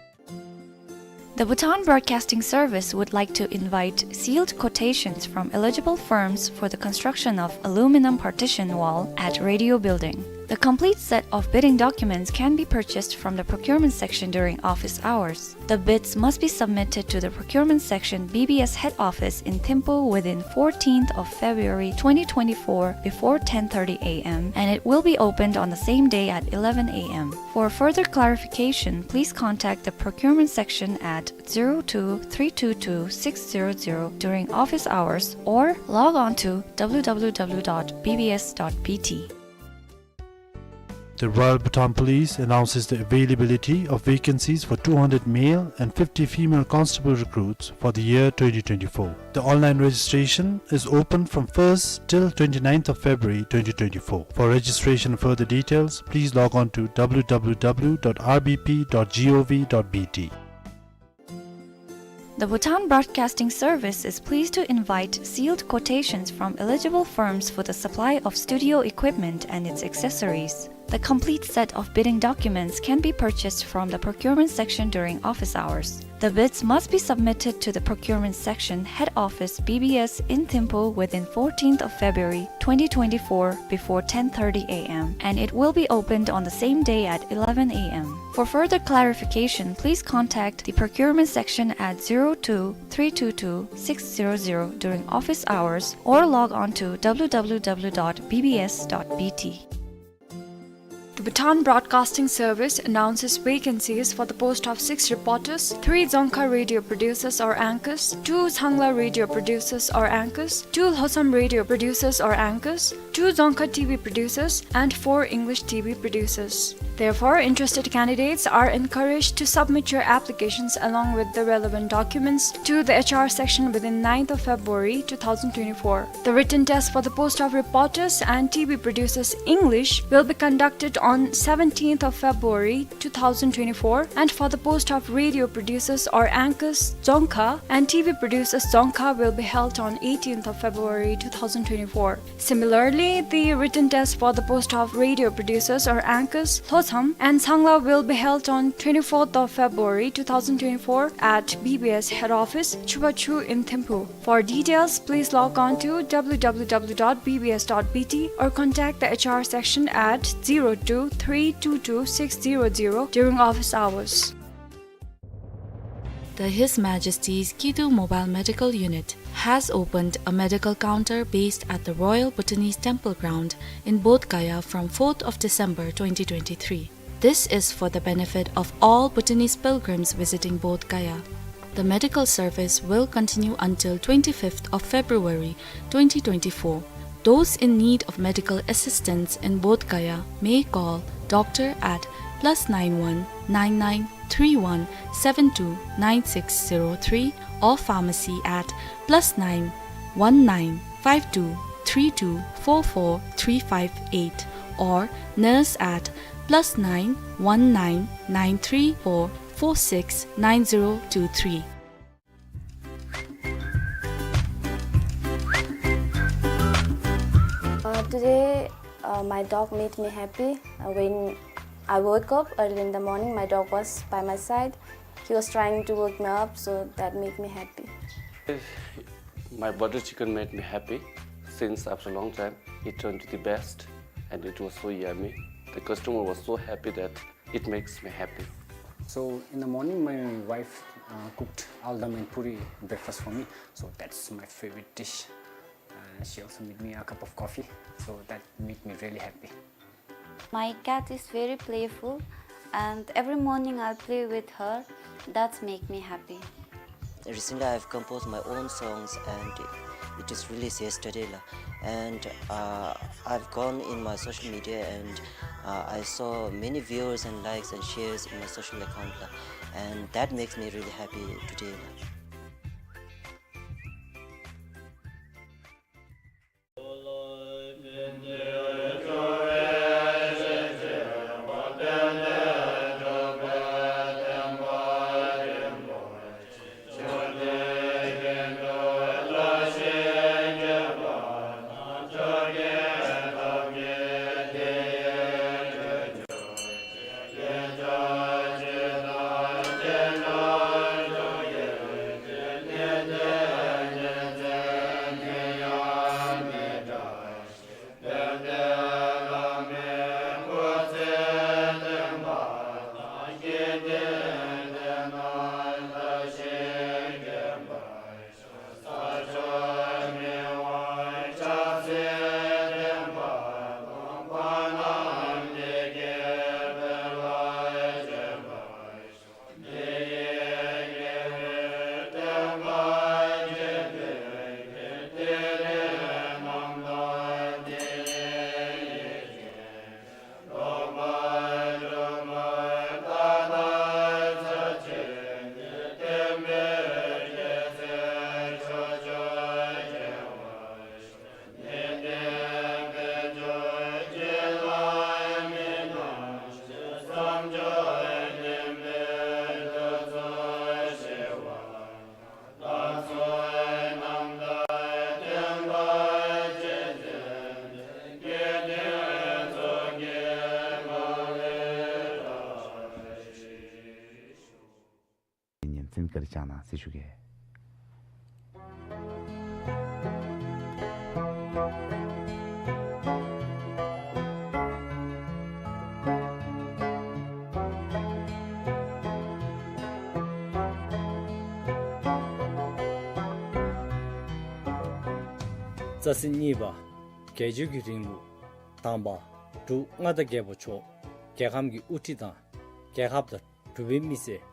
The Bhutan Broadcasting Service would like to invite sealed quotations from eligible firms for the construction of aluminum partition wall at Radio Building. The complete set of bidding documents can be purchased from the procurement section during office hours. The bids must be submitted to the procurement section, B B S head office in Thimphu within fourteenth of February twenty twenty-four before ten thirty a m, and it will be opened on the same day at eleven a m. For further clarification, please contact the procurement section at zero two three two two six zero zero during office hours or log on to w w w dot b b s dot b t. The Royal Bhutan Police announces the availability of vacancies for two hundred male and fifty female constable recruits for the year twenty twenty-four. The online registration is open from first till twenty-ninth of February twenty twenty-four. For registration and further details, please log on to w w w dot r b p dot g o v dot b t. The Bhutan Broadcasting Service is pleased to invite sealed quotations from eligible firms for the supply of studio equipment and its accessories. The complete set of bidding documents can be purchased from the procurement section during office hours. The bids must be submitted to the procurement section, head office, B B S in Thimphu within fourteenth of February twenty twenty-four before ten thirty a m, and it will be opened on the same day at eleven a m. For further clarification, please contact the procurement section at zero two three two two six zero zero during office hours or log on to w w w dot b b s dot b t. The Bhutan Broadcasting Service announces vacancies for the post of six reporters, three Dzongkha radio producers or anchors, two Changla radio producers or anchors, two Lhotsam radio producers or anchors, two Dzongkha T V producers, and four English T V producers. Therefore, interested candidates are encouraged to submit your applications along with the relevant documents to the H R section within ninth of February two thousand twenty-four. The written test for the post of reporters and T V producers English will be conducted on seventeenth of February two thousand twenty-four, and for the post of radio producers or anchors Dzongkha and T V producers Dzongkha will be held on eighteenth of February two thousand twenty-four. Similarly, the written test for the post of radio producers or anchors Lhotsam and Changla will be held on twenty-fourth of February two thousand twenty-four at B B S head office, Chubachu in Thimphu. For details, please log on to w w w dot b b s dot b t or contact the H R section at zero two three two two six zero zero during office hours. The His Majesty's Kidu Mobile Medical Unit has opened a medical counter based at the Royal Bhutanese Temple Ground in Bodh Gaya from fourth of December twenty twenty-three. This is for the benefit of all Bhutanese pilgrims visiting Bodh Gaya. The medical service will continue until twenty-fifth of February twenty twenty-four. Those in need of medical assistance in Bodh Gaya may call doctor at plus nine one nine nine three one seven two nine six zero three or pharmacy at plus nine one nine five two three two four four three five eight or nurse at plus nine one nine nine three four four six nine zero two three. Uh, today, uh, my dog made me happy. Uh, when I woke up early in the morning, my dog was by my side. He was trying to wake me up, so that made me happy. My butter chicken made me happy since after a long time. It turned to the best and it was so yummy. The customer was so happy that it makes me happy. So in the morning, my wife uh, cooked aldam and puri breakfast for me. So that's my favorite dish. Uh, she also made me a cup of coffee. So that made me really happy. My cat is very playful, and every morning I'll play with her. That's make me happy. Recently, I've composed my own songs, and it is released yesterday, la. And uh, I've gone in my social media, and uh, I saw many viewers and likes and shares in my social account, la. And that makes me really happy today, la. ཉིན་མཚན་བཀའ་དྲིན་བསྐྱང་གནང་ཟེར་ཞུ་གེ། རྩ་ཚིག་གཉིས་པ། རྒྱལ་གཅེས་ཀྱི་རིང་ལུགས། དང་པ། འབྲུག་མངའ་བདག་རྒྱལ་པོ་མཆོག་རྒྱལ་ཁམས་ཀྱི་དབུ་ཁྲིད་དང་། རྒྱལ་ཁབ་དང་འབྲུག་པའི་མི་སེར་